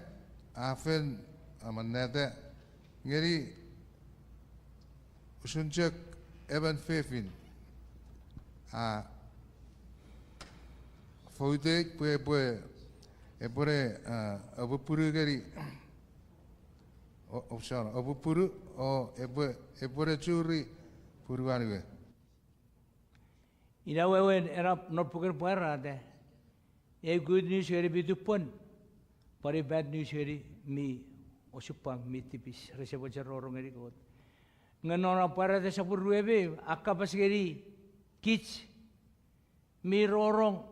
a fen amonnata ngeni usun chok emon fefin a fouteik pwe epwe, epwene, a, opupunu ngeni, o, o, sorry, opupunu, o epwe, epwene churi punuan we. Ina wewen ena non puken Pwarata, ei good news ngeni mi tupwen, pwan ei bad news ngeni mi osupwang, mi tipis, rese mochen rongorong ngeni Kot. Nge non Pwarata sopun rue me ew a kapas ngeni kich mi rongorong,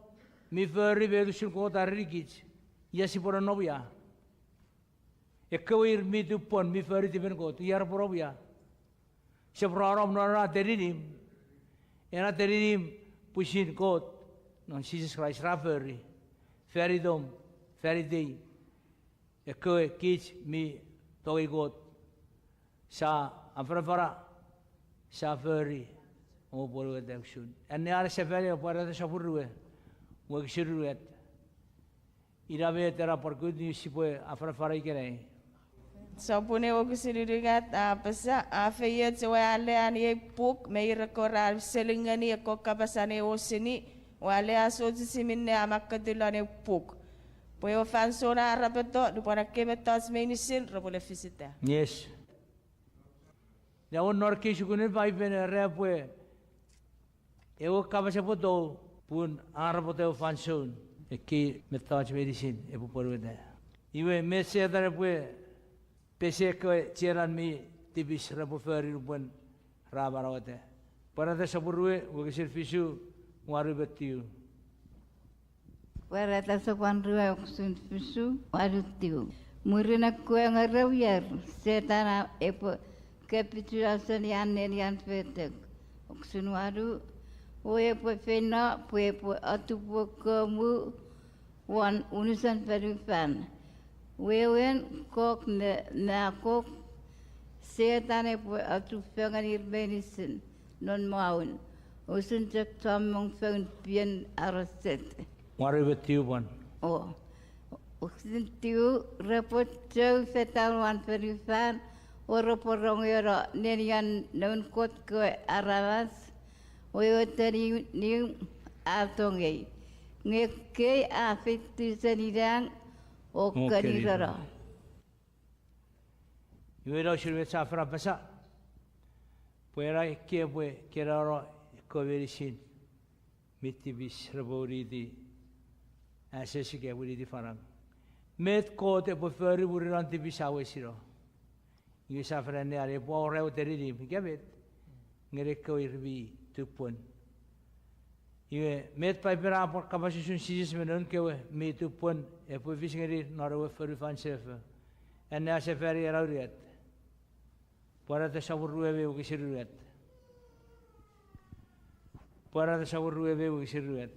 mi fori met usun Kot a erenikich, ia sipwe nonnom ia? Ekkewe ir mi tupwen mi fori tipen Kot, ia repwe nonnom ia? Sipwe nonnom non ena teninim, ena teninim pwisin Kot non Jises Kraist ra fori, fan itom, fan itei, ekkewe kich mi tongei Kot, sia afanafana, sia fori, o pwonueta usun. Anneani sefani Pwarata sopun rue, wokisin unungat. Ina met ena pwan good news sipwe afanafana ikenai. Sopun ew wokisin unungat a apasa, a feioch ewe a alleani ei puk me ir ekkewe ra selingeni ekkewe kapas an ew osini, ewe a alleasochisi minne a makketiw lon ew puk. Pwe ewe fansoun a arapeto, nupwen ekkei mettoch meinisin repwe le fisita. Yes. Ina won non ekkei sukunen Paipen era pwe ewe kapas epwe tou, pun a arapeto ewe fansoun, ekkei mettoch meinisin epwe pwonueta. Iwe met Setan epwe pesei ekkewe chienan mi tipis repwe fori nupwen ra manaueta? Pwarata sopun rue, wokisin fisu, wanu me tiu. Pwarata sopun rue wokisin fisu, wanu tiu. Mwirin ekkewe engerou ier, Setan a epwe kepichula seni an nenian fetek. Wokisin wanu, o epwe feino pwe epwe atupu ekkewe mu won unusen fonufan. Wewen Gog me Magog, Setan epwe atufengen ir meinisin non maun, usun chok chommong foun pien araset. Wanu me tiu pwan. O, usun tiu repwe chou fetan won fonufan, o repwe rongeno nenian noun Kot kewe aramas, o ewe teninim a tongei. Nge ekkei a feitiw seni nang o kenireno. Iwe ina usun met sia fen apasa, pwe ena ekkei epwe kenireno ekkewe meinisin mi tipis repwe winiti, ases ika winiti fanang. Met Kot epwe fori mwirin an tipis a wesino? Iwe sia fen anneani epwe wor ewe teninim ika met ngeni ekkewe ir mi tupwen. Iwe met Paipen a pwan kapas usun Jises me noun kewe mi tupwen epwe fis ngeni non ewe fonufan sefo? Anneasefani ena unungat. Pwarata sopun rue me wokisin unungat. Pwarata sopun rue me wokisin unungat.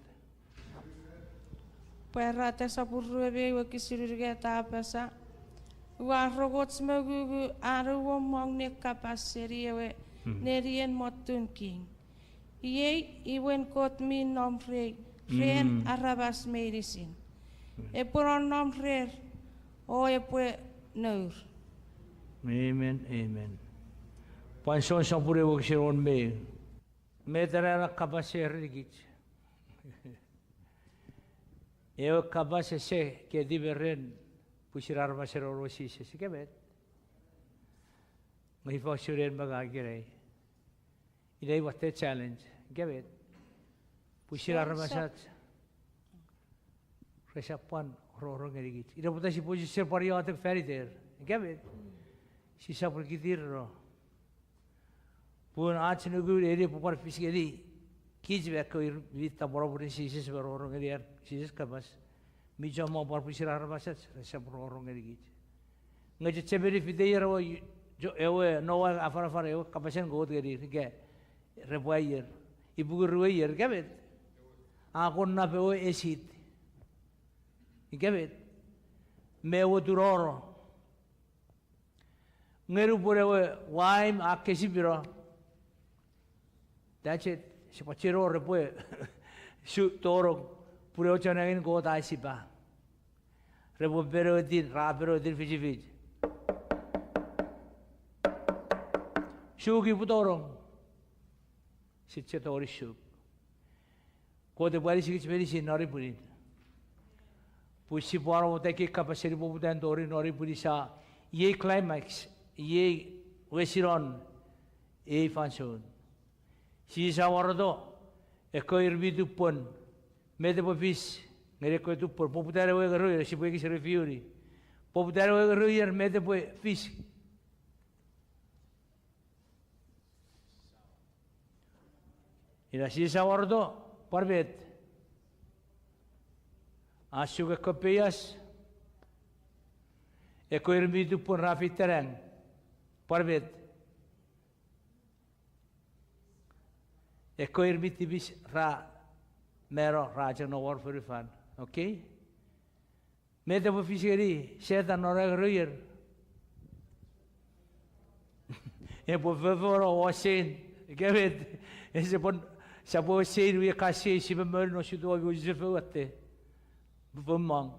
Pwarata sopun rue me wokisin unungat a apasa, ua rong och mongungu a uomong ne kapas seni ewe nenien mottun king. Iei imwen Kot mi nom rei ren aramas meinisin. Epwe nonnom rer o epwe nour. Amen, amen. Pwan Jon sopun ew wokisin engon me ew. Met ena a kapas ngenikich? Ewe kapas ese ketiw me ren pwisin aramasen noun we Jises, ika met? Nge ifa usun en me ngang ikenai? Ina watte challenge, ika met? Pwisin aramasach resap pwan rongorong ngenikich. Ina pwata sipwe chok pwan iotek fan iter, ika met? Sisap nikitir no. Pun ach nuku eni epwe pwan fis ngeni kich me ekkewe ir mi tapweno mwirin Jises me rongorong ngeni ar Jises kapas. Mi chommong pwan pwisin aramasach resap rongorong ngenikich. Nge chechemeni fite ier ewe, ewe Noa afanafan ewe kapasen Kot ngenir, ika repwe aier. Ipuku rue ier, ika met? A kon nap ewe esit, ika met? Me ewe tunono. Nge nupwen ewe waimw a kesipino, that's it, sipwe cheno repwe su tonong, pun ewe chon nangin Kot a esipa. Repwe penotin, ra penotin fichifich. Suk ipwe tonong. Sise tongeni suk. Kot epwe anisikich meinisin non ei pwinin. Pwe sipwe anomota ekkei kapas seni poputan tori non ei pwinin sa, iei climax, iei wesinon ei fansoun. Jises a waroto, ekkewe ir mi tupwen, met epwe fis ngeni ekkewe tupwen, poputan ewe engerou ier, sipwe ekis reviewni. Poputan ewe engerou ier, met epwe fis? Ina Jises a waroto, pwan met? A suk ekkewe peias, ekkewe ir mi tupwen ra feita nang, pwan met? Ekkewe ir mi tipis ra mano, ra chok nom won fonufan. Okay? Met epwe fis ngeni Setan non engerou ier? Epwe fofono o sein, ika met? Ese pwan, sap ewe sein, iwe ka sei, sipwe moni no sutuo, iwe sise fou watte. Foumong.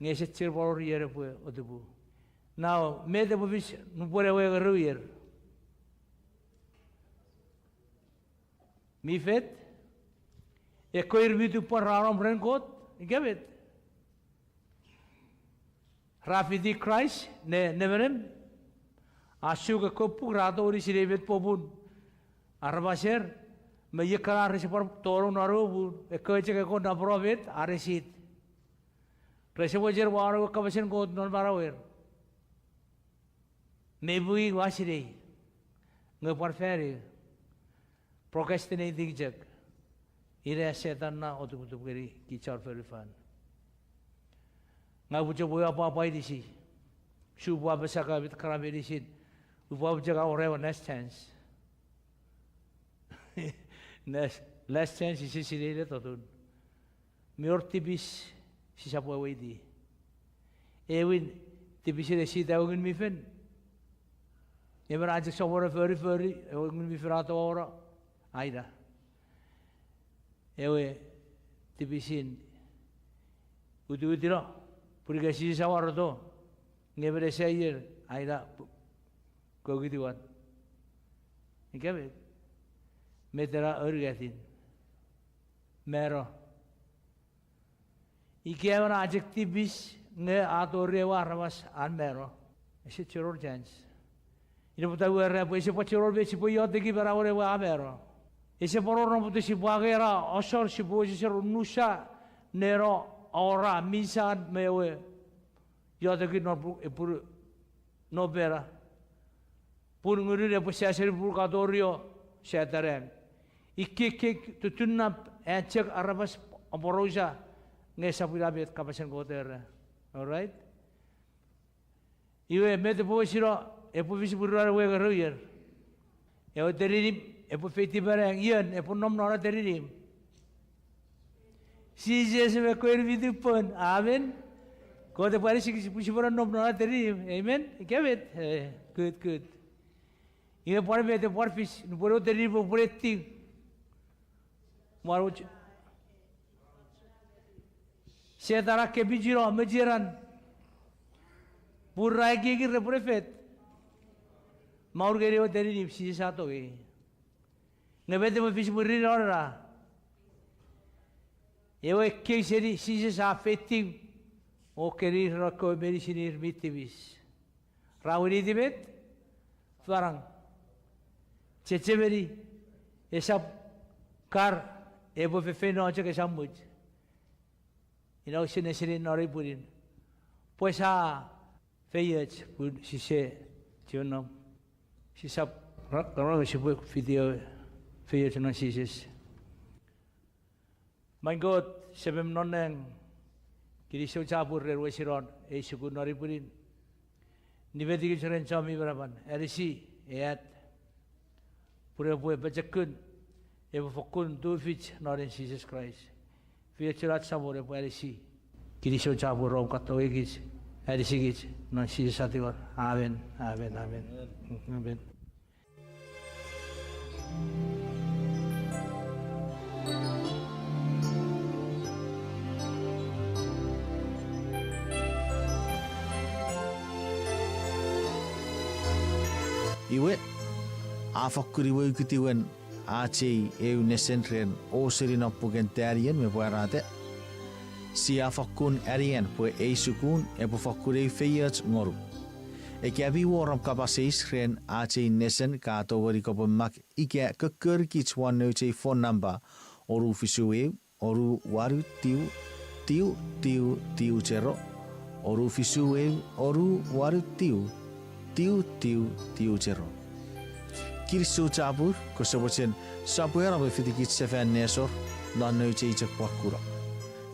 Nge ese chiwen pwan wor ier epwe otupu. Now, met epwe fis nupwen ewe engerou ier mi fet? Ekkewe ir mi tupwen ra nom ren Kot, ika met? Ra fiti Kraist ne nemenem, a suk ekkewe puk ra tongeni sinei met popun aramaser, me iekana rese pwan tonong non ewe pun, ekkewe chok ekkewe napeno met, are sit. Rese mochen wanong ewe kapasen Kot non manauer. Me pwii ua sinei, nge pwan fan eu, procrastinating chok. Ina Setan na otuputup ngeni kich chon fonufan. Ngang upwe chok pwe apwapwa inisi. Sipwe apasa ka met kana meinisin. Upwe chok awora ewe last chance. Last, last chance, ise sinei le totun. Mi wor tipis sisap weweiti. Ewin, tipisin esit ewe Ngun mi Fel. Emon a chok sopweno fori fori, ewe Ngun mi Fel a towauno, a ina. Ewe tipisin utiwitino, pun ika Jises a waroto, nge emon ese aier, a ina, kokitiwan. Ika met, met ena aunungatin? Mano. Ika emon a chok tipis nge a tori ewe aramas an mano, ese chuen wor chance. Ina pwata we ra pwe ese pwan chuen wor met sipwe iotekin manauen ewe a mano. Ese pwan wor namwotu sipwe angei ena asor, sipwe wesewesen nusa, neno, awora, misan me ewe iotekin non pu-, epwe nopena. Pun Ngunun epwe sa seni pun ka torio Setan an. Ikkei ekkei tutunap an chok aramas aporausa, nge esap ina met kapasen Kot era. All right? Iwe met epwe wesino, epwe fis mwirin ewe engerou ier? Ewe teninimw Epwe feitiw me nang, ion epwe nom non ewe teninim? Jises me ekkewe niwiniti pon. Amen. Kot epwe anisikich pwe sipwe nom non ewe teninim. Amen. Ika met? Eh, good, good. Iwe pwan met epwe pwan fis nupwen ewe teninim epwe pwan etiw? Mwan och. Setan a kepichino me chienan. Pun ra ekieki repwe ne fet. Maun ngeni ewe teninim Jises a tongei. Nge met epwe fis pwe ri non ena? Ewe ekkei seni Jises a feitiw o kenir non ekkewe meinisin ir mi tipis. Ra winiti met? Fanang. Chechemeni, esap kar, epwe fefeino chok, esap much. Ina usun neseni non ei pwinin. Pwe sa feioch pun sise chiwen nom. Sisap ra-, rong sipwe fiti ewe feioch non Jises. Main Kot, Semem non nang, kinisou chapur ren wesinon ei sukun non ei pwinin. Nimetikich ren chon mi manaman, anisi ei at, pun epwe pochokun, epwe fokkun tufich non iten Jises Kraist. Feiochun ach Samon epwe anisi. Kinisou chapur ren om katongeikich, anisikich non Jises ach tingor. Amen, amen, amen. Amen. Iwe, a fakkun iwe ukutiwen ach ei eu nesen ren oseni non puken Tanien me pwarata. Sia fakkun anean pwe ei sukun epwe fakkun eu feioch ngonuk. Ika mi wor om kapas eis ren ach ei nesen ka tongeni kopwe mak ika kokkorikich won nouch ei phone number, onu fisu eu, onu wanu tiu, tiu tiu tiu zero, onu fisu eu, onu wanu tiu, tiu tiu tiu zero. Kinisou chapur, kose mochen sopweno me fitikich sefan nesor non nouch ei chok pwan kuna.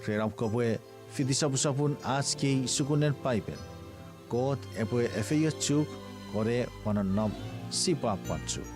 Ren om kopwe fiti soposopun ach kei sukunen Paipen. Kot epwe efeiochuk, kone pwan nonnom, sipwe pwan chok.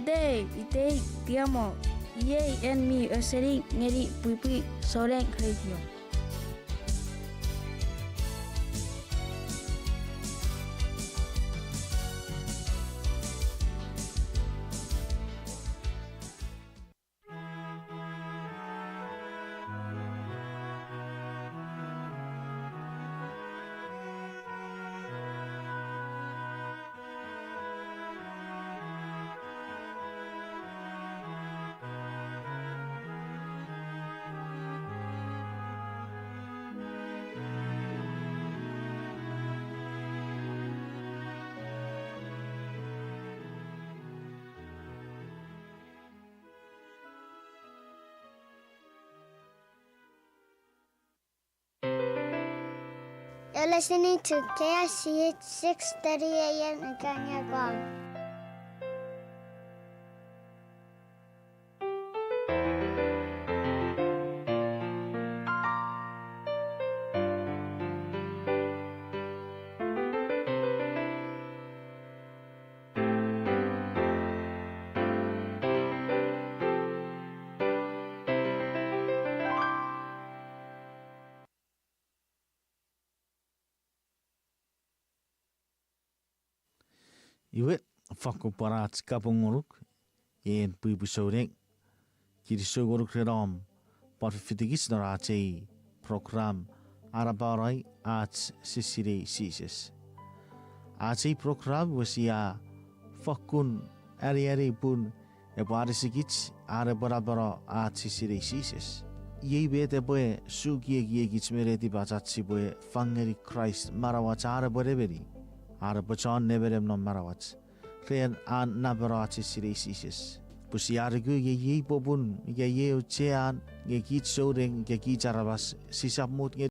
Itei, itei Tiamo, iei en mi ausening ngeni Pwipwi Souneng Radio. You're listening to K I C H six thirty A M in Kenya, Guam. Iwe, fakkun pwan ach kapong ngonuk, en Pwipwi Souneng, kinisou ngonuk ren om pwan fitikich non ach ei program, Anapano Ach Sisinei Jises. Ach ei program iwe sia fokkun aneani pun epwe anisikich an epwe napano ach sisinei Jises. Iei met epwe suki ekiekich me netipach ach sipwe fang ngeni Kraist manauach an epwe nemeni, an epwe chon nemenem non manauach, ren an napano ach sisinei Jises. Pwe sia nuku nge iei popun ika iei auchean nge kich souneng ika kich aramas sisap mut ngeni